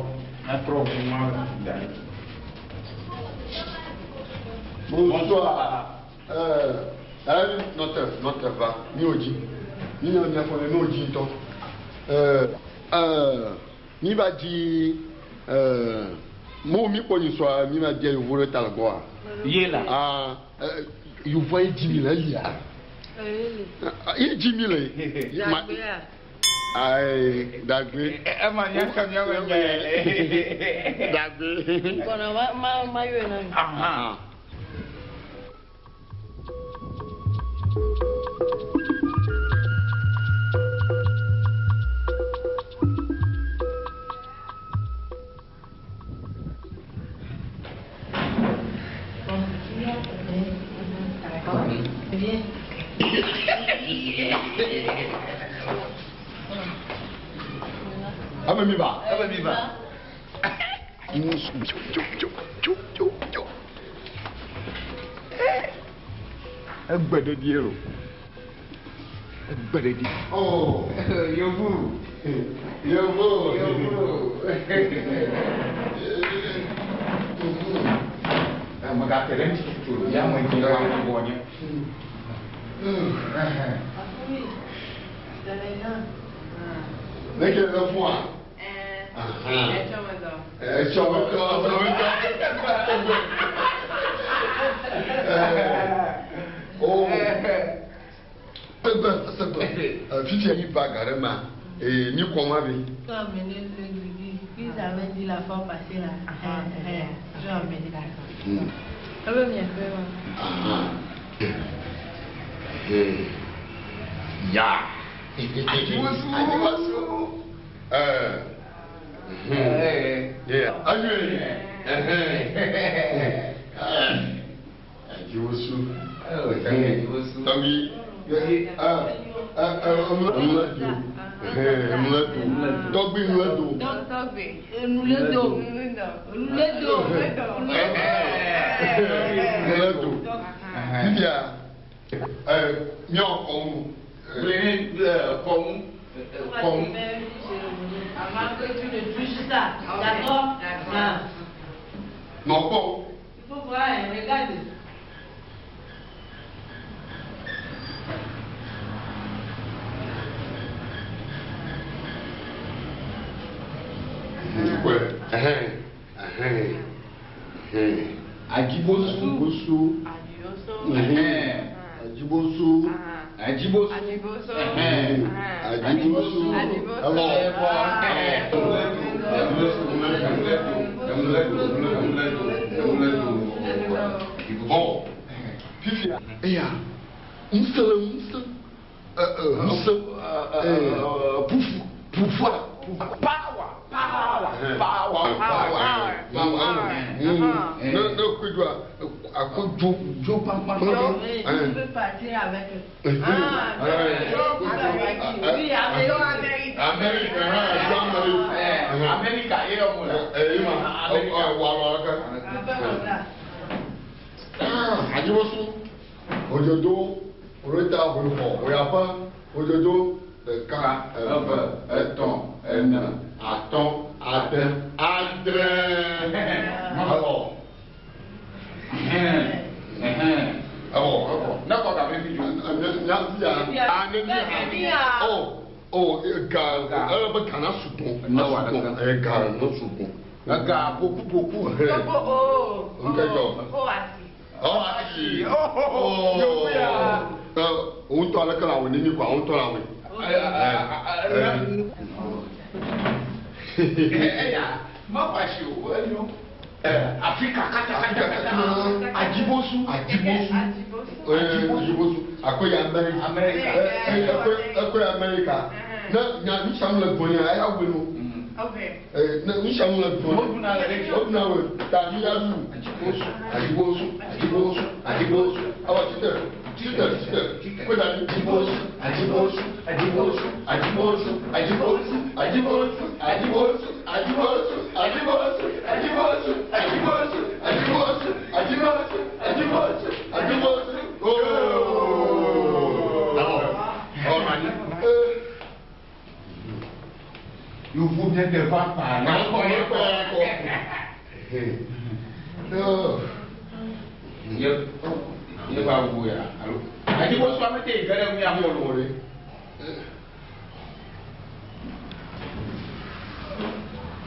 míatrɔ ʋu ma da ɖi. Bonsoir. Euh, nɔte nɔte va mi o dzi. Mi nɔ mia fɔ mi o dzi ŋutɔ. Euh, euh, mi va dzi euh, mo mi kpɔ nyi sua mi va dzi yevu ɖe ta le gbɔa. Ye la. Ah, yevu ye dzi mi le elia. Ye dzi mi le. Ma ayi dagbe. Ema nya ka mía me nya ye. Dagbe. Gbɔna ma ma ma yɔe na mi. Aha. Viens. Ame mi va. Ame mi va. Egbe ɖeɖi lo. Egbe ɖeɖi. Oh. Yevu. Yevu. Yevu. Megate ɖe ŋuti tutu o. Ya me dzi wa gbɔ nye. Ne ke le fua. Etsɔ me tɔ, etsɔ me tɔ. Oh. Egbe, egbe. Fifia mi va ga ɖe ma. Ee, mi kɔ ma vi. Tu as amené le goodies. Ils avaient dit la fois passée là. Je vais emmener. Elle veut bien faire. Ya. Ajiwasu. Ajiwasu. Yeah. Ayu. Ajiwasu. Ajiwasu. Tangi. Mledu. Mledu. Tɔgbi mledu. Tɔgbi. Nuledo. Nuledo. Mledu. Fifia. Miɔ kɔnu. Blini kɔnu. Kɔnu. Avant que tu ne touches ça, d'accord? D'accord. Nɔkpɔ. Il faut voir, hein, regarde. Ajibosu. Ajibosu. Ajibosu. Ajibosu. Ajibosu. Bon. Fifia. Eya. Ŋusẽ le ŋusẽ. Ŋusẽ. Pufu. Pufua. Power. Power. Power. Power. Ne ne kojoa akojo. Jo pampa. Tu peux partir avec eux. Oui, avec Amérique. Amérique. Amérique. Ye yɔ mo la. Eyi ma. Wa wa ka. Ajibosu. Ojodo. Wòɖo ta wò xɔ, wò aƒe, wò dzodzo, ɖeka, eve, etɔ̃, ene, atɔ̃, ade, adre. Evɔ. Evɔ, evɔ. Ne kɔ ga vevi dzo. Nya fia. Ne mi ha. O, o, ga, ele be ga na sugbɔ. Ne wà ɖeka. Ga na sugbɔ. Ega boku boku. Togo o. Nkɛtɔ. O asi. Ɔ asi. O. Òun tọ́ alẹ́ kẹ́lẹ́ àwọn onímọ̀ àwọn tọ́ làwọn. Eya, ma wá ṣe o, enyo. Afrika kata kata kata. Ajibosu. Ajibosu. Ajibosu. Akɔya Amɛrika. Amɛrika. Akɔya Amɛrika. Ne nya nusianu le gbɔnya eya woe no. Ne nusianu le gbɔnya. O duna le ɖe. O duna le. Ta mi ya du. Ajibosu. Ajibosu. Ajibosu. Ajibosu. Awɔ titɛ. Titɛ titɛ. Ko da ni. Ajibosu. Ajibosu. Ajibosu. Ajibosu. Ajibosu. Ajibosu. Ajibosu. Ajibosu. Ajibosu. Ajibosu. Ajibosu. Ajibosu. Ajibosu. Ajibosu. Ajibosu. Ooo. Awɔ. Ɔ mani. Yovo miɛ tɛ va pa. Nakɔ nakɔ nakɔ. Ye ye ba wo ya alo. Ajibosu ame te yi gɛ ɖe mía gbɔ lo ɖe.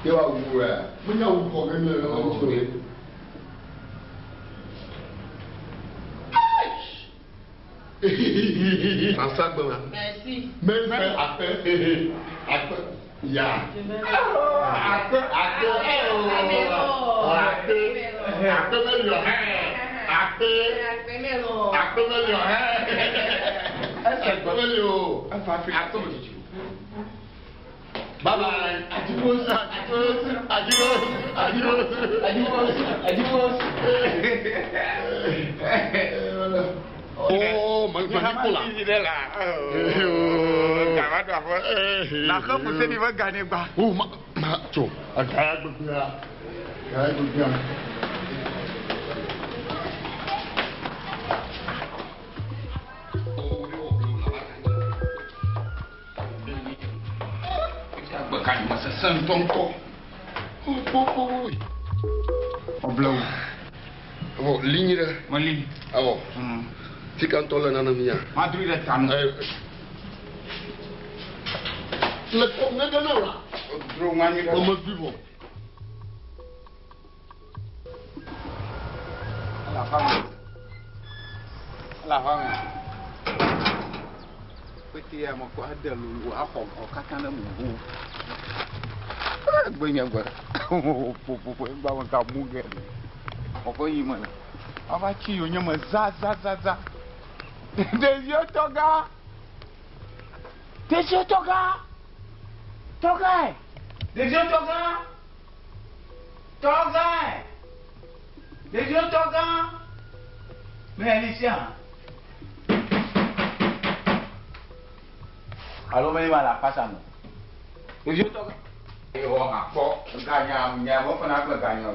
Ye wa wu ya. Mo nya wu xɔ ge mi le ŋutsu o. Asa gbema. Merci. Mɛfɛ akpɛ akpɛ ya. Akpɛ akpɛ akpɛ akpɛ mɛlio hɛ akpɛ akpɛ mɛlio hɛ akpɛ mɛlio akpɛ mɛlio. Bye bye. Ajibosu ajibosu ajibosu ajibosu Ajibosu. Ajibosu. Oh, manipola. Gama do afɔ. Na xe fuse ni be ga ne gba. Oh, ma ma tso. Agaya gbegbe ya. Agaya gbegbe ya. Agbe ka nyuma sese ŋutɔŋutɔ. Ɔblewu. Awɔ, linyi ɖe. Meli. Awɔ. Tika ŋutɔ le nane mia. Madui ɖe tanu. Le kɔ ŋe ɖe na la. Dro ŋu anyi ɖe. Ɔme vi vɔ. La fama. La fama. Pete ya me kɔ ade lolo axɔ gawo katã ɖe mo ʋu. Gbe nye gbe. Ƒoƒoƒo egba me ga mu ge. Xɔƒe yi me le. Ava tsi yonye me za za za za. Ɖeviwo tɔgã. Ɖeviwo tɔgã. Tɔgãe. Ɖeviwo tɔgã. Tɔgãe. Ɖeviwo tɔgã. Mɛ li sia. Alo mɛ ma la kpasa me. Ɖeviwo tɔgã. Wɔ akpɔ ganya nya me fana kple ganya o.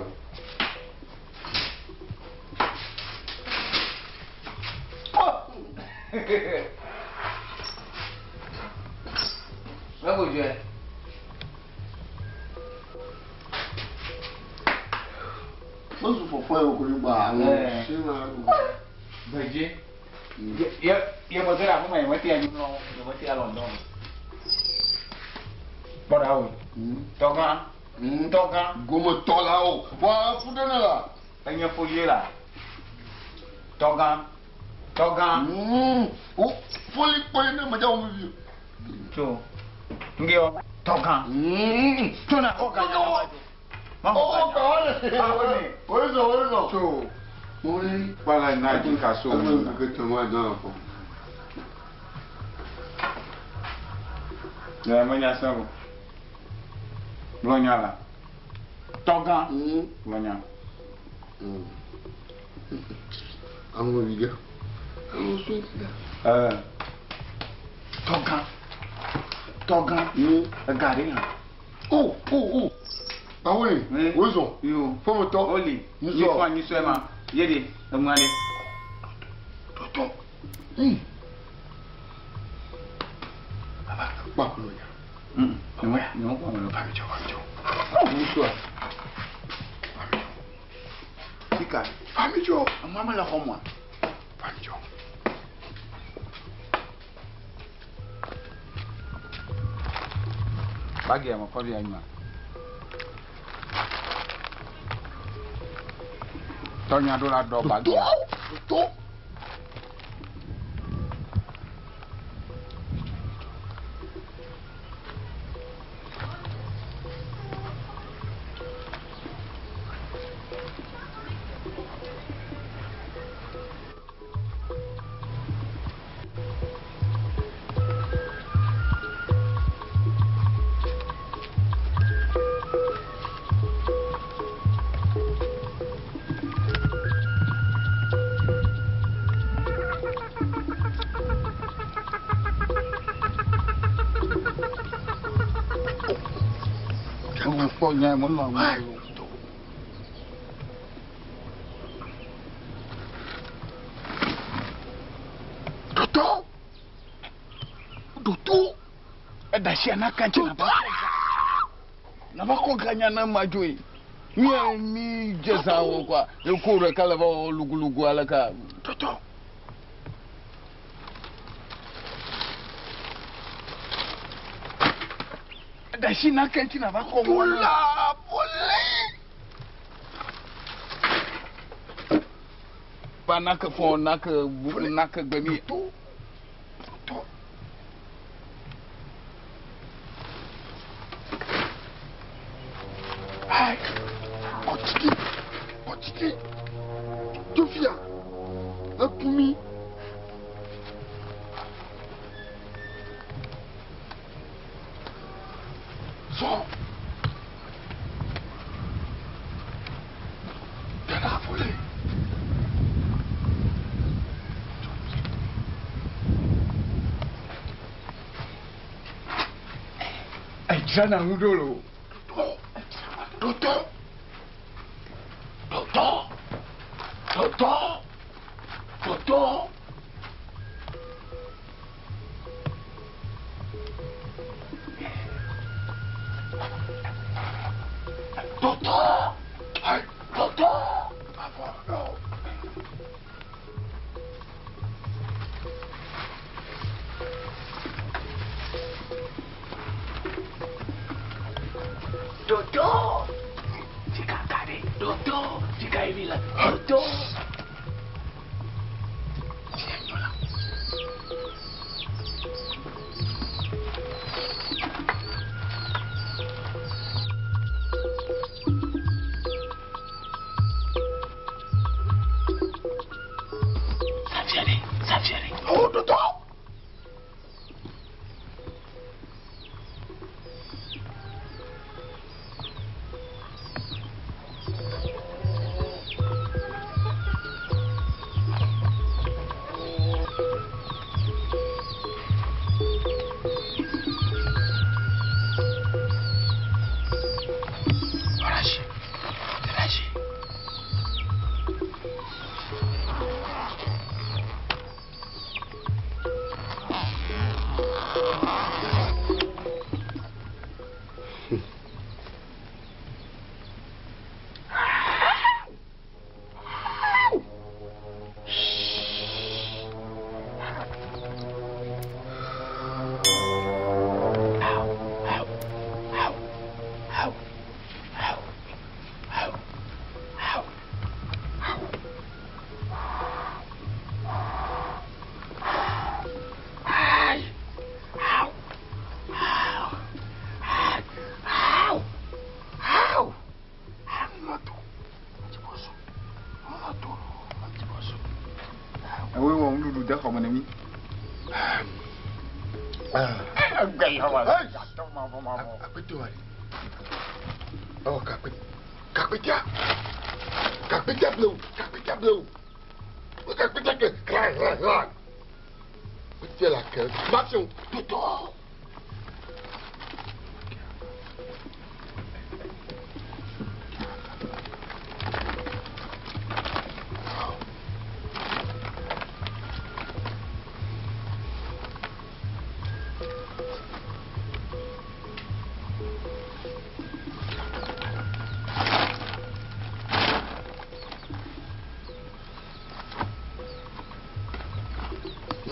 Mɛ ko dzɔe. Mezu fɔfɔ yi wòkɔ gba àwọn ṣé máa lò. Gbedze. Ye ye me ge ɖe afi ma ye me te anyi mlɔ ye me te alɔ dɔm. Kpɔ ɖa woe. Tɔgã. Tɔgã. Gometɔlawo. Wà fu ɖe ne la. Enye folie la. Tɔgã. Tɔgã. Wo foli kpɔe ne me dza wɔm vivi. Tso. Nge wɔ. Tɔgã. Tso na xɔ ganya na ma dzo. Ma xɔ Ɔ ganya. kɔ le. Oye zɔ oye zɔ. Tso. Oye. Kpala na dzi ka so. Ebe keke tɔ ma dɔn fɔ. Ne me nya se o. Gblɔ nya la. Tɔgã. Gblɔ nya. Àwọn vi gɛ. Àwọn sún gɛ. Ɛɛ. Tɔgã. Tɔgã. Ega ɖe hã. O o o. Awo ni. Oye zɔ. Yo. Fɔmɔtɔ. Oli. Nyisɔ. Nyisɔ nyisɔe ma. Ye de enua ɖe. Tɔtɔ. Ava kpɔ aƒenɔ nya. Nyemekpɔ ame Va mi tsɔ, va mi tsɔ. Ŋutsua. Fika. Va mi tsɔ. Amea mele xɔ mea? Va mi tsɔ. Bagia me kɔ via nyua. Tɔnya ɖo la ɖɔ bagia. To. Kpɔ nya menɔ ame o. Dɔtɔ. Dɔtɔ. Eda si ana kantse nava kɔ ga. Nava kɔ ga nya na ma dzoe. Mi mi dze zã wɔ kɔa. Eko ɖeka le va wɔ lugulugu ale ka. Dɔtɔ. Eda si na kantse nava kɔ ŋua. Bola bole. Ba nake fɔ nake bu nake gbemi. Dɔtɔ. Dɔtɔ. Ai. Kɔtiki. Kɔtiki. Tofia. Ekumi. Zɔ. Tẹ̀lé àfọlẹ́. Edzrana ŋu ɖo lo. Dɔtɔ. Dɔtɔ. Dɔtɔ. Dɔtɔ. Dɔtɔ. Ai. Dɔtɔ. Avɔ. Dɔtɔ. Fika ka ɖe. Dɔtɔ. Fika yi mi le. Dɔtɔ. Safiare, Safiare. Oh, dɔtɔ. Rashi. Rashi. Ewoe wɔ nuɖuɖu de xɔme ne mi. Akpete wa de. Ɔ kakpe kakpetia. Kakpetia blewu. Kakpetia blewu. O kakpetia ke kra kra kra. Kpetia la ke. Mafiɔ. Dɔtɔ.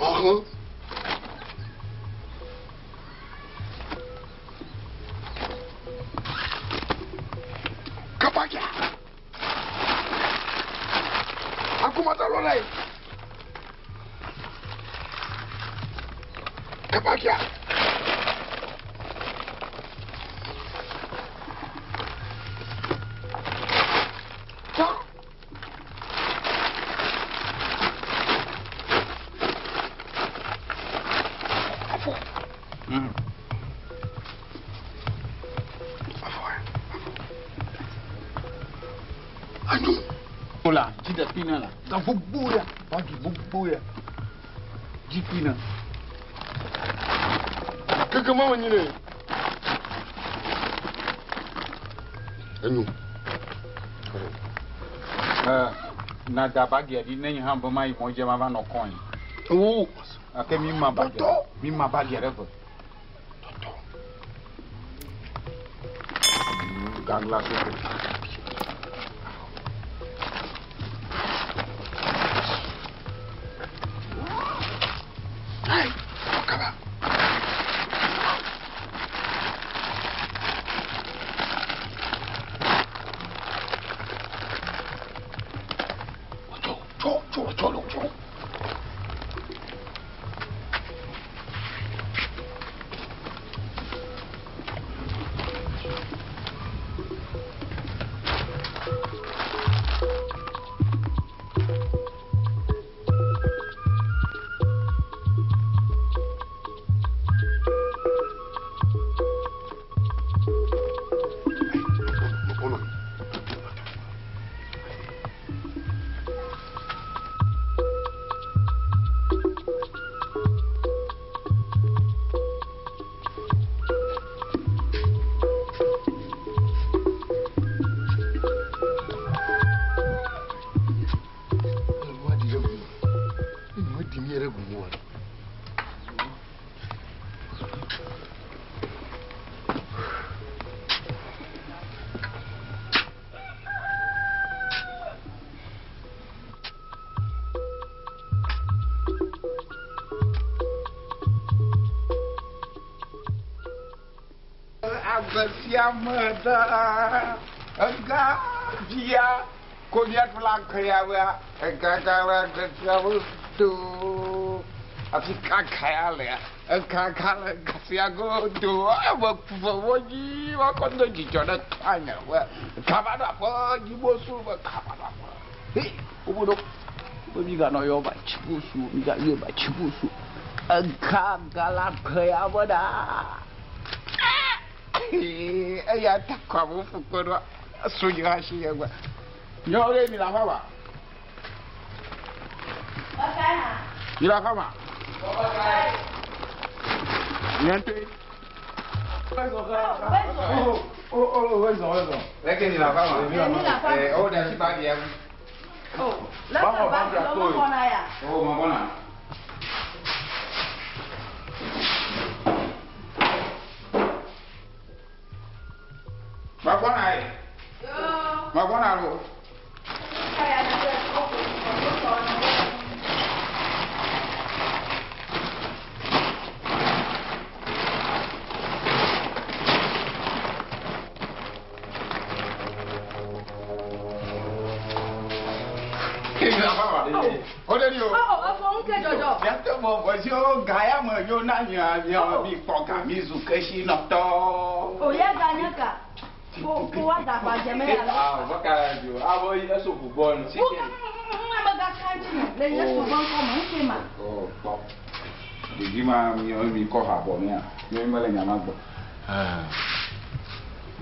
Ɔhɔn. Kabakia. Akumata lɔla ye. Kabakia. La, dzi ɖe kpi na la. Ga gbogbo ya, bagi gbogbo ya. Dzi kpi na. Keke ma wonyi ne. Enyo. Na da bagia ɖi ne nye hã be mayi mɔ dzi mava nɔ kɔe. Wo. Gake mi ma bagia. Mi ma bagia ɖe eve. Gagla soko. Ame sia ame ɖe ega bia ko míaɖu la gea bea egaga le ega ƒe do afi kaka ya lea ekaka le ga sia godo eme ku ve wo dzi woakɔ do dzidzɔ ɖe tanye be kaba ɖo aƒe dzibosu be kaba ɖo aƒe hei wobe ɖo be miganɔ yɔ ba tsibosu migayɔe ba tsibosu ega ga la gea be ɖaa. Eya ta kɔ amewo ƒu kpe ɖoa esu nye asi ye gbe. Nyɔnu ɖe mi le aƒe ma? Mi le aƒe ma? Nye ŋutɔe. Leke mi le aƒe ma? Eh, o ɖe asi ba ɖia. Leke bagi lɔ mexɔna ya? O mabɔna. Mabɔna ye. Mabɔna lo. O de ni o. Efɔ ŋu ke dzɔdzɔ. Miate mɔ vɔziwo ga ya me nyo na mia mia mi kpɔ ga mi zu kesinɔtɔ. O ya ga nye ka? Ko ko wa da gba dze me ya lɔ. Ah, baka jo. Abo eso bubɔ no. Wo ka ŋu ame ga ka dzi me le Yesu ƒe ŋkɔ me ŋke ma. O kpɔ. Ɖevi ma miawo mi kɔ ha bɔ mia. Miawo mele nya ma gbɔ.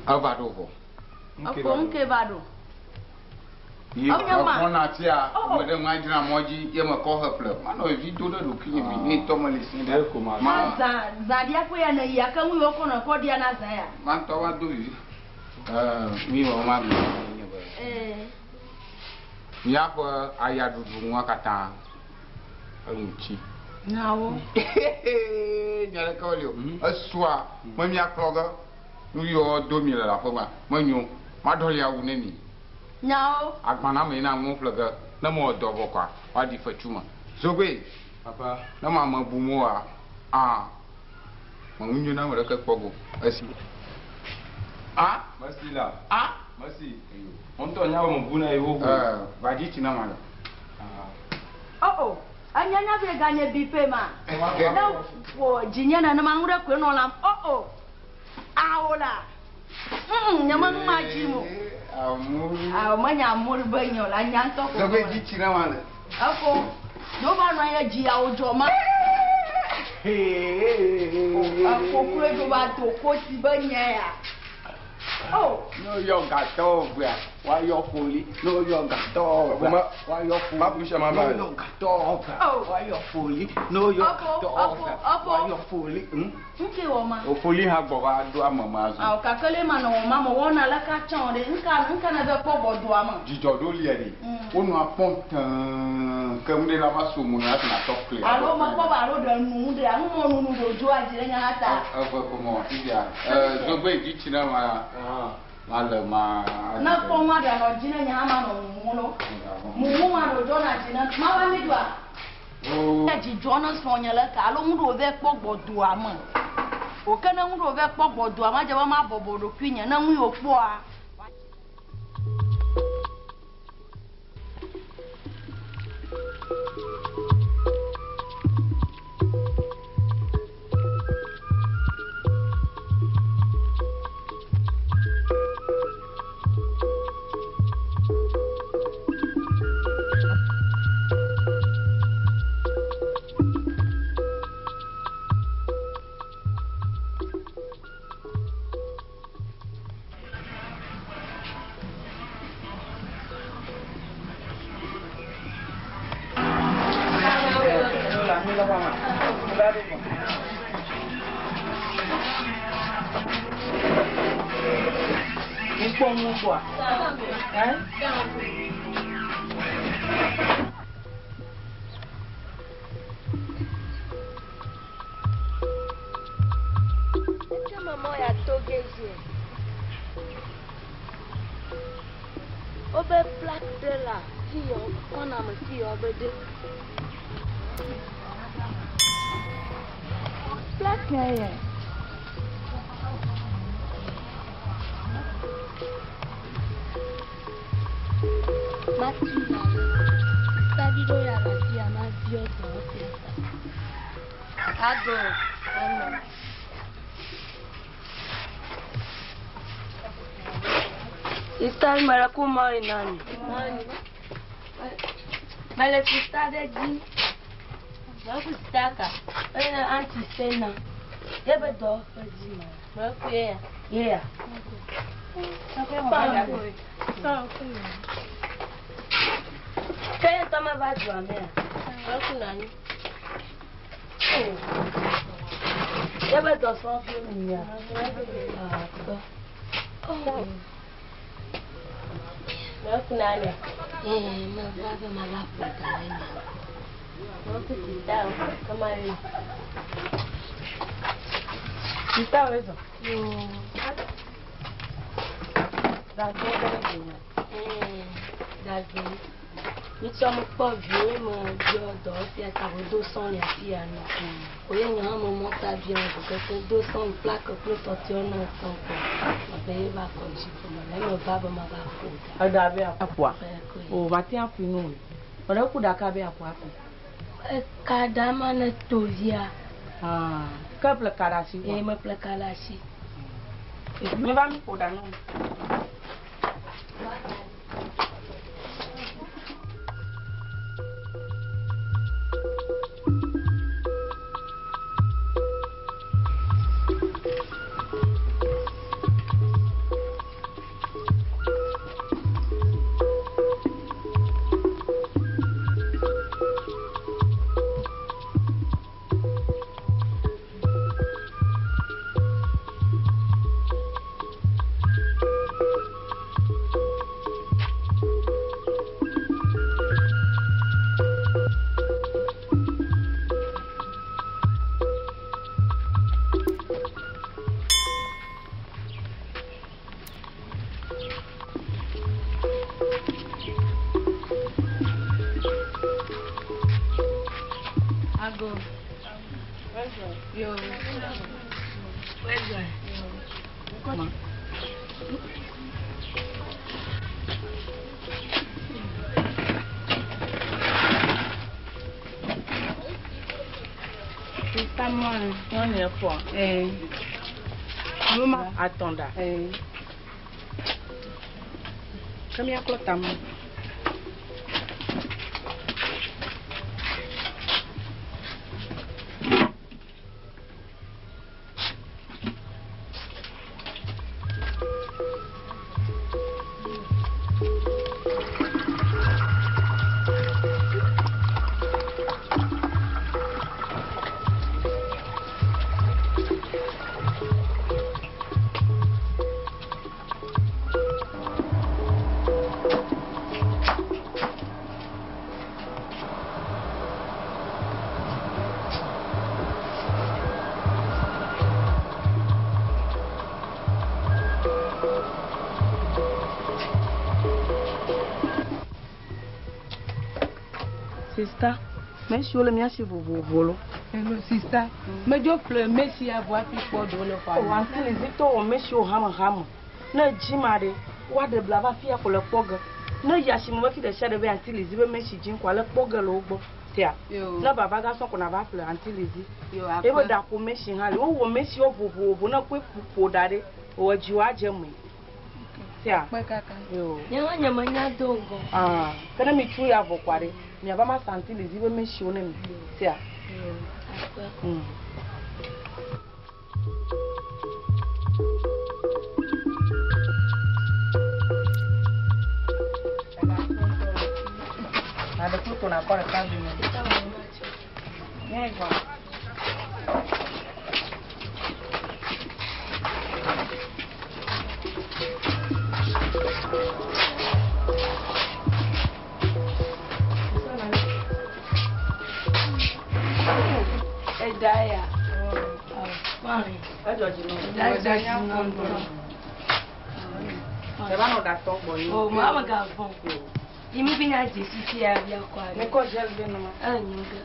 Eva ɖo vɔ. Efɔ ŋu ke va ɖo. Yi mɔna tia ame ɖe ma dzra mɔ dzi ye me kɔ heƒle. Manɔ vi do ɖe ɖokuinye me ne tɔ me le si ɖe. Ma zã zã ɖia ƒe ya ne yia ke ŋu yiwo kɔ nɔ kɔ ɖia na zã ya. Ma ŋutɔ va do vivi. Mi wɔ ma gblɔ nye be. Ee. Míaƒe ayaɖuɖu nua katã enu tsi. Nyawo. Nya ɖeke woli o. Esua me míakplɔ ge nu yiwo do mi le aƒe ma menyo maɖɔli awu ne mi. Nyawo. Agbaname yina ŋu ƒle ge ne mewɔ dɔ vɔ kɔa woaɖi fetsu me. Zogbe. Papa. Ne ma me bu mo wa, ah, me ŋu nyo na me ɖeke kpɔ go. Esi. Ah? Mesi la. Ah? Mesi. Ŋutɔ nya be me bu na yewo. Eh, va dzi tsi na ma le. Oh oh, enya nya be ganye bi ƒe ma. Ne ƒo dzinye nenema ŋu ɖe koe nɔ lam. Oh oh, awo la. Nye me nu ma dzi mo. Amour. Awo menya amour be nyɔ la nya ŋutɔ ko. Zɔgbe dzi tsi na ma le. Efo, ne wova nɔ anyi ɖe dzi yawo dzɔ ma. Efo kloe dzo va do koti be nye ya. Oh. Ne woyɔ gatɔwo ʋea, woayɔ foli. Ne woyɔ gatɔwo ʋea, woayɔ foli. Ne woyɔ gatɔwo ʋea, woayɔ foli. Ne woyɔ gatɔwo ʋea, woayɔ foli. Ŋke wɔ ma. O foli hã gbɔ va ɖo ame me azɔ. Awo gake le ma nɔ wɔ ma me wɔna leke atsã o ɖe, ŋka ŋka nève kpɔ gbɔdoa me? Dzidzɔ ɖo lia ɖi. Wonɔa kpɔm tẽe ke nuɖe la va so mo na hafi nàtɔ kli. Alo mekpɔ be alo ɖe nu ɖea, numɔnunu ɖe wòdzɔa dzi ɖe nya la ta. Eve ko mewɔ fifia. Zogbe dzi tsi na ma male ma. Ne kpɔ nua ɖe nɔ dzi ne nye hã manɔ mumu lo. Mumu ma ɖe wòdzɔna dzi ne mava mi ɖua. Ne dzidzɔ ne srɔ̃nye le eke alo nu ɖe wòvɛ kpɔ gbɔdoa me. O ke ne nu ɖe wòvɛ kpɔ gbɔdoa me edze be mabɔbɔ ɖokuinye ne nu yi wòkpɔa. Wobe plaque ɖe le afi ya kɔna me fi ya wobe ɖe. Plaque ya ye. Mati na le. Sista vi ɖewo ya le afi ya ma viɔ dɔwɔƒea ta. Ado ame. Sista mele ku mɔ yina ni. Mele sista ɖe dzi. Mele ku sista ka. Eye anti sena. Ye be dɔwɔƒe dzi me. Mele ku ye ya. Ye ya. Ke ye ŋutɔ meva dua mea? Mele ku nani. Ye be dɔsrɔ̃viwo mi nya. Akpe. Mele ku nani. Ee, meva be mava ƒo ɖa ɖe nya. Mele ku sista o, ke ma yi. Sista o ezɔ. Yoo. Zazɔ ɖe dzi. Ee, zazɔ. Mitsɔ mekpɔ viwo me biɔ dɔwɔƒea ta wodo sɔn le afi ya nɔ. Oye nye hã me mɔta biɔ ʋu keke do sɔn plake kple tɔtɔewo na sɔn kpɔ. Mebe ye va kɔ dzi ƒo me le eme va be mava ƒo ɖa. Eɖa be aƒoa? O mate aƒoe no. Eɖe ku ɖaka be aƒo afi. Eka ɖa ma ne to via. Ah, ke ƒle ka ɖe asi. Ee, meƒle ka ɖe asi. Mi va mi ƒo ɖa no. Go. Yo. Where's Ma. Sista mɔni. Nyɔnu yɛ fɔ. Ee. Numa atɔ̃ ɖa. Ee. Ke míaklɔ tame. Sista, me siwo le mía si vovovo lo. Hello, sista. Medzo ƒle mesi ya vɔ hafi kpɔ ɖewo le xɔa me. O, aunty Lizzy tɔ wɔ mesiwo hame hame. Ne edzi ma ɖe, woaɖe bla va fia ko le kpɔ ge. Ne eyi asime be fi ɖe sia ɖe be aunty Lizzy be mesi dzim koa le kpɔ ge le wo gbɔ. Sea? Ne vava gasɔ ko nava ƒle aunty Lizzy. Ebe ɖaƒo mesi hã li. Wowɔ mesiwo vovovo ne ekɔe ƒo ɖa ɖe, wò edziwò adze eme. Sea? Yo. Nye hã nye menya do ŋgɔ. Ah, ke ne mi tsu ya vɔ koa ɖe, miava ma sa aunty Lizzy be mesiwo ne mi. Sea? Yo, akpe. Aɖe foto nakɔ ɖeka vi me. Nye gbɔ. Eɖa ya. Edzɔ dzi nɔ. Eɖa dzɔ dzi nɔ ŋutɔ. Eva nɔ ɖatɔ gbɔ yi. O ma me ga vɔn. Yi mi bi nya dzesi fia bia kɔ aɖe. Mi kɔ gel vɛ nɔ ma. Enyo ge.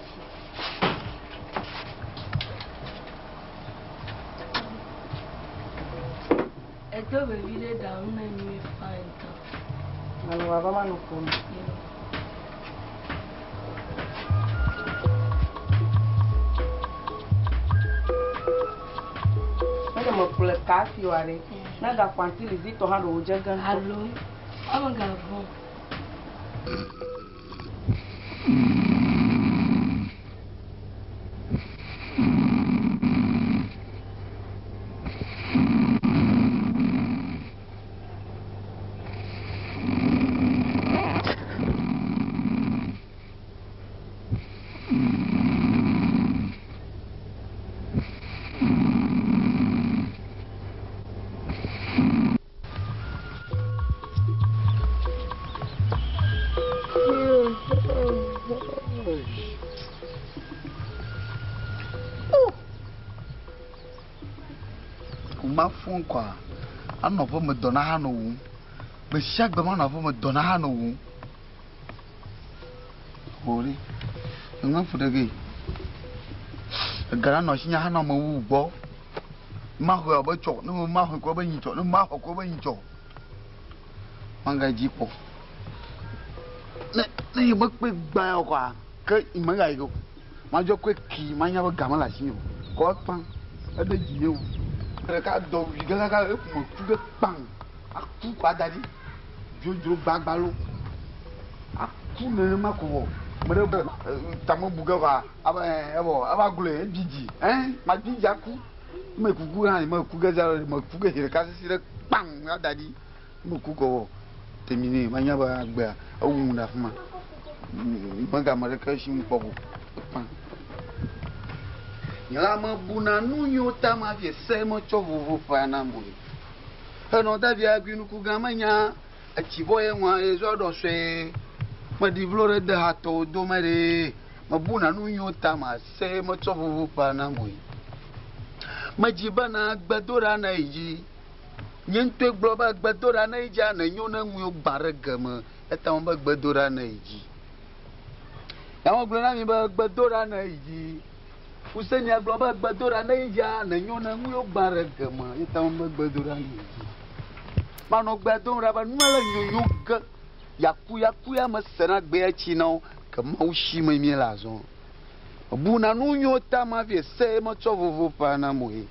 Edo vevi ɖe ɖa ŋu ne nyuie fine ŋutɔ. Alo wava ma nu ƒom. Ne ɖe meƒle kafi oa ɖe, ne gaƒo aunty Lizzy tɔ hã ɖe wòdze ge ŋutɔ. Alo ame gavɔ̃. Ma fɔ̃ kɔa, anɔ aƒeme dɔ na hã nɔ wum. Gbe sia gbe manɔ aƒeme dɔ na hã nɔ wum. Wò ɖe, eŋe fu ɖe ge. Ega la nɔ asinye hã nɔ ame wu gbɔ. Maxɔe abe tsɔ, ne maxɔe ko abe nyi tsɔ, ne maxɔ ko abe nyi tsɔ. Magadzi kpɔ. Ne ne nye mekpe gbã ya kɔa, ke megayi o. Madzɔ koe ki manya be ga mele asinye o. Kɔ ekpã, eɖe dzi nye o. Ɖeka dɔ wui gãgãgã ekume ku ge kpaŋ. Aku kɔ ada ɖi. Dzodzro gbagbalo. Aku nenema ko vɔ. Me ɖe be tame bu ge va abe evɔ eva gloe edzidzi. Ɛ madzidzi aku. Me kuku hã me ku ge za me ku ge zi ɖeka sisi ɖe kpaŋ ada ɖi. Me ku kɔ vɔ. Terminé manya be agbea ewu ɖe afi ma. Megame ɖeke si ŋu kpɔ o. Ekpã. Nye la mebuna nu yiwo ta ma vi se metsɔ vovo ƒea na mo. Henɔ davia gui nuku gã menya etsi vɔ ye ŋua ye zɔ ɖɔ sue. Meɖi vlo ɖe de hatɔwo dome ɖe. Mebuna nu yiwo ta ma se metsɔ vovo ƒea na mo. Medzi bena gbedoɖa ne yi dzi. Nye ŋutɔe gblɔ be gbedoɖa ne yi dzia ne nyo ne ŋuiwo gbã ɖe geme. Eta me be gbedoɖa ne yi dzi. Ya me gblɔ na mi be gbedoɖa ne yi dzi. Fusenia gblɔ be gbedoɖa ne yi dzia ne nyo ne nu yewo gbã ɖe geme ye ta me be gbedoɖa ne yi dzi. Manɔ gbea dom ɖa be nua le nyonyo ge. Yakuyakuya me sena gbea tsi na wo ke Mawu si me míele azɔ. Buna nu nyo ta ma vie se metsɔ vovo ƒã na moe.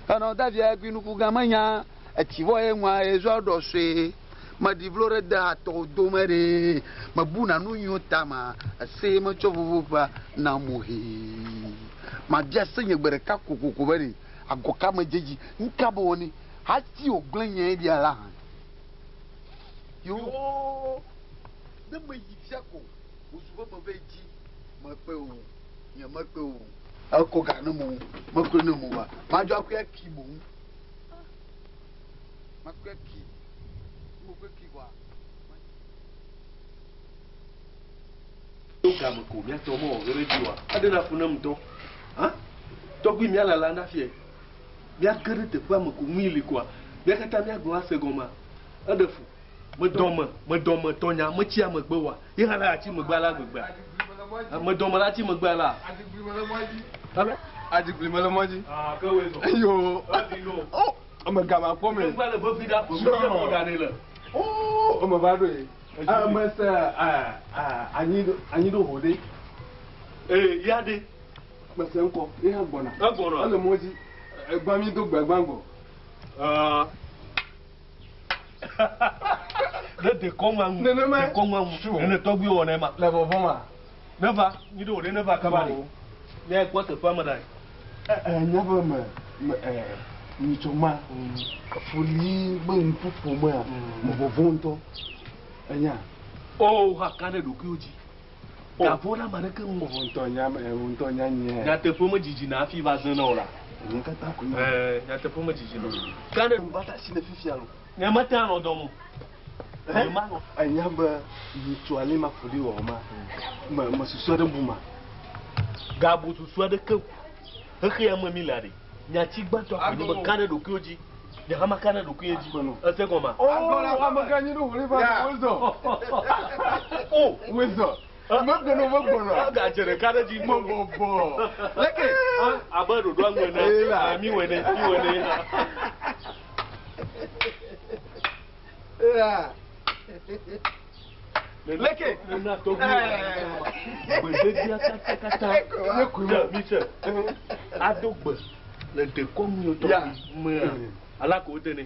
Enɔ davia egui nuku gã menya etsi vɔ ye ŋua ezɔ ɖɔ sue. Meɖi vlo ɖe de hatɔwo dome ɖe. Mebuna nu nyo ta ma ese metsɔ vovo ƒã na moe. Mabia se nye gbe ɖeka kokoko be ɖe agɔ ka me dzedzi ŋka be wɔnɛ hati wògblẽ nye ɖia la hã. Yo ne meyi fia ko wòzu be meve dzi mekpe o nye mekpe o ekɔ ga ne mo mekpe ne mo wa madzɔ akɔe aki boŋ makɔe aki mekɔe ki wa. To game ko míatɔ mɔ wɔ ge ɖe dzi oa, aɖe na fu ne ŋutɔ. Hã? Tɔgbui míalala na fiɛ. Míage ɖe teƒea me ko ŋui li koa, mía katã míagblɔ ase gɔmea, eɖe fu. Medɔme, medɔme tɔnya metsia megbe oa, ye hã la atsi megbe alea gbegbea. Medɔme la atsi megbe alea. Adigli mele mɔ dzi. Ah, ke woe zɔ. Yo. Edi lo. Oh, ame gama kpɔ me. Egba le vevi ɖa, ƒe me mɔ ɖa ne le. Oh, ame va ɖo ye. Ame se anyi anyi ɖo ho ɖe. Ee, ya ɖe. Mese ŋkɔ, ye hã gbɔna. Egbɔna. Ele mɔ dzi. Egba mi do gbe gbã gbɔ. Ne dekɔnua ŋu. Nenema. Dekɔnua ŋu. Nene tɔgbi wɔ ne ma. Le vɔvɔ ma. Ne va, nyi ɖe wò ɖe ne va kaba ɖe. Mía kpɔ teƒea me ɖa. Nya be me me nyitsɔ ma. Foli be ŋkuƒo mea, me vɔvɔ ŋutɔ. Enya. O ha ka ɖe ɖokuiwo dzi. Gavɔ ɖe ame aɖeke ŋu. Wo ŋutɔ nya me, wo ŋutɔ nya nyɛ. Nyateƒe me dzidzi na hafi va zẽ na wo la. Nye katã ko nya. Nyateƒe me dzidzi na. Ka ɖe. Va ta asi le fifia lo. Nye mete anɔ dɔ mo. Nye manɔ. Enya be nyitsɔ ale ma foli wɔ ma. Me me susu aɖe bu ma. Gabo susu aɖeke o. Xexe ya me mi le aɖe. Nyati gbãtɔ ko nye be ka ɖe ɖokuiwo dzi. Nye hã maka ɖe ɖokuinye dzi. Ese gɔmea? Oh, ame ka nyi ɖo wòle va wozɔ. Oh, wozɔ. Megbɔnɔ megbɔnɔ. Agadze ɖeka ɖe dzi. Mebɔbɔ. Leke. Abe ɖoɖoa ŋu ene. Mi wɔ ene. Mi wɔ ene. Leke. Nena tɔgbi. Gbededzia katakata. Mi se. Ado gbe le dekɔnu yɔ tɔgbi mea. Ala ko wode ne.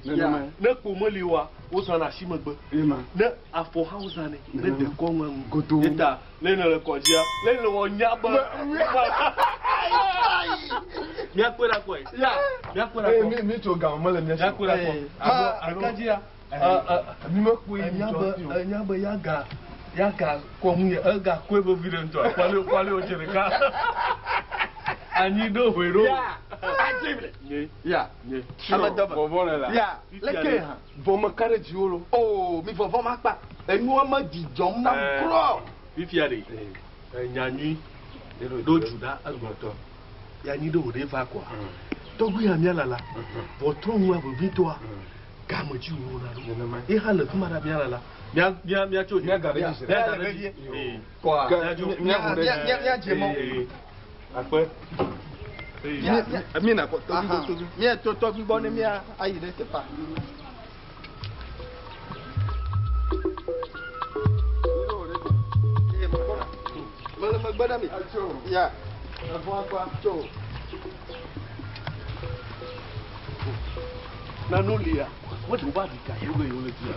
Ne kpo meli oa, wozãna asi megbe. Ne afɔ hã wozãnɛ ne dekɔnua ŋu. Godo. Eta le ne le kɔdzia, le ne wɔ nya be. Míakpɔe ɖa kpɔe. Míakpɔe ɖa kpɔ. Mi mi tso game mele mía si. Míakpɔe ɖa kpɔ. Alo ɖekadzia. Mi mekpɔe Enya be enya be yaga yaga kɔ ŋu ye ega kɔe vevi ɖe ŋutɔ. Kɔli kɔli wotse ɖeka. Anyi ɖo hoe ɖo. Ya. Ya. Nye. Ame dɔme. Vɔvɔ le la. Ya. Leke hã. Vɔ me ka ɖe dziwò lo. Oh, mi vɔvɔ ma kpa. Enua me dzidzɔm nam kura. Fifia ɖe enya nyui ɖo dzu ɖa egbɔtɔ. Ya nyi ɖo wò ɖe va kɔa. Tɔgbi ya mía lala. Vɔ trɔ ŋua vevitɔa. Game dzi wò na ɖo. Ye hã le fi ma ɖa mía lala. Mía mía mía tso. Mía da ɖe dzi. Mía da ɖe dzi. Kɔa. Mía dzo. Mía ƒo ɖe dzi. Mía dze mɔ. Akpe. Mi na kɔ tɔgbi gbɔ tɔgbi. Mía to tɔgbi gbɔ ne mía ayi ɖe teƒea. Mele megbe ɖe mi. Ya. Ẹ̀fọn akpa. Tso. Nanu lia, wode wo aɖi ka yewo be yewo le dzia.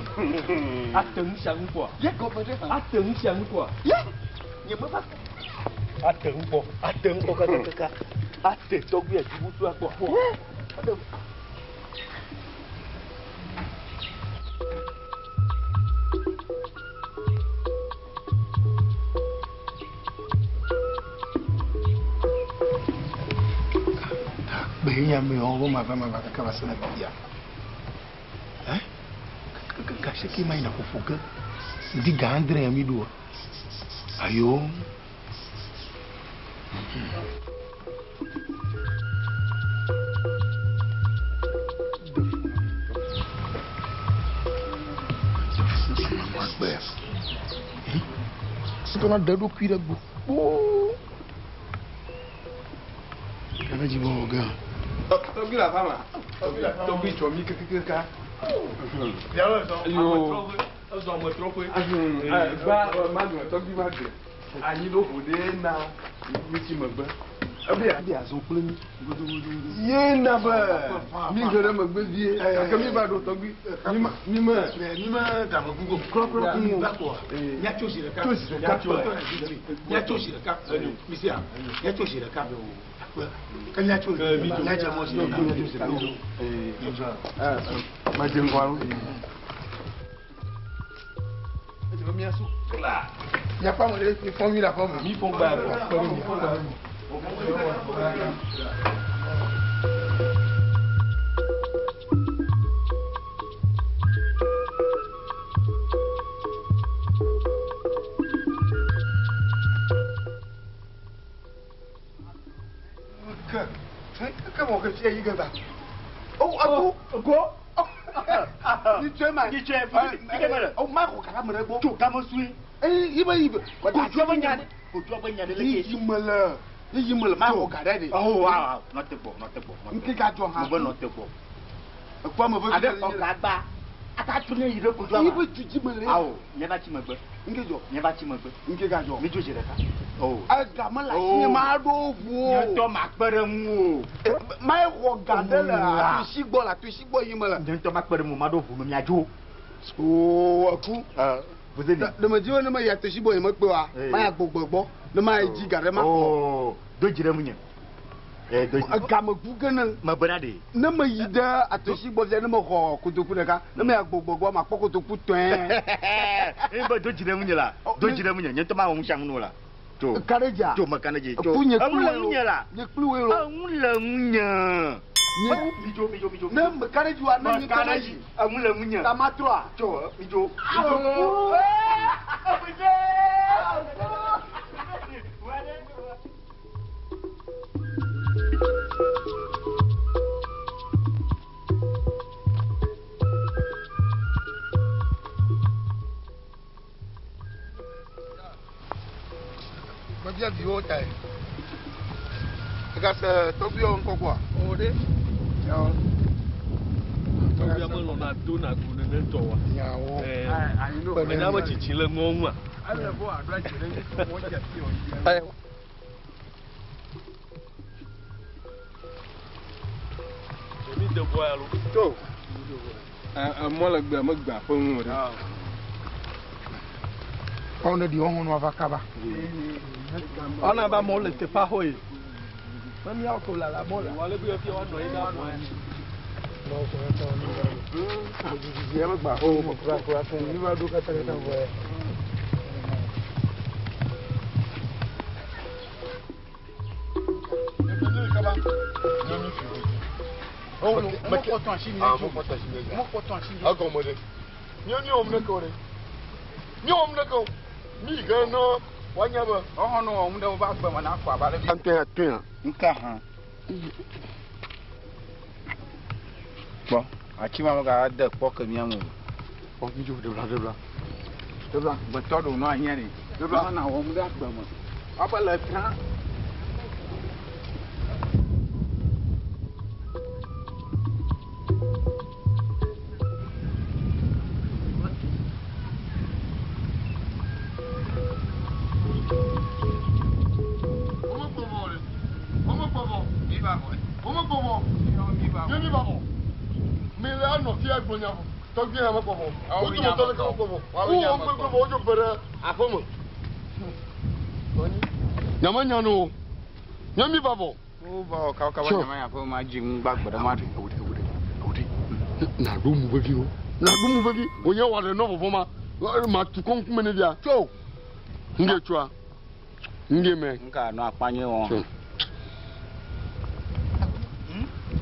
Ate ŋu sia ŋu kpɔa? Ye gɔme ɖe hã. Ate ŋu sia ŋu kpɔa? Ye. Nye me va. Ate ŋu kpɔ. Ate ŋu kpɔ kakakaka. Ate tɔgbi adzibusu akpɔ. Ye. Kpe nye ame yawo be mava mava kaka va se na fifia. Eh? Gase ke ma yina ƒoƒo ge. Ŋdi ga adre ya mi ɖoa. Ayo. Tɔna ɖe eɖokui ɖe gbɔ. kpoo. Ame dzi bɔ wɔ gã. Tɔgbi la fama. Tɔgbi tsɔ mi kekekeka. Yo. Ezɔ ame trɔƒe. Gba ma gbe tɔgbi ma gbe. Anyi ɖo ƒo ɖe na mi tsi megbe. Ebe ya azɔ kple mi. Ye na be mi ge ɖe megbe vie. Gake mi va ɖo tɔgbi. Mi ma mi me. Mi me game gugo. Klɔklɔ kun Mi va kɔa. Miatso zi ɖeka. Tso zi ɖeka. Miatso zi ɖeka. Mi sia. Miatso zi ɖeka. Ke miatso miadze mɔ zi ɖeka. Ma dze ŋgɔ alo. Edze be miasu kla. Miaƒe ame ɖe mi fɔ mi le aƒe me. Mi fɔ gba kpe ɖe mi. Ke ke mɔ ke fia yi ge ba. O ako go. Nitsɔe ma. Nitsɔe fi ke mele. O ma xɔ kaka me ɖe gbɔ. Tso game sue. Eyi yi be yi be. Kodzua be nya ɖe. Kodzua be nya ɖe leke. Yi me le. Yi me le ma xɔ ga ɖe ɖe. Oh wa wa nɔte gbɔ nɔte gbɔ. Nke ga dzɔ hã. Mo be nɔte gbɔ. Ekpɔ ame vevi Abe ɖe xɔ ga gba. Ata tu ne yi ɖe kodzua Yi ma. be tu dzi me le. Awo nye va tsi megbe. Nke dzɔ. Nye va tsi megbe. Nke ga dzɔ. Mi dzo zi ɖeka. Oh. Ega me le asi nye ma ɖo ʋu o. Nye ŋutɔ ma kpe ɖe ŋu o. Ma xɔ ga ɖe le atusi gbɔ le atusi gbɔ yi me le. Nye ŋutɔ ma kpe ɖe ŋu ma ɖo ʋu me miadzo. Oo eku. Vuzeni. Ɖe me dzi be ne me yi atusi gbɔ yi me kpe wa. Ma ya gbogbo gbɔ. Ne ma yi dzi ga ɖe ma xɔ. Oo do dzi ɖe ŋunye. Ee do dzi. Ega me gu ge ne. Me bena ɖe. Ne me yi ɖe atusi gbɔ fia ne me xɔ kotoku ɖeka. Ne me ya gbogbo gbɔ ma kpɔ kotoku tɔe. Eye be do dzi ɖe ŋunye la. Do dzi ɖe ŋunye. Nye ŋutɔ ma wɔ ŋusia ŋu no la. Tso. Ka ɖe dzia. Tso me ka ɖe dzi. Tso. Eku nye Eŋu kpli le woe ŋunye la. Nye kpli woe lo. Eŋu le ŋunye. Nye. Midzo midzo midzo. Ne me ka ɖe dzi wa ne Me nye ka ŋutɔ ɖe ma dzi. yi. Eŋu le ŋunye. Ta ma trɔa. Tso midzo. Awo. Mebia viwo tae. Egase tɔgbuiwo ŋkɔ kpɔa? O ɖe. Yawo. Tɔgbia melɔ̃na dona go nene tɔ wa. Yawo. Enya be tsitsi le ŋua ŋua. Mi de bɔ ya lo. To. Emɔ le gbea megbe aƒe ŋu o ɖe. Kpɔn ɖe ɖi wɔn nua va kaba. Ɔna ba mɔ le teƒea xɔ ye. Me miawo ko la la mɔ la. Wale bi fia wa nɔ anyi ɖe abɔ ya. Nka hã. Kpɔ ati ma mega de kpɔ ke mía ŋu o. Kpɔ midzo ɖe bla ɖe bla. Ɖe bla gbetɔ ɖo nɔ anyi ɖe. Ɖe bla na wɔm ɖe agbe me. Woabe le trã. Nyame nya no. Nyame va vɔ. Wo va wɔ kaba kaba nyama ya ƒe ma dzi ŋu gbagbe ɖe ma ɖe. Na ɖo mu vevi o. Na ɖo mu vevi. Wònye wɔ ɖe nɔ vɔvɔ ma. Ma tu kɔ ŋkume ne via. Tso. Ŋge tsoa. Ŋge mɛ. Nka nɔ akpanye wɔ. Tso.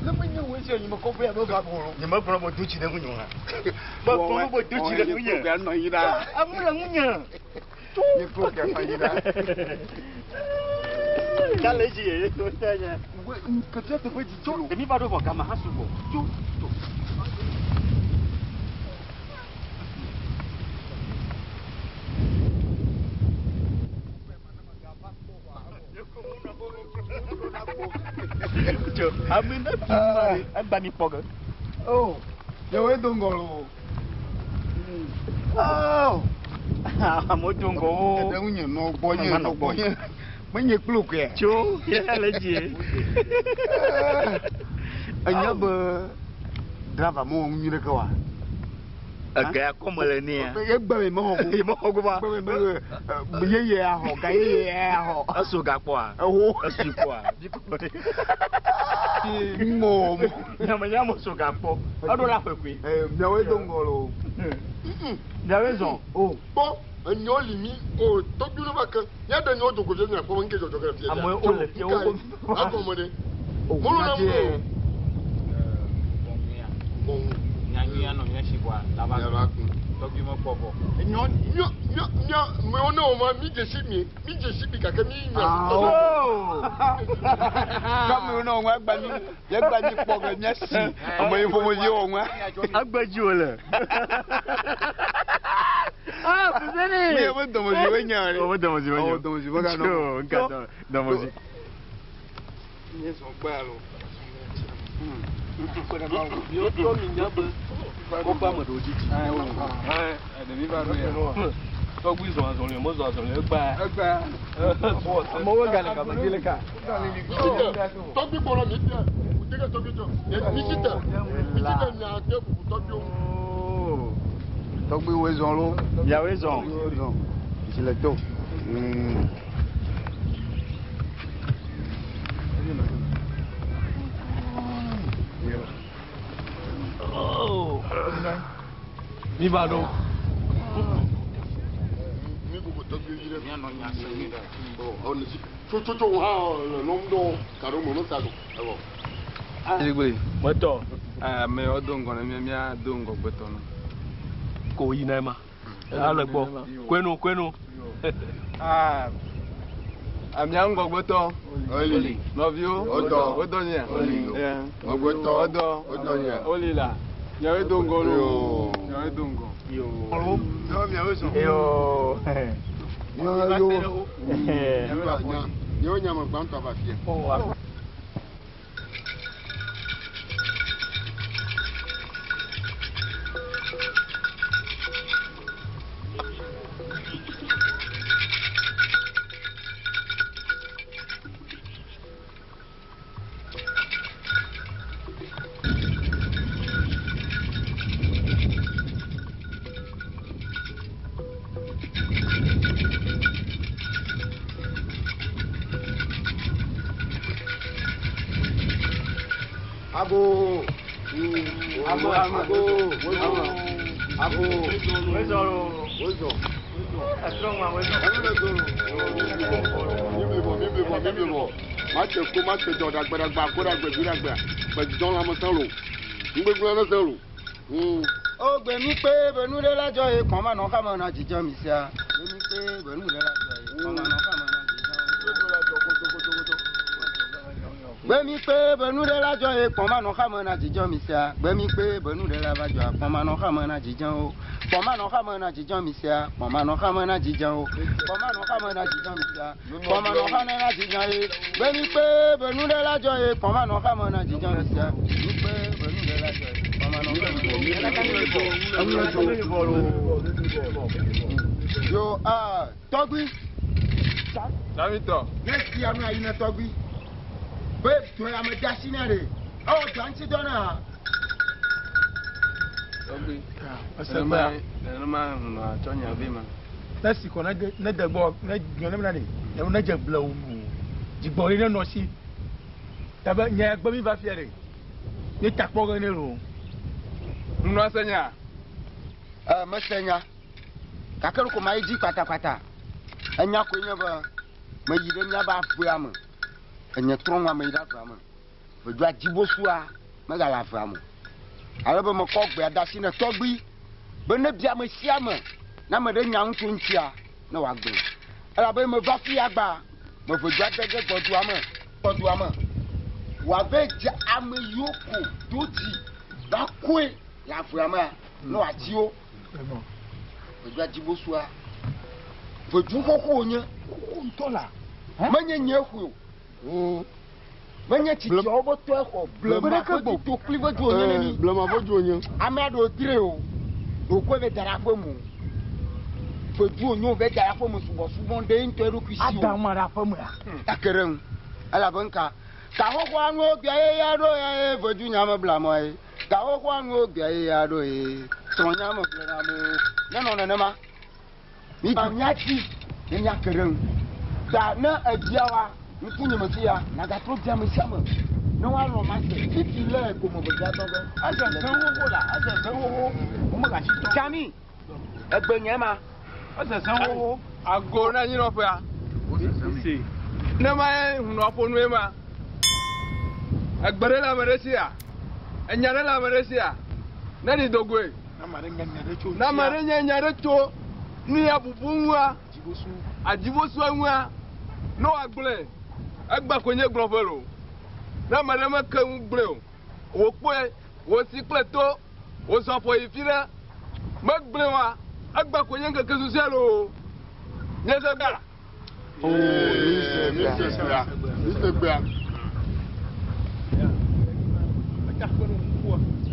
Ne menye wo esi nyime kɔƒe ya meva bɔ lo. Nye megblɔ be do dzi ɖe ŋunye o hã. Megblɔ be do dzi ɖe ŋunye. Nye kpɔ nɔ anyi ɖa. Eŋu le ŋunye. Nye kpɔ nɔ anyi ɖa. Kale dzi ye to te nye. Kete teƒe dzi Tso ɖe mi va ɖo vɔ game hã sugbɔ. Tso tso. Tso ame ne fi ma ɖe egba mi kpɔ ge. Oh, yewoe do ŋgɔ loo. Oh. Amewo do ŋgɔ wo. Ɖe ŋunye nɔ gbɔnye nɔ gbɔnye. Menye kple okoea. Tso le dzie. Enya be driver mewɔ nu nyui ɖeke oa? Ega ya kɔm le nea. Egbe me mexɔ go. Mexɔ go ba. Egbe me me yeye axɔ ga yeye axɔ. Eso ga kpɔa. Eho. Esui kpɔa. Mɔ mɔ. Nyame nyame so ga kpɔ. Eɖo la ƒe koe. Miawoe do ŋgɔ lo. Miawoe zɔn. O. Kpɔ enyo li mi o tɔgbi ne va ke míaɖe nyawo do go fia míakpɔ be ŋke dzɔdzɔ ge le fia. Amewo wole fia wo. Agɔme ɖe. Molo na mo. Nyanyuia nɔ mía si vɔa la va ku. Tɔgbi mekpɔ vɔ. Nyɔ nyɔ nyɔ nyɔ mewo ne wo ma mi dzesi mi mi dzesi mi gake mi nya. Kame ne wo ŋua gba mi ye gba mi kpɔ ge mía si ame yi ƒomevi wɔ ŋua. Agbedzi wole. Ah, Fuseni. Mi ye be dɔmedzi be nya ɖe. O be dɔmedzi be nya. O dɔmedzi be ganɔ. Tso nka dɔmedzi. Nye zɔ gbɛ alo. Miwo tɔ mi nya be woƒe ame ɖewo dzidzi. Ɖevi va ɖo ya. Tɔgbi zɔ azɔli, mezɔ azɔli egbea. Egbea. Amewo gale game dzi le ka. Tɔgbi kpɔnɔ mi fia. Tege tɔgbi jɔ. Mi si te. Mi si te nya te bubu tɔgbiwo. Tɔgbi woe zɔ lo. Miawoe zɔ. Tɔgbi woe zɔ. Tsi le to. Mi va ɖo. Mi gbogbo tɔgbi yi ɖe. Mianɔ nya se mi ɖe. Ɔ ne si tso tso tso hã le nɔm dɔ kaɖo me mesa do. Evɔ. Edigbe. Metɔ. Ame yiwo do ŋgɔ na mía, mía do ŋgɔ gbetɔ na. Ko yina ema. Ale gbɔ. Koeno koeno. Amia ŋgɔgbetɔ. Oli. Nɔviwo. Wodɔ. Wodɔ nyea. Oli. Ŋgɔgbetɔ. Wodɔ. Wodɔ nyea. Oli la. Miawoe do ŋgɔ lo. Miawoe do ŋgɔ. Yo. Yo. Yo nyame gbãtɔ va fia. Ago. Ago. Ago. Ago. Wezɔ. Wezɔ. Etrɔ ŋua wezɔ. Mi bli bɔ, mi bli bɔ, mi bli bɔ. Ma tse ko, ma tse dɔ ɖagbe ɖagbe, ako ɖagbe, vi ɖagbe. Gbedzidɔ lãme sẽ lo. Nugbegblẽ ɖe sẽ lo. O gbemi kpe benu ɖe la dzɔ ye kɔn ma nɔ xame na dzidzɔ mi sia. Gbemi kpe benu ɖe la dzɔ ye kɔn ma nɔ xame na dzidzɔ. Gbemi kpe benu ɖe la dzɔ ye kɔn ma nɔ xame na dzidzɔ mi sia. Gbemi kpe benu ɖe la va dzɔ kɔn ma nɔ xame na dzidzɔ o. Kɔn ma nɔ xame na dzidzɔ mi sia. Kɔn ma nɔ xame na dzidzɔ o. Kɔn ma nɔ xame na dzidzɔ mi sia. Kɔn ma nɔ xame na dzidzɔ ye. Gbemi kpe benu ɖe la dzɔ ye kɔn ma nɔ xame na dzidzɔ mi sia. Gbemi kpe benu ɖe la dzɔ ye kɔn ma nɔ xame na Yo, ah, tɔgbi. Damitɔ. Ne sia nu ayi ne tɔgbi. Be dɔ ya me de asi nɛ ɖe. Ewɔ dɔ ŋuti dɔ na. Tɔgbi. Esegbe. Nenema nɔ atsɔ nya vɛ ma. Ne si kɔ ne de gbɔ ne gblɔ ne bena ɖe ne dze ble wo nu dzigbɔɖi ne nɔ si tabe nye gbe mi va fia ɖe ne takpɔ ge ne lo. Nunɔ se nya. Ɛ mese nya gake ɖeko ma yi dzi kpatakpata enya koe nye be meyi ɖe míabe avea me enye trɔ ŋua meyi ɖe avea me ʋedua dzibosua megale avea me o ale be mekɔ gbea de asi ne tɔgbi be ne bia ame sia ame ne ame ɖe nya ŋutsu ŋutia ne wòagblɔ elabe meva fi ya gba meʋedua de ge gbɔdua me gbɔdua me wòave dze ame yiwo ko do dzi va koe le avea mea ne wòati wo ʋedua dzibosua ʋedu xoxo wònye xoxo ŋutɔ la menye nye xoe o. Menye tsitsiawo be tɔe xɔ blema ƒe to kpli ƒe du wònye ne mí. Blema ƒe du wònye. Ame aɖewo dzrae o, ɖe wòkɔe va da ɖe aƒe me o. Ƒe du wònye wòva da ɖe aƒe me subɔsubɔ ɖe ye ŋutɔ eɖokui si o. Ada ame ɖe aƒe mea? Ake ɖe eŋu. Elabe nuka? Gaxoxoa nuwo gbea ye ya ɖo ya ye vedu nya mebla mɔ ye. Gaxoxoa nuwo gbea ye ya ɖo ye. Srɔ̃nya meblena ame o. Nenɔ nenema. Midu míatsi ne míake ɖe eŋu. Ta ne ebia wa ŋkunye me fia, nàgatrɔ bia ame sia ame ne woalɔ̃ mase. Fifi le gome vevia dɔ ge. Ezezẽ xoxo la, ezezẽ xoxo. Womegasi tɔ. Tsami, egbe nye ma. Ezezẽ xoxo. Ago na anyinɔƒea. Ne ma ye hunɔ ƒo nue ma. Egbe ɖe le ame ɖe sia? Enya ɖe le ame ɖe sia? Ne ɖi dogoe. Ne ame aɖe nya nya ɖe tso nu ya bubu ŋua, adzibosua ŋua, ne wòagblɔe, egba koe nye gblɔƒe loo. Ne ame aɖe meke ŋu gblɔe o, wòkpɔe, wòsi kple to, wòzɔ afɔ yi fi ɖe, megblɔe oa, egba koe nye ŋkeke susɔea loo. Miese gbea? Oo, mise gbea, mise gbea.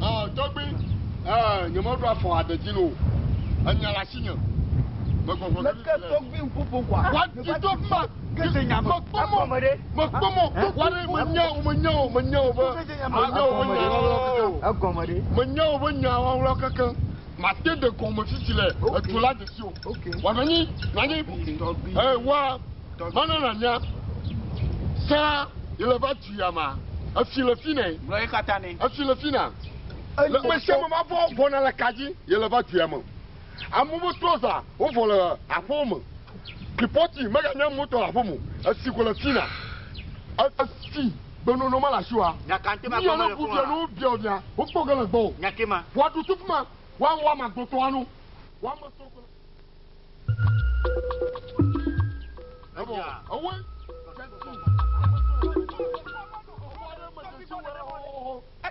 Ah, tɔgbi, eh, nyemeɖo afɔ aɖe dzi lo. Enya le asinye. Megbɔgbɔ Leke tɔgbi ŋkuƒo kɔa? Wati to ma. Kete nya me. Mekpɔ mɔ. Mekpɔ mɔ. Wari menya o, menya o, menya o be. Menya o be nya wɔwlɔ keke. Egɔme ɖe. Menya o be nya wɔwlɔ keke. Mate ɖe gɔme fifi le edu la dzesi o. Wa nɔ anyi, nɔ anyi. Eh, wa mana na nya. Sa ye le va tu ya ma. Efi le fi ne. Gblɔ ye katã ne. Efi le fi na. Le me sia me ma vɔ vɔna le ka dzi ye le va tu ya me. Amewo be trɔza wovɔ le aƒewo me. Kripɔti meganye amewo tɔ le aƒe me o. Esi ko le fi na. Esi gbenɔnɔ ma le asi oa. Nyakante ma Mia gbɔ ne mele bu kpɔm bia a? ne wo bia wo bia, wokpɔ ge le gbɔ o. Nyake ma. Woaɖu tu fi ma. Woawɔ ame agbotɔ anu. Woame to ko. Evɔ, ewoe.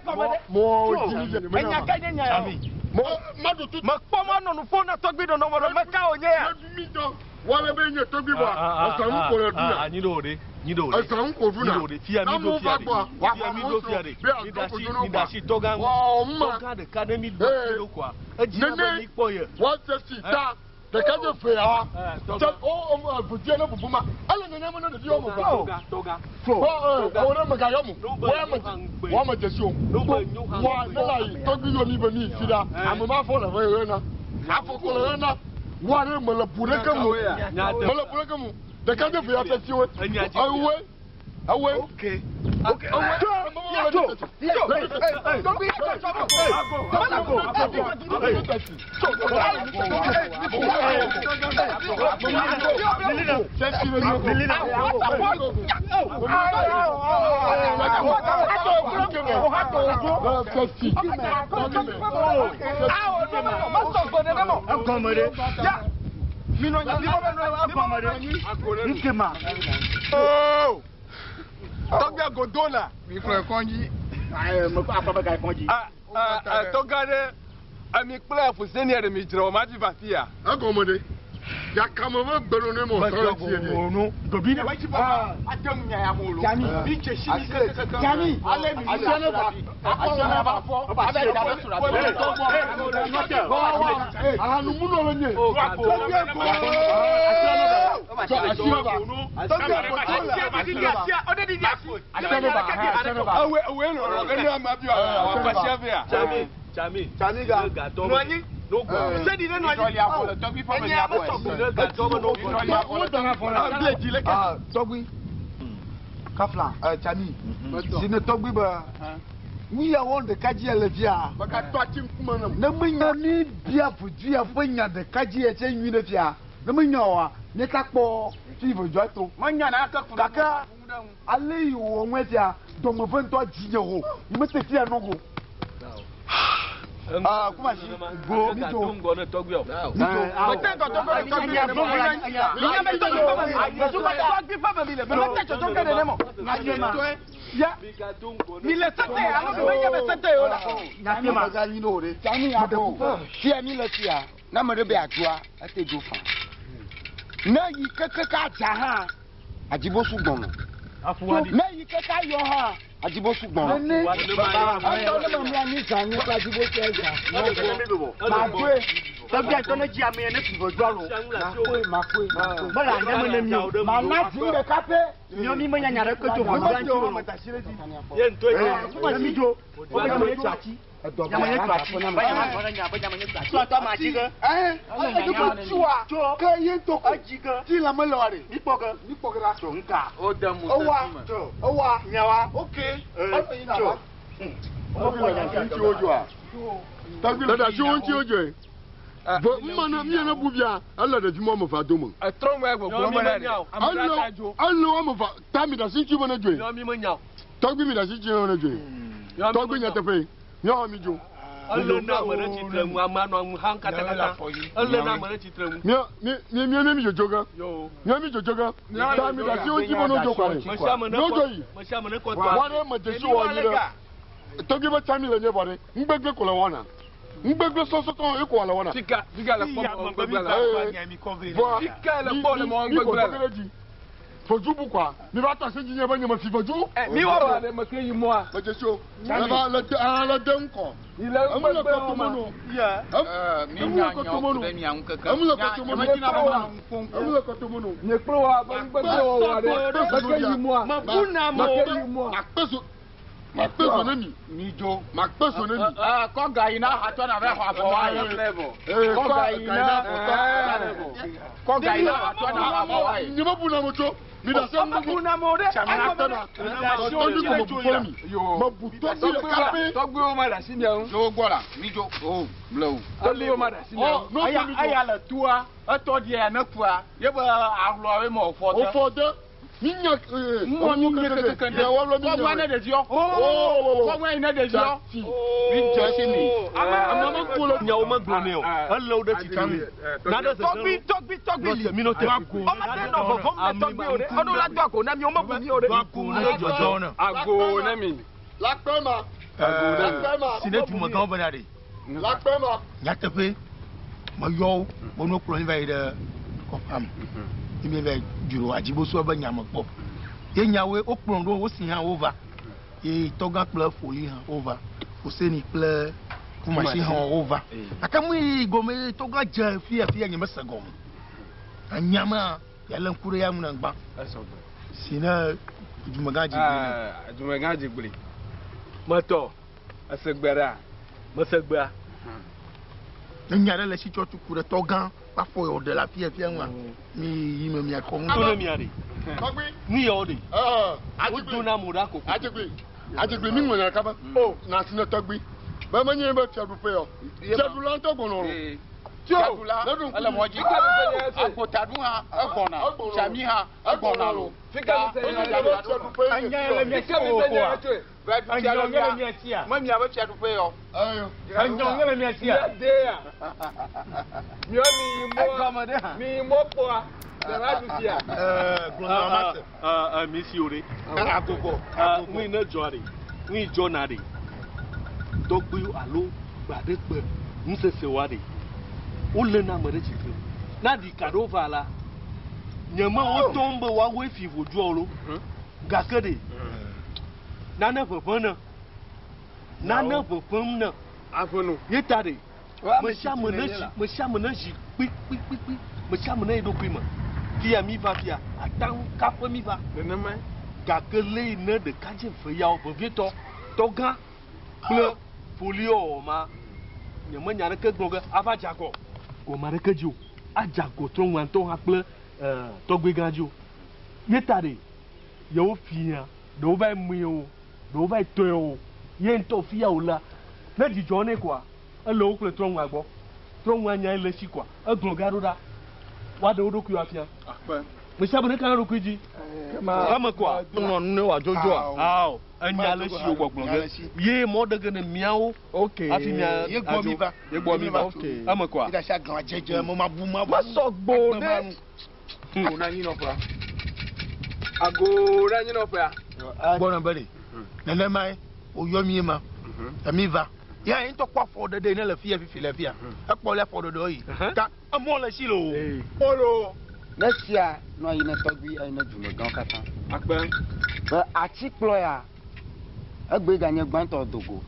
Enya ka nye nya ya o? Mekpɔ mɔ nɔ nu ƒom na tɔgbui ɖonɔ me ɖo meka wònye ya. Wale be nye tɔgbui bɔ, ezã ŋu ko le ɖuna. Anyi ɖo ɖe, nyi ɖo ɖe. Ezã ŋu ko ɖuna. Nyi ɖo ɖe, fia mi ɖo fia ɖe. Fia mi ɖo fia ɖe. Mi ɖe asi, mi ɖe asi tɔgã ŋu. Tɔgã ɖeka ɖe mi ɖo asi ɖo koa. Edzi na be mi kpɔ ye. Woase si ta ɖeka nye ve ya wa. Tse o o vodie ne bubu ma. Ele nene me ne ɖevi wɔme ve. Tɔgã. Wo ewo ɖe mega yɔ mo. Wo ya me wo ame dzesi o. Wa ne la yi tɔgbi yɔ mi be mi fi ɖa. Ame ma fɔ le ve ɣe na. Afɔ ko le ɣe na. Wa ɖe mele bu ɖeke mu. Mele bu ɖeke mu. Ɖeka nye ve ya fɛ si wo. Ewoe. Ewoe. Okay. Okay. Ewoe. Tso, tso, tɔgbi, Tɔgbi agodo la. Mi kplɔe kɔndzi. Tɔgã ɖe emi kple Fusenia ɖe mi dzra wɔ ma dzi va fia. Egɔme ɖe. Yakame me gbe ɖo ne mo sɔ le tie ɖe. Dobi ne wetsi bɔ ate ŋu nya ya mo lo. Mi dze si mi kekekeke. Jami. Ale mi Asia ne va. Asia ne va. Abe da be sura. Ahanumunu le nye. Ewe ewe lɔlɔ ke ne ame bi wa wa asia vea. Tsami, tsami. Tsami ga. Ne gatɔ Nɔ anyi. No gɔ. Sedi ne nɔ anyi. Enya me sɔgbɔ. Ne gatɔ be no gɔ. Tɔgbi. Kafla, Tsami. Si ne tɔgbi be. Nu ya wɔm ɖeka dzi le fia. Megatɔ ati ŋkume nam. Ne menya mi bia vodzu ya ƒe nya ɖeka dzi ya tse nyui ɖe fia. Ne menya oa, míeta kpɔ fi vodzua to. Menya na ke ku. Gake ale yi wòwɔ ŋue fia, dɔme ƒe ŋutɔ dzi nye ho. Nyemete fia nɔ go. Ah, kumasi. Go. Mi Gatɔ to. ŋgɔ ne tɔgbi o. Mi to. Mete tɔtɔ ke tɔgbi ne mo. Minya me tɔgbi ƒe me. Tɔgbi ƒe me mi le. Mete tɔtɔ ke ne mo. Ya. Mi le sete alo mi menye be sete o la. Nyate ma. Tsami aɖo. Fia mi le fia. Ne ame ɖe be adzoa, ete dzo faa. Ne yi keke ka dza hã, adzibosu gbɔnɔ. Ne yi keke ayɔ hã. Adzibosu gbɔn. Nene. Etɔ ne me mla anyi zã nye kple adzibosu ezã. Madoe. Tɔgbi atɔ ne dzi ame ne fi vodua lo. Makoe makoe makoe. Mele anya me ne mi o. Mana dzi ɖeka pɛ. Miɔ mi menya nya ɖeke tso vodua ŋuti o. Ye ŋutɔ ye. Mi dzo. Wo be nye tso ati. Nyame nye tso ati. Be nyame gblɔ ne nya be nyame nye tso ati. Tɔ ma dzi ge. Ɛɛ tsoa. Ke ye ŋutɔ ko. Edzi ge. Ti lãme le wa ɖe. Mi kpɔ ge. Mi kpɔ ge ɖa. Tso ŋka. O de mu Ewa. Ewa. Nyawa. Ok. Ɔlɔ yi na va. Ŋuti wo dzoa. Dada si wo ŋuti wo dzoe. Vɔ mmana miana buvia ele ɖevi mɔ ame eve dome. Etrɔ ŋue gbɔgblɔ me ɖe. Ele ele wo ame eve ta mi ɖe asi ŋuti be ne dzoe. Miɔ mi menya o. Tɔgbi mi ɖe asi ŋuti be ne dzoe. Tɔgbi nyateƒe miaxɔ mi dzo. Ele na ame ɖe tsitre ŋu ame anɔ ŋu hã katakata. Ele na ame ɖe tsitre ŋu. Mia mi mi mi mi dzodzo ge. Mia mi dzodzo ge. Ta mi ɖe asi ŋuti be ne dzo kɔ ɖe. Ne dzo yi. Me sia ame ne kɔ tɔa. Wa ɖe me dzesi wɔ nyi ɖe. Tɔgbi be tsa mi le nye vɔ ɖe. Ŋgbegbe ko le wɔna. Ŋgbegbe sɔsɔtɔ ye ko le wɔna. Fika fika le kpɔ mɔ ŋgbegbe la. Vɔa Fika le kpɔ le mɔ mi ko ŋgbegbe la. tɔgbi ɖe dzi. Foju bu kɔa. Mi va tɔ asi dzi nye be nye me fi foju. Mi wɔ ba ɖe me ke yi mɔa. Me dzesi o. Le va le de ah le de ŋkɔ. Yi le Emu le ŋgbegbe kɔtɔ wɔma. mɔnu. Mi Emu nya le kɔtɔ nyawo ku mɔnu. ɖe mia ŋu keke. Emu le Nya kɔtɔ mɔnu. nye medina be ma ŋu ƒom. Emu le kɔtɔ mɔnu. Nye kple wa be ŋgbegbe wɔwɔ ɖe. Me ke yi mɔa. Me bu na Me mo. ke yi mɔa. Makpe so makpe so ne mi. Mi dzo. Makpe so ne mi. Kɔ ga yi na hatɔ na va xɔ avɔ wa ye. Ee Kɔ ga yi na kɔ ga yi na hatɔ na xɔ avɔ wa ye. Nye me bu na mo tso. Mi da se Ame bu na mo ɖe. Tɔgbi ko me bu fɔlɔ mi. Me bu tɔgbi ɖeka pɛ. Tɔgbiwo ma ɖe asi mia ŋu. Dzo gbɔ la mi dzo o mle o. Tɔgbiwo ma ɖe asi mia ŋu. Ɔ Eya n'o mi eya le tua etɔ dia ne kua ye be ahlɔawoe ma wòfɔ dzo. de. O fɔ de. Mi nya ee. Ŋmɔ mi nye kekeke Mia wɔlɔ mi Kɔgbɔa nya. ne ɖeviɔ. Oh. Kɔgbɔa yi ne ɖeviɔ. Mi dze si mi. Ame me ku le. Nyawo megblɔ nɛ o. Ele wo ɖe tsitre ŋu. Nane sese Tɔgbi tɔgbi tɔgbi li. Nɔte mi nɔte. Ɔma te nɔ vɔvɔm ne tɔgbi o ɖe. Eɖo la do ago na mi o me bu mi o ɖe. Ne dzɔdzɔ. Ago ne mi. Lakpe ma. Lakpe ma. Si ne dumegãwo bena ɖe. Lakpe ma. Nyateƒe meyɔ wo be ne wokplɔ mi va yi ɖe kɔƒea me. Ye mi va yi dzro adzibosuwo be nya me kpɔ. Ye nyawoe wokplɔ ɖo wosi hã wova. Ye tɔgã kple ƒoyi hã wova. Hoseni kple Kumasi hã wova. Gake mu yi gɔme ye tɔgã dze fia fia nye mese gɔme. Anya ma yalé ŋku ɖe ya ŋu ne gbã. Si ne dumegã dzigbli ne. Dumegã dzigbli. Metɔ. Esegbe ɖea. Mesegbea. Ne nya ɖe le si tsɔ tu ku ɖe tɔgã ƒe afɔ yi wòɖe le afia fia ŋua, mi yi me miakɔ ŋu. To ne mia ɖe. Tɔgbi. Nu yawo ɖe. Ɛɛ. Wodo na mo ɖa koko. Adzigbi. Adzigbi mi ŋlɔ nya kaba. O na si ne tɔgbi. Be menye be fiaɖuƒe yɔ. Fiaɖula ŋutɔ gbɔnɔ o. Fiaɖula ele mɔ dzi. Agbotadu hã egbɔna. Tsami hã egbɔna lo. Fika mi se nya tsoe. Enya le mia si Fika mi se nya tsoe. Fiaɖuƒe le Me mia be fiaɖuƒe yɔ. Enyɔ ŋe le mia sia. Mia de ya. Miɔ mi yi mɔ. Mi yi mɔ kpɔa. Ɖe du sia. Mi si o ɖe. Agogo. Nu yi ne dzɔa ɖe. Nu yi dzɔna ɖe. Tɔgbi alo gbe aɖe gbe nusese wa ɖe. Wolé na ame ɖe tsitre. Na ɖika ɖewo va la. Nye me wotɔm be woawoe fi vodua lo. Gake ɖe. Nane ʋeʋẽ ne. Nane ʋeʋẽm ne. Avenu. Ye ta ɖe. Me sia ame ne zi me sia ame ne zi kpikpikpikpi. Me sia ame ne yi ɖokui me. Fia mi va fia. Ataŋu kaƒe mi va. Nenema. Gake le yi ne ɖekadze ve yawo vevietɔ tɔgã kple foliwɔwɔ ma nye menya ɖeke gblɔ ge ava dze agɔ. Gɔme aɖeke dzi o. Adze agɔ trɔ ŋua ŋutɔ hã kple tɔgbui gã dzi o. Ye ta ɖe yewo fia ɖewo va yi mue o ɖewo va yi tɔe o ye ŋutɔ fia o la ne dzidzɔ nɛ koa ele wo kple trɔ ŋua gbɔ. Trɔ ŋua nya ye le si koa egblɔ ga ɖo ɖa woaɖe wo ɖokuiwo afia. Me sia ame ɖeka na ɖokui dzi. Ame koa. Nɔ nu ne wòadzodzroa. Awo enya le si wo gbɔgblɔ ge. Ye mɔ ɖe ge ne miawo. Ok. Hafi mia Ye gbɔ mi va. Ye gbɔ mi va. Ok. Ame koa. Mi ɖe asi aglã dzedze me mabu mabu. Mesɔ gbo ɖe. Ago na anyinɔƒea. Ago ɖe anyinɔƒea. Gbɔna be ɖe. Nenemae woyɔ mi ma. Emi va. Ya ye ŋutɔ kpɔ afɔ ɖeɖe ne le fia fifi le fia. Ekpɔ le afɔ ɖeɖe yi. Ta emɔ le si le o. Olo. Ne sia nɔ anyi ne tɔgbui ayi ne dumegãwo katã. Akpe. Be atikplɔ ya, egbe ganye gbãtɔ do go.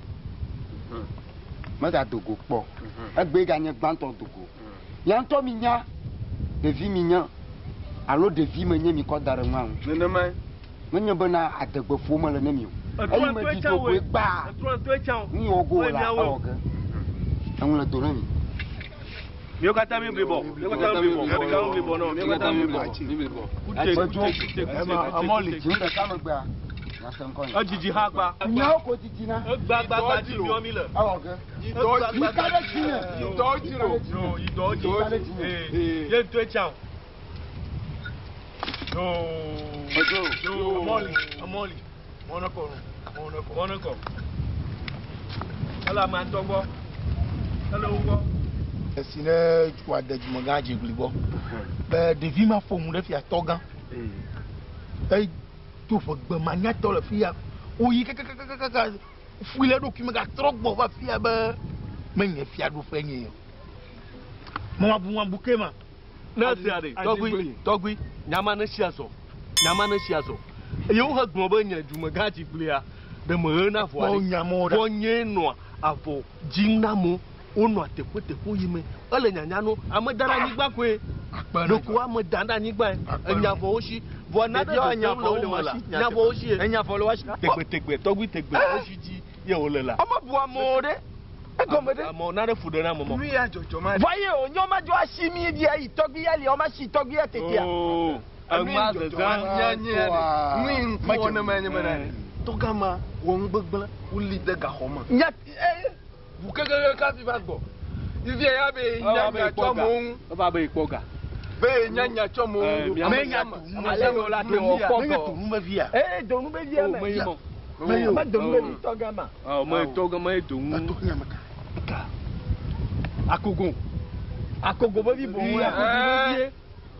Megado go kpɔ. Egbe ganye gbãtɔ do go. Mia ŋutɔ minya, ɖevi minya alo ɖevi menye mikɔ da ɖe nua ŋu. Nenemae. Menye bena adegbe ƒom mele ne mi o. Eyi meɖi do goe gbaa, nu yi wɔ go wòle ewɔ ge. Eŋu le do ne mi. Míwo katã míebli bɔ. Míwo katã míebli bɔ. Ɖeka míebli bɔ nɔ. Míwo katã míebli bɔ. Míebli bɔ. Kute, kute, kute, kute, kute, kute. Dziŋ ɖeka megbea, miase ŋkɔ nye. Edzidzi hã gba. Nyawo ko didi na. Egba gba gba dzi miɔ mi le. Ewɔ ge. Egba gba Mika ɖe dzinye. Yidɔ dzi lo. Yo, yidɔ dzi. Mika ɖe dzinye. Ee, ye ŋutɔe tsã o. Yo. Yo. Emɔli, emɔli. Mɔnekɔ. Mɔnekɔ. Mɔnekɔ. Ele ame atɔ gbɔ. Ele wo gbɔ. Esi ne wòade dzumegã dzigli gbɔ be ɖevi ma ƒo nu ɖe fia tɔgã. Eto ƒe gbe manyatɔ le fia. Woyi kakakakaka fui le eɖokui me gatrɔ gbɔ va fia be menye fiaɖuƒe nye o. Mɔmabu mabu ke ma. Ne esia ɖe, tɔgbui, tɔgbui, nyama ne sia zɔ, nyama ne sia zɔ. Eye wohe gblɔ be nye dzumegã dziglia ɖe meɣena avɔa ɖe. Vɔ nyee nɔa avɔ dzim na amewo, wonɔa teƒeteƒewo yime. Ele nyanya no, ame da ɖe anyigba koe. Ɖeko ame da ɖe anyigbae. Enya avɔwo si. Vɔa naɖe dzedzem le wo me la, nya avɔwo sie. Enya avɔ le wo si. Tegbetegbe, tɔgbui tegbe, esi dzi ye wòle la. Womebua amewo ɖe egɔme ɖe. Amewo naɖe fu ɖe na ame mɔ. Nu ya dzɔdzɔ ma. Vɔ ye o nyɔ ma dzɔ asi mi dzi ayi tɔgbui ya lia, woma si tɔgbui ya tetea. Oo, ema zezã. Nya nye ya ɖe. Nu yi ŋku wɔ ne ma nye bena ɖe. Tɔgã ma wɔ nugbegblẽ, woli de gaxɔ me. Nya ee. Ʋu kekeke kafi va gbɔ. Fifia ya be nya nya tsɔ amewo ŋu. Eva be yekpɔ ga. Be nya nya tsɔ amewo ŋu. Ame nya Ale wo la te wɔ kpɔ Menye donumevi Ee, donumevia me. Menye mɔ. Me donumevi tɔgã ma. Ɔ, me tɔgã me donu. Akogo. Akogo be vi boŋ ya.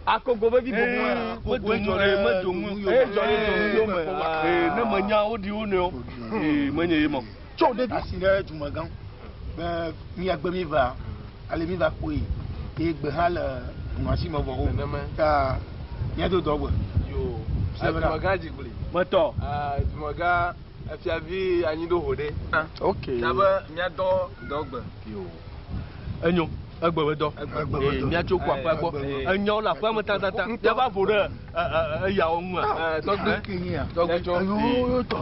Akogo be vi boŋ ya. Me donu ɖe, me donu. Ee, dzɔ ɖe donu yo me. Ee, ne me nya wo ɖi wo nɔewo. Ee, menye ye mɔ. Tso ɖevi asi ɖe dzumegã be míagbe mi va ale mi va kpoe eye gbe hã le ŋu asi me vɔ o. Ta míado dɔ gbe. Yo, dzumegã dzigli. Metɔ. Dzumegã efiavi anyiɖoho ɖe. Ok. Ta be míadɔ dɔ gbe. Yo. Enyo. Egbe be dɔ. Ee, míatso kɔ aƒea gbɔ. Enyawo le aƒea me tatata. Míava vo ɖe eyawo ŋua. Tɔgbi. Tɔgbi tsɔ. Yo tɔ.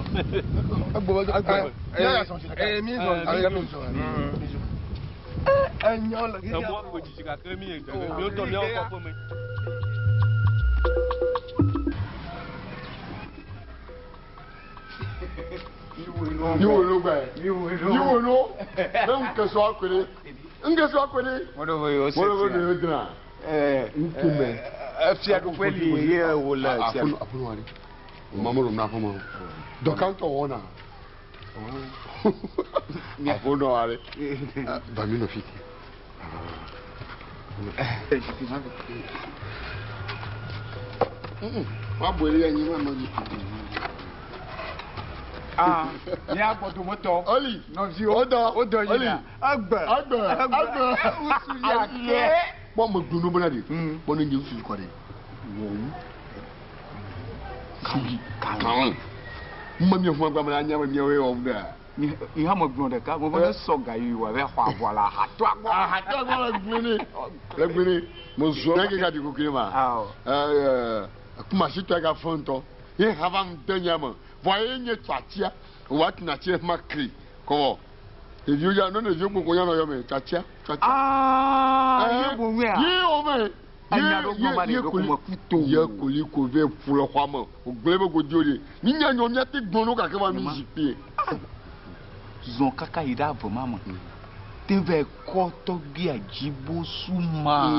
Egbe be dɔ. Egbe. Ee, Ee, mi zɔ. Mi zɔ. Enyawo le. Emɔ ko dzidzi gake mi ye dze. Míwo tɔ míawo kɔ aƒe me. Yiwo no gbɛ. Yiwo no. Ne ŋkesɔ akɔɖe. Ŋkesɔ akɔɖe. Mɔɖewo yɔ Mɔɖewo yɔ dina. Ŋkume. Efiaɖuƒe li ye wòle Aƒenɔ aƒenɔ aɖe. Mama ɖo na aƒenɔ. Dɔkantɔ wɔna. Aƒenɔ aɖe. Bami nɔ fi. Wa bɔ eli anyi ma ma dzi. Ah, mía gbɔdometɔ. Oli. Nɔviwo. Wodɔ. Wodɔ yina. Egbe. Egbe. Egbe. Ŋutsu ya ke. Kpɔ me gbonu bena ɖe. Kpɔ ne nye ŋutsu kɔ ɖe. Wɔwu. Sugi. Kalẽ. Mme mi ʋu agbame la nya be miawoe wɔm ɖea. Nye hã megblɔ ɖeka, me be ne sɔ ga yi wòave xɔ avɔ le ahatɔa gbɔ. Ahatɔa gbɔ le gblẽ ne. Le gblẽ ne. Me zɔ ne keka ɖi kokle ma. Ɛɛ kumasitɔ ga fɔ ŋutɔ. Ye hã va ŋde nya me. Vɔ ye nye tso atia. Wa tuna atsia ma kli. Kɔwɔ. Ɖeviwo ya ne ɖeviwo gbogbo ya nɔ yɔ me tso atia. Tso atia. Aa ye boŋue a. Ye wo me. Enya ɖo gblɔ ma ɖe ɖo me ku to. Ye koli ko ve ƒu le xɔa me. Wògblẽ be godi ɖe. Mi nya nyɔ míate gblɔ no gake va mi zikpui. Zɔn kaka yi ɖe ave ma me. Te va kɔ tɔgbia dzibosu ma.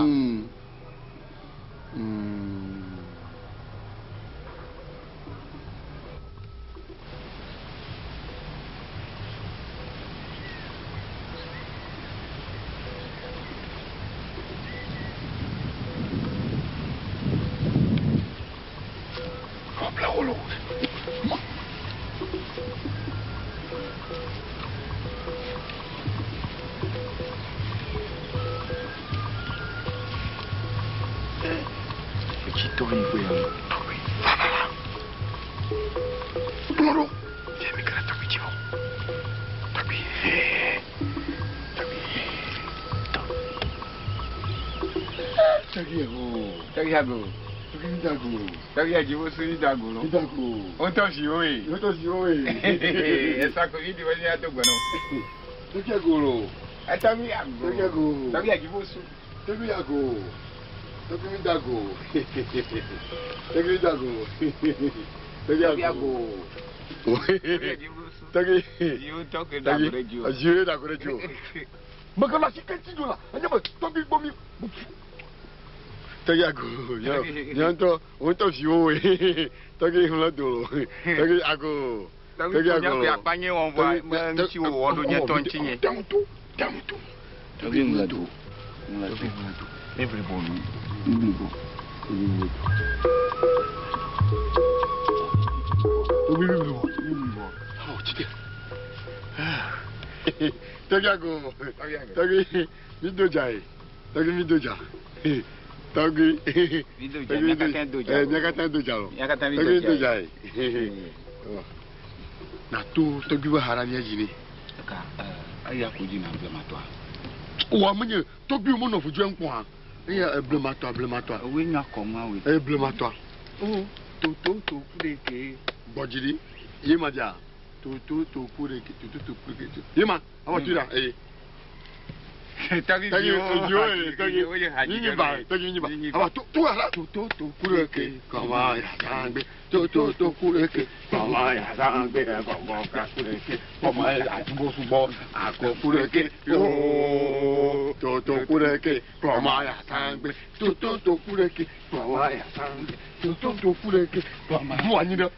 Kplɔ ɖo. Fia mi kele tɔgbi dzi o. Tɔgbi. Tɔgbi. Tɔgbi o. Tɔgbi ago. Tɔgbi mi da go. Tɔgbi adziwo su mi da go lo. Mi da go. O tɔ si wo ye. O tɔ si wo ye. Esa ko mi di wani ato gbɔnɔ. Tɔgbi ago lo. Tɔgbi ago. Tɔgbi ago. Tɔgbi adziwo su. Tɔgbi ago. Tɔgbi mi da go. Tɔgbi mi da go. Tɔgbi ago. Tɔgbi. Tɔgbi. Dziwo da go ɖe dzi o. Mekele asi ke ŋuti dzo la, enye be tɔgbi gbɔ mi. Tɔgbi ago. Nye ŋutɔ, wo ŋutɔ viwo woe. Tɔgbi ŋlɔ do lo. Tɔgbi ago. Tɔgbi ago. Akpanye wɔn vɔ me ŋuti wo wɔ ɖo nye tɔ ŋuti nye. Damuto, damuto. Tɔgbi ŋlɔ do. Ŋlɔ do. Ŋlɔ do. Everybody. Everybody. Everybody. Tɔgbi mi bɔ. Mi bɔ. Awɔ tsi te. Tɔgbi ago. Tɔgbi mi do dza ye. Tɔgbi mi do dza. Tɔgbi. Mi do dza. Mía katã do dza. Mía katã do dza lo. Mía katã mi Tɔgbi do do dza ye. Na to tɔgbi be ha ɖa mía dzi ne. Eka eya ko dzi na blematɔa. Wɔ amenye tɔgbi wo menɔ ʋudzɔe ŋkpɔa. Eya eblematɔa blematɔa. Ewoe nya kɔnua woe. Eye blematɔa. O toto to ku ɖe ke. Gbɔdzi ɖi. Ye ma dzia. Toto to ku ɖe ke. Toto to ku ɖe ke. Ye ma. Awɔ tu ɖa. Eye. Tɔgbi Tɔgbi ye tɔgbi nyinyi ba tɔgbi nyinyi ba. Awɔ to tu ara. Toto to ku ɖe ke. Kɔma ya sangbe. Toto to ku ɖe ke. Kɔma ya sangbe. Kɔmɔ ka ku ɖe ke. Kɔma ya subɔsubɔ. Akɔ ku ɖe ke. Yoo. Toto ku ɖe ke. Kɔma ya sangbe. Toto to ku ɖe ke. Kɔma ya sangbe. Toto to ku ɖe ke. Kɔma. Bu anyi ɖe.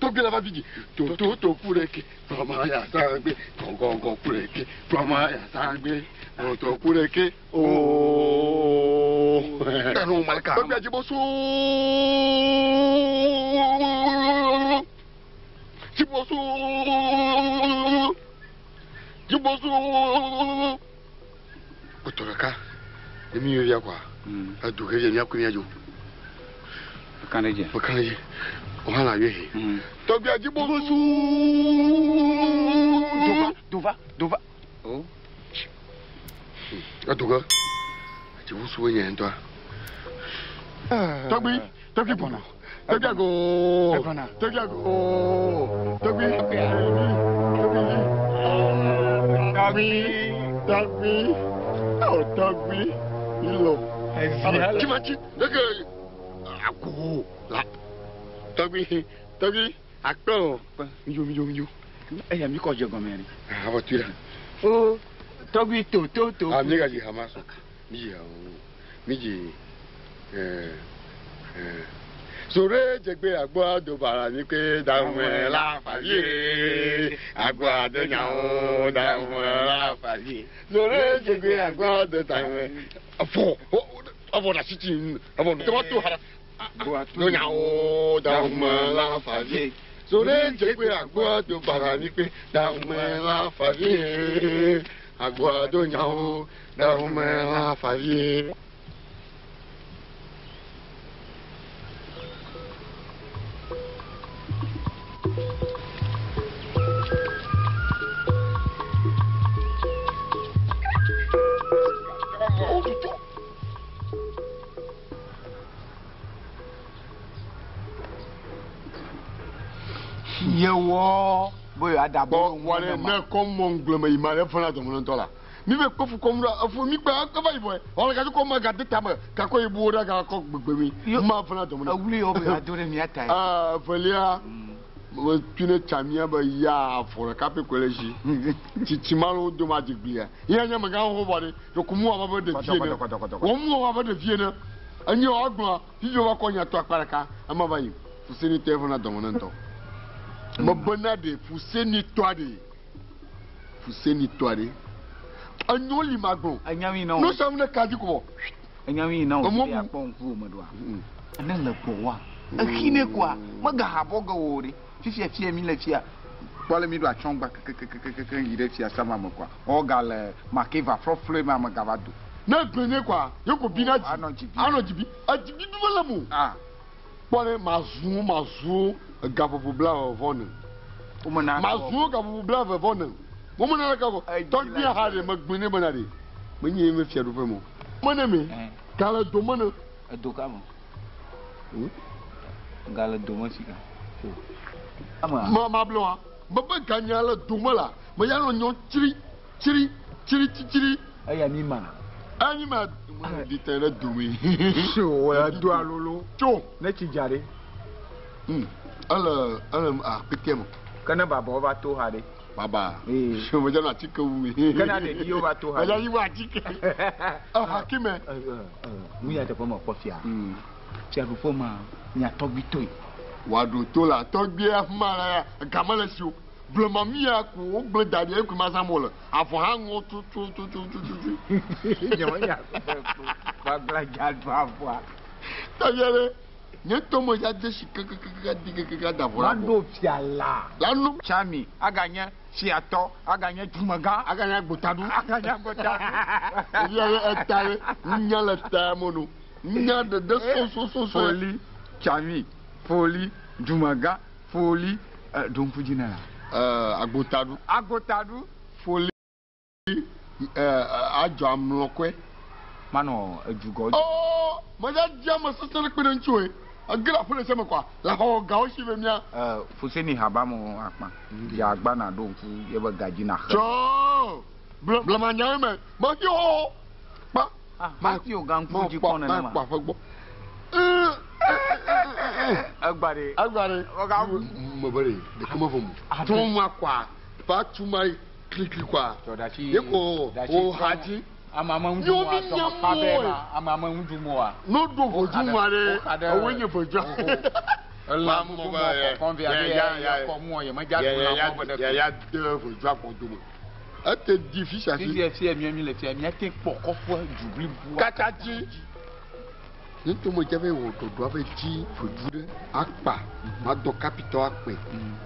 Tɔgbi la va vi dzi. Toto to ku ɖe ke. Kɔma ya sangbe. Gɔgɔgɔ ku ɖe ke. Kɔma ya sangbe. Toto ku ɖe ke. Ooo. Tanu malika. Tɔgbi adzibo su. Dzibo su. Dzibo su. Kpɔtɔ ɖeka. Ne mi yɔ kɔa. Edu ke mía ku mía dzo. Meka ɖe dzi. Meka ɖe dzi. O hã la yɔ he. Tɔgbi adzibo su. Dova dova dova. O. Edu ke. Adzibo su nye ŋutɔa. Tɔgbi tɔgbi gbɔna. Tɔgbi ago. Tɔgbi ago. Tɔgbi. Tɔgbi. Tɔgbi. Awo tɔgbi. Ilo. Tsimatsi. Eke ago la. Tɔgbi tɔgbi akpɛ o. Midzo midzo midzo. Eya mi kɔ dze gɔme ɖe. Awɔ tu ɖa. O tɔgbi to to to. Ah mi ka dzi hama sɔ. Mi dzi hawo. Mi dzi ɛɛ ɛɛ. Sore dzegbe agbɔ do bara mi ke dahun la fàyè agbɔ adenyawo dahun la fàyè. Sore dzegbe agbɔ do dahun afɔ afɔ na siti afɔ tɔmɔ to hara donyawo dahun la fàyè. Sore dzegbe agbɔ do bara mi ke dahun la fàyè agbɔ adonyawo dahun la fàyè. Yewɔ boyo adabɔ. Bɔn wale ne kɔn mɔ ŋgblɔmɛ yi ma ne fana dɔmɔnɔ tɔ la mi bɛ kɔfu kɔmu la efu mi gbɛ efa yi bɔ ɔlɔ kasi kɔ ma ka te tame kakɔ yi bu ɖe ka kɔ gbegbe mi ma fana dɔmɔnɔ. Ewuli yɔ be ado ɖe mia ta ye. Aa felia me tu ne tsamia be ya afɔ ɖeka pe koe le si tsitsi ma lo do ma dzigblia ya nye mega xɔ bɔ ɖe ɖeko mu wɔ abe ɖevi ene wɔ mu wɔ abe ɖevi ene enye wɔ agblɔ fifi wa kɔ nya to akpa ɖeka ema va yi fuseni tɛ fana dɔmɔnɔ ŋutɔ. Mebena ɖe fuseni tɔa ɖe fuseni tɔa ɖe enyo li ma gblɔ Enyawi na wo. nusianu ne ka dzi ko bɔ Enyawi na wo. Emɔ Fi bu. akpɔ ŋkuwo me ɖoa. Ne le gbɔ wa. Exi ne koa megahabɔ ge wo ɖe. Fifia fia mi le fia. Kpɔ le mi ɖo atsɔngba kekekekeke yi ɖe fia sama me koa. Wɔga le makeva flɔflɔe ma me gava do. Ne gblẽ ne koa ye ko bi na dzi Anɔ dzibi. anɔ dzibi edzibi bi mele mo. Ah. Kpɔ ne ma zu ma zu egaƒoƒo bla vɔ ne. Womena Mazu gaƒoƒo blave vɔ ne. Womena ɖeka vɔ. Tɔgbia ha ɖe megbe ne bena ɖe. Menye ye me fiaɖuƒe me o. Mene me. Ga le dome ne. Edo ka me? Ga le dome si ka. Ma mable wa. Mebe ganya le dome la. Me ya nɔ nyɔ tsri tsri tsri tsri. Eya mi ma. Eya mi ma. Di te ɖe dome. Tso edo alolo. Tso. Ne tsi dza ɖe. Ele ele akpete me. Ke ne babawo va to ha ɖe. Baba. Me dza nɔ atike wu me. Ke na ɖeviwo va to ha Me dza yi wɔ atike. Eha kime. Nu ya teƒe me kpɔ fia. Fiaɖuƒe ma mia tɔgbi toe. Wòaɖo to la tɔgbia ma la game le si o. Blema mia ko wogblẽ da ɖi ekui ma zãm wole. Avɔ hã ŋɔ tu tu tu tu tu tu tu. Nye menya gbagblẽ dza ɖu avɔa. Tɔgbia ɖe nye ŋutɔ me dza de si kekekeke di kekeke da avɔ la gbɔ. Maɖo fia la. La nu. Tsami aganye fiatɔ aganye dumegã. Aganye agbotaɖu. Aganye agbotaɖu. Ɖevia ɖe eta ɖe nunya le ta me no. Nunya ɖeɖe sɔsɔsɔsɔ. Foli, tsami, foli, dumegã, foli, ɖo ŋku dzi ne la. Agbotaɖu. Agbotaɖu. Foli, adzɔ amlɔkɔe. Manɔ edugɔ. Ɔ, medza dzi ame sese ɖe kpe ɖe ŋuti o ye. Ege ɖe aƒe ɖe sia me kɔa, le xɔ gawo si be mía. Fuseni haba mo akpa. Dze agba na ɖo ŋku ye be gadzi na xe. Tsɔ blema nyawo me. Mehi xɔxɔ. Kpa. Mati o ga ŋku dzi kpɔ nenema. Makpɔ aƒe gbɔ. Egba ɖe. Egba ɖe. Mebe ɖe ɖeke mevɔ mo. Tɔ ma kɔa, fa tu ma klikli kɔa. Ye ko o ha dzi. Ame ame ŋu dum wa dɔme kpa bɛ ma. Ame ame ŋu dum wa. No ɖo vodzu ma ɖe. Ewoe nye vodzua. Elã gbogbo mɔ kɔkɔm via ɖe ya ya kɔ mɔ ye medza ɖu lã mɔ be ɖe. Ya ya de vodzua kɔ dome. Ete di fi sia fi. Fifia fia mía mi le fia mía te kpɔ kɔƒe du bliboa. Katã dzi. Nye ŋutɔ medze be wɔ ɖoɖoa be dzi vodzu ɖe akpa madɔ kapitɔ akpɛ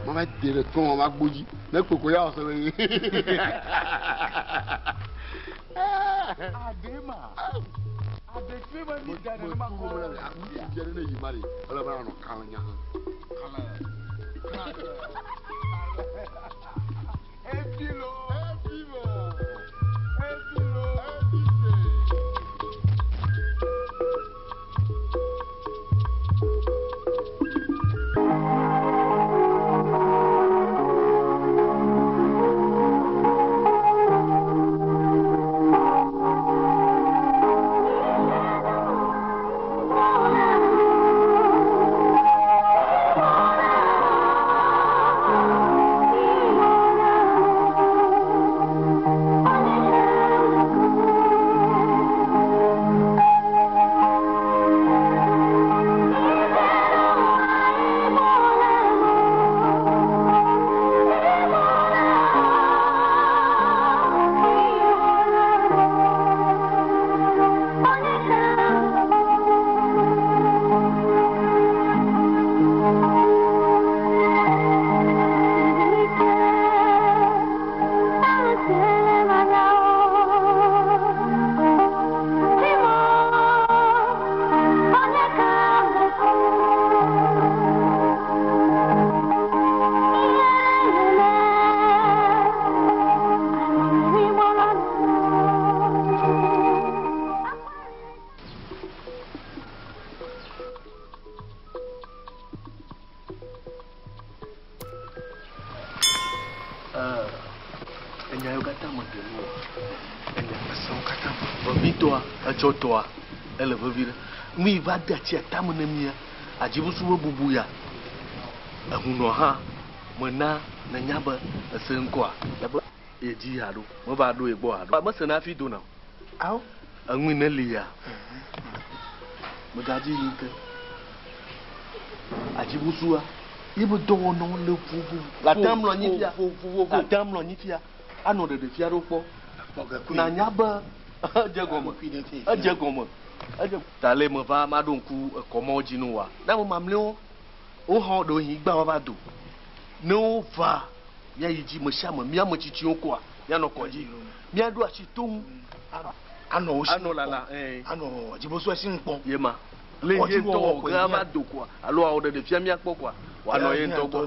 mava de ɖe tɔ ma gbo dzi ne kpekpe ya wɔ se be. Ade ma. Ade fi me mi da ne ma kɔ. Mi bia ne yi ma de ele be anɔ kalẽ nya hã. Kalẽ. Ebilo. Ebilo. Ebilo. Enya yiwo katã me ɖe nu enya esewo katã vevitɔa etsɔtɔa ele vevi ɖe. Nu yi va de atsi atame ne mía adzibusu be bubu ya ehunɔ hã mena nenya be ese ŋkɔa ebe ye dzi haɖo meva ɖo ye gbɔ haɖo. Mesena hafi dona o. Awo. Eŋui ne li ya megadzi yi ke adzibusua ye be dɔwɔnawo le vovovo. Ate amlɔ anyi fia. Ate amlɔ anyi fia. Anɔ ɖeɖe fia ɖo kpɔ. Nanya be edze gɔme. Edze gɔme. Edze. Ta le me va maɖo ŋku ekɔmɔwo dzi nu wa. Ne ame mamlɛwo woxɔ ɖewohĩ gbã woava do. Ne wova míayi dzi me sia me mía ame tsitsiwo koa míanɔ kɔdzi. Míaɖo asi to ŋu. Anɔ wo si Anɔ lala. Anɔ dzibosu si ŋu kpɔm. Ye ma. Le ye ŋutɔ wɔ ge ava do koa alo awɔ ɖeɖe fia míakpɔ koa. Wòanɔ ye ŋutɔ gbɔ.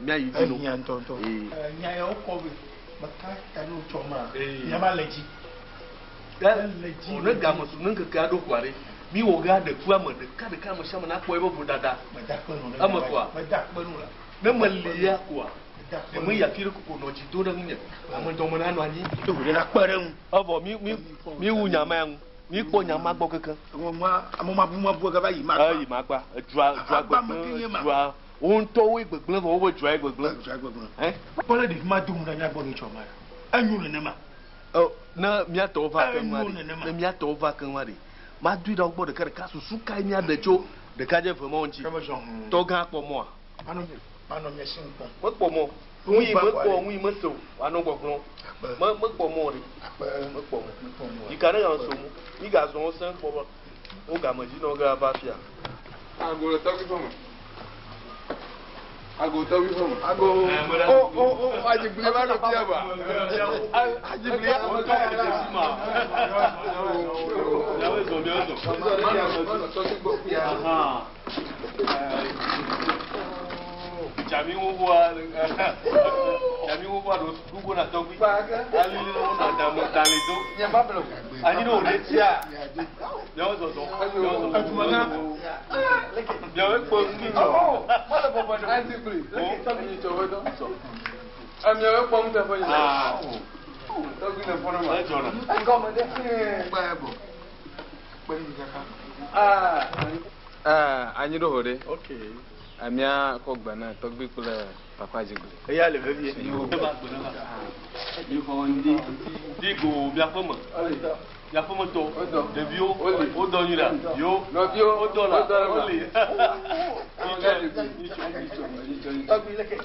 Míayi dzi no. Ehiã ŋutɔŋutɔ. Ee. Nya ya wokɔ be meka ta ne wotsɔ ma, nya ma le dzi. Ne ne game su ne ŋkekea ɖo koa ɖe, míwɔ ge aɖe ku ame ɖeka ɖeka ame sia ame nakpɔ eƒe vodada. Eme kɔa? Ne meli ya koa, ne meyi afi ɖe koko nɔ dzi do ɖe ŋunye, ame dɔme nanɔ anyi. Evɔ mí mí míwu nya ma ya ŋu. Míkpɔ nya ma gbɔ kekeŋ. Ame mabumabu gava yi makpa. Eyi makpa. Edua dua gbegblẽ edua wo ŋutɔwoe gbegblẽ vɔ wobe dua ye gbegblẽ. Dua gbegblẽ. Ɛ? Kpɔ ɖe ɖevi ma do ŋu ɖe mía gbɔ nyitsɔ ma ɖa. Enyo nenema. Ɔ ne mía tɔwo va keŋ Enyo ɖe, nenema. ne mía tɔwo va keŋ ɖe, madoe ɖa wo gbɔ ɖeka ɖeka. Susu kae míaɖe tso ɖekadze eve mawo ŋuti? Tɔgã kpɔ mɔa? Manɔ manɔ mía si ŋu kpɔm. Mekpɔ mɔ. Nu yi mekpɔ, nu yi mese o, wòanɔ gbɔgblɔm. Me mekpɔ mɔ o ɖe. Mekpɔ mɔ. Yi ka ɖe gale so mu. Mi gazɔ wo sẽ kpɔ be wo game dzi nɔ ge ava fia. Ago le tɔgbi ƒe me. Ago tɔgbi ƒe me. Ago. O o o adzigbli va ɖo fia ba. Adzigbli. Miawo zɔ, miawo zɔ. Aha. Dzami wowoa, dzami wowoa ɖo ɖugo na tɔgbi. Ali wo na dame dali do. Anyi ɖe wo ɖe tia. Miawo zɔzɔ. Miawo zɔzɔ. Miawo kpɔ ŋuti. Adzigbli. Amiawo kpɔ ŋuteƒe yi. Tɔgbi le fɔnɔ ma. Edzɔna. Egɔme ɖe. Anyi ɖo ho ɖe. Amea kɔ gbe na tɔgbi kple papa dzigbli. Eya le vevie. Di go miaƒe me. Miaƒe me tɔ. Ɖeviwo. Wodɔ nyui ɖa. Yo. Wodɔ la. Woli. Tɔgbi leke.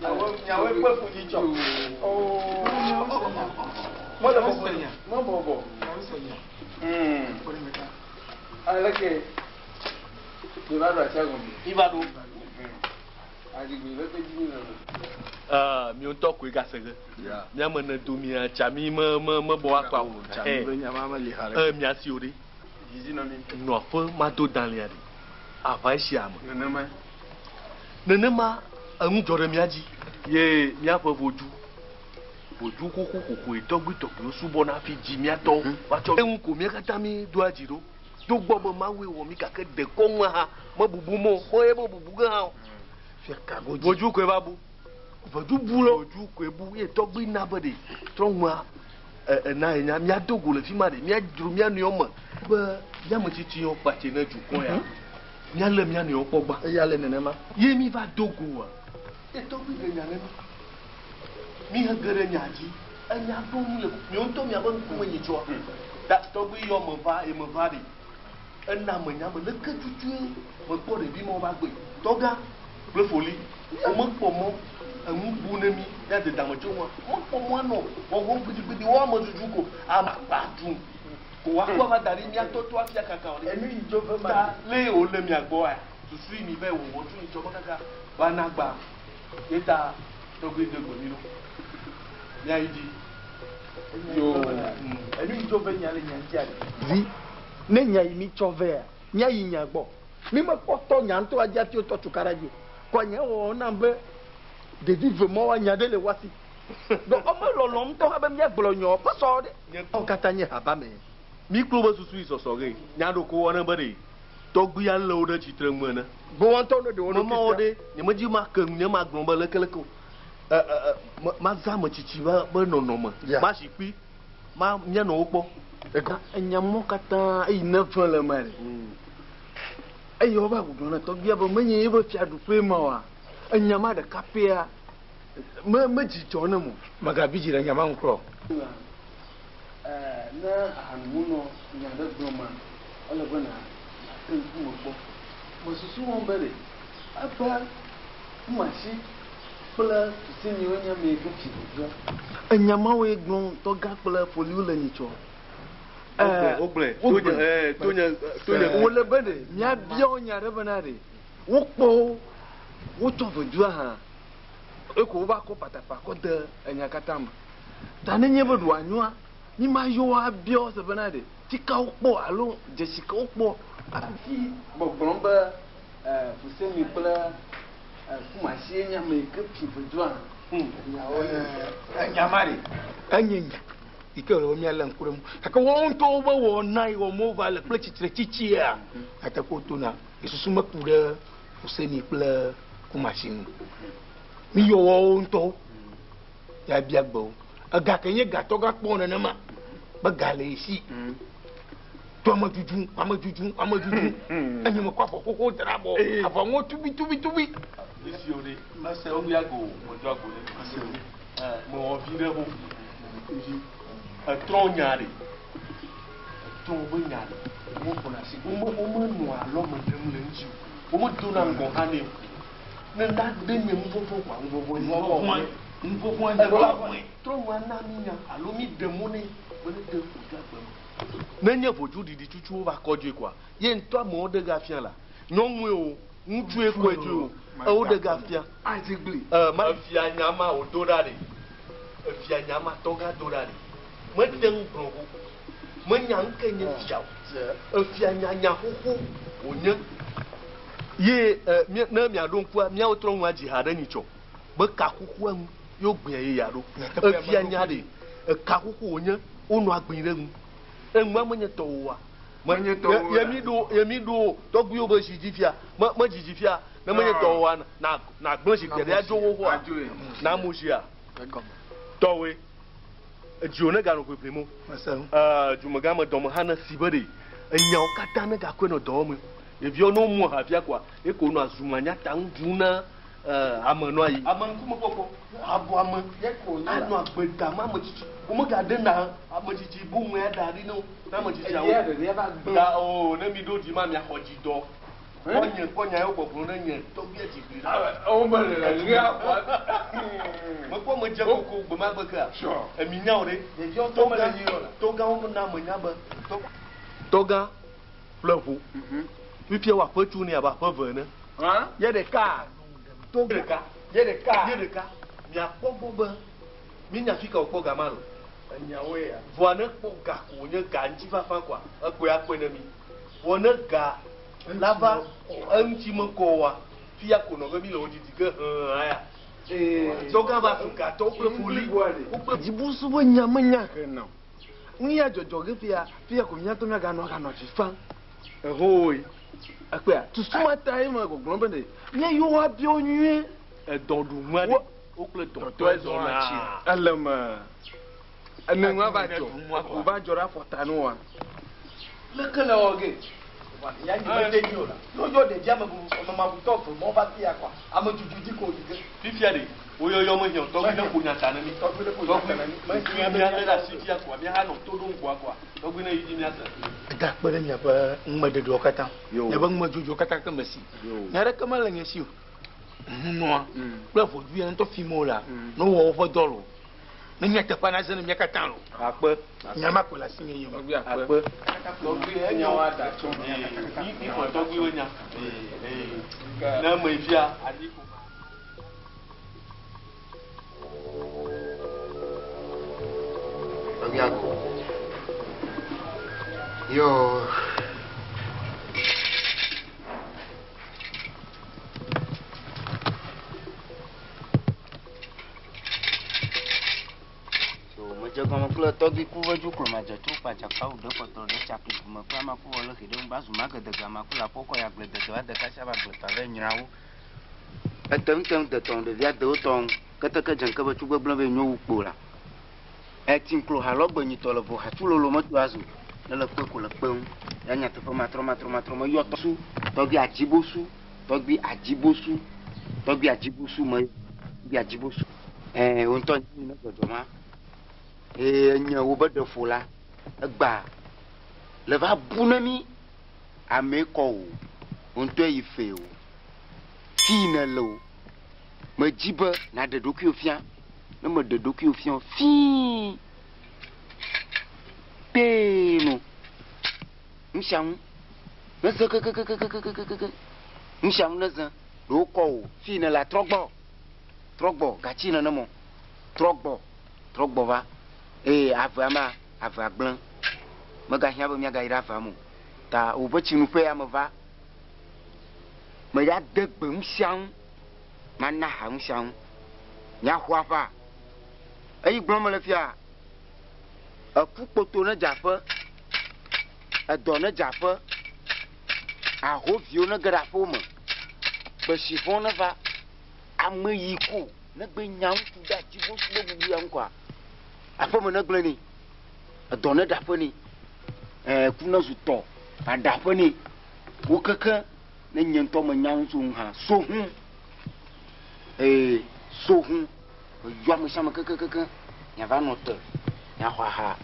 Nyawo kpe fu nyitsɔ. Mɔle bɔbɔ. Mɔ bɔbɔ. Aleke. Mi va ɖo atsia gɔme. Mi va ɖo. Adzigbli leke dzi mi le. Miwo ŋutɔ koe gase ge. Miame ne do mia tsami me me me bɔ akpa o. Tsami be nya ma meli haɖe. Mia si o ɖe. Dzidzi nɔ mi. Nɔ aƒe ma do dalia ɖe. Aʋa esia me. Nenema. Nenema enu dzɔ ɖe mía dzi. Ye míaƒe vodzu. Vodzu xoxoxoxoe tɔgbitɔgbiwo subɔna hafi dzi mía tɔwo. Woatsɔ eŋu ko mía katã mi doa dzi ɖo. Togbɔ be Mawue wɔ mí gake dekɔnua hã mebubu mɔ o. Xɔ ye mebubu ge hã o. Vodzu koe va bu. Vodzu bu lɔ. Vodzu koe bu ye tɔgbi na be ɖe trɔnua ena ye nya míado go le fi ma ɖe míadzro mía nɔewo me be míame tsitsiwo kpatse ne dukɔ ya míalé mía nɔewo kpɔ gbã. Eya le nenema. Ye mi va do goa. Ye tɔgbi ɖe nya ne mi. Mi he ge ɖe nya dzi. Enya ɖo mi le miwo ŋutɔ miaƒe ŋkume nyitsɔa. Ta tɔgbi yɔ me va ye me va ɖe. Ena me nya me leke tutue mekpɔ ɖevi ma wobe agbe. Tɔgã kple foli womekpɔ mɔ enu bu ne mi míade dame tso ŋua. Womekpɔ mɔ anɔ wɔwɔm gbidigbidi wo ame zuzu ko ame akpa dum. Ko woakpɔ ava da ɖi mía tɔtɔ afia kaka o ɖe. Ta le wòle mia gbɔa susu yi mi va yi wɔwɔ tso nyitsɔ me kaka va na gba ye ta tɔgbi de gbe mi ɖo. Míayi dzi. Yo. Enu yi dzo ve nya le nya ŋuti ale. Vi, ne nya yi mi tsɔ vea, mía yi nya gbɔ. Mi mekpɔ tɔ nya ŋutɔ dzi hafi wotɔ tukaɖa dzi o. Kɔ nye wɔwɔ nam be ɖevi ve mɔ woanya ɖe le woasi. Donc ɔme lɔlɔ ŋutɔ hã be míagblɔ nyɔ ƒe sɔ ɖe. Wo katã nye haba me. Mi kplo be susu yi sɔsɔ ge. Nya ɖo ko wɔ ne be ɖe tɔgbia lé wo ɖe tsitre ŋu ene. Be woa ŋutɔ ne ɖe wo ɖokui Memawo fia. ɖe nye medzi ma ke ŋu nye ma gblɔ be lekeleke o. Ɛ ɛ ɛ me mazã ame tsitsi be be nɔnɔme. Ma zikpui ma míanɔ wo kpɔ. Enya mɔ katã eyi ne ve le eme ɖe. Eye wova gblɔ na tɔgbia be menye ye be fiaɖuƒe ma oa. Enya ma ɖeka pɛa me medzi dzɔ ne mo. Megabi dzi ɖe nya ma ŋu kura o. Ne ahanumunɔ nya ɖe gblɔ ma, ele be na nàte ŋkume kpɔ. Mesusu wɔm be ɖe ebe Kumasi kple Tusemiwo nye ame yi ke fi vodua. Enya mawoe gblɔm tɔgã kple foliwo le nyitsɔ. Wogblɔe, wogblɔe. Tonye, tonye, tonye. Wòle be ɖe míabia wo nya ɖe bena ɖe wokpɔ wo, wotsɔ vodua hã eko wova kɔ patapa kɔ de enya katã me. Ta nenye be ɖoa nyoa, mi ma yɔ wo abia wo se bena ɖe tsika wokpɔ alo dzesi ka wokpɔ. Hafi gbɔgblɔm be Fusemi kple Kumasi ye nye ame yi ke fi vodua. Enya ma ɖe, enye nya yi ke wòle be míalé ŋku ɖe eŋu. Gake woawo ŋutɔwo be wɔna yi wɔm wova le kple tsitretsitsia, nyateƒe wotona. Nye susu meku ɖe Fuseni kple Kumasi ŋu o. Míyɔ woawo ŋutɔwo ya bia gbe wo. Ega ke nye gatɔ gakpɔ nenema be ga le ye si. To ame dzudzu, ame dzudzu, ame dzudzu. Enye mekɔ avɔ xoxo da ɖe abɔ. Avɔ ŋɔ tubitubitubi. Esi wo ɖe, mese wo bia go, medzo ago ɖe. Mese wo. Mewɔ vi ɖe ho. Etrɔ nya ɖe. Etrɔ be nya ɖe. Wome ƒona asi. Wome wome nɔa alɔme ɖem le eŋuti o. Wome dona ŋgɔ hã nɛ o. Ne na ɖe nye nuvɔvɔ̃ kɔa, nuvɔvɔ̃e. Nuvɔvɔ̃e. Nuvɔvɔ̃e nye nuvɔvɔ̃e. Trɔ nua na mí nya alo mí ɖe mɔ nɛ be ne de vodua gbe me. Ne nye vodzu ɖiɖi tsutsu wova kɔ dzoe kɔa, ye ŋutɔ amewo ɖe ga fia la, nyɔnue o, ŋutsue kɔe dzoe o, ewo ɖe ga fia. E, ma. Efia nya ma wòdo ɖa ɖe. Efia nya ma tɔgã do ɖa ɖe. Mete ŋu gblɔ o. Menya nuke nye fia o. Efia nya nya xoxo wònye. Ye, e, mía, ne miaɖo ŋkua, míawo trɔ ŋua dzi ha ɖe nyitsɔ be ka xoxoa ŋu ye wogbea ye ya ɖo. Efia nya ɖe, eka xoxo wònye, wonɔa gbee ɖe ŋu. Eŋua menye tɔwò oa? Me, Menye tɔwò ye, ye mi ɖo, ye mi ɖo tɔgbuiwo be zi dzi fia. Me, me dzidzi fia. Ne menye tɔwò oa, na, na gblẽ zikpuia ɖe adzo xoxoa? Na mu zia? Tɔwòe. Edziwò neganɔ ʋeʋẽm o. Ee, dumegã me dɔme hã nesi be ɖe enyawo katã negakɔe nɔ dɔ wɔm. Ɖeviawo ne womu aha fia koa, ye ko wonɔa zu manyata ŋu ɖum na ame nɔa yi. Ame ŋkume kpɔkpɔ, abu ame, anɔ agbe dam ame tsitsi. Womegaɖena ame tsitsi buŋue ada ɖi ne wo, ne ame tsitsiawo. Da o, ne miɖo dzi ma miaxɔ dzidɔ. Kpɔ nye, kpɔ nya yewo gbɔgblɔ ne nye tɔgbuia dzi gli ɖa. Mekpɔ medze koko gbe ma gbe kea? Emi nya o ɖe. Tɔgã, tɔgãwo na menya be tɔgã ƒle ʋu. Fifia wɔ aƒe tso nɛ abe aƒe eve ene. Ye ɖeka. Tɔgã ɖeka. Ye ɖeka. Ye ɖeka. Miakpɔ gbɔ be míenya fi ka wòkpɔ ga ma le o. Vɔa ne kpɔ ga ko wònye ga ŋutifafa koa, ekɔe akpɔe ne mí. Vɔ ne ga la va eŋuti mekɔ oa, fiya ko nɔ ge mí le wo didi ge hẽe aya. Tɔgã va zu gatɔwo kple foli. Wokple. Dzibusu be nya menya hena o. Nu ya dzɔdzɔ ge fia, fia ko míatɔ míaganɔ aganɔ avi fam. Ehoe. Ekpea, susu ma tae mele gbɔgblɔm be ɖe míayɔ wo abiɔ wo nyuie. Edɔ ɖu ŋua ɖe, wokple dɔtɔe zɔna. Ele me. Ene nua va dzɔ, wòva dzɔ ɖe afɔta ne woa. Leke le wɔ ge? Ya nye mede nyi o la. Ne woyɔ ɖevi ame ame mabutɔ ve mɔ va fia kɔa, ame dzudzu dzi ko wòyi ge. Fifia ɖe, wo yɔyɔ mehiã o, tɔgbui ne ƒo nya ta ne mí. Tɔgbui ne ƒo nya ta ne mí. Tɔgbui mía lé ɖe asi fia kɔa, mía hã nɔ to ɖom gbɔa kɔa, tɔgbui ne yi dzi mía se. Eda akpe ɖe miaƒe numeɖeɖewo katã, miaƒe numedzodzrowo katã ke mesi. Nya aɖeke mele nye si o. Nunɔa kple vodui ya ŋutɔ fim wolea, ne wowɔ woƒe dɔ loo. Ne nyateƒea naze ne mía katã loo. Akpe. Nya ma koe le asinye nye me. Akpe. Tɔgbui enyo. Mi mi xɔ tɔgbuiwo nya. Ne eme fia anyi ko. Tɔgbui ago. Yo. So medze gɔme kple tɔgbui ku ve dzu klo madze tso kpa dzakpa wu ɖe kpɔtɔ ɖe tsakli dume kple amaku wɔ le xi ɖe ŋu ba zu magedege amaku le aƒe kɔ ya gble dede wa de kasia va gble tɔ ve nyra wo. Ete ŋu te ŋu de tɔŋ ɖevia de wo tɔŋ keteke dze ŋke be tsu gbegblẽ be nyo wu kpo la. Eti ŋklo ha lɔ gbe nyitɔ le vo ha tsu lolo me to azu ne le kpe ko le kpe ŋu. Ya nyateƒe matrɔ matrɔ matrɔ me yɔ tɔsu tɔgbui adzibosu tɔgbui adzibosu tɔgbui adzibosu me tɔgbui adzibosu. Ɛɛ wo ŋutɔ nyi ne dzɔdzɔ ma. Eye enye wo be ɖefo la egba le va bu ne mi ame kɔ o. Wo ŋutɔe yi fe o. Fi ne le o. Medzi be naɖe ɖokuiwò fia. Ne meɖe ɖokuiwò fia o fii kpee no. Nu sia nu neze kekekekekekekeke. Nu sia nu neze. Ɖewo kɔ o. Fi ne le atrɔ gbɔ. Trɔ gbɔ gatsi nenema o. Trɔ gbɔ. Trɔ gbɔ va. Eye avea ma, avea gblẽ. Megahiã be míagayi ɖe avea me o. Ta woƒe tsinuƒe ya meva. Meya de gbe nu sia nu. Mana ha nu sia nu. Miaxɔ aƒea. Eyi gblɔm mele fia, eku kpoto ne dze aƒe, edɔ ne dze aƒe, ahoviwo ne ge ɖe aƒewo me, gbesivɔ̃ neva, ame yi ko negbe nya ŋutsu ɖe ati bo su be bubu ya ŋu koa, aƒeme negblẽ nɛ, edɔ ne ɖe aƒe nɛ, ɛɛ ku ne zu tɔ, aɖe aƒe nɛ. Wo keke ne nye ŋutɔ menya nu tso ŋu hã, so ŋu, ee, so ŋu, meyɔ ame sia ame kekekekeŋ, miava nɔ te, miaxɔ aha,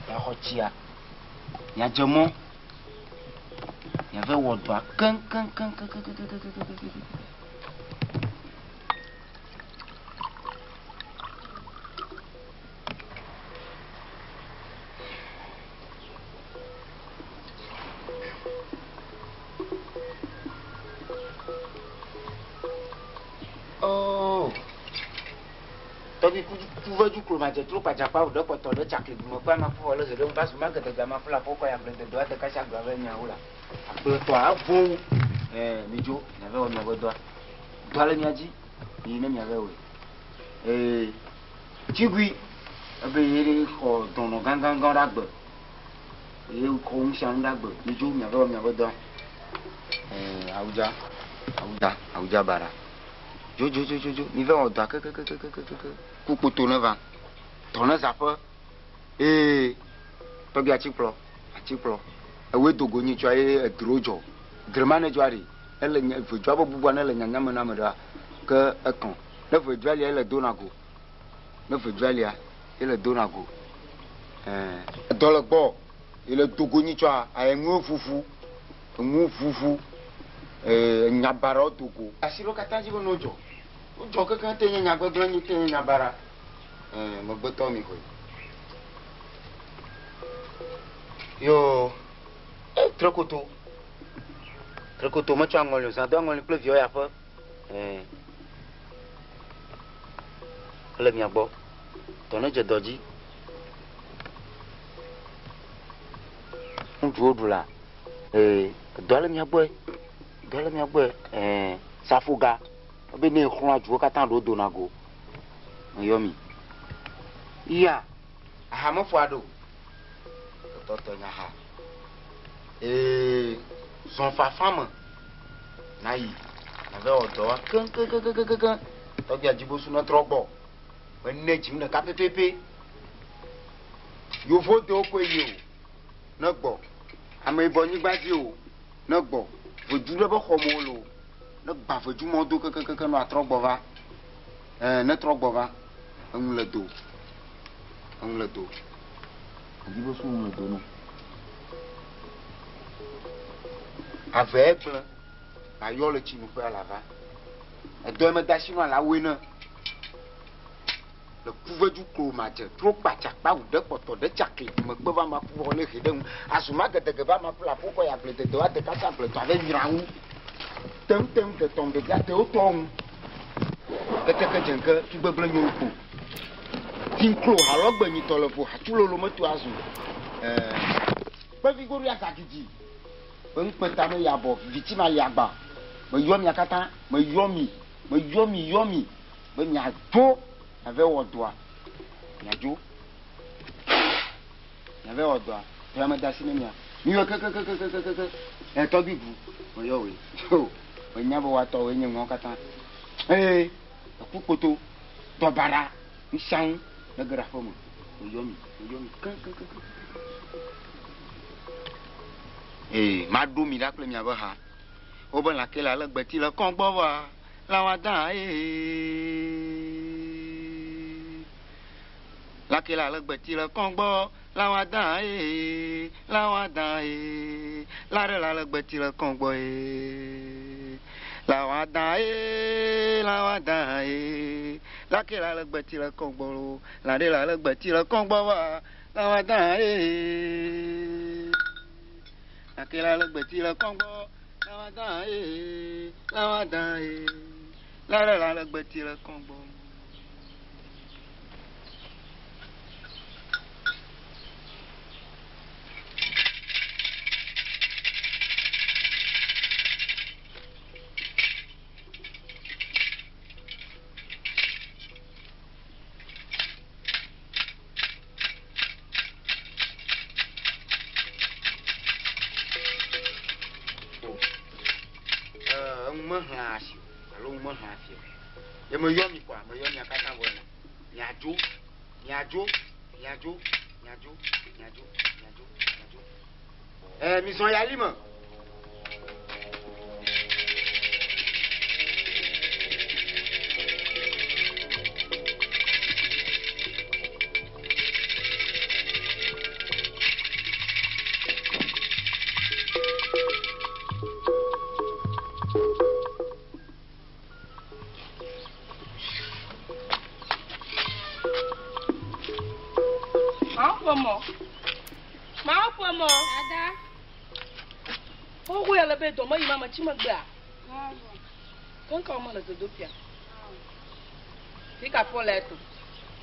miaxɔ tsia, miadze mɔ, miava wɔ dɔa keŋkeŋkeŋkeŋkeŋkeŋkeŋkeŋkeŋ. Oh. Tɔgbi ku ku ve du klo madze tro kpadzakpa ɖe kpɔtɔ ɖe tsakli gume kpe ama ƒu le heɖe va zu ma gede gama ƒu la ƒo kɔ ya gble de doa de kasi agblɔ be nyawo la akple tɔa evo eh mi dzo miave wɔ miabe dɔa dɔa le mia dzi mi ne miave wɔe eh tsigui ebe ye xɔ dɔnɔ gãgãgã ɖe agbe Ye wokɔ nusianu ɖe agbe. Midzo miava wɔ miaƒe dɔa. Ɛɛ, awudza, awudza, awudza baɖa. Dzo, dzo, dzo, dzo, dzo. Miva wɔ dɔa kekekekekekeke. Ku kpoto ne va. Tɔ ne zaƒe. Ee, tɔgbi atikplɔ, atikplɔ. Ewoe do go nyitsɔa ye edro dzɔ. Dre ma ne dzɔa ɖi. Ele nya, ʋedzɔa be bubua ne le nyanya me na ame ɖea, ke ekɔ̃. Ne ʋedzɔa lia, ele dona go. Ne ʋedzɔa lia, ye le dona go. Ɛɛ, edɔ le gbɔ, ye le dogo nyitsɔa, enuwo vuvu, enuwo vuvu, ee, enya baɖawo do go. Asi ɖewo katã dzi be ne wodzɔ. Wodzɔ kekeŋ te nye nya gbegblẽ nyi te nye nya baɖa. Ɛɛ, megbetɔ mi xɔe. Yoo, e, trekoto. Trekoto metsɔ aŋɔli o, zã do aŋɔli kple viɔ ya ƒe. Ɛɛ, ele mia gbɔ. Dɔ ne dze dɔ dzi. Ŋutsuwo ɖu la. Ee, edɔa le mia gbɔe. Dɔa le mia gbɔe. Ɛɛ, safoga. Ebe ne exlɔ̃a dzuwo katã ɖewo dona go. Meyɔ mi. Ya, aha meƒo aɖe o. Etɔtɔ nye aha. Ee, zɔ fafa me. Nayi. Nave wɔ dɔ wa keŋkeŋkeŋkeŋkeŋ. Tɔgbia dzibosu netrɔ gbɔ. Mene dzim ɖeka pɛpɛpɛ. Yevo do koe yi o, ne gbɔ. Ameyibɔ nyigba dzi o, ne gbɔ. Vedu ɖe be xɔ me wole o, ne gba vedu mɔ do kekenkeke nɔ atrɔ gbɔ va. Ɛɛ, ne trɔ gbɔ va. Enu le do. Enu le do. Edzi be su enu le do no. Ave gblẽ. Ayɔ le tsi nuƒe alava. Edɔ me da shi nɔ ala woe ne. Le kuvedu klo madze tro kpatsa kpawu ɖe kpɔtɔ ɖe tsakli megbe va ma ƒu le he ɖe ŋu azu ma gedege va ma ƒu la ƒu kɔ ya gble dede wa de kasa gble tɔ ave nyra ŋu tem tem de tɔm ɖevia te wo tɔ ŋu keteke dze ke tugbegble nyo kpo tinklo halɔgbe nyitɔ le vo hatulolo metu azu ɛɛ kpevi goɖo ya zagidi be ŋukpeta me yabɔ viviti ma liagba meyɔ mia katã meyɔ mi meyɔ mi yɔ mi be miadzo miave wɔ dɔa miadzo miave wɔ dɔa dɔa me da asi ne mia miyɔ kekekekekekeke ɛ tɔgbi bu meyɔ woe o menya be woatɔ woe nye ŋuawo katã ee eku kpoto dɔbaɖa nusianu ne ge ɖe aƒe me meyɔ mi meyɔ mi keŋkeŋkeŋ ee maɖo mi ɖa kple miaƒe ha wobe lãke le ale gbeti le kɔn gbɔ va lawada ee lãke le ale gbeti le kɔn gbɔ lawada ee lawada ee laɖe le ale gbeti le kɔn gbɔ ee lawada ee lawada ee lãke le ale gbeti le kɔn gbɔ lo lãɖe le ale gbeti le kɔn gbɔ va lawada ee lãke le ale gbeti le kɔn gbɔ lawada ee lawada ee laɖe le ale gbeti le kɔn gbɔ. hã fia. Ye meyɔ mi kɔa, meyɔ mia katã vɔ ena. Miadzo, miadzo, miadzo, miadzo, miadzo, miadzo, miadzo. Ɛ, mizɔ yi ali me. Mawu ƒe mɔ. Mawu ƒe mɔ. Dada. Xoxo ya le be dɔme yi ma me tsi megbea. Keŋka wo me le dzodoƒea. Fika fɔ le eto.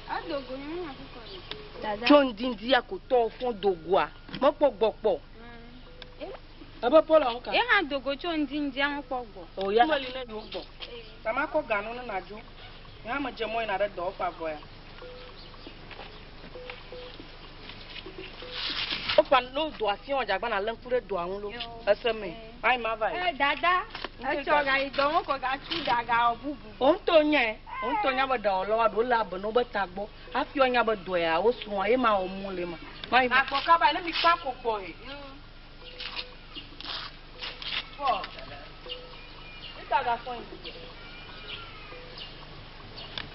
Edo go nyɔnu akukɔ ni. Dada. Tso ŋdindia ko tɔwo fɔ do goa. Mekpɔ gbɔ kpɔ. Ebe Paul ŋka. Ye hã do go tso ŋdindia mekpɔ gbɔ. O ya. Meli ne yewo gbɔ. Ta makɔ ganu ne nadzo. Nye hã medze mɔ yina ɖe dɔwɔƒe avɔ ya. Wofa ne wodo asi wɔn dzagba na lé ŋku ɖe doa ŋu lo. Ese me. Ayi ma va yi. Eh dada, etsɔ ga yi dɔ mekɔ gatsu ɖa ga wɔ bubu. Wo ŋutɔ nyae. Wo ŋutɔ nya be ɖewɔlawoa ɖewo le abe ne wobe tagbɔ. Hafi woanya be dɔ ya wo srɔ̃a ye ma wɔm wole ma. Ma yi. Agbɔ kaba ne mi kpa ko gbɔ he. Paul. Ita ga fɔ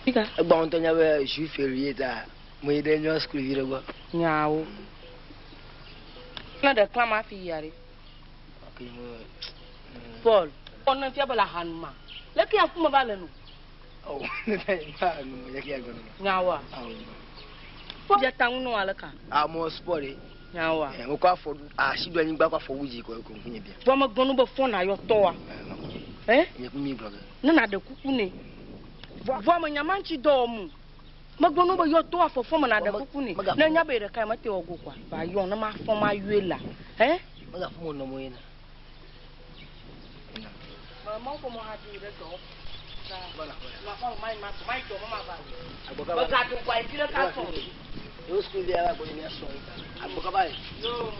yi. Egbã ŋutɔ nya be jour férié ta meyi ɖe nyɔ sukuvi ɖe gbɔ. Nyawo. Ne ɖe klã ma fi yia ɖe. Paul. Paul ne fia be le ahanu ma. Leke ya ŋkume va le nu? Oh, ne ta yi ma nu me leke ya gɔme. Nyawoa. Paul bia ta ŋu nɔ ale ka? Ah, mo sport ɖe. Nyawoa. Eh, mo kɔ afɔ asi ɖo anyigba kɔ afɔ wu dzi kɔ ko ŋkunye bia. Vɔ megblɔ nu be fɔ na yɔ tɔa. Eh? Nye ku mi gblɔ ge. Ne na ɖe kuku nɛ. Vɔ me nya ma ŋuti dɔ wɔm o. Megblɔ nu be yɔ tɔa fɔfɔ me na ɖe kuku nɛ. Ne nya be ɖeka yi mete wɔ go kɔa, va yɔ ne ma fɔ ma yɔe la. Eh? Megafɔ mo nɔ mo yena. Me mɔ ƒo mɔ ha dzi ɖe dɔ. Megado go ayi fi ɖeka sɔn. Yewo sukuvi ava gbɔ mia srɔ̃ yi ta. Agbɔ kaba yi. Yo.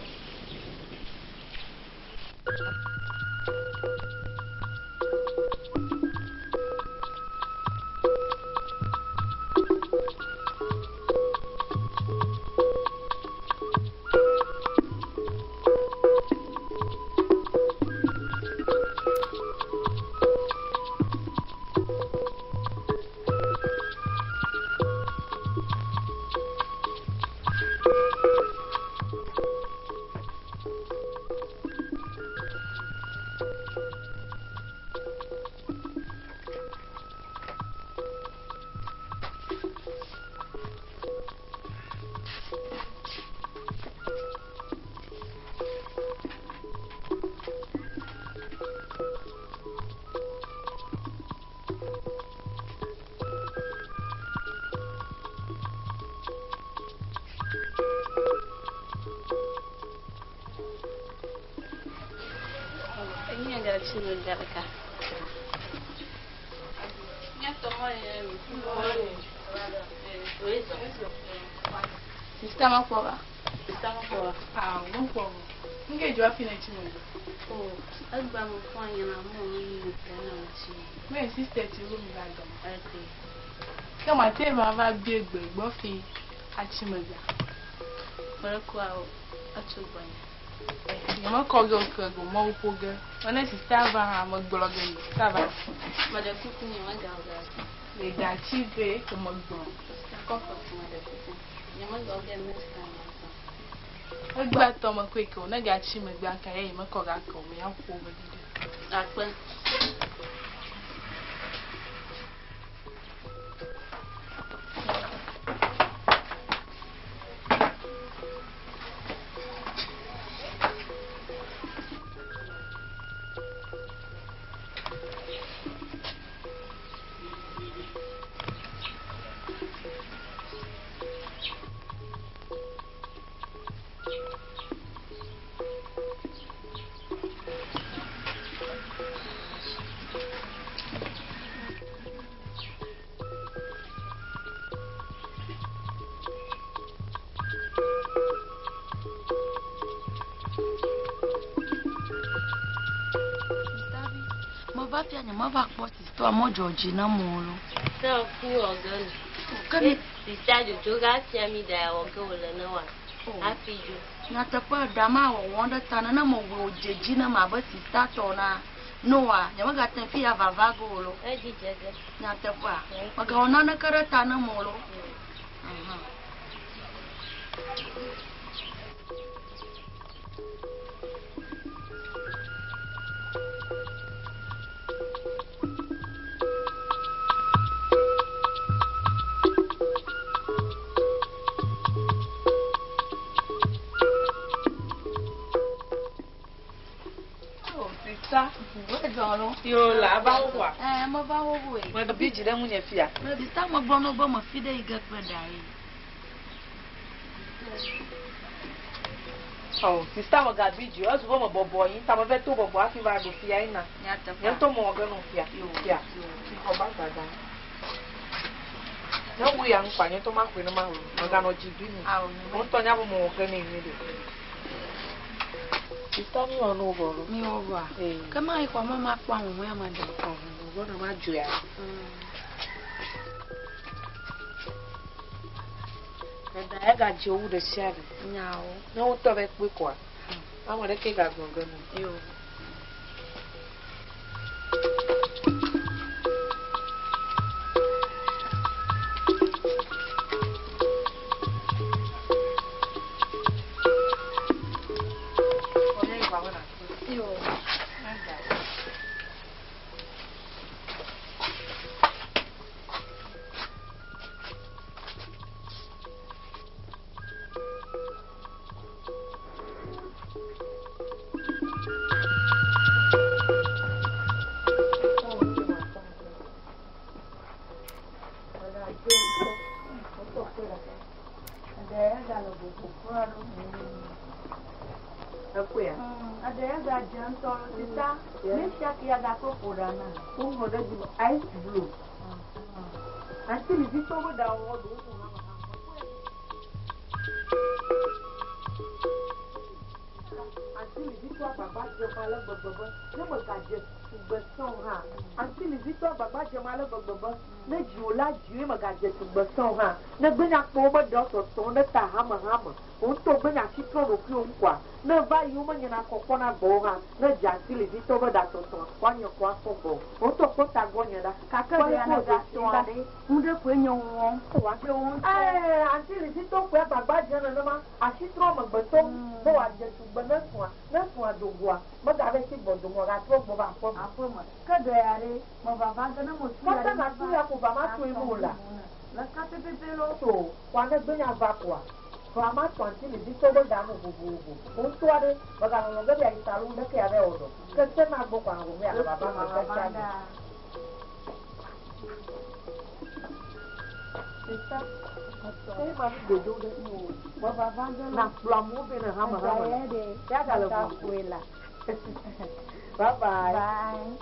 Enye gatsi me ɖeka. Sista makpɔ va. Sista makpɔ va. Ah, makpɔ va. Nke dzɔ hafi ne tsi megbe. Oh, egba me fɔ anyi na mɔ nu yi te na me tsi. Me sister tsi wo mi va dɔm. Okay. Ke ma te va va bie gbe gbɔ fi atsi megbea. Mɔlekua o, etso gbɔnye. Nye mekɔ ge o ke go mɔwo ƒo ge. Mene sista va hã megblɔ ge ni. Sista va. Meɖe kuku nye megawɔ ge. Le gatsi ve ko megblɔ. Comfort meɖe kuku. Nye megawɔ ge next time azɔ. Egba tɔ me koe ke o ne gatsi megbea ka ye mekɔ ga ke o me ya ƒo vevi ɖe. Akpe. Meva fia nye meva kpɔ sista Tɔa medzɔ dzi nam o lo. Ke fu wɔ ge nu. Ke mi. Sista dzodzo ga fia mi ɖa wɔ ge wòle ne wa. Hafi dzo. Nyateƒe ɖa ma wɔwɔ ɖe ta ne ne mewɔe wòdze dzi nam abe sista tɔ na Noa, nyemegate ŋu fiya vava ge o lo. Edzi dze ge. Nyateƒea, megawɔ naneke ɖe ta nam o lo. Aha. Yo la ava wo wa. Eh, meva wo woe. Mebi dzi ɖe ŋunye fia. Sista megblɔ na wo be mefi ɖe yi ge kple ɖa ye. Oh, sista megabi dzi o. Ezu be mebɔbɔ anyi ta meve to bɔbɔ hafi va ɖo fia yina. Nyateƒea. Nye ŋutɔ mewɔ ge nɔ fia. Fia. Xɔ ba gbada. Ne wu ya ŋkɔa, nye ŋutɔ maxɔe ne mawu. Meganɔ dzi ɖui me. Wò ŋutɔ nya be mewɔ ge nɛ nyuie ɖe. Sista mi wɔ nu vɔ ɖo. Mi wɔ vɔa? Ke mayi xɔ me makpɔ ahuhɔ̃ea me ɖe. Gbɔ na madzoea. Eɖa egadze wu ɖe sia ɖe. Nyawo. Ne wotɔ be kpɔe koa, ame ɖeke gagblɔ ge nu. Yo. Yo. Woŋlɔ ɖe edzi be ice blue. Atilivitɔwo be ɖawɔwɔ ɖewo nɔ hame hame. Atilivitɔ agbagba dzem ale gbegbe be ne megadze tugbe sẽ o hã. Atilivitɔ agbagba dzem ale gbegbe be ne dziwòla dziwoe megadze tugbe sẽ o hã. Ne gbenya kpɔ wobe ɖewo tɔtɔm ɖe ta hamehame, wò ŋutɔ gbenya asi trɔ ɖokuiwò ŋu koa? Ne eva yi womenyena kɔ kpɔna gbɔwò hã, ne dze atilivitɔ be ɖa tɔtɔa, woanye kɔ akpɔ gbɔwò. Wò ŋutɔ kpɔ tagbɔnye ɖa. Gake Kpɔ ɖe ale ame ko wòdze sii gatɔa ɖa. ɖe, nu ɖe koe nye wɔm. Wòadze wò ŋutɔ. Ɛɛ, atilivitɔ koe agbagba dze nenema, asi trɔ amegbetɔ ŋu be wòadze tugbe ne srɔ̃a, ne srɔ̃a do goa, megava tsi gbɔdome o, wòagatrɔ gbɔ va aƒeme. Aƒeme. Ke ɖe ya ɖe, mevava ge ne metu ya Kaka ɖe nàtu meva ya ko va matɔe atɔ me o la. ŋu ne. Leka pɛpɛpɛ lɔ. So, kɔa ne gbenya va koa, srɔ̃a matɔ atilivitɔ be ɖa nu vovovo. Wò ŋutɔa ɖe, mèganɔ lɔ̃ ge be yeayi salon ɖeke ya va wɔ dɔ. Ke se ma gbɔ koa nɔ vɔvɔ̃ yeanɔ vava me gbe sia gbe. Sista, ke ma mi godo ɖe. Mevava ge lɔ. Nàkplɔ amewo vɛ ne hamehame. Eɖa ya ɖe, Ya gale mega vovo. ƒoe la. Bye bye. Bye.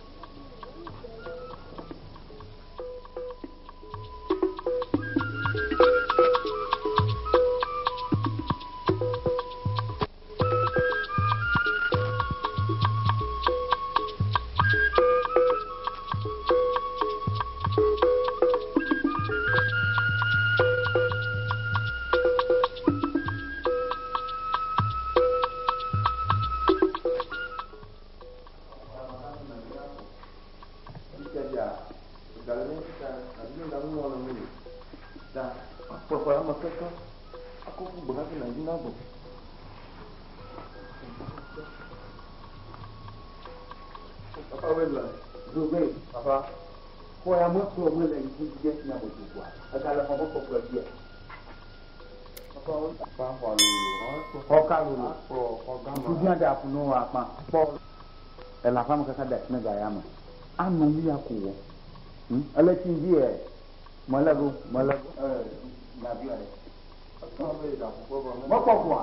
Elã ƒe ame kaka de asi ne ga ya me. Anɔ nu ya ko wɔ. Ele tsi dzi yɛ. Mele go, mele go. Nyavi aɖe. Mekpɔ ƒoa?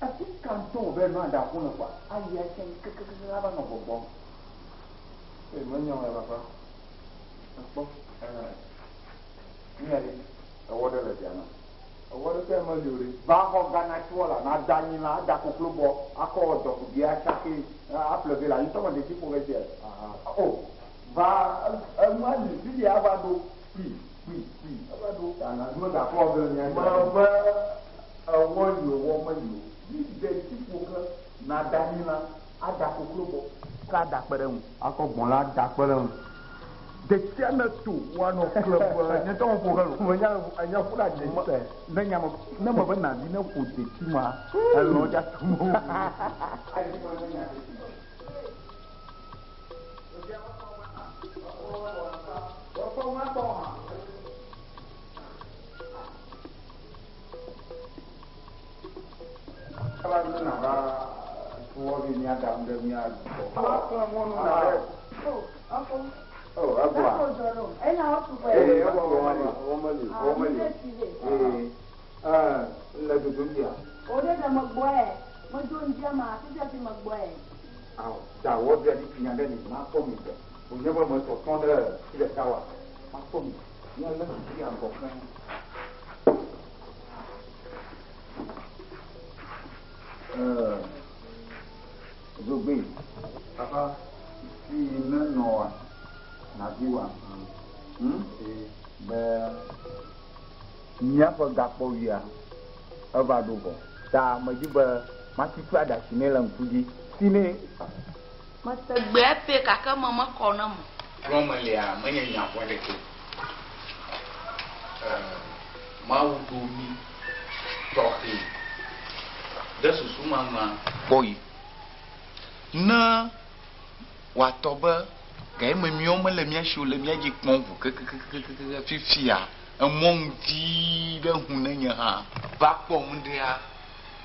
Ati ka ŋutɔ wò be nɔ aɖaƒu ne kɔa? Ayi atse kekekeke ava nɔ gbɔgbɔm. Ee, menye wɔ papa. Ekpɔ. Mía ɖe, ewɔ ɖe le via me. Ewɔ ɖeke meli o ɖe. Va xɔ gana tsoa la, nada anyi la, ada koklo bɔ, akɔ dɔkubi atsake, aƒle vɛ le anyitɔ me detsi ƒo ge sia. O, va enua li fifia ava ɖo kpui, kpui, kpui, ava ɖo. Mebe ewɔ li o, wɔ meli o. Mi detsi ƒo ge, nada anyi la, ada koklo bɔ. Ka ada kpe ɖe eŋu. Akɔ gbɔ̃ la ada kpe ɖe eŋu. Detsia ne to woanɔ kle be nye ŋutɔ meƒo ge lo. Menya enya ƒo ɖe adzi tɔe. Ne nya me ne me be navi ne ƒo detsi ma elɔ dza to me. Zogbe, papa, fi ne nɔa naviwa, be míaƒe gakpɔwuia eva ɖo vɔ. Ta medzi be matutu aɖasi nɛ le ŋku dzi. Si nɛ. Mete gbea pɛ gake eme mekɔ nam o. Gblɔm melia menye nya vɔ̃ ɖeke o. Mawu ɖo mí tɔxɛ ɖe susu ma nua? Kpɔ yi. Ne wòatɔ be gayime míawo mele mía si o le mía dzi kpɔm ʋu kekekekeke fifia, emɔnu vi ɖe ŋu ne nye hã va kpɔ ŋɖea,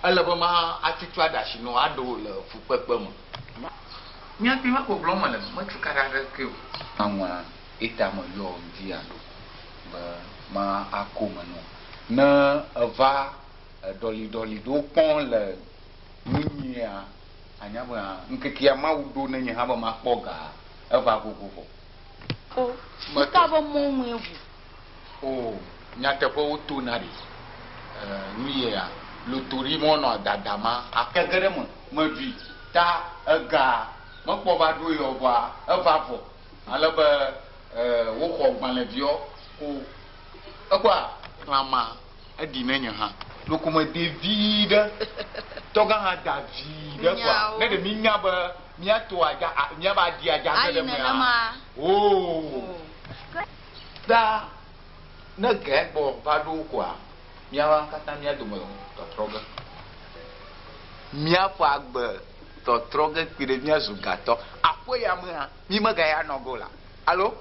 ele be ma atutu aɖe asi nɔ aɖe wò le fukpekpe me. Nya kpui ma ko gblɔm mele, metu ka ɖe aɖeke o. Aŋua eta meyɔ ŋdi alo be ma ako me nɔ. Ne eva eɖɔliɖɔli ɖewo kpɔm le nunyea, anya be ŋkekea Mawu ɖo ne nye hã be makpɔ ga eva gogo vɔ. O, nuka be mɔnue ʋu? O, nyateƒe wotona ɖi. Nu yea, lotori mɔ nɔ dada ma ake ge ɖe eme, meɖui ta ega mekpɔ va ɖo yɔ vɔa eva vɔ ale be woxɔ gbalẽviɔ ko ekpɔa xlãma eɖi ne nye hã. Ɖeko mede vi ɖe tɔgã hã da vi ɖe kɔa ne ɖe mi nya be mía to adza mía va ɖi adza ge ɖe mea oo ta ne ge gbɔ va ɖo kɔa míawo katã mía dome tɔtrɔ ge. Míaƒe agbe tɔtrɔ ge kpi ɖe míazu gatɔ. Aƒe ya mea, mí megaya nɔ go la. Alo?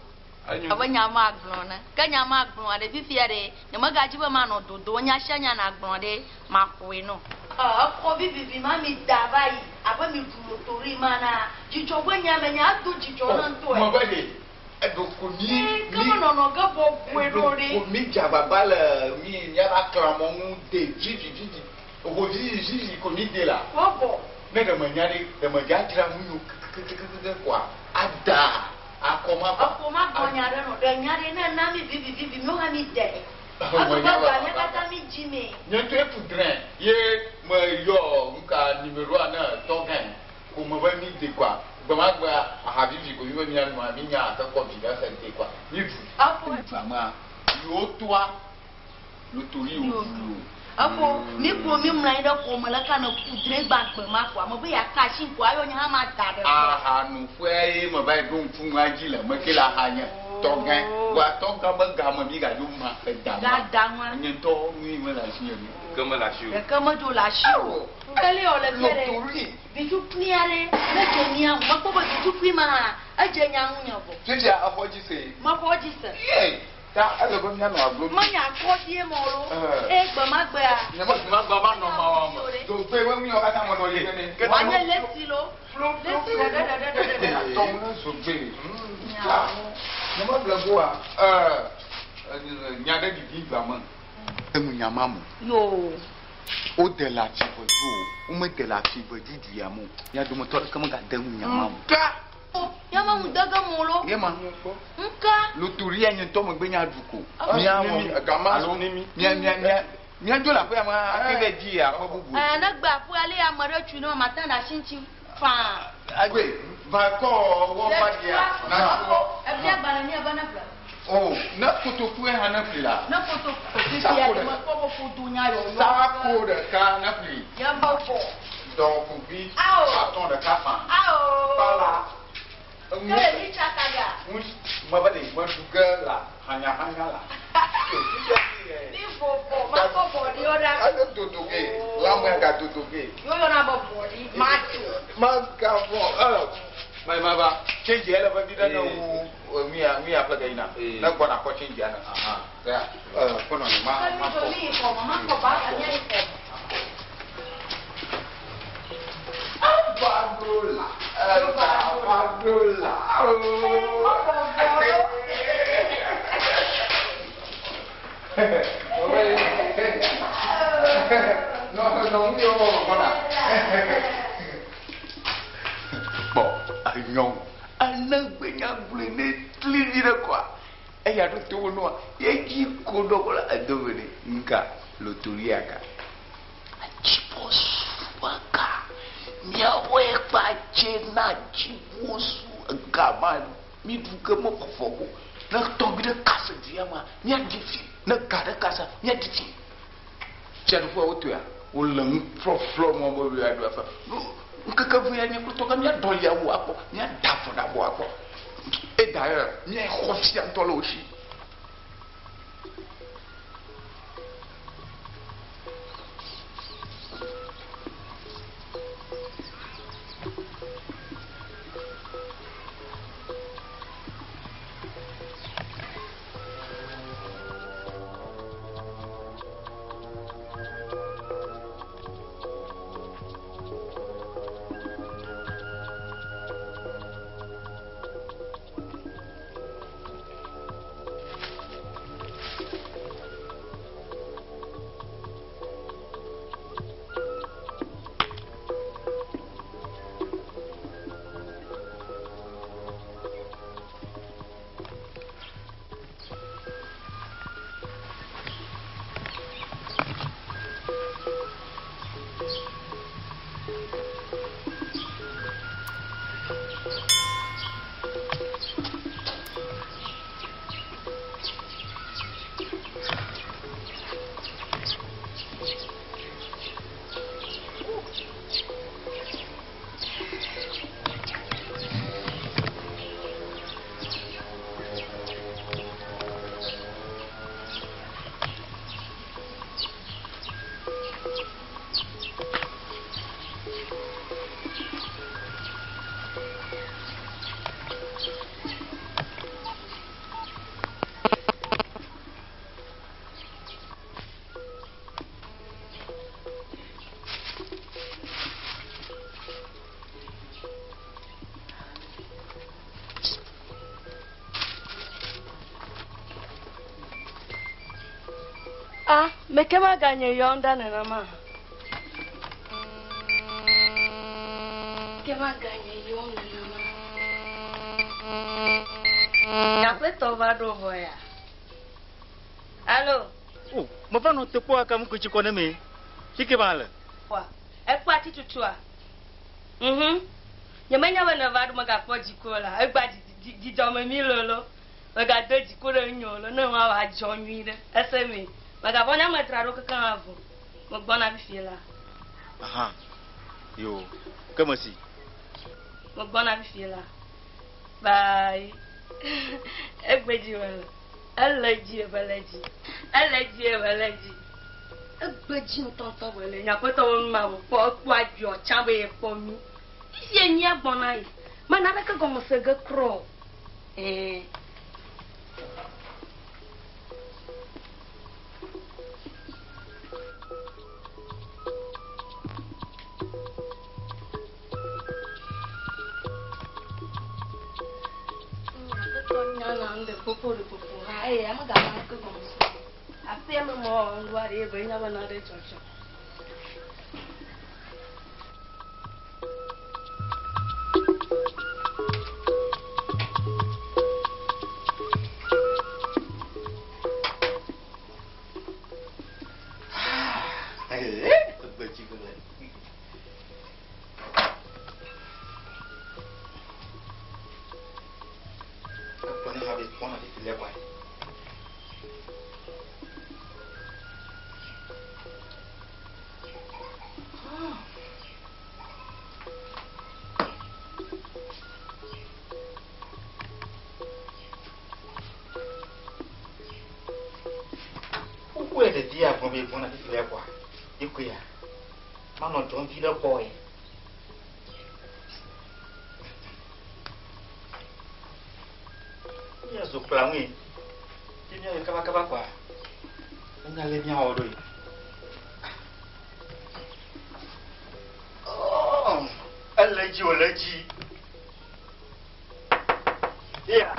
Abe nya ma gblɔ ne. Ke nya ma gblɔ ɖe fifia ɖe, nye megadzi be manɔ dodo nya sia nya na gblɔ ɖe, maxɔe nɔ. Exɔ vivivi ma mi da va yi, abe mi ɖu lotori ma na. Dzidzɔ be nya me nya ado dzidzɔ ne ŋutɔe. Mebe ɖe, eɖo ko mi, Ke me nɔnɔ ge bɔbɔe ɖo ɖe. Ko mi dze agbagba le mi míava klã mɔ ŋu de vivivivi. Eho vivivivi ko mi de la. Bɔbɔ. Ne ɖe me nya ɖe, ɖe me dza dzra nu nyo kekekekeke koa, ada akɔ ma kɔ. Exo ma gbɔ nya ɖe nɔ, ɖe nya ɖe ne na mi vivivivi, mi hã mi de. Eho Ezo me nya be be ga mía katã mi dzi me. Nye ŋutɔe ku drẽ ye me yɔ nuka numéroa ne tɔgã ko me be mi de koa. Gbemagbea aha vivi ko mi be mía nua, mi nya ake kɔ vi ɖe xe de koa. Mi ɖu. Eƒo. Ɖu amea. Yewo toa lotori wo ɖu. Eƒo, mi kplɔ mi mlɔ anyi ɖe xɔ me leke ne ku drẽ gba gbe ma koa, me be yeaka asi ŋku ayɔ nye hã ma da ɖe kɔ. Aha nu ƒea ye me va yi ɖo ŋku nua dzi le me ke le aha nye tɔgã. Vɔa tɔgã be game mi gadzo ma eda ma. Gada ŋua. Nye ŋutɔ nui mele asi nye nu. Ke mele asi o. Ɖeke medzo le asi o. Kele yɔ le fia ɖe. Lotori. Vitukui aɖe ne dze mía ŋu. Mekpɔ be vitukui ma hã edze nya ŋu nye vɔ. Fifia exɔ dzi se. Mexɔ dzi se. Ye ta ele be míanɔ aglo. Menya akɔ vie mɔ lo. Eye gbemagbea. Nye me gbemagbe va nɔ ma wa me. Dogbe be nu yawo katã me nɔ li nene. Wòanye lesi lo. Lesi ɖeɖe ɖeɖe ɖeɖe. Tɔm ne zogbe. Nye me ble goa. Nya ɖe ɖiɖi dua me. Enu nya ma mo. Yoo. Wode le ati ʋedu o, womede le ati ʋedu du ya me o. Mía dometɔ ɖeke megade ŋu nya ma o. Ŋka! Mía me ŋu dege mo lo. Ye ma. Ŋka! Lotoria nye ŋutɔ megbe nya ɖu ko. Efu. Mía wɔ Gama alo su ni mi. mía, mía, mía. Míadzo le aƒea me hafi va dzi aƒe bubu. Ɛɛ, ne gbe aƒe ale ame ɖe tui ne mate ɖe asi ŋuti faa. Agbe, va kɔ wɔ va ɖia, na wɔ. Ebia agbalẽ nɛ be ne ƒle. O, ne kotokue hã ne ƒli la. Ne kotoku Sako fifia ɖe. me kpɔ be ƒodo nya yɔyɔ. Sako ɖeka ne ƒli. Nye me vɔ. Dɔkuvi Ao. atɔ ɖeka fã. Ao. Kpala. Ke le mi tsaka ga. Ŋu me be ɖe meɖu ge la hanyahanya la. Mi vɔvɔ, makɔ bɔɖiwo ɖa. Ele dodo ge, lãmea ga dodo ge. Yɔyɔna be bɔɖi, matso. Magavɔ, ɛ, ma ma va. Tsenji ele vevi ɖe ne wu nuya nuya ƒe ge yina. Ne gbɔna kɔ tsenjia ne. Ya, ɛ, kɔnɔ ne ma Ke mi ma dzo kɔ. mi yi xɔ me, makɔ ba mía yi xɔ me. Eva ɖo la, eva va ɖo la. No, no, nu yewo gbɔna. Kpɔ anyɔ ene gbenya gblɔe ne tli vi ɖe kɔa eya ɖo to wo nua ye dzi ko ɖo ko la edo ve ɖe nka lotoria ka. Atsibosuaka miawoe kpa tse na atsibosu gama mi ɖu ke me xɔfɔ ko ne tɔgbi ɖe kase dia ma miaɖi fi ne ga ɖe kasa miaɖi fi. Fiaɖuƒea wotoa wole nu flɔflɔ mɔ be woaɖu afa. Ŋkeke ve ya nye kple tɔgã míaɖɔ yawo akpɔ míada afɔ ɖe abɔ akpɔ. Et d'ailleurs, míaxɔ fia ŋutɔ le wo si. Ah, meke maganye yɔm ɖa nenema. Ke maganye yɔm nenema. Nyaƒetɔ va ɖo vɔ ya. Alo. O, meva nɔ te kpɔ aka mu kutsi kɔ ne me. Fike ba le. Wa, ekpɔ atitutua? Nyemenya be neva ɖo megakpɔ dziku o la. Egba dzidzɔme mi lolo. Megado dziku ɖe ŋunye o lo ne nua wòadzɔ nyui ɖe. Ese mi. Megavɔ nye ame dzra ɖo kekeŋ avɔ. Megbɔna fifie la. Aha. Yo, ke mesi. Megbɔna fifie la. Bye. Egbe dzi wòle. Ele dzi ebe le dzi. Ele dzi ebe le dzi. Egbe dzi ŋutɔŋutɔ wòle. Nyaƒetɔ wo nu ma wòkpɔ ekpɔ adziɔ tsã be yekpɔ mí. Fifie nyia gbɔna yi. Me naneke gɔme se ge kura o. Ɛɛ. Koko ɖe koko ha eye ame gava ke gɔme se. Aƒea me mɔ ŋua ɖe be nya be na ɖe dzɔdzɔ. be gbɔna fifi le kɔa. Kuku ya ɖevia gblɔ be gbɔna fifi le kɔa. Ekoe ya. Manɔ dzɔm vi ɖe kpɔ ye. Míazu kpla ŋui. Ke míayi kabakaba kɔa. Enya le míawɔ ɖo ye. Oh, ele edzi o le edzi. Ya.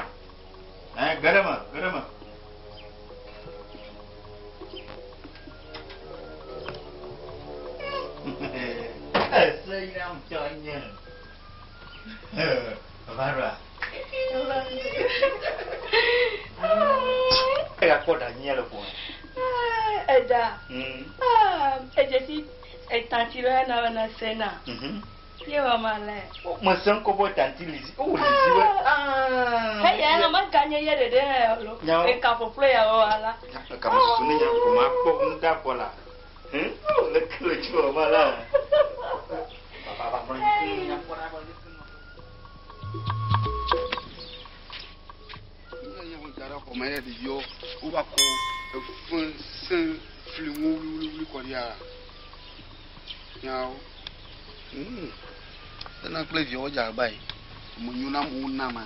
Ɛ ge ɖe me, ge ɖe me. Ese ya ŋutɔ nye. Va ɖoa. Eya kpɔ ɖa nyia le ƒome. Eɖa. Edze si etanti ɖe na be na sena. Ye wɔ ma le. Mese ŋkɔ be tanti lizi. O lizi be. Eya na me ga nye ye ɖeɖe hã lo. Eka ƒoƒlo ya wɔ ala. Eka me susu ne nya ko ma kpɔ nu da kpɔ la. Hm? Le kle tsi wɔ ma la. Baba baba nya kpɔ ɖa be. Xɔme ɖe ɖeviwo wova kɔ efe sẽ fliwo wluiwluiwlui kɔ ɖia nyawo. Ena kple viawo dze agba yi. Ame nyo na amewo na ma.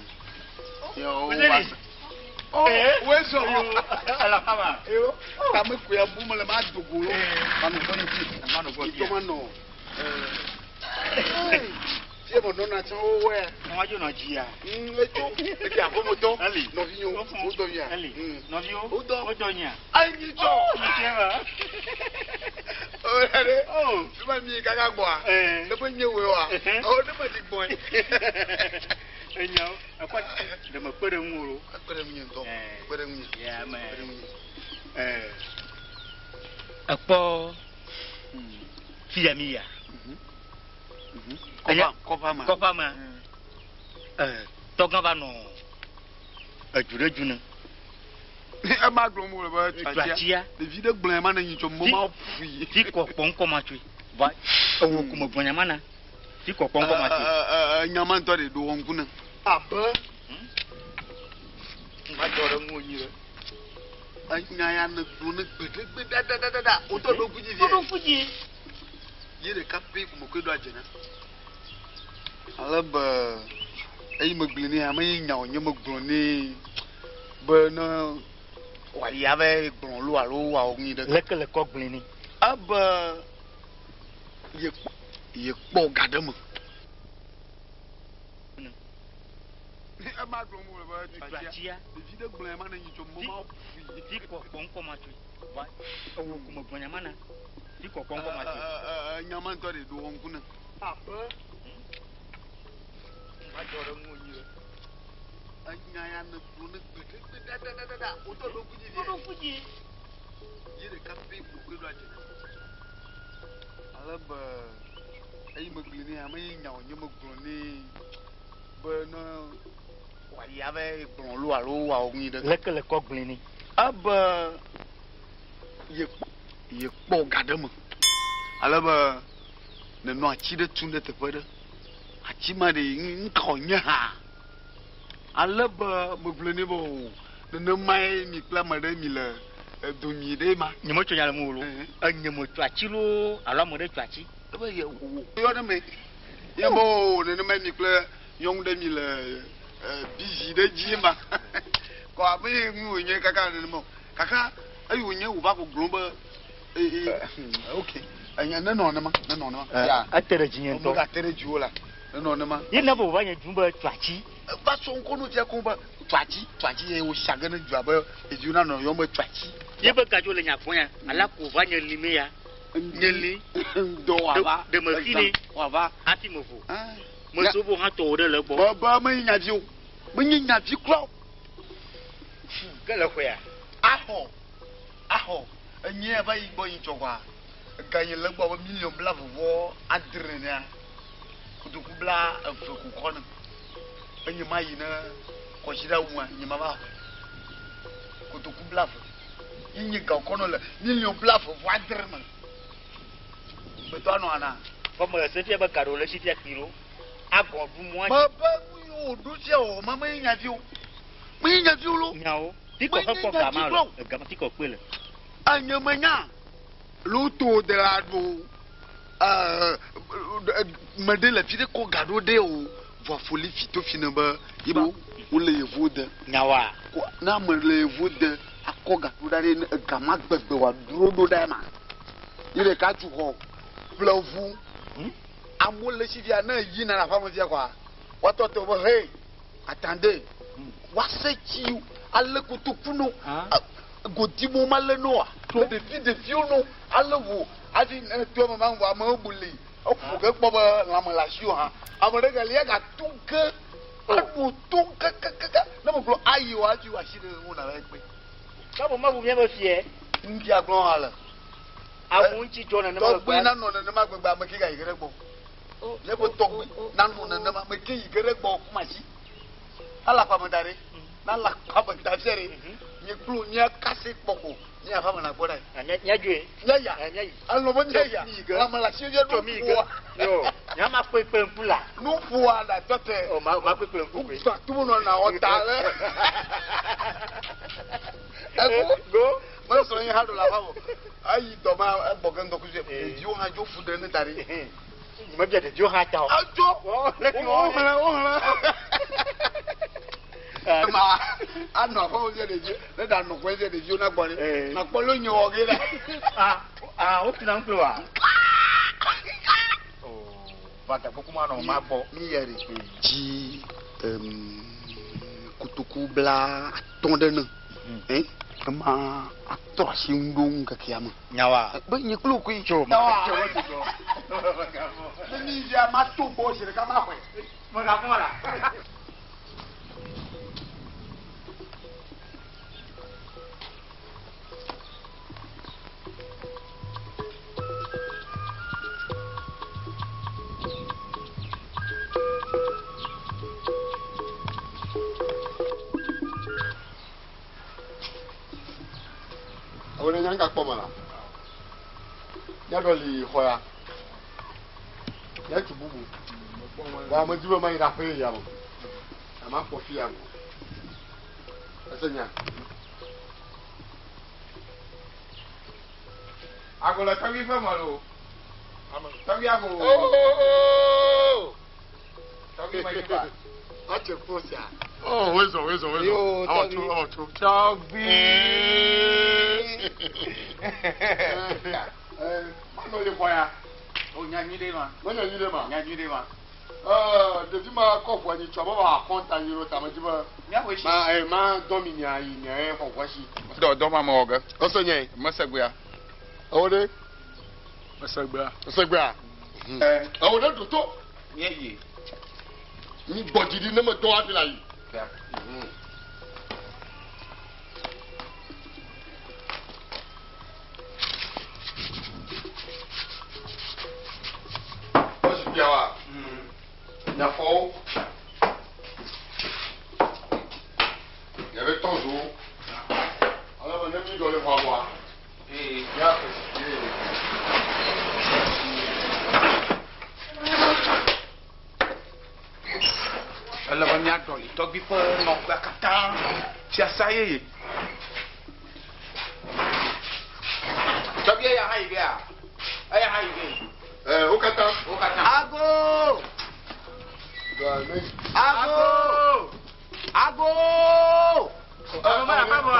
Yawo wa se. Oh, wezɔ yo. Alahama. Yo. Tame koe bu mele ma dogo lo. Manu gbɔ ne fi. Manu gbɔ fi. Itɔ ma nɔ. Fie mo nɔna tsã wo wɛ. Mo dzo nɔ dzia. Etso. Eke aƒemetɔ. Eli. Nɔvinyewo. Wodɔ mia. Eli. Nɔviwo. Wodɔ. Wodɔ mia. Ayi mi tsɔ. Mi tsɛ ma. O ɖe. O. Fi ma mi kaka gbɔa. Ne ƒe nye woe wa. O ne ma dzi gbɔe. Enyawo. Ekɔ ɖe me kpe ɖe ŋu o. Ekpe ɖe ŋunye ŋutɔ. Ekpe ɖe ŋunye. Ya me. Ekpe ɖe ŋunye. Ekpɔ fi ya mi ya. Kɔƒea me. Kɔƒea me. Tɔgã va nɔ edu ɖe dzu ne. Ema gblɔm wole be Tsatia. Ɖevi ɖe gblɔe ma ne nyi tsɔ mo ma fui. Fi kɔ kpɔ ŋkɔ ma tsoe. Va ewo ko me gblɔ nya ma na. Fi kɔ kpɔ ŋkɔ ma tsoe. Nya ma ŋutɔ ɖe ɖo wɔ ŋku ne. Abe. Ma dzɔ ɖe ŋuwò nyuie. Enya ya ne gblɔ ne gbeɖegbe ɖaɖaɖaɖa. Wotɔ ɖo ŋku dzi vie. Woɖo ŋku dzi. Ye ɖeka pɛ ko me koe ɖo adze na. Ale be eyi megblɔe nɛ ame yi nya wònye megblɔ nɛ be ne wòayi ava gblɔ lo alo wòawɔ nu ɖe. Leke le kɔ gblɔe nɛ? Ebe yekpɔ yekpɔ ga ɖe me. Ema gblɔm wole be Tsatia. Ɖevi ɖe gblɔe ma ne nyi tsɔ mo ma fui. Fi kɔ kpɔ ŋkɔ ma tsoe. Va ewo ko me gblɔ nya ma na. Fi kɔ kpɔ ŋkɔ ma tsoe. Nya ma ŋutɔ ɖe ɖo wɔ ŋku ne. Abe. Ma dzɔ ɖe ŋuwò nyuie. Enya ya ne gblɔ ne gbeɖegbe ɖaɖaɖaɖa. Wotɔ ɖo ŋku dzi vie. Woɖo ŋku dzi. Ye ɖeka pɛ ko koe ɖo adze na. Ale be eyi megblɔe nɛ ame yi nya wònye megblɔ nɛ be ne wòayi ava gblɔ lo alo wòawɔ nu ɖe. Leke le kɔ gblɔe nɛ? Ebe yekpɔ yekpɔ ga ɖe me. Ale be nenɔ ati ɖe tum ɖe teƒe ɖe. Ati ma ɖe ŋka wònye hã. Ale be megblɔe nɛ be o nenemae mi kple ame ɖe mi le domi ɖe ma. Nye metso nya le ŋuwò lo. Enye metso ati loo alo ame ɖe tso ati. Ebe ye wo yɔ ɖe me. Ye be o nenemae mi kple nyɔnu ɖe mi le bizi ɖe dzi ma. Kɔ abe ye nu wònye kaka nenema o. Kaka eyi wònye wòva gbɔgblɔm be ok enya nenɔ nema nenɔ nema. Ya. Ete ɖe dzinye ŋutɔ. Megate ɖe dziwò la nenɔ nema. Ye na be wòva nye dum be tso ati. Eva sɔ ŋkɔ no fia ko be tso ati tso ati ye wòsia ge ne dua be ɖeviwo nanɔ yɔm be tso ati. Ye be gadzo le nya gbɔ ya ala ko wòva nye li me ya. Nye li. Ŋdɔ wòava. Ɖe me fi ne. Wòava. Hafi me vo. Meso bo hã tɔwò ɖe le egbɔ. Be be menye nyavi o. Menye nyavi kura o. Ke le xɔea? Axɔ. Axɔ. Enye va yi gbɔ yi tsɔ kɔa. Ega yi le egbɔ abe miliɔn bla vɔvɔ adre nenea. Kotoku bla eve ko kɔ ne. Enye ma yi ne. Kɔsiɖa wua nye ma va xɔe. Kotoku blave. Ye nye ga wokɔ nɔ le miliɔn blave vɔ adre me. Gbetɔ anɔ ana. Vɔ me se fia be ga ɖewo le esi fia kpi ɖo. Agɔ ɖu mɔa dzi. Mebe nu yiwo wòɖo fia wɔ ma menye nya viwo. Menye nya viwo lo. Nyawo. Fikɔ Menye hekpɔ nya ga ma vi lo. kura o. Ega ma fikɔ kpɔe le. Enye menya. Loto de la ɖo. Ɛɛ me ɖe le fi ɖe kɔ ga ɖo ɖe o. Vɔ foli fi to fi ne be yiba wole yevuwo de. Nyawoa. Ko ne ame le yevuwo de akɔ ga ɖo ɖa ɖe ne ega ma gbegbe wa dro ɖo ɖa ma. Yi ɖeka tu xɔ ƒle ʋu. Amewo le si fia ne yina le aƒeme fia kɔa woatɔ te wo be hey attendez. Woase tsi ale kotoku no. Godimo ma le noa. Le ɖevi ɖeviwo no ale ʋu hafi ne to eme ma ŋu amewo bu li. Eƒo ge kpɔ be lãme le asiwò hã. Ame ɖe gali ya gatu ge eɖo to kekekeke ne megblɔ ayi o hafi wòasi ɖe ŋu na va kpe. Ke bo mebu míaƒe fiɛ. Ŋutia gblɔ hã le. Awu ŋuti dzɔ nenema Tɔgbui nanɔ nenema gbegbe ame ke gayi ge ɖe gbɔ. Míaƒe tɔgbui nanɔ nenema ame ke yi ge ɖe gbɔ kuma dzi. Alakpa me da ɖe. Na alakpa me da fia ɖe. Nye kplo nye kase kpɔ ko. Nye aƒe me nakpɔ ɖa. Míadzoe. Míaya. Míayi. Alɔ be míaya. Lãme le asi fia Tso mi yi ge. nuƒoa. Yo. Nya ma kpe kple ŋku la. Nuƒoa ɖa tɔte. O ma ma kpe kple ŋku koe. Gba tu nɔ na wɔ ta le. Ego. Go. Mesrɔ̃ nye hã ɖo le aƒe me. Eyi dɔ ma egbɔ ge ŋdɔkutsu. Ɖeviwo hã dzo fu ɖe ne da ɖi. Mebia ɖeviwo hã ta o. Edzo. Wohlẽ wohlẽ. Ma anɔ aƒe me fia ɖevi ne ɖa nɔ kɔe fia ɖeviwo na gbɔ ɖe. Nakpɔ lo nye wɔ ge ɖe. Ah ah wotuna ŋu kple wa. Va gakuku ma nɔ ma gbɔ. Mi ya ɖe dzi kotoku bla atɔ̃ ɖe ne. Ema atrɔ asi ŋu ɖo ŋkekea me. Nyawa. Be nye kple wò koe. Tso Nyawa. tso tso tso. Ne mi ya ma to gbɔ zi ɖeka ma xɔe. Megafɔ la. Awo ne nya ŋka kpɔ me la. Míaɖɔ li xɔ ya. Míatu bubu. Vɔ ame dzi be mayi ɖe aƒe ya me. Ama kpɔ fi ya me. Ese nya. Ago le tɔgbi ƒe me lo. Tɔgbi ago. Oh! Tɔgbi me dzi va. Atse kpɔ sia. Oh, wezɔ, wezɔ, wezɔ. Yo, Awɔ tɔgbi. tso, awɔ tso. Tɔgbi. Manɔ li xɔ ya. O nya nyui ɖe ma. Menye nyui ɖe ma. Nya nyui ɖe ma. Ɖevi ma kɔ ʋua nyi tsɔ be wòaxɔ kɔnta nyi ɖo ta me dzi be. Míaƒe si. Ma ma dɔ mi nya yi nya ye xɔ ʋua si. Dɔ dɔ ma me wɔ ge. Ese nye. Mesegbea. Ewo ɖe. Mesegbea. Esegbea. Ewo ɖe ɖo to. Míeyi. Mi gbɔ dzi ɖi ne me dɔ hafi la yi. Ya. Ɔsi fia wa. Nyafɔwo. Yɛrɛ tɔ zo. Ale be ne mi dɔ le xɔa gbɔa. Míaƒe si ye. Ele be míaɖɔ li tɔgbi ƒe nɔƒea katã. Fiasa yeye. Tɔgbi eya hã yi gea? Eya hã yi ge. Wo katã. Wo katã. Ago! Ago! Ago! Ame ma la bɔ.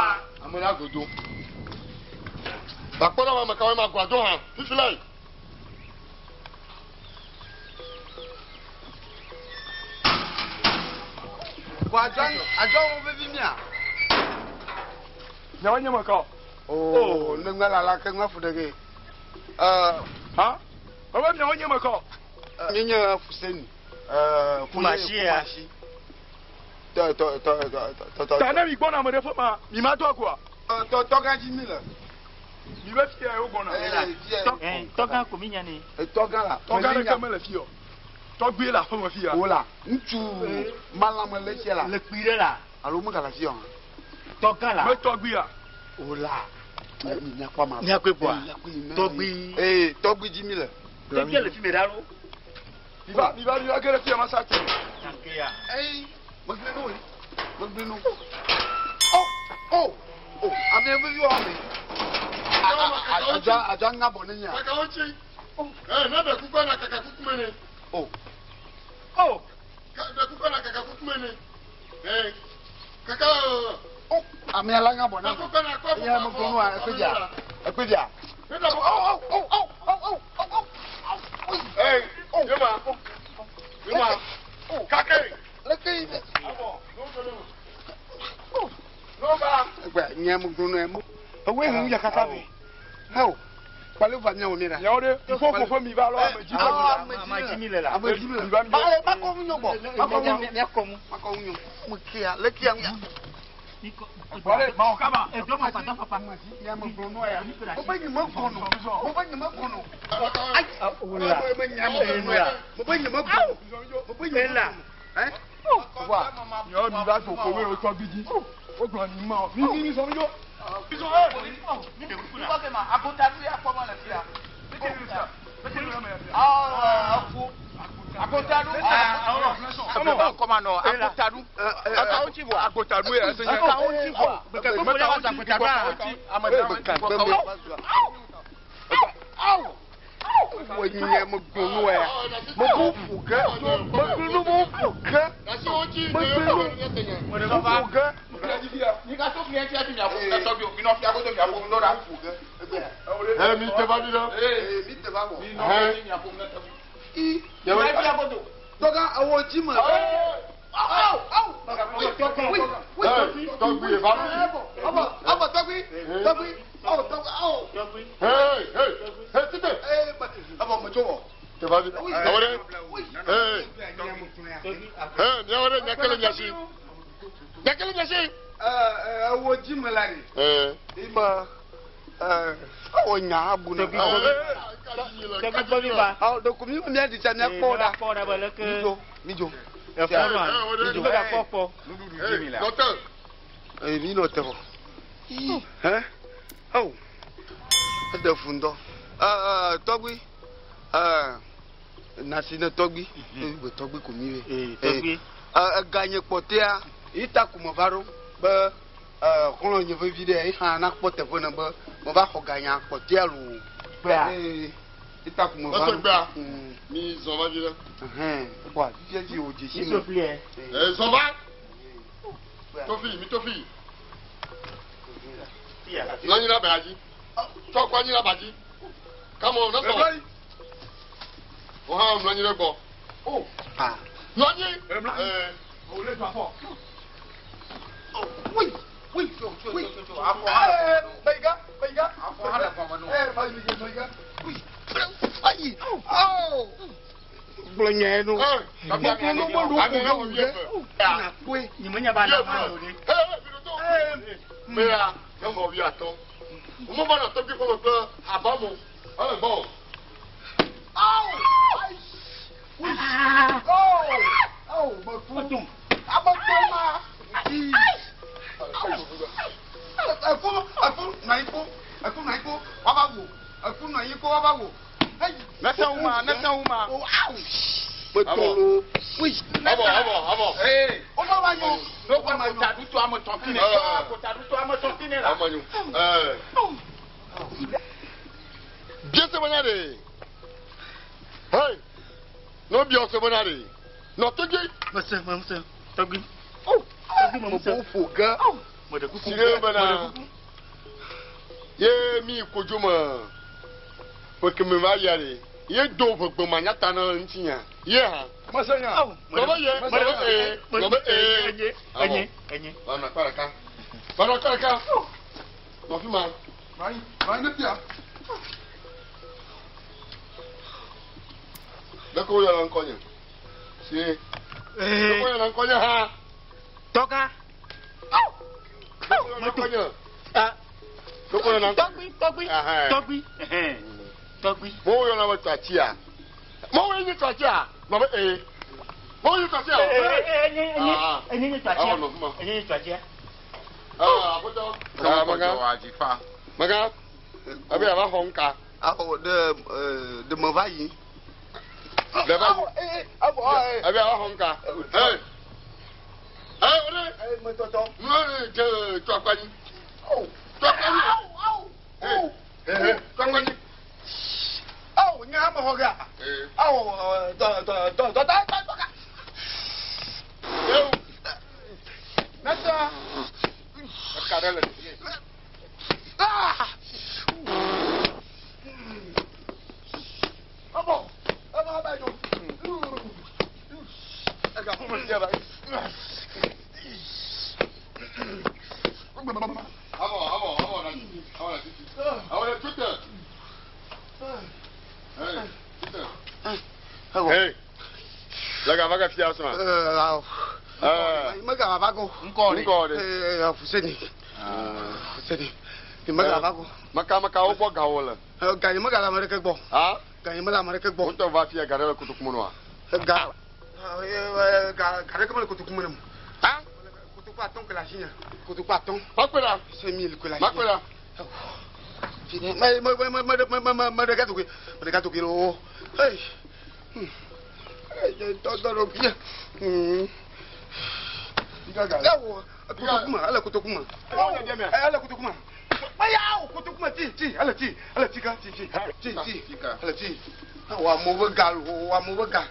Ame la godo. Bakpɔ ɖe ame kawoe ma goa do hã. Fifi la yi. Ko adzɔ adzɔ wo vevi mia. Nyawo nye me kɔ. Oh, ne ŋua la la ke ŋua fu ɖe ge. Ha? Ebe miawo nye me kɔ. Nye nye Fuseni. Kumasi ya. Kumasi. Tɔ tɔ tɔ tɔ tɔ tɔ. Ta ne mi gbɔna ame ɖe ƒe ma, mi ma do agoa. Tɔ tɔgã dzi mi le. Mi be fia ye wo gbɔna. Tɔgã ko mi nya ne. Tɔgã la. Tɔgã ɖeke mele fi o. Tɔgbui le aƒeme fi ya. Wo la. Ŋutsu malame le tsia la. Le kpui ɖe la. Alo megale afi ya o. Tɔgã la. Me tɔgbuia. O la. Míakpɔ ama. Míakpɔe kpɔa? Míakpɔe. Tɔgbui. Ee, tɔgbui dzi mi le. Tɔgbui le fi mi ɖa lo. Miva, miva, miva ge ɖe fi ya ma sa tse. Nyakeya. Eyi, megblẽ no le. Megblẽ no. O, o, o, ame vevi wa me. Adza, adza ŋa bɔ ne nya. Kaka wo tsi. Ee, ne ɖe kuku na kaka kuku me ne. O. O. Ɖe kuku na kaka kuku me ne. Ee, kaka. O, ame la ŋa bɔ na. Ɖe kuku na kɔ. Eya megblẽ noa, ekpe dzia. Ekpe dzia. O, o, o, o, o, o, o, o. Ee, yema. Yema. Kake. Leke yi. N'o ba. Egbe nye megblẽ noa mo. Ewoe hu ya kaka be. Heo. Kpale va miawo mi ɖa. Miawo ɖe, ƒoƒo ƒe mi va lɔ ame dzi. Ame dzi mi le la. Ame dzi mi le. Mi va mi. Ba makɔ ŋu nyɔ gbɔ. Makɔ ŋu nyɔ. Míakɔ ŋu. Makɔ ŋu nyɔ. Mo kia, le kia ŋu. Wale, ma kaba. Edo ma pata papa. Nye megblẽ noa ya. Mo be nye me gɔnɔ. Mo be nye me gɔnɔ. Ayi. Ola. Mo be nye me gɔnɔ. Mo be nye me gɔnɔ. Mo be nye me Ela. gɔnɔ. Ɛ? Wa. Miawo mi va so kome o tɔgbi dzi. O gblɔ ni ma. Mi mi mi sɔ mi dzo. Mi sɔ ɛ. Agbotadu ye ɛsɛ nye. Awo. Wo nye megblẽ noa ya. Mo bo ƒo ge. Megblẽ no mo ƒo ge. Megblẽ no. Mo ƒo ge. Ee, mi te va vi ɖe. Ee, mi te va bɔ. Ee. Tɔgã ewo dzi me. Awo, awo. Ee, tɔgbi va. Abɔ, abɔ tɔgbi, tɔgbi, awo tɔgbi, awo. Hey, hey, hey, tite. Ee, abɔ me tso wɔ. Te va vi. Awo ɖe. Hey. Hey, miawo ɖe nyakele miasi. Nyakele miasi. Ɛɛ, ewo dzi me la yi. Ee. Ima, ɛɛ, awo nya abu na. Tɔgbi gbɔ mi va. Awo ɖeko mi mia di tsa mia kpɔ ɖa. Kpɔ ɖa be leke. Mi dzo, mi dzo. Efɔ ma. Mi dzo. Kpɔ kpɔ. Hey, docteur. Ee, mi nɔ te vɔ. Hɛ? Awo. Eɖe fu ŋutɔ. Ɛɛ, tɔgbi, ɛɛ, nasi ne tɔgbi. Egbe tɔgbi ko mi be. Ee, tɔgbi. Ɛɛ, ega nye kpɔtɛa, ita ko me va ɖo be ɛɛ xɔlɔ̃ nye vevi ɖe ye hã nakpɔ teƒe ne be me va xɔ ganya kpɔtɛa loo. Gbea. Ee, ita ko me va Docteur ɖo. gbea. Mi zɔn va vi ɖe. Ɛhɛn, wa fifia dzi o dzesi Mi me. sofli. Ee, zɔn va. Tofi, mi tofi. Nɔ anyi ɖe abaya dzi. Tsɔ kɔ anyi ɖe aba dzi. Come on, ne sɔ. O hã mlɔ anyi ɖe gbɔ. O. Ah. Nɔ anyi. Ee. Oui, oui, oui. Ee, Bayiga, Bayiga. Ee, Bayiga, Bayiga. Oui. Ayi. Awo. Gblɔ nya ye no. Megblɔ no be ɖo ƒo ge wò ge. Nakpɔe. Nye me nya ba na ma o ɖe. Mea, ne xɔ wi atɔ. Mo va na tɔgbi ƒe me kple abamo. Ele gbɔ o. Awo. Oui. Oh. Awo, meku. Ame tó ma. Eku, eku, nɔ anyi kpo. Eku nɔ anyi kpo. Woava wò. Eku nɔ anyi kpo woava wò. Eyi. Nese wu ma, nese wu ma. O, awo. Metɔ lo. Oui. Abɔ, abɔ, abɔ. Ee. O ma wa nyɔ. Amanyo. Ɛɛ. Bia se bena ɖe. Hey. No bia se bena ɖe. Nɔ tɔgbi. Mese, mese, tɔgbi. Tɔgbi me bo ƒo ge. Meɖe kuku. Si ɖe bena. Meɖe kuku. Ye mi kodzo me. Ƒe keme va yia ɖe. Ye do ʋegbe manyata na ŋutinya. Ye hã. Mese nya. Gblɔ be ye. Gblɔ be ee. Gblɔ be ee. Enye, enye, enye. Va nɔ akpa ɖeka. Va nɔ akpa ɖeka. Nɔ fi ma. Nɔ anyi, nɔ anyi ne fia. Ɖeko woyɔna ŋkɔnye. Si. Ɖeko woyɔna ŋkɔnye hã. Tɔga. Ɖeko woyɔna ŋkɔnye. Ɖeko woyɔna ŋkɔnye. Tɔgbi, tɔgbi, Ɛhɛn. tɔgbi. Ɛhɛn. Tɔgbi. Mo woyɔna be tɔatsia. Mo woyɔna tɔatsia. Gblɔ be ee. Mo yi tɔ sia. Enye nye tɔ Awɔ nɔ fuma. Enye nye tɔ atia. Ah, aƒetɔ. Ah, maga. Maga. Ebe ava xɔ ŋka. Awɔ ɖe ɖe me va yi. Ɖe va yi. Ebe ava xɔ ŋka. Hey. Hey, ore. Metɔtɔ. Nu dze tɔ akpanyi. Tɔ akpanyi. Hey, hey, tɔ akpanyi. Awo nye ame xɔ gea. Awo dɔ dɔ dɔ dɔ dɔ dɔ ka. Nasa. Eka ɖe le. Ah! Ɔbɔ, ɔbɔ aba yi do. Ega ƒome sia ba. Awɔ, awɔ, awɔ na awɔ na titi. Awɔ na tute. Hey, tute. Hey. Le gava ke fia srɔ̃. Mega va go. Ŋkɔ ɖe. Ŋkɔ ɖe. Fuseni. Fuseni. Mega va go. Maka maka wo gbɔ gawo le. Ga yi mega le ame ɖeke gbɔ. Ha? Ga yi mele ame ɖeke gbɔ. Ŋutɔ va fia ga ɖe le kotoku me nɔa. Ga ga ga ɖeke mele kotoku me nem. Ha? Kotoku atɔ̃ ke le asinye. Kotoku atɔ̃. Makpe ɖa. 5000 ke le asinye. Makpe ɖa. Me me me me me me me me ɖeka tokui me ɖeka tokui loo. Hey. Dɔ dɔ ɖo fia. Ewo kotoku me ele kotoku me. Ele kotoku me. Eya kotoku me ti ti ele ti ele ti ka ti ti ti ti ele ti. Wa amewo ƒe ga loo wa amewo ƒe ga.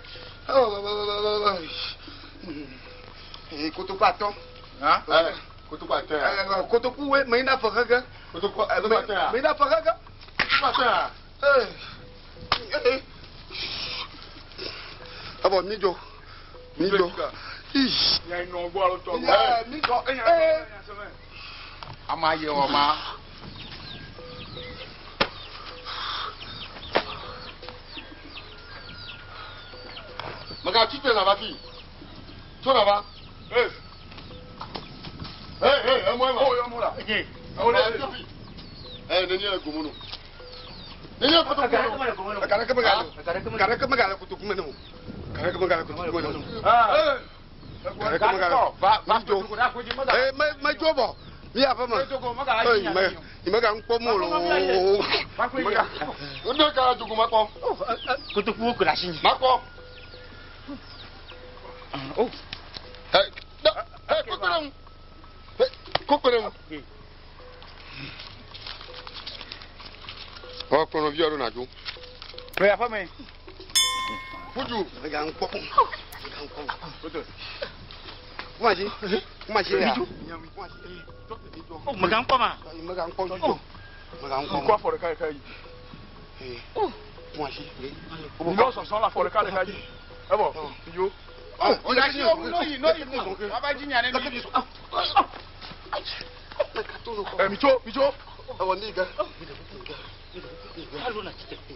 Kotoku atɔ̃. Kotoku atɔ̃ ya. Kotoku woe me yina fe xexe. Kotoku atɔ̃ ya. Me yina fe xexe. Kotoku atɔ̃ ya. Ebɔ mi dzo mi dzo. Mi dzo. Ama ye wɔ ma. Maka tite na va fi. Tso na va. Hey. Hey, hey, emo ema. Oh, emo la. Eh, tso fi. Eh, neni le gomono. Neni le kotoku me no. Ga ɖeke megale ga ɖeke megale kotoku me ne o. Ga ɖeke megale kotoku me ne o. Ga ɖeke megale. Mi dzo. Ee me me dzo vɔ. Mi aƒe me. Ee me yi mega ŋu kpɔm o loo. Mega. Ne ka jogo makpɔ. Kotokuwo ke le asinye. Makpɔ. Oh. Hey, da, hey, koko ɖe ŋu. Hey, koko ɖe ŋu. Ɔ kplɔ nɔviwo ɖo nàdzo. Le aƒe me. Fudu. Mega ŋu kpɔm. Mega ŋu kpɔm. Kuma dzi. Kuma dzi ya. Mega ŋu kpɔm a. Mega ŋu kpɔm dzo. Mega ŋu kpɔm. Ŋkɔ afɔ ɖeka ɖeka yi. Kuma dzi. Ŋkɔ sɔsɔ la afɔ ɖeka ɖeka yi. Ebɔ yo. Mi tso mi tso. Ewɔ ni ge.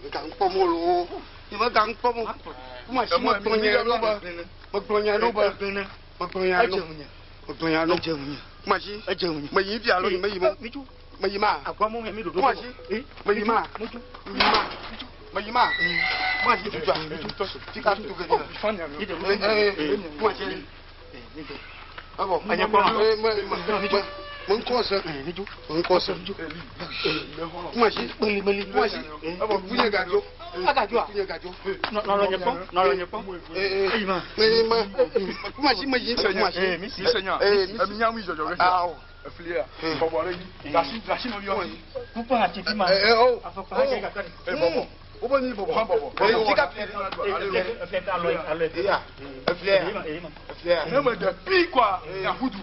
Mega ŋu kpɔm o loo. Mega ŋu kpɔm o. Kuma dzi megblɔ nya ɖo be. Megblɔ nya ɖo be. Megblɔ nya ɖo. Megblɔ nya ɖo. Kuma dzi. Meyi fi alo meyi ma. Meyi ma. Kuma dzi. Meyi ma. Meyi ma. Meyi ma. Kuma dzi tutua. Tika tutu ke dzi le. Kuma dzi. Ebɔ. Me me me me ŋkɔ se. Me ŋkɔ se. Kuma dzi. Kuma dzi. Ebɔ kunye gadzo. Kunye gadzo. Nɔlɔ nye kpɔ. Nɔlɔ nye kpɔ. Eyi ma. Me kuma dzi meyi kuma dzi. Mi se nya. Mi nya mu dzɔdzɔ ke. Awo. Eflia. Bɔbɔ ɖe dzi. Gasi gasi nɔviwo. Kpukpɔ hã tsi fi ma. Ee o. Afɔkpa hã dze gaka ɖe. Ee bɔbɔ. Wobe nyi bɔbɔ. Bɔbɔ. Ee sika. Eflia alɔ alɔ. Eya. Eflia. Eflia. Ne me de pi quoi. Yahudu.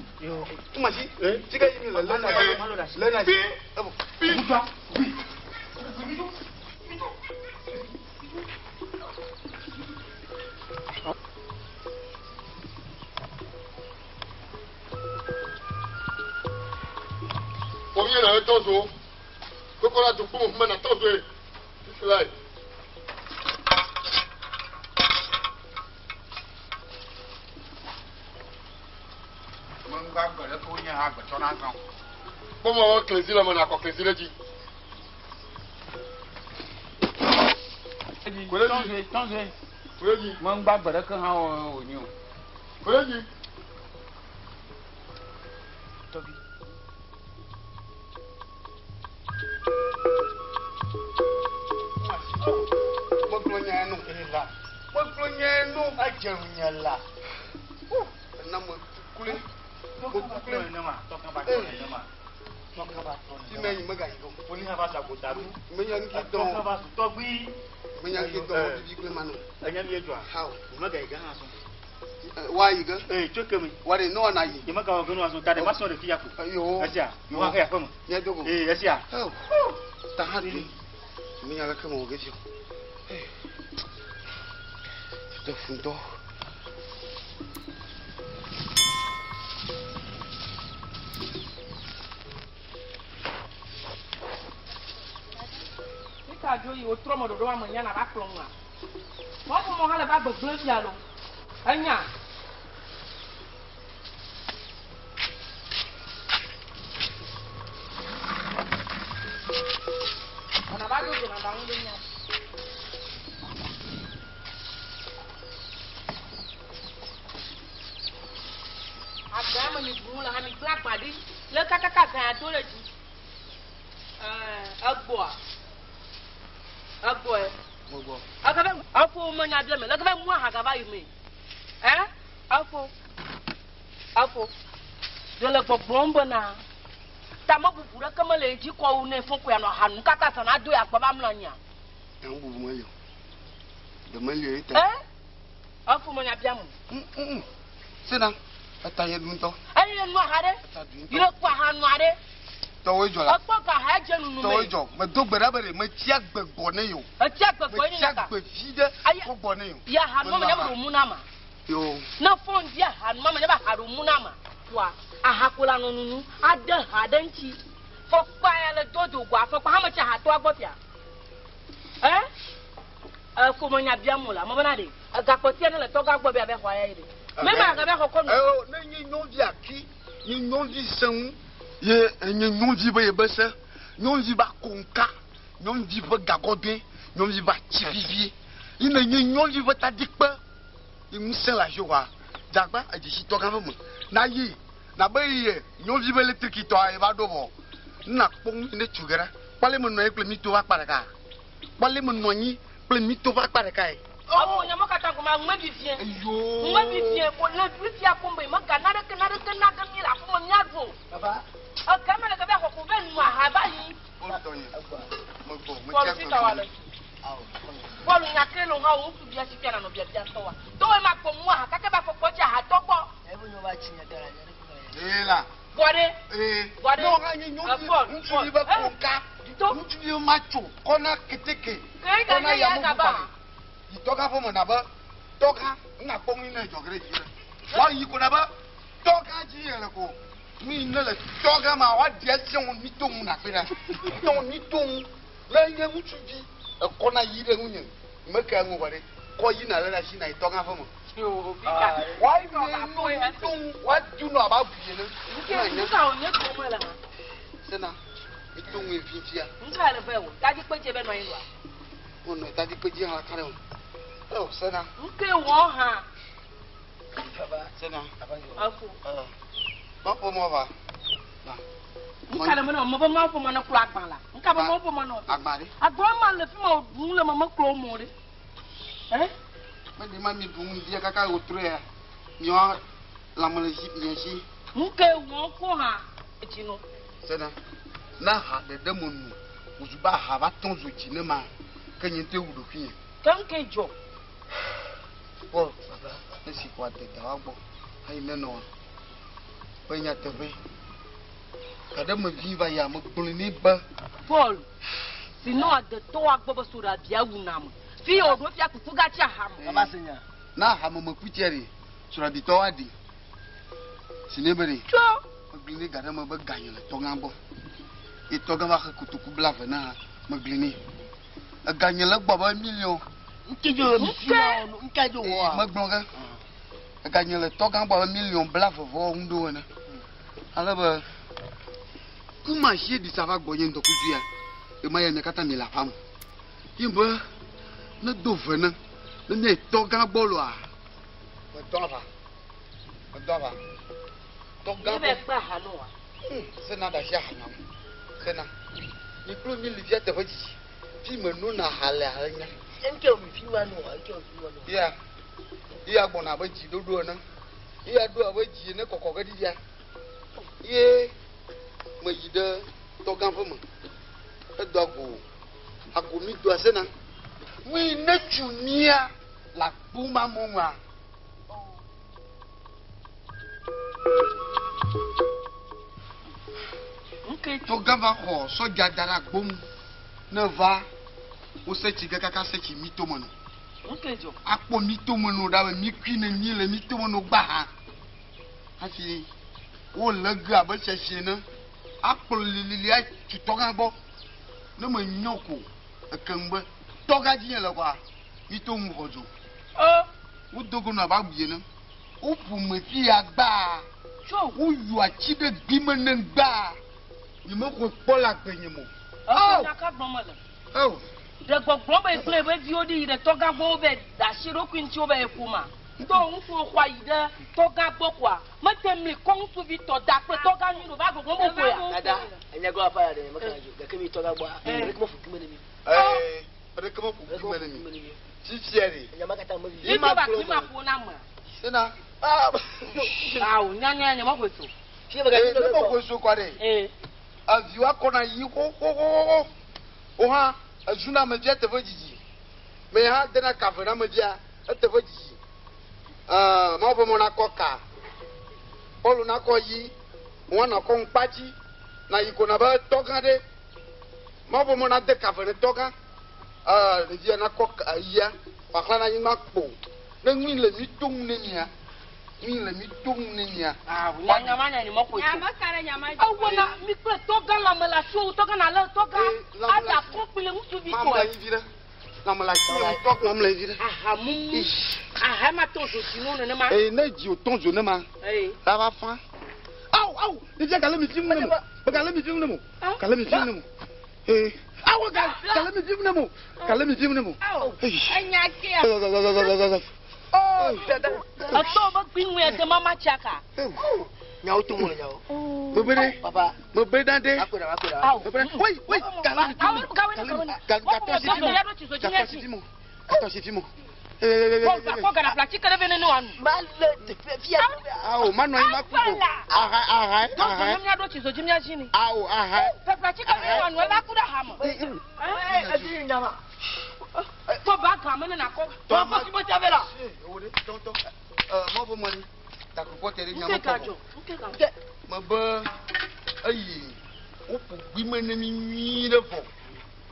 Kuma dzi. Sika yi mi le lena dzi. Lena dzi. Ebɔ. Pi. Pi. Omi le etɔ zo. Koko la du kpɔm me na tɔ zoe. Fifi la yi. Mengba gbe ɖeke wonye hã agbetɔ na zã o. Kpɔmɔ wɔ klezi le me na kɔ klezi ɖe dzi. Tɔnze tɔnze. Mengba gbe ɖeke hã wònye o. Kɔlɛdzi. Tɔgbi. Megblɔ nya nu. La. Megblɔ nya nu. Edze ŋunye la. Ena me tukule. Tɔkã nenema. Tɔkã ba tɔ nenema. Tɔkã ba tɔ nenema. Ti me mega yi o. Poli hã va sa gota ɖu. Menya nu ki dɔn. Tɔkã va zu tɔgbi. Menya nu ki dɔn bibi kple manu. Enya mi edzɔa. Hawo. Mega yi ge hã sɔn. Wa yi ge. Ee tso kemi. Wa de ne wa na yi. Nye mega wɔ ge nu azɔ ta ɖe ma sɔn ɖe fi ya ko. Yo. Esia. Yo wa xe aƒe me. Mía dogo. Ee esia. Ta hã dun. Menya leke me wɔ ge dzi o. Te fu ŋutɔ. Mika dzo yi wotrɔ me ɖoɖo ame nya na va kplɔ ŋua. Mɔƒomɔ hã le va gbegblẽ fia lo. Enya. Ɔna va do dzona ɖaŋu ɖe nya. Agbea me mi ɖu nu le ha mi gblẽ agba ɖi le kakaka zã ya do ɖe dzi. Ɛɛ egbɔa. Egbɔe. Megbɔ. Eke be efo menya bia me. Leke be mua ha gava yi me. Ɛ efo. Efo. Ɖe le gbɔgblɔm bena tamebubu ɖeke mele edzi kɔ wu ne fɔ koe anɔ ha nu kaka zã na do ya gbɔ va mlɔ anyia. Tamebubu meli o. Ɖe meli o ye ta. Ɛ efo menya bia me. Sena eta ye ɖu ŋutɔ. Eye nua ha ɖe. Yi ɖe kpɔ aha nua ɖe. Tɔwoe dzɔ la. Ekpɔ ga ha edze nunu me. Tɔwoe dzɔ. Medo gbe ɖa be ɖe metsi agbe gbɔ ne yo. Etsi agbe gbɔ ye Metsi naka. agbe vi ɖe kɔ gbɔ ne yo. Ya ha nua me nye be ɖo mu na ma. Yo. Ne fɔn di aha nua me nye be aha ɖo mu na ma. Wa aha ko la nɔ nunu ade ha ɖe ŋuti. Fɔkpa ya le dodo go afɔkpa hã metsi aha toa gbɔ fia. Ɛ? Efo me nya bia mo la me bena ɖe egakpɔtia ne le tɔga gbɔ be abe xɔ ya yi ɖe. Me ma gabe xɔ kɔ nu. Eyo ne nye nyɔvi aki nye nyɔvi sẽŋu ye nye nyɔvi be ye be se nyɔvi ba konka nyɔvi ƒe gagɔdoe nyɔvi ba tsi vivie yi ne nye nyɔvi ƒe tadikpe yi ŋusẽ le asi wa dzagba edzesi tɔgã ƒe me na yi na be ye nyɔvi be eletriki tɔa ye va ɖo vɔ nna kpɔ ŋu ne tsu ge ɖa kpɔle me nɔ anyi kple mi to ƒe akpa ɖeka kpɔle me nɔ anyi kple mi to ƒe akpa ɖeka ye. Awo nye mo katã gɔme ŋme vivie. Ŋme vivie ko le fifia ko me mega naɖeke naɖeke na ge mi le afi me míaɖu o. Eke me le ke be xɔ ko be nu aha va yi. Paul fi ka wa le. Paul nya ke lo ha wo ŋutsu bia si fia nanɔ biabia tɔ wa. Tɔwoe ma kpɔ mu aha kake ba fɔkpɔ tsi aha tɔ gbɔ. Ee la. Gbɔ ɖe. Ee. Gbɔ ɖe. Ne wo hã nye nyɔnuvi ŋutsuvi be konka ŋutsuvi ma tso kɔna keteke Ke kɔna nye ya yameʋu gaba. kame. Yi tɔgã ƒe me na be tɔgã ŋna kpɔ ŋui ne dzɔ ge ɖe dzi ɖe. Woayi ko na be tɔgã dzi ye le ko. Nu yi ne le tɔgã ma woaɖi asia ŋu mi to ŋu nakpe ɖa. Tɔ mi to ŋu. Ne nye ŋutsuvi ekɔna yi ɖe ŋunye meke ŋu wɔ ɖe kɔ yi na le ɖe asi na yi tɔgã ƒe me. Woayi ne no mi to ŋu woadu nɔ abe avu ene. Nuka wònye to me le hã? Sena mi to ŋu fifia. Nuka le be wò tadikpe dze be nɔ anyi ɖoa? Wonɔ tadikpe dzi hã ka ɖe o. Eo sena. Nuke wɔ hã? Sena. Efo. Kpɔkpɔ mɔ va. Nuka le me nɔ me be mawo ƒe me ne klo agba la. Nuka be mawo ƒe me nɔ? Agba ɖe. Agba ma le fi ma wòɖu le me meklo mo ɖe. Ɛ? Meɖe ma mi ɖu ŋdi kaka wòtrɔe ya. Miɔ lãme le zi mia si. Nuke wɔ ko hã? Dzi nɔ. Sena. Na ha ɖeɖe me nu. Wòzu be aha va tɔ zo dzi ne ma ke nye ŋutɔe wu ɖokuinye. Ke nuke dzɔ? Paul, ne si ko ade dawa gbɔ hayi ne nɔa ƒe nyateƒe. Gaɖe me vi va ya megblɔe nɛ be. Paul, si nɔ adetɔa gbɔ be soɖabia wu na me. Fi yi wòɖo fia kuku gatsi aha me. Na aha me meku tsia ɖe, soɖabitɔwo aɖi. Si ne be ɖe. Tso. Megblɔe nɛ gaɖe me be ganye le tɔgã gbɔ. Ye tɔgã va xe kotoku blave na megblɔe nɛ. Eganye le gbɔ be miliɔn. Megblɔ ge. Eganye le tɔgã gbɔ be miliɔn blave vɔ ŋu ɖo ene. Ale be kuma si ɖi sa va gbɔ nye ŋdɔkutsu ya. Ema ya mia katã mi le aƒea me. Ye be ne do ve ne ne mia tɔgã gbɔ loa, metɔ aʋa. Medo aʋa. Tɔgã Mi be kpe aha no wa. Sena ɖe asi aha nam. Sena. Mi kplo mi li fia teƒe dzidzi. Fi me nona aha le ale nya. Nke o mi fi ma no wa, nke o fi ma no. Ya. Ya gbɔna abe dzi ɖoɖo ene. Ya ɖo abe dzi ene kɔkɔ ge ɖi fia. Ye me yi ɖe tɔgã ƒe me. Edo ago. Ago mi doa sena. Mi ne tsu mia le agbo ma me ŋua. Tɔgã va xɔ sɔdza da ɖe agbo ŋu. Ne va, wose tsi ge kaka se tsi mi tome no. Akpɔ mi tome no ɖa be mi kui ne mi le mi tome no gba hã. Hafi wole ge abe tsɛtsi ene. Akplɔ lilili atsu tɔgã gbɔ. Ne me nyɔ ko ekeŋ be tɔgã dzi nye le kɔa, mi to ŋu xɔ dzo. Wodo go nɔ abe agbi ene. Woƒo me fi ya gbaa. Woyɔ atsi ɖe gbi me ne gbaa. Nye me xɔe kpɔ le agbe nye me o. Eƒe nya ka gblɔm mele? Eo. Ɖe gbɔgblɔ be kple eƒe viwo ɖi yi ɖe tɔgã gbɔ wobe da asi eɖokui ŋuti wobe eƒoma. To ŋutsuwo xɔa yi ɖe tɔgã gbɔ koa, mete mli kɔ ŋutsuvi tɔ da kple tɔgã nyui ɖo va gbɔgblɔ be woƒoea. Dada, enya gbɔ afa ya ɖe meka dzo gake mi tɔgã gbɔa, ɖeke meƒo gbi me ne mi. Ee, ɖeke meƒo gbi me ne mi. Fifia ɖe. Enya ma katã mevi. Mi tɔ ba gbi ma ƒo na amea. Sena. Awo, nya nya nye mexɔe so. Ee, ne mexɔe so kɔa ɖe. Ee. Eviwo akɔna yi xoxoxoxo. Wo hã ezuna ame via teƒe dzidzi. Me hã dena ka ve na ame via eteƒe dzidzi. Ee, Mawu ƒe mɔ nakɔ ka. Pɔlu nakɔ yi, wo hã nakɔ ŋkpa dzi. Na yi ko na be tɔgã ɖe. Mawu ƒe mɔ nade ka ve ne tɔgã. Ee, ɖevia nakɔ ka yia, wòaxlã ɖe anyigba kpo. Ne nui le mi tom ne mia. Nui le mi tom ne mia. Awo, nya nya ma nya nye mexɔe so. Nya meka ɖe nya ma dzi. Ewɔna mi kple tɔgã lãme le asiwò, tɔgã nalé tɔgã. Ada akɔ kpli le ŋutsuvi Mamle tɔe. anyi vi ɖe. Lãme le asiwò, tɔ mamle anyi vi ɖe. Aha mumu. Aha ma tɔ zo dzi no nenema. Ee, ne dzi wòtɔ zo nema. Ee. La va fa. Awo, awo, ɖevia gale mi fim ne mo. Gale mi fim ne mo. Gale mi fim ne mo. Ee. Awo, gale mi fim ne mo. Gale mi fim ne mo. Awo, enya kea. Etɔ be gbi ŋu ya te mama tsaka. Nyawo to mo le nyawo. Mebe ɖe. Papa. Mebe ɖa ɖe. Akpe ɖa, akpe ɖa. Awo. Mebe ɖe. Wei, wei, gale mi fim ne mo. Gatɔ si fi mo. Gatɔ si fi mo. Gatɔ si fi mo. Kɔ gana fla tsike ɖe vɛ ne ne wòanu. Ma le teƒe fia. Awo, manɔ anyi ma ku o. Aha, aha, Dɔtɔ aha. ne míaɖo tsi zodzi míadzi ni. Awo, aha. Fla tsike vɛ ne wòanu, eva ku ɖe aha me. Ee, edi nyama. Kɔ ba game ne nakɔ. Tɔ kɔ si bɔ tsa vɛ la. Ee, wo ɖe, tɔ, tɔ. Ee, mɔ ƒe mɔ ɖi. Takpekpɔ te ɖe nyama Nke kpɔ. gadzɔ, nke gadzɔ. Mebe eyi woƒo gbi me ne mi nyui ɖe vɔ.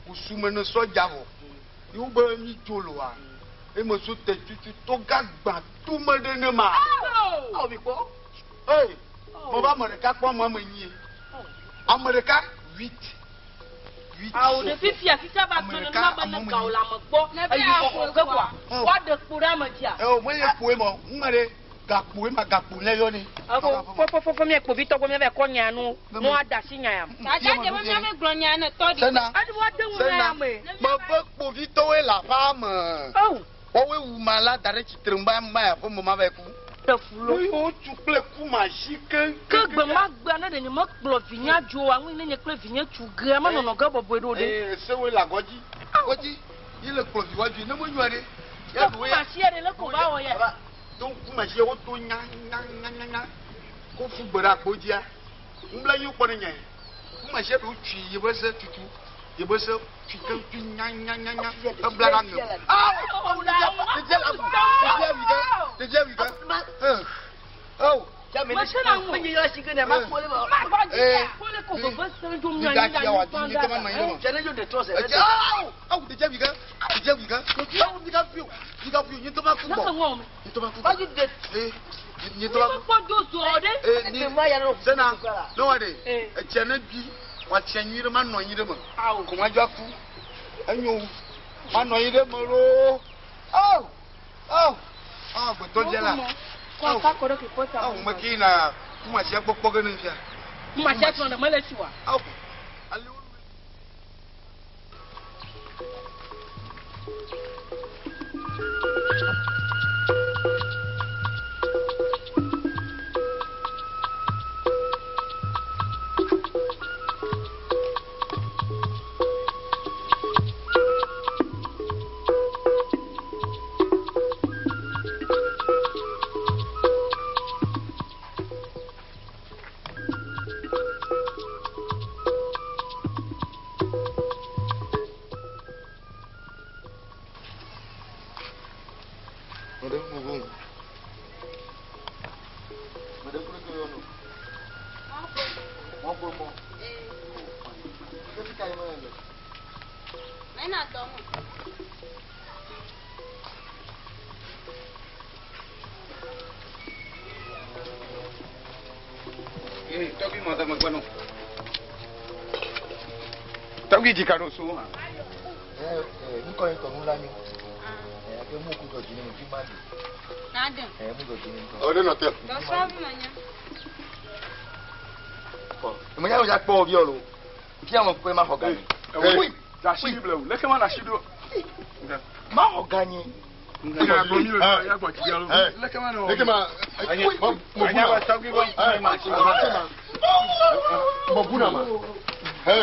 Wosu me ne sɔdza vɔ. Ye wobe mi dzo loa. Eye me so te tutu tɔgã gbã tome ɖe ne ma. Awo mi kpɔ. Ee, mebe ame ɖeka kpɔ ame ame enyi. Ame ɖeka huit. Huit. Awo ɖe fifia, fifia va Ame to ɖeka, nenema be ame ne ame gawo enyi. le ame gbɔ, Ne be eyi aƒo xɔxɔ ge koa, Oh. woaɖe kpo ɖe ame dzia. Eo, menye kpoe ma o. Ŋma ɖe, gakpoe ma, gakpo ne yɔ ne. Efo, fɔfɔfɔfɔ mía kpovitɔ gbɔ míava kɔ nya nu, nu ada asi nya ya me. Dada dze be míava gblɔ nya ne tɔ ɖi. Sena. Edi woade ŋu nya Sena. ya me. Mebe kpovitɔwoe le aƒea me. Ewu. Woawoe wu ma la da ɖe tsitre ŋu be ma ya ƒe me ma va yi ku. Ɖe fu lo. Nu yi wotsu kple ku ma zi keŋ. Ke gbe ma gbea ne ɖe nye mekplɔ vinye dzo oa, ŋui ne nye kple vinye tsu gea, menɔnɔ ge bɔbɔe ɖo ɖe. Ee, sewoe le agɔdzi. Agɔdzi, yi le kplɔ viwoa dzoe, ne menyɔa ɖe, ya Ke ɖu ya. ku ma si ya ɖe, leke wòva wɔ ya? Baba, to ku ma si ya, woto nya, nya, nya, nya, nya. Ko fu gbe ɖe agbo dzia. Ŋubla yi wokpɔ ne nya ye. Ku ma si ya ɖe wotui yi be se tutu. Yi be se tui keŋ tui nya, nya, nya, nya. Ebla ɖe aŋe. Awo! Ɖevia le agu. Ɖevia wi ge. Ɖevia wi ge. Ee. Ewo. Mese na ŋu. Menye yɔ asi ge ne ma kpɔ le ma. Ma gbɔ dzi Ee. ya. Kpɔ le ko veve se dzo Mi mia da anyi tsia wòadi, ɖe mi te ma nɔ anyi ɖe me. Fia ne dzo ɖe trɔ se. Edze, awo! Awo, ɖevia wi ge. Ɖevia wi ge. Awo, mi ga ƒui o. Mi ga ƒui o. Nye ŋutɔ ma ku Ne gbɔ. ke ŋɔ me. Nye ŋutɔ ma ku gbɔ. Ma dzi ɖe. Ee, nye ŋutɔ ma ku. Mi mekpɔ do zɔ ɖe. Ee, ni- Eke ma ya ne Sena, ne wa ɖe, Ee. etsia ne bi, wòatsia nyui ɖe, manɔ anyi ɖe me. Awo. Ko madzo aku. Enyo wu. Manɔ anyi ɖe me loo. Awo! Awo! Awo, agbetɔ dzia la. Kɔ aka kɔ ɖe kipɔta. Awo, me ke yina kumasia gbɔ kpɔ ge ne fia. Kumasia srɔ̃ ɖe mele si oa? Awo. gbɔ mɔ. Ke fi ka yi me le? Mena dɔ me. Ee, tɔgbi mɔ dɔ megbe nɔ. Tɔgbi dzika ɖo so hã. Ɛ ɛ nukɔ yi tɔnu la nyo. Ɛ ke mu ku dɔ dzi ne fi ma di. Nade. Ɛ mu dɔ dzi ne ŋutɔ. Ɔ ne nɔ te. Dɔsrɔ̃vi menye. Ame ya ya kpɔ vi olo. Fia me kpe ma xɔ ganye. Ee, asi blewu. Leke ma na asi ɖo? Ma xɔ ganye. Leke ma mo bu na ma. Hey.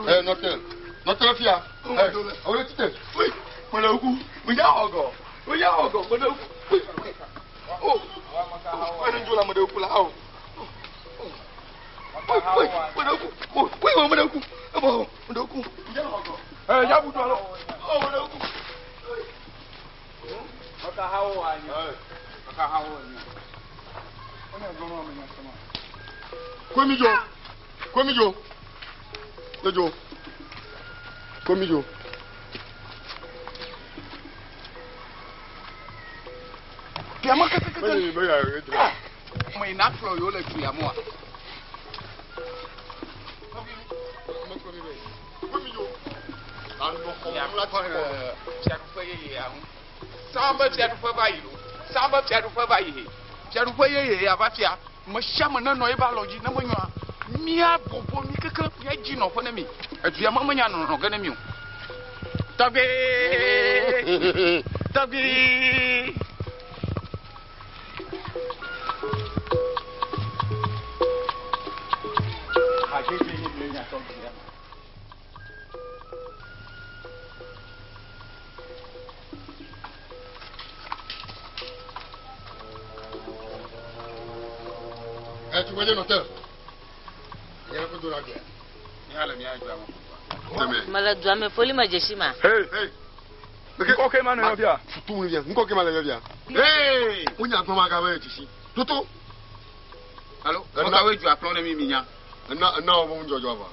Eh, nɔte. Nɔte fia. Eh, awole tite. Mele ku. Menya xɔ gɔ. Menya xɔ gɔ. Mele ku. O. Mele dzo la mele ku la o. Oi, oi, mele ku. Oi, mele ku. Ebo, mele ku. Menya xɔ gɔ. Eh, ya bu do alo. O, mele ku. Maka hawo anyi. Maka hawo anyi. Komi jo. Komi jo. Ne jo. Komi jo. Piama keke keke. Ame yi na kplɔ yewo le du ya mɔa. Fiaɖuƒe yeye ya ŋu. Sã be fiaɖuƒe va yi lo. Sã be fiaɖuƒe va yi. Fiaɖuƒe yeye ya va fia. Me sia ame nenɔ ebe alɔ dzi ne menyoa. Mía bɔbɔ mi keke mía dzi nɔƒe ne mi. Edu ya me menya nɔnɔ ge ne mi o. Tɔgbi. Tɔgbi. Eh, tu voyais nɔte. Yɛrɛ ko dora gɛ. Mía le mía dua me. Mele dua me foli me dzesi ma. Hey, hey. Ŋkɔ ke ma le yɔ fia. Futu nu via. Ŋkɔ ke ma le yɔ fia. Hey, wonya gbɔn ma ka be dzesi. Toto. Alo, mɔkawoe dua kplɔ ne mi mi nya. Ena ena wo be ŋudzɔdzɔ va.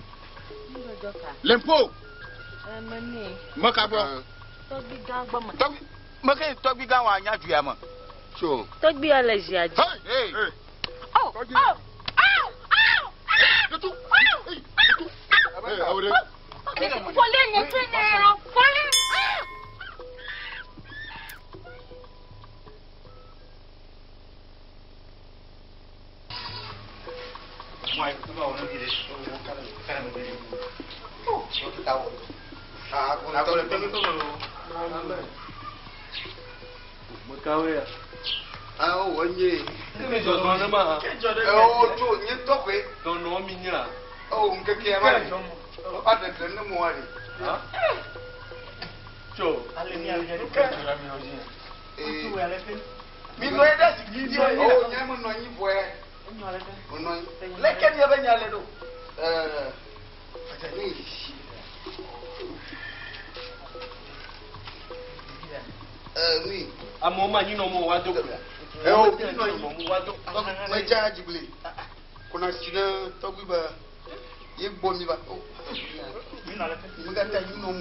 Ŋudzɔdzɔ ka? Lempo. Eme nɛ. Meka gbɔ. Tɔgbi gã gbɔ me. Tɔgbi meke tɔgbi gã wa nya du ya me. Tso. Tɔgbi ya le zia dzi. Hey. Oh, oh, oh, oh, oh, oh, oh. Foli nye fi ne yɔ. Foli. Mekawoe ya. Awo wonye. Kemi zɔzɔ ne ma. Ewo tso nye tɔkɔe. Dɔnɔ mi nya. O nkeke ya ma de. O tete ne mo wa de. Tso. Mi nɔ ye ɖe zikpui dzi. O nye me nɔ anyi vɔe. Me nɔ anyi. Leke mia be nya le ɖo? Ɛɛ. Ɛɛ nui. Amewo ma nyi nɔ mo wa do kura. Ewo mi nɔ anyi. Medza dzigble. Kɔna si ne tɔgbi be ye gbɔ mi va. Megata nyi nɔ mo.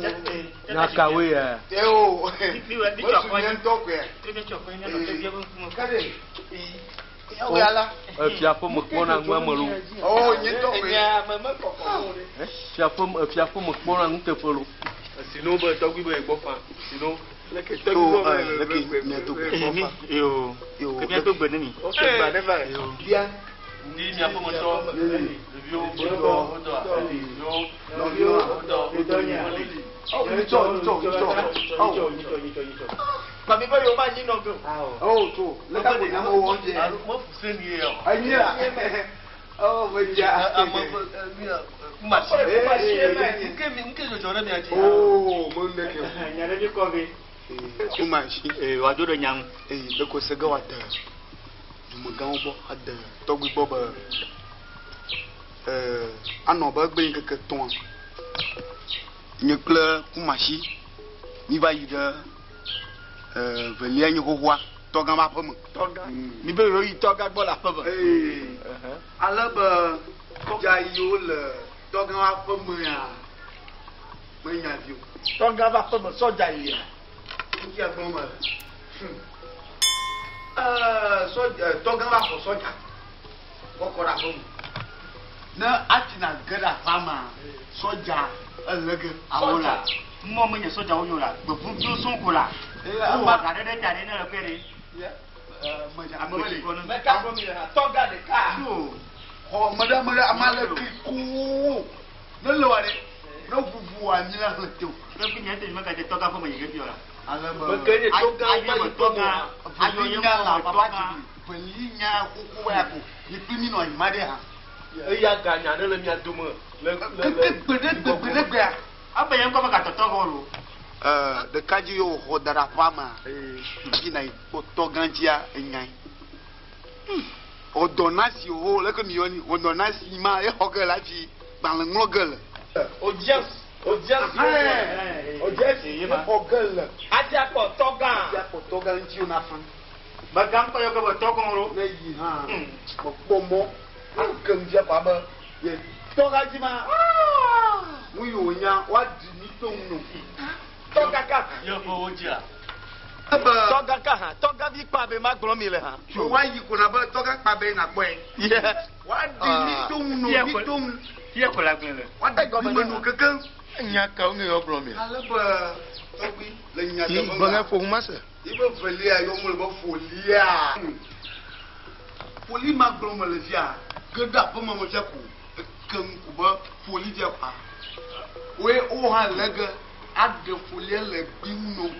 Nyakawoe ya. Ewo. Mesu nye ŋutɔ koe. Kade. Efia ƒe me kpɔna nu ame lo. O nye ŋutɔ koe. Efia ƒe efia ƒe me kpɔna nuteƒe lo. Sino be tɔgbi be gbɔ fa. Sino. To leke mia do gbe gbɔ fa. Yo. Ke mia do gbe ne mi. Bia. Ndi mia ƒe me tɔ. Ɖeviwo wodɔ wodɔ ɖeviwo nɔviwo wodɔ wodɔ. Nyitsɔ nyitsɔ nyitsɔ. Mami be yewo ma nyi nɔ ge o. O to leke ko nyame wɔ dze. Alo mefu se ni ye o. Enyi la. O me dza. Ame ƒe kumasi. Nke mi nke dzɔdzɔ ɖe mia dzi. O me neke. Nya ɖe mi kɔ be. Kumasi. Ee wòadzo ɖe nya ŋu. Ee leke se ge wòade dumegãwo gbɔ ade tɔgbi gbɔ be ɛɛ anɔ be egbe ŋkeke tɔ̃a nye kple kumasi Mi va yi ɖe velia nye xoxoa tɔgã va aƒe me. Tɔgã. Mi be yewo yi tɔgã gbɔ le aƒe me. Ee. Ale be dza yiwo le tɔgã va aƒe mea menya vi o. Tɔgã va aƒe me sɔdza yia. Ŋutia gblɔm mele. Ee sɔdza tɔgã va xɔ sɔdza kɔkɔ ɖe aƒe me. Ne ati na ge ɖe aƒea mea sɔdza ele ge. Awo la mɔ menye sɔdzawo nyo la gbevuviwo sɔŋ ko la. Wowɔ ga ɖe ɖe ta ɖe ne le kpe ɖe. Ame kɔ ne. Meka gblɔ mi le ha tɔgã ɖeka. Yo xɔ me ɖe me ɖe ame ale kli koo ne le wa ɖe ne ʋuʋu anyi la hlẽ te o. Tɔgbi nye te me gadze tɔgã ƒe me yi ge fi o la. Ale be Meke nye tɔgã Ayi va me yi tɔgã tɔgã. ayɔ ye nya la ŋkɔ me papa tɔgã. dzi veli nya xoxo ya ko yi kpli mi nɔ anyi ma ɖe hã. Eya ga nya ɖe le mia dome le le le. Keke gbeɖe gbe gbeɖe gbea. Ebe ye ŋkɔ me gatɔtɔ gɔ lo. Ɖekadzi ye wòxɔ da ɖe aƒea mea, yina yi kpɔ tɔgã dzia enyae. Ɔdɔnasi wo leke mi yɔni ɔdɔnasi ma exɔ ge le hafi gbalẽ ŋlɔ ge le. Audience audience. Audience exɔ ge le. Ati akpɔ tɔgã. Ati akpɔ tɔgã ŋuti wo na fa. Megã ŋkɔ yɔ ge be tɔgã lo. Ne yi hã mekpɔ mɔ ake ŋuti akɔ abe ye tɔgã dzi ma. Nu yi wònya woaɖi mi to ŋu no. Tɔgã ka. Ye ƒe wo dzia. Tɔgã ka hã tɔgã vi kpa be ma gblɔ mi le hã. Tso woayi ko na be tɔgã kpa be nakpɔe. Yeah. Woaɖi mi to ŋu no mi to ŋu. Fie ko la gblẽ le. Woaɖi mi me no kekeŋ. Nya kawo ŋe yɔ gblɔ mi? Ale be tɔgbi le nya teƒe Gbɔngɛ ƒo ŋu ma se. Ibe velia yɔ mo le be folia. Foli ma gblɔ me le fia. Ge ɖe aƒe me me fia ko. Eke ŋu ko be foli fia kwa. Woe wo hã le ge aɖe folia le gbi ŋu no.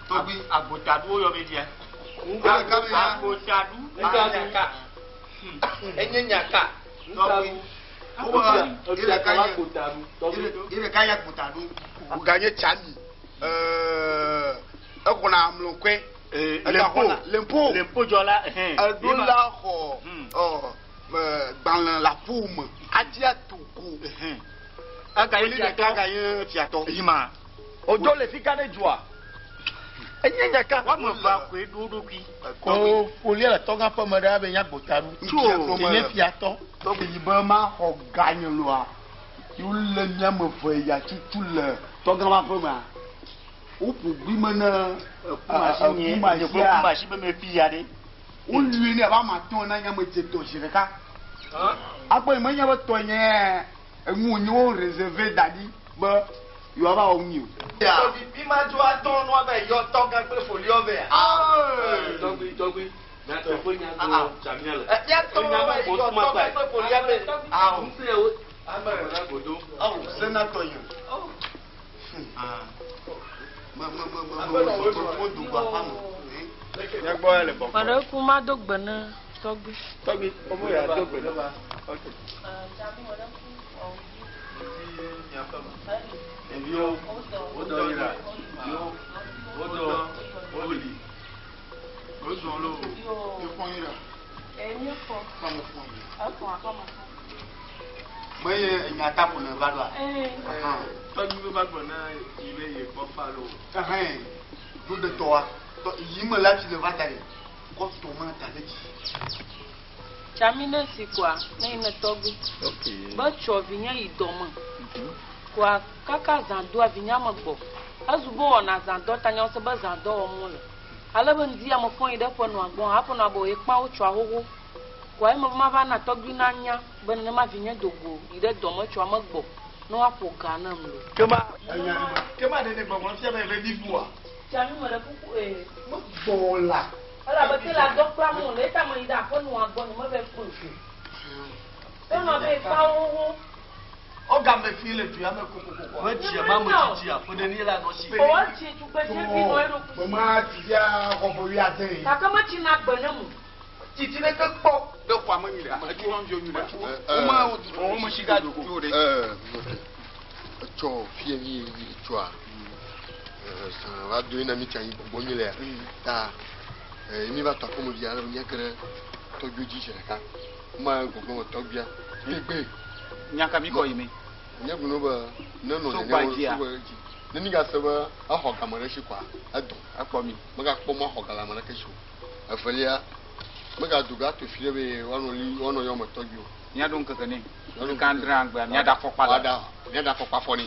Tɔgbi. Agbotaɖu woyɔ be fia. Agbotaɖu. Enye nyaka. Enye nyaka. Tɔgbi. Wo be ye ɖeka nye ye ɖeka nye agbotaɖu. Wòganye tsami. Exɔna amlɔkɔe. Lempo. Lempo. Lempo dzɔla. Eɖo la xɔ gbalẽ le aƒu me. Ati ato ko. Ega ye Foli ɖeka ganye fiatɔ. Yima. Odzo le fi ka ɖe dzoa. Enye nyaka. Woame evea koe ɖo wo ɖokui. Ko folia le tɔgã ƒe me ɖe abe nye agbotaɖu. Tso. Nye fiatɔ. Tɔgbi yi be ma xɔ ganye loa. Yi wole miame ve ya tutu le tɔgã ƒe aƒe mea. Woƒo gbi me ne Kumasi kumasi be me fi ya ɖe. Wolui ne abe ame atɔ̃ na nye ame dze tɔ zi ɖeka. Akpɔ yi menye be tɔ nye enu wònye wo réservé da ɖi be yewoava wɔ nui o. Tɔgbi mi ma dzo atɔ nua be yɔ tɔgã kple foliɔ be ya. Tɔgbi tɔgbi. Nyateƒe nya gblɔ tsamia le. Miatɔ be yɔ tɔgã kple foliɔ be. Awo. Ŋusẽ wo. Ame la godo. Awo senatɔ yi. Me me me me me wo do go aƒea me. Nyagbɔ ya le bɔkɔ. Meɖe ku ma do gbe ne tɔgbi. Tɔgbi ɔmɔ ya do gbe ne. Ok. Ɖeviwo wodɔ yira. Yo wodɔ woli. Wozɔ lo. Efɔ yi ɖe. Ee, fɔ. Kpɔ mo fɔ yi. Efɔ akɔ ma fɔ. Menye enya ta ƒo ne va ɖoa. Ee. Tɔgbi be va gblɔ na yi be ye kpɔ fa lo. Ɛhɛn. Do ɖe tɔa. Tɔ yi me la tsi le va da ɖe. Kɔ tɔ ma da ɖe dzi. Tsami ne si koa ne yi ne tɔgbi. Ok. Be tsɔ vinye yi dɔme. Koa kaka zã doa vinye me gbɔ. Ezu be wɔna zã dɔ ta nyawo se be zã dɔ wɔm wole. Ale be ŋdi ame fɔ yi ɖe ƒe nɔa gbɔ hafi nɔa be wòye kpa wo tsɔa xoxo. Koa eme be mava na tɔgbi na nya be nenema vinye do go yi ɖe dɔme tsɔa me gbɔ ne woaƒo ga nam lo. Kema kema ɖe ne gbɔgbɔ fia be be bibua. Tsami me ɖe kuku ee. Me gbɔ la. Elabe te la dɔ kpla mo le eta me yi ɖe aƒe nɔa gbɔ nye me va kpɔe o. Enɔ be kpa wo xoxo. Ɔga me fi le du ya me kokokoko. Me dzia ma me dzidzi aƒe ɖe ni la nɔ si. O tsi tugbedze vi nɔ eɖokui si. Me ma dzidzi xɔ ƒe wuiade yi. Gake metsi na gbe ne mo. Tsitsi ɖe ke kpɔ ɖe xɔa me nyuie ɖe. Etsi wɔm nyuie ɖe. Wome wome si ga do ɖe. Etsɔ fie vi tsɔa. Sã va do na mi tsa yi gbɔgbɔ nyuie lea. Ta mi va tɔ aƒeme via ale be míake ɖe tɔgbi dzi zi ɖeka. Ma gbɔgbɔ me tɔgbia. Tegbe. Nyaka mi kɔ yi me. Nye gblɔ be ne nɔ So nenema gba dzia. so gba dzi. Ne mi gase be exɔ game ɖe si koa, edɔ ekpɔ mi. Megakpɔ mɔ axɔ ga le ame ɖeke si o. Evelia, megado ga to fi ɖe be woanɔ li woanɔ yɔ me tɔgbi o. Míaɖo ŋkeke nɛ. Ŋkeke adrea gbea míaɖe afɔkpa le. Woaɖe míaɖe afɔkpa fɔ nɛ.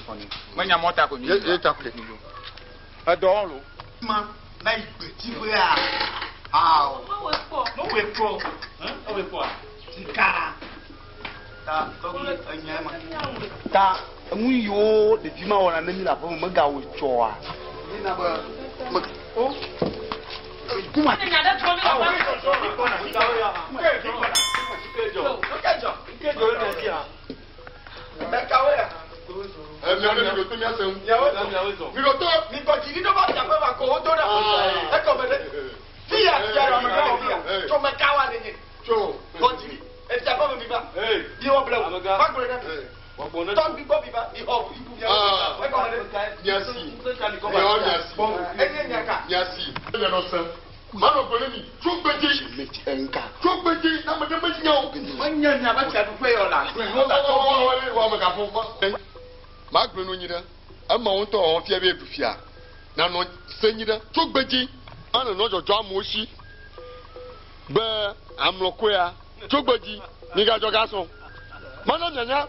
Menya mɔta koe mi. Ye ye ta koe. Edɔ wɔm lo. Ma na yi gbetiƒea. Ao. Mewɔe kpɔ. Mewɔe kpɔ. Ewɔe kpɔa? Sika. Ta tɔgbi enya ma. Ta enu yiwo ɖevi ma wɔna ne mi le aƒeme megawɔe tsɔa. Yina be me o. Kuma. Manɔ gbe ne mi tso gbedzi tso gbedzi na ame ɖe menya o. Menye miaƒe fiaɖuƒe yɔ la. Magblɔ nu nyi ɖe ema wo ŋutɔ wɔwɔ fia be ɖu fia nanɔ se nyi ɖe tso gbedzi anɔ nɔ dzɔdzɔ amewo si be amlɔkoea tso gbedzi migadzɔ gasɔ mana mianya.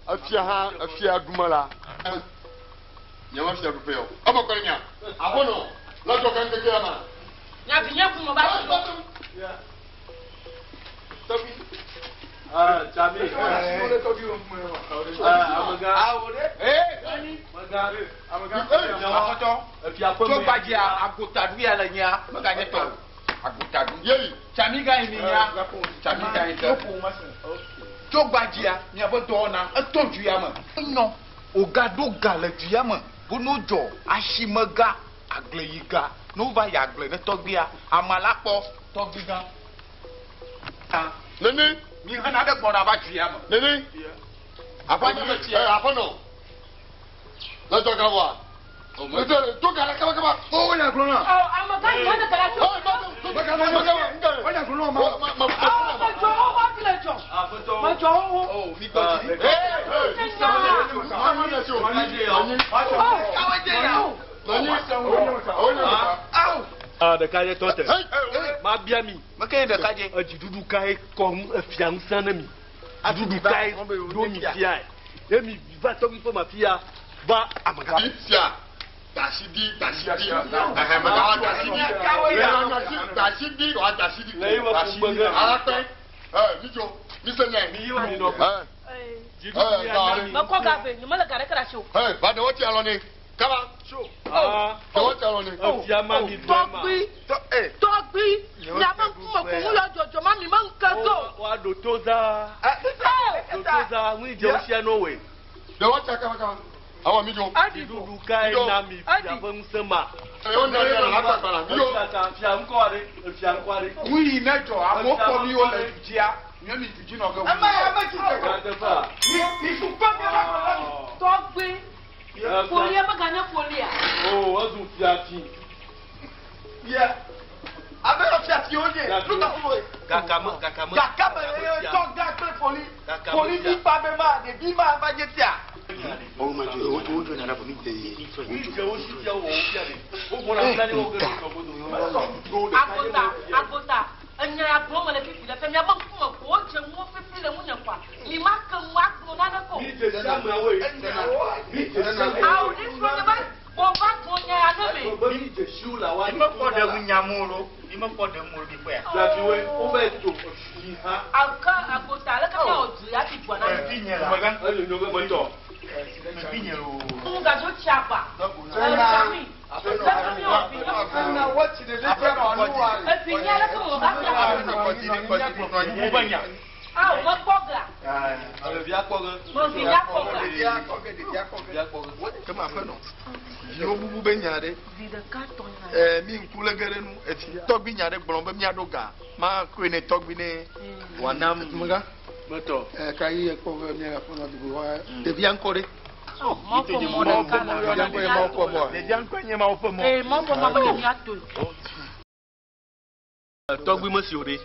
Efia hã efia ɖume la. Miaƒe fiaɖuƒe yɔ. Eme kɔ ɖe mia. Aƒenɔ le dzɔ ke ŋkeke ya ma. Nya vi nye ƒome ba Tɔgbi. Tsami. Amegã. Amegã. Aƒetɔ. Tso gbadzia agotaɖu ya le nyia meganye tɔ o. Agotaɖu. Tsami gã yi mi nya. Tsami gã yi ke. Tso gbadzia miaƒe dɔwɔna etɔ du ya me. Enɔ wogaɖo ga le du ya me bo no dzɔ asime ga agble yi ga ne wova yi agble ne tɔgbia amea la kpɔ tɔgbi gã. Nene. Mi hena ɖe gbɔna va du ya me. Nene. Aƒe nye me tsia. Aƒenɔ. Le dzɔ ga vɔa. To ga la kaba kaba. O nya gblɔ na. Ɔ amegã yi ne kala tso. O nya gblɔ na ma. Medzɔ wo hafi le dzɔ. Medzɔ wo. O mi gbɔ dzi. Ɖeka tɔ te. Ma bia mi. Meke nye ɖeka dze. Edziɖuɖu kae kɔ ŋu efia ŋusẽ ne mi. Dziɖuɖu kae ɖo mi fiae. Ye mi va tɔgbi ƒe ma fia va amegã. Fia. Dasidi dasidi. Ɛhɛn mɛ wa dasidi. Dasidi wa dasidi. Dasidi. Alakpɛ. Ɛ mi dzo mi se nɛ. Mi yi wa mi nɔ. Ɛ. Ɛ Mekɔ ga ve nye mele ga ɖeke ɖe asi o. Ɛ va ɖe wo ti alɔ ne. Kaba. Ɖe wo ti alɔ ne. Efia ma mi vɛ ma. Tɔgbi. Tɔgbi. Miaƒe ŋkume ko ŋu yɔ dzɔdzɔ ma mi me ŋke go. Wa ɖo to za. Ɖo to za ŋu dze wo sia no we. Ɖe wo ti kaba kaba. Awɔ mi dzo. Dziɖuɖu kae na mi fia ƒe ŋusẽ ma. Ewo na mi la gbagba la mi dzo. Efia ŋkɔ aɖe. Efia ŋkɔ aɖe. Nu yi ne dzɔ amewo kpɔ mi wo le du dzia míɔ mi du dzi nɔ ge wu. Ame ya me tsi te. Mi mi sukpɔ mi la gblɔ la mi. Tɔgbi. Folia meganye folia. O ezu fiafi. Yɛ. Ame yɔ fiafi wo nye. Nu ka fún wo. Gakame gakame. Gakame ye tɔgã kple foli. Foli vi fa be ma ɖevi ma va nye fia. O ma dzo o dzo nana fo mi de ye. Mi dze wo si fia wo wo fia de. Wo gbɔna fia ne wo ge ɖe tɔgbodo. Agota agota enya ya gblɔm mele fifi le fia miaƒe ŋkume ko wodze ŋuwo fifi le ŋunye koa mi ma ke ŋu agblɔ nane ko. Mi dze si ameawoe. Mi dze si ameawoe. Awo ne srɔ̃ nye va gbɔ va gblɔ nya ya ne me. Mi dze si wo la wa. Mi mekpɔ ɖe ŋu nyamu lo. Mi mekpɔ ɖe ŋu lo mi kpɔe. Fiafiwoe wova yi tso efi ha. Ake agota aleke miawɔ du ya fi dua na mi. Evi nye la. Enyo nyo ge metɔ. Evi nye lo. Ŋu gadzo tsi agba. Etsami. Leke miawɔ vi nye. Evi nye aleke mewɔ va fia. Awo mekpɔ ga. Ɖevia kpɔ ge. Mevi nya kpɔ ga. Ɖevia kpɔ ge. Kema aƒenɔ. Viwo bubu be nya ɖe. Vi ɖeka tɔ nya. Ɛ mi ŋku le ge ɖe nu. Efi tɔgbi nya ɖe gblɔm be miaɖo ga. Ma koe ne tɔgbi ne wòanam. Amegã. Metɔ. Ɛ ka yi ekpɔ be mia aƒenɔ dugu wa ɖevia ŋkɔ ɖe. Mɔ ƒe mɔ ɖeka la. Ɖevia ŋkɔ ye Mawu ƒe mɔa. Ɖevia ŋkɔe nye Mawu ƒe mɔ. Ee mɔ ƒe mɔ be ɖevia to. Tɔgbi mesi o ɖe.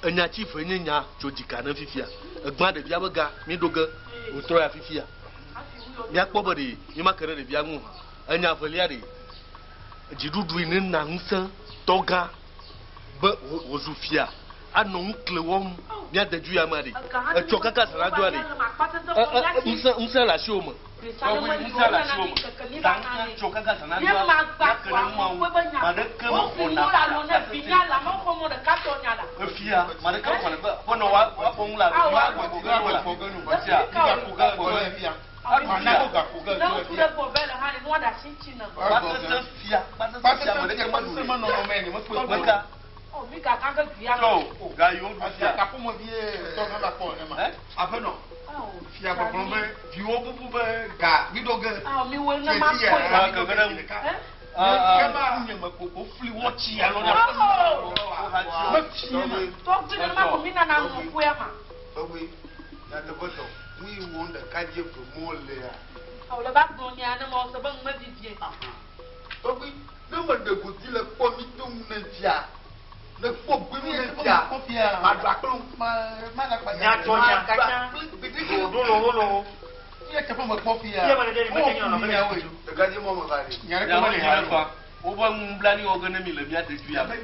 Enya tsi fe nye nya tso dzika ne fifia. Egbã ɖevia be ga mi ɖo ge wòtrɔ ya fifia. Míakpɔ be ɖe mímake ɖe ɖevia ŋu o hã. Enya evelia ɖe, dziɖuɖu yi nena ŋusẽ tɔgã be wòzu fia anɔ ŋukle wɔm míade du ya mea ɖe, etsɔ kaka zã nadoa ɖe, ŋusẽ ŋusẽ le asiwò me. Tɔgbui, ŋusẽ le asiwò me. Zã ŋusẽ tsɔ kaka zã nadoa, míake ɖe nua ŋu. Maɖeke mexɔna fia efia, maɖeke mexɔna be aƒenɔ woakpɔ ŋu le aɖe, woagbɔ ge nu la. Efia, gaƒo ge Aƒenɔ, fia gbɔgblɔ be viwo bubu be ga miɖo ge. Kema nye me koko fli wɔtsi alo na mefie ma. Tɔgbi, nyateƒetɔ, nu yi wɔm ɖekadze eve mo lea. Awo le va gblɔ nya ne mawɔ se be nu mevivie. Tɔgbi, ne meɖe godi le kpɔ mi to ŋu ne fia, ne kpɔ gbe mi ne fia, maɖu akple ŋu. Nya tɔ nya katã. Ɖo lɔwo lɔwo. Nye teƒe me kpɔ fia. Fia me ɖe ɖe mete nyɔnɔ be ne kudu. Ɖekadze mɔ me va ɖe. Nya ɖeke mele ha ɖo. Woƒe nublanui wɔ ge ne mi le mía de du ya me.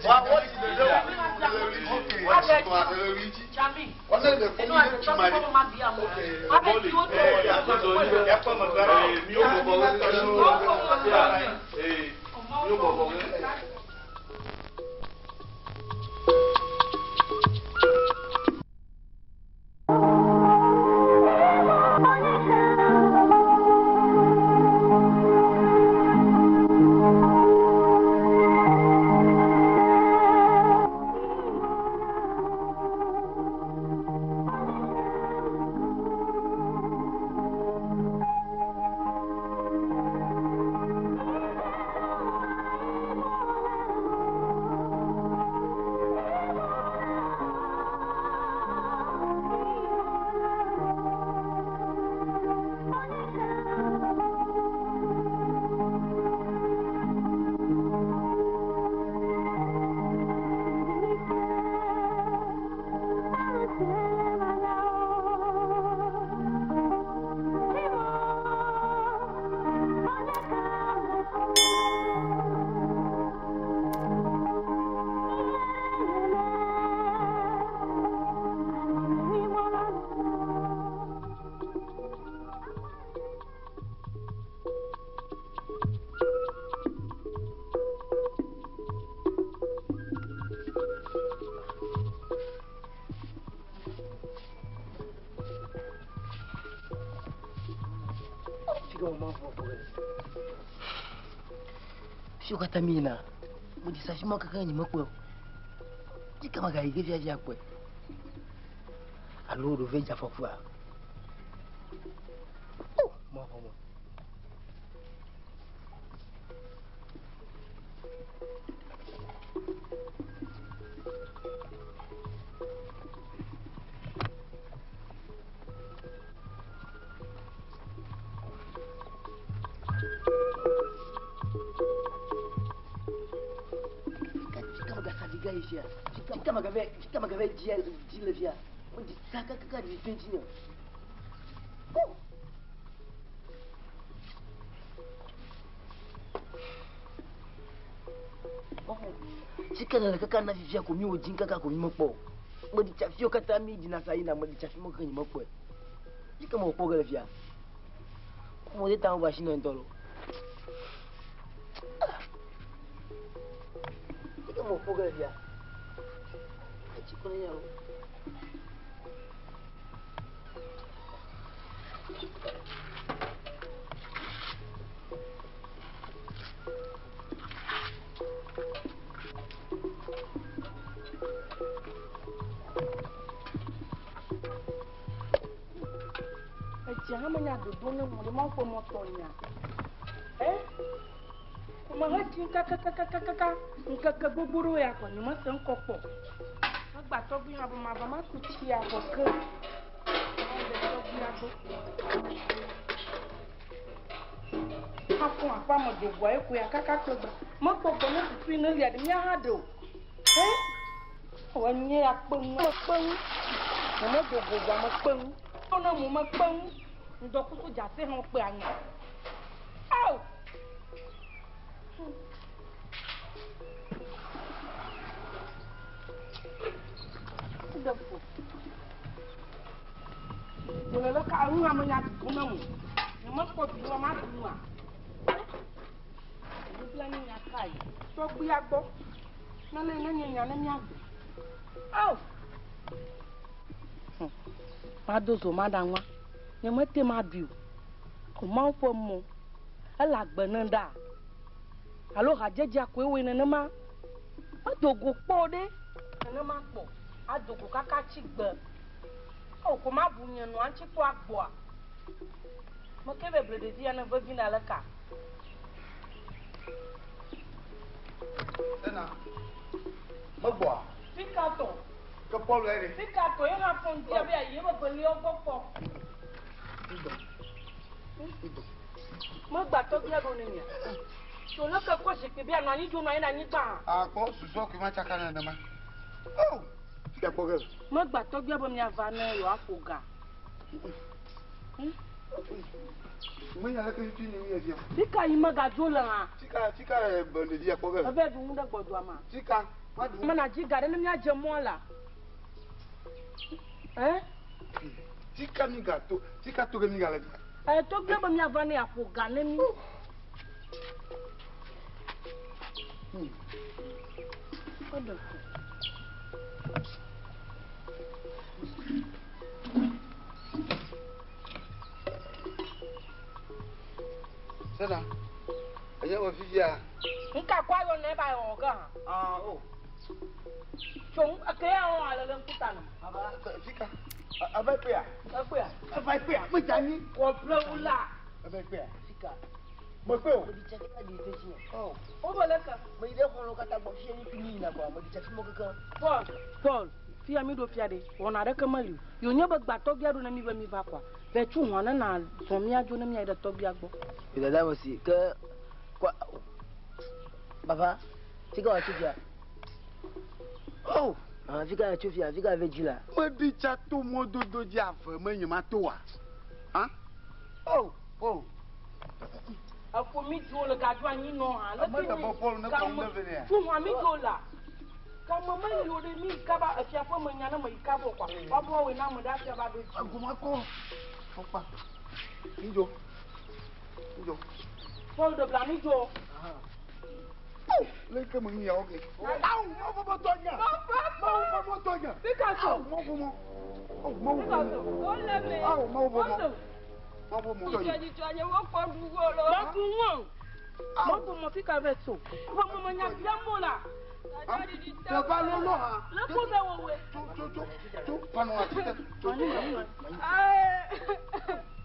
Fiwo katã mi yina, meɖi sa fi ma kaka nye mekpɔe o. Dzi ka magayi ge fiafia kpɔe. Alo ɖo ve dze afɔkua. O, mɔ mɔ. Dzi le fia, meɖi sa kakaka ɖi te dzi nye. Tsike le kaka na fifia ko mi wo dzi kaka ko mi mekpɔ o. Meɖi tsa fiwo katã mi ɖina sa yina meɖi tsa fi me ke nye mekpɔe. Tsike me kpɔ ge le fia. Mo de ta mo ba shi ne ŋutɔ lo. Tsike me kpɔ ge le fia. Etsi ko ne ya lo. Etsia hã menya dodo ne mo ɖe mawu ƒe mɔtɔ nya. E? Kome hetsi kakakakakaka ŋkeke gbogbo ɖewo ya kɔ nye mese ŋkɔ kpɔ. Egba tɔgbi hã be mava maku tsia vɔ ke. Mawu tɔgbia gbɔ. Afɔ aƒea me dogoa eko ya kaka kple gba. Mekpɔ gbɔ ne susu yi ne lia ɖe mía hã ɖe o. E? Wɔ nye ya kpe ŋu. Mekpe ŋu. Mo medogo gba mekpe ŋu. Ne mo mekpe ŋu. Ŋdɔkusu dzase hã wokpe anya. Ao! Ɖe fu. Wòle leke enu hã menya ɖu gome o. Nyemekpɔ vi wa maɖu nua. Nublanui nya kae? Tɔgbuia gbɔ. Ne le ne nye nya ne míagbe. Ao! Mado zo maɖa nua. Nyemete maɖui o. O Mawu ƒe mɔ. Ele agbe ne ɖa. Alo hadzedzea koe wɔe nenema. Medo go kpɔ o ɖe. Nenema kpɔ. Ado go kaka tsi gbe. Ao ko mabu nye nɔa ŋuti kpɔ agbɔa. Meke be ble ɖevi ya ne vevi na leka. Ena. Megbɔa. Fika tɔ. Ke Paul ya ɖe. Fika tɔ ye hã fɔ ŋdi abe ayi ebe beliawo gbɔ kpɔ. Megba tɔgbia ɖo ne mia. Tso leke kɔ zikpui be anɔ anyi dzo nɔ anyi ɖe anyigba. Akpɔ susɔ koe ma tsaka nenema. Oh! Fika kpɔ ge. Megba tɔgbia be miava ne yewoaƒo ga. Menya leke tutu nye nu fia. Fika yi megadzo le hã. Fika fika be ɖevia kpɔ ge. Eve ɖu nu ɖe gbɔdɔa ma. Fika maɖu. Mena dzi ga ɖe ne míadze mɔ la. Eh? Fika mi ga to fika to ge mi ga le fia. Eh, tɔgbia be míava ne yeaƒo ga ne mí. Eɖe fu. Sena, enye be fifia. Nka kɔ ayɔ ne ba yɔ ge hã. Ah, o. Tso eke ya wɔ ale le ŋkuta nɔ. Fika. Eva kpea. Ekpea. Eva kpea. Me dza nyi. Wɔ ble wu la. Eva kpea. Fika. Me kpe o. Me ɖi tsa kaka ɖi te tsi. Oh. Wo be leke. Me yi ɖe xɔlɔ̃ katã gbɔ fia mi kuni yina kɔa. Me ɖi tsa fi mɔ kekeŋ. Paul, Paul, fia mi ɖo fia ɖe. Wɔna ɖeke meli o. Yonye be gba tɔgbia ɖo ne mi be mi va kɔa. Vɛ tsu hɔn ne na zɔn mía dzo ne mía yi ɖe tɔgbia gbɔ. Dada me si ke kɔ papa fika wa tso fia. Oh. Ah, fika ya tso fia, fika ve dzi la. Me ɖi tsa to mɔdodo dzi ave me nye ma to wa. Ah? Oh, oh. Efo mi dzo le gadzo anyi nɔ hã. Ame ɖe bɔ Paul ne kɔm ɖe ve nea. Tsu hɔn mi dzo la. Kame meli o ɖe mi yi kaba efia ƒe me nya ne me yi kaba o kɔa. Woabɔ wɔe na ame ɖe afia va ɖo dzi. Agoma kɔ. Fɔkpa. Mi dzo. Mi dzo. Paul ɖe bla mi dzo. Leke me nu yawo ke. Awu mawu ƒe mɔtɔ nya. Mawu ƒe mɔtɔ nya. Fika so. Awu mawu ƒe mɔ. Awu mawu ƒe mɔ. Awu mawu ƒe mɔ. Mawu ƒe mɔ. Dzidzɔ nye wokpɔ ɖuwo lo. Mabu ŋu. Mabu mɔ fika vɛ so. Ƒe mɔ me nya bia mo la. Teƒe lolo hã. Leko bɛ wɔwɔe. Tso tso tso tso panɔ ati te. Tso tso.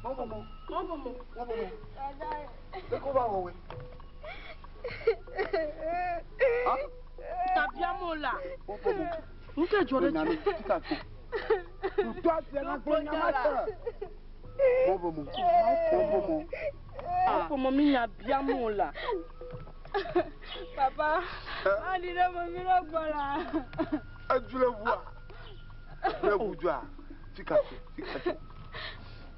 Mawu ƒe mɔ. Mawu ƒe mɔ. Mawu ƒe mɔ. Leko va wɔwɔe. Tabia mo la. Nke dzɔ ɖe dzi. Tutɔ asia na gblɔ nya ma te. Mawu ƒe mɔ. Mawu ƒe mɔ. Mawu ƒe mɔ mi nya bia mo la. Papa, maɖi ɖe me mi ɖe gbɔ la. Edu le ʋua. Le ʋu dua. Fika tso, fika tso.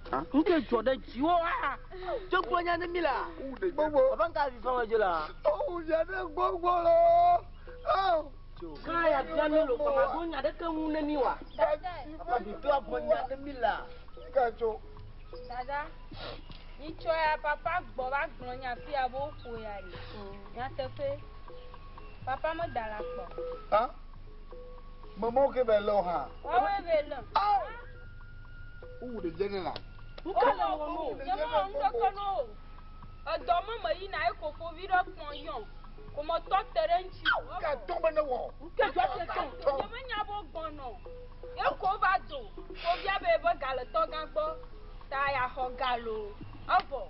Nke dzɔ ɖe dziwò hã. Tso gblɔ nya ne mi la. Gbogbo. Papa nka avi fama dzo la. Owu ya ɖe gbogbo lo. Oh. Kã ya bia mi lo kɔma do nya ɖeke ŋu ne mi wa. Papa ɖoto agblɔ nya ne mi la. Fika tso. Dada, nyitsɔ ya papa gbɔ va gblɔ nya fia be woƒo ya ɖi. Nyateƒe. Papa meda le akpɔ. Ha? Mɔmɔ ke be le o hã. Woawoe be le. Wowu ɖe ne la. Nka le wɔ mo. Nye mewɔ nu ɖeke na wo. Edɔ me me yina ye kofovi ɖe kpɔ yɔm. Ko metɔ te ɖe ŋuti. Ka tɔ be ne wɔ. Nke dzɔ te tɔ. Nye menya be wogbɔnɔ. Ye ko va do. Fovia be be ga le tɔgã gbɔ. Ta yaxɔ ga loo. Evɔ.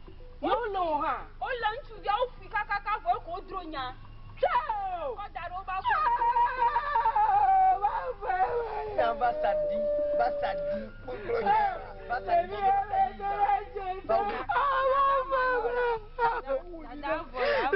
Yewo le wo hã. Wole ŋutsuviawo ƒui kakaka vɔ ye ko wodro nya. Tso. Kɔ da ɖe woƒe afɔ. Ya va sa di, va sa di. Va sa di. Dada vɔ la.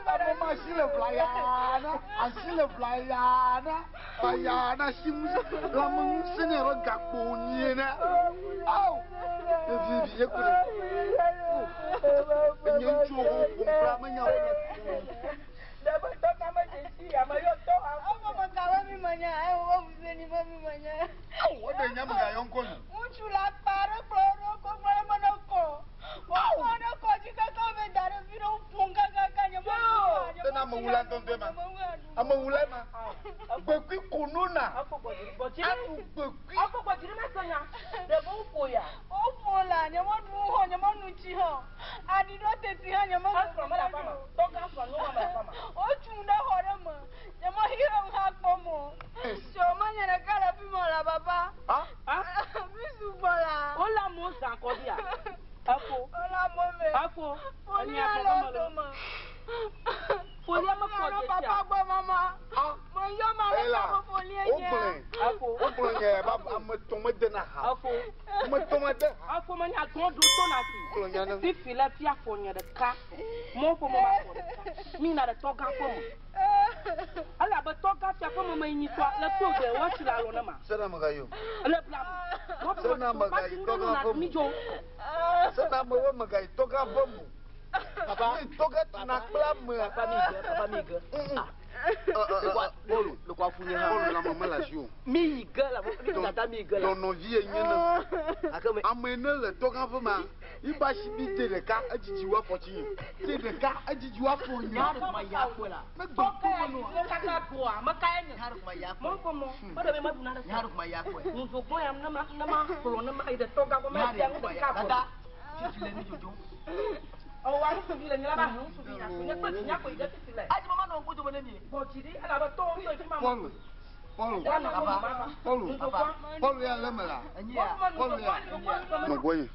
Ame ma asi le ʋlayaa na, asi le ʋlayaa na, ʋlayaa na asi ŋusẽ, lãme ŋusẽ nɛ abe gakpo nyi ene. Ao! Ɖevi vi ye ku ɖe. Enye ŋutsuwo ho ƒom kura menya wo le. Ao, eɖe nye ame gayɔ ŋkɔ nu. Ŋutsu la kpa ɖe kplɔ ɖo ko gblɔ ɖe me ne kɔ. Wokɔ ɖe kɔ dzi kaka wo be da ɖe fi ɖe woƒom kakaka nye me nu. Bena amewula ŋutɔŋutɔe ma. Amewulae ma. Gbekui ko nona. Aɖu gbekui. Afɔ gbɔdzi ɖe mase nya. Ɖe be woƒo ya. Woƒo la, nye me ɖu hã, nye me nu tsi hã. Aɖi ɖo teti hã nye me. Esrɔ̃ mele aƒea me. Tɔgã srɔ̃ nyɔnua mele aƒea me. Wotum ɖe xɔ ɖe me. Nye me xixem hã kpɔm o. Tso menye ɖeka le fi ma o la papa. Mi sugbɔ la. Wole amewo zã kɔ ɖia. Efo. Wole amewo me. Efo. Folia le wo dome. Folia me kɔ Ɖo papa gbɔ mama. Meyɔ ma ɖe Ela, kɔ folia nye. wogblɔe, wogblɔe nye ba ame tɔn mede na ha. Efo. Ame tɔn mede ha. Efo me nya gbɔn ɖo to na si. Gblɔ nya ne. Fifi le fia fɔ nye ɖeka. Mɔ ƒo me ma fɔ ɖeka. Mi na ɖe tɔgã ƒe me. Elabe tɔgã fia ƒe me me nyi tɔa le to de wɔtsi le alɔ ne ma. Sena me gayi o. Le bla me. Mɔ ƒo Sena me me gayi tɔgã ƒe mi me. dzo. Sena me wo me gayi tɔgã ƒe me. Papa, mi tɔgã tuna kple amea. Papa mi ge, papa mi ge. Pɔlu, Le kɔ afu nye hã. Pɔlu lãme mele asi o. Mi yi ge la, mi tata mi ge la. Dɔnɔvi ye nye ne. Ame ne le tɔgã ƒe ma, iba si bi te ɖeka edzidzi wo afɔ tsi nye. Te ɖeka edzidzi wo afɔ nye. Nya ɖe kuma ya kpɔe la. Ne gbɔ to me nɔ. Mo kaka goa, me ka ye nye. Nya ɖe kuma ya Mɔ kpɔe. ƒo mɔ. Me ɖe be me ɖu na ɖe. Nya ɖe kuma ya kpɔe. Nuzogbɔn ya ne ma ne ma kplɔ ne ma yi ɖe tɔgã gbɔ me Nya fia ɖe nu kuma ɖeka ya. kɔ. Dada, fifi le mi dzodzo. Ɔwɔ ŋutsuvi le nye la ba he ŋutsuvi nya ko nye kple dzinya ko yi ɖe fifi le. Ayi mama nɔ ŋkudo me ne mi. Gbɔdzi ɖi elabe tɔwo ŋutɔ yi fi ma. Pɔlu, Pɔlu, Pɔlu, Pɔlu ya le me la. Pɔlu ya. Nɔ gbɔnye.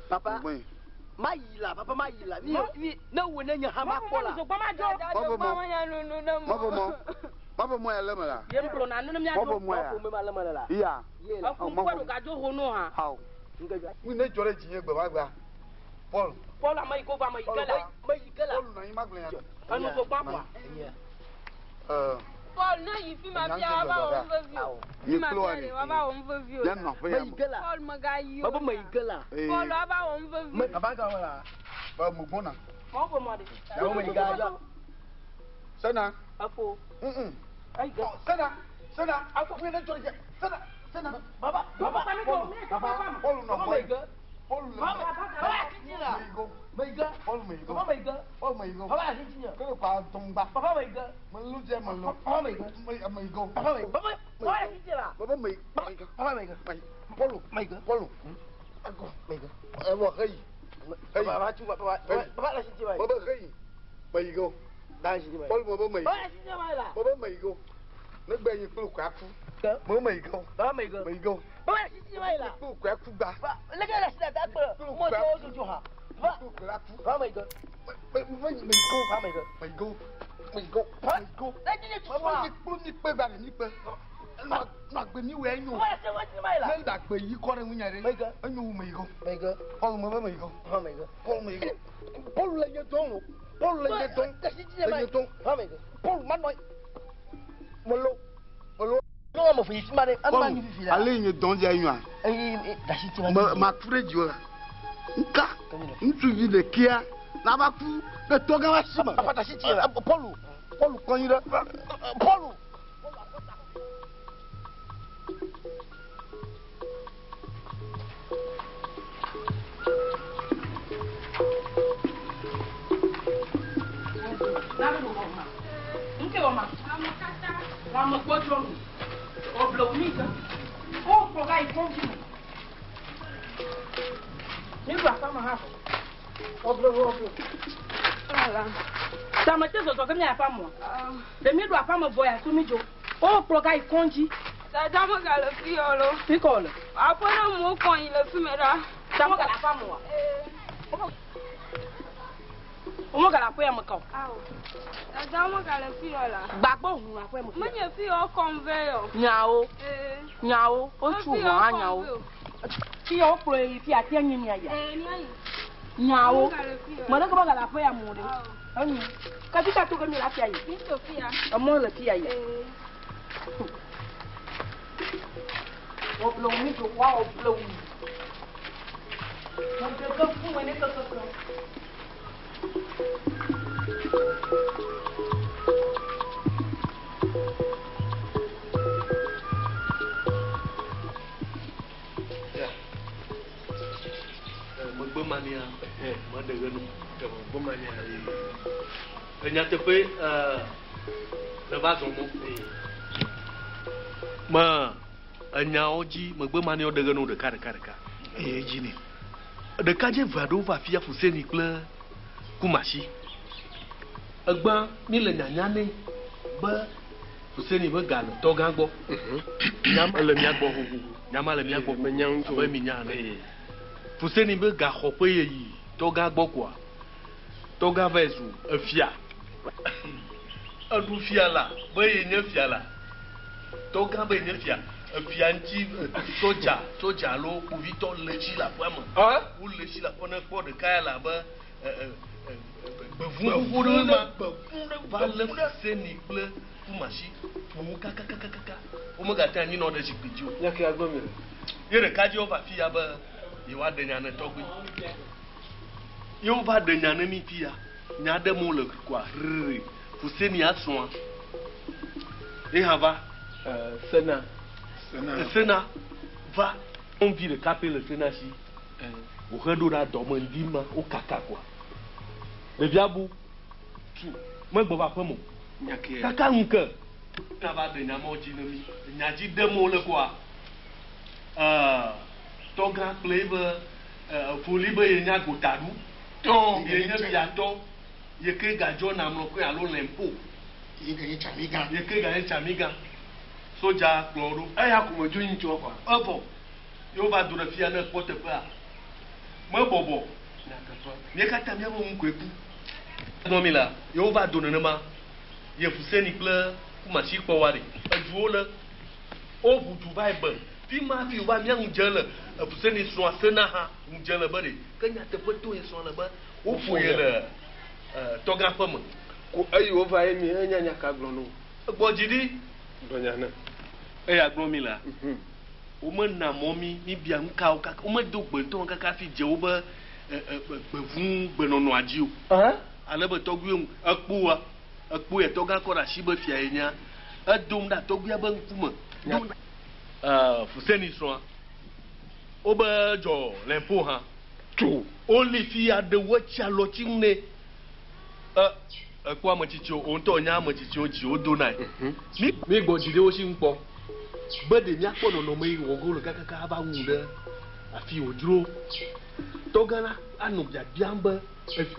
Papa, Nɔ gbɔnye. ma yi la, papa ma yi la. Mi mi ne wo ne nye hã ma kpɔ la. Mɔƒo mɔ. Mɔƒo mɔ. Mɔƒo mɔ ya le me la. Ye ŋgblɔ na ne mia Mɔƒo mɔ ya. Mɔƒo mɔ ma le me la. Iya. Ye la. Efu ŋkɔ ɖo gadzo ho no hã. Awo. Nu ne dzɔ ɖe dzinye gbe ma gbea. Pɔlu. Pɔlu ame yi ko va ame yi ke la. Me yi ke la. Pɔlu nɔ anyi ma gblɔ nya. Enu zogbɔn kɔa. Paul ne yi fi ma fia wa va wɔ nu vevi o. Fi ma Nye kple wa fia ni. ɖe wa va wɔ nu vevi o. Ya nɔ aƒe ya Me yi me. ge la. Paul megayi o. Baba me yi ge la. Paul wa va wɔ nu vevi. Papa ka wɔ la. Ba mo gbɔna. Mɔ ƒo mɔ ɖe. Yawo me yi ge la. Sena. Efo. Eyi ge. Sena. Sena. Afɔ mi ne dzɔ ɖe dzi. Sena. Sena. Baba, baba, Papa, Pɔlu nɔ Papa me yi gbɔnye. ge. Pɔlu le. Baba, baba atiti la. Me yi go. Me yi ge. Pɔlu me yi go. Papa me yi ge. Pɔlu me yi go. Papa atiti nye. Kele kpa dɔngba. Papa me yi ge. Me lu dze me lu. Papa me yi ge. Me me yi go. Papa me yi ge. Papa papa atiti la. Baba me yi. Papa me yi ge. Me yi. Pɔlu. Me yi ge. Pɔlu. Agɔ me yi ge. Ɛwɔ heyi. Heyi. Papa tu papa papa atiti ma yi. Baba heyi. Me yi go. Da atiti ma yi. Pɔlu me be me yi. Papa atiti ma yi la. Baba me yi go. Ne gbe yi kplu kɔa ku. Me me yi go. Papa me yi ge. Me yi go. Papa atiti ma yi la. Kplu kɔa ku gba. Leke le asi dada kpe. Mo tɔ wo dzodzo hã. Papa Kplu kɔa ku. papa me yi ge. Me me me yi go. Papa me yi ge. Me yi go. Me yi go. Me yi go. Ne dzi tu Baba yi kplu mi kpe gba le mi kpe. Nɔ nɔ agbe mi wɔ enyo. Papa atiti ma yi la. Ne da gbe yi kɔ ɖe ŋunya ɖe. Me yi ge. Enyo wu me yi go. Me yi ge. Pɔlu me be me yi go. Papa me yi ge. Pɔlu me yi go. Pɔlu le nye dɔn o. Pɔlu le nye dɔn. Le nye dɔn. Papa me yi ge. Pɔlu ma nɔ. Melo. Melo. Ne wɔme ƒo yi fi ma ɖe, ema nyi fifi la. Ale nye dɔn dza nyoa. Eyi dasi ti ma. Me ma ku ɖe dziwò la. Nka ŋutsuvi ɖekea nava ku ɖe tɔgã va si me. Papa dasi ti la. Pɔlu Pɔlu kɔ anyi ɖe. Pɔlu. Na ɖe wɔ ma. Nke wɔ ma. Wɔ ame gbɔdzɔ nu. Ɔble wo mi ge. Wo kplɔ va yi kɔndzi me. Mi ɖu aƒea me hã vɔ. Ɔble wo ɔble. Tame te zɔzɔ ke mi aƒea mɔa. Ɖe mi ɖu aƒea me vɔ ya so mi dzo. Wo kplɔ ga yi kɔndzi. Dada megale fi yɔ lo. Fi kɔ le. Aƒe ɖe mo kɔ anyi le fi me ɖa. Tame gale aƒea me oa. Wo megale aƒea me ka o. Awo. Dada megale fi yɔ la. Gbagbɔ ʋu aƒea me. Menye fi yɔ kɔm vɛ yɔ. Nyawo. Ee. Nyawo. Wotsu Mefi ʋɔ yɔ hã kɔm nyawo. vɛ o. Fi ya wokplɔ yi fi atia nyi mia ya. Nyawo. Me ɖe ke be gale aƒe ya mo ɖe. Enyo. Ke fi ka to ge mi le afia yi? Emɔ le fi ya yi. Woblewu mi dzo wa woblewu. Mo ɖe ke fu me ne kekeke. Megbe mania, meɖe ɣe no. Megbe mania. Nyateƒe ne va zɔ mɔ. Me enyawo dzi megbe mania ɖe ɣe no ɖeka ɖeka ɖeka. Eye dzi ne. Ɖekadze eve aɖewo va fia Fuseni kple Kumasi. Egbã mi le nyanya nɛ be Fuseni be ga le tɔgã gbɔ. Nyama le mia gbɔ xoxoxo. Nyama le mia gbɔ abe mi nya ene. Fuseni be gaxɔƒe ye yi tɔgã gbɔ koa, tɔgã va zu efia. Eɖu fia la be ye nye fia la. Tɔgã be ye nye fia. Efia ŋuti sɔdza, sɔdza alo kpovitɔ le tsi le aƒea me. Wole tsi le aƒe ne kpɔ ɖeka ya le abe gbevu xoxo ɖe ma va lé Fuseni kple Kumasi ƒo wo kakakakaka. Womegate anyi nɔ ɖe zikpui dzi o. Ye ɖeka dzi wova fi ya be yewoaɖe nya ne tɔgbui. Ye wova ɖe nya ne mi fi ya. Nya ɖe mo le koa rere. Fuseni asrɔ̃a. Ye hã va. Sena. Sena va. Nyɔnuvi ɖeka pɛ le Sena si. Wòhe ɖo ɖe adɔ me ŋdi ma wokaka koa. Ɖevia bu. Tu. Megbɔ va aƒeme o. Kaka ŋu ke. Ta va ɖe nya mawo dzi ne mi. Nya dzi ɖem wole koa. Tɔgã kple ebe foli be ye nya gotaɖu. Ye nye fiatɔ. Ye ke gadzɔ na mlɔkɔe alo lɛnpo. Ye ke nye tsamigã. Ye ke ganye tsamigã. Sodza kplɔ ɖo. Eya ko me dzo nyi tsɔ kɔa. Evɔ. Ye wova do ɖe fia ne kpɔ teƒea. Mebɔbɔ. Mía katã míaƒe nu koe ku. Gblɔ mi la, ye wova do nenema. Ye Fuseni kple Kumasi kpɔ wa ɖe. Eduwo le. Woʋu du va yi be. Fi ma hafi wova mía ŋu dze le. Fuseni srɔ̃a Sena hã ŋu dze le be ɖe. Ke nyateƒe to ye srɔ̃ le be woƒo ye le tɔgã ƒe me. Ko eyi wova ye mi enya nya ka gblɔ no. Egbɔ dzi ɖi. Gblɔ nya ne. Eya gblɔ mi la. Womena mɔ mi mibia nu kawo kaka womedo gbe ŋutɔ kaka hafi dze wobe gbevu gbenɔnɔa dzi o. Ale be tɔgbuiwo ŋu ekpoa ekpo ya tɔgã kɔ ɖe asi be fia ye nyea edom ɖa tɔgbuia be ŋkume. Do Fuseni srɔ̃a wobe dzɔ lɛnpo hã. Tso. Woli fi ya ɖewo etsi alɔtsi ŋu nɛ. Ekpɔ ame tsitsiwo, wo ŋutɔ nya ame tsitsiwo dzi wodonae. Mi mi gbɔ dzi ɖe wo si ŋu kpɔ be ɖe míakpɔ nɔnɔme yi wɔ ge wole kakaka ava wu ɖe afi wòdzro. Tɔgã la anɔ biabiam be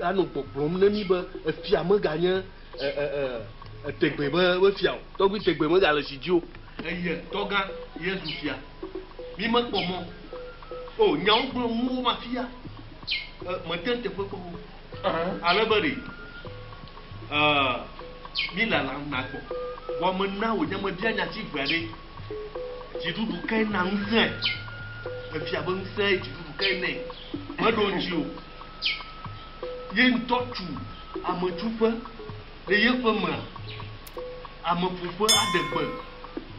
anɔ gbɔgblɔm ne mí be efia meganye tegbe be be fia o. Tɔgbui tegbe megale si dzi o. Eye tɔgã ye zu fia. Mi mekpɔ mɔ o. Nyawo gblɔm wo ma fia. Mete teƒe kpɔ o. Ale be ɖe mi lala nagbɔ. Vɔ mena wònye mebia nyati eve aɖe. Dziɖuɖu kae na ŋusẽe? Efia be ŋusẽ dziɖuɖu kae nɛ? Meɖo ŋuti o. Ye ŋutɔ tu ametsuƒe ɖe yeƒe mea? Ameƒoƒe aɖe gbe.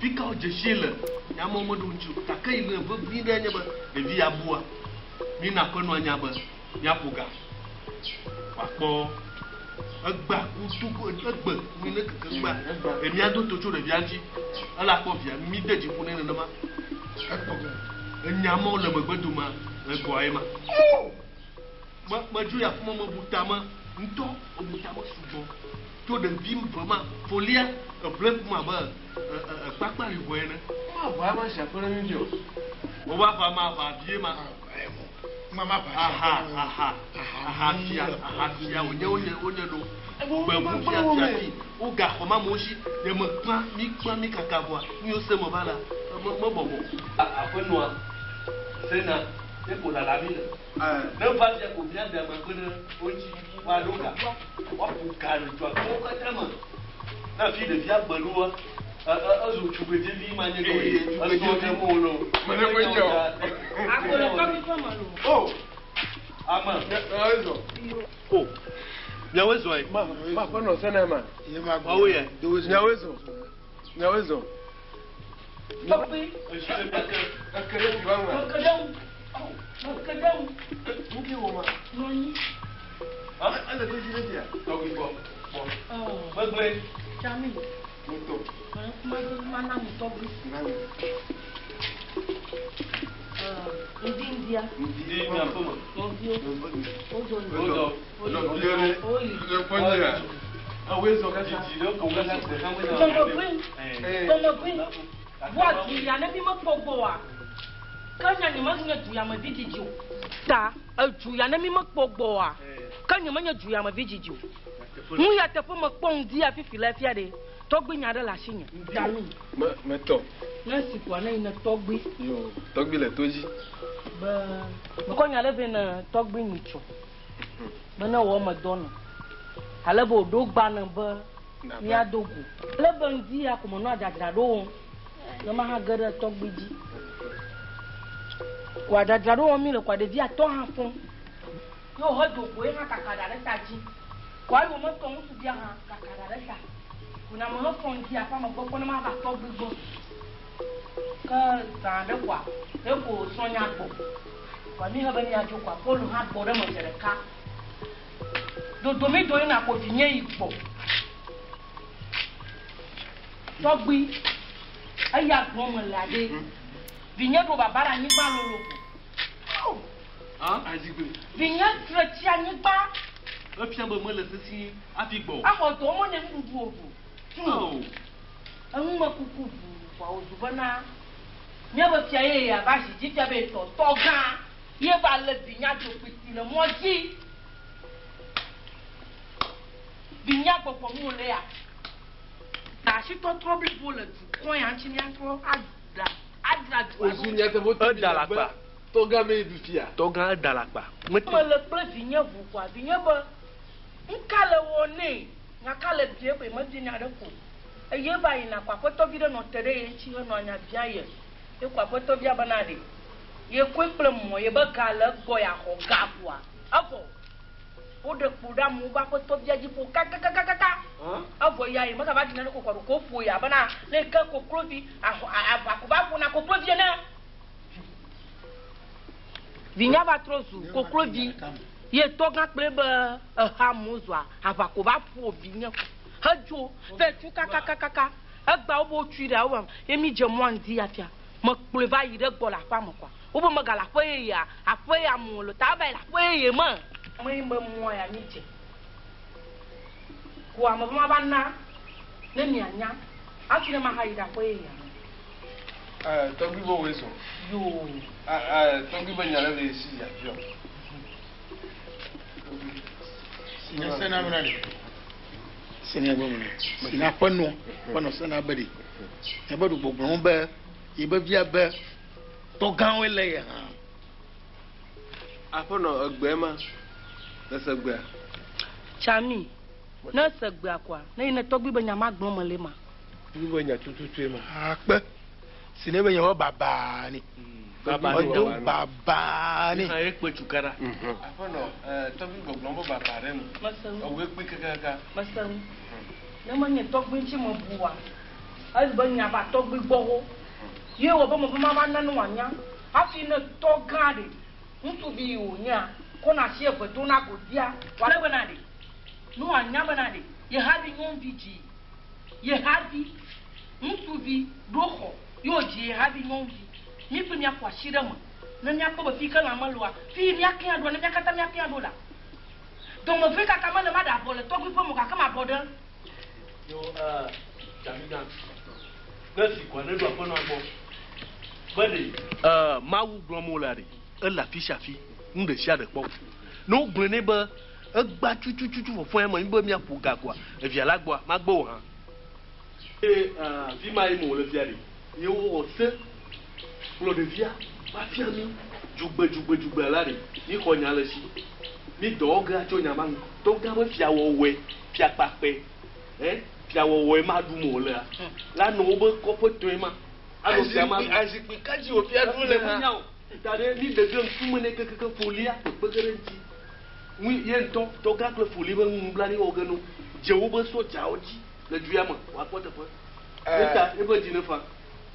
Fi ka wodze sie le? Nya mawo meɖo ŋuti o. Gake yi le vevi ɖe nye be ɖevi ya bua. Mina aƒenɔa nya be míaƒo ga. Wòakpɔ egbea kutu egbe mi ne keke gbea. Emia do to tso ɖevia ŋuti. Ele akpɔ via mi de dzi ƒo nɛ nenema. Enya mawo le megbe dome egbɔa ye ma. Me medzo yi afi ma mebu tame ŋutɔ mebu tame sugbɔ tso ɖevi ve ma folia eʋle kum abe kpakpa liʋɔ ene. Ma ʋa ma si aƒe ɖe mi dzi o. Wova ʋa ma ʋa vie ma. Aha aha aha fia aha fia wònye wonye wonye ɖo. Gbevu fia fia fi wogaxɔ ma amewo si nye me kpã mi kpã mi kaka vɔa nu yiwo se me va la me mebɔbɔ. Aƒenɔa sena ye ko lala mi le. Ne va fia ko míade ame kpe ɖe wo ŋuti woaɖo ga woaƒo ga le dua wo katã me. Ne fi ɖevia gbe ɖoa. Ezu tugbedzevi ma nye gɔme. Esɔ ɖe mo lo. Mene mo nye o. Akpolo tɔgbi ƒe me lo. O. Ame. Miawoe zɔ. O. Miawoe zɔ ye. Ma ma ƒe nɔ sena ma. Woawoe yɛ. Miawoe zɔ. Miawoe zɔ. Tɔgbi. Eke ɖe vi wa ŋua. Meke ɖe ŋu. Meke ɖe ŋu. Ŋki wo ma. Nɔ anyi. Ele ɖe dzi ɖe dzia. Tɔgbi gbɔ. Gbɔ. Megble. Tsami. Moto. Mana mi tɔgbi. Nami. Ŋdi ŋdia. Ŋdi miaƒe me. Nɔviwo. Wozɔ. Wozɔ. Nɔviwo ɖe. Woyi. Le kpɔnye ya. Awoe zɔ kaka. Dzidzi ɖe ko kaka gbe hã me. Tɔmɔgbi. Tɔmɔgbi. Vɔa du ya ne mi mekpɔ gbɔ oa, ke nya nye menye du ya me vi dzidzi o. Ta edu ya ne mi mekpɔ gbɔ oa, ke nye menye du ya me vi dzidzi o. Nu ya teƒe mekpɔ ŋdi ya fifi le fia ɖe, tɔgbi nya ɖe le asinye. Dami. Me metɔ. Ne si koa ne yi ne tɔgbi. Yo tɔgbi le to dzi. Be mekɔ nya ɖe vɛ ne tɔgbi nyitsɔ. Be ne wɔ me dɔ nɔ. Ale be wòɖo gba ne be míado go. Ale be ŋdi ya ko menɔ adzadzra ɖo wɔm. Ne maha ge ɖe tɔgbi dzi. Ko adzadzra ɖo wɔm mi le koa ɖevi atɔ hã fɔm. Ye wòhe do go ye hã kaka ɖa ɖe ta dzi. Koa ye wòmetɔ ŋutsuvia hã kaka ɖa ɖe ta. Ko na mehe fɔ ŋdi aƒea me gbɔ kpɔ ne mava tɔgbi gbɔ. Ke zã ɖe koa, ye ko srɔ̃nya gbɔ. Koa mi he be míadzo koa, Pɔlu hã gbɔ ɖe me zi ɖeka. Dodomi do yina ko vinye yi gbɔ. Tɔgbi, eya gblɔ me le aɖe. Vinye ɖo baba ɖe anyigba lolo ko. Azikpui. Vinye tre tsi anyigba. Efia be mele sesi hafi gbɔ. Exɔ dɔ me ne nuɖuɖu o ɖu. Tu. Enumekuku ʋuu kɔa wòzu bena míabe fia ye ya va zi dzi fia be tɔ tɔ gã ye va lé vinya dzokpiti le mɔ dzi. Vinya gbɔgbɔ nu wòle ya. Asitɔtrɔ blibo le dukɔ ya ŋuti míatrɔ adra adra dua ɖo. Ozu nyateƒe to Eda le akpa. Tɔgã me ɖu fia. Tɔgã eda le akpa. Mele kple vinye ʋu kɔa vinye be ŋka le wɔ nɛ nya ka le bie be mebie nya ɖe ko. Eye va yina kɔ aƒetɔvi ɖe nɔ te ɖe ye ŋuti henɔ nya bia ye. Ye kɔ aƒetɔvia bena ɖe ye koe kple mɔ ye be ga le egbɔ yeaxɔ ga koa. Evɔ woɖe kpo ɖe amewo be aƒetɔvia dzi ƒo kakakakaka. Evɔ ya ye megava ɖina ɖe kokɔ ɖo ko ƒo ya bena ne ke koklovi ahɔ aʋa ko va ƒona koklovi ene. Vinya va trɔ zu koklovi ye tɔgã kple be eha amewo zua aʋa ko va ƒo vinye hedzo ve tu kakakakaka. Egba wobe wotui ɖa wobe ye mi dze mɔa ŋdi afia. Mekplɔe va yi ɖe gbɔ le aƒea me kɔa. Wobe megale aƒe yeyea, aƒe ya me wòle ta eva yi le aƒe yeye me. Ame yi be mɔa ya mi dze. Ko ame be mava na ne mianya hafi ne maha yi ɖe aƒe yeyea me. Tɔgbi be woe zɔ. Yoo. Tɔgbi be nya ɖe le si ya fiɔ. Sina sena mena ɖe. Sina be mena. Sina ƒe nɔ ƒe nɔ sena be ɖe. Nye be ɖu gbɔgblɔm be ye be via be tɔgãwoe le ye hã. Aƒenɔ egbe ma le se gbea. Tsami ne se gbea koa ne yi ne tɔgbi be nya ma gblɔm me le ma. Tɔgbi be nya tututue ma. Akpe si ne be nya be baba ni. Baba ni. Edo baba ni. Hã ye kpe tukara. Aƒenɔ tɔgbi gbɔgblɔm be baba ɖe nu. Mese ŋu. Ewoe kpe kakaka. Mese ŋu. Ne menye tɔgbi ŋuti me bua, ezi be nya va tɔgbi gbɔ ho. Ye wɔ be me be mava na ne wòanya. Hafi ne tɔ gã ɖe, ŋutsuvi yi wònyea, kɔna asi eve dona godia, wòale bena ɖe. Ne wòanya bena ɖe, ye havi nyɔnuvi dzi. Ye havi ŋutsuvi ɖo xɔ, ye wòdzi ye havi nyɔnuvi. Mi kple míaƒo asi ɖe me. Ne míakpɔ be fi ke lãme loa, fi yi míakea ɖoa, ne mía katã míakea ɖo la. Dɔmevee kaka mele maɖe abɔ le tɔgbi ƒe mo gake mabɔ ɖe. Yo, Dzaviga, ne si kɔa ne ɖo aƒenɔa gbɔ. Be ɖe. Mawu gblɔm wole ɖe, ele afi sia afi, nu ɖe sia ɖe kpɔ. Ne wogblɔe nɛ be egba tutututu fɔfɔ ya me, mi be míaƒo ga koa, evia la gbɔa, magbe o hã. Eye fi ma ye me wòle fia ɖe, ye wowɔ se kplɔ ɖevia va fia mi dzugbe dzugbe dzugbe la ɖe, mi xɔ nya le si. Mi dɔwɔ ge atso nya ma ŋu. Tɔgã be fia wɔwɔe, fia kpakpɛ. Fiawɔwɔe ma ɖum wòlea, la nɔ wobe kɔƒe tɔe ma. Anɔ fia ma. Azikpui ka dzi wò fia ɖum le hã? Ta ɖe mi ɖe ge ŋkume nɛ kekeke folia kpekpe ge ɖe ŋuti. Ŋui ye ŋutɔ tɔgã kple foli be nublanui wɔ ge no dze wobe sɔdzawo dzi le du ya me wòakpɔ teƒe. Ye ta eƒe dzi nefa.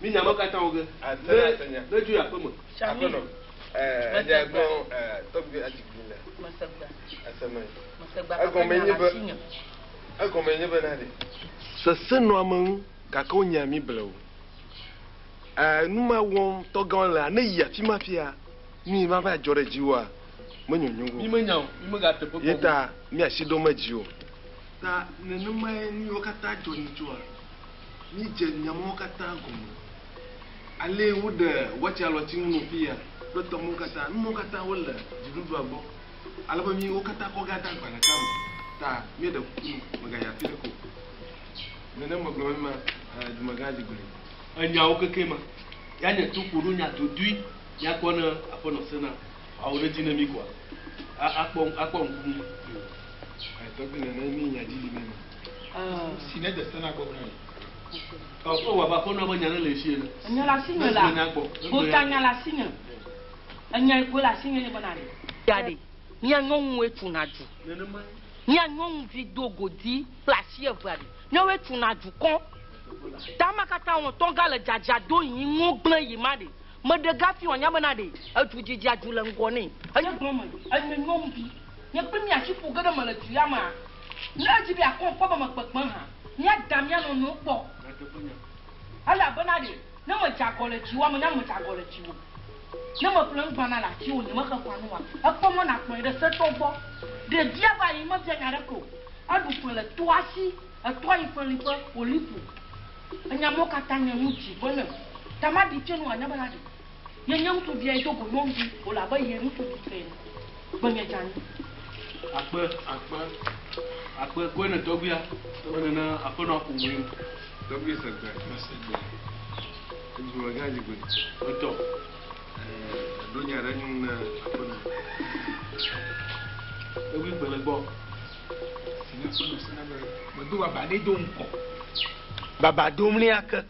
Mi nya mawo katã wɔ ge. Ne ne dzo yi aƒe me. Aƒenɔ, enya gblɔ tɔgbi adzigbi le. Eseme. Egɔme nye be egɔme nye be na ɖe. Sese nɔ ame ŋu gake wonya mi ble o. Nu ma wɔm tɔgãwo lea, ne yi afi ma fia, nu yi ma va dzɔ ɖe dziwòa, menyonyo go. Mi menya o, mi megate ƒe kpɔ Ye ta mi asi ɖom edzi o. Ta nenemae nu yiwo katã dzɔ nyi tsoa, mi dze nya mawo katã gɔme. Ale woɖe watsi alɔtsi ŋu no fiya kple tɔ mawo katã, nu mawo katã wole dziɖuɖua gbɔ. Ale be mi wo katã kɔ ge ade agba ɖeka me. Ta míeɖe kuku no, megayi afi ɖeke o. Nenem megblɔ be ma, dumegã dzigblɔe. Enyawo keke ma. Ya nye to ƒo ɖo nya dodui míakpɔ ne aƒenɔ sena awo ɖe dzi ne mí koa, a akpɔ akpɔ ŋku ŋu. Tɔgbi nene mí nya dzi li nɛ ma. Si ne de sena gbɔ na yi. Ɔ ewɔ abe aƒenɔa be nya ne le esi ene. Enya le asinye la, gota nya le asinye. Enya yi koe le asinye nye bena ɖe. Ya ɖe, mía nyɔnuwoe tuna du. Mía nyɔnuvi do godi kple asi evea ɖe, míawoe tuna dukɔ. Ta ma katã wɔ tɔga le dzadza do yi ŋu gblẽ yi ma ɖe. Meɖe gafi wɔ nya bena ɖe edu dzidzia du le ŋgɔ nɛ. Enye gblɔ me, enye nyɔnuvi. Nye kple mía asi ƒo ge ɖe me le du ya mea. Ne edzi be yeakɔm kpɔ be mekpekpe hã, míada mía nɔnɔewo kpɔ. Elabena ɖe ne medze agɔ le dziwòa, menya be medze agɔ le dziwò. Ne meƒle nugbana le asiwò, nyemexe ƒã nu oa, ekpɔ mɔ nàkplɔe ɖe setɔ gbɔ. Ɖevia va yi mebia nya aɖeke o. Eɖu fe le toa si, etoa yi feliƒe, wòli ƒo. Enya mawo katã nye nu dzi be ne ta maɖi tse nu wòanya bena ɖe yenye ŋutsuvia yedo go nyɔnuvi wòle abe ye ŋutsuvi tɔe ene. Gbenye dze anyi. Akpe, akpe, akpe, koe ne tɔgbuia, be nene aƒenɔ aƒo ŋue. Tɔgbui se gbe. Mese gbe. Edumegã dzi gbe. Etɔ. Eɖo nya ɖe ŋu ne aƒenɔ. Tɔgbui gbe le gbɔ. Si ne aƒenɔ sena be medo baba ɖe do ŋkɔ. Baba dom ɖe ake.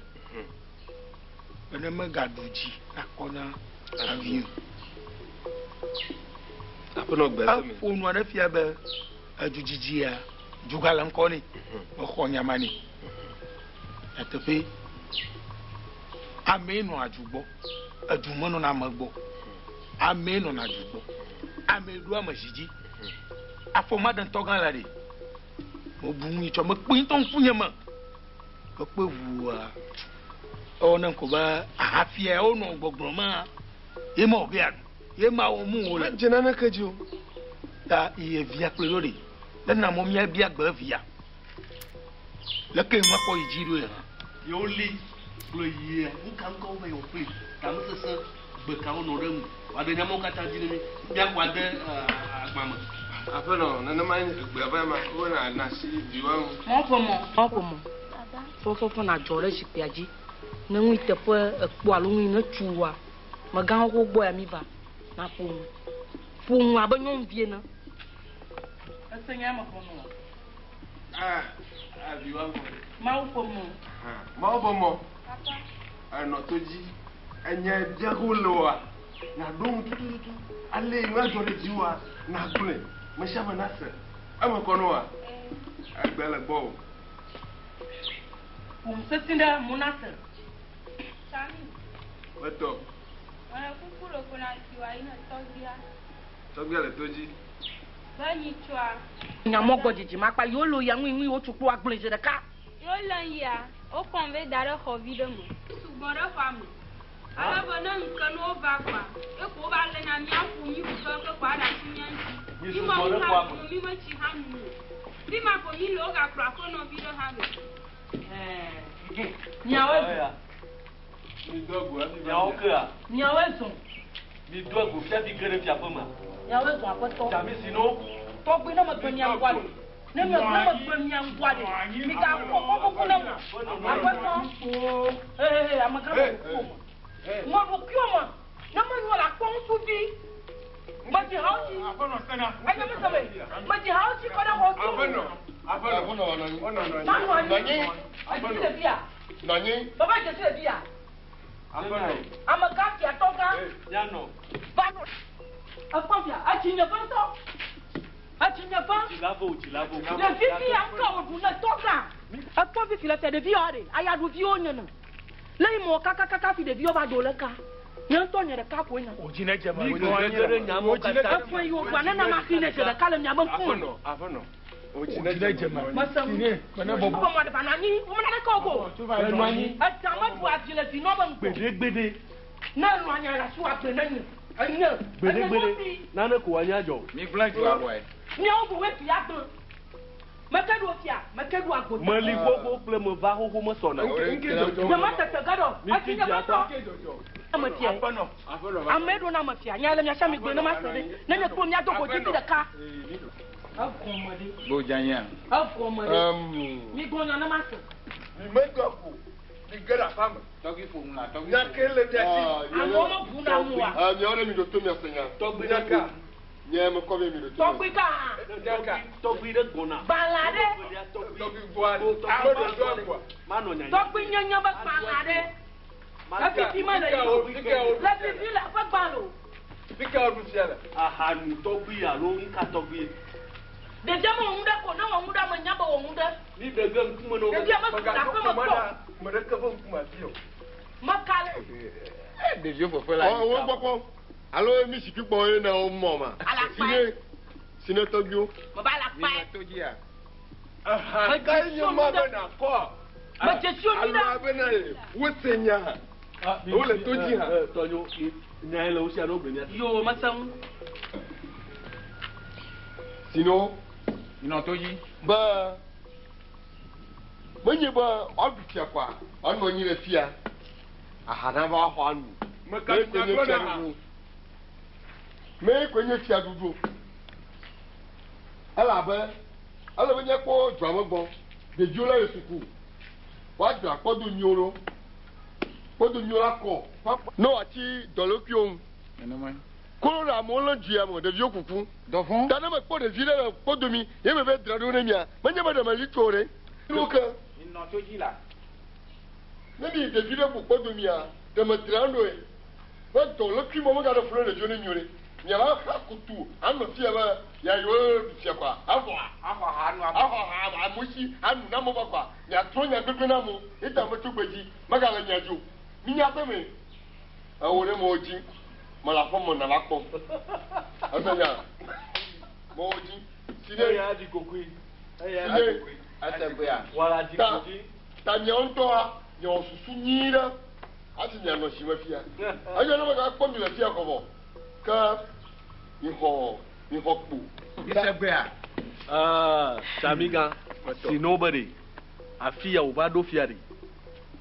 Be ne megaɖu dzi akɔ na avi o. Aƒenɔ gbe se me. Eƒo nua ɖe fia be edudzidzia dzuga le ŋkɔ nɛ. Mexɔ nya ma nɛ. Nyateƒe, amee nɔa du gbɔ, edu menɔna ame gbɔ. Amee nɔna du gbɔ, amee ɖoa ame zi dzi. Afɔ ma ɖe ŋutɔ gã la ɖe, mebu ŋui tsɔ, mekpɔe ŋutɔ ŋkunye me. Mekpɔe ʋua, ewɔ ne ŋkɔ be ahafia wonɔ gbɔgblɔ ma, ye ma wòbe aɖu, ye ma wɔ mu wòle. Medze naneke dzi o. Ta yi evia kplɔe ɖo ɖe, ne na mɔ míabia gbe evia. Leke nua kɔ yi dzi ɖo ya? Yewo li kple yia nuka ŋkɔ wo be yewo ƒli tamesese gbe ka wo nɔ ɖe ŋu wòaɖe nya mawo katã dzi ne mí míaxɔ ade agba me. Aƒenɔ, nenema nye egbea va ema wo na na asi viwoa ŋu. Mɔ ƒe mɔ. Mɔ ƒe mɔ. Fɔfɔfɔ nàdzɔ ɖe zikpuia dzi. Ne ŋui teƒe èkpɔ alo ŋui ne tu wòa, megã xoxo gbɔ ya mi va. Nàƒo nu. Ƒo nu abe nyɔnuvi ene. Ese nya me gɔme oa? Ah, aviwa ŋgɔ. Mawu ƒe mɔ. Mawu ƒe mɔ. Enɔ to dzi. Enye biago le oa? Nàɖo ŋu tutututu. Ale yi nua dzɔ ɖe dziwòa, nàgblɔe. Me sia ame nase. Eme kɔ na wòa? Egbe le gbɔwò. Ƒo nu sesĩ ɖe amewo nase. Sami. Metɔ. Mele kuku ɖe ko na dziwòa yi ne tɔgbia. Tɔgbia le to dzi. Be nyi tsɔa. Nya mɔ gbɔ dzidzi makpa yewo lo ya ŋui ŋui wotsu kpo agblɔe zi ɖeka. Yewo lé yia, wokɔm vɛ da ɖe xɔvi ɖe me. Sugbɔ ɖe xɔa me. Ale be ne ŋke ne wova kɔa, ye ko wova léna mía ƒo mí wu kekeake kɔa ɖe asi mía ŋuti. Mi Mí sugbɔ me ɖe nu hã xɔa me. ɖum o, mí me tsi hã num o. Fi ma ko mí le wogakplɔ aƒenɔvi ɖe hã vɛ. Miawoe zɔ. Miawo kea? Miawoe zɔ. Mi do ego fia fi ge ɖe fiaƒe mea? Miawoe zɔ aƒetɔ. Tsami si no. Tɔgbi ne megbe mia ŋgɔa ɖe. Ne me ne megbe mia ŋgɔa ɖe. Mi ga kɔ kɔ kuku ne mo. Aƒetɔ. Ee amegã me ɖokuiwò me. Me ɖokuiwò me. Ne menyo la kpɔ ŋutsuvi. Medzi hawo dzi. Enye mi seme. Medzi hawo dzi kɔ ɖe xɔ tu. Aƒenɔ nɔ anyi. Manɔ anyi. Nɔ anyi. Edzesi le fia. Nɔ anyi. Baba dzesi le fia. Amegã fia tɔgã. Va nɔ. Ekpɔ fia. Etsi nye ƒe ŋutɔ. Etsi nye ƒe. Ɖevi fia ŋkɔ wòɖu ne tɔgã. Ekpɔ fifi le fia ɖevi yawo ɖe. Ayaɖuviwo nye ne. Le yi mɔ kakakaka fi ɖeviwo va do le ka. Nye ŋutɔ nye ɖeka koe nya. Efɔe yi wògbã ne na maxi ne dze ɖeka le miabe ŋkume. Mese ŋu. Wogɔme ɖe va nɔ anyi. Womena ɖeke o ko. Edza meɖu avi le vinɔ be ŋgɔ. Gbeɖegbeɖe. Ne elɔ anya le asiwò agbe ne nye. Enye. Enye Gbeɖegbeɖe. nyɔnuvi. Nane ko wòanya dzɔ. Mi gblẽ dua wɔe. Miawo boŋue fi agblẽ. Meke ɖo fia. Meke ɖo agbota. Meli xoxo kple meva xoxo mesɔna. Nye metete ge ɖo. Etsi nye ƒe tɔ. Ame fia. Ame ɖo na ame fia. Nya le mia sia mi gblẽ ne ma se ɖe. Ne nye kple mia do go didi ɖeka. Egɔme ɖe. Bo dzanya. Egɔme ɖe. Mi gblɔ nya ne ma se. Mi me do aƒo. Mi ge ɖe aƒea me. Tɔgbi ƒo nu la tɔgbi. Nya ke le mia si. Amewo mebu na mu wa. Miawo ɖe mi ɖo to mia se nya. Tɔgbi ɖe ko. Nye me kɔ be mi ɖo to. Tɔgbi ka. Tɔgbi ɖe gbɔna. Gbalẽ ɖe. Tɔgbi gbɔa. Ame ɖo do aƒoa. Manɔ nyanya. Tɔgbi nyenye be gbalẽ ɖe. Efifi mele yi o. Le fifi le ƒe gbalẽ o. Fika wo ɖu fia le. Ahanu tɔgbi alo nuka tɔgbi. Ɖevia me wɔ nu ɖe ko ne wɔ nu ɖe ame nya be wɔ nu ɖe. Mi ɖe ge ŋkume na wo. Ɖevia me su aƒe me kpɔ. Ame ɖeke ƒe ŋkume afi o. Meka le. Ɖeviwo fefe la. Wo gbɔkpɔ. Alo mi zikpui kpɔ ye na wo mɔ ma. Alakpa. Sine sine tɔgbiwo. Me ba alakpa. Mi to dzia. Aha ka ye nye ma be na kɔ. Me dzesi wo nyuie. Alo abe na ye wose nya hã. Wole to dzi hã. Tɔnyo nya ye le wo sia ne wogblɔ mia. Yo mese ŋu. Sino. Nɔ to dzi. Be menye be woaɖu fia kɔa woanɔ anyi le fia aha na va xɔ anu. Meka nya gblɔ na ha. Me koe nye fiaɖuɖu. Elabe ele be míakpɔ dua me gbɔ. Ɖeviwo la le suku. Woadzra kpɔdo nyuiwo ɖo. Kpɔdo nyuiwo la kɔ. Ne woatsi dɔlékuiwo ŋu. Nenemae. Kolo le amewo lé du ya me ɖeviwo kuku. Dɔvɔ̃. Ta ne mekpɔ ɖevi ɖe le kpɔdomi ye me be dzra ɖo ne mia menye be ɖe meli tso ɖe. Nu ke. Nɔ to dzi la. Ne mi ɖevi ɖe bu kpɔdomia ɖe me dzra ɖoe. Be dɔlékui mɔ megaɖe fu ɖe ɖeviwo ne mio ɖe. Miava xa kutu anɔ fia be ya yewo ɖu fia kɔa avɔa. Axɔ ha anu amu. Axɔ ha amu si anu na amewo va kɔa miatrɔ nya gbegbe na amewo. Eta me tso gbedzi megale mia dzi o. Mi nya ƒe me. Ewo ɖe mewo dzi. Mele aƒe me nava kpɔm. Ese nya. Mewo dzi. Si ɖe. Eya ɖi kokoe. Eya Si ɖi ɖe. kokoe. Ese gbea. Wala dzi Ta kodzi. ta miawo ŋutɔa miawɔ susu nyui ɖe hafi mianɔ si me fia. Enyo ne megakpɔ mi le fia kɔbɔ. Ke mixɔ mixɔ kpo. Ese gbea. Samiga si ne wobe ɖe afi ya wòva ɖo fia ɖe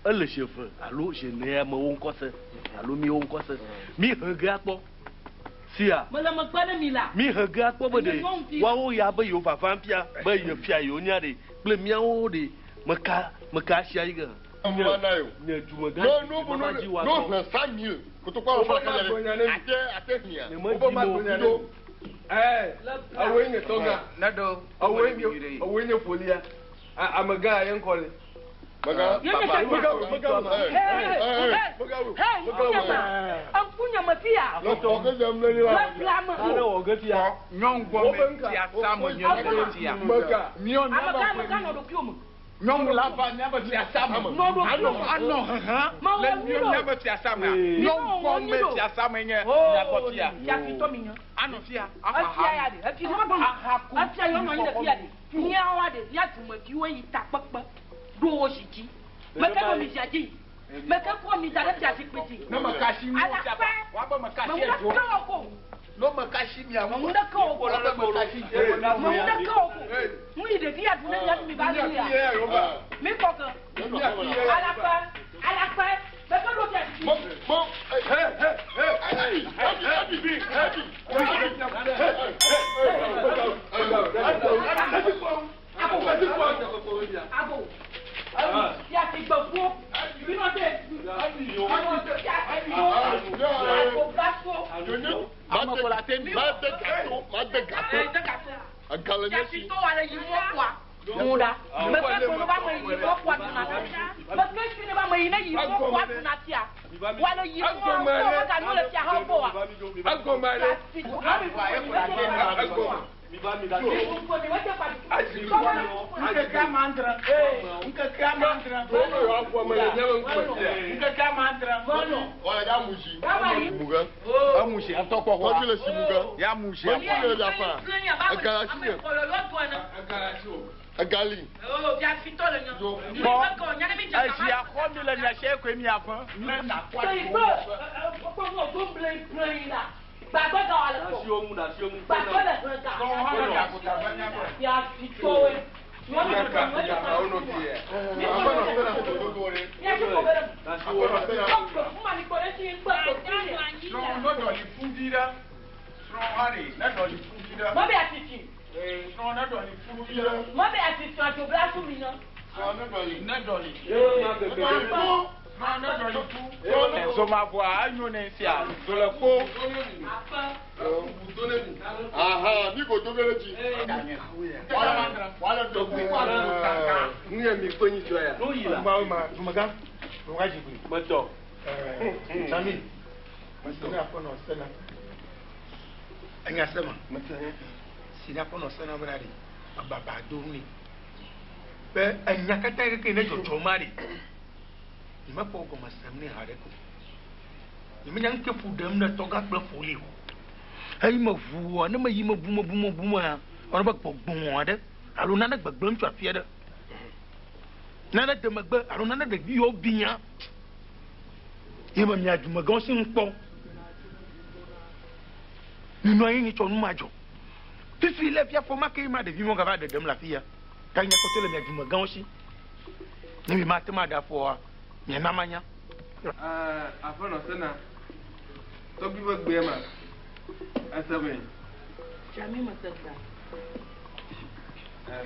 ele zi eve alo zi ene amewo ŋkɔ se alo miwo ŋkɔ se mi he ge akpɔ sia Mele megbe ne mi la. mi he ge akpɔ be ɖe Nye nyɔnuvi. woawo ya be yewo vava fia be ye fia yewo nya ɖe kple miawo ɖe meka meka asia yi ge Nye na yo. nye dumegã No no no mama dzi wa no tɔ. hɛn sa mil. Kotokɔ alɔ fɔ kɛlɛ ɖe. Ate ate hia. Nye me dzi mo Do. Ɛɛ awoe nye tɔgã. Ne do. Awoe nye awoe nye ƒolia. Amegã ye ŋkɔ le. Mega. Papa, megawo megawo. Hey, hey, ŋkunye me. Ŋkunye me fia. Le xɔ ke dzem le Le bla me. Nane wɔ ge fia Nyɔnu gbɔ me fiasa me nye nye fia. Mega. Miɔ Amegã miabe amegã nɔ ɖokuiwò me. nyɔnu la va miabe fiasa me. Nɔ ɖokuiwò me. Anɔ hehe Mewɔ le nyui miɔ ɖo. miabe fiasa mea. Mi Nyɔnu mewɔ gbɔ nyui me ɖo. fiasa me nye Oh, miagbɔ fia. Fiafitɔ mi nye. Anɔ fia. Efia ya ɖe. Efia efia yɔ nɔ anyi ɖe fia ɖe. Míawoa ɖe mía dumeviwo yi takpekpe ɖo wo si dzi. Meke ɖo mi zia dzi. Meke kɔ mi da ɖe fia zikpui dzi. Ne me kasi ŋu Alakpa. Woabe me kasi Meŋu ɖe edzo. ke wɔ ko. Ne me kasi mia Meŋu ɖe ke wɔ ko. Woabe me kasi edzo. Meŋu ɖe ke wɔ ko. Nu yi ɖevi ya ɖu ne mía mi va li ya. Mi kɔ ke. Alakpa. Alakpa. Meke ɖo fia zikpui dzi. Mo. Abo. Abo. Fia si gbevuwo. Mi nɔ te. Fia si gbevuwo. Abo blaso. Ma de gato. Ma de gato. De gato. Agbalẽ nye si. Fiafitɔ wa le yi mɔ kɔa. Mu ɖa. Meke gblɔ ne be ame yi wo kɔ aduna. Meke si ne be ame yi ne yi wo kɔ aduna fia. Wa le yi wo kɔ meganyo le fia hã gbɔ wa. Egɔme ɖe. Egɔme. Ŋkeke amãdre. Ŋkeke amãdre. Ŋkeke amãdre. Wala ya musi. Muga. Emusi ŋutɔ kpɔ xɔa. Tɔgbi le si muga. Ya musi Mesi le ya fa. Egala si nye. Egali. Kpɔ esia xɔ mi le mia si ekoe mia ƒe. Zomavoa enyo ne sia zole kpo. Aha, mi ko do gele dzi. Wala do ku. Nu ye mi kpe nyi dzɔ ya. Nu yi la. Ma ma dumega dumega dzigbe. Metɔ. Sami. Mesi ne aƒe nɔ sena. Enya sema. Si ne aƒe nɔ sena bena ɖe ababa do nu. Be enya katã keke ne dzɔdzɔ ma ɖe. Nyemekpɔ gɔme sem nɛ haɖe ko. Nyemenya nu ke ƒo ɖem ɖe tɔgã kple ƒoli o. Eyi me ʋua ne meyi me bu me bu me bu mea, ewɔ be gbɔgbɔ aɖe alo nane gbegblẽm tso afi aɖe. Nane de megbe alo nane ɖevi yiwo biã. Ye me mia dumegãwo si ŋu kpɔ. Minɔ anyi nyitsɔ nu madzɔ. Fifi le fia fɔ ma ke ma ɖevi mɔ gava ɖeɖem le afi ya. Ta nya kpɔtɔ le mia dumegãwo si. Ne mi mate ma ɖe afɔa, miana manya. Aƒenɔ sena, tɔgbi ƒe gbea ma, ese me. Tsami me se gbea.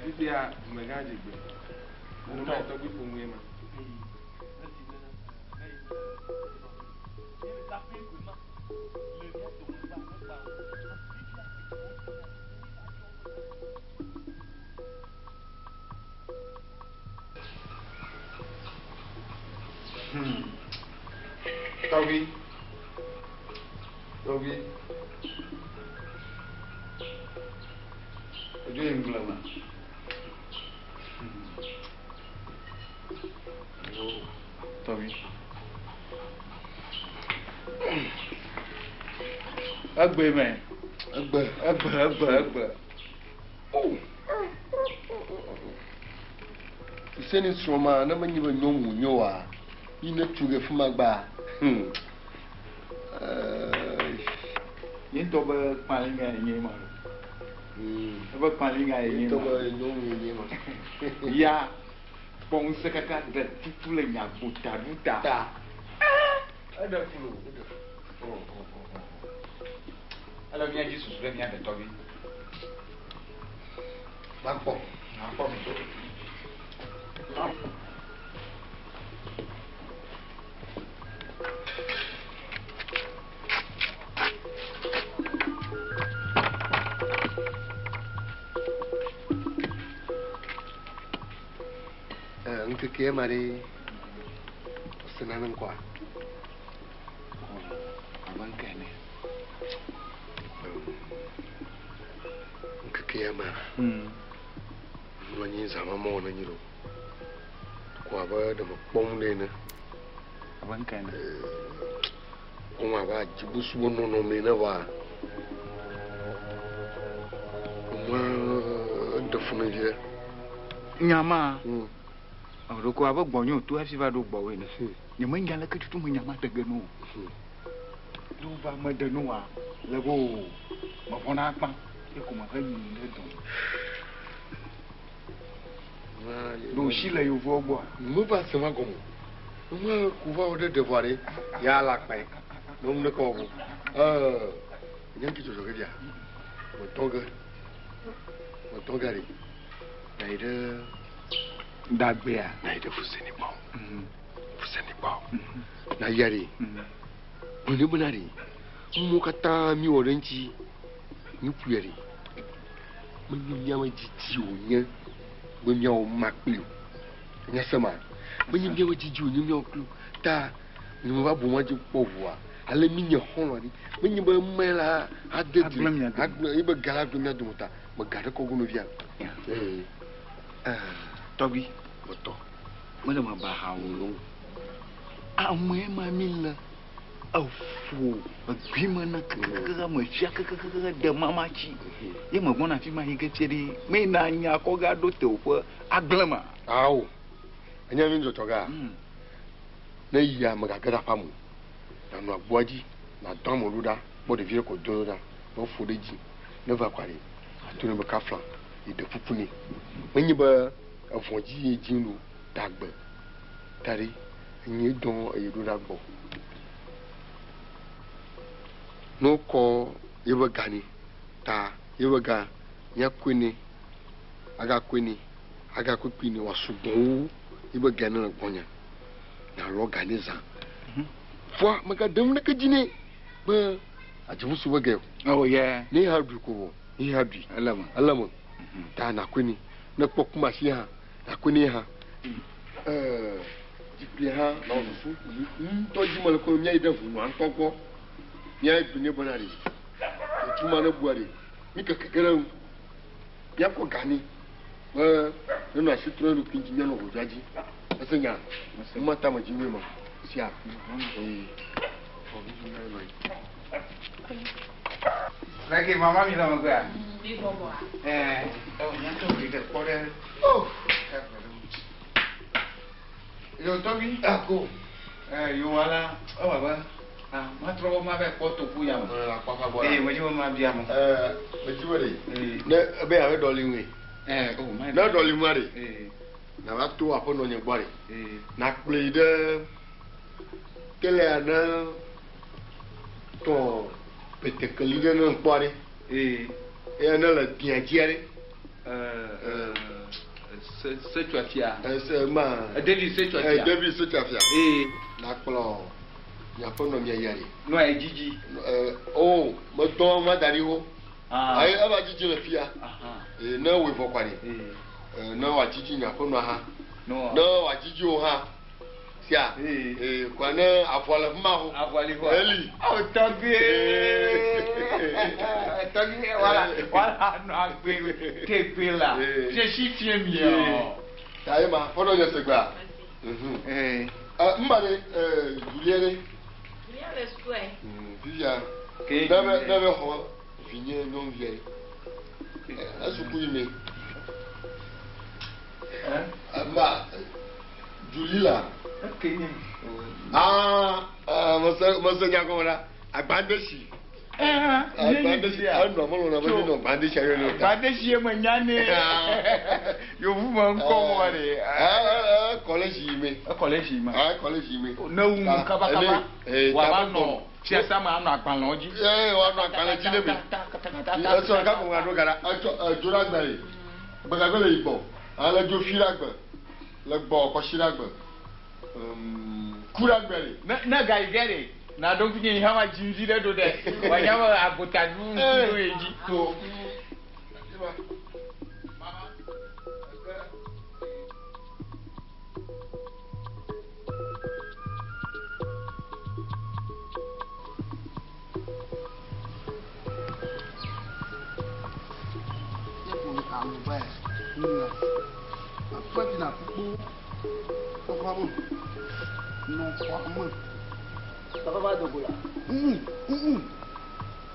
Fifia dumegã dzi gbe. Nenema tɔgbi ƒo ŋue ma. Tɔgbi. Tɔgbi. Odzo yi ŋgble me. Tɔgbi. Egbe me. Egbe. Egbe egbe egbe. Oh. Seni srɔ̃ ma ne menye be nyɔnu wònye oa, yi ne tu ɖe fi ma gbaa. Ye ŋutɔ be kpalinga ye nye ma. Ebe kpalinga ye nye ma. Ye ŋutɔ be nyɔnu ye nye ma. Ya kpɔ ŋusẽ kaka ɖe tutu le nyagbo ta ɖu ta. Ta. Eɖe flu. Ele mía dzi susu ɖe mía ɖetɔvi. Makpɔ. Makpɔ mi. Ŋkeke ma ɖe ɔsena ne ŋkɔa? Abe ŋke ene. Ŋkeke ya ma mlɔ anyi zã ma mɔ ne nyi ɖo. Ko abe ɖe mekpɔm ɖe ene. Abe ŋke ene. Kpɔm abe adzibusuwo nɔnɔme ene vɔa. Enua eɖe fu ne vi ɖe. Nyama. Ɖeko abe gbɔnye wòto hafi va ɖo gbɔwòe ene. Nyemenya leke tutu me nyama de ge no o. Ne wova mede no oa, le be o mevɔ̃na akpa ye ko mehe yi ɖe dɔ. Ɖe wòsi le yevuawo gbɔa? Meva se ma gɔme o. Enua ku va wɔ ɖe ɖe vɔa ɖe, ya le akpae. Ne nu ɖeke wɔ o. Ɛɛ, nye ŋuti dzɔdzɔ ge fia. Metɔ ge. Metɔ ge ɖe. Nayi ɖe. Dagbea. Nayi ɖe Fuseni gbɔ. Fuseni gbɔ. Nayia ɖe. Gblɔ nɛ bena ɖe. Nuwo katã míwɔ ɖe eŋuti. Nuƒoe ɖe. Menye míaƒe didi wònye be be míawɔ ma kpli o. Enya se ma? Menye míaƒe dzidzi wònye míawɔ kpli o. Ta nye meva bu ma dzi kpɔ ʋua. Ale mi nye xɔlɔ̃ ɖi. Menye be eme la ade du agblẽ ye be ga la agblẽ mía dome ta mega ɖe kɔgo nɔvia. Ee. Tɔgbi. Metɔ. Mele me ba ha o. Ame ma mi le eƒo egbi me ne kekekeke me fia kekekeke de mama tsi. Ye me gbɔna fi ma yi ke fie ɖi. Me na nya kɔ ga ɖo te woƒe agblẽ ma. Ao. Enye mi dzɔdzɔ ga. Ne yia megage ɖe aƒea me o. Nànɔ agboa dzi, nàdɔ ame ɖo ɖa, kpɔ ɖevi ɖe ko do ɖo ɖa, ne woƒo ɖe edzi. Ne eva kɔa ɖe, àto nɛ be kafla, yi ɖe kuku nɛ. Menye be evɔ̃ dzi ye dzim ɖo ta gbe ta ɖe, enye dɔ eye ɖo ɖa gbɔ. Ne wokɔ yeƒe ga nɛ ta yeƒe ga míakɔe nɛ, agakɔe nɛ, agakɔe kpui nɛ wòasugbɔ wu yeƒe ga ne le gbɔnye. Nàlɔ ga nɛ zã. Fua megaɖe nu ɖeke dzi nɛ be adzivusu ƒe gɛ o. Oh yeah. Ne ha ɖui ko vɔ, ne ha ɖui. Ele me. Ele me. Ta nàkɔe nɛ. Ne kpɔ kumasi hã, nàkɔe nɛ hã. Ɛɛ dzikpli hã na wò susu. Ŋutɔ dzi mele ko míayi ɖe ʋunua ŋutɔ gbɔ. Míayi gblɔ nɛ bena ɖe ŋutsu ma ne bua ɖe mí keke ge ɖe eŋu. Míakɔ ga nɛ be nenɔ asi trɔm eɖokui ŋuti míanɔ ʋɔdzɔa dzi. Ese nya? Numa tame dzi nyuie ma. Sia. Ee. Leke mama mi le megbea? Mi bɔbɔa. Ɛɛ, ewɔ nya tɔ mi ɖe kpɔ ɖe. Oh. Yo tɔgbi. Ako. Ɛɛ, yo wala, ewɔ be, ah, matrɔ be ma va kpɔ toku ya me. Ɛɛ, akpɔ afa gbɔ. Eye medzi be ma bia me. Ɛɛ, medzi be ɖe. Ne ebe abe ɖɔli ŋue. Ɛɛ, o ma. Ne ɖɔli ŋua ɖe. Ee. Na va to aƒenɔ nye gbɔ ɖe. Ee. Na kplɔe yi ɖe telea ne tɔ betekeli ɖe ne ŋkpɔ ɖe. Ee. Eya ne le dia dzia ɖe. Ɛɛ, Setsuafia. Ɛɛ, ma. David Setsuafia. Ɛɛ, David Setsuafia. Ee. Na kplɔ miaƒe nɔ mia yia ɖe. Nɔa ye dzidzi. Ɛɛ, o, medɔ ma da ɖi wo. Ah. Ayi eva dzidzi le fia. Ee, ne wòe vɔ kɔa ɖe. Ee, ne wòadzidzi miaƒe nɔa hã. Ne wòadzidzi wo hã. Sia. Ee, kɔa ne avɔ le fi ma ho. Avɔ li ho. Eli. Awo tɔgbi. Tɔgbi wala wala nɔ agbe tegbe la. Fiesi fie mi o. Ta ye ma, fɔdɔ nye segbea. Ee. Mba ɖe, Julie ɖe. Julie le sukue. Fifia. Ne be ne be xɔ vinye nyɔnuvia ɖe. Esuku yi me. Ma Julie la. Ah, mese mese nya gɔme la. Agbadesi. Agbadesi. Enɔ melɔ na be ne nɔ gbadesi ayɔ ne ta. Gbadesi ye me nya ne. Yovu me ŋkɔ wɔ ɖe. Kɔlɛzi yi me. Kɔlɛzi yi me. Kɔlɛzi yi me. Ne wu nu kaba kaba. Wòava nɔ fiasa me anɔ agbalẽwo dzi. Ee, wòanɔ agbalẽ dzi ne mi. Esɔ ɖeka ko ŋa ɖo ga ɖa. Etsɔ edzo ɖe agbe le. Gbegagbe le yi gbɔ. Ale dzo fi ɖe agbe. Le gbɔ kɔsi ɖe agbe. Ku ɖe agbe le. Ne ne ga yi ge ɖe. Na ɖo ŋku nye yi hã ma dzi ŋdi ɖe ɖo ɖe. Wòanya be agota ɖu ŋku ɖo ye dzi. To.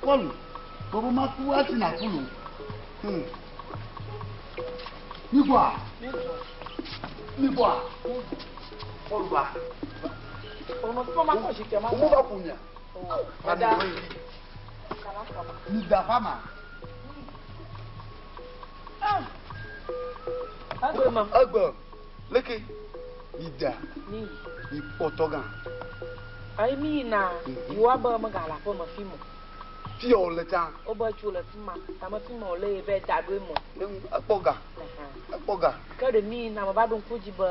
Paul, bɔbɔ ma ku asi na ku lo. Mi gbɔa? Mi gbɔa? Paul va. Omo va ku mia. Mi da fa ma. Egbe, leke mi da. Mi kpɔtɔ gã. Ayi mi yina yewoa be megale aƒe me fi mo. Fi ya wòle tsã. Wobe tso le fi ma, tame fi ma wòle ye be da ɖo eme. Ekpɔ ga. Ekpɔ ga. Ke ɖe mi yina me va ɖo ŋku dzi be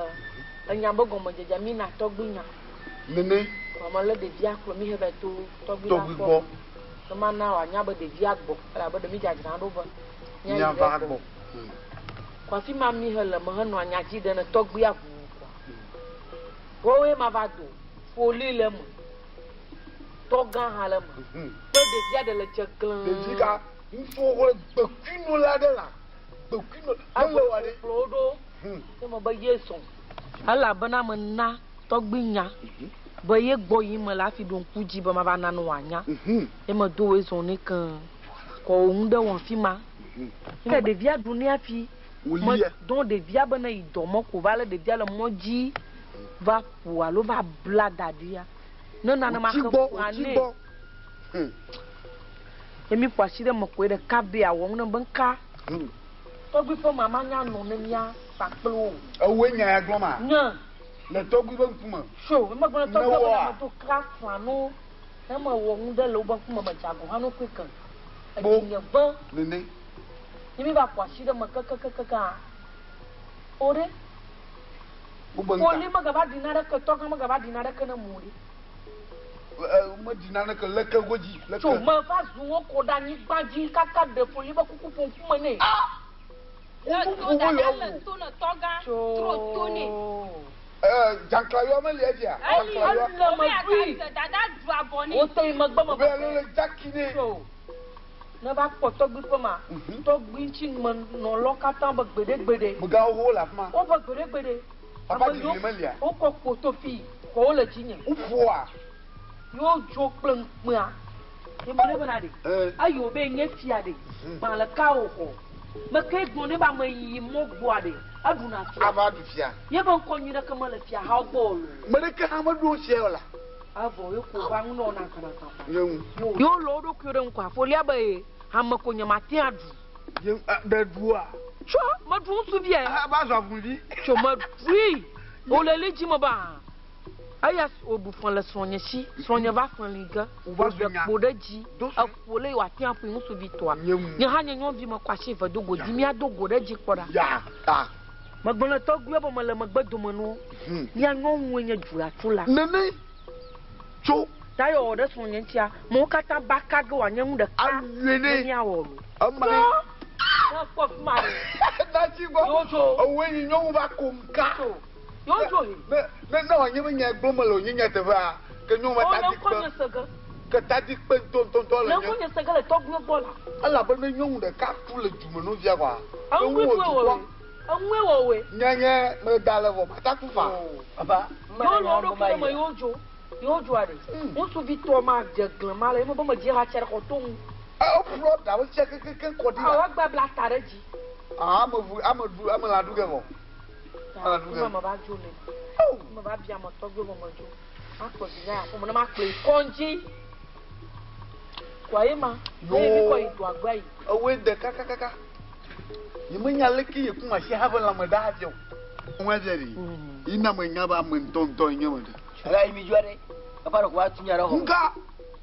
enya be gɔmedzedze mi yina tɔgbi nya. Nene. Kɔme le ɖevia kplɔ mi he be to tɔgbi la Tɔgbi gbɔ. Ne ma na wòanya be ɖevia gbɔ elabe ɖe mi dzadzra ɖo be míayi Míava ɖe gbɔ. Kɔ afi ma mi he le me henɔa nya dzi ɖe ne tɔgbuia ʋuu kɔa. Woawoe ma va do. Foli le eme. Tɔgã hã le eme. Kple ɖevia ɖe le dze glẽ. Ɖevi ka ŋutsuwo kple gbekuinola ɖe la gbekuino mele wa ɖe. Kplɔ wo ɖo. Ne me be ye zɔn. Elabena mena tɔgbui nya be ye gbɔ yim mele hafi ɖo ŋku dzi be mava na ne wòanya. Ye medo woe zɔn nɛ keŋ. Kɔ wò ŋu ɖe wɔ afi ma. Ke ɖevia ɖu nɛ hafi medɔ ɖevia be ne yi dɔ me ko va lé ɖevia le mɔ dzi va ƒo alo va bla da ɖia. Ne nanema ke ƒoa nɛ. Ye mi ƒo asi ɖe me koe ɖeka be awɔ ŋu ne be ŋka. Tɔgbui ƒe mama nya nɔ ne mía kpakple wo. Ewoe nya ya gblɔ ma? Nye. Le tɔgbui be ŋkume. Tso, megblɔ ne tɔgbui be ne medo kra fla no. Ne mewɔ nu ɖe le wobe ŋkume medze agɔ hã no koe ke. Edzinye ve. Nene. Ne mi va ƒo asi ɖe me kekekekekea, o ɖe. Wobe ŋka. Foli megava ɖi naɖeke, tɔgã megava ɖi naɖeke ne mo ɖe. Ɛ, meɖi naneke leke godzi, leke. Tso, meva zu wo kɔ ɖe anyigba dzi kaka ɖe foli be kuku ƒo ŋkume nɛ. Ah! Le to dada le to ne tɔgã, tro to nɛ. Ɛ, dzanklayɔ meli edzia? Eli, Dzanklayɔ. Ele me ɖui. Dada ɖu abɔ nɛ. Wote yi megbe me Be alo le dzaki nɛ. Tso, ne va kpɔ tɔgbui ƒe ma, tɔgbui ŋuti me nɔlɔ katã be gbeɖegbeɖe. Megawo ho le afi ma. Wobe gbeɖegbeɖe. Papa Ame dzi yiwo li melia? wokɔ kpo to fi kɔ wole dzinye. Woƒoa. Yewo dzo kple ŋukpea. Ye me ɖe bena ɖe. Eyi wo be nye fia ɖe. Gbã le ka wo xɔ. Meke gblɔ ne be ame yi mɔ gbɔa ɖe. Eɖuna fia. Ava ɖu fia. Ye be ŋkɔ nyui ɖeke mele fia hawo gbɔ o loo. Me ɖeke hã meɖo fia o la. Evɔ ye ko va ŋu nɔ na gãgãgã. Ye ŋu. Yewo lɔ wo ɖokuiwo ɖe ŋkɔa. Folia be ye ame ko nye mate aɖu. Ye ɖe ɖua. Tso meɖu ŋutsuvia. Ava zu avuvi. Tso meɖui. Wòle li dzi me ba. Eya wòɖu fɔ le srɔ̃nye si. Srɔ̃nye va fɔ li ge. Wòɖe kpo ɖe dzi. Eƒo le wòate aƒoe ŋutsuvi tɔa. Nye hã nye nyɔnuvi mekɔ asi eve do go dzi. Míado go ɖe dzi kpɔ ɖa. Megblɔ ne tɔgbuiwo be mele megbe dome no. Mía nyɔnue nye dzulatula. Nene tso. Ta ye wòwɔ ɖe srɔ̃nye ŋutia, mewo katã baka ge wòanye nu ɖeka Ayɔe ne ne. míawɔ lo. Ema ne. Ne kpɔ fi ma ɖe. Natsi gbɔ. Yewo tso. Ewoe nyi nyɔnu va kom ka. Yewo tso he. Ne ne ne wòanye be nya gblɔm mele wònye nyateƒea, ke nyɔnu va Wo ne tadi ŋkɔ kpe. nye se ge. Ke tadi kpe ŋutɔŋutɔŋutɔ le Ne nye. ŋkɔ nye se ge le tɔgbuiwo gbɔ la. Elabe ne nyɔnu ɖeka ku le dume nɔvia kɔa, Eŋue eŋu wɔ wò wɔe. Eŋue wɔe. Nye nye meda le vɔ mata ku fa. Papa, Yewo lɔ wo ɖokui ɖe me yewo dzo. Yewo dzoa ɖe. Ŋutsuvi tɔ ma dze glẽ ma le eme be medzi ha tsia ɖe xɔ to ŋu. Eƒlɔ ɖawo tsia kekekeŋ kɔ ɖi la. Awo egbe bla ta ɖe dzi. Ah, ame vu, ame ɖu, ame lã ɖu ge vɔ. Ame lã ɖu ge. Me va dzo ne. Me va bia ame tɔgbuiwo be me dzo. Makplɔ vi na ya ƒome ne makplɔ yi kɔndzi. Kɔa ye ma. Yoo. Eye mi kɔ yi doa gbea yi. Ewoe de kakakaka. Nye me nya leke ye kuma si have lãme ɖa hafi o. Ŋua via ɖi. Yi na me nya be ame ŋutɔŋutɔ nye me ɖe. Ala yi mi dzoa ɖe. Papa ɖe ko va tu nya ɖe xɔ. Ŋka.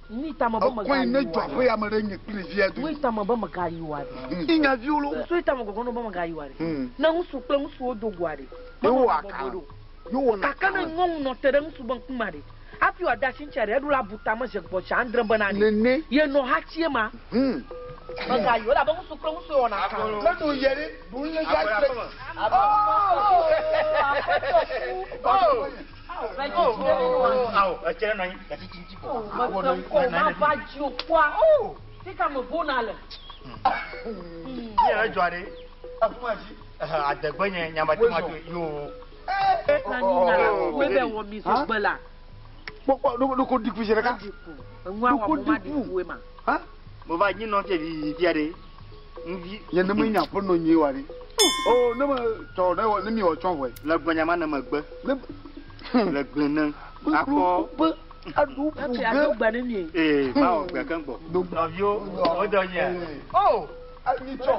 Nui tame be Ekɔe megayi ne oa dzɔ aƒe ya me ɖe nye kple ɖevia do. Nui tame be megayi oa ɖe. Inya viwo lo. Ŋutsu yi tame gɔgɔ no be megayi oa ɖe. Ne ŋutsu kple ŋutsuwo do goa ɖe. Yewo Menɔna wɔ bɔbɔe akala. ɖo. Yewo wɔna Gake ne akala. nyɔnu nɔ te ɖe ŋutsu be ŋkume ɖe. Hafi wòade asi ŋutia ɖe, eɖo la bu tame ze gbɔ dza andre bena ɖe. Nene. Ye nɔ hatsie ma. Megayi o, elabe ŋutsu kple ŋutsu wɔna akala. Ne ɖo yɛ ɖe, ɖo lé dza kple. Awo, etse nɔ anyi, gatsi tsi ŋuti ko. Mese ŋkɔ mava dzi o kpɔa. Fika me vona le. Nye le dzɔa ɖe. Adegbe nye nyamate yoo. Na nyi nya la, woe be wɔ mi zogbe la. Kpɔkpɔ, ɖoko ɖiku zi ɖeka. Enua wɔ mo ma ɖiku ma. Mo va nyi nɔ fie vivi fia ɖe. Ŋvi. Nye ne me nya ƒe nɔ nyui wa ɖe. O ne me tsɔ ne wɔ ne mi wɔ tsɔ vɔe. Le gbe nyama ne me gbe. Le gbe ne. Akpɔ. Be aɖu ƒu ge. Ado gbe ne mi. Ee, ma wɔ gbe keŋ gbɔ. Nɔviwo, wo dɔ nye. O, mi tsɔ.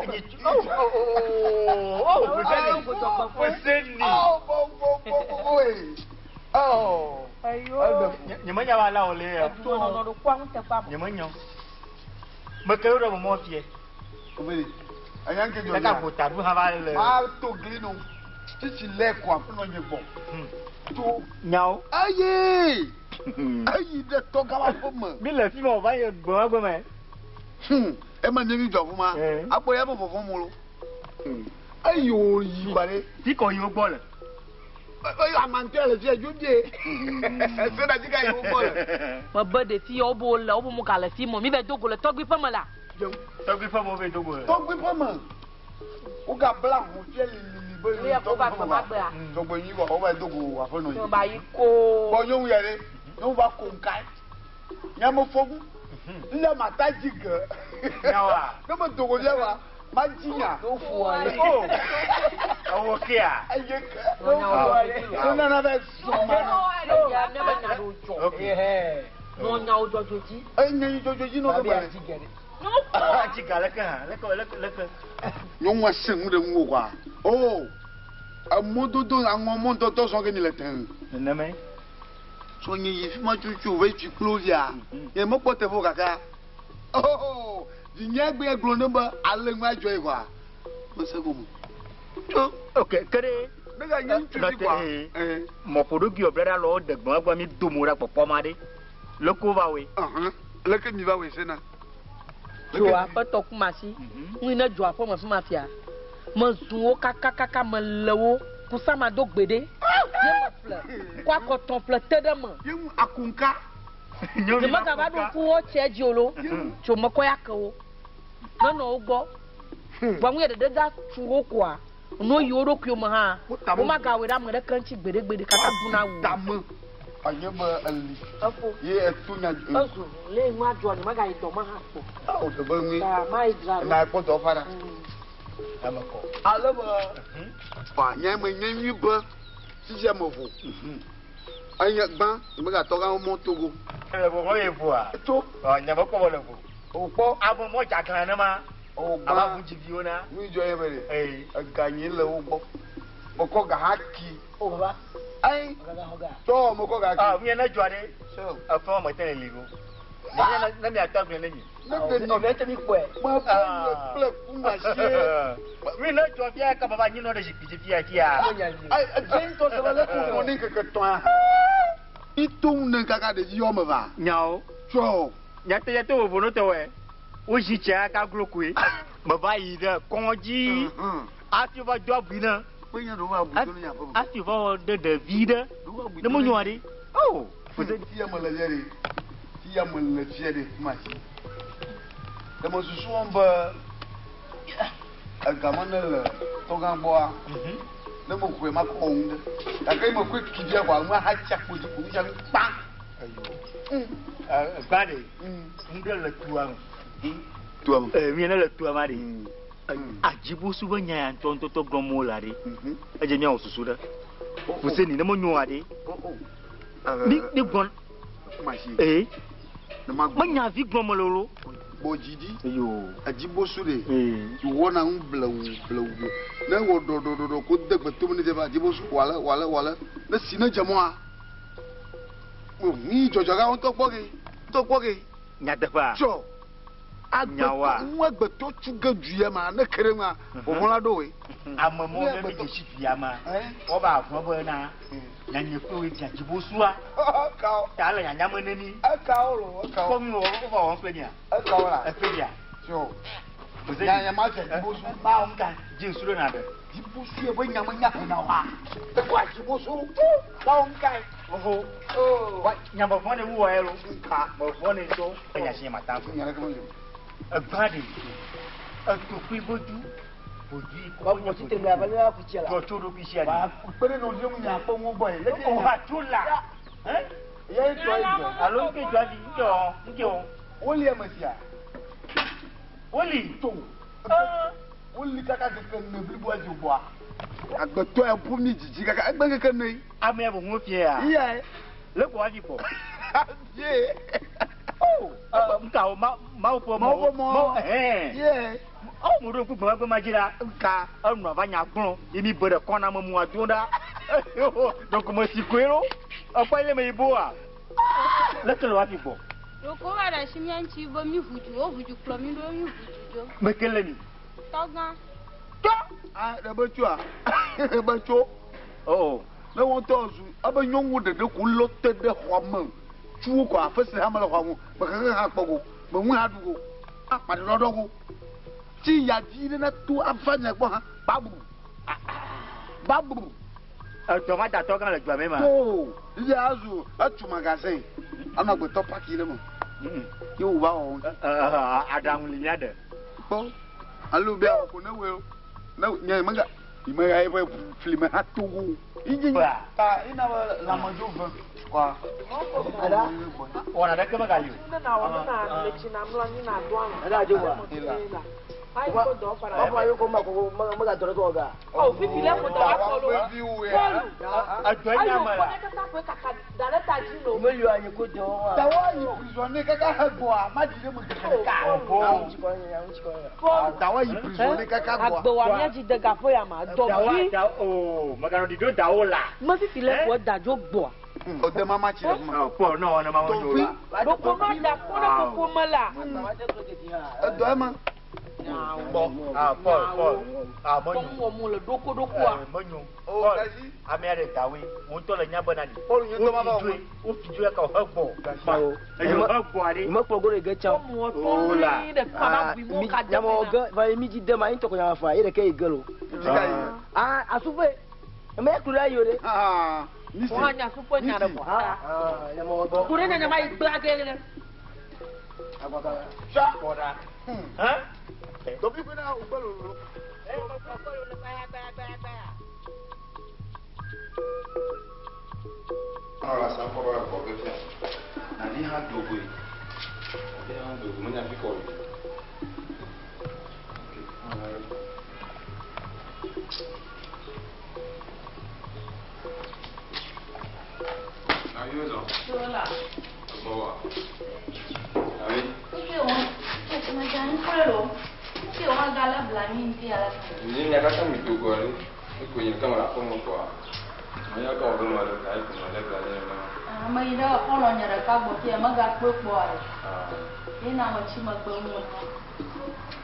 O, o, o, o, Fuseni. Fuseni. O, bo, bo, bo, bo, bo, ee. O. Ayo. Nye me nya wa la o le ya. Edu nɔnɔ ɖo kpɔa ŋuteƒe ame. Nye me nya. Me ke ɖo mɔ fie. Obedi. Anya nke jɔ. Ɖeka gota ɖu hã va le. Ma to gli no. Tsitsi lɛ ko aƒe nɔ nye gbɔ. To. Nyawo. Aye. Ayi ɖe tɔgã wa ƒe me. Mi le fi ma o va ye gbɔ gbɔ me. Ema nye mi dzɔ ƒu ma. Akpɔ ya be vɔvɔ mo lo. Eyi wo yi ba ɖe. Fi kɔ yi wo gbɔ le. Eyi amantɔ le fia dzo bie. Se na dzi ka yi wo gbɔ le. Mebe ɖevi yawo be wole wobe mo gale fi mo mi be do go le tɔgbui ƒe me la. Tɔgbui ƒe me wo be do go le. Tɔgbui ƒe me. Wo ga bla hu fia lilili be yi tɔgbui ƒe me va. Tɔgbui nyi kɔ wo va do go aƒe nɔ yi. Ba yi ko. Kpɔ nyɔnu ya ɖe. Nyɔnu va ko ŋka. Nye me fɔ ŋu. Lé mata dzi ge. Nyawa. Ne me do go fia wa. Ma dzi nya. O. Ewɔ kea. Eye ke. Ne nana be zɔ ma. Nɔ nyawo dzɔdzɔ dzi. Enye dzɔdzɔ dzi nɔ be le. Dzi ga leke hã leke leke leke. Nyɔnua sẽ ŋu ɖe ŋuwò kɔa? O, emɔdodo aŋɔ mɔdɔdɔ zɔ ge mi le tẽe. Nenemae. Tso nye yi fi ma tsotso va yi tsi kplo via. Nye mekpɔ teƒe o gake. Oh, vinye gbe gblɔ ne be ale ŋu adzɔ yi kɔa? Mese gɔme. Tso. Ok, ke ɖe. Ne ga nye ŋutsuvi kɔa? Mɔƒoɖokui wɔ bla ɖe alɔ ɖe gbɔn egbɔ mi do mo ɖe kpɔkpɔ ma ɖe. Leke wova wɔe? Leke mi va wɔe sena? Tso aƒetɔ Kumasi, ŋui ne dzo aƒe me fi ma fia. Mezu wo kakakaka mele wo kusama do gbeɖe. Ye meƒle kɔ akɔtɔn ƒle te ɖe me. Ye ŋu akunka. Nye megava ɖo ŋku wo tsia dzi o lo. Tso mekɔ ya ke wo. Nenɔ wo gbɔ. Vɔ ŋu ya ɖeɖe da tu wo koa. No yi wo ɖokuiwo me hã. Womagawɔe ɖe ame ɖeke ŋuti gbeɖegbeɖe kaka ku na wu. Tame. Anye be eli. Efo. Ye eto nya. Ezu le ŋu adzɔ nye magayi dɔ ma hã kpɔ. Awo de be ŋui. Ta ma yi dzra. Na kpɔ dɔ fa ɖa. Ame kɔ. Ale be. Fa nye me nye nyui be fifia me vo. Enye gbã nye megatɔ gã mɔ Togo. Le vo mɔ ye voa. Tso. Ɔ nye me kpɔ be le vo. O kpɔ. Ame mɔ dzaglã ne ma. O gbã. Aba ʋu dziviwo na. Nu dzɔ ye be ɖe. Ee. Ega nyi le wo gbɔ. Mekɔ ga hã ki. O baba. Ayi. Tɔ mekɔ ga ki. Ah, mi ne dzɔ ɖe. Efɔ me te le li go. Ne ne mi atɔ gblẽ ne mi. Ne de mi. Ɔbɛ te mi kpɔe. Ma bɔ nye kple kuma sie. Mi ne dzɔ fia ka baba nyi nɔ ɖe zikpui dzi fia fia. Ayi edze ŋutɔ se be leke wònɔ ne ŋkeke tɔ̃a. Mi to ŋu ne kaka ɖevi yɔ me va. Nyawo. Tsɔ. Nyate nyate wo vono tɔwɛ. Wozi tsia ka glo koe. Meva yi ɖe kɔdzi. Afi va do abui na. Afi va wɔ ɖe ɖevi ɖe. Ne mo nyɔa ɖe. Oh. Fia me le fia ɖe. Fia me le fia ɖe ma si. Le me susu wɔm be egama ne le tɔgã gbɔa. Ne me xɔe ma kɔ ŋu ɖe. Gake me koe ki fia kɔa ŋu aha tsi akpo dzi ko ŋu kpa. Gba ɖe. Ŋu ɖe le tua me. Tua me. Mi ne le tua ma ɖe. Adzibosu be nya ya ŋutɔ ŋutɔ gblɔm wole ɖe. Edze miawɔ susu ɖe. Fuseni ne menyo ɖe. Mi mi gblɔ. Ee. Menya vi gblɔm le lo. Gbɔdzidi. Eyo. Adzibosu ɖe. Wɔna ŋu blewu blewu. Ne wɔ ɖɔɖɔɖɔɖɔ ko de gbe tom ne dze va adzibosu wale wale wale. Ne si ne dze mɔa. Mi dzɔdzɔ gã ŋutɔ kpɔ ge. Ŋutɔ kpɔ ge. Nyateƒea. Tsɔ. Nyawoa. Agbetɔ ŋu agbetɔ tsu ge du ya ma ne ke ɖe ŋua vɔvɔ la ɖo woe. Ame mɔ ne mi dzesi du ya ma. Woba vɔ be na nyanye kple woe dzi adzibosua. Ekawo. Ta le nyanya me ne mi. Ekawo lo ekawo. Kpɔ mi wɔ wova wɔm kple mia. Ekawo la. Ekple mia. Tsɔ. Nyanya ma dzi adzibosu. Ma wɔm ka dzi ŋsu ɖe na ɖe. Dzibosu ye be nya me nya hena wa. Ekɔ adzibosu. Ma wɔm ka ye. Vovo. Wa nya me vɔ ne wu wɔ ye lo. Nka. Me vɔ ne tso. Enya si nye ma ta. Nya ɖe ke me dzɔ. Egba ɖe. Etokui vodu. Vodui Wa wɔ tsi temi abe ne ku tsia la. Dzɔ tso ɖokui sia Wa kpe ɖe nɔviwo ŋu nya kpɔ ŋu gbɔ ye. Leke O ha tso la. Ye dzɔ ye dzɔ. Alo ŋke dzɔ avi ŋke wɔ ŋke wɔ. Woli ame sia. Woli. To. Woli kaka keke ne bliboa dzo gbɔa. Agbetɔ ya ƒu mi dzidzi kaka egbe keke ne. Ame ya boŋu fie ya. Iya. Le kɔ avi kpɔ. Ye. Oh. Nka o ma mawo ƒe mɔ. Mawo ƒe mɔ. Ɛhɛn. Ye. Awo mo ɖo ŋku gbɔn egbe ma dzi la. Nka. Enɔ va nya gblɔ ye mi be ɖe kɔ na me mu ado ɖa. Donc me si koe lo. Ekpɔ ele me yiboa. Leke le wa fi gbɔ. Ɖeko va ɖe asi mía ŋuti be mi ʋu du, wo ʋu du kplɔ mi ɖo mi ʋu du dzo. Meke le mi. Tɔgã. Tɔ. Ah, ɖe be tsoa. Ɖe be tso. Oh. Ne wɔn tɔ zu ebe nyɔnu ɖeɖe ko lɔ te ɖe xɔa me. Tsuwo kɔ afe si hã mele xɔa ŋu. Me xexe hã kpɔ go. Me ŋu hã ɖu go. Akpaɖe ɖɔɖɔ go. Tsi ya dzi ɖe ne to ava nye gbɔ hã babu. Babu. Edɔ ma da tɔgã le dua me ma. To ya azu etu magazin. Anɔ agbetɔ paki ɖe me. Ye wò va wɔ. Aɖaŋu li mía ɖe. Kpɔ alo be awɔ ko ne wɔ ne nye mega mega eƒe fli me ha to wo. Idzi ta ina be lãmedzo ve kɔa. Ada wɔna ɖeke megali o. Ne na wɔ ne na le tsi na mlɔ anyi na do alɔ. Ada dzo wa. Papa yo ko ma ko ma ga dɔrɔ ko ga. O fifi le ko dɔ wa kɔ lo. Pɔlu. Edɔ nye ame la. Ayo kɔ ne kaka ƒe kaka da ɖe ta dzi lo. Me yo anyi ko dɔ wa. Dawa yi prisonnier kaka he gbɔa ma dzi ɖe me keke ɖeka. Dawa yi prisonnier kaka gbɔa. Agbe wa mía dzi de gaƒe ya ma dɔ vi. Dawa o meganɔ ɖiɖo dawo la. Me fifi le ko da dzo gbɔa. O de mama tsi ɖe fi ma. Paul ne wɔna ma wɔnyo la. Ɖoko ma da kpɔ ɖe koko me la. Edɔ ema. Bɔ ah Paul Paul ah menyo. Kɔmu wɔmu le ɖoko ɖokoa. Menyo. Paul ame aɖe dawoe wo ŋutɔ le nya bena ɖi. Paul nye ŋutɔ ma va wɔ. Wofi dzo ya ka wòhe gbɔ. Eye wòhe gbɔa ɖe. Me kplɔ go ɖe ge tsã. O la. Nyamɔ ge va yi mi dzi de ma yi ŋutɔ ko nyama fa ye ɖeke yi ge lo. Ah asufe. Eme ya klu ɖe ayi o ɖe. Wọ́n á nya sufe nya ɖe kɔ. Ku ɖe nyanya ma yi gblã ge ɖe. Kpɔ ɖa. Dɔbi ko na o gbɛ lolo. Ora sa kɔrɔ ya kɔ bɛ fia. Nani ha dogo yi. Ɔbɛ ha dogo menya fi kɔ yi. Na yo zɔ. Tola. Bɔ wa. Abi. Oke wɔn, mɛdza nu kple lo. Oke wɔn aga le blanyi ŋuti ale. Ni nya kata mi dogo ale. Eko nye kama la fɔmɔ kɔa. Menya kɔ bɛ ma le ta eko ma le blanyi na. Ame yi ɖe xɔlɔ nye ɖeka gbɔ fia megakpɔe kpɔ ale. Ye na me tsi megbe ŋu.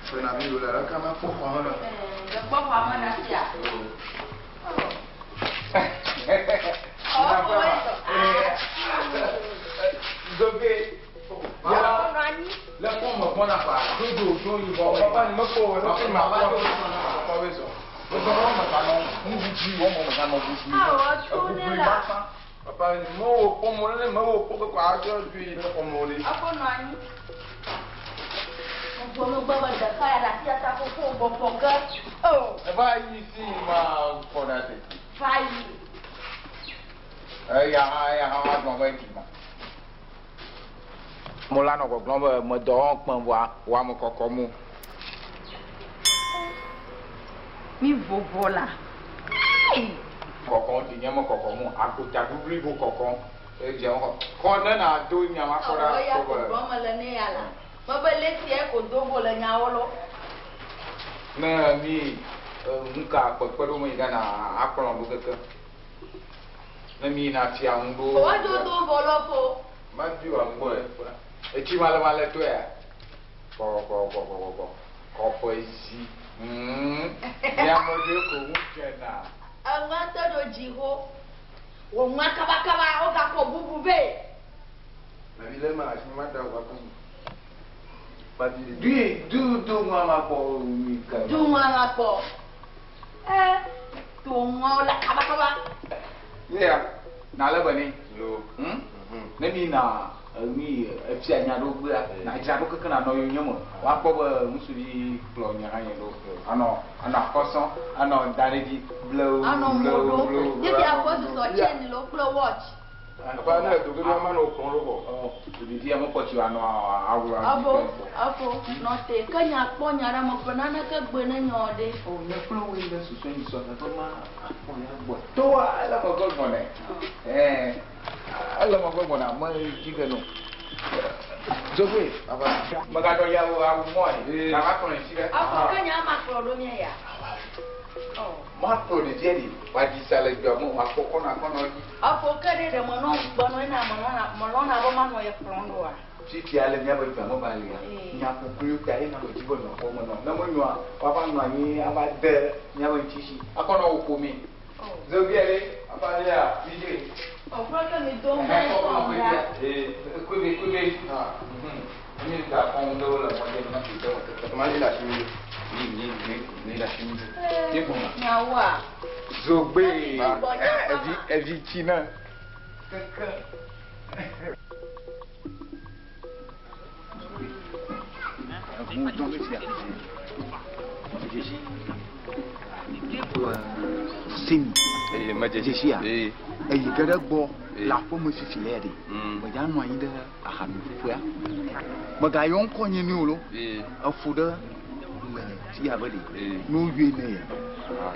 Fena mi lo la kama kpɔ xɔ me. Ɛɛ, kpɔ xɔa me ɖe asia. Zobe. Le kpɔ me gbɔna kɔa, dodo do yibɔ. Papa ni me kpɔ o, ne fi ma kpɔ. Papa be zɔ. Zɔ wɔme ganɔ nuɖuɖu wɔme ganɔ ɖuɖu. Awɔ tso ne la. Papa ni me wo kpɔ mo ne me wo kpɔ kɔkɔ atsɔ du yi ne xɔme wo le. Afɔ nɔ anyi. Gbɔmegbe be ɖeka ya ɖe asia ta koko gbɔgbɔ ge. O. Eva yi si ma kpɔ ɖa tete. Va yi. Eya hã eya hã wa gblɔ be dzi ma. Mo la nɔ gbɔgblɔm be me dɔ wɔm kpem vɔa wɔ ame kɔkɔ mo. Mi vovo la. Kɔkɔ ti nye me kɔkɔ mo akota bubli bo kɔkɔ. Edze xɔ. Xɔ ne na do nya ma kɔ ɖa Awɔ ya kpɔ ko be. gblɔm le ne ya la. Mebe le sia ko do go le nyawo lo. Ne mi nuka kpekpe ɖo me yi gana akplɔ ɖo keke. Ne mi na fia ŋu ɖo. Wa do do vɔ lɔ fo. Ma di wa ŋgbɔ ye. Etsi ma le ma le to ya. Kɔ kɔ kɔ kɔ kɔ kɔ. Kɔƒe zi. Miame ɖe ko ŋu dzena. Eŋua te ɖo dziƒo. Wò ŋua kabakaba wogakɔ bubu vɛ. Navi le ma asi ma da wa kɔn. Pati Du du du ŋua ma kpɔ mi ka. Du ŋua ma kpɔ. Ɛ to ŋua la kabakaba. Ya na le be ne. Lo. Ne mi na mi efia nya ɖo gbea na dzra ɖo keke na nɔ yonye me. Woakpɔ be ŋutsuvi kplɔ nye hã nye ɖo. Anɔ anɔ akɔsɔ anɔ da ɖe dzi blewu Anɔ mo blewu ɖo. blewu. Fifi akɔ susɔ chain lo kple watch. Papa ne dogo ɖo ma nɔ kplɔ ɖo kɔ. Ɖevi ame kpɔtsi anɔ awu Afo afo nɔ te ke nya kpɔ nya ɖe me ƒe naneke gbe ne nyɔ ɖe. O nye kple woe le susu yi sɔ teƒe ma akpɔ ya gbɔ. Toa ele megbe gbɔnɛ. Ɛɛ ele megbe gbɔna me dzi ge no. Zobe megadɔ ya wo awu mɔ ye. Na ma kplɔ yi si ɖe. Afo ke nya ma kplɔ ɖo mía ya. Ma kplɔ ɖevia ɖi wòaɖi sa le dua me wòakpɔ kɔnɔ akɔnɔ dzi. Afo ke ɖe ɖe menɔ ŋukpenɔ ena melɔna melɔna be manɔ ye kplɔm ɖoa. Fifia le míaƒe dua me va lia, nyakukluiwo ta ye na me dzi be nɔ xɔ me nɔ. Ne menyoa, woava nɔ anyi ava de míaƒe ŋutisi akɔ nɔ wò ƒomee. Zobia ɖe, Papa ya. DJ. Ɔƒe ke mi do Ɛhɛ, ŋgɔ kɔ kɔ sɔŋ ɖa. Ee, kube kube. Mi da kɔn ɖewo le mɔdze na fi de me keke. Ma yi la si mi. Nyawoa. Zogbe evi evi tsi na. Sini. Dzesia. Eyi ge ɖe gbɔ le aƒeme fifi lea ɖe. Medza nɔ anyi ɖe ahanoƒea. Megayɔ ŋkɔ nye nɛ o lo. Efo ɖe le fia be ɖe. Ne woyɔe ne ya.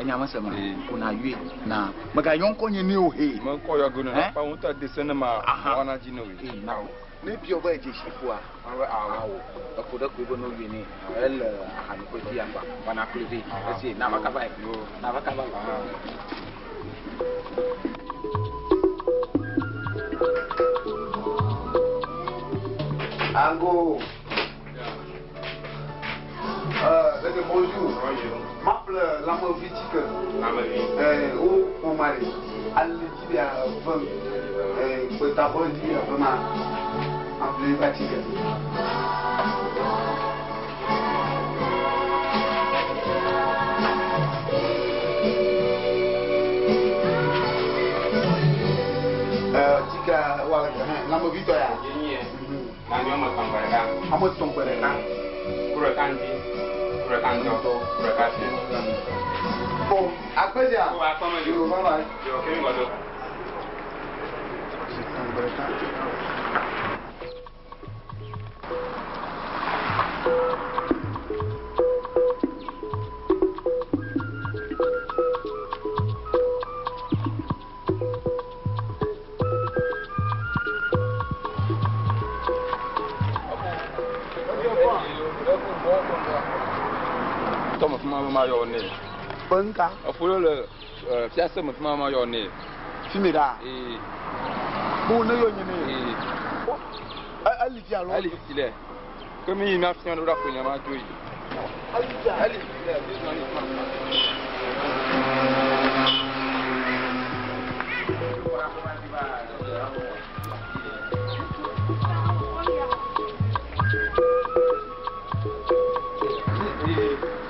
Enya mese ma. Ko na yɔe na. Megayɔ ŋkɔ nye nɛ o he. Me ŋkɔ yɔ ge ne. Akpa ŋutɔ de se ne ma. Wɔna dzi ne o. Ee na o. Ne biɔ be dzesi ƒoa. Awo. Efo ɖe koe be ne woyɔe nɛ. Ele ahanoƒe fia kpa. Wɔna kloe vɛ. Esi na va kaba yi. Na va kaba yi. Ango. Euh, bonjour. M'appelle Lamovi Tike. Lamovi. Eh, o Omari. Ali di a femme. Eh, peut-être di a femme. Appelé Tike. Euh, Tika, wa, Lamovi to ya. Na nyɔ me tɔn gbe ɖeka. Ame tɔn gbe ɖeka. Ku ɖeka ŋdi, ku ɖeka ŋdɔ, ku ɖeka fiẽ. Bon, akpezia. Ko akpɔme yo. Bye bye. Yo, kemi gɔdɔ. Tɔn gbe ɖeka. Tɔme fi ma be ma yɔ ne. Benka. Efo ɖe le fiase me fi ma ma yɔ ne. Fi mi ɖa. Ee. Bo ne yɔ nye ne. Ee. Eli fi alo. Eli fi lɛ. Ke mi yi na fia ɖo ɖa ƒo nye ma dzo yi. Eli fi. Eli fi lɛ. Mi zɔ ni fi ma.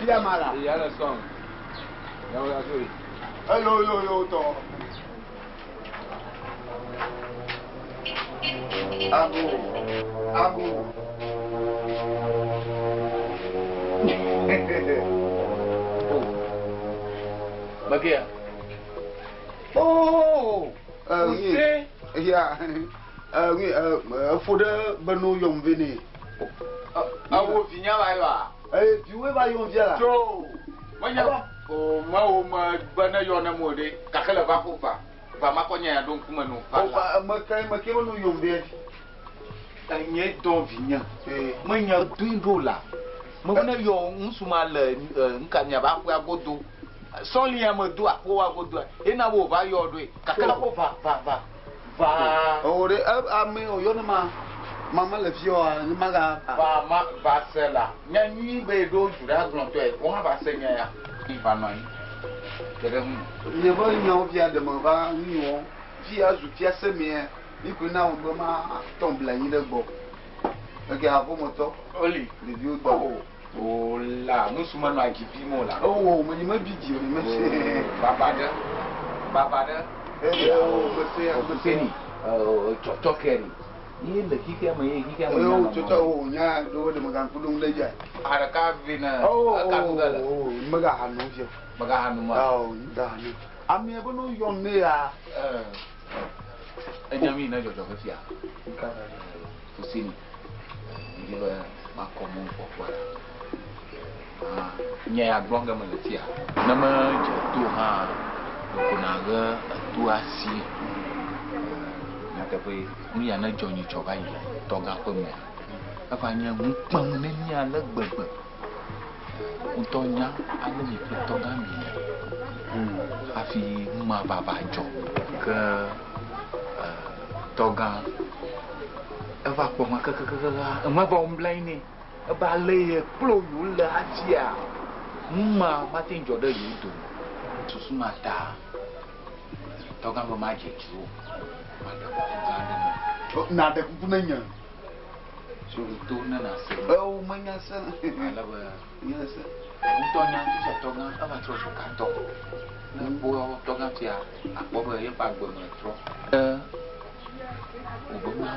Fia ma la. Ee, ale sɔn. Yawo ya dzo yi. Elo yo yo tɔ. Ago. Ago. Bagia. Oh. Use. Yeah. Oui, efo ɖe be no yɔm ve ne. Awo vinya va yɔa. Eh, viwoe va yɔm fia la. Tso. Menye o mewo me be ne yɔ ne mo ɖe gake le va ƒo va. Va makɔ nye ya ɖo ŋkume no va la. O, me ke me ke be no yɔm ve. Enye dɔn vinya. Menye doe ɖo la. Me be ne yɔ ŋutsu ma le ŋka miaba aƒea godo. Sɔlia me do aƒewoa godoa. Ena be wòva yɔ ɖoe. Gake le ƒo va va va. Va. O ɖe ame o yɔ ne ma. Mama le fi wa ne ma ga. Va ma va se la. Nya nyui be ɖo du ɖe agblɔtɔe. Wo hã va se nya ya. Va nɔ anyi. Te ɖe ŋu. Nye be nyawo fia ɖe me va nu wɔ. Fia zu fia se mea. Mi koe na wo be ma tɔ bla anyi ɖe gbɔ. Eke aƒemetɔ. Oli. Ɖeviwo dɔ. O la nusu menɔ adzi vi mo la. O me me bi dzi o me se. Baba ɖe. Baba ɖe. Ee o me se me se ni. Tsɔtsɔ ke ni. Ye le xixia me ye xixia me. Ee o tsɔtsɔ o nya ɖewo ɖe me gaŋku ɖom ɖe dzia. Aɖeka vi ne. O Eka nu ge le. o me ga ha nu fia. Me ga ha nu ma. O me ga ha nu. Amea be no yɔm ne ya. Enya mi ne dzɔdzɔ ke fia. Fusini. Mi be makɔ mo kpɔkpɔ la. Nye ya gblɔ ge me le fia. Ne me dze to hã ɖeko ge eto asi. Nyateƒe nu ya ne dzɔ nyitsɔ va yi le tɔgã ƒe mea. Eva nye ŋukpem ne mí ale gbegbe. Ŋutɔ nya ale mi kple tɔgã mi le. Hafi nu ma va va dzɔ. Ke tɔgã eva kpɔ ma kekekeke ema va wɔm bla nɛ. Ebe ale ye kple yewo le hafia nu ma mate ŋu dzɔ ɖe yewo dome. Susu ma ta tɔgã be madze dziwò. Maɖe kuku gã aɖe me. Na ɖe kuku ne nye. To ne nase. O menya se. Ale be Nya se. Ŋutɔ nya fifia tɔgã eva trɔ zu gatɔ. Ne ekpɔ tɔgã fia, akpɔ be yeƒe agbe me trɔ. Ke wòbe ma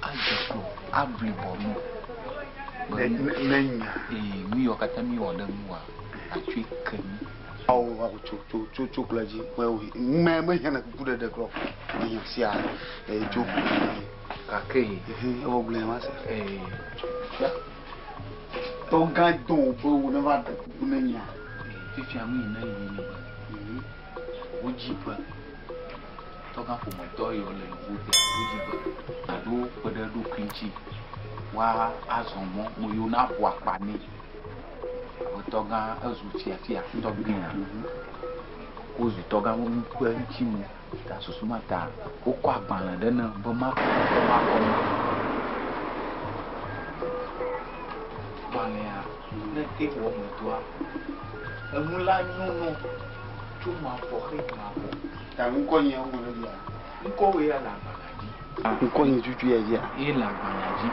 adze klo aʋli bɔnu be Ne nya. Ee, nu yiwo katã míwɔ ɖe ŋuwòa, atsɔe ke mí. Awo awo tso tso tso tso kple dzi me me mehiã na kuku ɖeɖe klɔ mehiã sia ee tso gake ewɔ gblẽ ma se ee tɔgã dɔn be wo ne va ɖe kuku ne nya fifia nu yi ne li ni be wodzi be tɔgã ƒometɔ yiwo le yevu dea wodzi be aɖo kpe ɖe eɖokui ŋuti woa azɔ mɔ me yiwo na ƒo akpa nɛ abe tɔgã ezu fiafia tɔgbia wozu tɔgã ƒe ŋuti me ta susu ma ta wokɔ agbalẽ ɖe ne be makɔ makɔ ne gbalẽa ne te wɔ me doa enu la nyono tso mavɔ xe mavɔ. Ta ŋkɔ nye wo ŋlɔ ɖia? Ŋkɔwoe ya le agbalẽa dzi. Ŋkɔ nye tutu ya dzia? Ye le agbalẽa dzi.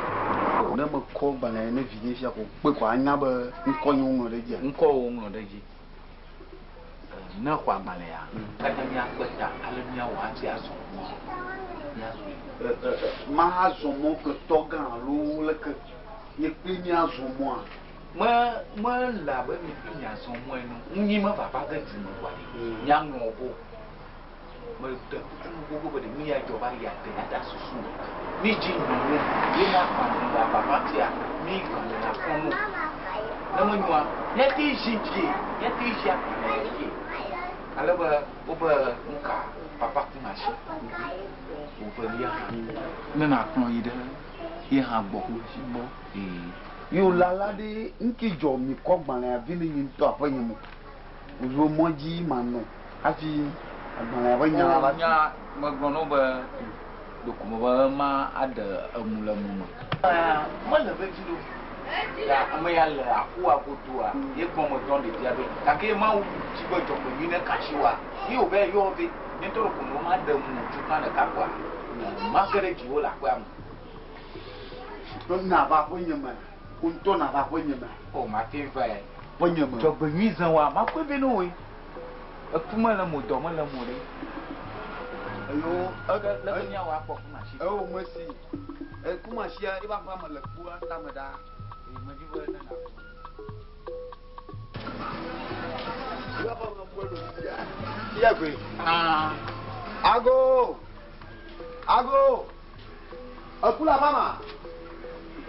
Ne mekɔ gbalẽ ne vi nye fia ko kpe ko anya be ŋkɔ nye woŋlɔ ɖe dzia? Ŋkɔ wo ŋlɔ ɖe dzi. Ne xɔ agbalẽa, katã míakpe ta ale míawɔ hafi azɔ mɔ. Míazɔe. Mahazɔ mɔ kple tɔgã alo leke nye kpli míazɔ mɔa? Me mele abe mi kpli miazɔ mɔ ene. Ŋunyi mevava ge du me vɔa ɖe míaŋlɔ bo. Meɖe kuku nu gbogbo be ɖe nu ya dzɔ va yia te ya susu o. Mi dzi nyɔnu ye na agbalẽ le avava tia mi gbalẽ le akɔ nu. Ne menyoa míate zi dzie míate zi agbalẽ ya dzie. Ale be wobe nuka papa kumasi wovelia hã. Ne nakplɔ yi ɖe ye hã gbɔ. Gbɔ. Ee. Yo lala ɖe ŋki dzɔ mi kɔ gbalẽa vi ne nye ŋutɔ aƒe nye me. Wozu mɔ dzi manɔ hafi agbalẽa ƒe nya la va. Nya megblɔ na wo be ɖeko me be ma aɖe emu le mu me. Mele vevi ɖo. Ya ame ya le aƒua godoa ye gbɔ me dɔn ɖevia ɖo. Gake Mawu dzi be dzɔgbenyui ne kasi wa. Ye wòbe yɔ ve. Nye ŋutɔ ɖeko me ma ɖe mu tukã ɖeka kɔa. Ma ge ɖe dziwò le aƒea me. Na va aƒe nye me. Wo ŋutɔ na va aƒe nye me. O mate vae. Aƒe nye me. Dzɔgbenyui zẽ wa makɔe vɛ ne woe. Eku mele mo dɔ mele mo ɖe. Eyo le ke míawɔ akpɔ kumasi. Ewo mesi. Kumasia ebe aƒea me le kpoa tame ɖaa. Ee medi be ne nakpɔ. Ebe aƒea me kpoa ɖo fifia. Fia koe. Ah. Ago. Ago. Eku le aƒea ma.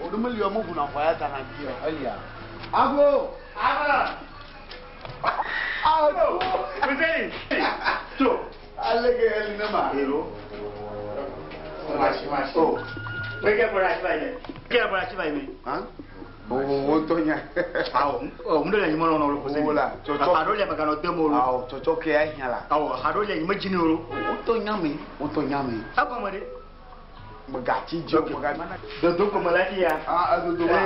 O ɖe meli ɔme ʋuna xɔ ya ta na bia. Elia. Ago. Ago. Ago. Kuseni. To. Aleke eli ne ma. Elo. Mashi mashi. Oh. Weke bora shiba ime. Ke bora shiba ime. Ha? O o to nya. Awo. O ndo le nyimo no lo kuseni. O la. Tsɔtsɔ. Ado le magano demo lo. Awo tsɔtsɔ ke ya hiã la. Awo ado le nyimo jini lo. O to nya me. O to nya me. Akɔ me de. Megatsi dzi o megatsi. Dodo ko me la fi ya. Ah dodo ma.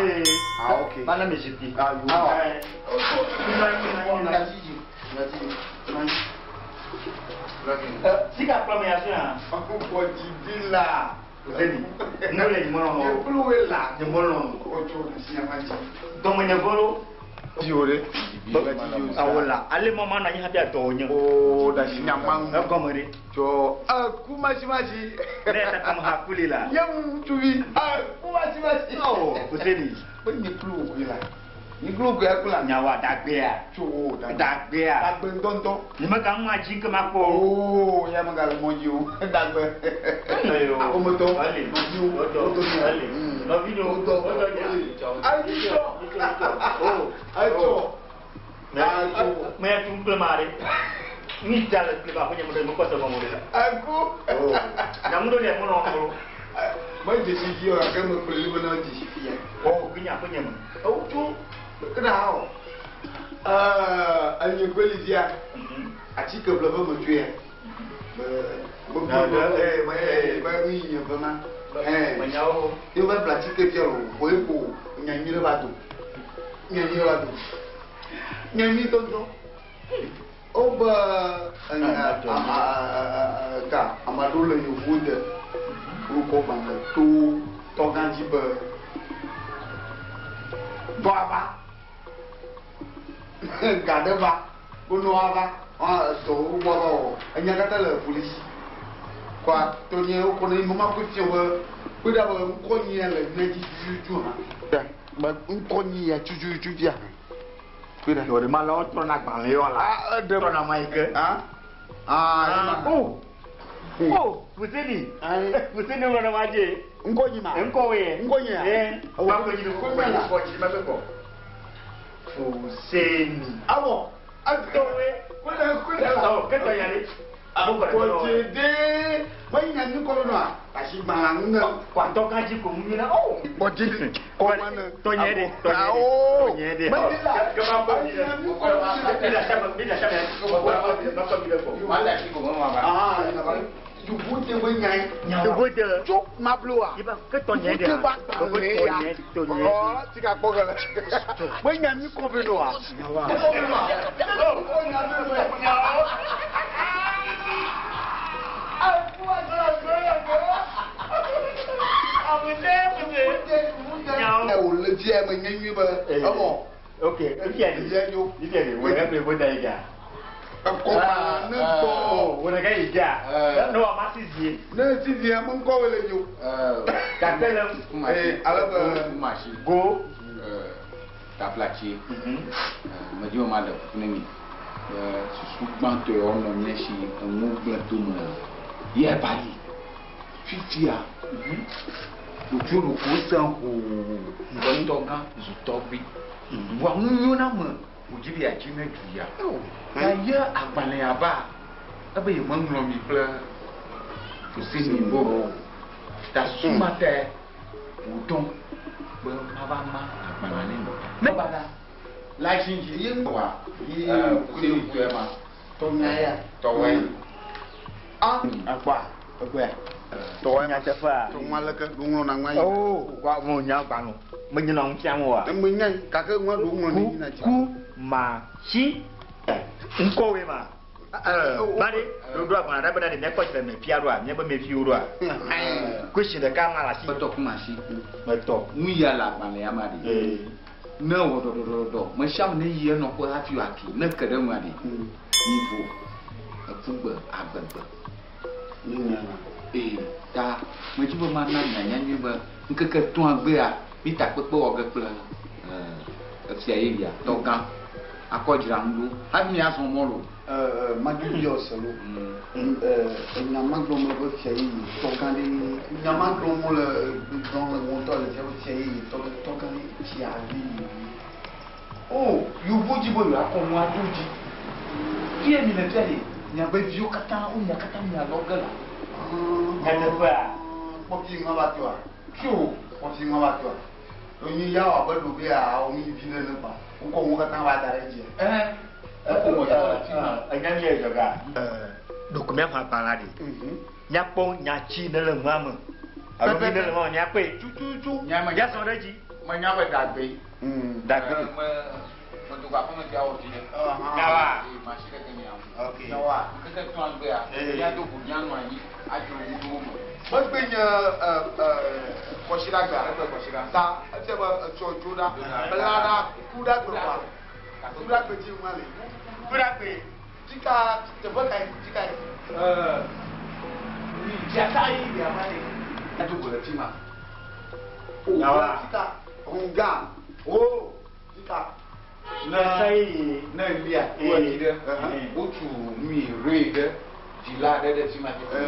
Ah ok. Mana me zikpui. Ah yo. Megatsi dzi. Megatsi dzi. Sika kplɔ me ya fi ya. Akokɔ didi la. Kuseni. Ndo le nyimo no. Nye kplu la. Nyimo no. O tso si nya ma dzi. Dɔmɔ nye volo. Dzi o ɖe. Awo la. Ale mɔ ma nɔ anyi hafi adɔ nye. O da si nya ma ŋu. Egɔme ɖe. Tsɔ eku masimasi. Ne ta kama ha kuli la. Nye ŋutsuvi. Eku masimasi. Ɔ Kuseni. Be nye kplu koe la. Nye kplu koe aku la. Nyawa dagbea. Tso o dagbe. Dagbea. Dagbe ŋutɔŋutɔ. Nye mega ŋu adzi ke ma kpɔ. Oo ya mega le mɔ dzi o. Dagbe. Aƒemetɔ. Ali. Nɔviwo. Wodɔ. Ali. Nɔviwo. Wodɔ. Wodɔ nya. Ayi tsɔ. Etsɔ. Mɛ tun kple ma ɖe. Mi da le kple ba ƒe nye mo ɖe mekpɔ se gɔme ɖe. Eku. Nyamu ɖe le mɔnɔ ŋu. Me dzesi dzi o gake me kple li bena dzesi fia. O gbe nya ƒe nye me. Ewu tso kena hã o. Enye kpeli dzia. Atike ƒle ƒe me tsoe ya. Be be be be nu yi nye ƒe ma. Menyawo. Ye va ƒle atike fia o. Ko ye ko nyanyi ɖe va do. Nyanyi ɖe va do. Nyanyi tɔntɔn. Wobe enya ka ame aɖewo le yevuwo de wokɔ gbalẽ to tɔgã dzi be dɔ ava. Ga ɖe va, wonɔ ava, dɔ wo gbɔ va wɔ. Enya katã le polisi. Kɔa tɔnye wokɔ ne mama koe fia be kpe ɖa be ŋkɔ nyia le mía dzi tututu hã. Be ŋkɔ nyia tututu fia hã. Kpe ɖa. Yɔ ɖe ma la wotrɔ na agbalẽ yɔ la. Ah, eɖe. Trɔ na ma yi ke. Ah. Ah, Oh. Oh, Fuseni. Fuseni ŋlɔ na ma dze. Ŋkɔ nyi ma. Ŋkɔ wo ye. Ŋkɔ nye ya. Eh. Wa ŋkɔ nyi ŋkɔ nyi ŋkɔ dzi ma be kɔ. Fuseni. Awɔ. Tɔwe. Kule kule. Oh, ketɔ ya le. Kɔdzede. Menya nu kɔ nɔa. Asi gbala nu ne. Kɔatɔ kan dzi ko mu nyina. Oh. Kɔdzede. Kɔmane. Tɔnyɛ de. Awo. Tɔnyɛ de. Menya la. Kama kɔ mi la. Nu kɔ Mi la sɛbɛ mi la sɛbɛ. Ma kɔ mi la kɔ. Ah, Dubute be nyae. Dubute. Tso mabloa. Ke tɔnyɛ de. Dubute ba gbalẽ ya. Ɔ tika kpɔ gɛlɛ. Menya nu kɔ be nɔa. Wòle dzia me nye nyui be ewɔ. Ok, efia de. Efia nyo. Efia de. Wòle ƒle ƒo da yi ga. Ekɔma ne gbɔ. Wòle ke yi ga. Ne wà má si zie. Ne si zie me ŋkɔ wòle nyo. Gake le. Ee ale be. Go. Tablatsi. Medzi be ma ɖe kuku ne mi. Be susu gbãtɔ ya wonɔ mía si enuwo gblẽ tome ye va yi. Fifia. Ɖokuiwo ɖokuiwo sẽ hoo. Be tɔgã zu tɔgbui. Vɔa nunyoname wòdzi be yeadzi ne du ya. Ta ye agbalẽ ya va ebe yemeŋlɔ mi kple Fuseni bo o. Ta susu ma tae wòdɔm be mava ma agbalẽa ne mi. Ne va la, la dzi dzi ye wa Fuseni tɔe ma. Tɔnya ya. Tɔwɔe. Ah. Akpa. Egbea. Tɔwɔe. Nyateƒea. Tɔŋua leke ɖo ŋlɔ na ŋua yi. Oh, wa mo nya gbanu. Menye na ŋu fiam oa. Menya yi gake ŋua ɖo ŋlɔ ne yina dzi. Ku ma tsi. Ŋkɔwoe ma. Ba ɖe ɖoɖo agbalẽ ɖe bena ɖe míakpɔ tsi le me fia ɖoa, míabe me viwo ɖoa. Question ɖeka ma le asi. Metɔ kuma si. Metɔ. Nu ya le agbalẽ ya ma ɖe. Ne wɔ ɖɔɖɔɖɔɖɔ, me sia ame ne yi enɔƒe hafi wòatu ne ke ɖe nua ɖe. Mi vo ekugbe agbegbe. Ee ta medzi be mana mianya nyuie be ŋkeke etɔ̃a gbea mi takpekpe wɔ ge kple efia yeyea tɔgã akɔ dzra nu ɖo hafi miazɔ mɔ lo. Madidi ɔsɛ lo. Enya ma gblɔm le be fia yeye tɔgã ɖe nya ma gblɔm le gblɔm le ŋutɔ le fia be fia yeye tɔgã ɖe fia yeye. O yevu dzi be yewoakɔ nua ɖo dzi. Fie mi le fia ɖe miabe viwo katã wo mia katã mialɔ ge la. Nyateƒea. Kpɔfi ŋua va toa. Tso. Kpɔfi ŋua va toa. Onyi ya wɔ abe ɖo be awo mi vi ɖe ne kpa. Wokɔ ŋu katã va da ɖe dzia. Ɛɛ. Eƒo me tɔ le fi ma. Enya mi yɛ dzɔga. Ɖeko míaxɔ agbalẽa ɖe. Míakpɔ nyatsi ne le nua me. Alo mi ne le nua me míakpɔe. Tututu. Míazɔ ɖe edzi. Menya be dagbe. Dagbe. Me medo aƒeme fia wɔ fi ɖe. Nyawa. Ee masi ɖe ke mia. Ok. Nyawa. Ŋkeke etɔ̃a gbea. Míado go míanɔ anyi adzro nu ɖewo me. Megbe nye kɔsiɖagbea. Egbe kɔsiɖa. Ta efia be etsɔ dzo ɖa. Bla ɖa ku ɖa gbe kɔa. Ku ɖa gbe dzi ŋua le. Ku ɖa gbe. Tika teƒe ka yi tika yi. Dzata yi ɖe ama ɖe. Ado go le fi ma. O Nyawa. tika hunga. O tika. Dzata yi. Ne lia to edzi ɖe, wotu nu yi roe ɖe vila ɖe ɖe fi ma tete.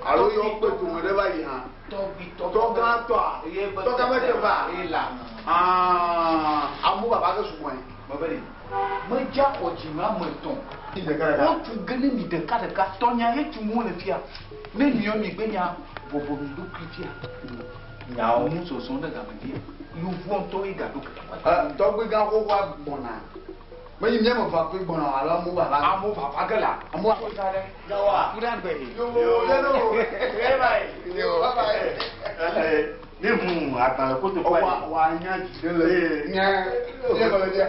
Alo yɔ kpe dome ɖe va yi hã. Tɔgbi tɔgbi. Tɔgã tɔa. Tɔgã be te va. Eye la. Aa amu baba ke sugbɔe. Mebe ɖe. Medza xɔ dzime ame etɔ̃. Wotu ge ne mi ɖeka ɖeka. Tɔnya ye tum wole fia. Ne miɔ mi gbe nya bɔbɔ mi ɖokui fia. Nyawo. Nu zɔzɔ ɖe game dzi. Yevuwo ŋutɔ ye gaɖo ke. Tɔgbi gã xoxoa gbɔna. Menyi mía me va koe gbɔna o alo amewo vava. Amewo vava ge la. Amewo vava. Nyawa. Ku ɖe agbe. Yo lelo. Yo bye bye. Ne hu agbalẽ kotoku Wa ayi. wa nya dzi ɖe le. Nya. Nye kɔlɔ dze.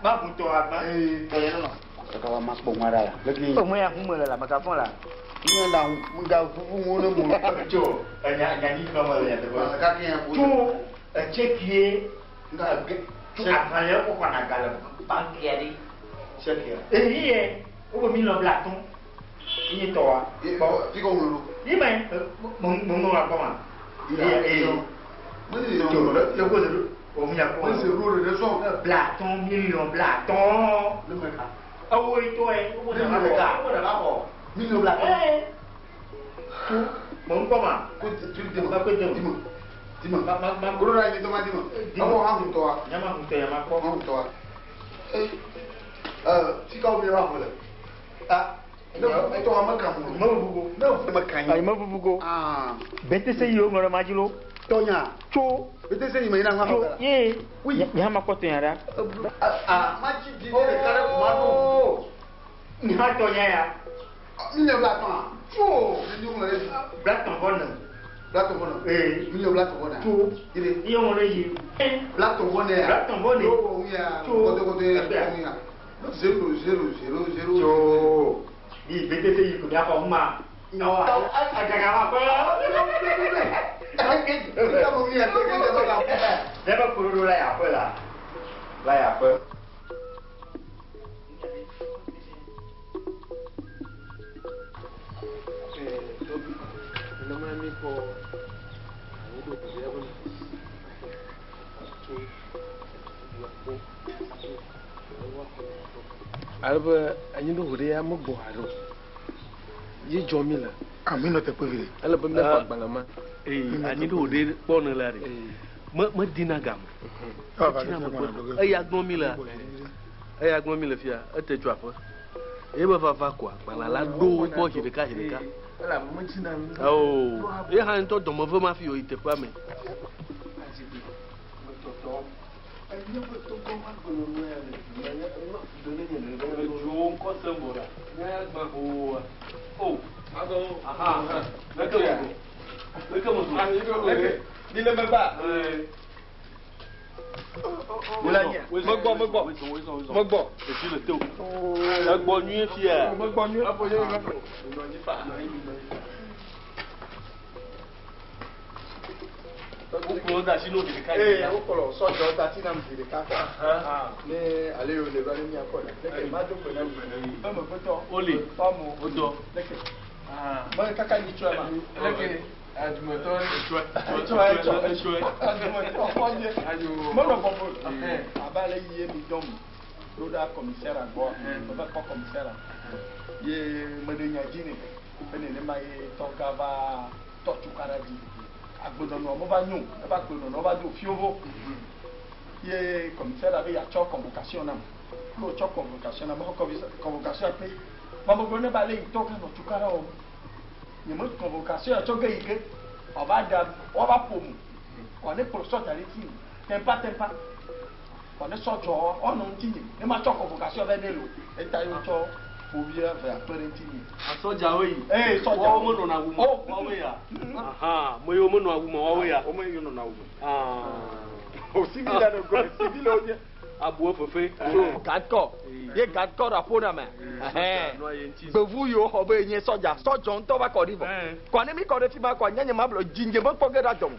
Ma hu tɔ agba. Tɔnyɛ nɔnɔ. Kaka wa ma kpɔ ŋua ɖa la. Leke. O me ya hu me le la meka fɔ la. Nye la nga vuvu ŋu ne mo. Tso enya nya nyi gblɔm le nyateƒe. Kaka ya ƒo. Tso etse kie. Nga Tso agbalẽ wo xɔna ga le bankia ɖi. Eyi ye wo be miliɔn blatɔ̃. Ye nye tɔwa. Kpɔ fi ka wolo. Yi me me me ŋlɔ akpɔ ma. Ye ye. Tso le ko ze o mi akpɔ. Me ze ro ɖe sɔn. Blatɔ̃ miliɔn blatɔ̃. Ewo yi tɔ ye wo be nana xɔ ga. Wo be nana xɔ. Miliɔn blatɔ̃. Ee. Tso me ŋkɔ ma. Ko tu de ma ko de ma. Dima. Ma ma. Koro la yi tɔ ma dima. Awɔ hã ŋutɔ wa. Nyama ŋutɔ ya ma kpɔ. Hã ŋutɔ wa. Ee. Fi ka wo mi va xɔ le? Ah. Ne etɔ wa me kan mo. Me vuvugo. Ne me kan yi. Ayi me vuvugo. Ah. BTC yi wo ŋlɔ ɖe ma dzi lo. Tɔnya. Tso. BTC yi me yina ŋa xɔ ga. Ye. Oui. Nye hã ma kpɔ tɔnya ɖa. Ah ma dzi di ne ɖeka ɖe ko ma ɖo. Nye hã tɔnya ya. Miliɔn blatɔ̃ a. Tso. Ne mi ŋlɔ ɖe dzi. Blatɔ̃ vɔ ne. Blatɔ̃ vɔ ne. Ee. Miliɔn blatɔ̃ vɔ ne. Tso. Ire. Iye ŋlɔ ɖe yi. Blatɔ̃ vɔ ne ya. Blatɔ̃ vɔ ne. Yóò wɔ ŋu ya. Tso. Kɔtɔkɔtɔ ye wɔ ŋu ya. 0 0 0 0. Tso. Yi BTC yi ko miaxɔ ŋu ma. Nyawoa. Agaga ma kpɔ. Míaƒe kuɖoɖo la ya ƒe la. La ya ƒe. Ale be anyiɖoho ɖe ya megbɔ haɖe o. Ye dzɔ mi le. Ah, mi nɔ teƒe vi ɖe. Ele be míaxɔ agbalẽ ma. Ee, anyiɖoho ɖe kpɔ ne la ɖe. Me medina game. Etsina megbe. Eya gblɔ mi le. Eya gblɔ mi le fia. Ete tso aƒe. Ye be vava koa agbalẽ la ɖo gbɔ zi ɖeka zi ɖeka. Oh, ye hã ŋutɔ dɔmeve ma fi yi teƒea me. Megbɔ. Egbɔ nyuie fia. Megbɔ nyuie. Wokplɔ da asi n'o ɖeka. Ee, wokplɔ sɔdzɔ da asi nam zi ɖeka kɔ. Ne ale yi wòle va ne miakpɔ ɖa. Leke ma do gbe na mi. Eme gbetɔ. Wole. Fɔmu. Wodɔ. Leke. Me kaka nyi tsɔe ma. Leke. Adumetɔ. Etsɔe. Etsɔe. Etsɔe. Adumetɔ xɔnye. Menɔ bɔbɔ. Abe ale yi ye mi dɔm ɖo ɖa commissaire gbɔ. Meva kpɔ commissaire. Ye meɖe nya dzi nɛ. Be nenema ye tɔgã va tɔ tukaɖa dzi. Agbenɔnɔ meva nyo, eva agbenɔnɔ va do fiovo. Ye commissaire be yeatsɔ convocation nam. Ne wòtsɔ convocation nam, mexɔ convocation kpe. Mamegblɔ ne be ale yi tɔgã nɔ tukaɖa wɔm. Nye me convocation ya tsɔ ge yi ke wòava ɖe woava ƒo mu. Wòane kplɔ sɔdza ɖe ŋutinye. Tempa tempa. Wòane sɔdzɔ woanɔ ŋutinye. Ne matsɔ convocation vɛ nɛ lo. Eta ye wotsɔ ƒovi eve akpe ɖe ŋutinye. Sɔdzawo yi. Ee sɔdzawo. Woawo menɔna awu me. Woawo ya. Aha, me yiwo menɔ awu me woawo ya. Wo me yiwo nɔna awu me. Ah. O civil la ɖe civil wo nye. Abu fefe. Gadkɔ. Ye gadkɔ ɖe aƒo na me. Gbevu yiwo xɔ be nye sɔdza. Sɔdzɔ ŋutɔ va kɔ ɖi vɔ. Kɔ ne mi kɔ ɖe fi ma kɔ nye nye ma blo dzi nye me kpɔ ge ɖe adzɔ me.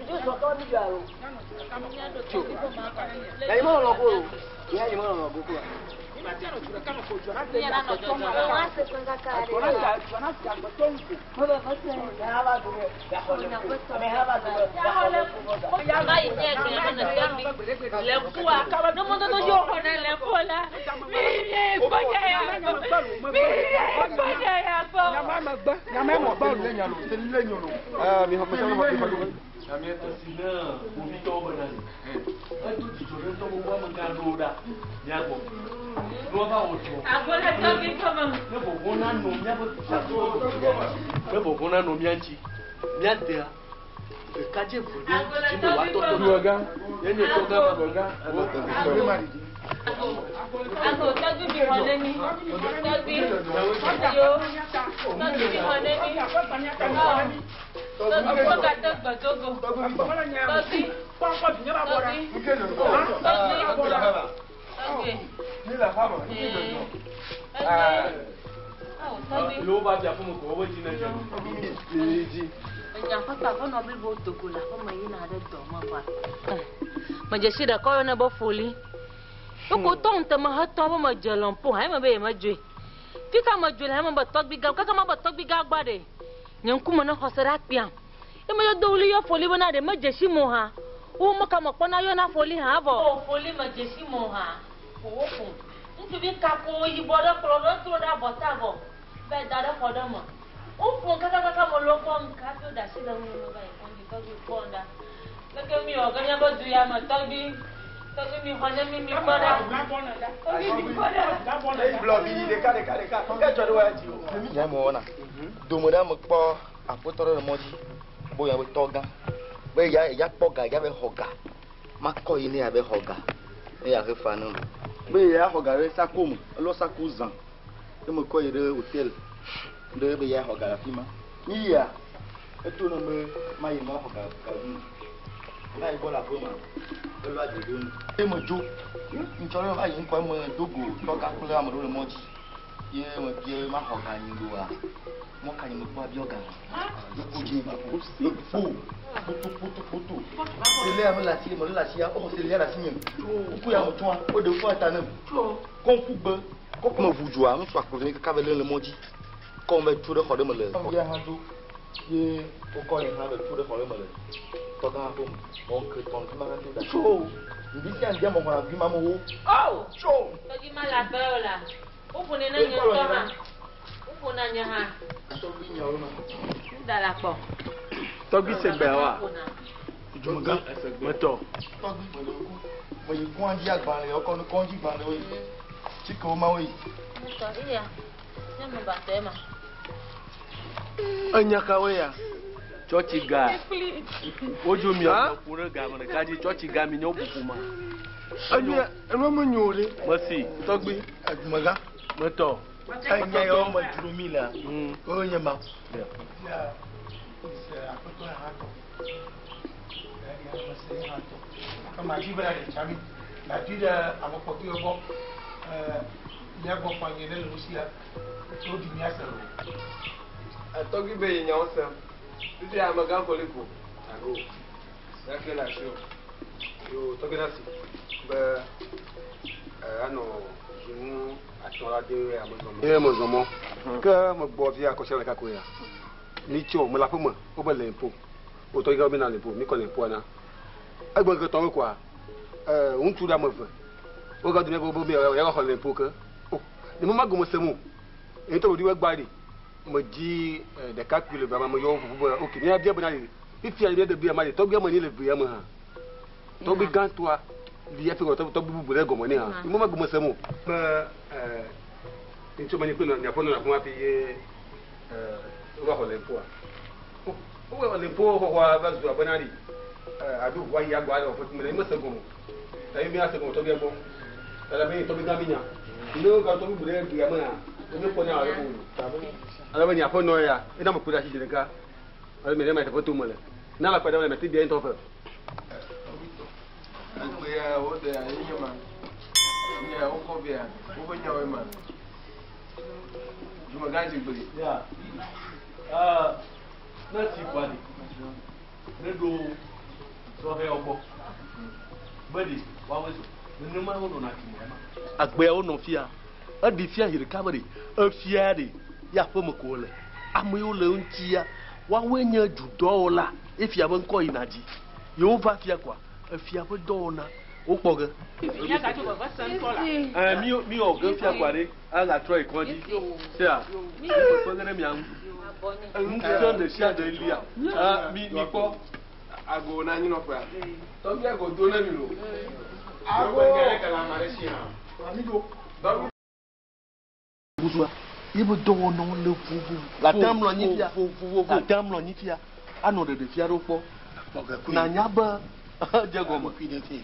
Ne vɔvɔ nanɔ mía ŋuti, míadea ɖekadze eve ɖe dzime wòatɔtɔ. Ye nye tɔgã ma. Ago tɔgbi bi xɔ ne mi. Tɔgbi. Yo. Tɔgbi bi xɔ ne mi. Tɔgbi kpɔ gate gbedogo. Tɔgbi. Tɔgbi. Tɔgbi. Tɔgbi. Yewo va dze aƒeme ko wobe dzi ne dze. Dzi. Enya aƒetɔ aƒenɔ blibo do go le aƒeme yina ɖe dɔ me va. Medze si ɖeka woyɔnɛ be Foli. Woko tɔ ŋuteme hetɔ be medze lɔmpo hã eme be yemedzoe. Fika medzoe le eme be tɔgbui gã kaka ma be tɔgbui gã gbɔ ɖe. Nye ŋkume ne xɔse ɖe akpiam. Ye medzo do ɣli yɔ Foli bena ɖe medze si mo hã. Wo meka mekpɔna yɔna Foli hã vɔ. O Foli medze si mo hã. Ƒo wo ƒom. Ŋutsuvi kako yibɔ ɖe kplɔ ɖo etro ɖe abɔta vɔ va yi da ɖe xɔ ɖe me. Woƒom kakakaka mele wo kpɔm ŋke hafi woɖe asi le ŋunye meva yi kɔdzi tɔgbui kpɔm ɖa. Leke miwɔ ge míaƒe du ya me tɔgbui tɔgbui mixɔ ne mi mikpɔ ɖa. Tɔgbui mikpɔ ɖa. Gblɔ vi ɖeka ɖeka ɖeka ke dzɔ ɖe wa dzi o. Nya me wɔna. Dome ɖe ame kpɔ aƒetɔ ɖe le mɔ dzi. Bo ya be tɔgã. Be ya ya kpɔ ga ya be xɔ ga. Makɔ yi ne ya be xɔ ga. Ne ya he fa ne. Be ya xɔ ga ɖe sako me. Elɔ sako zã. Ye me kɔ yi ɖe hotel. Ɖe be ya xɔ ga le afi ma. Mi ya eto ne be ma yi ma xɔ ga ga nu. Va yi gbɔ le aƒe ma. Elɔ adze ɖo nu. Ye me dzo. Ŋtsɔ ɖe va yi ŋkɔ me do go tɔgã kple ame ɖewo le mɔ dzi. Ye me bia be ma xɔ ga nyi ɖoa. Mɔ ka nyi me kpɔ abiɔ ga. Ŋku dzi ma ko. Kpo. Kpoto kpoto kpoto. Selea me le asi me le asia. Woxɔ selea le asi nye. Ŋku ya me tsɔa. Woɖe ŋku ta nem. Kɔŋku gbe. Kɔkɔ me ʋu dzoa. Ŋutsu akplɔ ne kaka be le le mɔ dzi. Kɔm be tso ɖe xɔ ɖe me le. Ya hã dzo. Ye wokɔ ye hã be tso ɖe xɔ ɖe me le. Tɔgã ƒe me. Mɔ ŋke tɔn fi ma hã tso ɖa. Tso. Ŋdi sia ŋdi ame xɔna vi ma me wo. Oh! Tso. Tɔgbi ma le abe o la. Woƒonɛ ne nye ŋutɔ hã. Woƒona nye hã. Tɔgbi nyawo ma. Ŋda la kpɔ. Tɔgbi se gbea wa. Dzumegã. Metɔ. Tɔgbi me le ŋku. Me yi kɔndzi agbalẽ yɔ kɔ kɔndzi gbalẽ wo yi. Tsikewo ma wo yi. Metɔ iya. Ne me ba tɔ ema. Enya kawoe ya? Tsɔtsi ga. Wodzo mia ƒo ɖe game ɖeka dzi. Tsɔtsi ga mi nye woƒoƒo ma. Enu enu me nyo ɖe. Mesi. Tɔgbi edumegã. Metɔ. Enya yawo me dzro mi lea. Wo nye ma. Ya se aƒetɔ ya hã tɔ. Ya ya se hã tɔ. Kama dzi be ɖe tsami. La dzi ɖe ame kpɔtɔe gbɔ. Mía gbɔ fɔ anyi ɖe le nusia. Tso di mía se lo. Tɔgbi be yi nyawo sem. Fifia amegã koli ko. Ago. Ya ke le asi o. Yo tɔgbi na si be anɔ zunu atɔ la de ame zɔmɔ. Ye me zɔmɔ. Ke me gbɔ fia kɔsia ɖeka koe ya. Mi tso me le aƒe me wobe le ƒo. O tɔgbi gã be na le ƒo. Mi kɔ le ƒoa na. Egbe ke tɔwo koa. Ŋutsu ɖe ame eve. Woga do ne be be ya xɔ le ƒo ke. O ne me ma gome sem o. Ye tɔ ɖi gba ɖi. Me dzi ɖekakpui le vama me yɔ ƒoƒu be ok mía bia bena ɖi. Fifia ɖe ɖe bia ma ɖi tɔgbi ame ni le vea me hã. Tɔgbi gãtɔa li hafi tɔgbi bubu ɖe gɔme nɛ hã. Ne me ma gome sem o. Be ŋutsu me ni kple nɔ nyaƒe nɔ afi ma hafi ye wova xɔ le ƒoa. Wova xɔ le ƒo xɔxɔa va zu abena ɖi. Aɖo ʋua yi agbɔ ale wɔƒe me me se gɔme. Tayi mi ase gɔme tɔgbia gbɔ. Tala be tɔgbi gã mi nya. Ne wo ga tɔgbi bu ɖe gbea me hã. Ne mi kpɔ nya ale ko. Ale be nyaƒe nɔ ya. Ena me ku ɖe asi zi ɖeka. Ale me ɖe ma teƒe to me le. Na la kpe ɖe me te bia ŋutɔ fe. Egbe ya woɖe enye ma. Nye wokɔ via woƒe nyawoe ma. Dzumegã dzi gbe. Ya. Ne si kɔa ɖi. Ne ɖo sɔhɛwo gbɔ. Be ɖi woawoe zɔ. Nenema wonɔna dzume ma. Agbeawo nɔ fia. Eɖi fia zi ɖeka be ɖi. Efia ɖi ya ƒe me ko wole. Ame yiwo le ŋutia woawoe nye dudɔwɔla. Efia be ŋkɔ yina dzi. Yewo va fia koa efia ƒe dɔwɔna wokpɔ ge. Mi mi wɔ ge fia koa ɖe agatrɔ yi kɔdzi. Sia mi kpekpe ge ɖe mia ŋu. Ŋusẽ ɖe sia ɖe lia. Mi mi kpɔ. Ago na anyinɔƒea. Tɔgbi ago do ne mi lo. Ago. Tɔgbi. Gudua ye be dɔwɔnawo le vovovo. La te amlɔ anyi fia. La te amlɔ anyi fia. Anɔ ɖeɖe fia ɖewo kpɔ. Nanya be edze gɔme.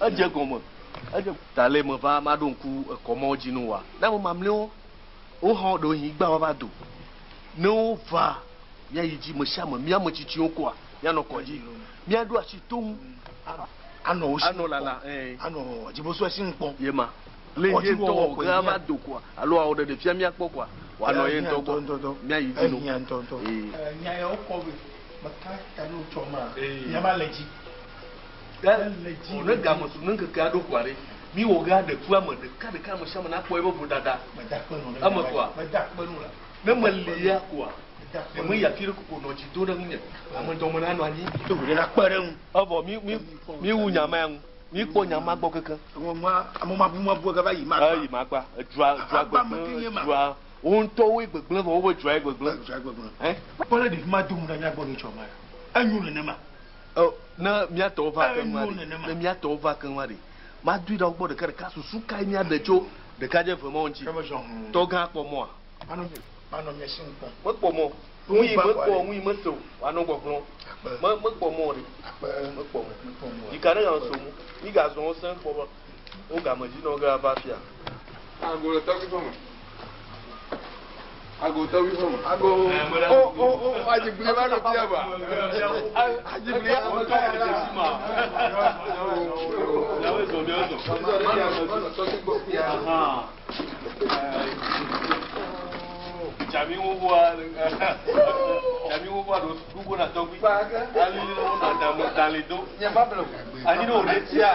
Edze gɔme. Edze. Ta le me va maɖo ŋku ekɔmɔwo dzi nu wa. Ne ame mamlɛwo woxɔ ɖewohĩ gba va do. Ne wova míayi dzi me sia me mía ame tsitsiwo koa míanɔ kɔdzi. Míaɖo asi to ŋu. Anɔ wo si Anɔ lala. Anɔ dzibosu si ŋu kpɔm. Ye ma. Le ye ŋutɔ wɔ ge ava do koa alo awɔ ɖeɖe fia míakpɔ koa wòanɔ ye ŋutɔ gbɔ. Míayi dzi no. Ehia ŋutɔŋutɔ. Nya ya wokɔ be. Meka ta ne wotsɔ ma. Nyama le dzi. Le dzi. Ne game su ne ŋkeke aɖo koa ɖe, mi wɔ ge aɖe ku ame ɖeka ɖeka ame sia ame nakpɔ eƒe vodada. Eme koa? Ne meli ya koa, nye meyi afi ɖe koko nɔ dzi do ɖe ŋunye. Ame dɔme nanɔ anyi. Evɔ mi mi mi wu nya ma ya ŋu. Mi kpɔ nya ma gbɔ kekeŋ. Ame mabu mabu gava yi magba. Eyi magba. Edua dua gbegblẽ edua wo ŋutɔwoe gbegblẽ vɔ wobe dua ye gbegblẽ. Dua gbegblẽ. Ɛ? Kpɔ ɖe ɖevi ma do ŋu ɖe mía gbɔ nyitsɔ ma. Enyo nenema. Ɔ ne mía tɔwo va keŋ va ɖe. Ne mía tɔwo va keŋ va ɖe. Madoe ɖa wo gbɔ ɖeka ɖeka. Susu kae míaɖe tso ɖekadze eve mawo ŋuti? Tɔgã kpɔ mɔa? Manɔ mia si ŋu kpɔm. Mekpɔ mɔ o. Nu yi mekpɔ o, nu yi mese o, woanɔ gbɔgblɔm. Me, mekpɔ mɔ o ɖe. Mekpɔ mɔ. Ɖika ɖe ganɔ so mu. Mi gazɔ wo sẽ kpɔ be wo game dzi nɔ ge ava fia. Ago le tɔgbi ƒe me. Ago tɔgbi ƒe me. Ago. O o o adzigbli va ɖo fia ba. Adzigbli. Miawo zɔ, miawo zɔ. Tɔgbi gbɔ fia. Tsami xoxoa, tsami xoxoa ɖo gbogbo na tɔgbi. Ali ɖe wo na dame dalĩ do. Anyi ɖe wo ɖe tsia.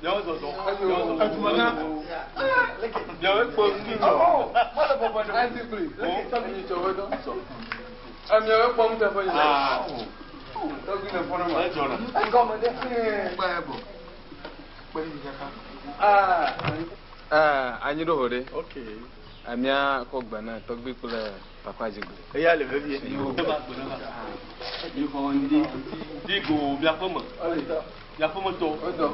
Miawo zɔzɔ. Miawo kpɔ ŋu nɔ. Miawo kpɔ ŋuteƒe nyɔ. Tɔgbi le fɔnɔ ma. Edzɔna. Anyi ɖo ho ɖe. Amea kɔ gbe na tɔgbi kple papa dzigbe. Eya le vevie. Di go miaƒe me. Miaƒe me tɔ.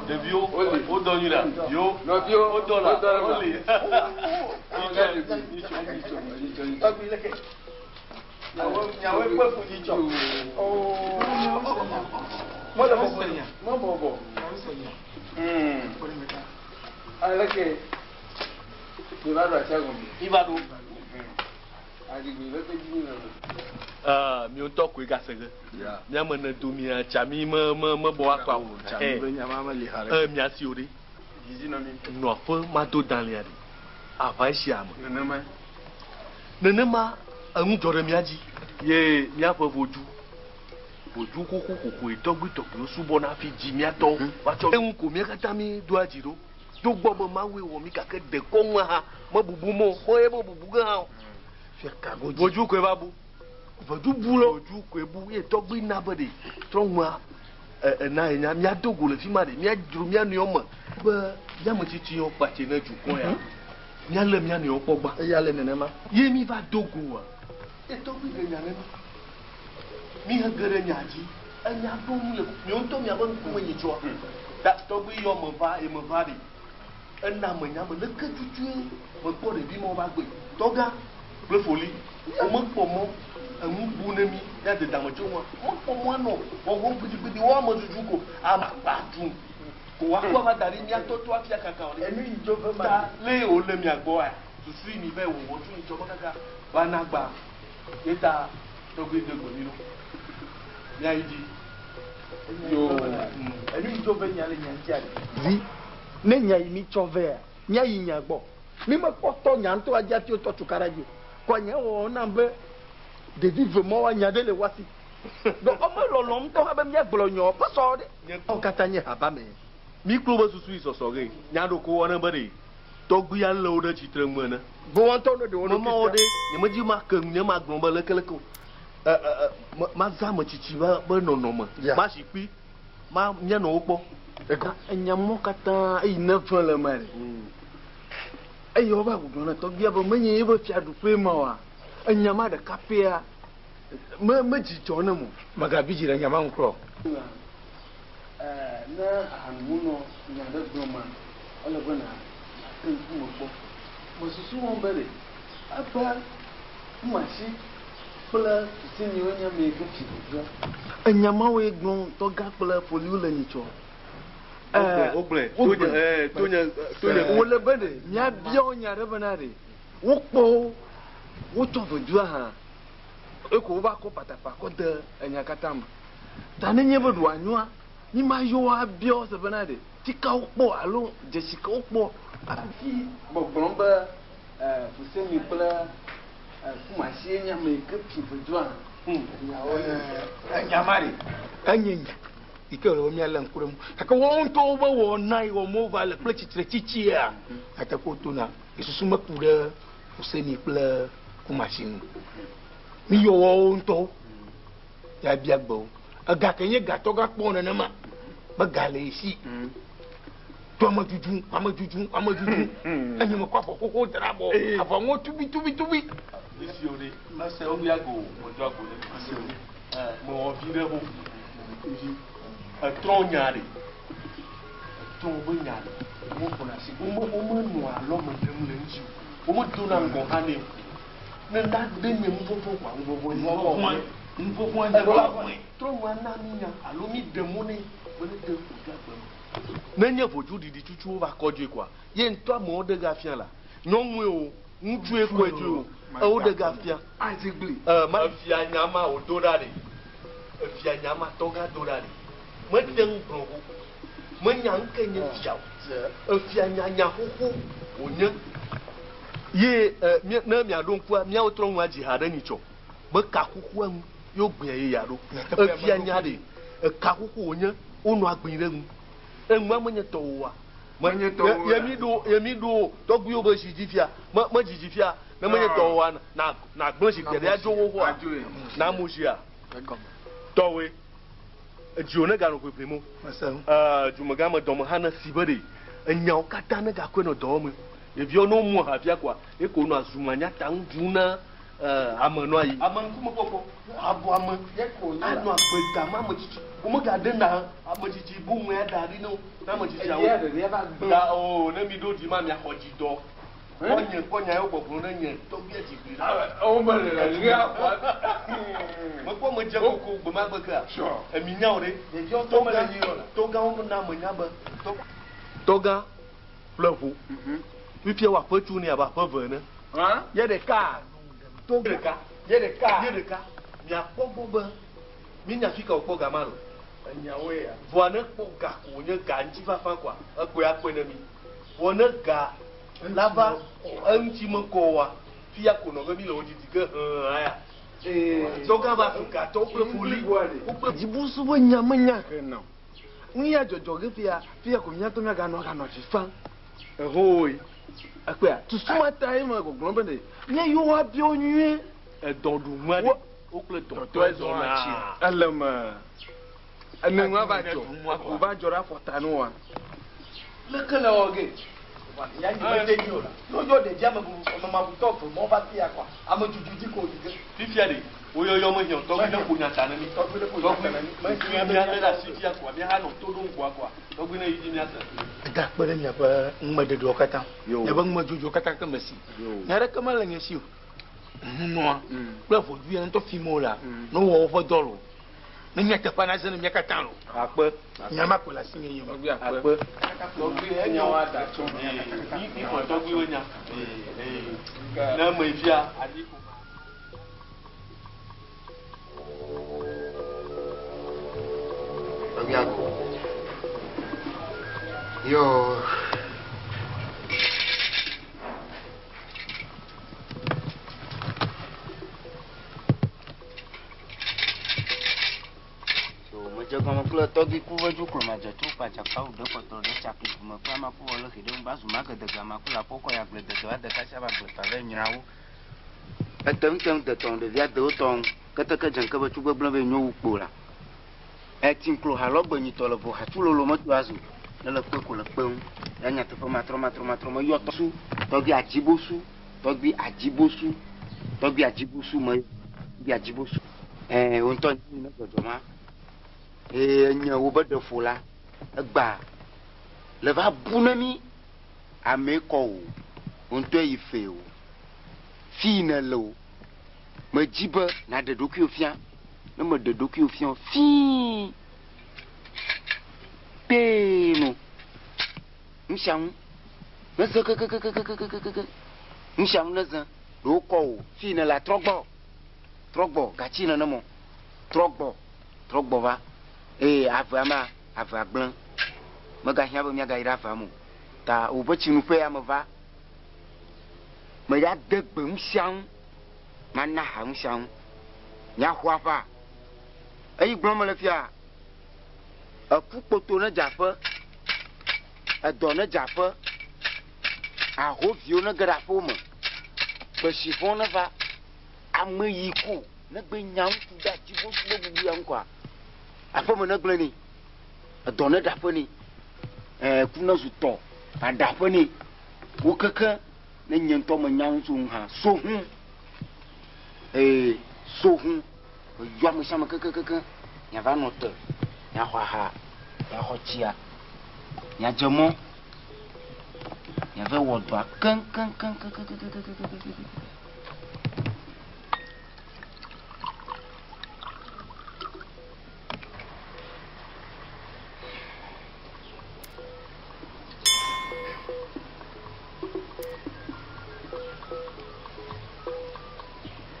Ɖeviwo. Wodɔ nyui ɖa. Yo. Wodɔ la. Woli. Tɔgbi leke. Nyawoe kpe fu nyitsɔ. Mele bɔbɔ. Mebɔbɔ. Aleke. Mi va ɖo atsia gɔme. Mi va ɖo. Aɖigbe leke dzi mi le. Mi ŋutɔ koe gase ge. Mía me ne do mia tsa mi me me me bɔ akpa o. Ee mia si o ɖe. Nɔƒe mado dalia ɖe. Aʋa esia me. Nenema. Nenema enu dzɔ ɖe mía dzi ye míaƒe vodzu. Vodzu xoxo xoxoe tɔgbui tɔgbuiwo subɔna hafi dzi mía tɔwo va tsɔ. Eŋu ko mía katã mi doa dzi ɖo. Togbɔ be Mawue wɔ mí gake dekɔnua hã mebubu mɔ o, mɔ ye mebubu ge hã o. Vodzu koe va bu. Vodzu bu lɔ. Vodzu koe bu ye tɔgbui na be ɖe trɔnua ena enya míado go le fi ma ɖe míadzro mía nɔewo me be mía ame tsitsiwo kpatse ne dukɔ ya míalé mía nɔewo kpɔ gbã. Eya le nenema. Ye mí va do goa ye tɔgbui ɖe nya ne mí. Mí he ge ɖe nya dzi. Enya ɖo nu le miwo ŋutɔ miaƒe ŋkume nyitsɔa. Ta tɔgbui yɔ me va ye me va ɖe. Ena menya be leke tutue mekpɔ ɖevi mawo va gbɔe. Tɔgã kple foli womekpɔ mɔ enu bu ne mí míade dame tso ŋua. Womekpɔ mɔ anɔ wɔwɔm gbidigbidi wo ame zuzu ko ame akpa ɖum ko woakɔ ava da ɖi mía tɔtɔ afia kaka o ɖe. Ta le wòle mia gbɔa susu yi mi va yi wɔwɔ tso nyitsɔ me kaka va na gba ye ta tɔgbui de gbe mí ɖo. Míayi dzi. Yo. Enu yi dzo ve nya le nya ŋutia ɖe. Vi, ne nya yi mi tsɔ vea, mía yi nya gbɔ. Mi me kpɔ tɔ nya ŋutɔ dzi hafi wotɔ cukaɖa dzi o. Kɔa nye wɔwɔ nam be ɖevi ve mɔwoa nya ɖe le woasi. Ɖo eme lɔlɔ̃ ŋutɔ hã be mía gblɔ nyɔ ƒe sɔ ɖe. Wo katã nye haba me. Mi kplo be susu yi sɔsɔ ge. Nya ɖo ko wɔne be ɖe tɔgbuia lé wo ɖe tsitre ŋu ene. Bo woa ŋutɔ ne ɖe wo ɖokui Memawo ɖe, nye medzi ma ke ŋu nye ma gblɔ be leke leke o. Ɛ ɛ ɛ me mazã ame tsitsi be be nɔnɔme. Ma zikpui ma míanɔ wo kpɔ. Ega enya mɔ katã eyi ne ve le eme ɖe. Eye wova gblɔ na tɔgbuia be menye yeƒe fiaɖuƒee ma oa, enya ma ɖeka pɛa me medzi dzɔ nem o. Megabi dzi ɖe nya ma ŋu kura o. Ne ahanumunɔ nya ɖe gblɔm ma, ele be nàte ŋkume kpɔ. Mesusu wɔm be ɖe ebe Kumasi kple Kuseniwo nye ame yi ke fi vodua. Enya mawoe gblɔm tɔgã kple foliwo le nyitsɔ. Wogblɔe, wogblɔe, tonye, tonye. Wòle be ɖe míabia wo nya ɖe bena ɖe wokpɔ wo wotsɔ vodua hã eko wova kɔ patapa kɔ de enya katã me. Ta nenye be ɖe wòanyoa, mímayɔ wo abia wo se bena ɖe tsika wokpɔ alo dzesi ka wokpɔ hafi gbɔgblɔm be Fuseni kple Kumasi ye nye ame yi ke fi vodua hã. Enya ma ɖe, enye nya yi ke wòle be míalé ŋku ɖe eŋu. Gake woawo ŋutɔwo be wɔna yi wɔm wova le kple tsitretsitsia, nyateƒe wotona. Nye susu meku ɖe Fuseni kple Kumasi ŋu o. Míyɔ woawo ŋutɔwo ya bia gbe wo. Ega ke nye gatɔ gakpɔ nenema be ga le ye si. To ame dzudzu, ame dzudzu, ame dzudzu. Enye mekɔ avɔ xoxo da ɖe abɔ. Avɔ ŋɔ tubitubitubi. Esi wo ɖe, mese wo bia go, medo ago ɖe esi wo ɖe. Mewɔ vi ɖe ho. Etrɔ nya ɖe. Etrɔ be nya ɖe. Woƒona asi. Wome womenɔa alɔme ɖem le eŋuti o. Womedona ŋgɔ hã nɛ o. Ne na ɖe nye nuvɔvɔ̃ kɔa, nuvɔvɔ̃ nye. Nuvɔvɔ̃e. Nuvɔvɔ̃e nye nuvɔvɔ̃e. Trɔ nua na mí nya alo mí ɖe mɔ nɛ be ne de vodua gbe me. Ne nye vodzu ɖiɖi tsutsu wova kɔ dzoe kɔa, ye ŋutɔ amewo ɖe ga fia la, nyɔnue o, ŋutsue kɔe dzoe o, ewo ɖe ga fia. E, ma. Efia nya ma wòdo ɖa ɖe. Efia nya ma tɔgã do ɖa ɖe. Mete ŋu gblɔ o. Menya nuke nye fia o. Efia nya nya xoxo wònye. Ye e, mía, ne miaɖo ŋkua, míawo trɔ ŋua dzi ha ɖe nyitsɔ be ka xoxoa ŋu ye wogbea yeyea ɖo. Efia nya ɖe, eka xoxo wònye, wonɔ agbee ɖe ŋu. Eŋua menye tɔwò oa? Me, Menye tɔwò ye, ye mi ɖo, ye mi ɖo tɔgbuiwo be zi dzi fia. Me, me dzidzi fia. Ne menye tɔwò oa, na, nagblẽ zikpuia ɖe adzo xoxoa? Namu zia? Tɔwòe. Edziwò neganɔ ʋiʋlim o. Ee, dumegã me dɔme hã nesi be ɖe enyawo katã negakɔe nɔ dɔ wɔm. Ɖeviawo ne womu aha fia koa, ye ko wonɔa zu manyata ŋu ɖum na ame nɔa yi. Ame ŋkume kpɔkpɔ abu ame anɔ agbe dam ame tsitsi. Womegaɖena ame tsitsi bomea da ɖi ne wo ne ame tsitsiawo. Da o ne miɖo dzi ma miaxɔ dzidɔ. Kpɔ nye kpɔ nya yewo gbɔgblɔ ne nye tɔgbuia dzi gli la. Mekpɔ medze koko gbemagbe kea. Emi nya o ɖe. Tɔgã tɔgãwo na menya be tɔgã ƒle ʋu. Fifia wɔ aƒe tso nɛ abe aƒe ve ene. Ye ɖeka. Tɔgã ɖeka. Ye ɖeka. Ye ɖeka. Miakpɔ gbɔ be mienya fi ka wòkpɔ ga ma le o. Vɔa ne kpɔ ga ko wònye ga ŋutifafa koa, ekpɔe akpɔe ne mi. Vɔ ne ga la va eŋuti mekɔ oa, fiya ko nɔ ge mi le wo didi ge hẽe aya. Tɔgã va zu gatɔwo kple foli. Wokple. Dzibusu be nya menya hena o. Nu ya dzɔdzɔ ge fia, fia ko míatɔ míaganɔ aganɔ avi fam. Ehoe. Ekpɔea? Susu ma tae mele gbɔgblɔm be ɖe míayɔ wo abiɔ wo nyuie. Edɔ ɖu ŋua ɖe, wokple dɔtɔe zɔna. Ele eme. Ene nua va dzɔ, wòva dzɔ ɖe afɔta ne woa. Leke le wɔ ge? Ya nyi mede nyi o la. Ne woyɔ ɖevi ame bubu, ame mabutɔ ve mɔ va fia kɔa, ame dzudzu dzi ko yi ge. Fifia ɖe, wo yɔyɔ mehiã o, tɔgbui ne ƒo nya ta ne mi. Tɔgbui ne ƒo nya ta ne mi. Tɔgbui mía lé ɖe asi fia kɔa, mía ha nɔ to ɖom kɔa kɔa, tɔgbui ne yi dzi mía se. Eda akpe ɖe miaƒe numeɖeɖewo katã ŋu, miaƒe numedzodzrowo katã ke mesi. Nya aɖeke mele nye si o. Nunɔa kple vodui ya ŋutɔ fim wolea, ne wowɔ woƒe dɔ loo. Ne nyateƒea naze ne mía katã loo. Akpe. Nya ma koe le asinye nye me. Akpe. Tɔgbui enyo. Mi mi xɔ tɔgbuiwo nya. Ne eme fia anyi ko. Tɔgbui ago. Yo. So medze gɔme kple tɔgbui ku vedu klo madze tso kpa dzakpa wu ɖe kpɔtɔ ɖe tsakli dume kple amaku wɔ le xi ɖe ŋu ba zu magede ga maku le aƒe kɔ ya gble dede wa de kasi ava gble tɔ vɛ nyra wo. Ete ŋu te ŋu de tɔŋ ɖevia de wo tɔŋ keteke dze ŋke be tsu gbegblẽ be nyo wu kpo la. Eti ŋklo ha lɔ gbe nyitɔ le vo ha tsu lolo me to azu ne le kpe ko le kpe ŋu. Ya nyateƒe matrɔ matrɔ matrɔ me yɔ tɔ su tɔgbui adzibosu tɔgbui adzibosu tɔgbui adzibosu me tɔgbui adzibosu. Ɛ̃, wò ŋutɔ nyi ne dzɔdzɔ ma. Eye enye wò be ɖefo la, egba le va bu ne mí. Amee kɔ wò, wò ŋutɔe yi fee o. Fii nèle o. Medi be nàɖe ɖokuiwò fia. Ne mèɖe ɖokuiwò fia o, fii kpee no. Nu sia nu neze kekekekekekekeke. Nu sia nu neze. Ɖe wokɔ wò, fii nèlea, trɔ gbɔ. Trɔ gbɔ, gatsi nenem o. Trɔ gbɔ, trɔ gbɔ va. Eye avea mea, avea gblẽ. Megahiã be míagayi ɖe avea me o. Ta woƒe tsinuƒea meva. Meya de gbe nu sia nu. Mana ha nu sia nu. Miaxɔ aƒa. Eyi gblɔm mele fia, eku kpoto ne dze aƒe, edɔ ne dze aƒe, ahoviwo ne ge ɖe aƒewo me, gbesivɔ̃ ne va, ame yi ko ne gbe nya ŋutsu ɖe ati bo be bubu ya ŋkɔa, aƒeme ne gblẽ nɛ, edɔ ne ɖe aƒe nɛ, ɛɛ ku ne zu tɔ, aɖe aƒe nɛ. Wo keke ne nye ŋutɔ menya ŋutsu ŋu hã, so hu, ee, so hu, meyɔ ame sia ame kekekekeŋ, miava nɔ te, miaxɔ aha, miaxɔ tsia, miadze mɔ, miava wɔ dɔa keŋkeŋkeŋkeŋkeŋkeŋkeŋkeŋkeŋ.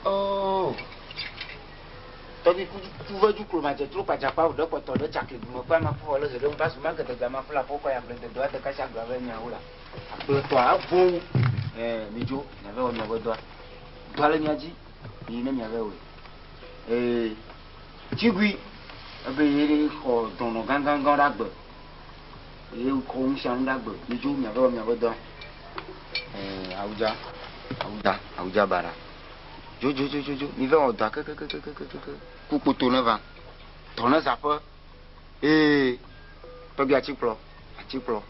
Oh. Tɔgbi ku ku vedu klo ma dze tro kpadzakpa wo ɖe kpɔtɔ ɖe tsakli gume kpe ama ƒu le heɖe ŋu va zu ma gede gama ƒu la ƒo kɔ ya gble dedo ade kasi agblɔ be nyawo la agble tɔa evo wu eh mi dzo mia ve wɔ mia be dɔa dɔa le mia dzi mi ne mia ve wɔe eh tsigui ebe ye xɔ dɔnɔ gãgãgã ɖe agbe ye xɔ ŋusianu ɖe agbe mi dzo mia ve wɔ mia be dɔa eh awudza awudza awudza bara dzo dzo dzo dzo dzo mi ve wɔ dɔa kekekekekekeke ku kpoto ne va tɔ ne zaƒe ee tɔgbi atikplɔ atikplɔ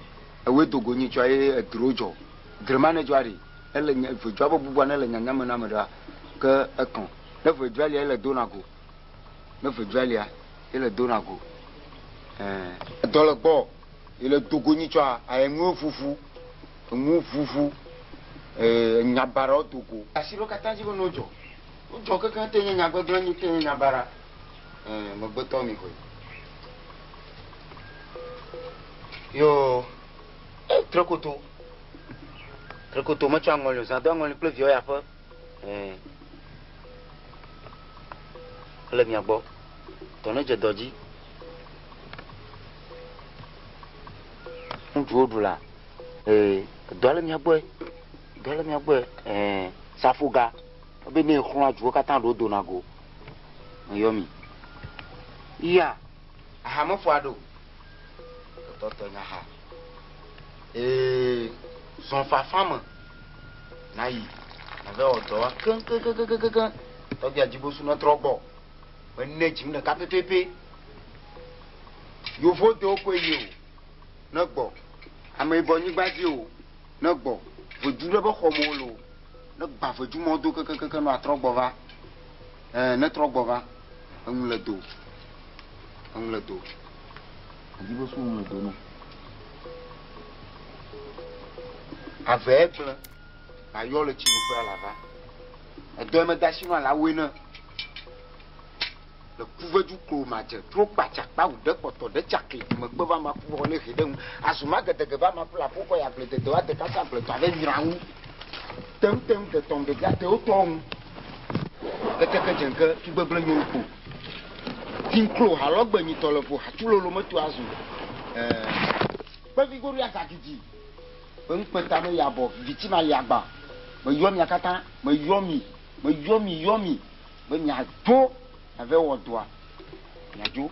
ewoe dogo nyi tsɔa ye edro dzɔ drema ne dzɔa ɖi ele nye vedzoa be bubua ne le nyanya me na ame ɖea ke ekɔn ne vedzoa lia ele dona go ne vedzoa lia ele dona go ɛɛ dɔ le gbɔ ele dogo nyi tsɔa enuwo ʋuʋu enuwo ʋuʋu ee nyabaɖawo dogo asi ɖewo katã dzi be ne wodzɔ wodzɔ kekeŋ te nye nyagbegblẽ nyi te nye nyabaɖa ɛɛ megbetɔ mi xɔe yo e trekoto trekoto metsɔ aŋɔli o zã do aŋɔli kple viawo ya ƒe ɛɛ ele mia gbɔ tɔ ne dze dɔ dzi ŋutsuwo ɖu la ee dɔ le mia gbɔe dɔ le mia gbɔe ɛɛ safoga ebe ne xlɔ adzuwo katã ɖewo dona go meyɔ mi ya aha meƒo aɖo tɔtɔ nya ha ee zɔn fafa me na yi nave wɔ dɔ wa keŋkeŋkeŋkeŋkeŋ tɔgbi adzibosu ne trɔ gbɔ mene dzim ɖeka pɛpɛpɛ yovo do koe yi o ne gbɔ ameyibɔ nyigba dzi o ne gbɔ vedu ɖe be xɔ me wole o ne gba vedu mɔ do kekekeke nɔ atrɔ gbɔ va ɛɛ ne trɔ gbɔ va eŋu le do eŋu le do adzibosu ŋu le do no ave gblẽ ayɔ le tsinuƒe alava edɔ me da si nɔ ala woe ne le kuvedu klo ma dze tro kpatsakpa wu ɖe kpɔtɔ ɖe tsakli mekpe va ma ku vɔ le he ɖe ŋu azuma gedege va ma ku la ƒo kɔ ya gble dede wa de kasa gble tɔ ave nyra ŋu tem tem de tɔm ɖevi atewo tɔ ŋu keteke dze nke tugbegble nyo kpo tinklo halɔgbe nyitɔ le vo hatulolo meto azu ɛɛ kpevi goɖo ya zagidi be ŋukpeta me ya bɔ viviti ma li agba meyɔ mia katã meyɔ mi meyɔ mi yɔ mi be miadzo miave wɔ dɔa miadzo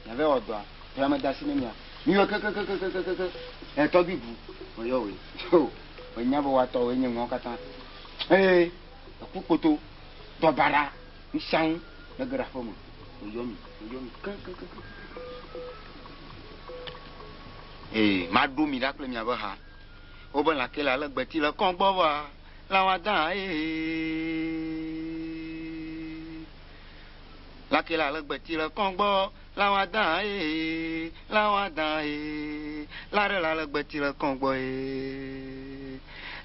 miave wɔ dɔa dɔa me da asi ne mia miyɔ kekekekekekeke ɛ tɔgbi bu meyɔ woe o menya be woatɔ woe nye ŋuawo katã ee eku kpoto dɔbaɖa nusianu ne ge ɖe aƒe me meyɔ mi meyɔ mi keŋkeŋkeŋ ee maɖo mi ɖa kple miaƒe ha wobe lãke le ale gbeti le kɔn gbɔ va lãwada ee lãke le ale gbeti le kɔn gbɔ lãwada ee lãwada ee lãɖe le ale gbeti le kɔn gbɔ ee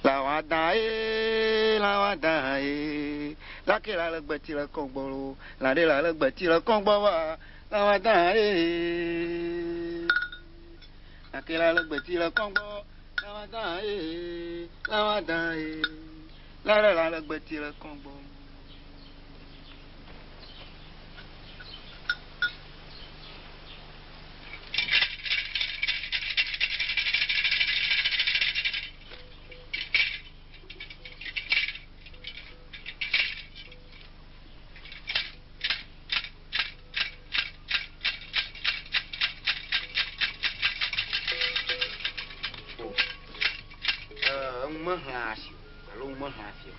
lãwada ee lãwada ee lãke le ale gbeti le kɔn gbɔ lo lãɖe le ale gbeti le kɔn gbɔ va lãwada ee lãke le ale gbeti le kɔn gbɔ lãwada ee lãwada ee lãɖe le ale gbeti le kɔn gbɔ. ŋu mehlã asi o alo ŋu mehlã afi o.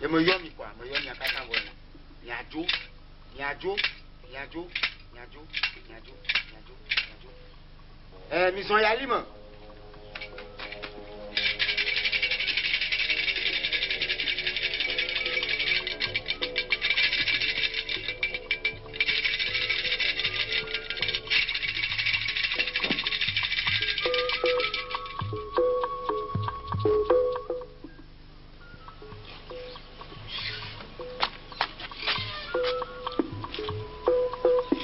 Ye meyɔ mi kɔa, meyɔ mia katã vɔ ene. Miadzo, miadzo, miadzo, miadzo, miadzo, miadzo, miadzo. Ɛ mizɔ yali me.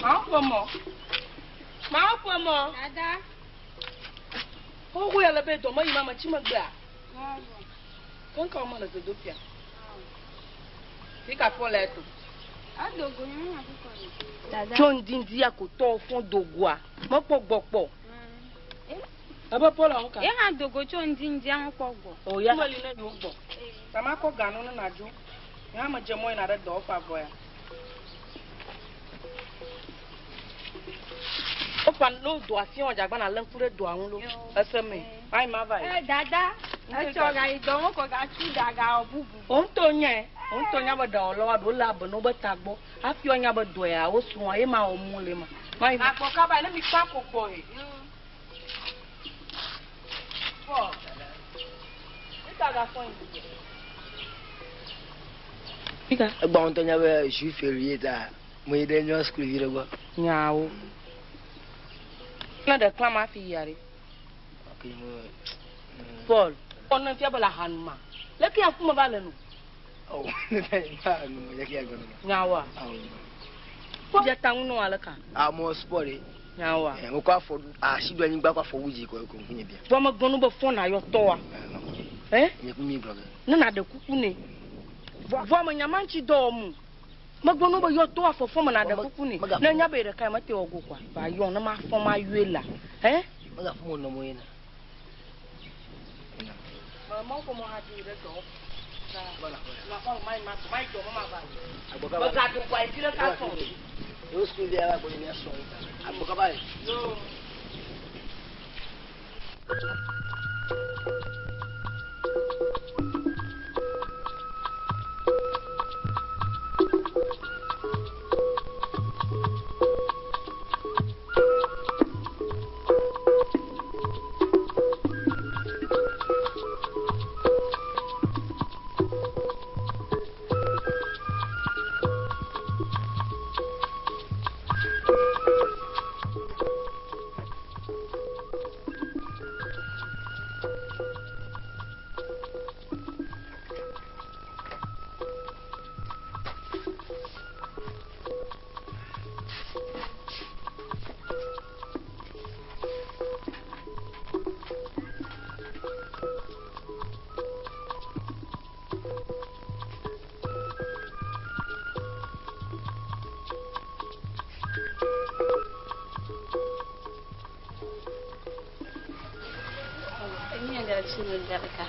Màá ƒe mɔ. Màá ƒe mɔ. Dada. Xoxo ya le be dɔme yi ma me tsi megbea. Keŋka wo me le dzodoƒea. Fi ka fɔ le eto. Edo go nyɔnu akukɔ ni. Dada. Tso ŋdindi ya ko tɔwo fɔ dogoa. Mekpɔ gbɔ kpɔ. Ebe Paul awo ka. Ye hã do go tso ŋdi ŋdi ame kpɔ gbɔ. O ya. Meli ne yewo gbɔ. Tama kɔ ganu ne nadzo. Nye hã medze mɔ yina ɖe dɔwɔƒe avɔ ya. Wofa no do asi wɔn dzagba na lé ŋku ɖe doa ŋu lo. Ese me. Ayi ma va yi. Ee dada, etsɔ ga yi dɔ wokɔ gatsu da ga wɔ bubu. Wo ŋutɔ nye, wo ŋutɔ nya be ɖewɔlawoa ɖewo le abe ne wobe tagbɔ hafi woanya be dɔ ya wosrɔ̃a ye ma wɔ mu le ma. Ma yi. Agbɔ kaba ne mi kpa ko gbɔ ye. Fɔ. Ika ga fɔ yi. Ika. Egbɔ ŋutɔ nya be jour férié ta me yi ɖe nyɔ sukuvi ɖe gbɔ. Nyawo. Ne ɖe klã ma fi yia ɖe. Ok, mo. Paul. Paul ne fia be le ahanuma. Leke ya ŋkume va le nu. Oh, ne ta yi ma nu mo leke ya gbɔ. Nyawoa. Awo. Paul bia ta ŋu nɔ ale ka. Ah, mo sport de. Nyawoa. Eh, mo kɔ afɔ asi do anyigba kɔ afɔ wu dzi kɔ ko ŋkunye bia. Vɔ megblɔ nu be fɔ na yɔ tɔa. Eh? Nye ku mi gblɔ ge. Ne na ɖe kuku nɛ. Vɔ me nya ma ŋuti dɔ wɔm o. Megblɔ nu be yɔ tɔa fɔfɔ me na ɖe kuku nɛ. Ne nya be ɖeka mete wɔ go kɔa. Va yɔ ne ma fɔ ma yɔe la. Eh? Megafɔ mo nɔ mo yina. Me mɔ ƒo mɔ ha dzi ɖe dɔ. Megado kɔa yi fi ɖeka sɔn. Yo sukuvi ya va gbɔ mia srɔ̃ yi ta. Agbɔ kaba yi. Yo. Nye gatsi me ɖeka.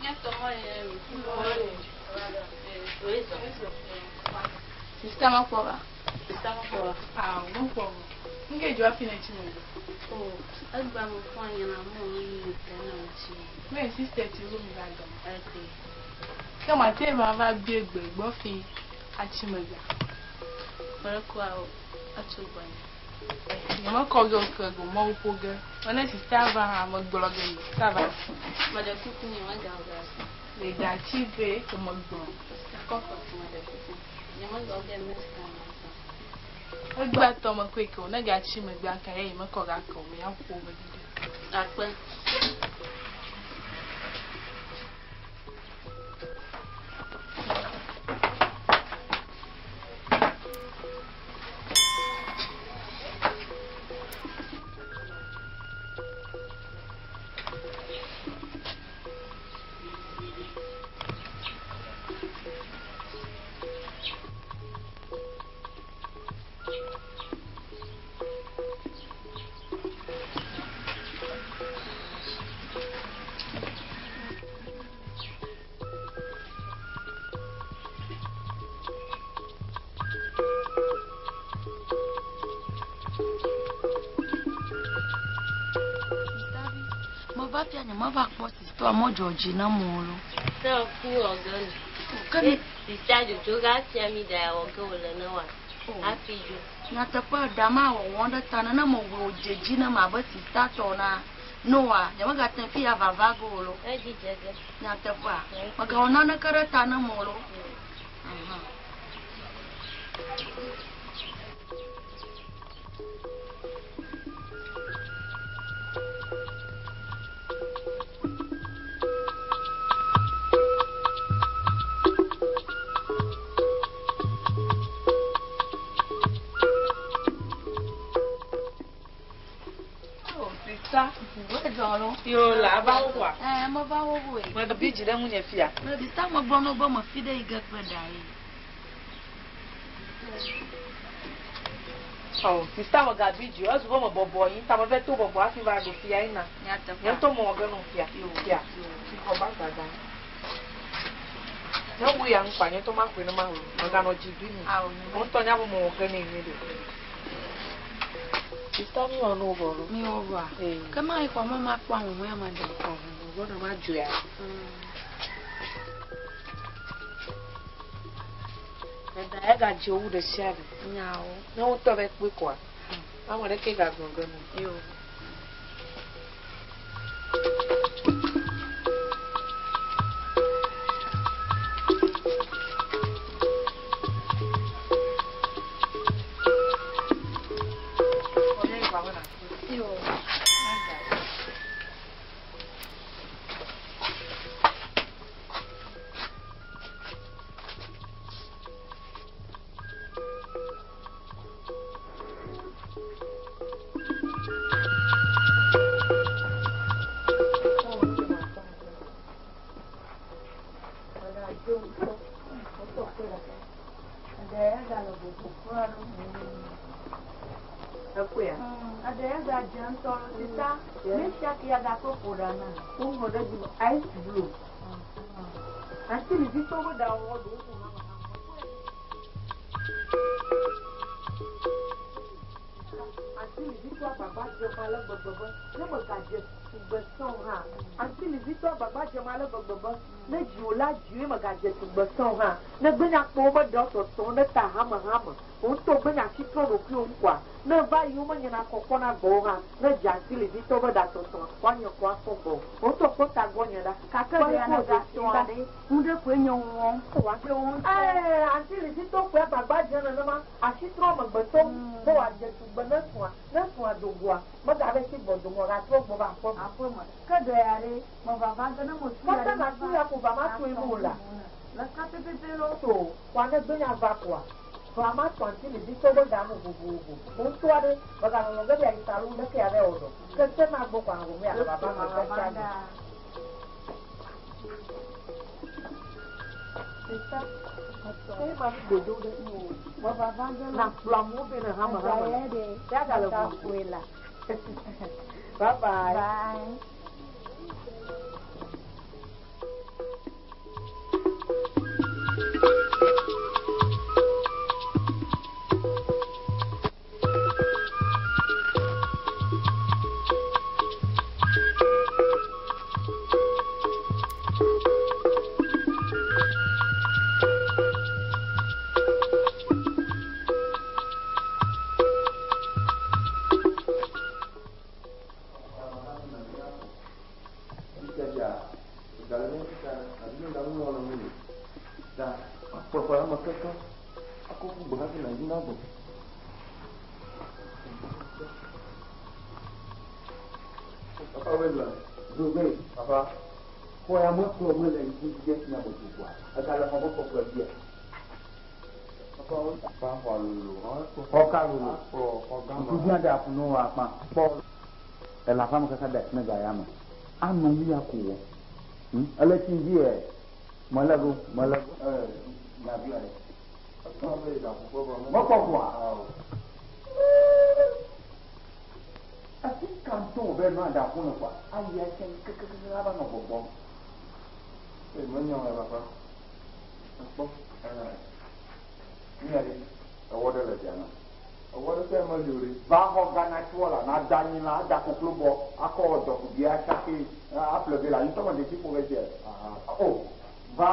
Nye tɔ mɔ ye mi. Sista ma kpɔ ba. Sista ma kpɔ ba. Ah, mo kpɔ. Nke dzo afi ne tsi me. O, egba mo fɔ anyi na mo nu mi te na mo tsi. Me sista ti wo mi va dɔ. Eke. Ke ma te va va bie gbe gbɔ fi atsi me gba. Kpɔɖe ko awo atso gbɔ nye. Nye me kɔ ge ke go mɔ ƒo ge. Mene sista va hã me gblɔ ge yi sista va. Meɖe kuku nye me ga ga si. Le gatsi be ko me gblɔ. Kɔfɔ si meɖe kuku. Nye me ga ge ne sista ma sa. Egba tɔ me koe ke o ne gatsi me gba ka ye me kɔ ga ke o me ya ƒo be ɖiɖe. Akpe. Meva fia nye meva kpɔ sisitɔa medzɔ dzi na mo lo. Ne fi wɔ ge nu. Ke mi- Sisia dzodzo ga fia mi ɖa wɔ ge wòle ne wa. Hafi dzo. Nyateƒe ɖa ma wɔwɔ ɖe ta ne mewɔ wòdze dzi na me abe sista tɔ na Noa nye megate fi ya vava ge o lo. Edzi dze ge. Nyateƒea megawɔ naneke ɖe ta ne mo lo. Aha. Sista. Wedzɔ lo. Yo la va wo wa. Ɛɛ meva wo woe. Mebi dzi ɖe ŋunye fia. Sista megblɔ na wo be mefi ɖe yi ge kple ɖa ye. Ɔ sista megabi dzi o ezu be mebɔbɔ anyi ta meve to bɔbɔ hafi va ɖo fia yina. Nyateƒea. Nye ŋutɔ mewɔ ge nɔ fia. Fia. Fi xɔ ba dada. Ne wu ya ŋkɔa nye ŋutɔ maxɔe ne maho. Meganɔ dzi ɖui me. Wo ŋutɔ nya be mewɔ ge nɛ nyuie ɖe. Sista mi wɔ nu vɔ lo. Mi wɔ vɔa? Ke ma yi xɔ me makpɔ ahuhɔ̃e me ɖe. Gbɔna ma dzoea. Eɖa egadze wu ɖe sia ɖe. Nyawo. Ne wotɔ be kpɔe koa, ame ɖeke gagblɔ ge nu. Yo. Yo. Ekpɔea? Aɖe ya gadze ŋutɔ lo sista. Ne sia ke ya gakɔ ƒo ɖa na. Woŋlɔ ɖe dzi be ice blue. Ati vivitɔwo be ɖawɔwɔ ɖewo ƒo hã. Ati vivitɔ agbagba dzem ale gbegbe be ne megadze tugbe sẽ o hã. Ati vivitɔ agbagba dzem ale gbegbe be ne dziwòla dziwoe megadze tugbe sẽ o hã. Ne gbenya kpɔ wobe ɖewo tɔtɔ ɖe ta hamehame. Wò ŋutɔ gbenya asi trɔ ɖokuiwò ŋu koa. Ne va yi womenyena kɔkɔ na gbɔwò hã. Ne dze ati vivitɔ be ɖa tɔtɔ woanye kɔ akpɔ gbɔwò. Wò ŋutɔ kpɔ tagbɔ nye ɖa. Gake ɖe ya negatɔ aɖe. Nu ɖe koe nye wɔm. Ɖe wo ŋutɔ. Ɛɛ ati vivitɔ koe agbagba dzem nenema. Asi trɔ amegbetɔ ŋu be wòadze tugbe ne srɔ̃a. Ne srɔ̃a do goa, megave tsi gbɔdome o, agatrɔ gbɔ va aƒeme. Aƒeme. Ke ɖe ya ɖe, mevava ge ne metu ya Kaka ɖe nàtu ya ko va matu eme o la. Leka pɛpɛpɛ lo. To kɔa ne gbenya va koa, va matu anti vivitɔ be ɖa nu vovovo. Wò ŋutɔ aɖe, meganɔ ge be yeayi salon ɖeke ya ɖe wɔ dɔ. Ke te na gbɔ koa nɔ ya vava me gbe sia gbe. Sista, Eye ma nu godo ɖe. mevava ge Na kplɔ amewo vɛ ne hamehame. Eɖa ya ɖe, Ya gale meta vovo. ƒoe la. Bye bye. Bye. Papa, xɔ ya me kplɔ me le ŋku dzi nya me gbogboa. Egale xɔ me kɔkɔe bia. Papa xɔ lolo. Xɔ ka lolo. Xɔ gã ma. Ŋkuvi aɖe aƒu ne wò akpa. Kpɔ ele aƒea me kaka de asi ne ga ya me. Anɔ nu ya ko wɔ. Ele tsi dzi yɛ. Mele go, mele go. Gavi aɖe. Mekpɔ goa? Esi kanto wò be nɔ aɖe aƒu ne koa, ayi atse kekekeke ava nɔ gbɔgbɔm. Ee, menye o papa. Ekpɔ. Nu ya ɖe, ewɔ ɖe le dzia na. Ewɔ ɖeke meli o ɖe. Va xɔ ganatsuɔ la, nada anyi la, ada koklo bɔ, akɔ dɔkubi atsake, aƒle vɛ le anyitɔ me detsi ƒo ge dze. O, va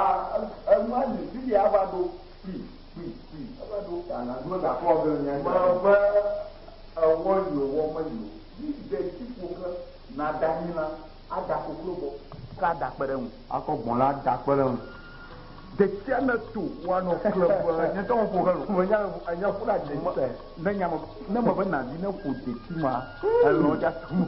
enua li fifia ava ɖo kpui kpui kpui eva ɖo. Megakpɔ ge le mía dzi. Mebe ewɔ li o, wɔ meli o. Mi detsi ƒo ge, nada anyi la, ada koklo bɔ. Ka da kpe ɖe ŋu. Akɔ gbɔ̃ la da kpe ɖe ŋu. Detsia ne to woanɔ kle ƒe nye tɔ ƒo ge lo. Menya enya ƒo ɖe dzi tɛ. Ne nya me ne me be navi ne ƒo detsi ma elɔ dza to mo.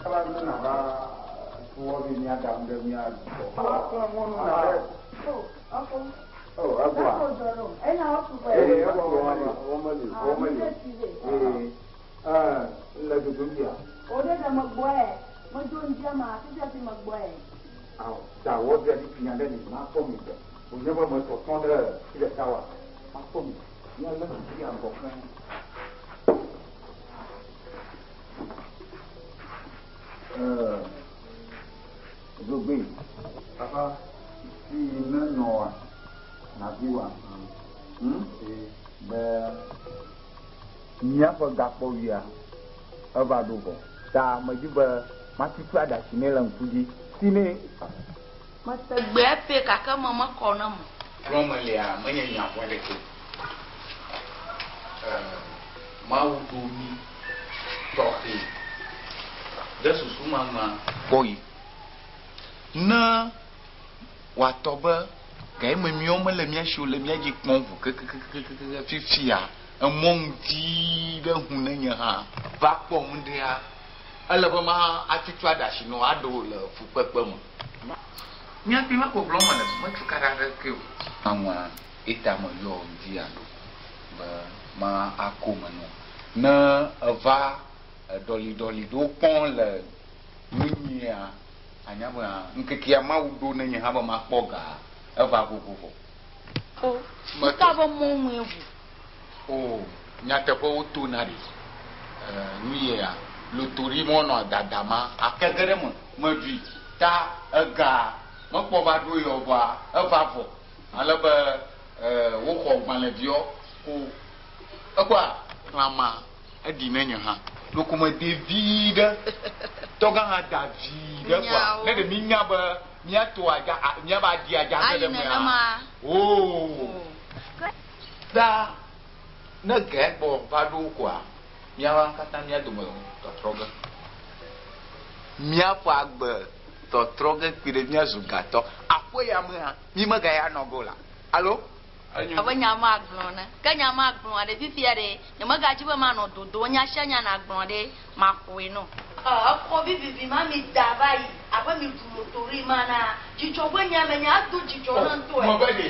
Kala ne na va tuwɔ vi mía ɖam ɖe mía gbɔ. Oh, agua. Eh, agua womeli, womeli, womeli. Eh, eh, le dodom bia. O ɖe ɖe megbɔe, medzo ŋdia ma, fifia fi megbɔe. Awo, da wɔ bia ɖi nya ɖe li, makpɔ mi gbe. Wònye be metɔtɔ ɖe fi ɖeka wa, makpɔ mi. Míalé susu ya ŋgɔ keŋ. Eh, Zogbe. Papa, fi ne nɔa, navi wa. Be míaƒe gakpɔwuia eva ɖo vɔ. Ta medzi be matutu aɖatsi nɛ le ŋku dzi. Si nɛ. Mete gbea pɛ gake me mekɔ ne mo. Gblɔm melia menye nya vɔ̃ ɖeke o. Mawu ɖo mí tɔxɛ ɖe susu ma nua kpɔɣi. Ne wòatɔ be gayime míawo mele mía si o le mía dzi kpɔm ʋu kekekekeke fifia, emɔ ŋuti ɖe ŋu ne nye hã va kpɔ ŋɖea, ele be ma atutu aɖe asi nɔ aɖe wò le fukpekpe me. Nya kpui ma ko gblɔm mele, metu ka ɖe aɖeke o. Aŋua eta meyɔ ŋdi aɖo be ma ako me nɔ. Ne eva eɖɔliɖɔli ɖewo kpɔm le nunyia, anya be ŋkekea Mawu ɖo ne nye hã be makpɔ ga eva gogo vɔ. O, nuka be mɔnue ʋu? O, nyateƒe woto na ɖe. Nu yea, lotori mɔnɔ dada ma akeke ɖe me, meɖui ta ega mekpɔ va ɖo yɔ vɔa eva vɔ. Ale be woxɔ gbalẽviɔ ko ekɔa xlãma eɖi ne nye hã. Ɖoko me de vi ɖe. Tɔgã hã da vi ɖe kɔa. Ne ɖe mi nya be míato adza míava adi adza ge ɖe mea. Oo. Da ne ge gbɔ va ɖo kɔa míawo katã mía dome tɔtrɔ ge. Míaƒe agbe tɔtrɔ ge kpi ɖe míazu gatɔ. Aƒe ya me hã mi megaya nɔ go la. Alo? Abe nya ma gblɔ ne. Ke nya ma gblɔ ɖe fifia ɖe. Nye megadzi be manɔ dodo nya sia nya na gblɔ ɖe maxɔe nɔ. Exɔ vivivi ma mi da va yi abe mi ɖu lotori ma na dzidzɔ be nya me nya ado dzidzɔ ne ŋutɔe. Mɔ be ɖe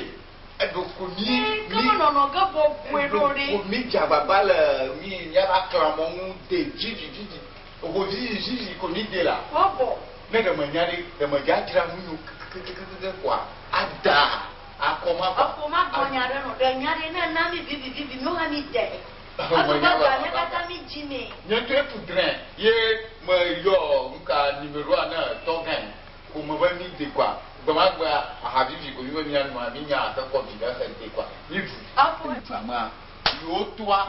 eɖoko mi Ke me nɔnɔ ge bɔbɔe ɖo ɖe. Eɖoko mi dze agbagba le mi miava klã mɔ ŋu de dzidzi dzidzi. Eho dzidzi dzidzi ko mi de la. Bɔbɔ. Ne ɖe me nya ɖe ɖe me dzadzra nu nyo kekekekeke koa ada akɔ ma kɔ. Ekɔ ma gbɔ nya ɖe nɔ ɖe nya ɖe ne na mi vivi vivi mi hã mi de. Edo be ga mi katã mi dzi me. Nye ŋutɔe ƒu drẽ ye me yɔ nuka numéroa ne tɔgã ko me be mi de kɔa. Gbemagbea aha vivi ko mi be mia nua mi nya ake kɔ vi ɖe xe de kɔa. Mi ɖu. Afɔ. Mi ɖu amea. Yewo toa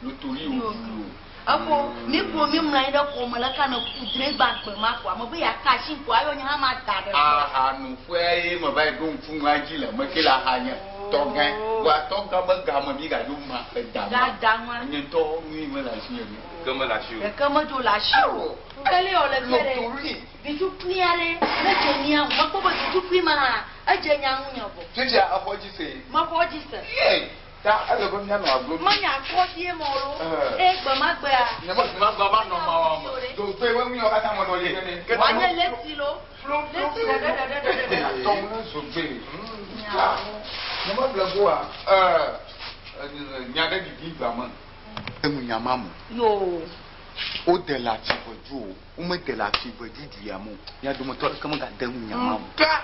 lotori wo ɖu o. Efo mi kplɔ mi mlɔ anyi ɖe xɔme le ka ne ku drẽ gba gbe ma kɔa me be ya ka asi kɔa ayɔ nye hã ma da ɖe. Aha nu ƒea ye me va yi ɖo ŋku nua dzi le me ke le aha nye tɔgã. Wa tɔgã be game mi gadzo ma eda ma. Gada nua. Nye ŋutɔ nui me le asi nye. Ke me le asi o. Ke me dzo le asi o. Kele yɔ le fia ɖe. Lotori. Vitukui aɖe ne dze mia ŋu. Mekpɔ be vitukui ma hã edze nya ŋu nye vɔ. Fifia exɔ dzi se. Mexɔ dzi se. Ye. Ta ele be míanɔ aglo. Menya akɔdie mɔ lo. Eye gbemagbea. Nye me gbemagbea ma nɔ ma wa me. Dogbe be nu yawo katã me nɔ li. Wòanye leti lo. Leti ɖe ɖe ɖe ɖe ɖe ɖe. Tɔm ne zogbe. Nye me ble goa. Nya ɖe ɖiɖi gba me. Enu nya ma mo. Yo. Wode le ati ʋedu o. Womede le ati ʋedu du ya mo. Mía dometɔ ɖeke megade ŋu nya ma mo. Ka.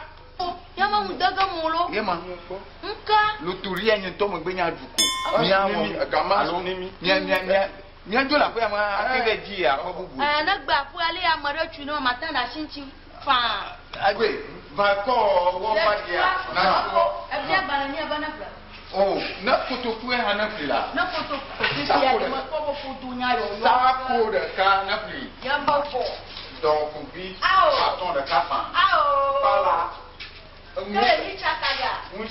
Ya ma ŋu dege mo lo. Ye ma. Nka. Lotoria nye ŋutɔ megbe nya ɖu ko. Mía wɔ. Gama Alo nemi. mía mía mía. Míadzo le aƒea me hafi va dzi aƒe bubu. Ɛɛ, ne gbe aƒe ale ame ɖe tui ne me mate ɖe asi ŋuti faa. Agbe, va kɔ wɔ va dia na wɔ. Ebia agbalẽ nɛ be ne ƒle. O, ne kotokue hã ne ƒli la. Ne kotoku fifia ɖe mekpɔ be ƒodo nya yɔyɔ. Sako ɖeka ne ƒli. Nye mevɔ. Dɔkuvi Ao. atɔ ɖeka fã. Ao. Kpala. Ke le mi tsaka ga. Ŋu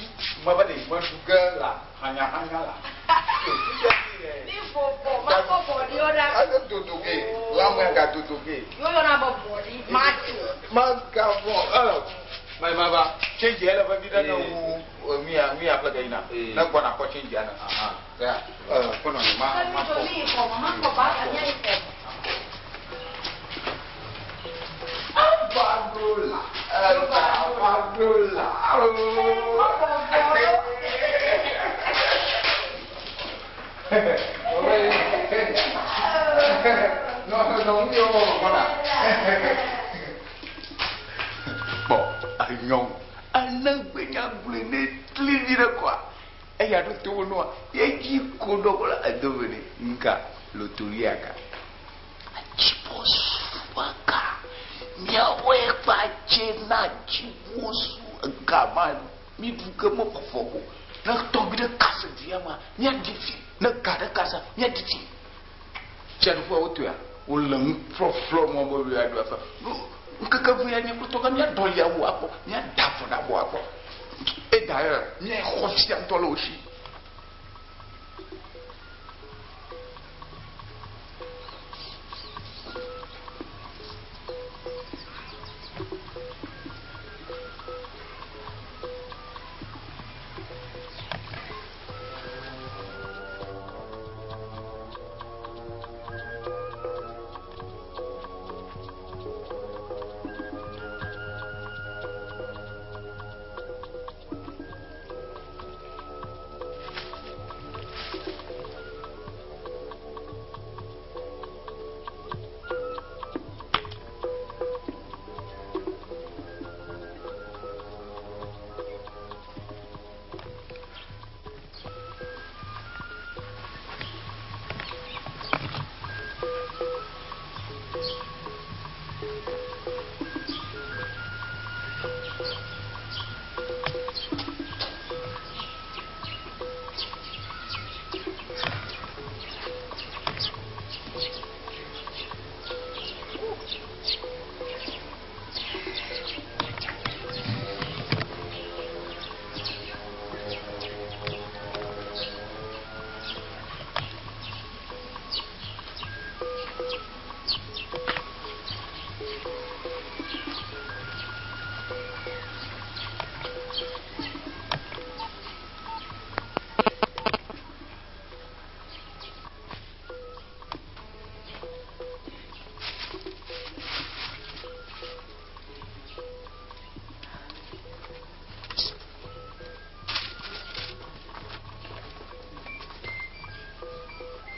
mebe ɖe meɖu ge la hanyahanya la. Mi vɔvɔ makɔ bɔɖiwo ɖa. Ele dodo ge, lãmea ga dodo ge. Woyɔna be bɔɖi, matso. Magavɔ ɛ ma ma va change ele vevi ɖe ne wu mia mia ƒle ge yina. Ne gbɔna kɔ change ne. Aha. Ya ɛ kɔnɔ ne ma ma kɔ. Mi yi xɔ me, ma kɔ ba mia yi xɔ me. Evaɖola, evaɖola. No, no, mi yɔ gbɔna. Kpɔ enyɔnu ene gbenya gblɔe ne tli vi ɖe kɔa eya ɖo to wo nɔa ye dzi ko ɖɔ la edo ve ne nka lotoria ka. Atsibosuaka miawoe kpa tse na atsibosu ega ma mi ɖu ke me fɔfɔ ko ne tɔgbi ɖe kase du ya ma miaɖi fi ne ga ɖe kasa miaɖi fi. Tsiaɖuƒea wotoa wole nu flɔflɔ mɔ be yeaɖu afa. Ŋkeke ve ya nye kple tɔgã míaɖɔ yawo akpɔ míada avɔ ɖe abɔ akpɔ. Et d'ailleurs míaxɔ fia ŋutɔ le wo si.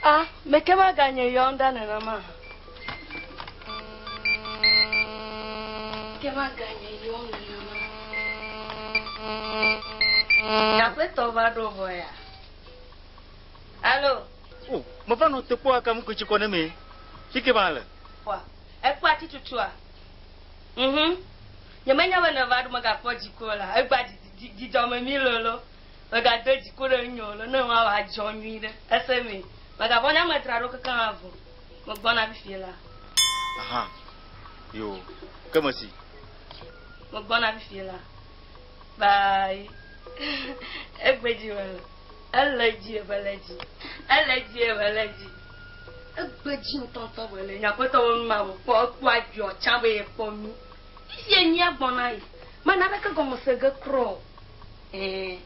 Ah, meke maganye yɔm ɖa nenema. Ke maganye yɔm nenema. Aƒetɔ va ɖo vɔ ya. Alo. O, meva nɔ te kpɔ aka mu ketsi kɔ ne me. Fi ke ba le. Wa, ekpɔ atitutua. Nyemenya be neva ɖo megakpɔ dziku o la. Egba dzidzɔme mi lolo. Megado dziku ɖe ŋunye o lo ne ma wòadzɔ nyui ɖe. Ese me. Megavɔ nye ame dzra ɖo kekeŋ avɔ. Megbɔna fifie la. Aha. Yo, ke mesi. Megbɔna fifie la. Bye. Egbe dzi wòle. Ele dzi wòle dzi. Ele dzi wòle dzi. Egbe dzi ŋutɔŋutɔ wòle. Nye aƒetɔ wo ma wòkpɔ ekpɔ adziɔ tsã be yekpɔ mí. Fifie mía gbɔna yi. Mena ɖeke gɔme se ge kura o. Ɛɛ.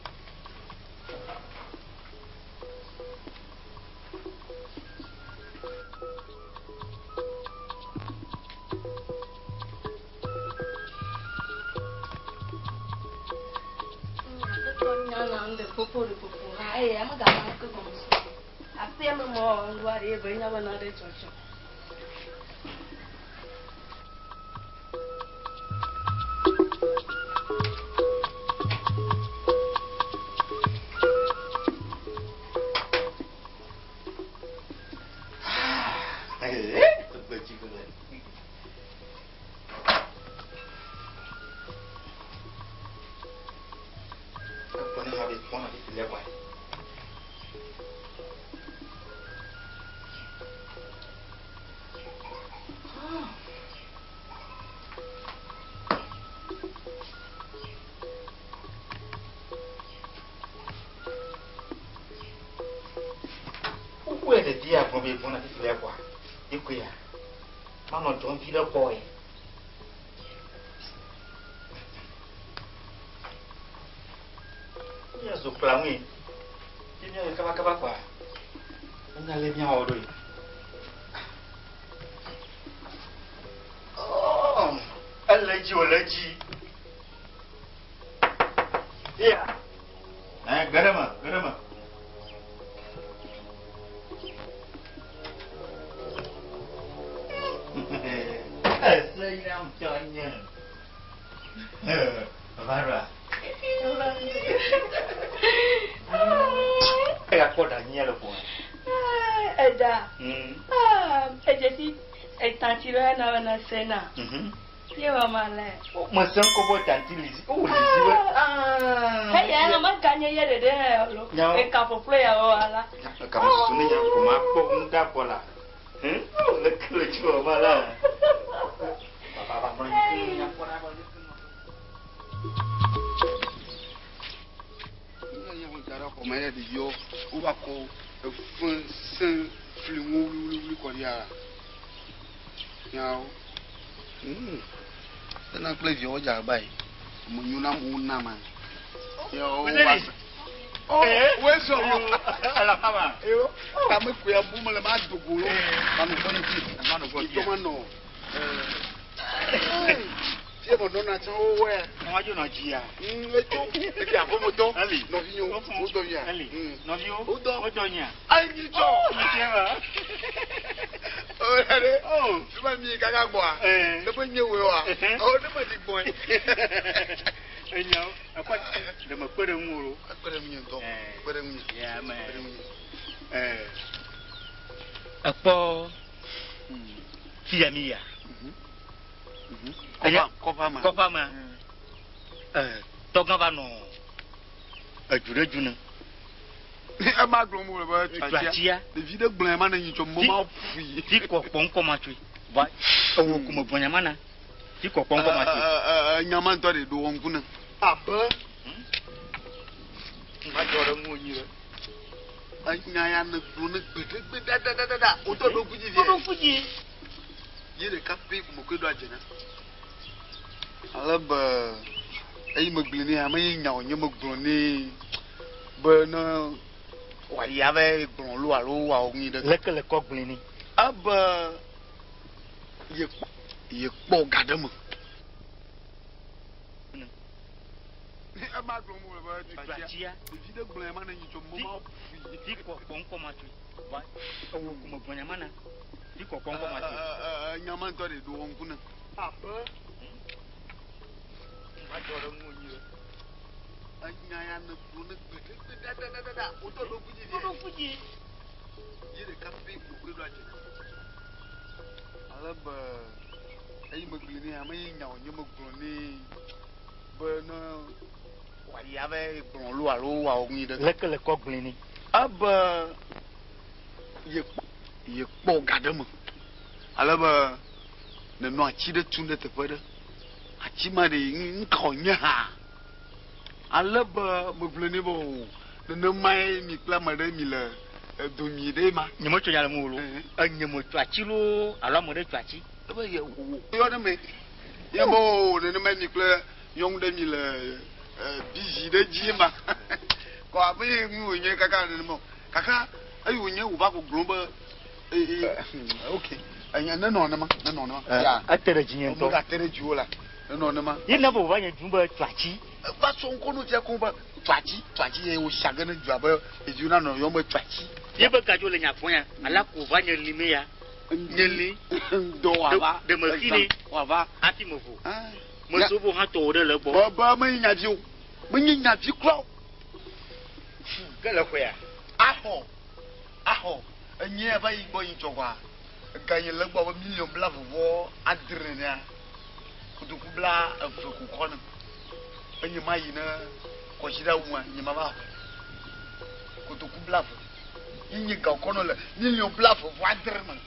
Aƒea me mɔ ŋgɔ aɖe be nya be na ɖe dzɔdzɔ. gbɔ be gbɔna fifi le kɔa, ekoe ya. Manɔ dzɔm vi ɖe kpɔ ye. Míazu kpla ŋui. Ke míawɔe kabakaba kɔa, menya le míawɔ ɖo ye. Oh, ele edzi wòle edzi. Ya. Ɛ, ge ɖe me, ge ɖe me. Ese ya ŋutɔ nye. Va ɖoa. Eya kpɔ ɖa nyia le ƒome. Eɖa. Edze si etanti ɖe na be na se na. Ye wa ma le. Mese ŋkɔ be tanti lizi. O lizi be. Eya na me ka nye ye ɖeɖe hã lo. Eka ƒoƒlo ya wa la. Eka me susu ne nya ko ma kpɔ ŋu da kpɔ la. Le kele tsi wa ma la. Baba ba mɔ yi nya kpɔ ɖa ba. Xɔme ya ɖeviwo wova kɔ efe sẽ fli ŋu wluiwluiwlui kɔ ɖia nyawo. Ena kple viawo dze agba yi. Ame nyo na amewo na ma. Yawo wa se. Oh, wezɔ. Eyo, kame koe abu mele ma dogo lo. Manu gbɔ ne fi. Manu gbɔ fi. Itɔ ma nɔ. Fie me nɔna tsã wo wɔe. Wọn dzo nɔ dzia. Etso efi aƒemetɔ. Eli. Nɔvinyewo. Wodɔ mia. Eli. Nɔviwo. Wodɔ. Wodɔ mia. Ayi mi tsɔ. Mi tiɛ ma. O yɛ ɖe. Fi ma mi kaka gbɔa. Ne be nye woe wa. Ɔ ne me di gbɔe. Enyawo. Ekɔ ɖe me kpe ɖe ŋu o. Ekpe ɖe ŋunye ŋutɔ. Kpe ɖe ŋunye. Ya me. Kpe ɖe ŋunye. Ekpɔ fi ya mi ya. Kɔƒea me. Kɔƒea me. Tɔgã va nɔ edu ɖe du ne. Ema gblɔm wole be Tsatia. Ɖevi ɖe gblɔe ma ne nyi tsɔ mo ma fui. Fi kɔ kpɔ ŋkɔ ma tsoe. Va ewo ko me gblɔ nya ma na. Fi kɔ kpɔ ŋkɔ ma tsoe. Nya ma ŋutɔ ɖe ɖo wɔ ŋku ne. Abe. Ma dzɔ ɖe ŋuwò nyuie. Enya ya ne gblɔ ne gbeɖegbe ɖaɖaɖaɖa. Wotɔ ɖo ŋku dzi vie. Ɖo ŋku dzi. Ye ɖeka pɛ ko me koe ɖo adze na. Ale be eyi megblɔe nɛ ame ye nya wònye megblɔ nɛ be ne wòayi ava gblɔ lo alo wòawɔ nu ɖe. Leke le kɔ gblɔe nɛ? Ebe yekpɔ yekpɔ ga ɖe me. Ema gblɔm wòle be Tsatia. Ɖevi ɖe gblɔe ma ne nyi tsɔ mo ma fui. Fi kɔ kpɔ ŋkɔ ma tsoe. Va ewo ko me gblɔ nya ma na. Fi kɔ kpɔ ŋkɔ ma tsoe. Nya ma ŋutɔ ɖe ɖo wɔ ŋku ne. Abe. Ma dzɔ ɖe ŋuwò nyuie. Enya ya ne gblɔ ne gbeɖegbe ɖaɖaɖaɖa. Wotɔ ɖo ŋku dzi vie. Ɖo ŋku dzi. Ye ɖeka pɛ ko me koe ɖo adze na. Ale be eyi megblɔe nɛ ame ye nya wònye megblɔ nɛ be ne wòayi ava gblɔ lo alo wòawɔ nu ɖe. Leke le kɔ gblɔe nɛ? Ebe yekpɔ yekpɔ ga ɖe me. Ale be nenɔ ati ɖe tum ɖe teƒe ɖe. Ati ma ɖe ŋka wònye hã. Ale be megblɔe nɛ be o nenemae mi kple ame ɖe mi le domi ɖe ma. Nye metso nya le ŋuwò lo. Enye metso ati loo alo ame ɖe tso ati. Ebe ye wo yɔ ɖe me. Ye be o nenemae mi kple nyɔnu ɖe mi le bizi ɖe dzi ma. Kɔ abe ye nu wònye kaka nenema o. Kaka eyi wònye wòva gbɔgblɔm be ok enya nenɔ nema nenɔ nema. Ya. Ete ɖe dzinye ŋutɔ. Megate ɖe dziwò la nenɔ nema. Ye na be wòva nye dum be tso ati. Eva sɔ ŋkɔ no fia ko be tso ati tso ati ye wòsia ge ne dua be ɖeviwo nanɔ yɔm be tso ati. Ye be gadzo le nya gbɔ ya ala ko wòva nye li me ya. Nye li. Ŋdɔ wòava. Ɖe me xi ne. Wòava. Hafi me vo. Meso bo hã tɔwò ɖe le egbɔ. Be be menye nyavi o. Menye nyavi kura o. Ke le xɔea? Axɔ. Axɔ. Enye va yi gbɔ yi tsɔ kɔa. Ega yi le gbɔ be miliɔn bla vɔvɔ adre nenea. Kotoku bla eve ko kɔ ne. Enye ma yi ne kɔsiɖa wua nye ma va xɔ. Kotoku bla eve. Ye nye ga kɔ ne le miliɔn bla vɔvɔ adre me.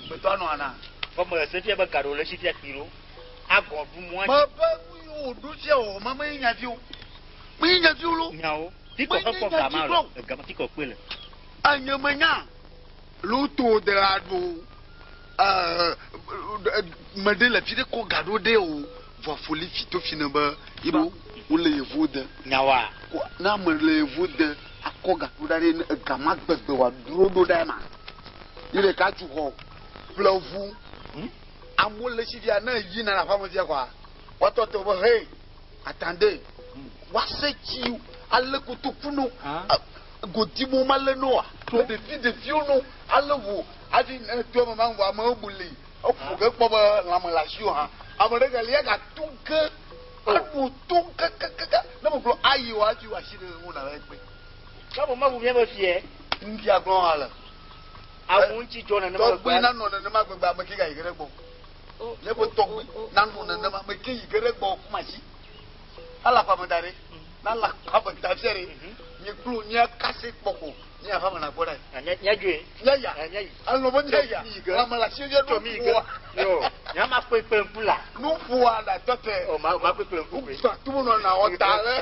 Gbetɔ anɔ ana. Vɔ me se fia be ga ɖewo le si fia kpi ɖo. Agɔ ɖu mɔa. Me be nu yi wòɖo fia wɔ ma menye nyavi o. Menye nyavi o lo. Nyawo. Fi kɔ Menye kɔ gama nyavi lo. o. Egama fi kɔ kpe le. Enye menya. Loto de la ɖo me ɖe le fi ɖe kɔ ga ɖo ɖe o vɔ foli fi to fi ne be yiba wole yevu de. Nyawa. Ko ne ame le yevu de akɔ ga ɖo ɖa ɖe ne ega ma gbegbe wa dro ɖo ɖa ma. Yi ɖeka tu xɔ ƒle ʋu. Amewo le si fia ne yina le aƒeme fia kɔa woatɔ te wo be hey attendez woase tsi ale kotoku no godibo ma le noa ɖevi ɖeviwo no ale ʋu hafi ne to eme ma ŋu amewo bu li eƒo ge kpɔ be lãme le asiwò hã ame ɖe gali ya gatu ge eɖo to kekekeke ne megblɔ ayi o hafi wòasi ɖe ŋu na va kpe. Ke bo meʋu míaƒe fiɛ. Ŋutia gblɔ hã le. Awu ŋuti dzɔ nenema Tɔgbui nanɔ nenema gbegbe ame ke gayi ge ɖe gbɔ. Míaƒe tɔgbui nanɔ nenema ame ke yi ge ɖe gbɔ kuma dzi. Alakpa me da ɖe. Na alakpa me da fia ɖe. Nye kplo nye kase kpɔ ko nye aƒe me nakpɔ ɖe. Míadzoe. Míaya. Alɔ be míaya. Lãme le asi fia ɖo ƒoa. Yo, nya ma kpe kple ŋku la. Nu ƒoa la tɔtɛ. O ma ma kpe kple ŋku koe. Gba tu nɔ na wɔ ta le.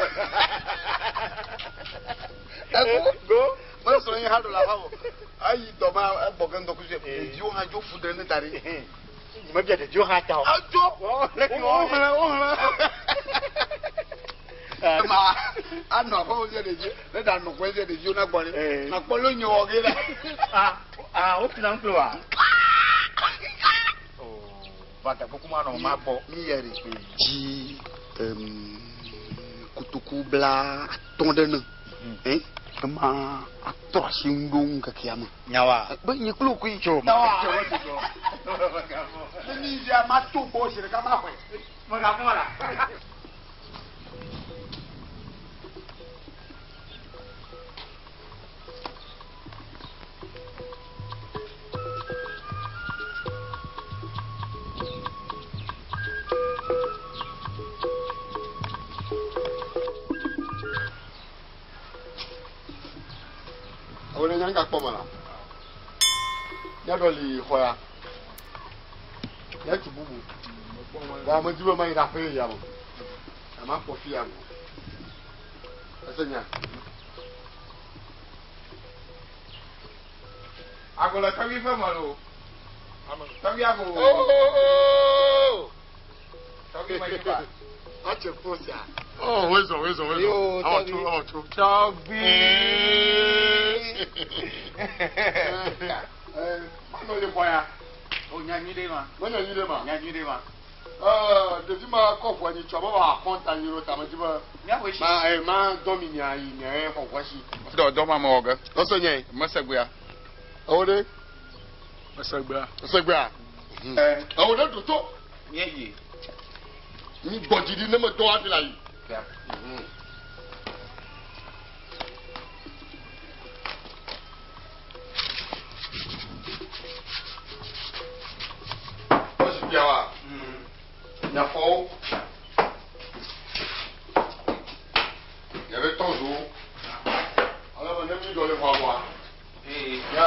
Ego. Go. Mesrɔ̃ yi hã ɖo la va o. Eyi dɔ ma egbɔ ge ŋdɔkutsu ɖeviwo hã dzo fu ɖe ne da ɖi. Mebia ɖeviwo hã ta o. Edzo. Wohlẽ wohlẽ. Ma anɔ aƒeme fia ɖevi ne ɖe anɔ kɔe fia ɖeviwo na gbɔ ɖe. Nakpɔ lo nye wɔ ge ɖe. Ah ah wotuna ŋu kple wa. Va gakuku ma nɔ ma gbɔ. Mi ya ɖe dzi kotoku bla atɔ̃ ɖe ne. Eh ema atrɔ asi ŋu ɖo ŋkekea me. Nyawa. Be nye kple wò koe. Tso. Nyawa. Ne mi fia ma to gbɔ zi ɖeka ma xɔe. Megafɔ la. Awo ne nyanga kpɔ me la. Míaɖɔ li xɔ ya. Míatu bubu. Vɔ ame dzi be mayi ɖe aƒe yeyea me. Ama kpɔ fi ya me. Ese nya. Ago le tɔgbi ƒe me lo. Tɔgbi ago. Oh! Tɔgbi me dzi ba. Atse kpo sia. Oh, wezɔ, wezɔ, wezɔ. Yo, Awɔ tɔgbi. tso, awɔ tso. Tɔgbi. Manɔ li xɔ ya. O nya nyui ɖe ma. Menye nyui ɖe ma. Nya nyui ɖe ma. Ɖevi ma kɔ ʋua nyi tsɔ be wòaxɔ kɔnta nyi ɖo ta me dzi be. Míaƒe si. Ma ma dɔ mi mia yi mia xɔ ʋua si. Dɔ dɔ ma me wɔ ge. Ɔsɔ nye. Mesegbea. Ewo ɖe. Mesegbea. Mesegbea. Ewo ɖe ɖo to. Míeyi. Mi gbɔ dzi ɖi ne me dɔ hafi la yi. Ɔsi bia wa. Nyafɔwo. Yɛrɛ tɔ zo. Ale be ne mi dɔ le xɔa gbɔa. Ya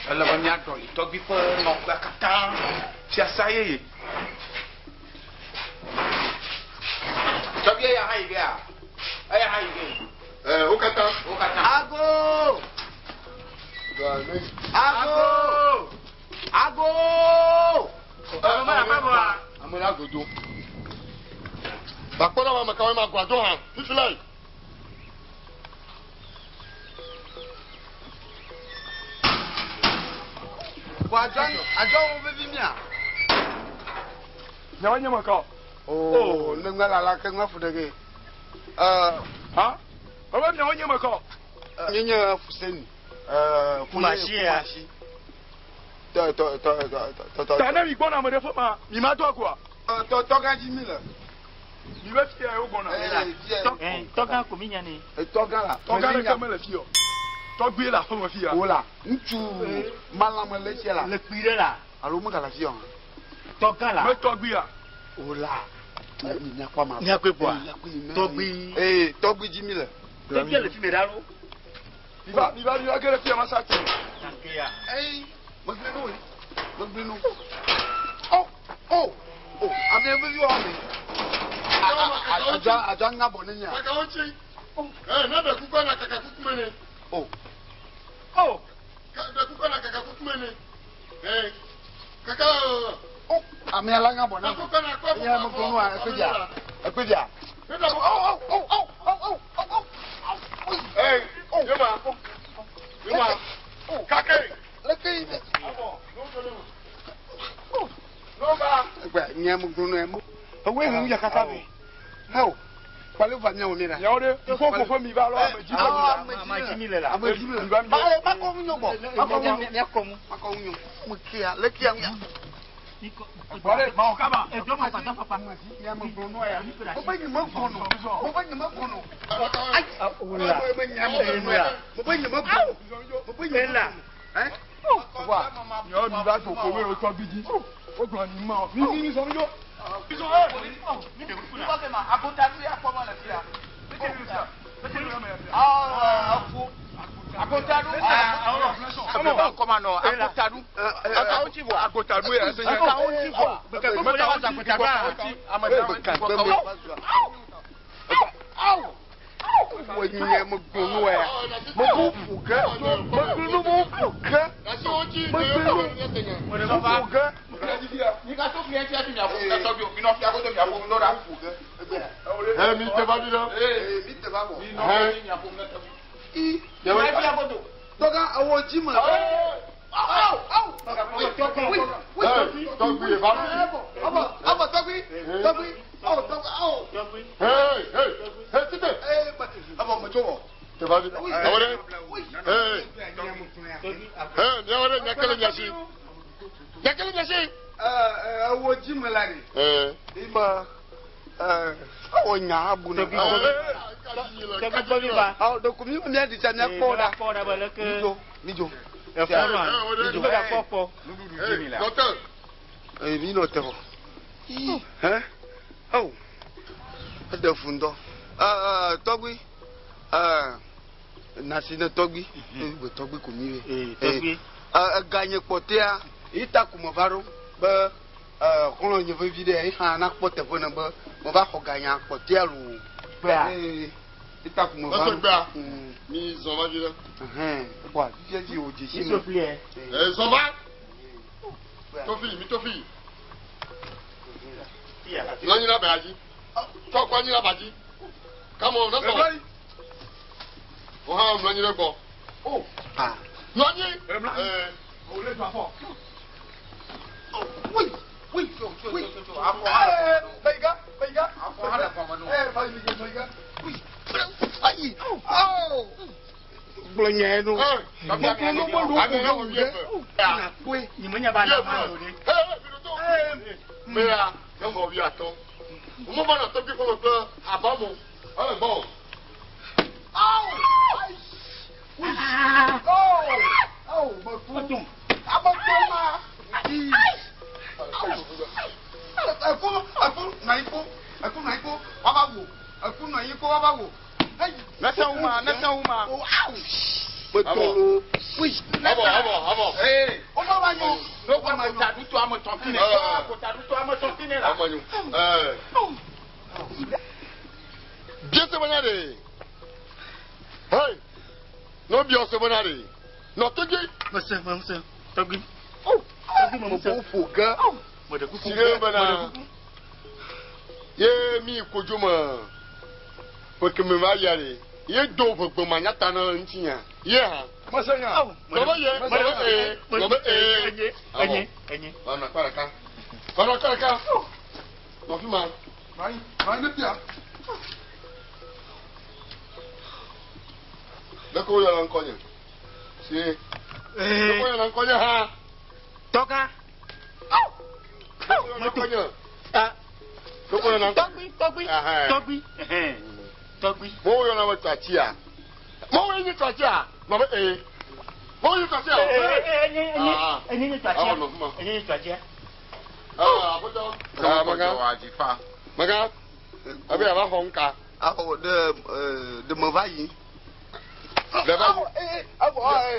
Ele be míaɖɔ li tɔgbi ƒe nɔƒea katã fiasa yeye. Tɔgbi eya hã yi gea? Eya hã yi ge. Wo katã. Wo katã. Ago! Ago! Ago! Ame la ƒe bɔa. Ame la godo. Bakpɔ ɖe ame kawoe ma goado hã. Fifi la yi. Bɔ adzɔ adzɔ wo vevi mia. Nyawo nye me kɔ. Oh, ne ŋa la la ke ŋa fu ɖe ge. Ha? Ebe miawo nye me kɔ. Nye nye Fuseni. Kumasi ya. Kumasi. Tɔ tɔ tɔ tɔ tɔ tɔ. Ta ne mi gbɔna ame ɖe ƒe ma, mi ma do agoa. Tɔ tɔ gã dzi mi le. Mi be fia ye wo gbɔna. Tɔgã ko mi nya ne. Tɔgã la. Tɔgã ɖeke mele fi o. Tɔgbui le aƒeme fi ya. Wo la. Ŋutsu malame le tsia la. Le kpui ɖe la. Alo megale fi o. Tɔgã la. Me tɔgbuia. O la. Miakpɔ ama. Miakpɔe kpɔa? Tɔgbui. Ee tɔgbui dzi mi le. Tɔgbui le fi mi ɖa lo. Mi va mi va mi va ge ɖe fia ma sa ti. Tankeya. Eyi megblẽ nu megblẽ nu. O o o ame vevi wɔ ame. Adza adza ŋa bɔ ne nya. Kaka wo ŋuti. Ee, ne ɖe kuku na kaka kuku me ne. O. O. Ɖe kuku na kaka kuku me ne. Ee, kaka. O. Amea la ŋa bɔ na. Ɖe kuku na kɔ. Eya me gbɔnu a ekpe dzia. Ekpe dzia. O o o o o o o o. Ee, yema. Yema. Kake. Leke yi. Egbe nye me gbɔnu emo. Ewoe hɛn ya kaka be. Hɛo. Kpale va miawo mi la. Miawo ɖe ŋkɔ ƒe mi va lɔ ame dzi ame dzi mi le la. Ame dzi mi le. Ba ba kɔ mu nyɔ gbɔ. Ba kɔ mu nyɔ. Kɔ mu. Ba kɔ mu nyɔ. Mu kia le kia ŋu. Bɔɖe ma wɔ kaba. Edɔ ma fa papa. Nye me gbɔnu ya. Mo be nye me gbɔnu. Mo be nye me gbɔnu. Ayi. Ola. Mo be nye me gbɔnu ya. Mo be nye me gbɔnu. Mo be nye me gbɔnu. Hein? Wa miawo mi va to ko wero tɔ bi dzi. O gblɔ ni ma o. Mi mi mi sɔ mi dzo. Nye me gbɔnu ya. Mo bu ƒu ge. Mo gbɔnu mo ƒu ge. Mo gbɔnu mo ƒu ge. Ee, mi te va vi ɖe. Mi te va wɔ. Ee. Tɔga ewɔ dzi me. Awo awo. Tɔgbi ye va. Abɔ tɔgbi tɔgbi awo tɔgbi awo. Hey hey hey tite. Abɔ me tso wɔ. Te va vi. Awɔ ɖe. Hey. Hey miawo ɖe miakele miasi. Miakele miasi. Ewɔ dzi me la ni. Ee. Ima awɔ nya abu na. Tɔgbi gbɔ va. Awo ɖeko mi mia di tsa mia kpɔ ɖa. Kpɔ ɖa be leke. Mi dzo mi dzo. Efɔ nɔa. Mi be gakpɔ fɔ. Docteur. Ee mi nɔ te xɔ. Hɛn awo eɖe fu ŋutɔ. Tɔgbi nasi ne tɔgbi egbe tɔgbi ko mi be. Tɔgbi. Ega nye kpɔtɛa yi ta ko me va ɖo be xɔlɔ nye vevi ɖe yi hã na kpɔ teƒe ne be me va xɔ ganya kpɔtɛa loo. Gbea. Yi ta ko me va Lɔsɔ ɖo. gbea. Mi zɔn va vi ɖe. Ɛhɛn wa fifia dzi o dzesi Mi sofli yɛ. Ee zɔn va. Tofi mi tofi. Nɔnyi la bɛ adzi. Tɔkɔ anyi la ba dzi. Kamɔ ne sɔn. O hã nɔnyi ɖe gbɔ. Nɔnyi. Ee. Ayi awo gblɔ nya nu. Gbogbo nu mo lu ko wu ge. Koe nyime nya ba na ma o de. Mea ne xɔ wi atɔ. Mo va na tɔgbi xɔme kple abamo. Ele gbɔ o. Ẹkú ẹkú nàyíkó ẹkú nàyíkó wà bá wò ẹkú nàyíkó wà bá wò. Nɛsɛ wuma nɛsɛ wuma. Gbẹtọ̀ló. Abɔ abɔ abɔ. Ee. Ó fọ́ ma yọ. N'o kɔ kotadu to ame tɔn fi ne. Kotadu to ame tɔn fi ne la. Amanyo. Ɛɛ. Bie sɛbɛnna de. Hey. N'o biɛ sɛbɛnna de. Nɔ tɔgbi. Mese mese tɔgbi. Tɔgbi mo b'o fò gẹ́. Mo de kuku. Sire bena. Ye mi kodzo me. Ƒe va yia de. Ye do ƒegbe ma nyata na ŋutinya. Ye hã. Mese nya. Nɔbe ye. Nɔbe ee. Nɔbe ee. Enye enye enye. Ɔnà kpa ɖeka. Ɔnà kpa ɖeka. Nɔ fi ma. Mayi mayi ne bia. Leke woyɔna ŋkɔ nye? Sie. Leke woyɔna ŋkɔ nye hã? Tɔga. Leke woyɔna ŋkɔ nye? Leke woyɔna ŋkɔ Tɔgbi tɔgbi tɔgbi. Tɔgbi. Mo woyɔna be tɔatsia. Mo woyɔ nye tɔatsia. Nɔbe ee. Mo woyɔ tɔatsia. Enye enye enye nye tɔatsia. Awɔ nɔ fi ma. Enye nye tɔatsia. Aƒetɔ. Maga. Maga. Ebe yava xɔ ŋka. Awɔ ɖe ɖe me va yi. Ɖe va yi.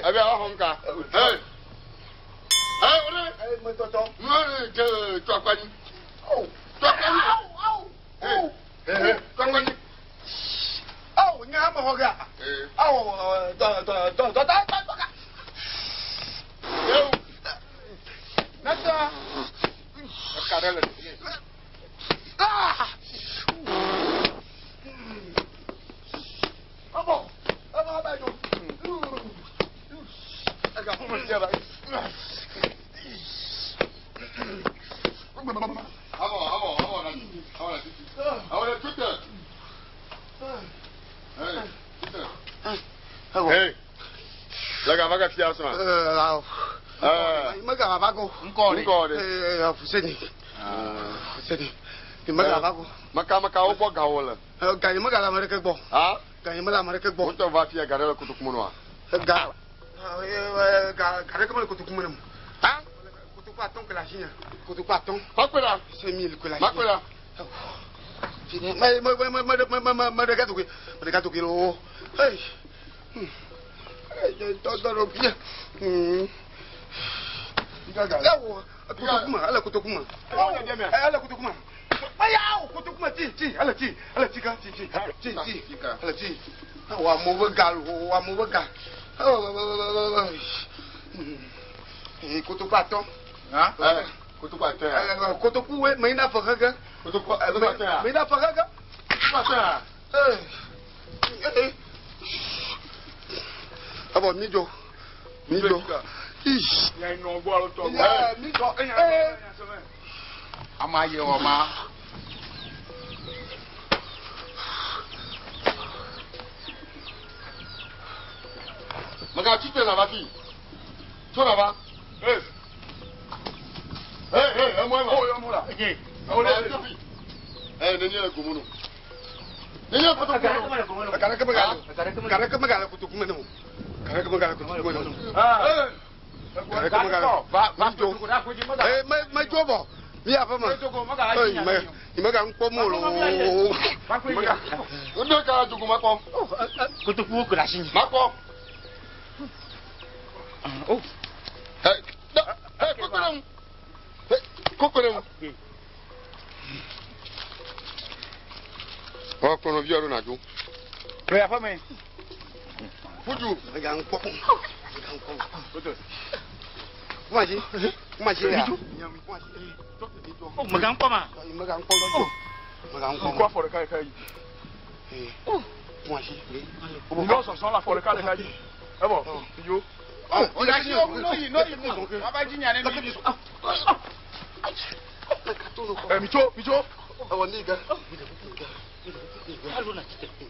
Ebe yava xɔ ŋka. Hey. Hey, wòle. Metɔtɔ. Nua ke tso akpa dzi. Tso akpa dzi. Hey. Tɔŋgɔnyi. Awo nye ame xɔ gea. Awo dɔ dɔ dɔ dɔ dɔ dɔ dɔ. Yewu. Nasa. Eka ɖe le. Ah! Ɔbɔ, ɔbɔ aba yo. Ega ƒome sia ba. Awɔ awɔ awɔ na awɔ na titi. Awɔ na tute. Hey, tute. Hey. Le gava ke fia srɔ̃. Mega va go. Ŋkɔ ɖe. Ŋkɔ ɖe. Fuseni. Fuseni. Mega va go. Meka meka wo gbɔ gawo le. Ga yi mega le ame ɖeke gbɔ. Ha? Ga yi mele ame ɖeke gbɔ. Wotɔ va fia ga ɖe le kotoku me nɔa. Ga ga ga ɖeke mele kotoku me nem. Ha? Kotoku atɔ̃ ke le asinye. Kotoku atɔ̃. Makpe ɖa. 5000 ke le asinye. Makpe ɖa. Me me me me me me me me ɖeka tokui. Me ɖeka tokui loo. Hey. Dɔ dɔ ɖo fie. Ewo kotoku me ele kotoku me. Ele kotoku me. Eya o kotoku me ti ti ele ti ele ti ka ti ti ti ti ele ti. Wò amewo ƒe ga wò amewo ƒe ga. Kotoku atɔ̃. Kotoku atɔ̃ ya. Kotoku woe me yina fe xexe. Kotoku atɔ̃ ya. Me yina fe xexe. Kotoku atɔ̃ ya. Evɔ mi dzo mi dzo. Mi dzo. Ama ye wɔ ma. Mega tsi te na va fi. Tso na va. Hey. Hey, hey, emɔ ema. Oh, emɔ la. Ewo le tso fi. Hey, nenye le gomunu. Nenye kotoku me. Ga ɖeke megale ga ɖeke megale kotoku me ne o. Ga ɖeke megale kotoku me ne o. Ga ɖeke megale. Mi dzo. Ee me me dzo vɔ. Mi aƒe me. Ee me me ga ŋkpɔ mo loo. Mega. Ŋdɔ ka dzogo ma kpɔ. Kotokuwo ko le asinye. Ma kpɔ. Oh. Hey, da, hey, koko ɖe ŋu. Hey, koko ɖe ŋu. Ɔ kplɔ nɔvia ɖo nàdzo. Le aƒe me. Fudu. Mega ŋkpɔ. Mega ŋkpɔ. Kuma dzi. Kuma dzi ya. Mega ŋkpɔ ma. Mega ŋkpɔ lɔ. Mega ŋkpɔ. Ŋkɔ afɔ ɖeka ɖeka yi. Kuma dzi. Nɔ sɔsɔ le afɔ ɖeka ɖeka yi. Evɔ yo. Mitso mitso. Ewɔ ni gɛ.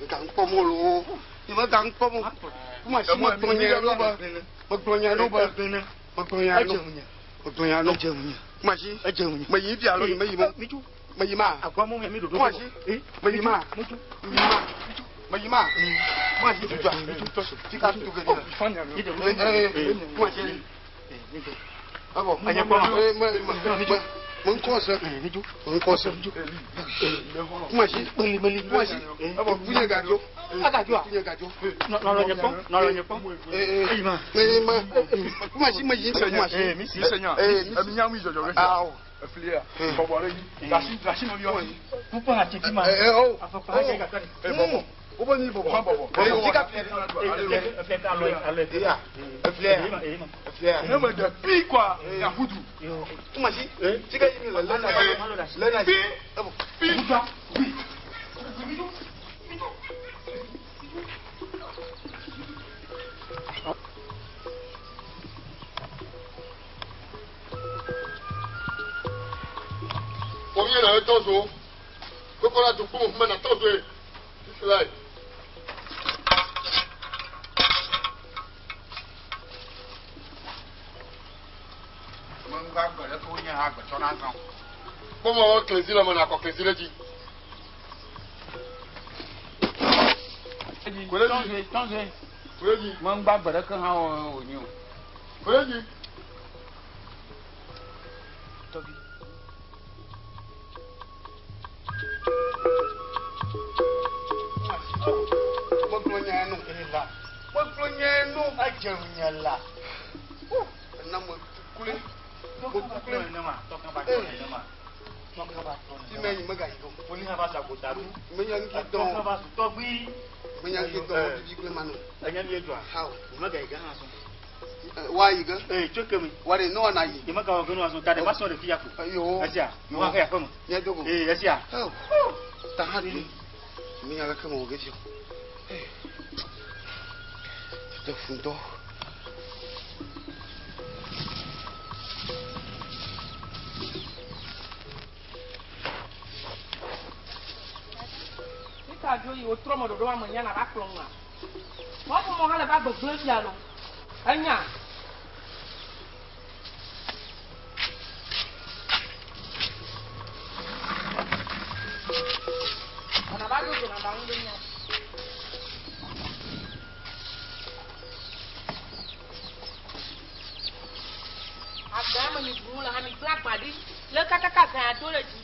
Mega ŋkpɔ mo loo. Mega ŋkpɔ mo. Kuma dzi me gblɔ nya ɖo be. Me gblɔ nya ɖo be. Me gblɔ nya ɖo. Me gblɔ nya ɖo. Kuma dzi. Me yi fia alo me yi mo. Me yi ma. Kuma dzi. Me yi ma. Me yi ma. Me yi ma. Kuma dzi tutua. Tika tutu ke dzi. Kuma dzi. Evɔ. Me me me me ŋkɔ se. Me ŋkɔ se. Kuma dzi. Kuma dzi. Evɔ kunye gadzo. Kunye gadzo. Nɔlɔ nye kpɔ. Nɔlɔ nye kpɔ. Eyi ma. Kuma dzi me yi. Kuma dzi. Mi senya. Emi nya mi dzɔdzɔ ɖe. Awo. Eflia. Bɔbɔ ɖe dzi. Lasi lasi nɔvi wa. Pupɔ la titi ma. Ee o. Afɔkpa hã dze gaka. Ee bɔbɔ. Wo ni bɔbɔ. Bɔbɔ. Tika Eflia alɔ alɔ. Eya. Eflia. Eflia. Ne me ɖe pi kɔa yahudu. Kuma dzi. Tika yi mi le lena dzi. Lena dzi. Pi. Pi. Combien na tɔzo? Koko la tukpu me na tɔzo ye. Israel. Mengba gbe ɖe ke wonye hã gbetsɔ na zã. Kpɔmɔ wɔ klezi le me na kɔ klezi ɖe dzi. Tɔnze tɔnze. Mengba gbe ɖe ke hã wònye o. Koleji. Tɔgbi. Megblɔ nya nu. Megblɔ nya nu. Edze ŋunye la. Ena me kule. Me kule. Ti me yi mega yi o. Poli hã va sa gota ɖo. Menya ŋuti dɔn. Tɔ hã va su tɔgbui. Menya ŋuti dɔn wo bibi kple manu. Enya mi edzɔa. Hawo. Mega yi ge hã sɔn. Wa yi ge. Ee tso kemi. Wa de ne wa na yi. Ye mega wɔ ge ne wa sɔn ta de ma sɔn ɖe fi ya ko. Yo. Esia. Yo wa xe aƒe me. Mía dogo. Ee esia. Ta hã ɖi. Menya leke me wɔ ge fi o. Tete fu ŋutɔ. Nika dzo yi wotrɔ me ɖoɖo ame nya na va kplɔ ŋua. Wɔƒo mɔ hã le va gbegblẽ fia lo. Enya. Ɔna va do dzo na ba ŋu ɖe nya. Agba me mi bu le ha mi gblẽ agba ɖi. Le kakaka zã do ɖe dzi.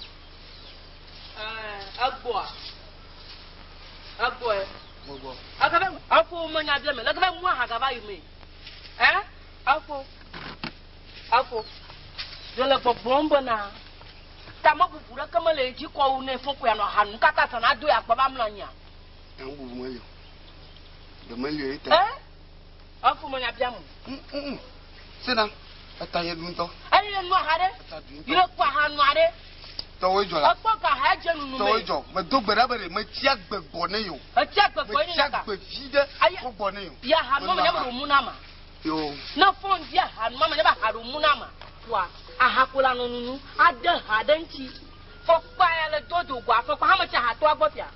Ɛɛ egbɔa. Egbɔe. Gbɔgbɔ. Eke be efo menya bia me. Leke be mua ha gava yi me. Ɛ efo. Efo. Ɖe le gbɔgblɔm bena tame bubu ɖeke mele edzi kɔ wu ne fo ko yanɔ ha nu kaka zã na do ya gbɔ va mlɔ anyia. Nya bubu meli o. Ɖe meli o ye ta. Ɛ efo menya bia mo. Sena eta ye ɖu ŋutɔ. Eye nua ha ɖe. Yi ɖe kpɔ aha nua ɖe. Tɔwoe dzɔ la. Ekpɔ ga ha edze nunu me. Tɔwoe dzɔ. Medo gbe ɖa be ɖe metsi agbe gbɔ ne yo. Etsi agbe gbɔ ne Metsi agbe vi ɖe ko gbɔ ne yo. Ya ha nua me ne be ɖo mu na ma. Yo. Ne fɔn di aha nua me ne be aha ɖo mu na ma. Wa aha ko la nɔ nunu ade ha ɖe ŋuti. Fɔkpa ya le dodo gbɔ afɔkpa hã metsi aha toa gbɔ fia.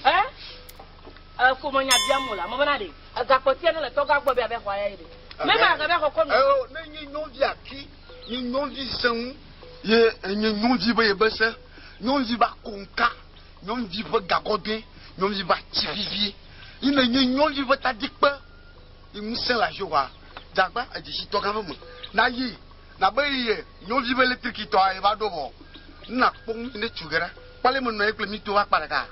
Ɛ? Efo me nya bia mo la me bena ɖe egakpɔtia ne le tɔga gbɔ be abe xɔ ya yi ɖe. Ne ma gabe xɔ kɔ nu. Eyo ne nye nyɔvi aki nye nyɔvi sẽŋu ye nye nyɔvi be ye be se nyɔvi ba konka nyɔvi ƒe gagɔdoe nyɔvi ba tsi vivie yi ne nye nyɔvi ƒe tadikpe yi ŋusẽ le asi wa dzagba edzesi tɔgã ƒe me na yi na be ye nyɔvi ƒe eletriki tɔa ye va ɖo vɔ nna kpɔ ŋu ne tsu ge ɖa kpɔle me nɔ anyi kple mi to ƒe akpa ɖeka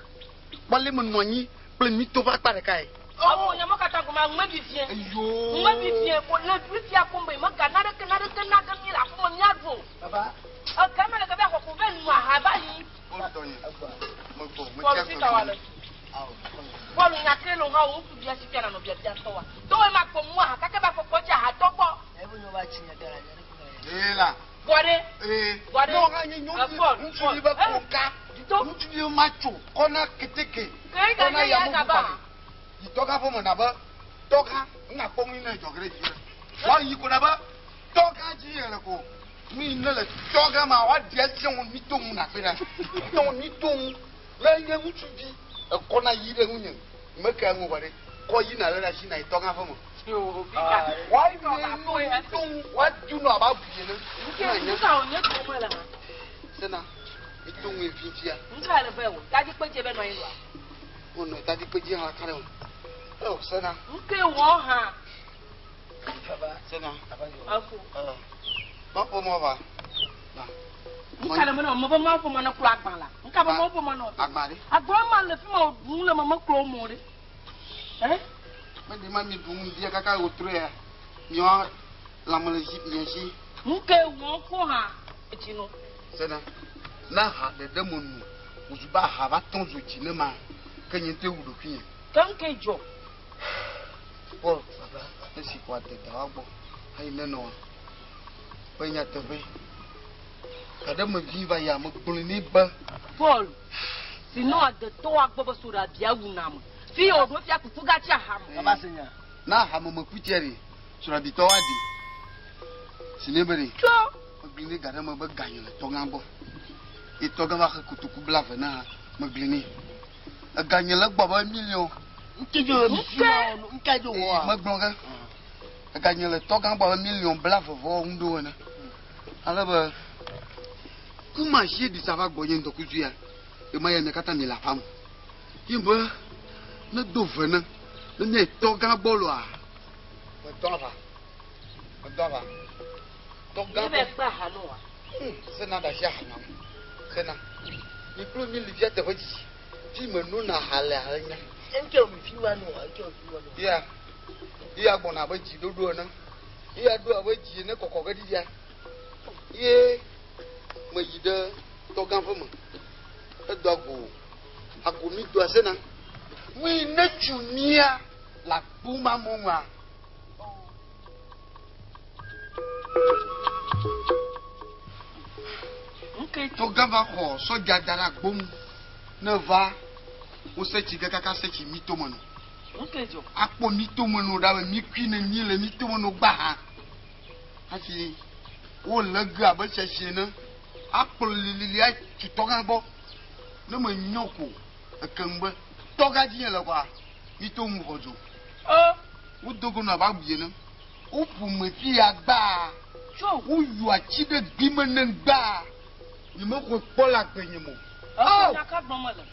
kpɔle me nɔ anyi kple mi to ƒe akpa ɖeka ye. Ɔwɔ nyamɔ katã gɔme ŋme vivie. Ŋme vivie ko le fifia ko me mega naɖeke naɖeke nage mi le aƒeme míaɖu o. Eke me le ke be xɔ ko be nu aha va yi. Paul fi ka wa le. Paul nya ke lo ha wo ŋutsu bia si fia nanɔ biabia tɔ wa. Tɔwɔ ma kpɔ mu aha kake ba fɔkpɔ tsi aha tɔ gbɔ. Ee la. Bɔɖe. Ee. Bɔɖe. Ne wo nye nyɔnuvi ŋutsuvi be konka ŋutsuvi ma tso kɔna keteke Ke kɔna ga nye ya yameʋu gaba. kpame. Yi tɔgã ƒe me na be tɔgã ŋa kpɔ ŋu ne dzɔ ge ɖe dzi ɖe. Wa yi ko na be tɔgã dzi ye le ko. Nu yi ne le tɔgã ma wa ɖe efia ŋu mi to ŋu na kpe ɖa. To mi to ŋu. Le nye ŋutsuvi ekɔna yi ɖe ŋunye. Me ke ŋu wɔ ɖe. Kɔ yi na le ɖe asi na yi tɔgã ƒe me. Wa yi nu mi to ŋu wa du nɔ abe avu ene. Nuka wònye to me le hã? Sena mi to ŋu evi fia. Nuka le be wò? Tadikpe dze be nɔ anyi ɖoa? Wonɔ tadikpe dzi hã ka ɖe o. Eo sena. Nuke wɔ hã? Sena. Efo. Maƒo mɔ va. Nuka le me nɔ? Me be maƒo mɔ ne klɔ agba la. Nuka be maƒo mɔ nɔ? Agba ɖe. Agba ma le fi ma wòɖu le me meklɔ mo ɖe. Ɛ? Meɖe ma mi ɖu nu via kaka wòtrɔe ya. Miɔ lãme le zi mia si. Nuke wɔ ko hã? Edzi nɔ. Sena. Na ha ɖeɖe me nu. Wòzu be aha va tɔ zo dzi ne ma. Ke nye ŋutɔe wu ɖokuinye. Ke nuke dzɔ? Paul, esi ko adeda wa gbɔ hayi ne nɔa be nyateƒe. Gaɖe me vi va yi ame gblɔe nɛ be. Paul, si nɔ adetɔa gbɔ be soɖa bia wu na me. Fi yi wòɖo fia kuku gatsi aha me. Na aha me meku tsia ɖe, soɖabitɔ wa ɖi. Si ne be ɖe. Tso. Megblɔe nɛ gaɖe me be ganye le tɔgã gbɔ. Ye tɔgã va xe kotoku 20 na megblɔe nɛ. Eganye le gbɔ be miliɔn. Megblɔ ge. Eganye le tɔgã gbɔ be miliɔn 20 vɔ ŋu ɖo ene. Ale be kuma si ɖi sa va gbɔ nye ŋdɔkutsu ya. Ema ya mia katã mi le aƒea me. Ye be ne do ve ne ne mia tɔgã gbɔ loa. Medɔ aʋa. Medɔ aʋa. Tɔgã Ye be kpe aha nɔ wa. Sena ɖe asi aha nam. Sena. Mi kple mi li fia teƒe dzidzi. Fi me nona aha le ale nya. Nke o mi fi wa nɔ, nke o fi wa nɔ. Ya. Ya gbɔna abe dzi ɖoɖo ene. Ya ɖo abe dzi ene kɔkɔ ge ɖiɖia. Ye. Meyi ɖe tɔgã ƒe me. Edo ago ago mi doa sena. Nui ne tsu mía le agbo ma me ŋua. Tɔgã va xɔ sɔdza da ɖe agbo nu. Ne va wose tsi ge kaka se tsi mi tome no. Akpɔ mi tome no ɖa be mi kui ne mi le mi tome no gba hã. Hafi wole ge abe tsesi ene. Akplɔ lilili atsu tɔgã gbɔ. Ne me nyɔ ko ekeŋ be tɔgã dzi nye le kɔa, mi to ŋu xɔ dzo. Wodo go nɔ abe agbui ene. Woƒo me fi ya gbaa. Woyɔ atsi ɖe gbi me ne gbaa. Nye me xɔe kpɔ le agbe nye me o. Eƒe nya ka gblɔm mele?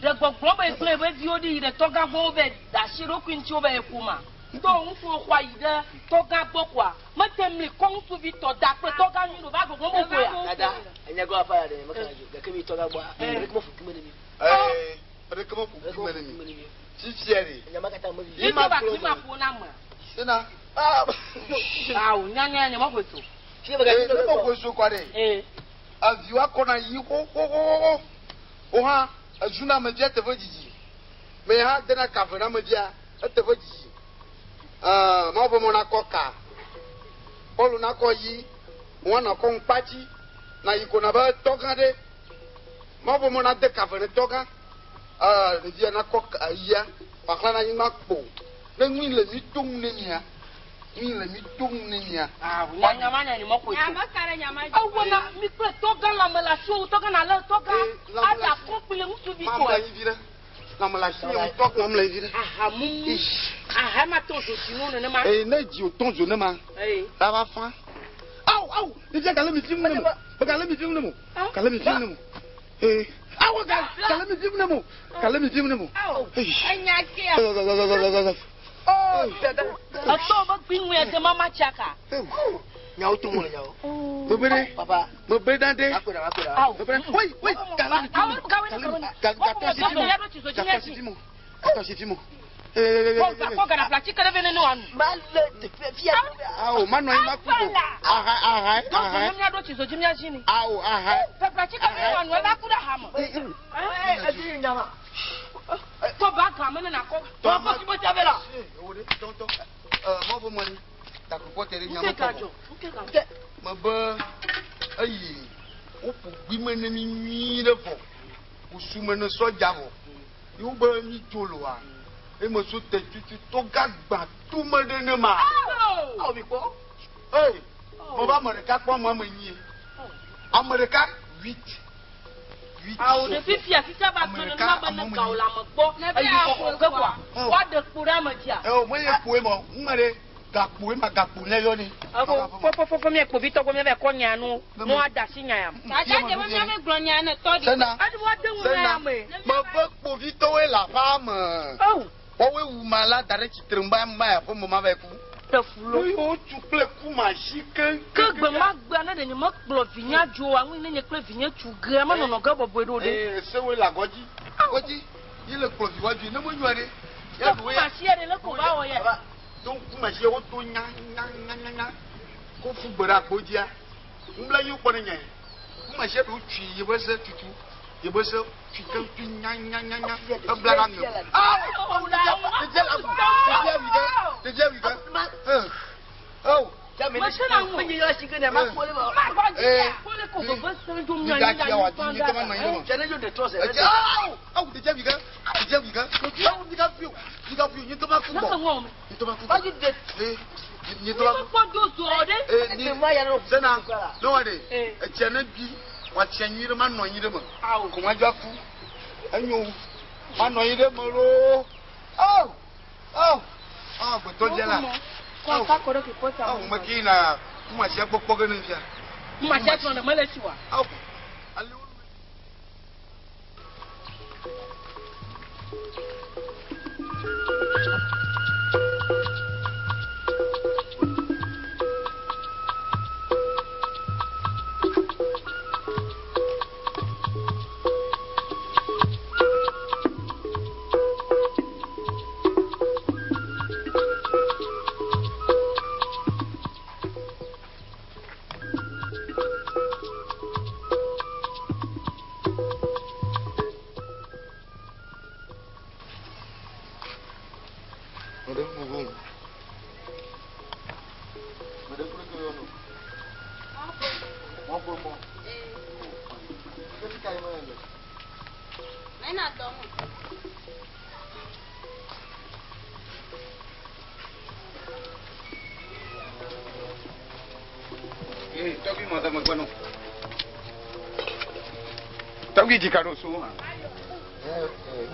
Ɖe gbɔgblɔ be kple eƒe viwo ɖi yi ɖe tɔgã gbɔ wobe da asi ɖokui ŋuti wobe eƒo ma? To ŋutsuwo xɔa yi ɖe tɔgã gbɔ koa, mete mli kɔ ŋutsuvi tɔ da kple tɔgã nyui ɖo va gbɔgblɔm be woƒo ya. Dada, enya gɔ afa ya ɖe mekana dzi o gake mi tɔgã gbɔa, ɖeke meƒo gime ne mi. Ee, ɖeke meƒo gime ne mi. Fifia ɖe. Enya ma katã mevi. Yi ma gblɔ me. ƒo na amea. Sena. Awo nyanya nye mexɔe so. Ee, ne mexɔe so kɔa ɖe. Eviwo akɔna yi xoxoxoxo. Wo hã ezuna ame dzia teƒe dzidzi. Me hã dena ka ve na ame dzia eteƒe dzidzi. Ɛɛ, Mawu ƒe mɔ nakɔ ka. Pɔlu nakɔ yi, wo hã nakɔ ŋukpa dzi. Na yi ko na be tɔgã ɖe. Mawu ƒe mɔ nade ka ve ne tɔgã. Ɛɛ, ɖevia nakɔ yia, wòaxlã ɖe anyigba kpo. Ne nui le mi tom ne mia. Nui le mi tom ne mia. Awo, nya ma nya nye mexɔe so. Nya me ka ɖe nya ma dzi. Ewɔna mi kple tɔgã lãme le asiwò, tɔgã nalé tɔgã. Aɖe akɔ kple ŋutsuvi tɔe. Mamle yi vi ɖe. Lãme le asiwò ŋutɔ, mamle yi vi ɖe. Aha mumu. Aha ma tɔ dzo dzi no nenema. Ee, ne dzi wòtɔ dzo nema. Ee. La va fa. Awu, awu, ɖevia gale mi fim ne mo. Gale mi fim ne mo. Gale mi fim ne mo. Ee. Awu, gale mi fim ne mo. Gale mi fim ne mo. Enya kia. Etɔ be gbi ŋu ya de mama tsaka. Nyawo to mo le nyawo. Mebe ɖe. Papa. Mebe ɖa ɖe. Akpe ɖa, akpe ɖa. Awu. Mebe ɖe. Woi, woi, gale mi fim mo. Gatɔ si fi mo. Gatɔ si fi mo. Gatɔ si fi mo. Kɔ gana fila tsi ke ɖe vɛ ne ne wòanu. Ma le teƒe fia. Awo, manɔ anyi ma ku o. Aha, aha, Dɔkita aha. ne míaɖo tsi zodzi míazi ni. Awo, aha. Fefla tsi ke vɛ ne wòanu, eva ku ɖe aha me. Ee, edi yi nyama. Kɔ ba ga me ne nakɔ. Tɔ kɔ si bɔ tsa vɛ la. Tɔntɔn, mɔ fɔ mɔ ni. Takukɔ tɛ ɖe nyama Nke kɔ. gadzɔ, nke gadzɔ. Mebe eyi woƒo gbi me ne mi nyui ɖe vɔ. Wosu me ne sɔdza vɔ. Ye wobe mi tso loa. Eme so te tutu tɔgã gbã tome ɖe ne ma. Awo mi kpɔ. Ee, mebe ame ɖeka kpɔ ame ame enyi. Ame ɖeka huit. Huit. Awo ɖe fifia fifia va Ame gbe ɖeka, nenema be ame ne ame gawo enyi. le ame gbɔ. Ne be Eyi aƒo xɔxɔ ge kɔa, woaɖe kpo ɖe ame dzia. Eo, menye kpoe ma o. Ŋme ɖe gakpoe ma gakpo ne yɔ ne. Ebo, fɔfɔfɔfɔ mi kpovitɔ gbɔ mi va kɔ nya nu, nu ada asi nya ya. Dada dze be míabe gblɔ nya ne tɔ ɖi. Sena. Edi woade ŋu na ya me. Mebe kpovitɔwoe le aƒea me. Woawoe wu ma la da ɖe tsitre ŋu be ame ya ƒe me ma va ku. Te fulo. Nu yiwo wotu kple ku ma zi keŋ. Ke gbe ma gbea ne ɖe nye mekplɔ vinye dzo aŋui ne nye kple vinye tsu gea menɔnɔ ge bɔbɔe ɖo ɖe. Ee, sewoe le agɔdzi. Agɔdzi yi le kplɔ viwoa dzoe ne menyɔe ɖe. Ke ku ma si ya ɖe le ko va wɔ ya. To ku ma si woto nya nya nya nya nya. Ko fu gbe ɖe agbodzia. Ŋubla yi wokpɔ ne nye. Ku ma si ɖewo tui yi be se tutu. Yi be se tui keŋ tui nya nya nya nya. Ebla ɖe aŋe. Awo! Ɖevia le agu. Ɖevia wi ge. Ɖevia wi ge. Eo. Mese na ŋu. Menye yɔ asi ke ne ma kpɔ le ma. Ma gbɔ dzi ya. Kpɔ le ko veve se dzo mi anyi da anyi fan da. Tse ne dzo de trɔ se. Edze awo! Awo ɖevia wi ge. Ɖevia wi ge. Awo ɖevia wi o. Ɖevia wi o. Nye tɔ ma ku Ne gbɔ. ke ŋɔ me. Nye tɔ ma ku Ma gbɔ. dzi de. Ee, nye tɔ ma ku. Kpɔ do zɔ ɖe. Ee, ni sena ne wa ɖe etsia ne bi wòatsia nyui ɖe manɔ anyi ɖe me. Awo. Ko ma dzo aku. Enyo manɔ anyi ɖe me loo. Awo! Awo! Awo agbetɔ dze la. Kɔ ka kɔ ɖe ke kpɔ ta. Awo me ke yina kuma sia kpɔkpɔ ge ne fia. Kuma sia srɔ̃ ɖe mele si wa. Awo. Tɔgbi me emegbe nɔ. Tɔgbi dzika ɖo so hã.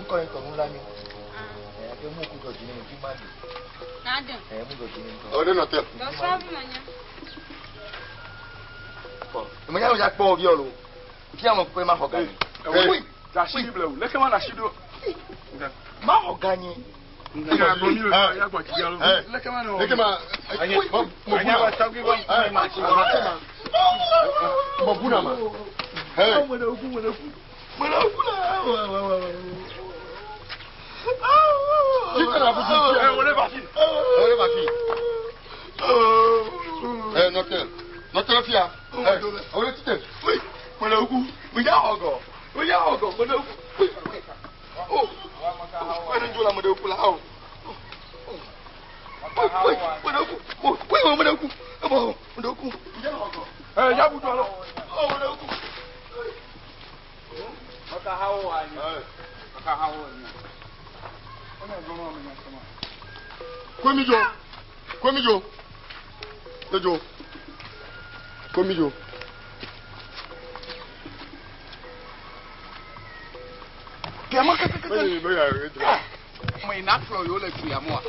Ŋkɔ ye tɔ nu la nyo. Ake mu ku dzɔ dzi ne fi ma ɖi. Mu dzɔ dzi ne ŋutɔ. Ɔ ne nɔ te. Menya ya kpɔ vi olo. Fia mo kpe ma xɔ ga. Ee, asi bi blewu. Leke ma na asi ɖo. Ma xɔ ga nyi. Leke ma. Mo bu na ma. Nɔtɛ fia. Owole tite. Mele ku. Mo ya xɔ gɔ. Mo ya xɔ gɔ. Mele ku. Oh. Mele dzo la mele ku la o. Mele ku. Oh, mele ku. Oh, mele ku. Ɛ ya bu do alo. Oh, mele ku. Komijo. Komijo. Jojo. Komijo. Kɛmɛ kɛkɛkɛkɛ. Mo ina kplɔ yewo le du ya mɔa.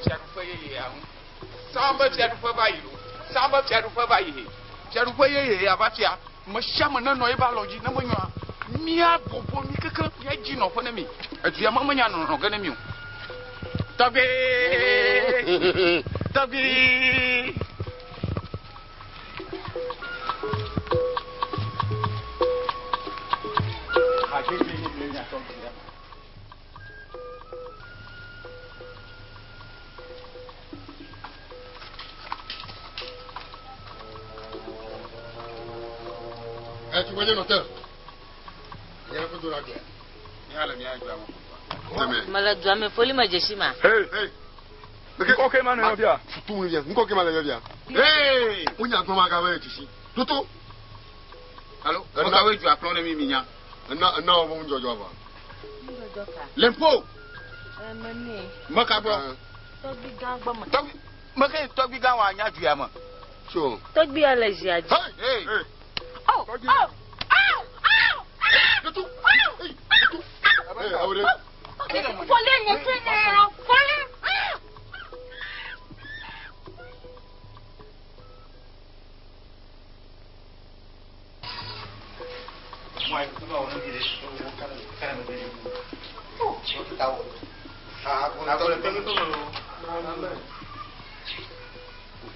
Fiaɖuƒe yeye ya ŋu. Sã be fiaɖuƒe va yi lo. Sã be fiaɖuƒe va yi. Fiaɖuƒe yeye ya va fia. Me sia me nenɔ ebe alɔ dzi ne menyoa. Mía bɔbɔ mi keke mía dzi nɔƒe ne mi. Edu ya me menya nɔnɔ ge ne mi o. Tɔgbi. Tɔgbi. Ɛ tugbe nɔtɛ. Yɛrɛ ko dora gɛ. Mele dua me foli me dzesi ma. Ŋkɔ ke ma ne yɔ fia. Futu mu fia. Ŋkɔ ke ma le yɔ fia. Ee. O nya gbɔn ma ka bɛ dzesi. Toto. Alo, mekawoe du akplɔ ne mi mi nya. Ena ena wo ŋu dzɔdzɔ va. Ŋdzɔdzɔ ka. Lempo. Eme nɛ. Meka gbɔ. Tɔgbi gã gbɔ me. Tɔgbi meke tɔgbi gã wa nya du ya me. Tso. Tɔgbi ya le zia dzi. Hey. Oh, oh, oh, oh, oh. Ee awo de. Fɔlé nye fi nye yɔ fɔlé.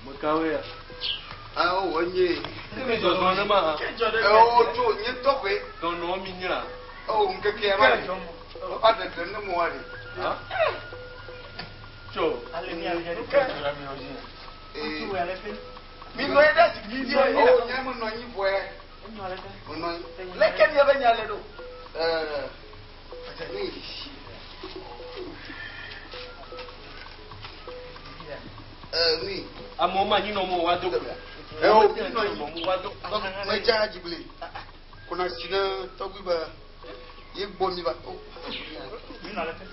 Mekawoe ya. Awo wɔ nye. Kemi zɔzɔ ne ma. Ewo tso nye tɔgbe. Dɔnɔ mi nyra. Ewo ŋkeke ya ma de. Wofa ɖeɖe ne mo wa de. Tso. Mi nɔ anyi ɖe zikpui dzi. Ewo nye me nɔ anyi vɔe. Me nɔ anyi. Leke miabe nya le ɖo? Ɛɛ. Ɛɛ nui. Amewo ma nyi nɔ mo wa do. Ewo mi nɔ anyi. Medza dzigble. Kɔna si ne tɔgbi be ye gbɔ mi va.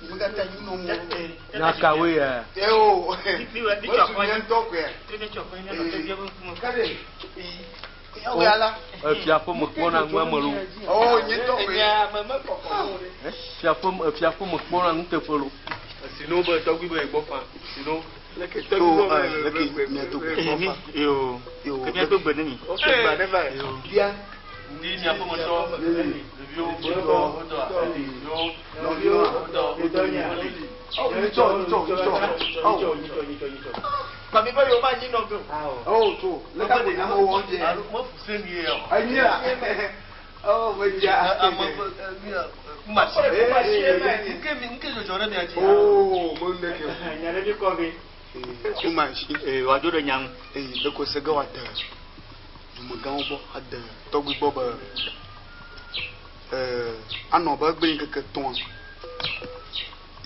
Megata nyi nɔ mo. Nyakawoe ya. Ewo. Mesu nye ŋutɔ koe. Kade. Yawo ya la. Fiaƒe me kpɔna nu ame lo. Oh, nye ŋutɔ koe. Fiaƒe fiaƒe me kpɔna nuteƒe lo. Sino be tɔgbi be gbɔ fa. Sino. To leke mia do gbe gbɔ fa. Yo. Ke mia do gbe ne mi. Ok, gba ne va. Bia. Ndi miaƒe me tɔ. Ɖeviwo wodɔ ɖeviwo Nɔviwo. wodɔ. Oh, nyitsɔ nyitsɔ nyitsɔ. Oh. Kpami be yewo ma nyi nɔ ge o. Oh, tso. Leke bo nya mo wɔ dze. Alo mefu se ni ye o. Enyi la. Oh, medza. Ame ƒe kumasi. Nke mi nke dzɔdzɔ ɖe mia dzi. Oh, mo ne ke. Nya ɖe mi kɔ be. Kumasi. Ee, wòadzo ɖe nya ŋu. Ee, ɖeko se ge wòade dumegãwo gbɔ ade tɔgbi gbɔ be ee anɔ be egbe ŋkeke tɔ̃a.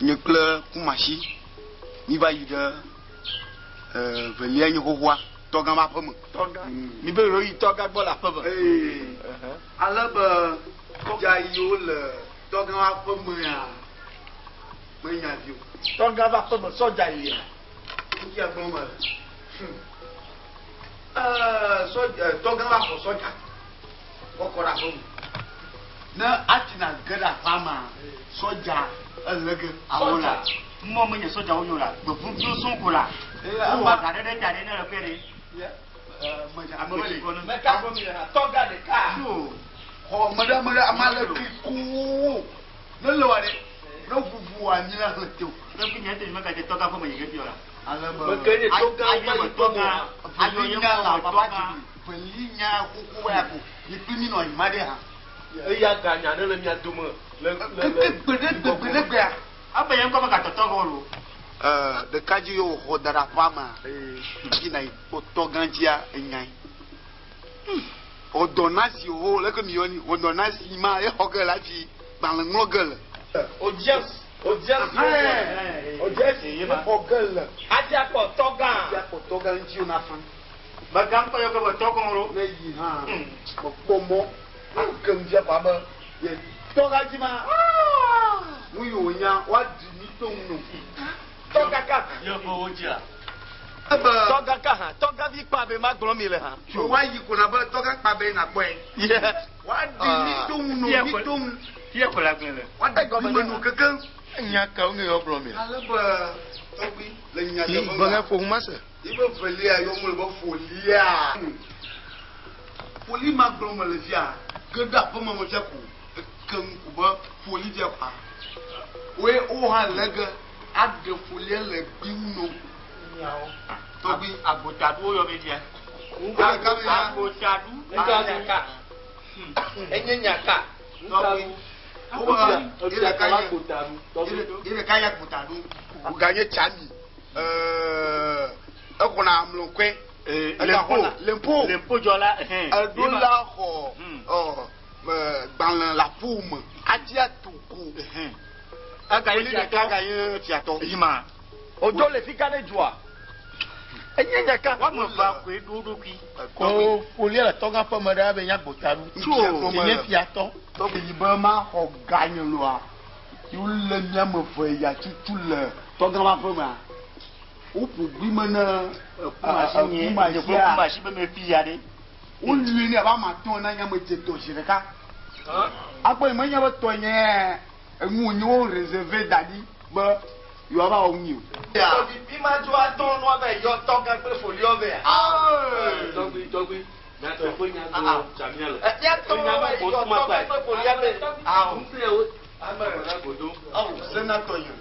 Nye kple Kumasi mi va yi ɖe ee velia nye xoxoa tɔgã ƒe aƒe me. Tɔgã. Mi be yewo yi tɔgã gbɔ le aƒe me. Ee ale be dza yiwo le tɔgã ƒe aƒe mea Menya vi o. Tɔgã va aƒeme sɔdza yia. Ŋutia gblɔm mele. Ɛɛ sɔdza tɔgã va xɔ sɔdza kɔ kɔ ɖe aƒeme. Ne atina ge ɖe aƒea mea, sɔdza ele ge. Awo la, mɔ menye sɔdzawo nyo la, gbevuviwo sɔŋ ko la. Wowɔ ga ɖe ɖe ta ɖe ne le kpe ɖe. Meka gblɔ mi le hã, tɔgã ɖeka. Xɔ me ɖe me ɖe ame ale kli koo. Ne le wa ɖe, ne ʋuʋu anyi la hlẽ te o. Ne fi nye te megadze tɔgã ƒe me yi ge fi o la. Ale be Meke nye tɔgã ayi va me yi tɔgã, tɔgã. veli nya la papa dzi mi. Veli nya xoxo wa ya ko. Mi kpli mi nɔ anyi ma ɖe hã. Eya ga nya ɖe le mia dome le le le. Keke gbe ɖe gbe gbe ɖe gbea. Ebe ye ŋkɔ megatɔtɔ ge o lo. Ɖekadzi ye wòxɔ da ɖe aƒea mea, dzi na yi kpɔ tɔgã dzia enyae. Ɔdɔnasi ho leke mi yɔni ɔdɔnasi ma exɔ ge le hafi gbalẽ ŋlɔ ge le. Audience, audience, audience exɔ ge le. Adi akpɔ tɔgã. Adi akpɔ tɔgã ŋuti wo na fa. Megã ŋkɔ yɔ ge be tɔgã lo. Ne yi hã mekpɔ mɔ ake ŋuti akɔ abe ye tɔgã dzi ma. Nu yi wònya woaɖi mi to ŋu no. Tɔgã ka. Yevowo dzia. Tɔgã ka hã, tɔgãvi kpa be ma gblɔ mi le hã. Tso woayi ko na be tɔgã kpa be nakpɔe. Woaɖi mi to ŋu no, mi to ŋu. Fie ko la gblẽ le. Woaɖi mi me no kekeŋ. Nya kawo ne yewoa gblɔ mi? Ale be tɔgbi le nya Yi teƒe gblɔ ma. ne ƒo ŋu ma se. Yi be velia yɔ mu le be folia. Foli ma gblɔ me le fia. Ge ɖe aƒeme me fia ko. Eke ŋu ko be foli fia kɔa. Woe wo hã le ge aɖe folia le gbi ŋu no. Tɔgbi. Agbotaɖu woyɔ be fia. Agbotaɖu. Enye nyaka. Tɔgbi. Ye ɖeka nye agbotaɖu. Wòganye tsami. Exɔna amlɔkɔe. Lempo. Lempo. Lempo dzɔla. Eɖo la xɔ gbalẽ le aƒu me. Ati ato ko. Aganye Foli ɖeka ganye fiatɔ. Yima. Odzo le fi ka ɖe dzoa. Enye nyaka. Woame evea koe ɖo wo ɖokui. Ko folia le tɔgã ƒe me ɖe be nye agbotaɖu. Tso. Nye fiatɔ. Tɔgbi yi be ma xɔ ganye loa. Yi wole miame ve ya tutu le tɔgã ma ƒe mea. Woƒo gbi me ne Kumasi nye kumasi be me fi ya ɖe. Wolui ne abe ame atɔ̃ na nye ame dze tɔ zi ɖeka. Akpɔ yi menye be tɔ nye enu wònye wo réservé da ɖi be yewoava wɔ nu o. Tɔgbi bi ma dzo atɔ nua be yɔ tɔgã kple foliɔ vea. Tɔgbi tɔgbi nyateƒe nya gblɔm tsamia le. Míatɔ nua be yɔ tɔgã kple foliɔ vɛ. Awo. Ŋusẽ wo. Ame na godo. Awo senatɔ nye.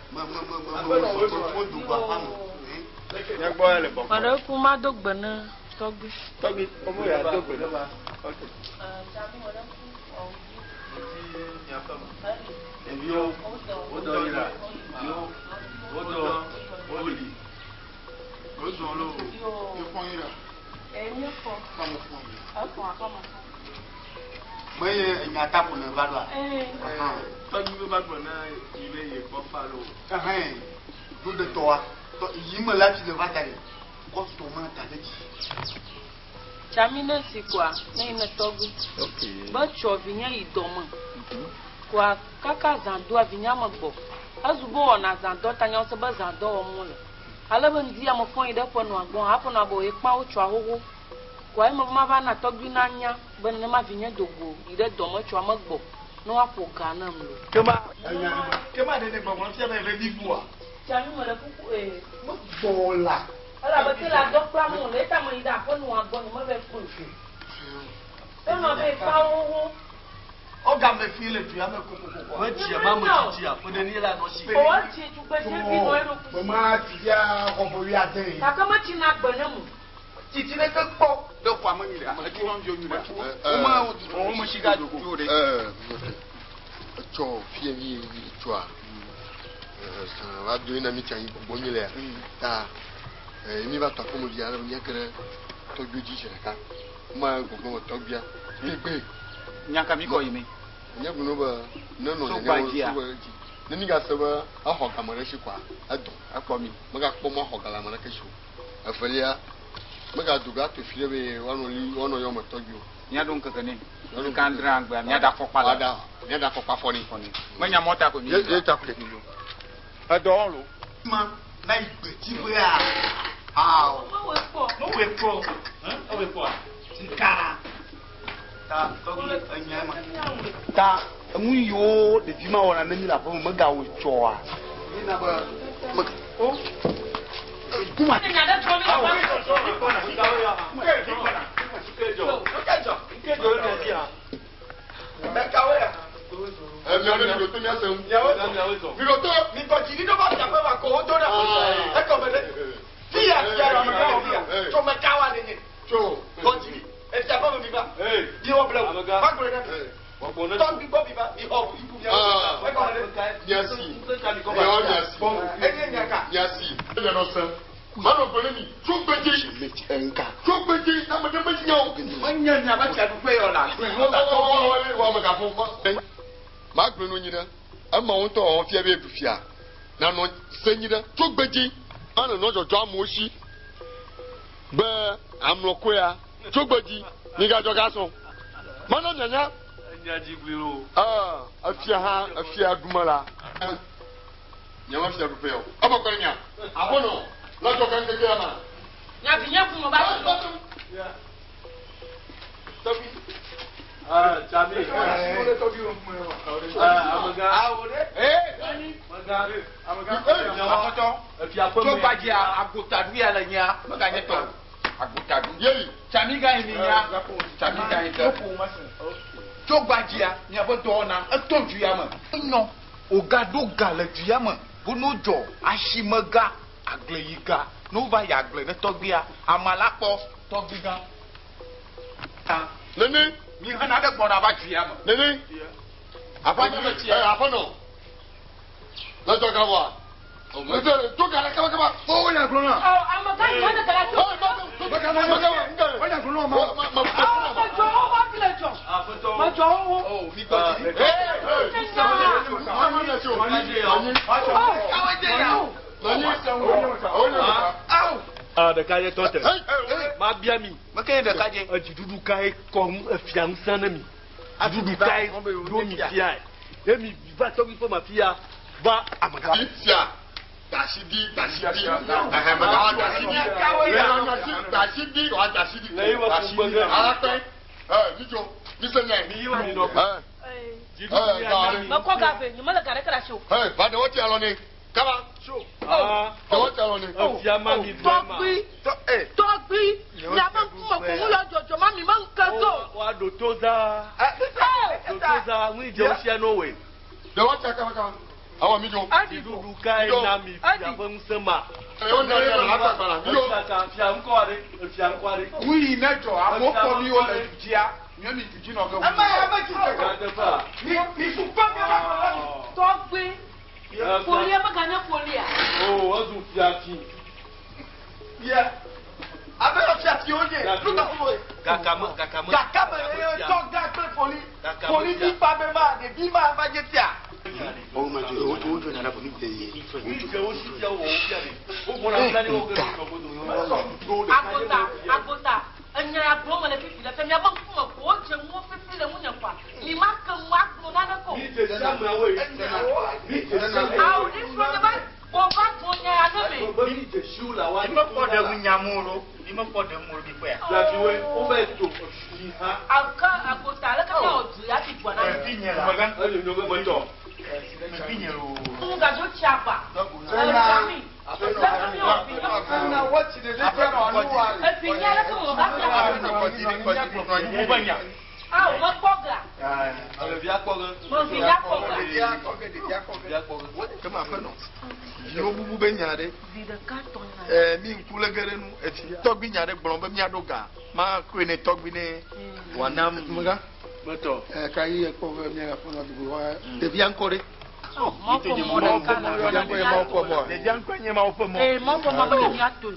Me me me me me me do gba aƒea me. Nyagbɔ ya le bɔkɔ. Meɖe ku ma do gbe ne tɔgbi. Tɔgbi, omo ya do gbe ne. Ok. Ɖeviwo, wodɔ yira. Yo, wodɔ, woli. Wozɔ lo. Efɔ yi ɖe. Míefɔ. Efɔ aƒeme. Meye enya ta ko ne va ɖoa. Tɔgbi be va gblɔ na yi be ye kpɔ fa lo. Ɛhɛn, do ɖe tɔa. Tɔ yi me la tsi le va ta ɖe. Kɔ tɔ ma ta ɖe dzi. Tsami ne si koa, ne yi ne tɔgbi. Be tsɔ vinye yi dɔme. Koa kaka zã doa vinye me gbɔ. Ezu be wɔna zã dɔ ta nyawo se be zã dɔ wɔm wole. Ale be ŋdi ame fɔ yi ɖe ƒe nɔa gbɔ, haƒe nɔa be ye kpa wo tsɔa xoxo. Koa eme be mava na tɔgbi na nya be nenema vinye do go yi ɖe dɔme tsɔa me gbɔ. Ne woaƒo ga nam lo. Kema, kema ɖe ne gbɔgblɔ fia be eve bi bua. Tsami me ɖe kuku ee. Me gbɔ la. Elabe te la dɔ kpla mo le eta me yi ɖe aƒe nɔa gbɔ nye me va kpɔe o. Enɔ be kpa wo xoxo. Ɔga me fi le du ya me kokokoko. Me dzia ma me dzidzi aƒe ɖe ni la nɔ si. O etsi tugbedze vi nɔ eɖokui si. Me ma dzidzi xɔ ƒe wuiade. Gake metsina gbe ne mo. Tsitsi ɖe ke kpɔ ɖe xɔa me nyuie ɖe. Ame tsi wɔm dzɔ nyuie ɖe. Wome wome si ga dzo ɖe. Etsɔ fievi tsɔa. Sã va do na mi tsi anyi gbɔgbɔ mi lea. Ta mi va tɔ aƒeme via ale mía ke ɖe tɔgbi dzi zi ɖeka. Ma gbɔgbɔ me tɔgbia. Gbegbe. Nyaka mi kɔ yi mi. Nye gblɔ be ne nɔ So nene gba wo dzia. so gba dzi. Ne mi gase be exɔ game ɖe si kɔa edɔ. Ekpɔ mi. Megakpɔ mɔ axɔ ga le ame ɖeke si o. Evelia, megado ga to fi ɖe be woanɔ li woanɔ yɔ me tɔgbi o. Míaɖo ŋkeke nɛ. Ŋkeke adrea gbea míaɖe afɔkpa la. Míaɖe afɔkpa fɔ nɛ. Menya mɔta ko mi. Ye ta kule. Edɔ wɔm lo. Ma na yi gbedziƒea. Ao. Mewɔe kpɔ. Mewɔe kpɔ. Ewɔe kpɔa? Sika. Ta tɔgbi enya ma. Ta enu yiwo ɖevi ma wɔna ne mi le aƒe me megawɔ tsɔa. Yina be me o. Kuma. Magblẽ nu nyi ɖe ema ŋutɔ wɔwɔ fia be eɖu fia nanɔ se nyi ɖe tso gbedzi anɔ nɔ dzɔdzɔ amewo si be amlɔkoea tso gbedzi migadzɔ gasɔ mana mianya efia hã efia ɖume la nyama fia ɖuƒe o ebe kɔle mia abɔnɔ le dzɔ keŋkeŋ ya ma. Nya vi nye ƒome ba. Tsami. Amegã. Aƒetɔ. Tso gbadzia agotadu ya le nyia meganye tɔ o. Agotadu. Tsami gã yi mi nya. Tsami gã yi ke. Tso gbadzia miaƒe dɔwɔna eto du ya me. Enyo wogaɖo ga le du ya me bo no dzɔ asime ga agble yi ga ne wova yi agble ne tɔgbia ame la kpɔ tɔgbi gã. Nene. Mi hena ɖe gbɔna va du ya me. Nene. Aƒenɔ. Le dzɔ ga vɔa. To ga ɖe kaba kaba. O nya gblɔ na. Amegã nyɔ ne gala tso. O nya gblɔ na ma. Medzɔ wo va fi le dzɔ. Medzɔ wo. Mi gbɔ dzi. Ɖeka tɔ te. Ma bia mi. Meke ye ɖeka dze. Edziɖuɖu kae kɔ efia ŋusẽ ne mi. Dziɖuɖu kae ɖo mi fiae. Ye mi va tɔgbi ƒe ma fia va amegã. Fia. Dasidi dasidi. Ɛhɛn mega wa dasidi. Dasidi wa dasidi. Dasidi. Alakpɛ. Ɛ midzo mise nya yi. Ɛ. Ɛ Mekɔ ga ve, nye mele ga ɖeke ɖe asi o. Ɛ va ɖewo ti alɔ ne. Kaba. Ɖewo ti alɔ ne. Efia ma mi vɛ ma. Tɔgbi. Tɔgbi. Miaƒe ŋkume ko ŋu yɔ dzɔdzɔ ma mi me ŋke do. Wa ɖo to za. Ɖo to za ŋu dze wo sia no woe. Ɖewo ti kaba kaba. Awɔ midzo. Dziɖuɖu kae na mi fia ƒe ŋusẽ ma. Eyo na mi la agba la. Midzo. Efia ŋkɔ aɖe. Efia ŋkɔ aɖe. Wuyi ne dzɔ amewo kpɔ mi wo le du dzia miɔ mi du dzi nɔ ge. Ame ya me dzi Nyateƒea. Mi mi fukpɔ mi la kplɔ mi. Tɔgbi. Folia meganye folia. O ezu fiafi. Yɛ. Abe yɔ fiafi wo nye. Nu ta fo ye. Gakame gakame. Gakame ye tɔgã kple foli. Foli vi fa be ma ɖevi ma va dze fia. Agota agota enya ya gblɔm mele fifi le fia miaƒe ŋkume ko wodze ŋuwo fifi le ŋunye kɔa mi ma ke ŋu agblɔ nane ko. Awo ne srɔ̃ nye va gbɔ va gbɔ nya ya ne me. Mi mekpɔ ɖe ŋu nyamu lo. Mi mekpɔ ɖe ŋu mi kpɔa. Fiafiwoe wova yi to fi ha. Ake agota aleke miawɔ du ya fi gbɔ na mi. Vinye la. Ele nyɔ be metɔ. Vinye lo. Ŋu gadzo tsi agba. Etsami. Leke miawɔ fi nye. Evi nye aleke mewɔ va fia. Awo mekpɔ ga. Ɖevia kpɔ ge. Mevi ya kpɔ ga. Ɖevia kpɔ ge. Kema aƒenɔ. Viwo bubu be nya ɖe. Vi ɖeka tɔ nya. Ɛ mi ŋku le ge ɖe nu eti tɔgbi nya ɖe gblɔ be miaɖo ga ma koe ne tɔgbi ne wòana Amegã. Metɔ. Ɛ ka yi ekpɔ be mia aƒenɔ dugu wa ɖevia ŋkɔ ɖe. Mɔƒo mɔ ɖeka la. Ɖevia ŋkɔ ye mawo ƒe mɔ. Ɖevia ŋkɔe nye mawo ƒe mɔ. Ee mɔƒo mɔ be ɖevia to.